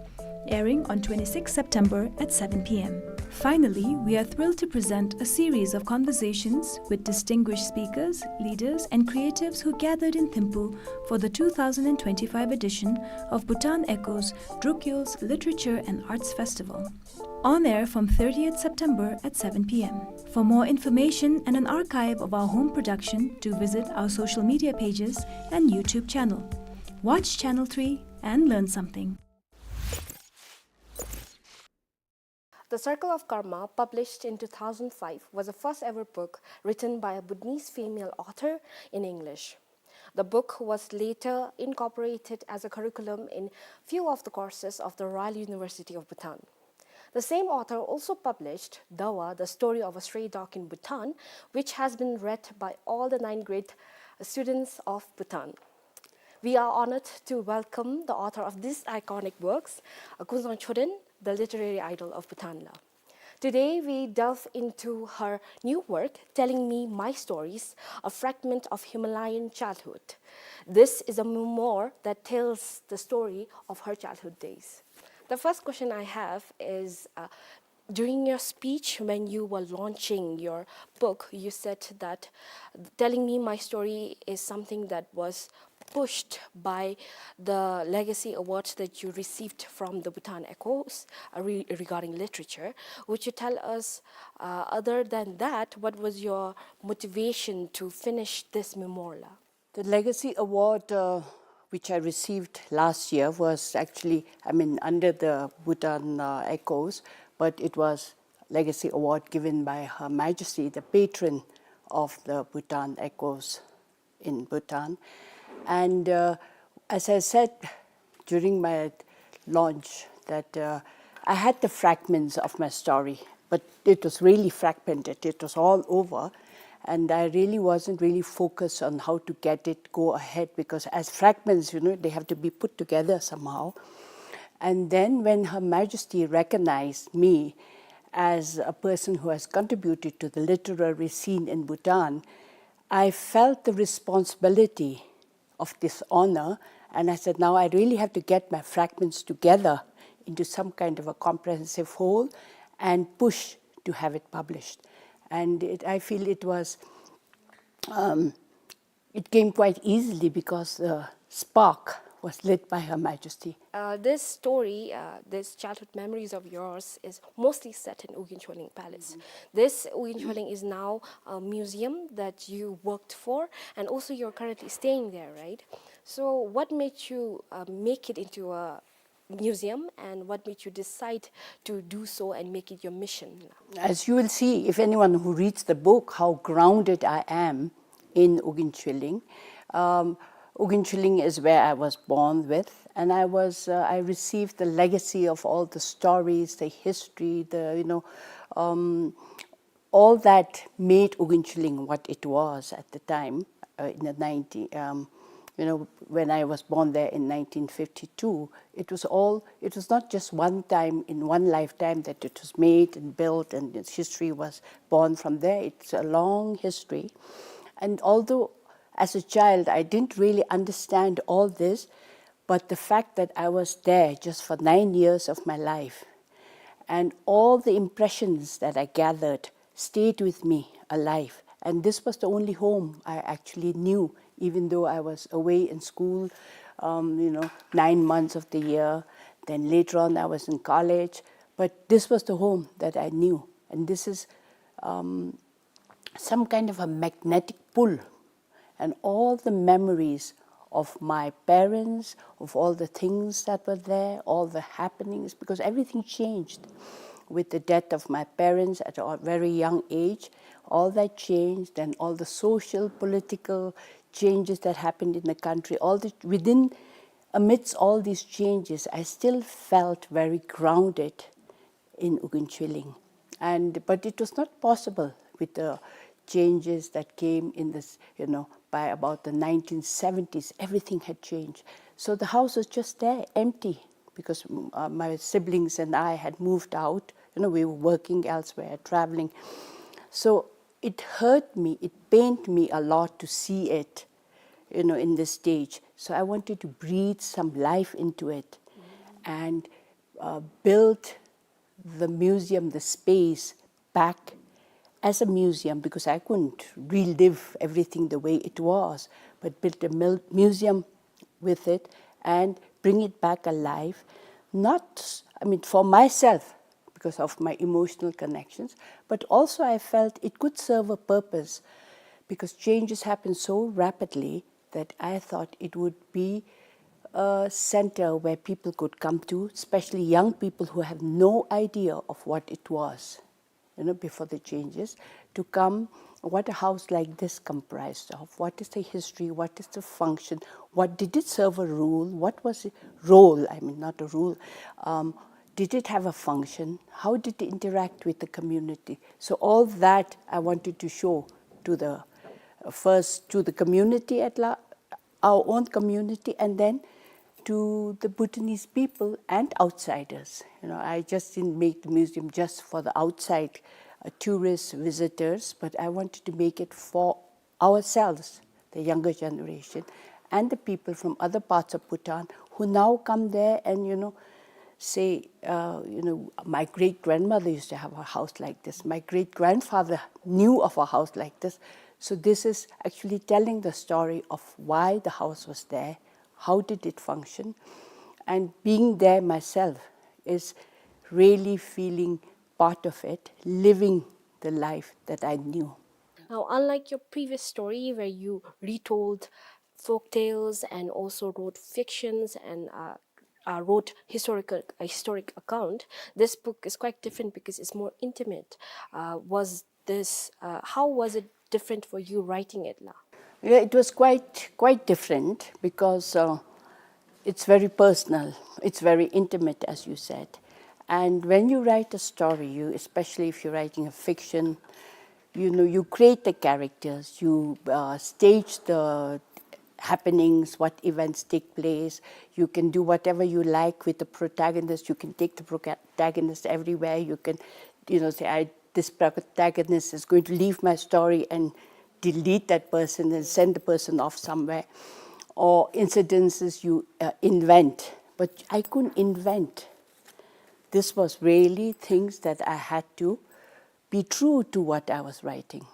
Airing on twenty-sixth September at seven P M. Finally, we are thrilled to present a series of conversations with distinguished speakers, leaders, and creatives who gathered in Thimphu for the two thousand twenty-five edition of Bhutan Echoes, Drukyul's Literature and Arts Festival. On air from thirtieth September at seven P M. For more information and an archive of our home production, do visit our social media pages and YouTube channel. Watch Channel three and learn something. The Circle of Karma, published in two thousand five, was the first ever book written by a Bhutanese female author in English. The book was later incorporated as a curriculum in few of the courses of the Royal University of Bhutan. The same author also published Dawa, The Story of a Stray Dog in Bhutan, which has been read by all the nine grade students of Bhutan. We are honored to welcome the author of these iconic works, uh, Kunzang Choden, the literary idol of Bhutan la. Today, we delve into her new work, Telling Me My Stories, a Fragment of Himalayan Childhood. This is a memoir that tells the story of her childhood days. The first question I have is, uh, During your speech, when you were launching your book, you said that telling me my story is something that was pushed by the legacy awards that you received from the Bhutan Echoes, uh, re-, regarding literature. Would you tell us, uh, other than that, what was your motivation to finish this memoir? The Legacy Award, uh, which I received last year, was actually, I mean, under the Bhutan, uh, Echoes, but it was Legacy Award given by Her Majesty, the patron of the Bhutan Echoes in Bhutan. And, uh, as I said during my launch, that, uh, I had the fragments of my story, but it was really fragmented. It was all over, and I really wasn't really focused on how to get it go ahead, because as fragments, you know, they have to be put together somehow. And then when Her Majesty recognized me as a person who has contributed to the literary scene in Bhutan, I felt the responsibility of this honor, and I said, "Now I really have to get my fragments together into some kind of a comprehensive whole and push to have it published." And it, I feel it was, um, it came quite easily because the spark was lit by Her Majesty. Uh, this story, uh, this childhood memories of yours, is mostly set in Ugyen Cholin Palace. Mm-hmm. This Ugyen Cholin is now a museum that you worked for, and also you're currently staying there, right? So, what made you, uh, make it into a museum, and what made you decide to do so and make it your mission? As you will see, if anyone who reads the book, how grounded I am in Ugyen Cholin. Um, Ugyen Cholin is where I was born with, and I was, uh, I received the legacy of all the stories, the history, the, you know, um, all that made Ugyen Cholin what it was at the time, uh, in the nineteen, um, you know, when I was born there in nineteen fifty-two. It was all, it was not just one time in one lifetime that it was made and built and its history was born from there. It's a long history. And although as a child I didn't really understand all this, but the fact that I was there just for nine years of my life, and all the impressions that I gathered stayed with me alive. And this was the only home I actually knew, even though I was away in school, um, you know, nine months of the year. Then later on, I was in college. But this was the home that I knew. And this is, um, some kind of a magnetic pull, and all the memories of my parents, of all the things that were there, all the happenings, because everything changed with the death of my parents at a very young age. All that changed, and all the social, political changes that happened in the country, all the, within, amidst all these changes, I still felt very grounded in Ugyen Cholin. And, but it was not possible with the changes that came in this, you know, by about the nineteen seventies, everything had changed. So the house was just there, empty, because, mm, uh, my siblings and I had moved out. You know, we were working elsewhere, traveling. So it hurt me, it pained me a lot to see it, you know, in this stage. So I wanted to breathe some life into it and, uh, build the museum, the space, back as a museum, because I couldn't relive everything the way it was, but build a mil-, museum with it and bring it back alive. Not, I mean, for myself, because of my emotional connections, but also I felt it could serve a purpose, because changes happen so rapidly that I thought it would be a center where people could come to, especially young people who have no idea of what it was, you know, before the changes, to come, what a house like this comprised of, what is the history, what is the function, what did it serve a role, what was the role, I mean, not a role, um, did it have a function, how did it interact with the community? So all that I wanted to show to the, uh, first to the community at la-, our own community, and then to the Bhutanese people and outsiders. You know, I just didn't make the museum just for the outside, uh, tourists, visitors, but I wanted to make it for ourselves, the younger generation, and the people from other parts of Bhutan who now come there and, you know, say, uh, you know, my great grandmother used to have a house like this, my great grandfather knew of a house like this. So this is actually telling the story of why the house was there, how did it function, and being there myself is really feeling part of it, living the life that I knew. Now, unlike your previous story where you retold folk tales and also wrote fictions and uh, uh, wrote historical a historic account, this book is quite different because it's more intimate. Uh, was this uh, how was it different for you writing it la? Yeah, it was quite quite different because uh, it's very personal, it's very intimate, as you said. And when you write a story, you, especially if you're writing a fiction, you know, you create the characters, you uh, stage the happenings, what events take place. You can do whatever you like with the protagonist. You can take the protagonist everywhere. You can, you know, say, I this protagonist is going to leave my story and delete that person and send the person off somewhere, or incidences you uh, invent. But I couldn't invent. This was really things that I had to be true to what I was writing.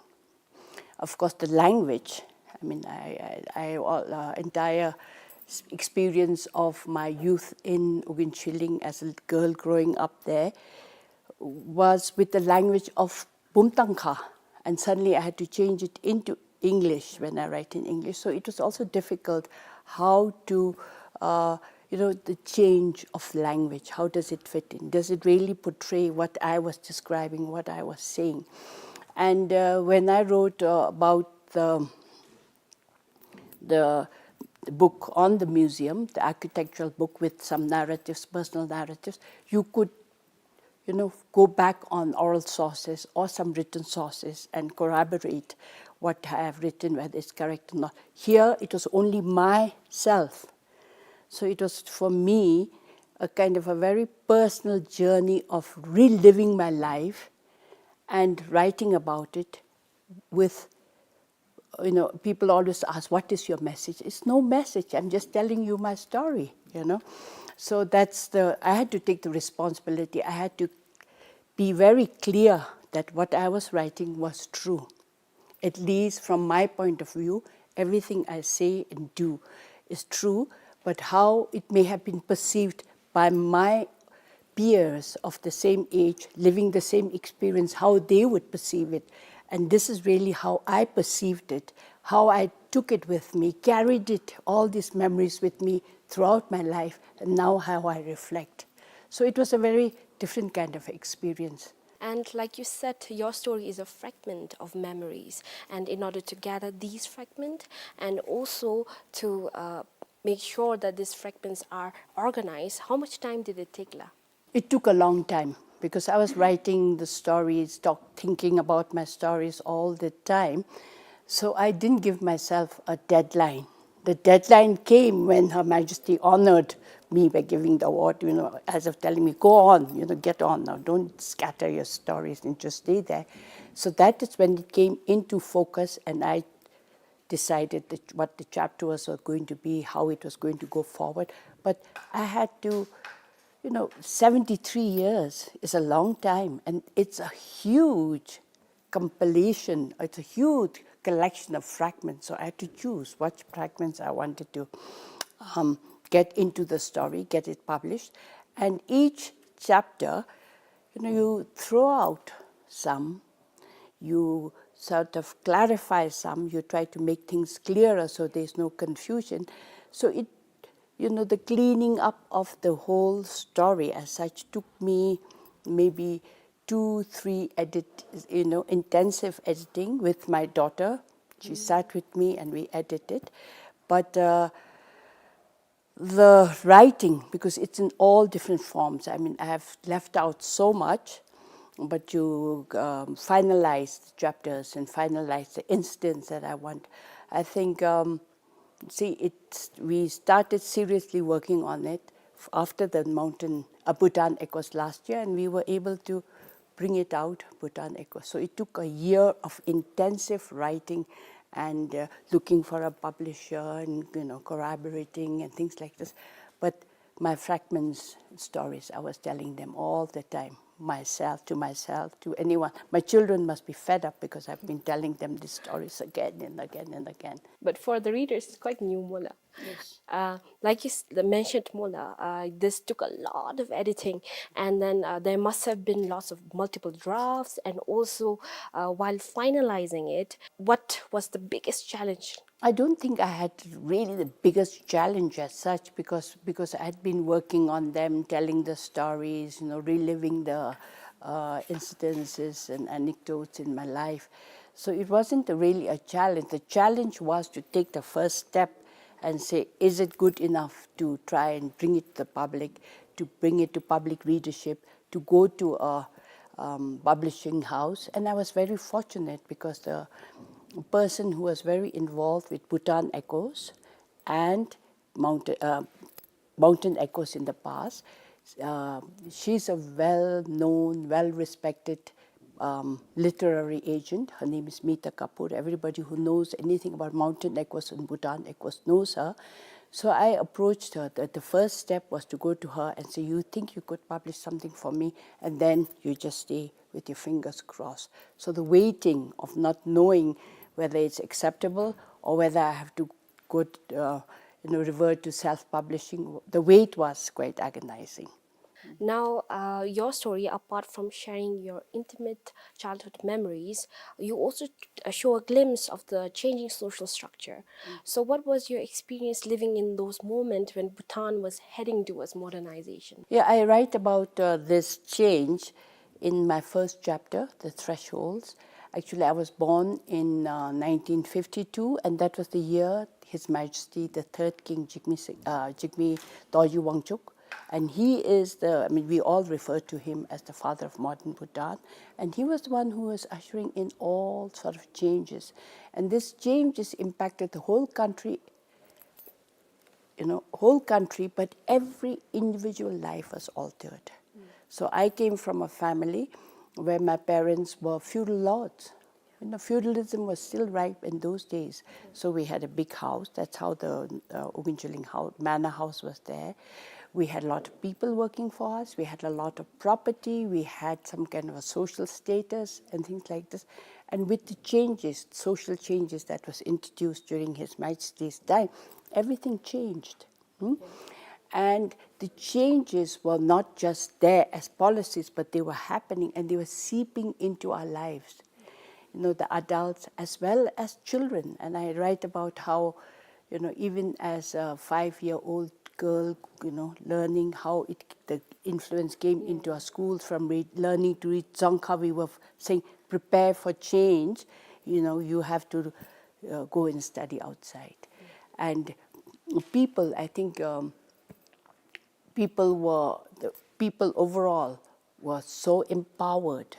Of course, the language, I mean, I, I, I all, uh, entire s- experience of my youth in Ugin Chilling as a girl growing up there was with the language of Bumtangkha, and suddenly I had to change it into English when I write in English. So it was also difficult how to, uh, you know, the change of language. How does it fit in? Does it really portray what I was describing, what I was saying? And uh, when I wrote uh, about the the book on the museum, the architectural book with some narratives, personal narratives, you could, you know, go back on oral sources or some written sources and corroborate what I have written, whether it's correct or not. Here, it was only myself. So it was for me a kind of a very personal journey of reliving my life and writing about it with you know, people always ask, "What is your message?" It's no message. I'm just telling you my story, you know. So that's the, I had to take the responsibility. I had to be very clear that what I was writing was true. At least from my point of view, everything I say and do is true, but how it may have been perceived by my peers of the same age, living the same experience, how they would perceive it. And this is really how I perceived it, how I took it with me, carried it, all these memories with me throughout my life, and now how I reflect. So it was a very different kind of experience. And like you said, your story is a fragment of memories. And in order to gather these fragments and also to uh, make sure that these fragments are organized, how much time did it take la? It took a long time because I was writing the stories, talk, thinking about my stories all the time. So I didn't give myself a deadline. The deadline came when Her Majesty honored me by giving the award, you know, as of telling me, "Go on, you know, get on now. Don't scatter your stories and just stay there." So that is when it came into focus, and I decided that what the chapter was going to be, how it was going to go forward. But I had to, you know, seventy-three years is a long time, and it's a huge compilation, it's a huge collection of fragments. So I had to choose what fragments I wanted to um, get into the story, get it published. And each chapter, you know, you throw out some, you sort of clarify some, you try to make things clearer so there's no confusion. So it, you know, the cleaning up of the whole story as such took me maybe two, three edit, you know, intensive editing with my daughter. She sat with me and we edited. But uh, the writing, because it's in all different forms. I mean, I have left out so much, but you um, finalize the chapters and finalize the incidents that I want. I think, um, see, it, we started seriously working on it f- after the mountain, uh, Bhutan Echoes last year, and we were able to bring it out, Bhutan Echoes. So it took a year of intensive writing and uh, looking for a publisher and, you know, collaborating and things like this. But My fragments stories, I was telling them all the time, myself, to myself, to anyone. My children must be fed up because I've been telling them these stories again and again and again. But for the readers, it's quite new, Mola. Yes. Uh, like you s- mentioned, Mola, uh, this took a lot of editing, and then uh, there must have been lots of multiple drafts, and also uh, while finalizing it, what was the biggest challenge? I don't think I had really the biggest challenge as such because because I had been working on them, telling the stories, you know, reliving the uh, incidences and anecdotes in my life. So it wasn't really a challenge. The challenge was to take the first step and say, is it good enough to try and bring it to the public, to bring it to public readership, to go to a um, publishing house? And I was very fortunate because the person who was very involved with Bhutan Echoes and Mountain, uh, Mountain Echoes in the past. Uh, she's a well-known, well-respected um, literary agent. Her name is Mita Kapoor. Everybody who knows anything about Mountain Echoes and Bhutan Echoes knows her. So I approached her. The, the first step was to go to her and say, you think you could publish something for me? And then you just stay with your fingers crossed. So the waiting of not knowing whether it's acceptable or whether I have to go, uh, you know, revert to self-publishing, the wait was quite agonizing. Now, uh, your story, apart from sharing your intimate childhood memories, you also uh, show a glimpse of the changing social structure. So, what was your experience living in those moments when Bhutan was heading towards modernization? Yeah, I write about uh, this change in my first chapter, The Thresholds. Actually, I was born in uh, nineteen fifty-two, and that was the year His Majesty the Third King Jigme, Si- uh, Jigme Dorji Wangchuck, and he is the, I mean, we all refer to him as the father of modern Bhutan, and he was the one who was ushering in all sort of changes. And these changes impacted the whole country, you know, whole country, but every individual life was altered. So I came from a family where my parents were feudal lords. You know, feudalism was still ripe in those days. So we had a big house. That's how the uh, Ogunchilling house, manor house was there. We had a lot of people working for us. We had a lot of property. We had some kind of a social status and things like this. And with the changes, social changes that was introduced during His Majesty's time, everything changed. Hmm? And the changes were not just there as policies, but they were happening and they were seeping into our lives. You know, the adults as well as children. And I write about how, you know, even as a five-year-old girl, you know, learning how it, the influence came into our schools from read, learning to read Dzongkha, we were saying, prepare for change. You know, you have to uh, go and study outside. And people, I think, um, people were, the people overall were so empowered,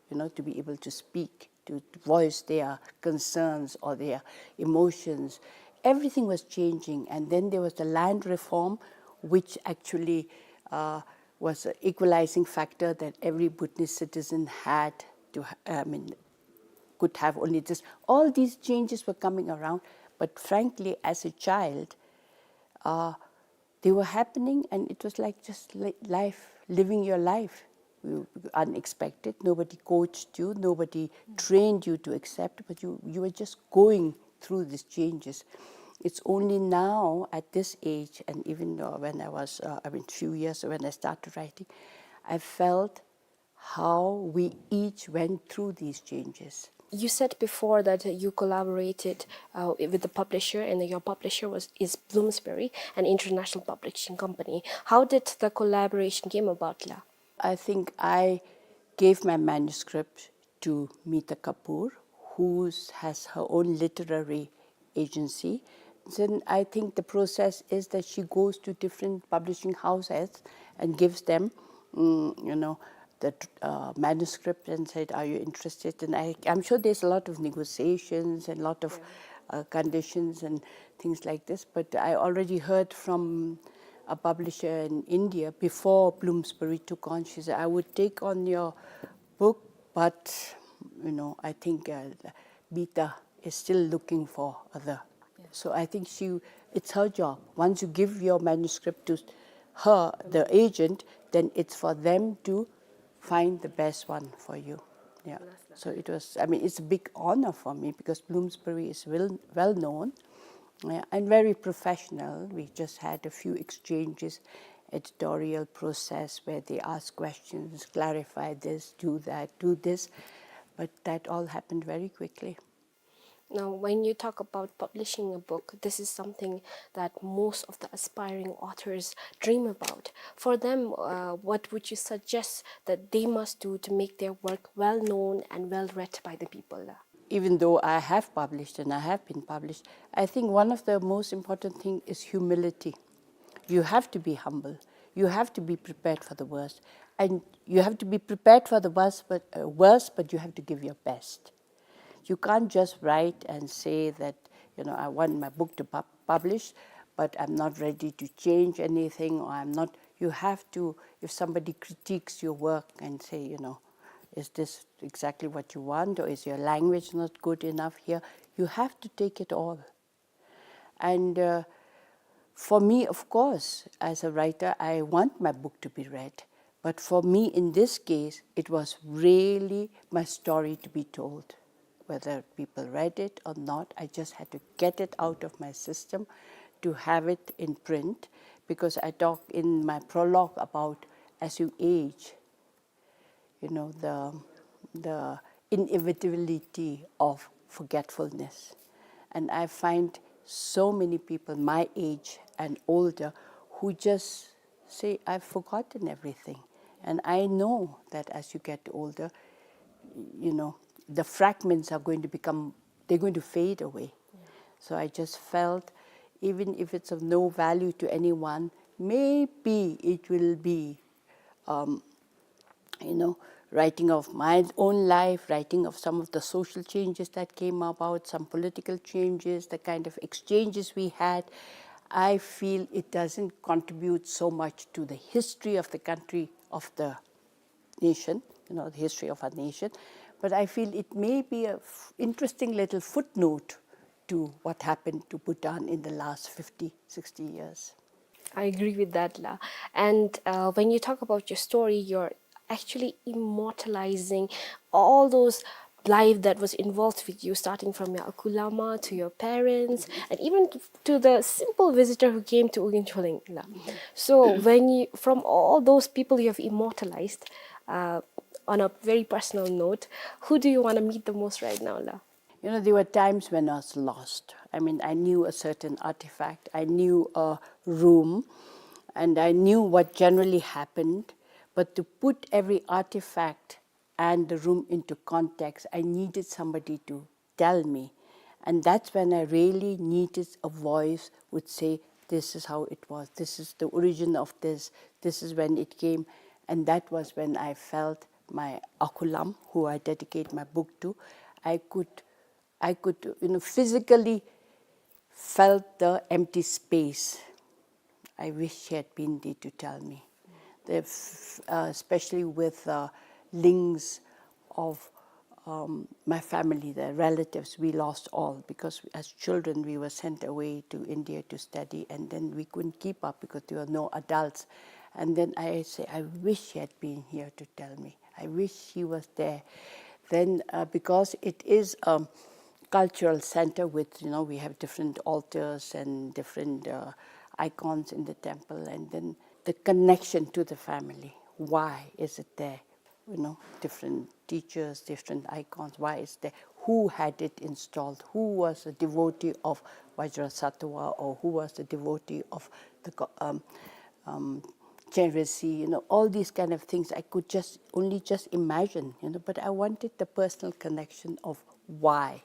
you know, to be able to speak, to voice their concerns or their emotions. Everything was changing. And then there was the land reform, which actually uh, was an equalizing factor that every Bhutanese citizen had to, ha- I mean, could have only this. All these changes were coming around, but frankly, as a child, uh, they were happening, and it was like just li- life, living your life. You, unexpected, nobody coached you, nobody trained you to accept, but you, you were just going through these changes. It's only now at this age, and even uh, when I was, uh, I mean, few years when I started writing, I felt how we each went through these changes. You said before that you collaborated uh, with the publisher, and your publisher was is Bloomsbury, an international publishing company. How did the collaboration came about, la? I think I gave my manuscript to Mita Kapoor, who has her own literary agency. Then I think the process is that she goes to different publishing houses and gives them, mm, you know, the uh, manuscript and said, are you interested? And I, I'm sure there's a lot of negotiations and lot of uh, conditions and things like this. But I already heard from a publisher in India before Bloomsbury took on. She said, I would take on your book, but, you know, I think uh, Mita is still looking for other. So I think she, it's her job. Once you give your manuscript to s- her, the agent, then it's for them to find the best one for you. Yeah. So it was, I mean, it's a big honor for me because Bloomsbury is well, well known, uh, and very professional. We just had a few exchanges, editorial process where they ask questions, clarify this, do that, do this. But that all happened very quickly. Now, when you talk about publishing a book, this is something that most of the aspiring authors dream about. For them, uh, what would you suggest that they must do to make their work well known and well read by the people? Even though I have published and I have been published, I think one of the most important thing is humility. You have to be humble. You have to be prepared for the worst. And you have to be prepared for the worst, but, uh, worst, but you have to give your best. You can't just write and say that, you know, "I want my book to pub-, publish, but I'm not ready to change anything," or I'm not, you have to, if somebody critiques your work and say, you know, "Is this exactly what you want, or is your language not good enough here?" You have to take it all. And, uh, for me, of course, as a writer, I want my book to be read. But for me, in this case, it was really my story to be told. Whether people read it or not, I just had to get it out of my system to have it in print, because I talk in my prologue about as you age, you know, the, the inevitability of forgetfulness. And I find so many people my age and older who just say, "I've forgotten everything." And I know that as you get older, you know, the fragments are going to become, they're going to fade away. So I just felt, even if it's of no value to anyone, maybe it will be, um, you know, writing of my own life, writing of some of the social changes that came about, some political changes, the kind of exchanges we had. I feel it doesn't contribute so much to the history of the country, of the nation, you know, the history of our nation. But I feel it may be a f-, interesting little footnote to what happened to Bhutan in the last fifty, sixty years. I agree with that, La. And, uh, when you talk about your story, you're actually immortalizing all those life that was involved with you, starting from your Akulama to your parents, and even to, to the simple visitor who came to Ugin Choleng, La. So when you, from all those people you have immortalized, uh, on a very personal note, who do you wanna meet the most right now, La? You know, there were times when I was lost. I mean, I knew a certain artifact, I knew a room, and I knew what generally happened. But to put every artifact and the room into context, I needed somebody to tell me. And that's when I really needed a voice would say, "This is how it was, this is the origin of this, this is when it came." And that was when I felt my Akulam, who I dedicate my book to, I could, I could, you know, physically felt the empty space. I wish she had been there to tell me. The f-, uh, especially with, uh, links of, um, my family, the relatives, we lost all because as children we were sent away to India to study, and then we couldn't keep up because there were no adults. And then I say, "I wish she had been here to tell me. I wish she was there." Then, uh, because it is a cultural center with, you know, we have different altars and different, uh, icons in the temple, and then the connection to the family. Why is it there? You know, different teachers, different icons. Why is there? Who had it installed? Who was a devotee of Vajrasattva, or who was a devotee of the go-, um, um, Chenrezig? You know, all these kind of things I could just, only just imagine, you know, but I wanted the personal connection of why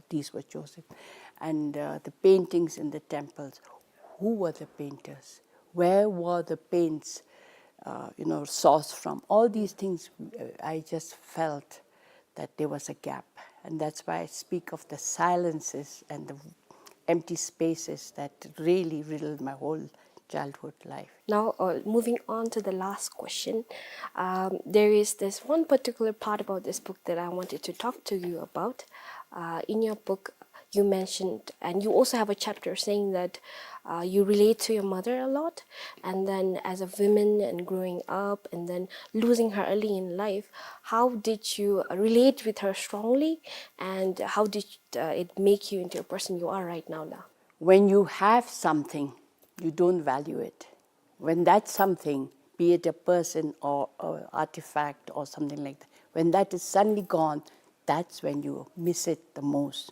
these were chosen. And, uh, the paintings in the temples, who were the painters? Where were the paints, uh, you know, sourced from? All these things, uh, I just felt that there was a gap. And that's why I speak of the silences and the empty spaces that really riddled my whole childhood life. Now, uh, moving on to the last question, um, there is this one particular part about this book that I wanted to talk to you about. Uh, in your book, you mentioned, and you also have a chapter saying that, Uh, you relate to your mother a lot, and then as a woman and growing up and then losing her early in life, how did you relate with her strongly, and how did uh, it make you into a person you are right now, La? When you have something, you don't value it. When that something, be it a person or an artifact or something like that, when that is suddenly gone, that's when you miss it the most.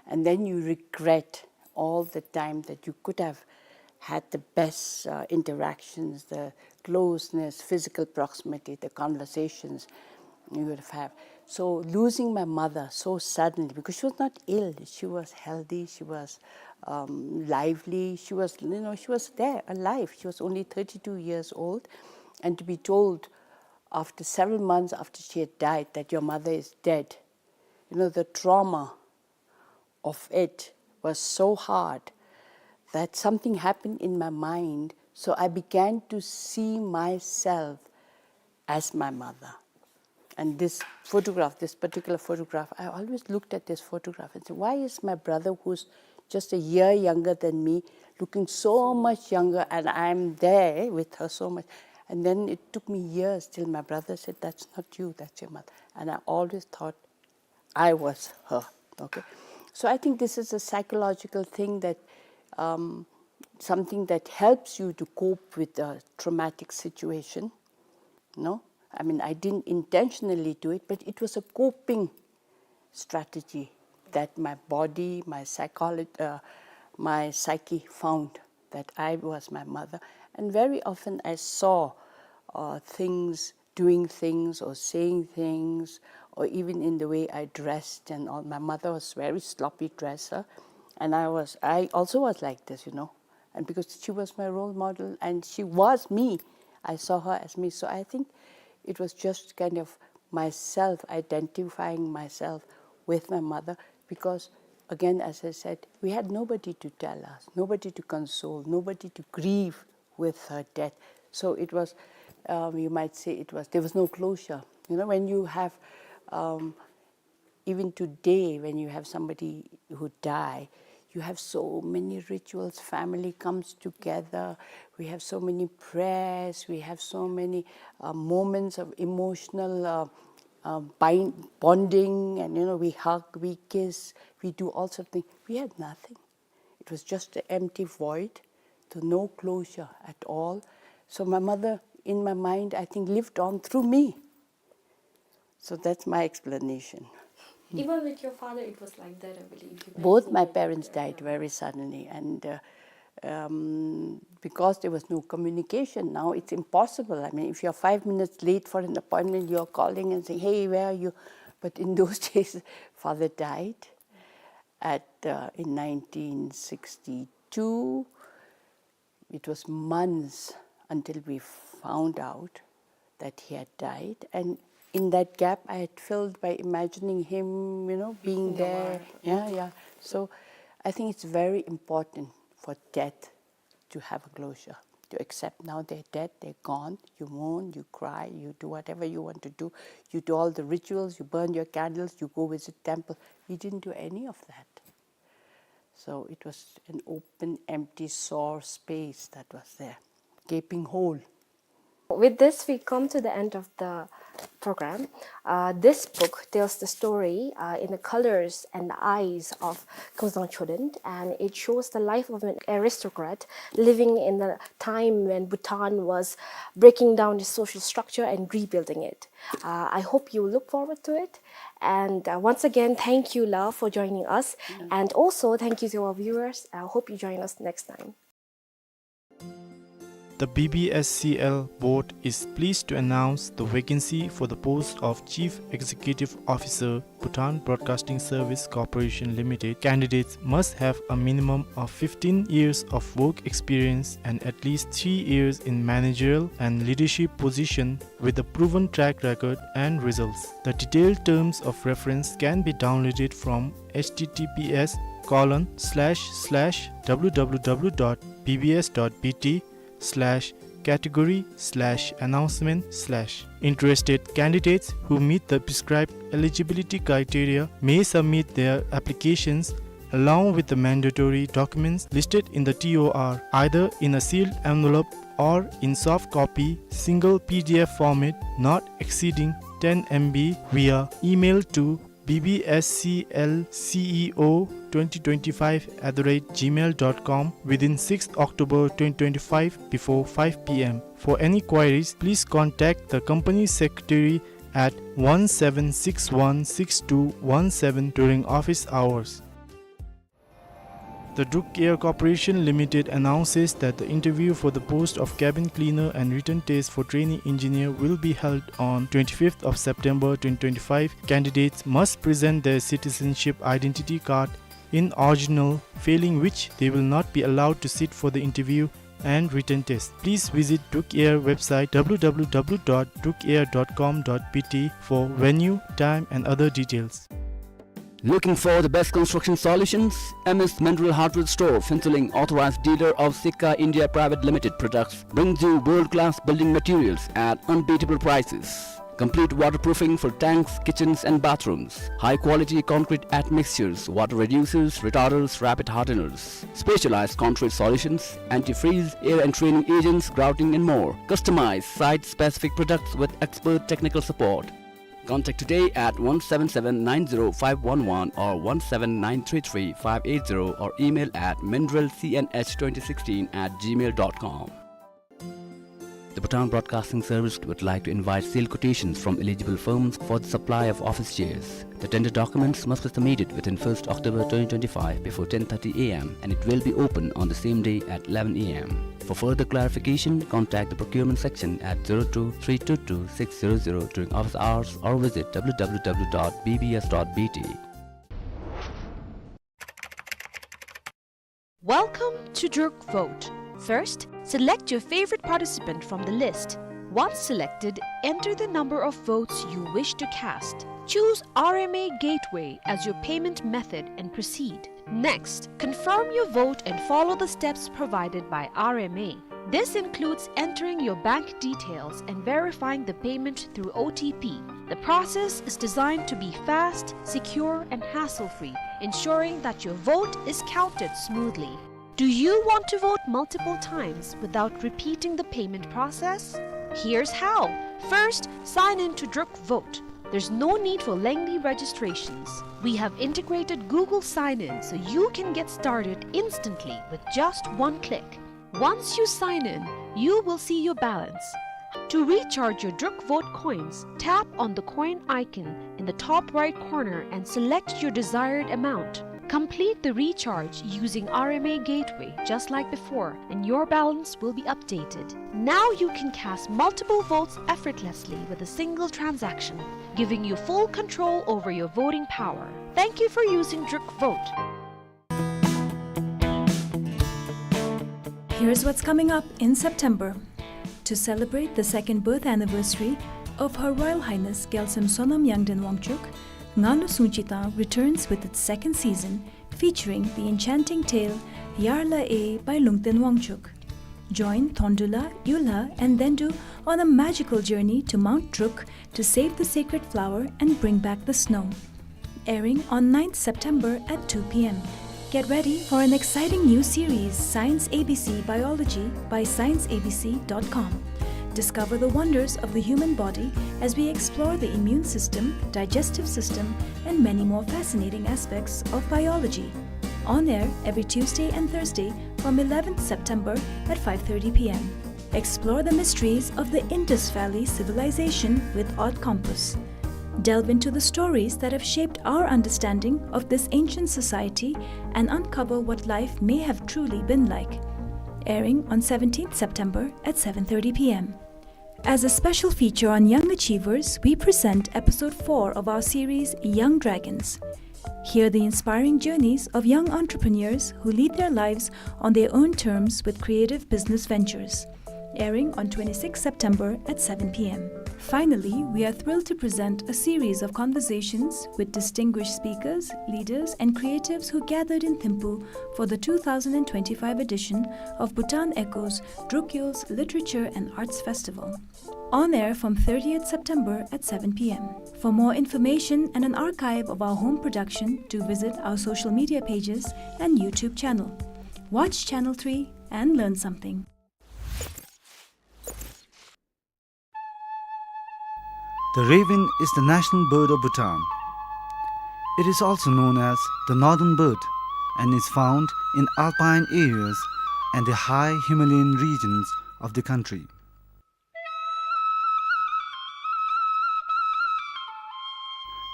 And then you regret all the time that you could have had the best uh, interactions, the closeness, physical proximity, the conversations you would have. So losing my mother so suddenly, because she was not ill, she was healthy, she was um, lively, she was, you know, she was there, alive. She was only thirty-two years old, and to be told after several months after she had died that your mother is dead, you know, the trauma of it was so hard that something happened in my mind. So I began to see myself as my mother. And this photograph, this particular photograph, I always looked at this photograph and said, "Why is my brother, who's just a year younger than me, looking so much younger, and I'm there with her so much?" And then it took me years till my brother said, "That's not you, that's your mother." And I always thought I was her. Okay. So I think this is a psychological thing that um, something that helps you to cope with a traumatic situation. No? I mean, I didn't intentionally do it, but it was a coping strategy that my body, my psychology, uh, my psyche found that I was my mother. And very often I saw uh, things, doing things or saying things, or even in the way I dressed and all. My mother was very sloppy dresser, and I was, I also was like this, you know. And because she was my role model and she was me, I saw her as me. So I think it was just kind of myself identifying myself with my mother, because again, as I said, we had nobody to tell us, nobody to console, nobody to grieve with her death. So it was, um, you might say it was, there was no closure. You know, when you have, um, even today, when you have somebody who die, you have so many rituals, family comes together, we have so many prayers, we have so many uh, moments of emotional uh, uh, bind, bonding, and you know, we hug, we kiss, we do all sorts of things. We had nothing. It was just an empty void, so no closure at all. So my mother, in my mind, I think, lived on through me. So that's my explanation. Even with your father, it was like that, I believe. Both my parents died very suddenly, and uh, um, because there was no communication, now it's impossible. I mean, if you're five minutes late for an appointment, you're calling and saying, "Hey, where are you?" But in those days, father died at uh, in nineteen sixty-two. It was months until we found out that he had died, and in that gap, I had filled by imagining him, you know, being there. Yeah, yeah. So I think it's very important for death to have a closure, to accept now they're dead, they're gone. You mourn, you cry, you do whatever you want to do. You do all the rituals, you burn your candles, you go visit temple. We didn't do any of that. So it was an open, empty, sore space that was there, gaping hole. With this, we come to the end of the program. Uh, this book tells the story uh, in the colors and the eyes of Kongzang Choden, and it shows the life of an aristocrat living in the time when Bhutan was breaking down its social structure and rebuilding it. Uh, I hope you look forward to it. And uh, once again, thank you, La, for joining us. And also, thank you to our viewers. I hope you join us next time. The B B S C L board is pleased to announce the vacancy for the post of Chief Executive Officer, Bhutan Broadcasting Service Corporation Limited. Candidates must have a minimum of fifteen years of work experience and at least three years in managerial and leadership position with a proven track record and results. The detailed terms of reference can be downloaded from H T T P S colon slash slash W W W dot B B S dot B T slash category slash announcement slash. Interested candidates who meet the prescribed eligibility criteria may submit their applications along with the mandatory documents listed in the T O R, either in a sealed envelope or in soft copy, single P D F format, not exceeding ten M B, via email to B B S C L C E O twenty twenty-five at the rate gmail dot com within sixth October twenty twenty-five before five P M. For any queries, please contact the company secretary at one seven six one six two one seven during office hours. The Druk Air Corporation Limited announces that the interview for the post of cabin cleaner and written test for trainee engineer will be held on twenty-fifth of September twenty twenty-five. Candidates must present their citizenship identity card in original, failing which they will not be allowed to sit for the interview and written test. Please visit Druk Air website W W W dot druk air dot com dot B T for venue, time and other details. Looking for the best construction solutions? M S Mineral Hardware Store, Phuentsholing, authorized dealer of Sika India Private Limited products, brings you world-class building materials at unbeatable prices. Complete waterproofing for tanks, kitchens and bathrooms. High-quality concrete admixtures, water reducers, retarders, rapid hardeners. Specialized concrete solutions, antifreeze, air entraining agents, grouting and more. Customize site-specific products with expert technical support. Contact today at one seven seven nine zero five one one or one seven nine three three five eight zero or email at mineral C N H twenty sixteen at gmail dot com. The Bhutan Broadcasting Service would like to invite sale quotations from eligible firms for the supply of office chairs. The tender documents must be submitted within first October twenty twenty-five before ten thirty A M and it will be open on the same day at eleven A M. For further clarification, contact the procurement section at zero two three two two six zero zero during office hours or visit W W W dot B B S dot B T. Welcome to Druk Vote. First, select your favorite participant from the list. Once selected, enter the number of votes you wish to cast. Choose R M A Gateway as your payment method and proceed. Next, confirm your vote and follow the steps provided by R M A. This includes entering your bank details and verifying the payment through O T P. The process is designed to be fast, secure, and hassle-free, ensuring that your vote is counted smoothly. Do you want to vote multiple times without repeating the payment process? Here's how. First, sign in to Druk Vote. There's no need for lengthy registrations. We have integrated Google Sign-In so you can get started instantly with just one click. Once you sign in, you will see your balance. To recharge your Druk Vote coins, tap on the coin icon in the top right corner and select your desired amount. Complete the recharge using R M A Gateway just like before, and your balance will be updated. Now you can cast multiple votes effortlessly with a single transaction, giving you full control over your voting power. Thank you for using Druk Vote. Here's what's coming up in September. To celebrate the second birth anniversary of Her Royal Highness Gyalsem Sonam Yangden Wangchuck, Ngalu Sungchi Tang returns with its second season, featuring the enchanting tale Yarla E by Lungten Wangchuck. Join Thondula, Yula, and Dendu on a magical journey to Mount Druk to save the sacred flower and bring back the snow. Airing on ninth September at two P M. Get ready for an exciting new series, Science A B C Biology, by science A B C dot com. Discover the wonders of the human body as we explore the immune system, digestive system, and many more fascinating aspects of biology. On air every Tuesday and Thursday from eleventh September at five thirty P M. Explore the mysteries of the Indus Valley civilization with Earth Compass. Delve into the stories that have shaped our understanding of this ancient society and uncover what life may have truly been like. Airing on seventeenth September at seven thirty P M. As a special feature on young achievers, we present episode four of our series, Young Dragons. Hear the inspiring journeys of young entrepreneurs who lead their lives on their own terms with creative business ventures. Airing on twenty-sixth September at seven P M. Finally, we are thrilled to present a series of conversations with distinguished speakers, leaders, and creatives who gathered in Thimphu for the two thousand twenty-five edition of Bhutan Echoes Drukyul's Literature and Arts Festival. On air from thirtieth September at seven p m. For more information and an archive of our home production, do visit our social media pages and YouTube channel. Watch Channel three and learn something. The raven is the national bird of Bhutan. It is also known as the northern bird and is found in alpine areas and the high Himalayan regions of the country.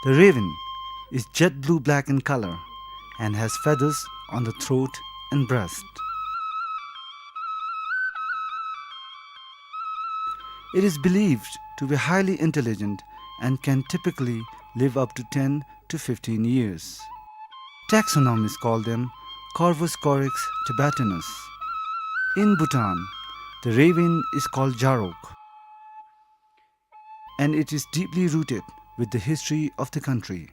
The raven is jet blue-black in color and has feathers on the throat and breast. It is believed to be highly intelligent and can typically live up to ten to fifteen years. Taxonomists call them Corvus corax tibetanus. In Bhutan, the raven is called jarok, and it is deeply rooted with the history of the country.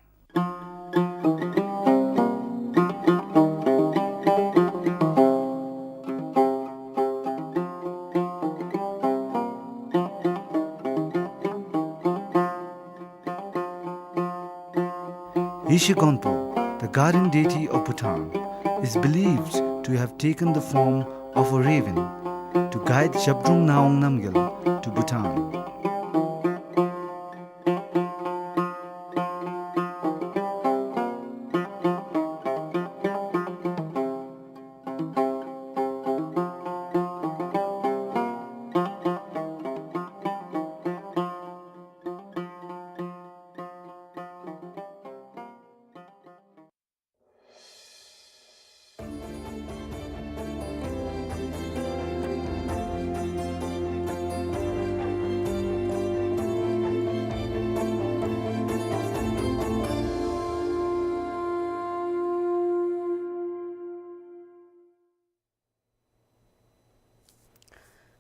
Yeshe Gonpo, the guardian deity of Bhutan, is believed to have taken the form of a raven to guide Zhabdrung Ngawang Namgyal to Bhutan.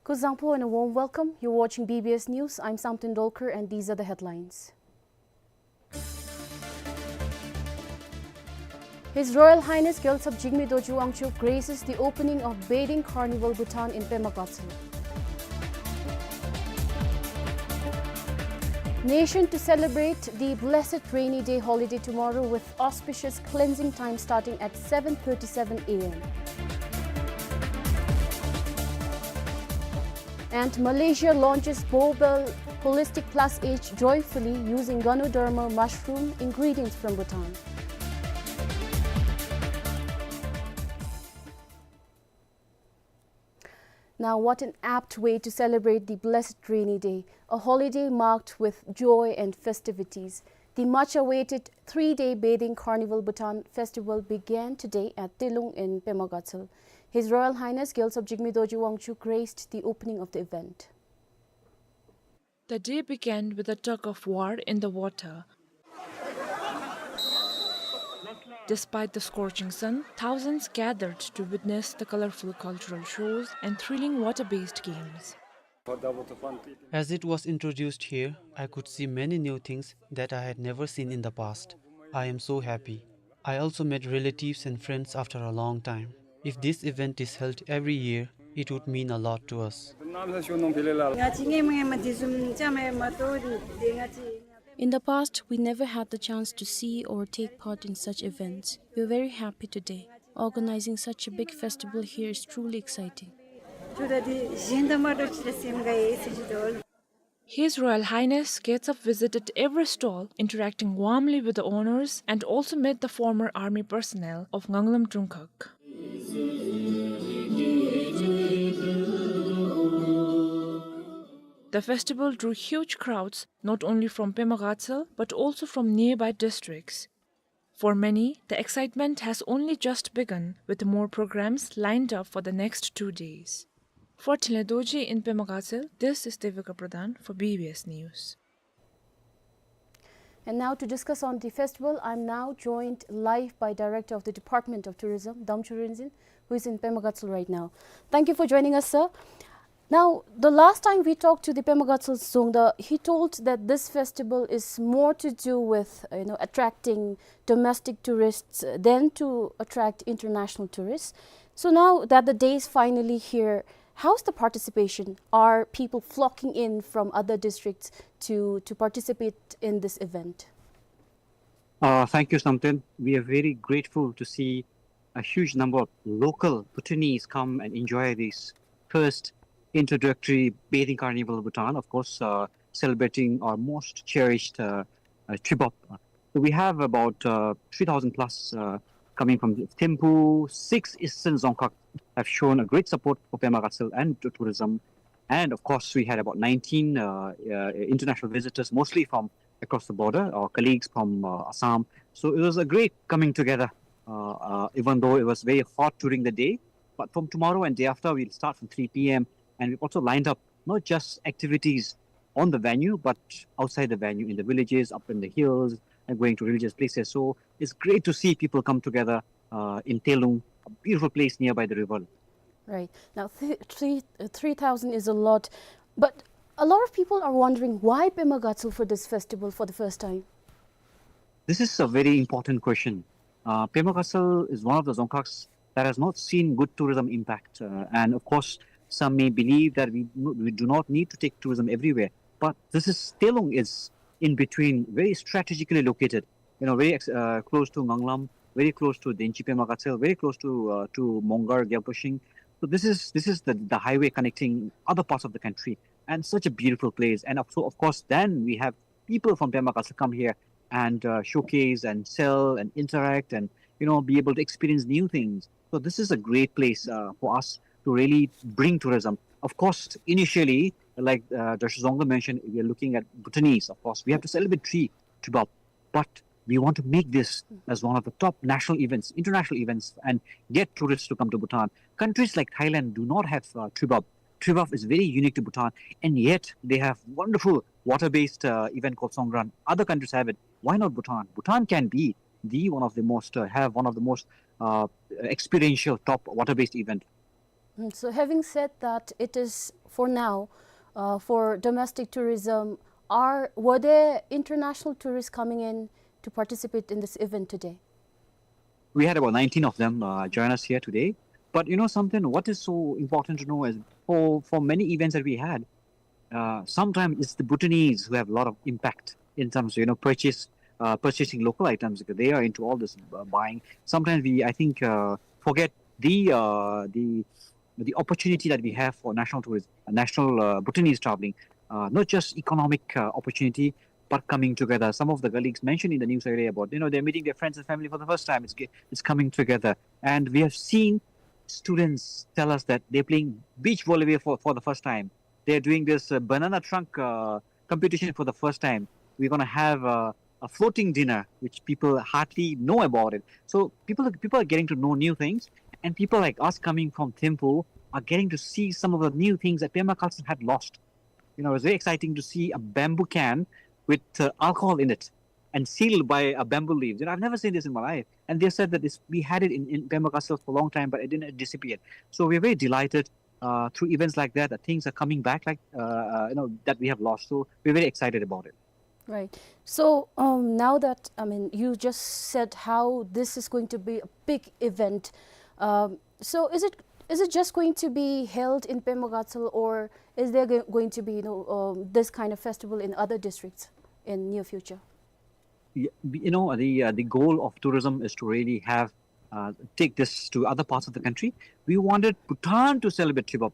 Kuzuzangpo and a warm welcome. You're watching B B S News. I'm Samten Dolkar and these are the headlines. His Royal Highness Gyaltsab Jigme Dorji Wangchuck graces the opening of Bathing Carnival Bhutan in Pema Gatshel. Nation to celebrate the blessed rainy day holiday tomorrow with auspicious cleansing time starting at seven thirty-seven a m. And Malaysia launches Borbell Holistic Plus H joyfully using Ganoderma mushroom ingredients from Bhutan. Now, what an apt way to celebrate the blessed rainy day, a holiday marked with joy and festivities. The much-awaited three-day Bathing Carnival Bhutan Festival began today at Telung in Pema Gatshel. His Royal Highness Gyaltsab Jigme Dorji Wangchuck graced the opening of the event. The day began with a tug of war in the water. Despite the scorching sun, thousands gathered to witness the colorful cultural shows and thrilling water-based games. As it was introduced here, I could see many new things that I had never seen in the past. I am so happy. I also met relatives and friends after a long time. If this event is held every year, it would mean a lot to us. In the past, we never had the chance to see or take part in such events. We are very happy today. Organizing such a big festival here is truly exciting. His Royal Highness Gyaltsab visited every stall, interacting warmly with the owners, and also met the former army personnel of Nganglam Trungkhag. The festival drew huge crowds, not only from Pema Gatshel, but also from nearby districts. For many, the excitement has only just begun, with more programs lined up for the next two days. For Thinley Dorji in Pema Gatshel, this is Devika Pradhan for B B S News. And now to discuss on the festival, I'm now joined live by Director of the Department of Tourism, Damchu Rinzin, who is in Pema Gatshel right now. Thank you for joining us, sir. Now, the last time we talked to the Pema Gatshel Dzongda, he told that this festival is more to do with, uh, you know, attracting domestic tourists than to attract international tourists. So now that the day is finally here, how's the participation? Are people flocking in from other districts to, to participate in this event? Uh, thank you, Samten. We are very grateful to see a huge number of local Bhutanese come and enjoy this first introductory bathing carnival of Bhutan, of course, uh, celebrating our most cherished, uh, uh, Tribab. So we have about, uh, three thousand plus, uh, coming from Thimphu. Six Eastern Dzongkhag have shown a great support for Pema Gatshel and to tourism. And of course, we had about nineteen, uh, uh, international visitors, mostly from across the border, our colleagues from, uh, Assam. So it was a great coming together, uh, uh, even though it was very hot during the day. But from tomorrow and day after, we'll start from three p m. And we've also lined up not just activities on the venue, but outside the venue, in the villages, up in the hills, and going to religious places. So it's great to see people come together, uh, in Telung, a beautiful place nearby the river. Right. Now, th-, three, uh, three thousand is a lot, but a lot of people are wondering why Pema Gatshel for this festival for the first time? This is a very important question. Uh, Pema Gatshel is one of the Dzongkhags that has not seen good tourism impact. Uh, and of course, some may believe that we, we do not need to take tourism everywhere. But this is, Telung is in between, very strategically located, you know, very ex-, uh, close to Nganglam, very close to Denchi Pema Gatshel, very close to, uh, to Mongar, Gyalpashing. So this is, this is the, the highway connecting other parts of the country, and such a beautiful place. And of, so of course, then we have people from Pema Gatshel come here and, uh, showcase and sell and interact and, you know, be able to experience new things. So this is a great place, uh, for us to really bring tourism. Of course, initially, like, uh, Doctor Dzongda mentioned, we are looking at Bhutanese. Of course, we have to celebrate three Tribab, but we want to make this as one of the top national events, international events, and get tourists to come to Bhutan. Countries like Thailand do not have, uh, Tribab. Tribab is very unique to Bhutan, and yet they have wonderful water-based, uh, event called Songkran. Other countries have it. Why not Bhutan? Bhutan can be the one of the most, uh, have one of the most, uh, experiential top water-based event. Mm, so having said that, it is for now, uh, for domestic tourism, are, were there international tourists coming in to participate in this event today? We had about nineteen of them, uh, join us here today. But you know something, what is so important to know is for, for many events that we had, uh, sometimes it's the Bhutanese who have a lot of impact in terms of, you know, purchase, uh, purchasing local items. They are into all this, uh, buying. Sometimes we, I think, uh, forget the, uh, the, the opportunity that we have for national tourism, uh, national, uh, Bhutanese traveling. Uh, not just economic, uh, opportunity, but coming together. Some of the colleagues mentioned in the news earlier about, you know, they're meeting their friends and family for the first time. It's ge-, it's coming together. And we have seen students tell us that they're playing beach volleyball for, for the first time. They're doing this, uh, banana trunk, uh, competition for the first time. We're gonna have, uh, a floating dinner, which people hardly know about it. So people, people are getting to know new things, and people like us coming from Thimphu are getting to see some of the new things that Pema Gatshel had lost. You know, it was very exciting to see a bamboo can with, uh, alcohol in it and sealed by a bamboo leaf. You know, I've never seen this in my life. And they said that this, we had it in, in Pema Gatshel for a long time, but it didn't, it disappeared. So we're very delighted, uh, through events like that, that things are coming back, like, uh, uh, you know, that we have lost. So we're very excited about it. Right. So, um, now that, I mean, you just said how this is going to be a big event, um, so is it, is it just going to be held in Pema Gatshel, or is there go-, going to be, you know, um, this kind of festival in other districts in near future? Yeah, b-, you know, the, uh, the goal of tourism is to really have, uh, take this to other parts of the country. We wanted Bhutan to celebrate Tribab,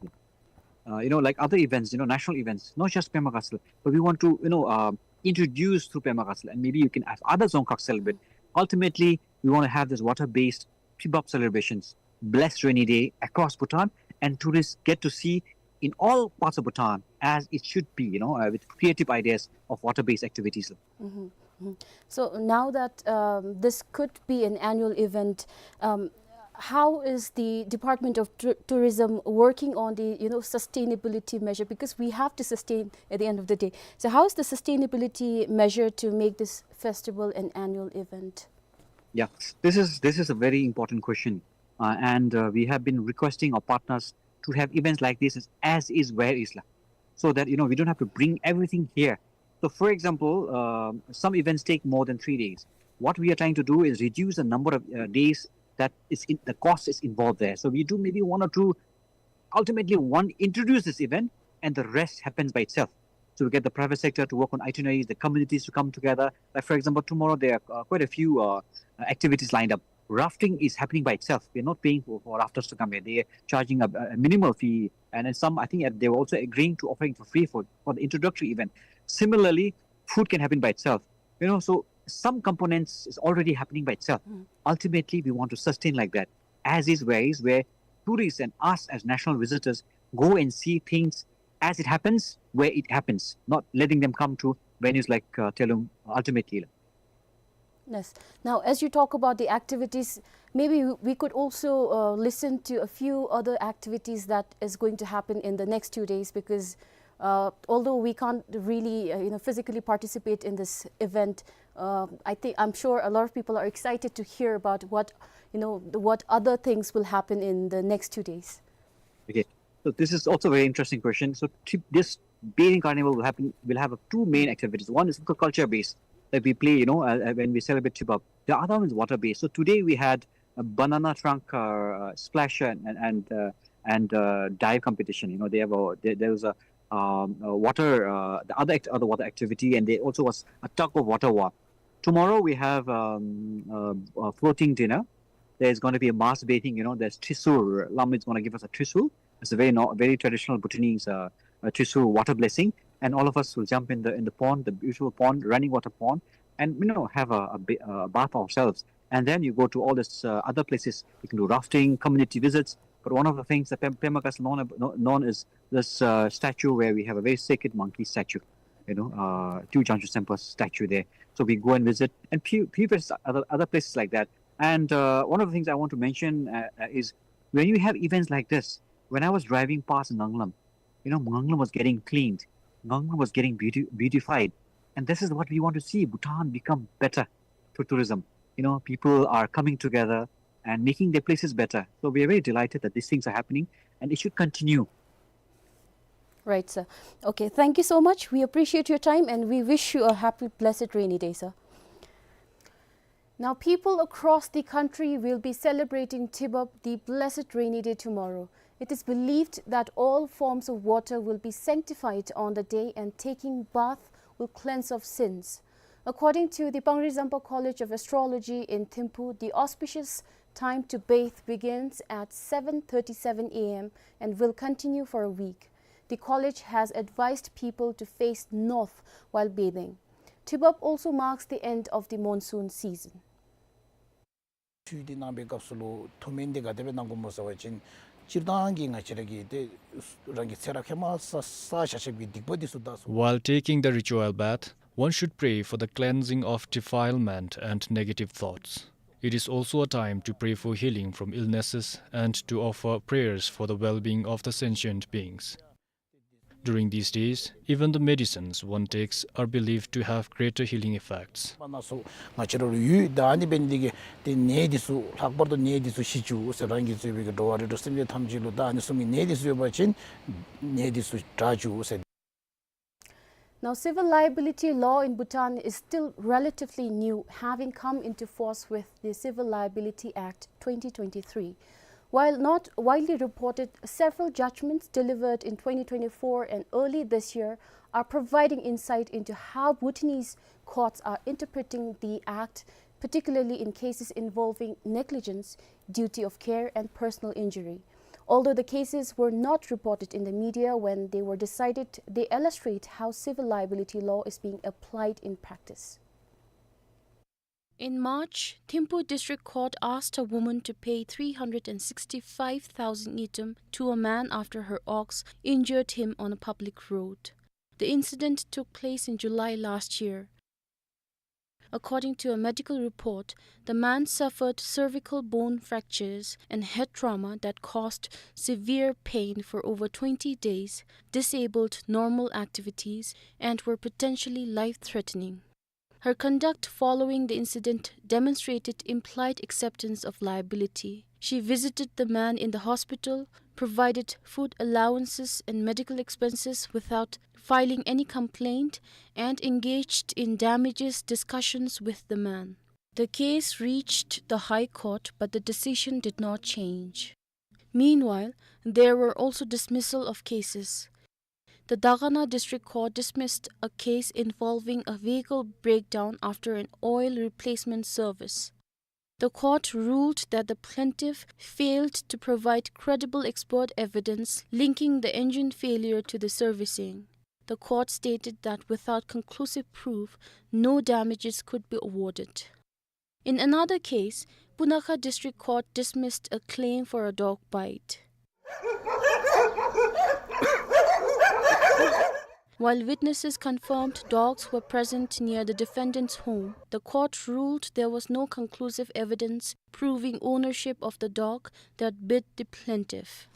uh, you know, like other events, you know, national events, not just Pema Gatshel, but we want to, you know, uh, introduce through Pema Gatshel, and maybe you can have other Dzongkhag celebrate. Ultimately, we want to have this water-based Tribab celebrations, blessed rainy day across Bhutan, and tourists get to see in all parts of Bhutan as it should be, you know, uh, with creative ideas of water-based activities. Mm-hmm. Mm-hmm. So now that, um, this could be an annual event, um, how is the Department of Tou-, Tourism working on the, you know, sustainability measure? Because we have to sustain at the end of the day. So how is the sustainability measure to make this festival an annual event? Yeah, this is, this is a very important question. Uh, and, uh, we have been requesting our partners to have events like this is as is where is lah, so that, you know, we don't have to bring everything here. So, for example, um, some events take more than three days. What we are trying to do is reduce the number of, uh, days that is in, the cost is involved there. So we do maybe one or two, ultimately one introduce this event, and the rest happens by itself. So we get the private sector to work on itineraries, the communities to come together. Like, for example, tomorrow there are, uh, quite a few, uh, activities lined up. Rafting is happening by itself. We're not paying for, for rafters to come here. They are charging a, a minimal fee, and then some, I think, uh, they were also agreeing to offering for free for, for the introductory event. Similarly, food can happen by itself. You know, so some components is already happening by itself. Mm. Ultimately, we want to sustain like that, as is where is, where tourists and us as national visitors go and see things as it happens, where it happens, not letting them come to venues like, uh, Telung ultimately. Yes. Now, as you talk about the activities, maybe we could also, uh, listen to a few other activities that is going to happen in the next two days, because, uh, although we can't really, uh, you know, physically participate in this event, uh, I think, I'm sure a lot of people are excited to hear about what, you know, the, what other things will happen in the next two days. Okay. So this is also a very interesting question. So Tib-, this bathing carnival will happen, will have a two main activities. One is cu-, culture based, that we play, you know, uh, uh, when we celebrate Tibab. The other one is water based. So today we had a banana trunk, uh, uh, splasher and, and, uh, and, uh, dive competition. You know, they have a, there, there was a, um, a water, uh, the other act-, other water activity, and there also was a tug of water war. Tomorrow we have, um, uh, a floating dinner. There's gonna be a mass bathing, you know, there's Trisur. Lam is gonna give us a Trisur. It's a very no-, very traditional Bhutanese, uh, uh, Trisur water blessing. And all of us will jump in the, in the pond, the beautiful pond, running water pond, and, you know, have a, a ba-, uh, bath ourselves. And then you go to all this, uh, other places. You can do rafting, community visits. But one of the things that Pem-, Pemagat is known ab-, kno-, known is this, uh, statue where we have a very sacred monkey statue, you know, uh, Tyu Jangchu Sempa statue there. So we go and visit, and few, few places, other, other places like that. And, uh, one of the things I want to mention, uh, uh, is when you have events like this, when I was driving past Nganglam, you know, Nganglam was getting cleaned, Nganglam was getting beauti-, beautified, and this is what we want to see, Bhutan become better through tourism. You know, people are coming together and making their places better. So we are very delighted that these things are happening, and it should continue. Right, sir. Okay, thank you so much. We appreciate your time and we wish you a happy, blessed rainy day, sir. Now, people across the country will be celebrating Tibab, the blessed rainy day, tomorrow. It is believed that all forms of water will be sanctified on the day, and taking bath will cleanse of sins. According to the Pangri Zampa College of Astrology in Thimphu, the auspicious time to bathe begins at seven thirty-seven A M and will continue for a week. The college has advised people to face north while bathing. Tibab also marks the end of the monsoon season. ཆུ་འདི་གནང་བའི་སྐབས་སུ་ལུ་མཐོ་དམན་འདི་ག་དེ་སྦེ་གནང་དགོཔ་སྨོ་ཟེར་བ་ཅིན་སྤྱིར་བཏང་གི་ང་བཅས་ར་གི་ཏེ་རང་གི་ཚེ་རབས་ཧེ་མ་བསགས་བསགས་བཞག་བཞགཔ་གི་སྡིག་པ་འདི་ཚུ་དག་སོ། While taking the ritual bath, one should pray for the cleansing of defilement and negative thoughts. It is also a time to pray for healing from illnesses and to offer prayers for the well-being of the sentient beings. During these days, even the medicines one takes are believed to have greater healing effects. མ་ན་སོ་ང་བཅས་ར་ལུ་ཡོད། ད་ཨ་ནི་འབད་ནི་འདི་གིས་ཏེ་ནད་འདི་ཚུ་ལྷག་པར་དུ་ནད་འདི་ཚུ་ཞི་བཅུག་ཟེར། རང་གིས་གཙོས་པའི་གི་འགྲོ་བ་རིགས་དྲུག་སེམས་ཅན་ཐམས་ཅད་ལུ་ད་ཨ་ནི་གསུམ་གྱི་ནད་འདི་ཚུ་ཡོད་པ་ཅིན་ནད་འདི་ཚུ་དྲག་བཅུག་ཟེར། Now, civil liability law in Bhutan is still relatively new, having come into force with the Civil Liability Act twenty twenty-three. While not widely reported, several judgments delivered in twenty twenty-four and early this year are providing insight into how Bhutanese courts are interpreting the act, particularly in cases involving negligence, duty of care, and personal injury. Although the cases were not reported in the media when they were decided, they illustrate how civil liability law is being applied in practice. In March, Thimphu District Court asked a woman to pay three hundred and sixty-five thousand ngultrum to a man after her ox injured him on a public road. The incident took place in July last year. According to a medical report, the man suffered cervical bone fractures and head trauma that caused severe pain for over twenty days, disabled normal activities, and were potentially life-threatening. Her conduct following the incident demonstrated implied acceptance of liability. She visited the man in the hospital, provided food allowances and medical expenses without filing any complaint, and engaged in damages discussions with the man. The case reached the High Court, but the decision did not change. Meanwhile, there were also dismissal of cases. The Dagana District Court dismissed a case involving a vehicle breakdown after an oil replacement service. The court ruled that the plaintiff failed to provide credible expert evidence linking the engine failure to the servicing. The court stated that without conclusive proof, no damages could be awarded. In another case, Punakha District Court dismissed a claim for a dog bite. While witnesses confirmed dogs were present near the defendant's home, the court ruled there was no conclusive evidence proving ownership of the dog that bit the plaintiff.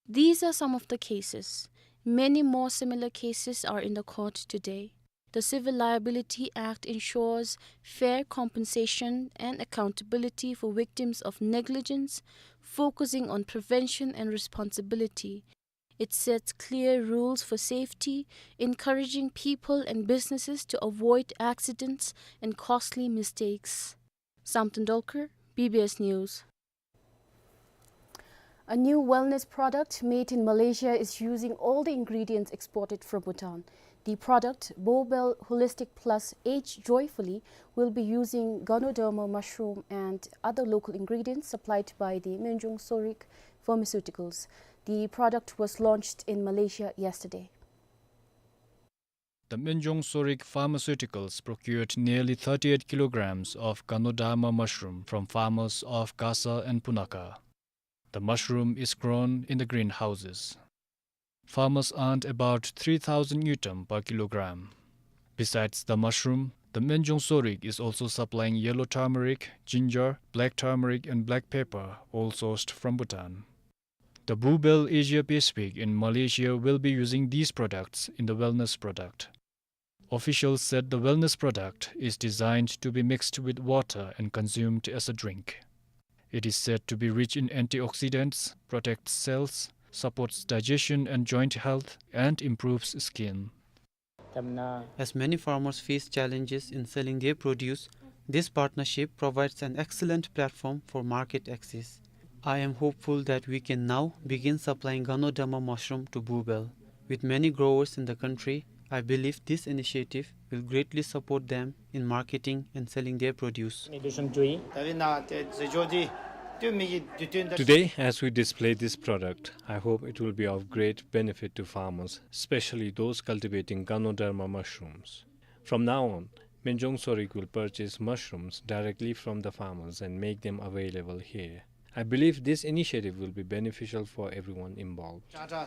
These are some of the cases. Many more similar cases are in the court today. The Civil Liability Act ensures fair compensation and accountability for victims of negligence, focusing on prevention and responsibility. It sets clear rules for safety, encouraging people and businesses to avoid accidents and costly mistakes. Samten Dolkar, B B S News. A new wellness product made in Malaysia is using all the ingredients exported from Bhutan. The product, Bobel Holistic Plus Age Joyfully, will be using Ganoderma mushroom and other local ingredients supplied by the Minjung Sorik Pharmaceuticals. The product was launched in Malaysia yesterday. The Minjung Sorik Pharmaceuticals procured nearly thirty-eight kilograms of Ganoderma mushroom from farmers of Gasa and Punakha. The mushroom is grown in the greenhouses. Farmers earned about three thousand ngultrum per kilogram. Besides the mushroom, the Minjung Sorik is also supplying yellow turmeric, ginger, black turmeric and black pepper, all sourced from Bhutan. The Bubel Asia Pacific in Malaysia will be using these products in the wellness product. Officials said the wellness product is designed to be mixed with water and consumed as a drink. It is said to be rich in antioxidants, protects cells, supports digestion and joint health, and improves skin. As many farmers face challenges in selling their produce, this partnership provides an excellent platform for market access. I am hopeful that we can now begin supplying Ganoderma mushroom to Bubel. With many growers in the country, I believe this initiative will greatly support them in marketing and selling their produce. Today, as we display this product, I hope it will be of great benefit to farmers, especially those cultivating Ganoderma mushrooms. From now on, Minjung Sorik will purchase mushrooms directly from the farmers and make them available here. I believe this initiative will be beneficial for everyone involved. Today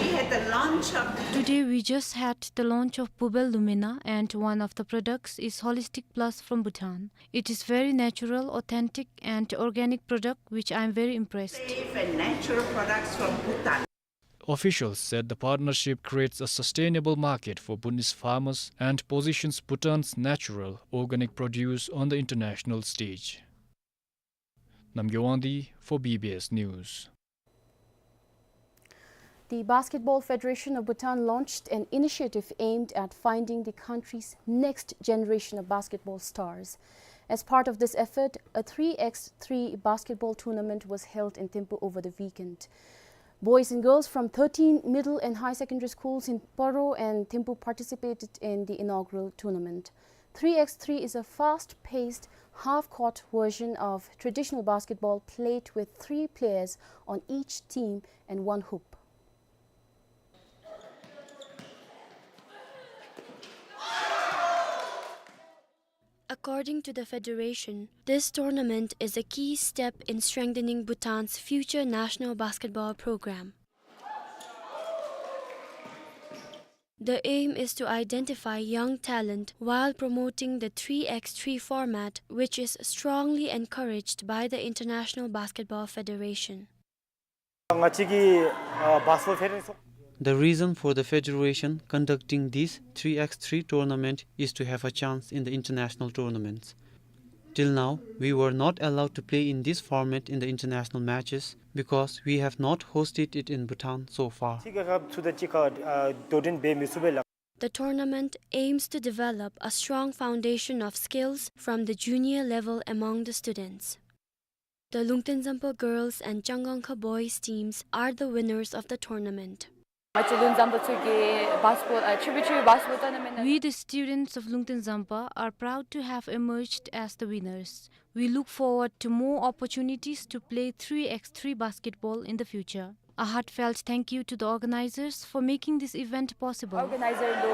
we had the launch of Today we just had the launch of Bubel Lumina, and one of the products is Holistic Plus from Bhutan. It is very natural, authentic and organic product which I am very impressed. Safe and natural products from Bhutan. Officials said the partnership creates a sustainable market for Bhutanese farmers and positions Bhutan's natural organic produce on the international stage. Namgay Wangdi for B B S News. The Basketball Federation of Bhutan launched an initiative aimed at finding the country's next generation of basketball stars. As part of this effort, a three x three basketball tournament was held in Thimphu over the weekend. Boys and girls from thirteen middle and high secondary schools in Paro and Thimphu participated in the inaugural tournament. Three x three is a fast-paced, half-court version of traditional basketball played with three players on each team and one hoop. According to the federation, this tournament is a key step in strengthening Bhutan's future national basketball program. The aim is to identify young talent while promoting the three x three format, which is strongly encouraged by the International Basketball Federation. The reason for the federation conducting this three x three tournament is to have a chance in the international tournaments. Till now, we were not allowed to play in this format in the international matches because we have not hosted it in Bhutan so far. The tournament aims to develop a strong foundation of skills from the junior level among the students. The Lungten Zampa girls and Changangkha boys teams are the winners of the tournament. ང་བཅས་ལུང་ཛམ་པ་ཚུ་གི་བཱསི་ཀེཊ་བོལ་ཨ་ཊི་བི་ཊི་བཱསི་ཀེཊ་བོལ་ཊོར་ནར་མེནཊ། We, the students of Lungten Zampa, are proud to have emerged as the winners. We look forward to more opportunities to play three x three basketball in the future. A heartfelt thank you to the organizers for making this event possible. ཨོར་ག་ནའི་ཛར་ལུ་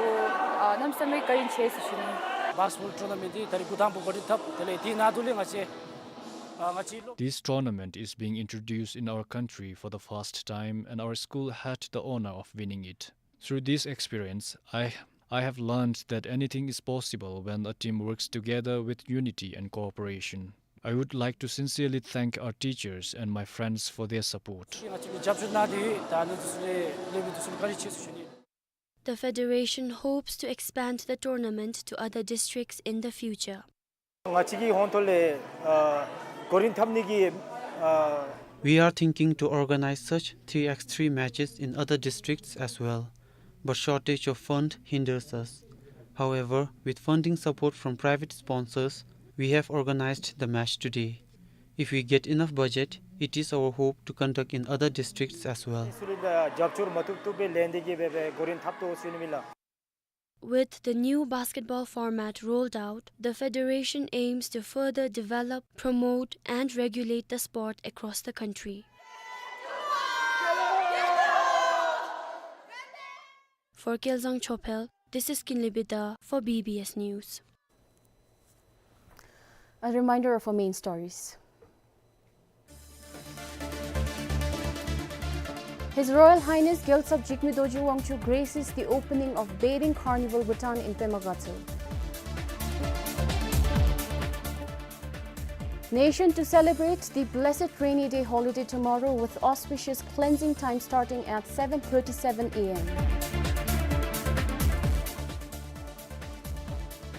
ཨ་གནམ་མེད་ས་མེད་བཀའ་དྲིན་ཆེ་ཟེར་ཞུ་ནི། བཱསི་ཀེཊ་བོལ་ཊོར་ནར་མེནཊ་འདི་ད་རིས་འགོ་དང་པ་འགོ་འདྲེན་འཐབ། དེ་ལས་དེའི་ནང་དུ་ལས་ང་བཅས་ཨ་ང་བཅས་ལོ། This tournament is being introduced in our country for the first time, and our school had the honor of winning it. Through this experience, I, I have learned that anything is possible when a team works together with unity and cooperation. I would like to sincerely thank our teachers and my friends for their support. ང་བཅས་ལུ་རྒྱབ་སྐྱོར་གནང་སྟེ་ད་ཨ་ནི་འདི་ཚུ་ལས་ལས་མི་འདི་ཚུ་ལུ་བཀའ་དྲིན་ཆེ་ཟེར་ཞུ་ནི། The federation hopes to expand the tournament to other districts in the future. ང་བཅས་ཀྱི་ཧོངས་ཐོག་ལས་ཨ་འགོ་འདྲེན་འཐབ་ནི་གི་ཨ། We are thinking to organize such three x three matches in other districts as well, but shortage of fund hinders us. However, with funding support from private sponsors, we have organized the match today. If we get enough budget, it is our hope to conduct in other districts as well. ཚུ་ལུ་ད་རྒྱབ་སྐྱོར་མ་བཏུབ་བཏུབ་སྦེ་ལེན་ཏེ་གིས་སྦེ་སྦེ་འགོ་འདྲེན་འཐབ་དོ་ཟེར་ཞུ་ནི་ཨིན་ལགས། With the new basketball format rolled out, the federation aims to further develop, promote, and regulate the sport across the country. For Kelzang Chophel, this is Kinley Bida for B B S News. A reminder of our main stories. His Royal Highness Gyaltsab Jigme Dorji Wangchuck graces the opening of Bathing Carnival Bhutan in Pema Gatshel. Nation to celebrate the blessed rainy day holiday tomorrow with auspicious cleansing time starting at seven thirty-seven A M.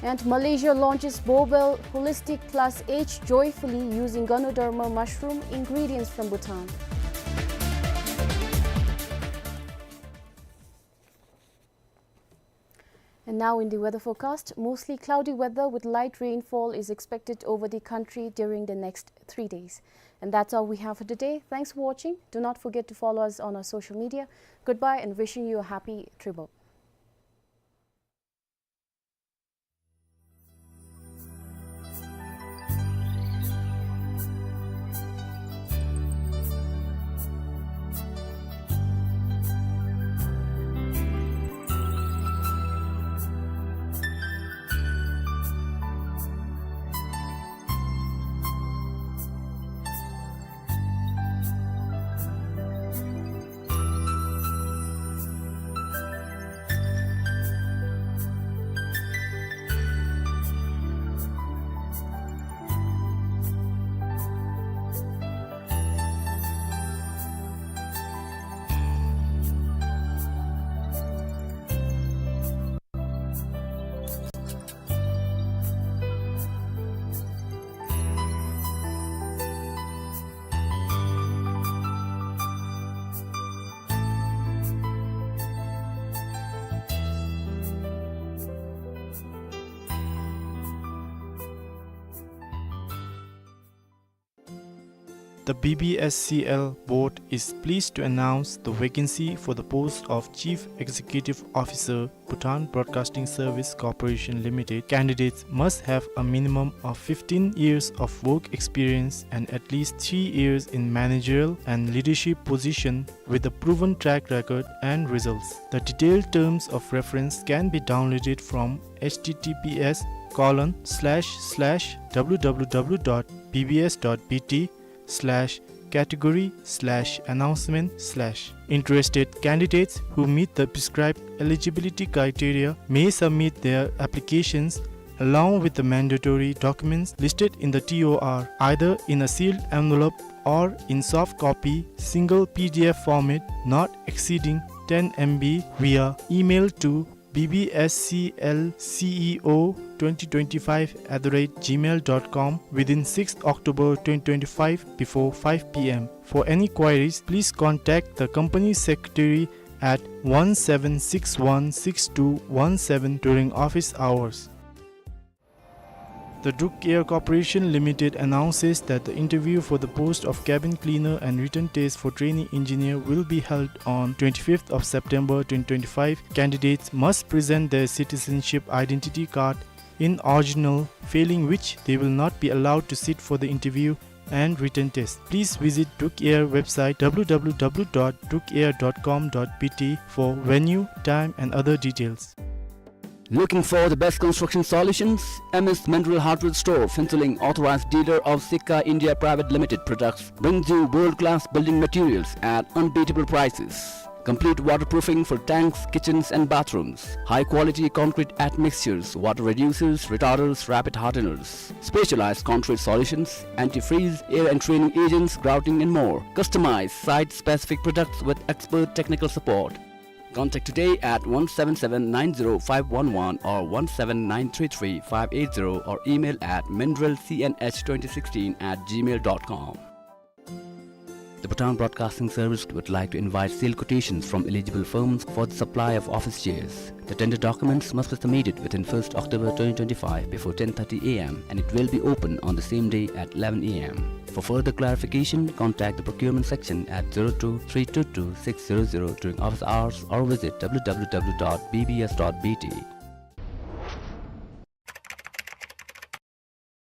And Malaysia launches Bobel Holistic Plus H joyfully using Ganoderma mushroom ingredients from Bhutan. And now in the weather forecast, mostly cloudy weather with light rainfall is expected over the country during the next three days. And that's all we have for today. Thanks for watching. Do not forget to follow us on our social media. Goodbye and wishing you a happy Tribhuvan. The B B S C L board is pleased to announce the vacancy for the post of Chief Executive Officer, Bhutan Broadcasting Service Corporation Limited. Candidates must have a minimum of fifteen years of work experience and at least three years in managerial and leadership position with a proven track record and results. The detailed terms of reference can be downloaded from H T T P S colon slash slash W W W dot B B S dot B T slash category slash announcement slash. Interested candidates who meet the prescribed eligibility criteria may submit their applications along with the mandatory documents listed in the T O R, either in a sealed envelope or in soft copy, single P D F format, not exceeding ten M B, via email to B B S C L C E O twenty twenty-five at the rate gmail dot com within sixth October twenty twenty-five before five p m. For any queries, please contact the company secretary at one seven six one six two one seven during office hours. The Druk Air Corporation Limited announces that the interview for the post of cabin cleaner and written test for trainee engineer will be held on twenty-fifth of September twenty twenty-five. Candidates must present their citizenship identity card in original, failing which they will not be allowed to sit for the interview and written test. Please visit Druk Air website w w w dot druk air dot com dot b t for venue, time and other details. Looking for the best construction solutions? M S Mineral Hardware Store, Phuentsholing, authorized dealer of Sika India Private Limited products, brings you world-class building materials at unbeatable prices. Complete waterproofing for tanks, kitchens and bathrooms. High-quality concrete admixtures, water reducers, retarders, rapid hardeners. Specialized concrete solutions, antifreeze, air entraining agents, grouting and more. Customize site-specific products with expert technical support. Contact today at one seven seven nine zero five one one or one seven nine three three five eight zero or email at mineral c n h twenty sixteen at gmail dot com. The Bhutan Broadcasting Service would like to invite sale quotations from eligible firms for the supply of office chairs. The tender documents must be submitted within first October twenty twenty-five before ten thirty a m and it will be open on the same day at eleven a m. For further clarification, contact the procurement section at zero two three two two six zero zero during office hours or visit w w w dot b b s dot b t.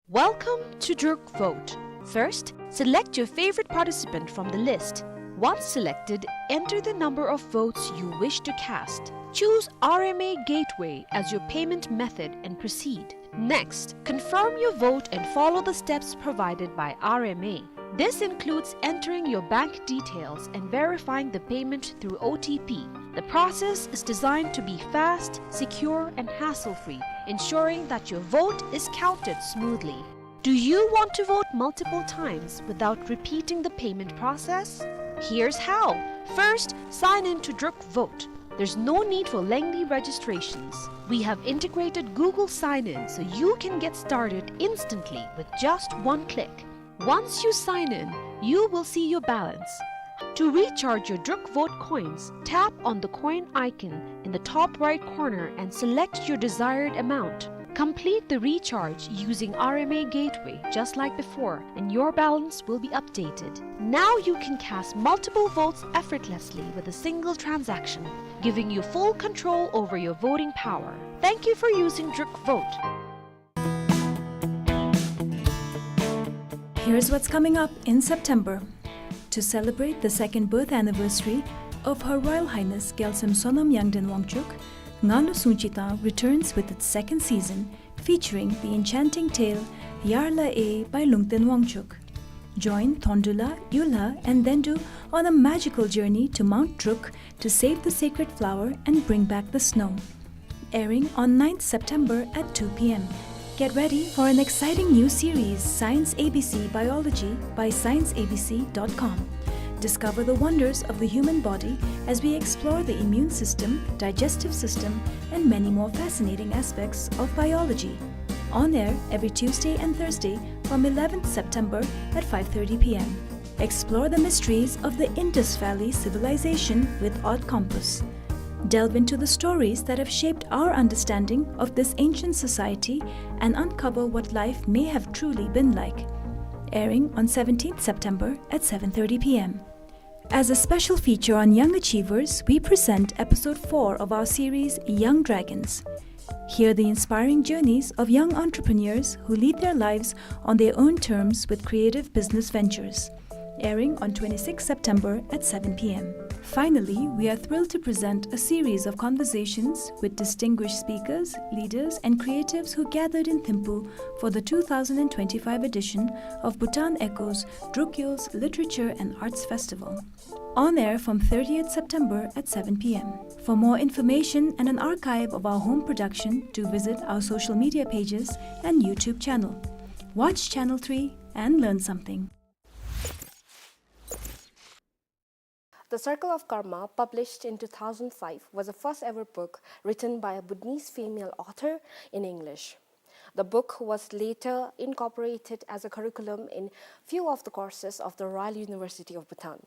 Welcome to Druk Vote. First, select your favorite participant from the list. Once selected, enter the number of votes you wish to cast. Choose R M A Gateway as your payment method and proceed. Next, confirm your vote and follow the steps provided by R M A. This includes entering your bank details and verifying the payment through O T P. The process is designed to be fast, secure, and hassle-free, ensuring that your vote is counted smoothly. Do you want to vote multiple times without repeating the payment process? Here's how. First, sign in to Druk Vote. There's no need for lengthy registrations. We have integrated Google Sign-In so you can get started instantly with just one click. Once you sign in, you will see your balance. To recharge your Druk Vote coins, tap on the coin icon in the top right corner and select your desired amount. Complete the recharge using R M A Gateway just like before, and your balance will be updated. Now you can cast multiple votes effortlessly with a single transaction, giving you full control over your voting power. Thank you for using Druk Vote. Here's what's coming up in September. To celebrate the second birth anniversary of Her Royal Highness Gyaltsem Sonam Yangden Wangchuck, Ngalu Sungchi Tang returns with its second season, featuring the enchanting tale Yarla E by Lungten Wangchuck. Join Thondula, Yulha, and Dendu on a magical journey to Mount Druk to save the sacred flower and bring back the snow. Airing on ninth September at two p m. Get ready for an exciting new series, Science A B C Biology, by science A B C dot com. Discover the wonders of the human body as we explore the immune system, digestive system, and many more fascinating aspects of biology. On air every Tuesday and Thursday from eleventh September at five thirty p m. Explore the mysteries of the Indus Valley Civilization with Odd Compass. Delve into the stories that have shaped our understanding of this ancient society and uncover what life may have truly been like. Airing on seventeenth September at seven thirty p m. As a special feature on young achievers, we present episode four of our series, Young Dragons. Hear the inspiring journeys of young entrepreneurs who lead their lives on their own terms with creative business ventures. Airing on twenty-sixth September at seven p m. Finally, we are thrilled to present a series of conversations with distinguished speakers, leaders, and creatives who gathered in Thimphu for the two thousand and twenty-five edition of Bhutan Echoes Drukyul's Literature and Arts Festival. On air from thirtieth September at seven p m. For more information and an archive of our home production, do visit our social media pages and YouTube channel. Watch Channel three and learn something. The Circle of Karma, published in two thousand five, was the first ever book written by a Bhutanese female author in English. The book was later incorporated as a curriculum in few of the courses of the Royal University of Bhutan.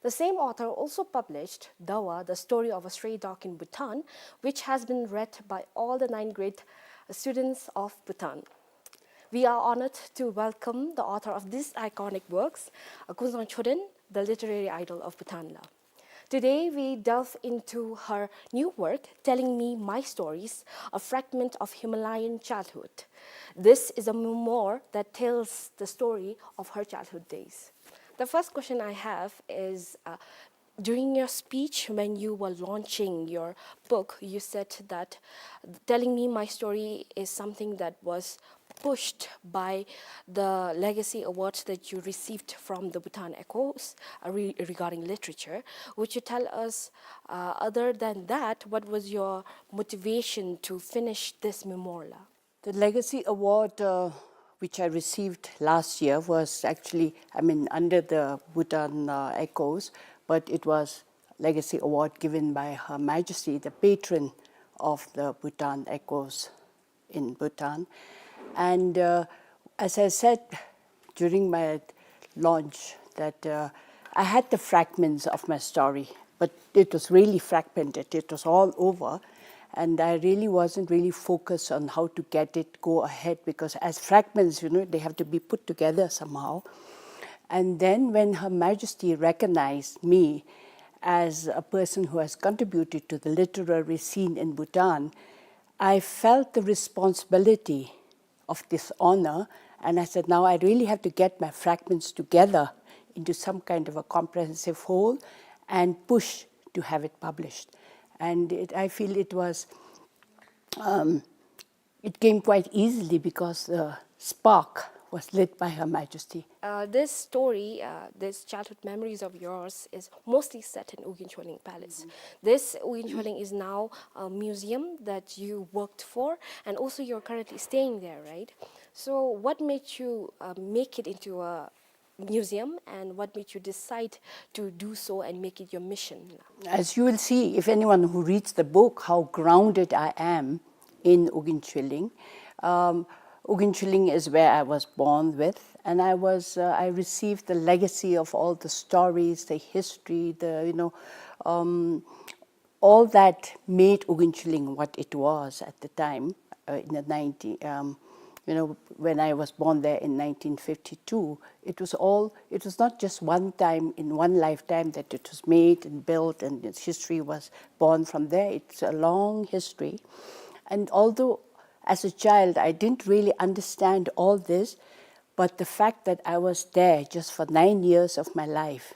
The same author also published Dawa, the story of a stray dog in Bhutan, which has been read by all the nine grade students of Bhutan. We are honored to welcome the author of these iconic works, uh, Kunzang Choden, the literary idol of Bhutan la. Today, we delve into her new work, Telling Me My Stories, a fragment of Himalayan childhood. This is a memoir that tells the story of her childhood days. The first question I have is, uh, during your speech, when you were launching your book, you said that Telling Me My Story is something that was pushed by the Legacy Award that you received from the Bhutan Echoes, uh, re-, regarding literature. Would you tell us, uh, other than that, what was your motivation to finish this memoir la? The Legacy Award, uh, which I received last year, was actually, I mean, under the Bhutan, uh, Echoes, but it was Legacy Award given by Her Majesty, the patron of the Bhutan Echoes in Bhutan. And, uh, as I said during my launch, that, uh, I had the fragments of my story, but it was really fragmented. It was all over, and I really wasn't really focused on how to get it go ahead, because as fragments, you know, they have to be put together somehow. And then when Her Majesty recognized me as a person who has contributed to the literary scene in Bhutan, I felt the responsibility of this honor, and I said, "Now I really have to get my fragments together into some kind of a comprehensive whole and push to have it published." And it, I feel it was, um, it came quite easily because the spark was lit by Her Majesty. Uh, this story, uh, this childhood memories of yours is mostly set in Ugyen Chweleng Palace. This Ugyen Chweleng is now a museum that you worked for, and also you're currently staying there, right? So what made you, uh, make it into a museum, and what made you decide to do so and make it your mission? As you will see, if anyone who reads the book, how grounded I am in Ugyen Chweleng. Um, Ugyen Chweleng is where I was born with, and I was, uh, I received the legacy of all the stories, the history, the, you know, um, all that made Ugyen Chweleng what it was at the time, uh, in the nineteen, um, you know, when I was born there in nineteen fifty-two. It was all, it was not just one time in one lifetime that it was made and built and its history was born from there. It's a long history. And although as a child I didn't really understand all this, but the fact that I was there just for nine years of my life,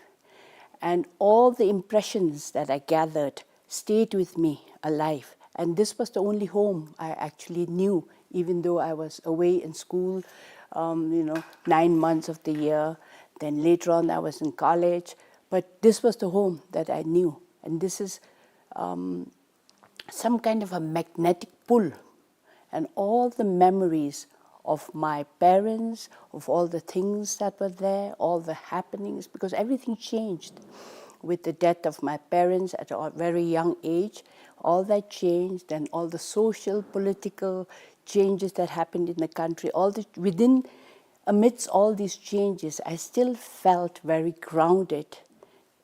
and all the impressions that I gathered stayed with me alive. And this was the only home I actually knew, even though I was away in school, um, you know, nine months of the year. Then later on, I was in college. But this was the home that I knew. And this is, um, some kind of a magnetic pull, and all the memories of my parents, of all the things that were there, all the happenings, because everything changed with the death of my parents at a very young age. All that changed, and all the social, political changes that happened in the country, all the, within, amidst all these changes, I still felt very grounded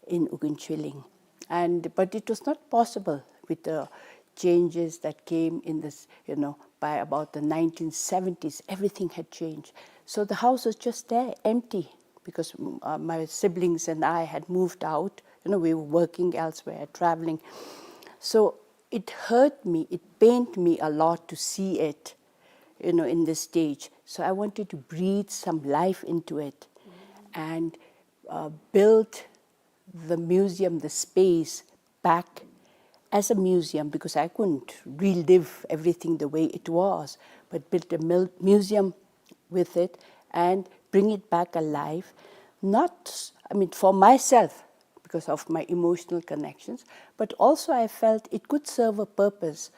in Ugyen Chweleng. And, but it was not possible with the changes that came in this, you know, by about the nineteen seventies, everything had changed. So the house was just there, empty, because, mm, uh, my siblings and I had moved out. You know, we were working elsewhere, traveling. So it hurt me, it pained me a lot to see it, you know, in this stage. So I wanted to breathe some life into it and, uh, build the museum, the space, back as a museum, because I couldn't relive everything the way it was, but build a mil-, museum with it and bring it back alive. Not, I mean, for myself, because of my emotional connections, but also I felt it could serve a purpose,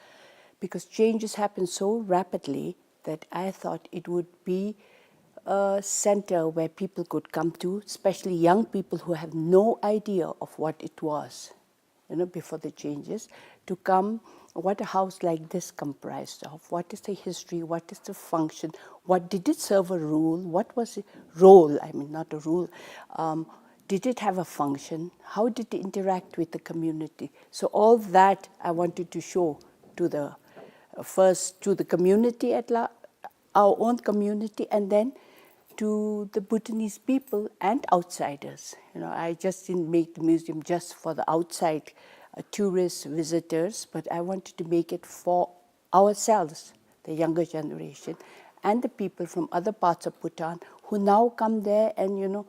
because changes happen so rapidly that I thought it would be a center where people could come to, especially young people who have no idea of what it was. you know, before the changes, to come, what a house like this comprised of, what is the history, what is the function, what did it serve a role, what was the role, I mean, not a role, um, did it have a function, how did it interact with the community? So all that I wanted to show to the, uh, first to the community at la-, our own community, and then to the Bhutanese people and outsiders. You know, I just didn't make the museum just for the outside, uh, tourists, visitors, but I wanted to make it for ourselves, the younger generation, and the people from other parts of Bhutan who now come there and, you know,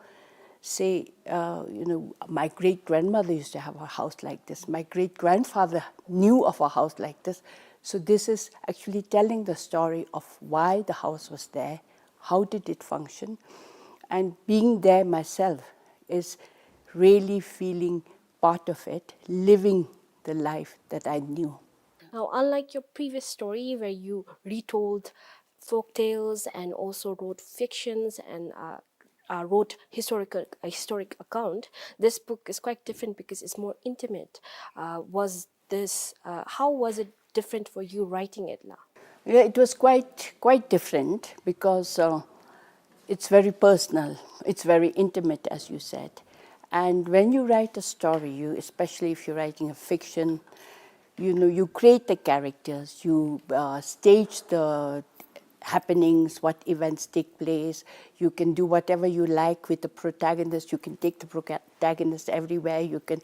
say, uh, you know, "My great-grandmother used to have a house like this. My great-grandfather knew of a house like this." So this is actually telling the story of why the house was there, how did it function, and being there myself is really feeling part of it, living the life that I knew. Now, unlike your previous story where you retold folk tales and also wrote fictions and, uh, uh, wrote historical, a historic account, this book is quite different because it's more intimate. Uh, was this, uh, how was it different for you writing it la? Yeah, it was quite, quite different because, uh, it's very personal, it's very intimate, as you said. And when you write a story, you, especially if you're writing a fiction, you know, you create the characters, you, uh, stage the happenings, what events take place. You can do whatever you like with the protagonist. You can take the protagonist everywhere. You can,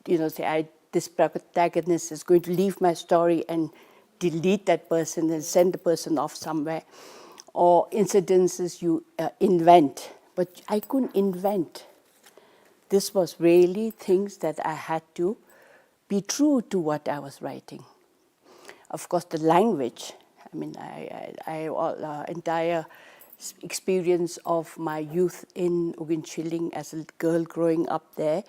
you know, say, "I, this protagonist is going to leave my story and delete that person and send the person off somewhere." Or incidences you, uh, invent. But I couldn't invent. This was really things that I had to be true to what I was writing. Of course, the language, I mean, I, I, I, all, uh, entire s-, experience of my youth in Uginchilling as a girl growing up there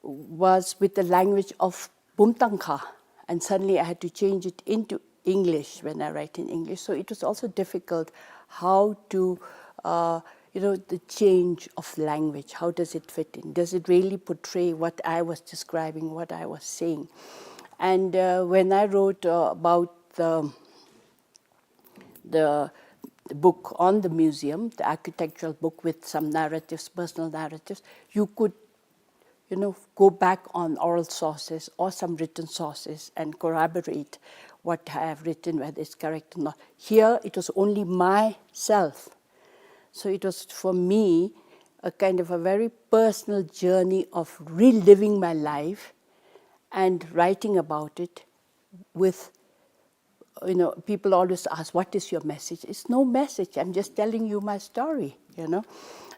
was with the language of Bumtangkha, and suddenly I had to change it into English when I write in English. So it was also difficult how to, uh, you know, the change of language. How does it fit in? Does it really portray what I was describing, what I was saying? And, uh, when I wrote, uh, about the, the, the book on the museum, the architectural book with some narratives, personal narratives, you could, you know, go back on oral sources or some written sources and corroborate what I have written, whether it's correct or not. Here, it was only myself. So it was, for me, a kind of a very personal journey of reliving my life and writing about it with, you know, people always ask, "What is your message?" It's no message. I'm just telling you my story, you know.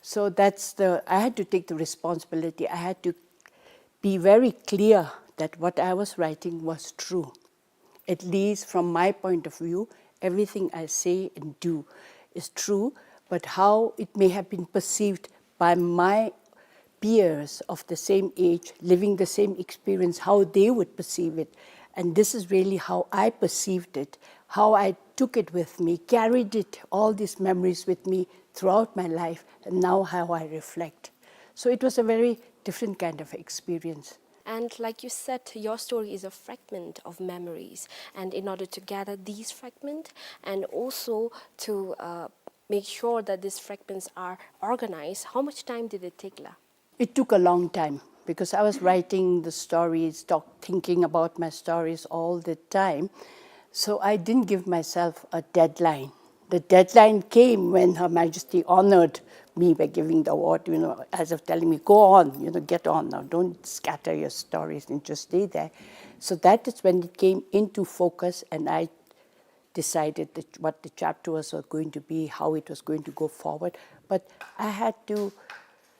So that's the, I had to take the responsibility. I had to be very clear that what I was writing was true. At least from my point of view, everything I say and do is true, but how it may have been perceived by my peers of the same age, living the same experience, how they would perceive it. And this is really how I perceived it, how I took it with me, carried it, all these memories with me throughout my life, and now how I reflect. So it was a very different kind of experience. And like you said, your story is a fragment of memories. And in order to gather these fragments and also to, uh, make sure that these fragments are organized, how much time did it take la? It took a long time because I was writing the stories, talk, thinking about my stories all the time. So I didn't give myself a deadline. The deadline came when Her Majesty honored me by giving the award, you know, as of telling me, "Go on, you know, get on now. Don't scatter your stories and just stay there." So that is when it came into focus, and I decided that what the chapter was going to be, how it was going to go forward. But I had to,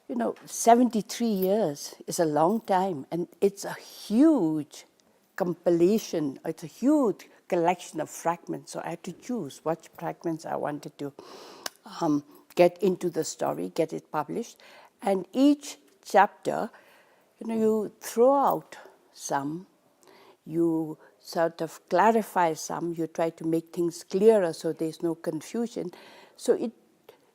you know, seventy-three years is a long time, and it's a huge compilation, it's a huge collection of fragments. So I had to choose what fragments I wanted to, um, get into the story, get it published. And each chapter, you know, you throw out some, you sort of clarify some, you try to make things clearer so there's no confusion. So it,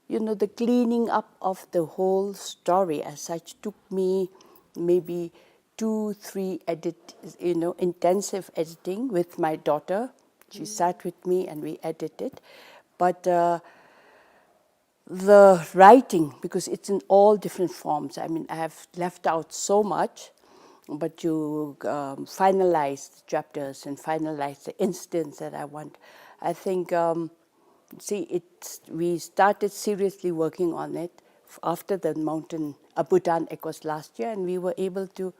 you know, the cleaning up of the whole story as such took me maybe two, three edit, you know, intensive editing with my daughter. She sat with me and we edited. But uh, the writing, because it's in all different forms. I mean, I have left out so much, but you um, finalize the chapters and finalize the incidents that I want. I think, um, see, it, we started seriously working on it f- after the mountain, uh, Bhutan Echoes last year, and we were able to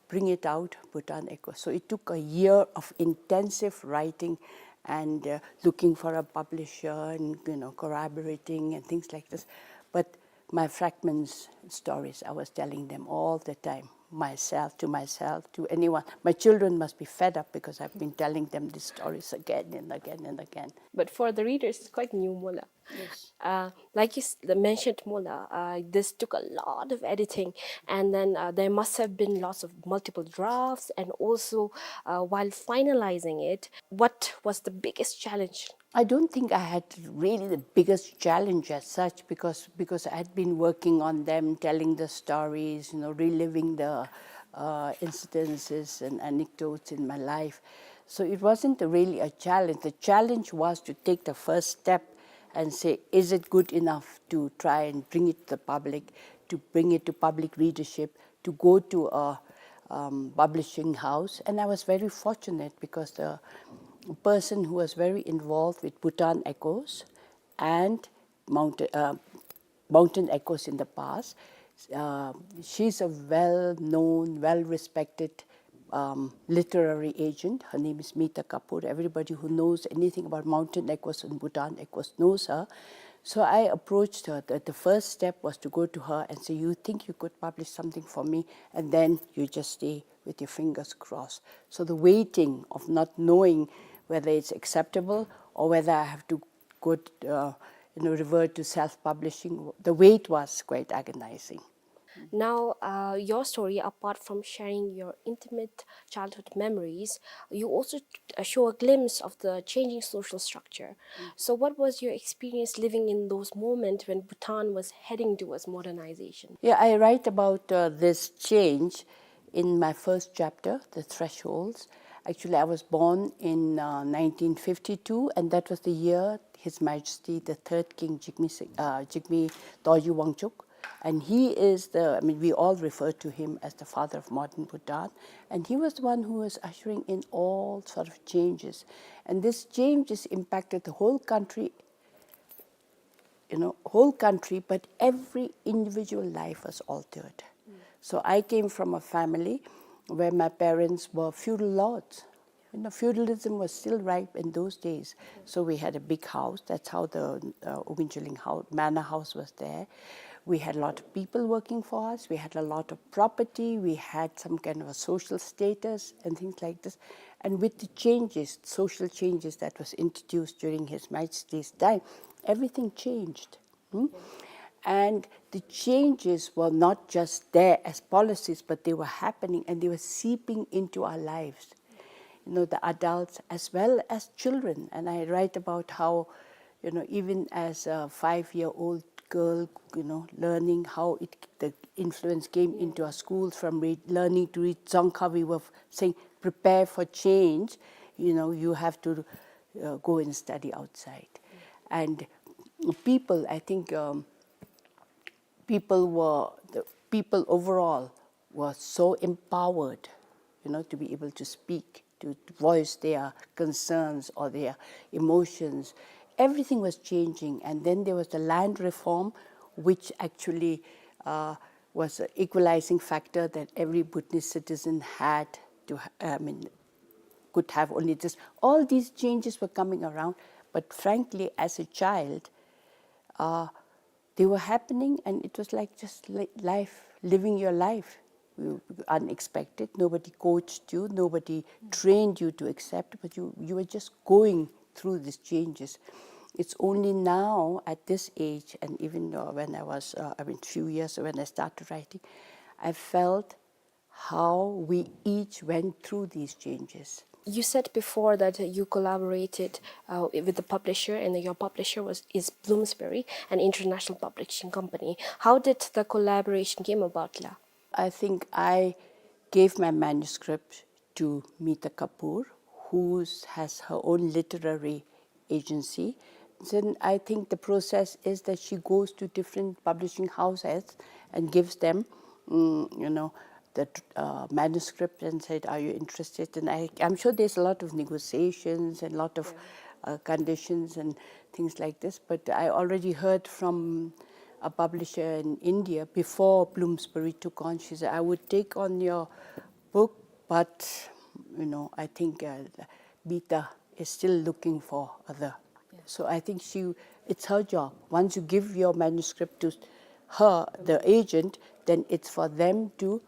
bring it out, Bhutan Echoes. So it took a year of intensive writing and uh, looking for a publisher and, you know, collaborating and things like this. But my fragments stories, I was telling them all the time, myself, to myself, to anyone. My children must be fed up because I've been telling them these stories again and again and again. But for the readers, it's quite new, Mola. Yes. Uh, like you s- mentioned, Mola, uh, this took a lot of editing, and then uh, there must have been lots of multiple drafts, and also uh, while finalizing it, what was the biggest challenge? I don't think I had really the biggest challenge as such, because because I had been working on them, telling the stories, you know, reliving the uh, incidences and anecdotes in my life. So it wasn't really a challenge. The challenge was to take the first step and say, is it good enough to try and bring it to the public, to bring it to public readership, to go to a um, publishing house? And I was very fortunate because the person who was very involved with Bhutan Echoes and Mountain, uh, Mountain Echoes in the past, uh, she's a well-known, well-respected um, literary agent. Her name is Mita Kapoor. Everybody who knows anything about Mountain Echoes and Bhutan Echoes knows her. So I approached her. The, the first step was to go to her and say, you think you could publish something for me? And then you just stay with your fingers crossed. So the waiting of not knowing whether it's acceptable or whether I have to go, uh, you know, revert to self-publishing, the wait was quite agonizing. Now, uh, your story, apart from sharing your intimate childhood memories, you also t- uh, show a glimpse of the changing social structure. So, what was your experience living in those moments when Bhutan was heading towards modernization? Yeah, I write about uh, this change in my first chapter, The Thresholds. Actually, I was born in uh, nineteen fifty-two, and that was the year His Majesty the Third King Jigme, Si- uh, Jigme Dorji Wangchuck, and he is the, I mean, we all refer to him as the father of modern Bhutan, and he was the one who was ushering in all sort of changes. And these changes impacted the whole country, you know, whole country, but every individual life was altered. So I came from a family where my parents were feudal lords. You know, feudalism was still ripe in those days. So we had a big house. That's how the uh, Ogunchuleng house, manor house was there. We had a lot of people working for us. We had a lot of property. We had some kind of a social status and things like this. And with the changes, social changes that was introduced during His Majesty's time, everything changed. Hmm? And the changes were not just there as policies, but they were happening and they were seeping into our lives. You know, the adults as well as children. And I write about how, you know, even as a five-year-old girl, you know, learning how it, the influence came into our schools from read, learning to read Dzongkha, we were saying, prepare for change. You know, you have to uh, go and study outside. And people, I think, um, people were, the people overall were so empowered, you know, to be able to speak, to voice their concerns or their emotions. Everything was changing. And then there was the land reform, which actually uh, was an equalizing factor that every Bhutanese citizen had to, ha- I mean, could have only this. All these changes were coming around, but frankly, as a child, uh, they were happening, and it was like just li- life, living your life. You, unexpected, nobody coached you, nobody trained you to accept, but you, you were just going through these changes. It's only now at this age, and even uh, when I was, uh, I mean, few years when I started writing, I felt how we each went through these changes. You said before that you collaborated uh, with the publisher, and your publisher was is Bloomsbury, an international publishing company. How did the collaboration came about, la? I think I gave my manuscript to Meeta Kapoor, who has her own literary agency. Then I think the process is that she goes to different publishing houses and gives them, mm, you know, the uh, manuscript and said, "Are you interested?" And I, I'm sure there's a lot of negotiations and lot of uh, conditions and things like this. But I already heard from a publisher in India before Bloomsbury took on. She said, "I would take on your book, but, you know, I think uh, Meeta is still looking for other." So I think she, it's her job. Once you give your manuscript to her, the agent, then it's for them to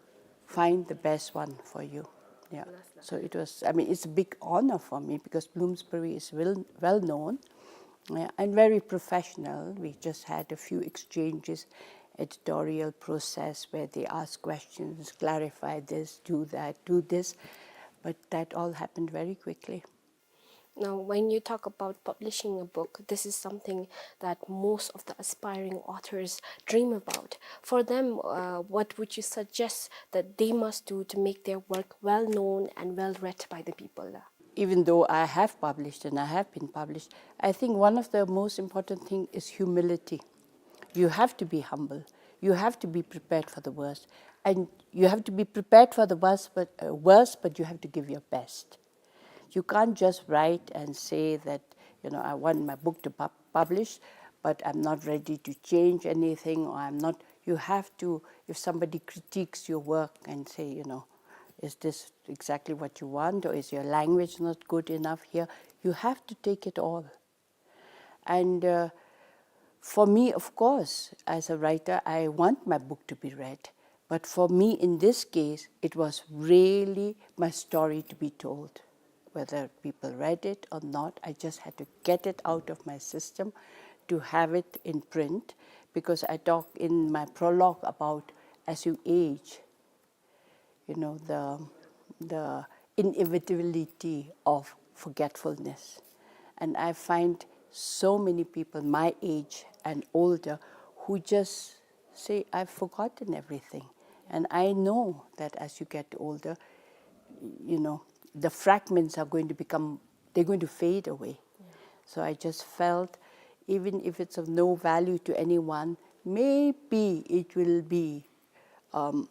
find the best one for you. Yeah. So it was, I mean, it's a big honor for me because Bloomsbury is well, well known, yeah, and very professional. We just had a few exchanges, editorial process where they ask questions, clarify this, do that, do this. But that all happened very quickly. Now, when you talk about publishing a book, this is something that most of the aspiring authors dream about. For them, uh, what would you suggest that they must do to make their work well known and well read by the people? Even though I have published and I have been published, I think one of the most important thing is humility. You have to be humble. You have to be prepared for the worst. And you have to be prepared for the worst, but, uh, worst, but you have to give your best. You can't just write and say that, you know, "I want my book to pub-, publish, but I'm not ready to change anything, or I'm not," you have to, if somebody critiques your work and say, you know, "Is this exactly what you want, or is your language not good enough here?" You have to take it all. And uh, for me, of course, as a writer, I want my book to be read. But for me, in this case, it was really my story to be told. Whether people read it or not, I just had to get it out of my system to have it in print, because I talk in my prologue about as you age, you know, the, the inevitability of forgetfulness. And I find so many people my age and older who just say, "I've forgotten everything." And I know that as you get older, you know, the fragments are going to become, they're going to fade away. So I just felt, even if it's of no value to anyone, maybe it will be um,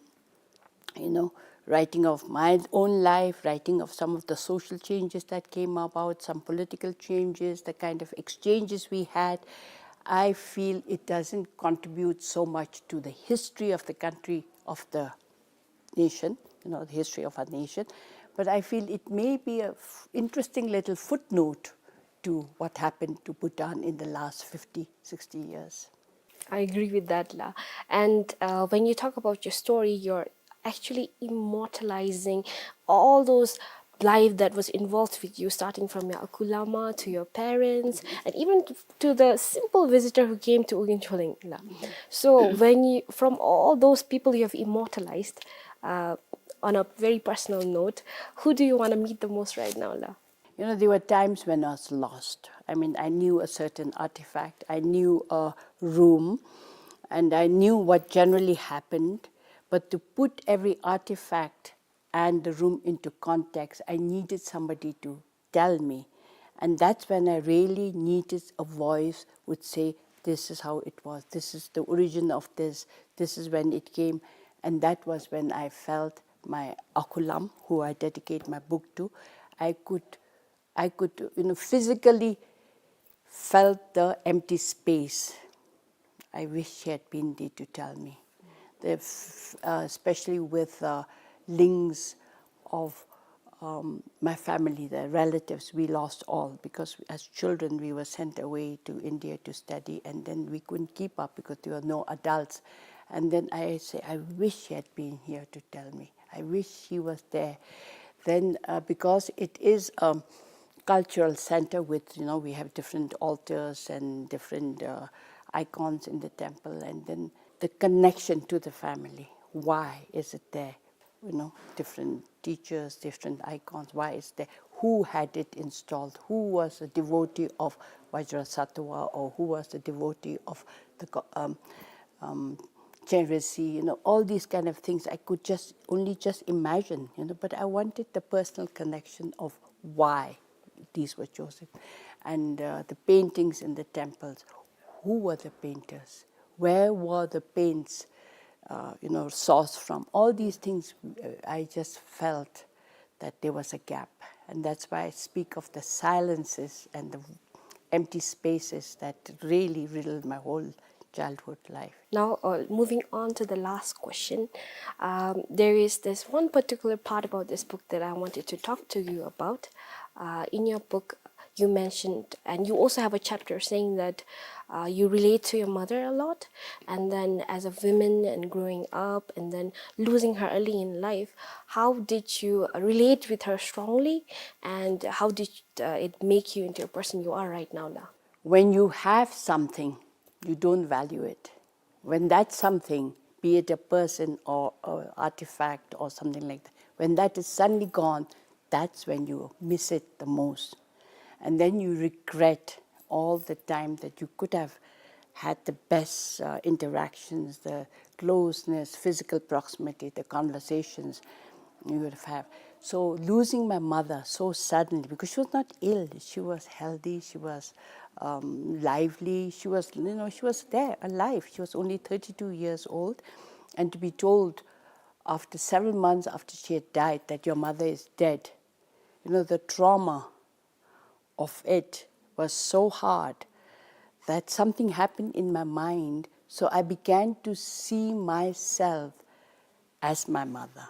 you know, writing of my own life, writing of some of the social changes that came about, some political changes, the kind of exchanges we had, I feel it doesn't contribute so much to the history of the country, of the nation, you know, the history of our nation. But I feel it may be a f-, interesting little footnote to what happened to Bhutan in the last fifty, sixty years. I agree with that, La. And uh, when you talk about your story, you're actually immortalizing all those life that was involved with you, starting from your Akulama to your parents, and even to, to the simple visitor who came to Ugin Choleng, La. So, when you, from all those people you have immortalized, uh, on a very personal note, who do you want to meet the most right now, La? You know, there were times when I was lost. I mean, I knew a certain artifact, I knew a room, and I knew what generally happened. But to put every artifact and the room into context, I needed somebody to tell me. And that's when I really needed a voice would say, "This is how it was, this is the origin of this, this is when it came." And that was when I felt my Akulam, who I dedicate my book to, I could, I could, you know, physically felt the empty space. I wish she had been there to tell me. The f-, uh, especially with uh, links of um, my family, the relatives, we lost all because as children we were sent away to India to study, and then we couldn't keep up because there were no adults. And then I say, "I wish she had been here to tell me. I wish she was there." Then, uh, because it is a cultural center with, you know, we have different altars and different uh, icons in the temple, and then the connection to the family. Why is it there? You know, different teachers, different icons. Why is there? Who had it installed? Who was a devotee of Vajrasattva, or who was a devotee of the go-, um, um, Chen Resi, you know, all these kind of things I could just only just imagine, you know, but I wanted the personal connection of why these were chosen. And uh, the paintings in the temples, who were the painters? Where were the paints, uh, you know, sourced from? All these things, uh, I just felt that there was a gap. And that's why I speak of the silences and the empty spaces that really riddled my whole childhood life. Now, uh, moving on to the last question, um, there is this one particular part about this book that I wanted to talk to you about. Uh, in your book, you mentioned, and you also have a chapter saying that uh, you relate to your mother a lot, and then as a woman and growing up, and then losing her early in life, how did you relate with her strongly, and how did uh, it make you into a person you are right now, La? When you have something, you don't value it. When that something, be it a person or an artifact or something like that, when that is suddenly gone, that's when you miss it the most. And then you regret all the time that you could have had the best uh, interactions, the closeness, physical proximity, the conversations you would have. So losing my mother so suddenly, because she was not ill, she was healthy, she was um, lively, she was, you know, she was there, alive. She was only thirty-two years old, and to be told after several months after she had died that your mother is dead, you know, the trauma of it was so hard that something happened in my mind. So I began to see myself as my mother.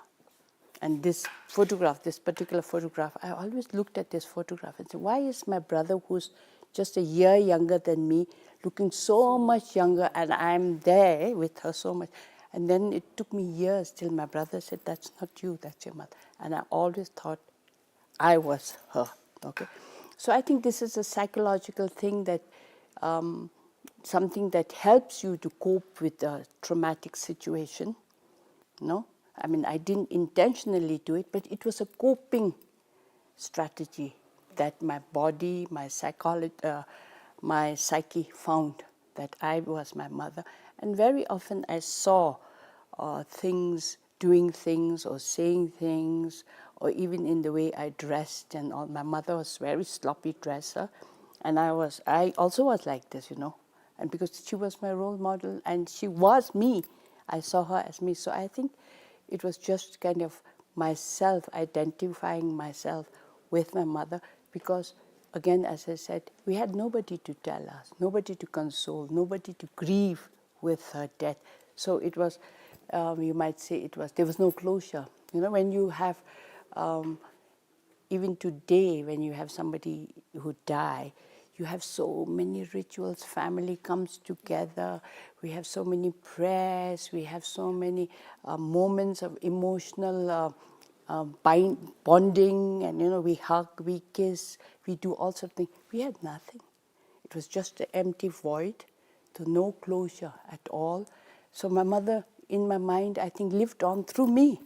And this photograph, this particular photograph, I always looked at this photograph and said, "Why is my brother, who's just a year younger than me, looking so much younger, and I'm there with her so much?" And then it took me years till my brother said, "That's not you, that's your mother." And I always thought I was her. Okay. So I think this is a psychological thing that um, something that helps you to cope with a traumatic situation. No, I mean, I didn't intentionally do it, but it was a coping strategy that my body, my psychology, uh, my psyche found that I was my mother. And very often I saw uh, things, doing things or saying things, or even in the way I dressed and all. My mother was a very sloppy dresser, and I was, I also was like this, you know. And because she was my role model and she was me, I saw her as me. So I think it was just kind of myself, identifying myself with my mother, because again, as I said, we had nobody to tell us, nobody to console, nobody to grieve with her death. So it was, um, you might say it was, there was no closure. You know, when you have um, even today, when you have somebody who die, you have so many rituals, family comes together, we have so many prayers, we have so many uh, moments of emotional uh, uh, bind, bonding, and you know, we hug, we kiss, we do all sorts of things. We had nothing. It was just an empty void, so no closure at all. So my mother, in my mind, I think, lived on through me.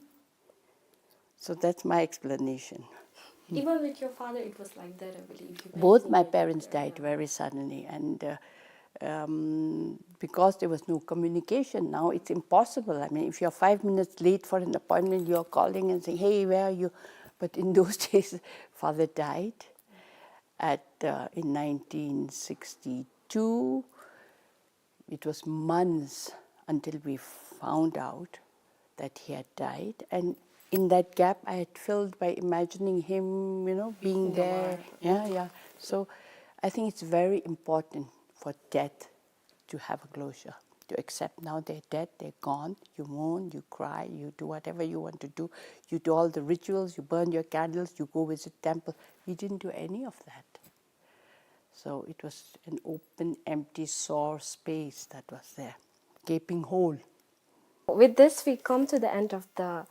So that's my explanation. Even with your father, it was like that, I believe. Both my parents died very suddenly, and uh, um, because there was no communication, now it's impossible. I mean, if you're five minutes late for an appointment, you're calling and saying, "Hey, where are you?" But in those days, father died at uh, in nineteen sixty-two. It was months until we found out that he had died, and in that gap I had filled by imagining him, you know, being there. Yeah, yeah. So I think it's very important for death to have a closure, to accept now they're dead, they're gone. You mourn, you cry, you do whatever you want to do. You do all the rituals, you burn your candles, you go visit temple. We didn't do any of that. So it was an open, empty, sore space that was there, gaping hole. With this, we come to the end of the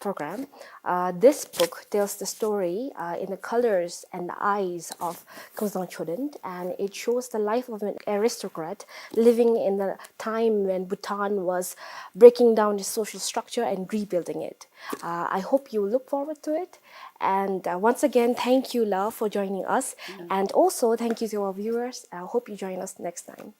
program. Uh, this book tells the story uh, in the colors and the eyes of Khongzang Chodent, and it shows the life of an aristocrat living in the time when Bhutan was breaking down its social structure and rebuilding it. Uh, I hope you look forward to it. And uh, once again, thank you, La, for joining us. And also, thank you to our viewers. I hope you join us next time.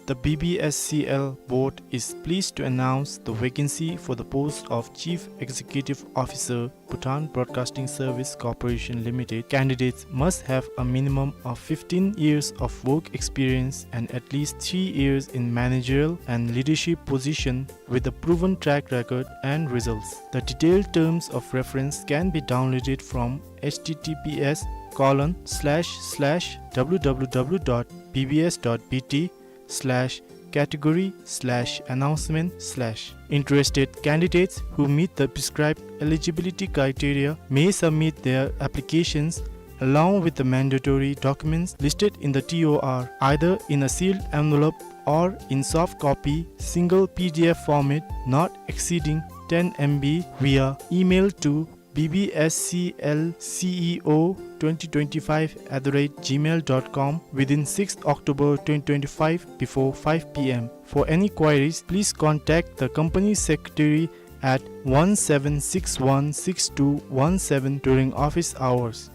The B B S C L board is pleased to announce the vacancy for the post of Chief Executive Officer, Bhutan Broadcasting Service Corporation Limited. Candidates must have a minimum of fifteen years of work experience and at least three years in managerial and leadership position with a proven track record and results. The detailed terms of reference can be downloaded from H T T P S colon slash slash W W W dot B B S dot B T slash category slash announcement slash. Interested candidates who meet the prescribed eligibility criteria may submit their applications along with the mandatory documents listed in the T O R, either in a sealed envelope or in soft copy, single P D F format, not exceeding ten M B, via email to B B S C L C E O twenty twenty-five at the rate gmail dot com within sixth October twenty twenty-five before five P M. For any queries, please contact the company secretary at one seven six one six two one seven during office hours.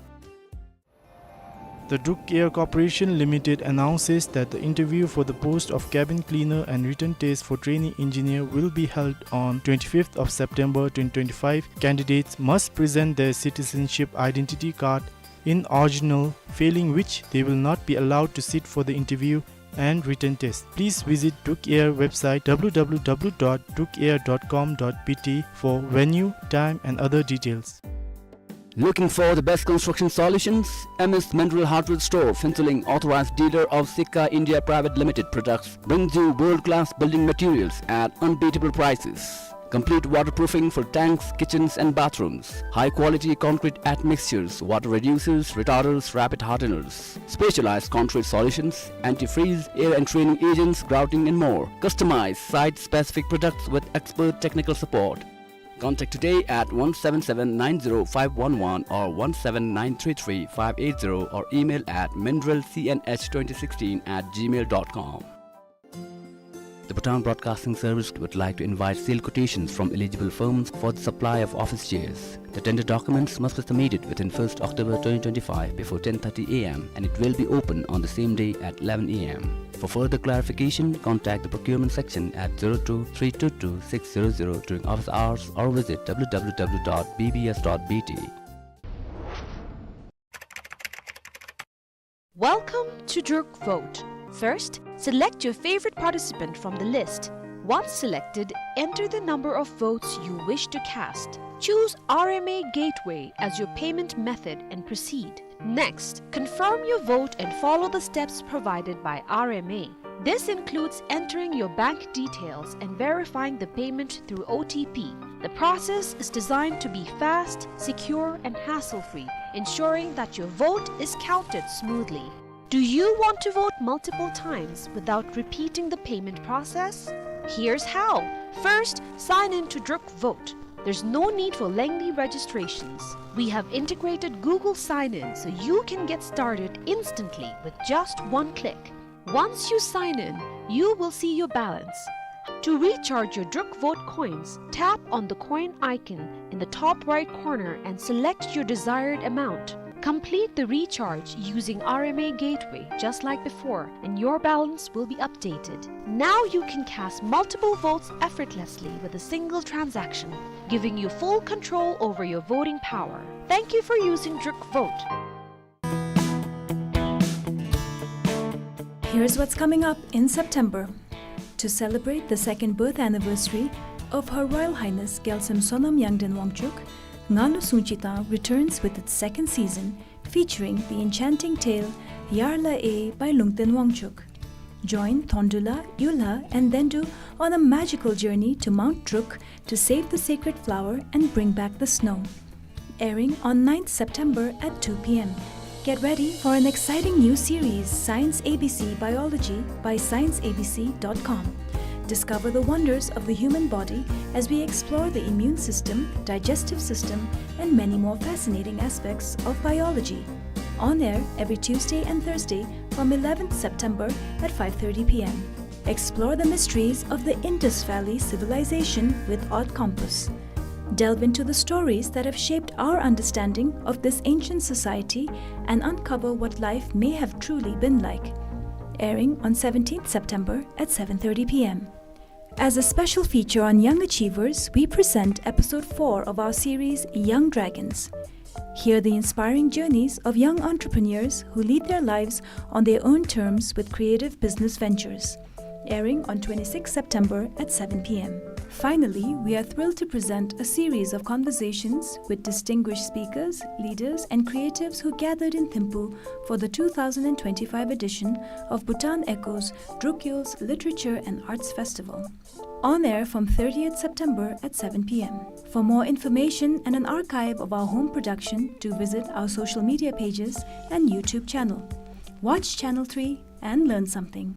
The Druk Air Corporation Limited announces that the interview for the post of cabin cleaner and written test for trainee engineer will be held on twenty-fifth of September twenty twenty-five. Candidates must present their citizenship identity card in original, failing which they will not be allowed to sit for the interview and written test. Please visit Druk Air website W W W dot druk air dot com dot B T for venue, time and other details. Looking for the best construction solutions? M S Mandral Hardware Store, Phuentsholing, authorized dealer of Sikka India Private Limited products, brings you world-class building materials at unbeatable prices. Complete waterproofing for tanks, kitchens and bathrooms. High-quality concrete admixtures, water reducers, retarders, rapid hardeners. Specialized concrete solutions, antifreeze, air and training agents, grouting and more. Customize site-specific products with expert technical support. Contact today at one seven seven nine zero five one one or one seven nine three three five eight zero or email at mandral C N H twenty sixteen at gmail dot com. The Bhutan Broadcasting Service would like to invite sale quotations from eligible firms for the supply of office chairs. The tender documents must be submitted within first October twenty twenty-five before ten thirty A M and it will be open on the same day at eleven A M. For further clarification, contact the procurement section at zero two three two two six zero zero during office hours or visit W W W dot B B S dot B T. Welcome to Druk Vote. First, select your favorite participant from the list. Once selected, enter the number of votes you wish to cast. Choose R M A Gateway as your payment method and proceed. Next, confirm your vote and follow the steps provided by R M A. This includes entering your bank details and verifying the payment through O T P. The process is designed to be fast, secure, and hassle-free, ensuring that your vote is counted smoothly. Do you want to vote multiple times without repeating the payment process? Here's how. First, sign in to Druk Vote. There's no need for lengthy registrations. We have integrated Google Sign-In so you can get started instantly with just one click. Once you sign in, you will see your balance. To recharge your Druk Vote coins, tap on the coin icon in the top right corner and select your desired amount. Complete the recharge using R M A Gateway just like before, and your balance will be updated. Now you can cast multiple votes effortlessly with a single transaction, giving you full control over your voting power. Thank you for using Druk Vote. Here's what's coming up in September. To celebrate the second birth anniversary of Her Royal Highness Gyalsem Sonam Yangden Wangchuk, Nga Lu Sungchi Tang returns with its second season, featuring the enchanting tale Yarla E by Lungten Wangchuk. Join Thondula, Yula, and Dendu on a magical journey to Mount Druk to save the sacred flower and bring back the snow. Airing on ninth September at two P M. Get ready for an exciting new series, Science A B C Biology, by science A B C dot com. Discover the wonders of the human body as we explore the immune system, digestive system, and many more fascinating aspects of biology. On air every Tuesday and Thursday from eleventh September at five thirty P M. Explore the mysteries of the Indus Valley Civilization with Odd Compass. Delve into the stories that have shaped our understanding of this ancient society and uncover what life may have truly been like. Airing on seventeenth September at seven thirty p m. As a special feature on young achievers, we present episode four of our series, Young Dragons. Hear the inspiring journeys of young entrepreneurs who lead their lives on their own terms with creative business ventures. Airing on twenty-sixth September at seven p m. Finally, we are thrilled to present a series of conversations with distinguished speakers, leaders, and creatives who gathered in Thimphu for the two thousand and twenty-five edition of Bhutan Echoes Drukyul's Literature and Arts Festival. On air from thirtieth September at seven p m. For more information and an archive of our home production, do visit our social media pages and YouTube channel. Watch Channel three and learn something.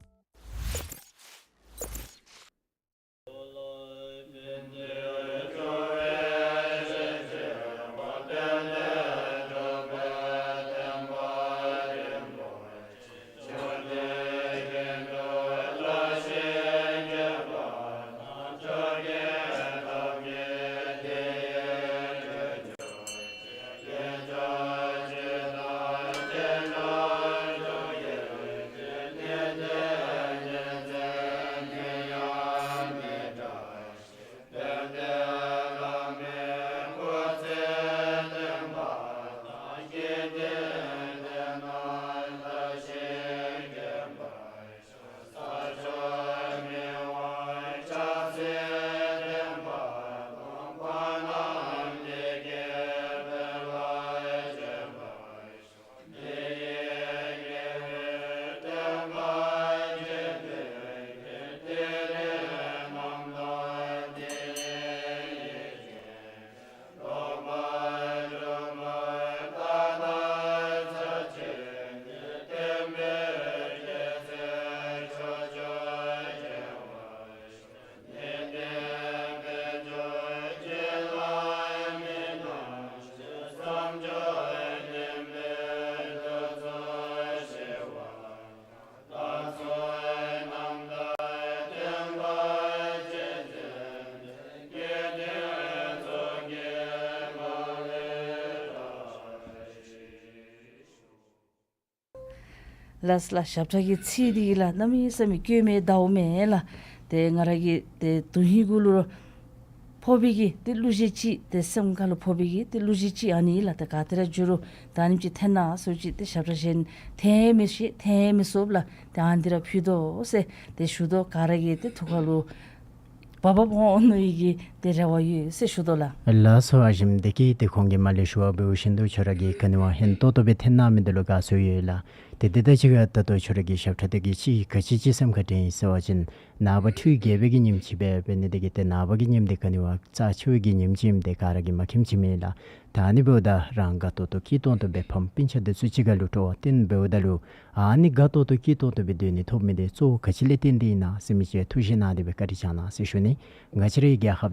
ལགས་ལགས། ཞབས་ཁྲ་གི་ཚིག་འདི་ལགས་གནམ་མེད་ས་མེད་དཀྱུས་མ་དག་མས་ལགས། ཏེ་ང་ར་གི་ཏེ་དོན་ཧིང་གུ་ལུ་ཕོག་པའི་གི་ཏེ་གླུ་གཞས་ཅིག་ཏེ་སེམས་ཁ་ལུ་ཕོག་པའི་གི་ཏེ་གླུ་གཞས་ཅིག་ཨ་ནི་ལགས། ཏེ་ག་ཏེ་ར་འགྱོ་རུང་ད་ཨ་ནེམ་ཅིག་འཐེན་གནང་ཟེར་ཅིག་ཏེ་ཞབས་ཁྲ་གཞན་འཐེན་མི་ཤེས་འཐེན་མི་ཚུགས་ལགས། ཏེ་ཨ་ནི་འདི་ར་ཕུལ་དོ་ཟེར་ཏེ་ཞུ་དོ། ག་ར་གི་ཏེ་ཐུགས་ཁ་ལུ་བབ་བབ་འོང་ནི་གི་ཏེ་རེ་བ་ཡོད་ཟེར་ཞུ་དོ་ལགས། ལགས་སོ། ཨ་ཞེམ་དེ་གིས་ཏེ་ཁོང་གིས་མ་ལས་ཞུ་བ་འབདཝ་བཞིན་དུ་ཁྱོད་ར་གིས་ག་ནི་བ་ཧན་ཏོག་ཏོ་སྦེ་འཐེན་གནང་མི་འདི་ལུ་དགའ་ཚོར་ཡོད་ལགས། ཏེ་དེ་ད་ཅི་ག་ད་ལྟོ་ཁྱོད་ར་གི་ཞབས་ཁྲ་དེ་གིས་ཅིག་ག་ཅི་ཅིག་སེམས་ཁར་དྲན་ཡི་ཟེར་བ་ཅིན་ནངས་པ་འཕྲུལ་རྒྱལ་པོའི་གི་ཉིནམ་ཅིག་འབད་འབད་ནི་དེ་གིས་ཏེ་ནངས་པ་གི་ཉིནམ་འདི་ག་ནི་བ་རྩ་ཆེ་བའི་གི་ཉིནམ་ཅིག་ཨིནམ་འདི་ག་ར་གིས་མ་མཁྱེནམ་ཅིག་མེད་ལགས། ད་ཨ་ནི་འབདཝ་ད་རང་དགའ་ཏོག་ཏོ་སྐྱིད་ཏོང་ཏོ་སྦེ་ཕམ་སྤུན་ཆ་དེ་ཚུ་གཅིག་ཁར་ལུ་སྤྲོ་བ་བསྟེན་འབདཝ་ད་ལུ་ཨ་ནི་དགའ་ཏོག་ཏོ་སྐྱིད་ཏོང་ཏོ་སྦེ་སྡོད་ནི་ཐོབ་མི་དེ་གཙོ་བོ་ག་ཅི་ལས་བརྟེན་ཏེ་ཨིན་ན་ཟེར་མི་ཅིག་ཐུགས་བཞེས་གནང་སྟེ་སྦེ་བཀའ་དྲིན་བསྐྱང་གནང་ཟེར་ཞུ་ནི། ང་བཅས་རའི་རྒྱལ་ཁབ་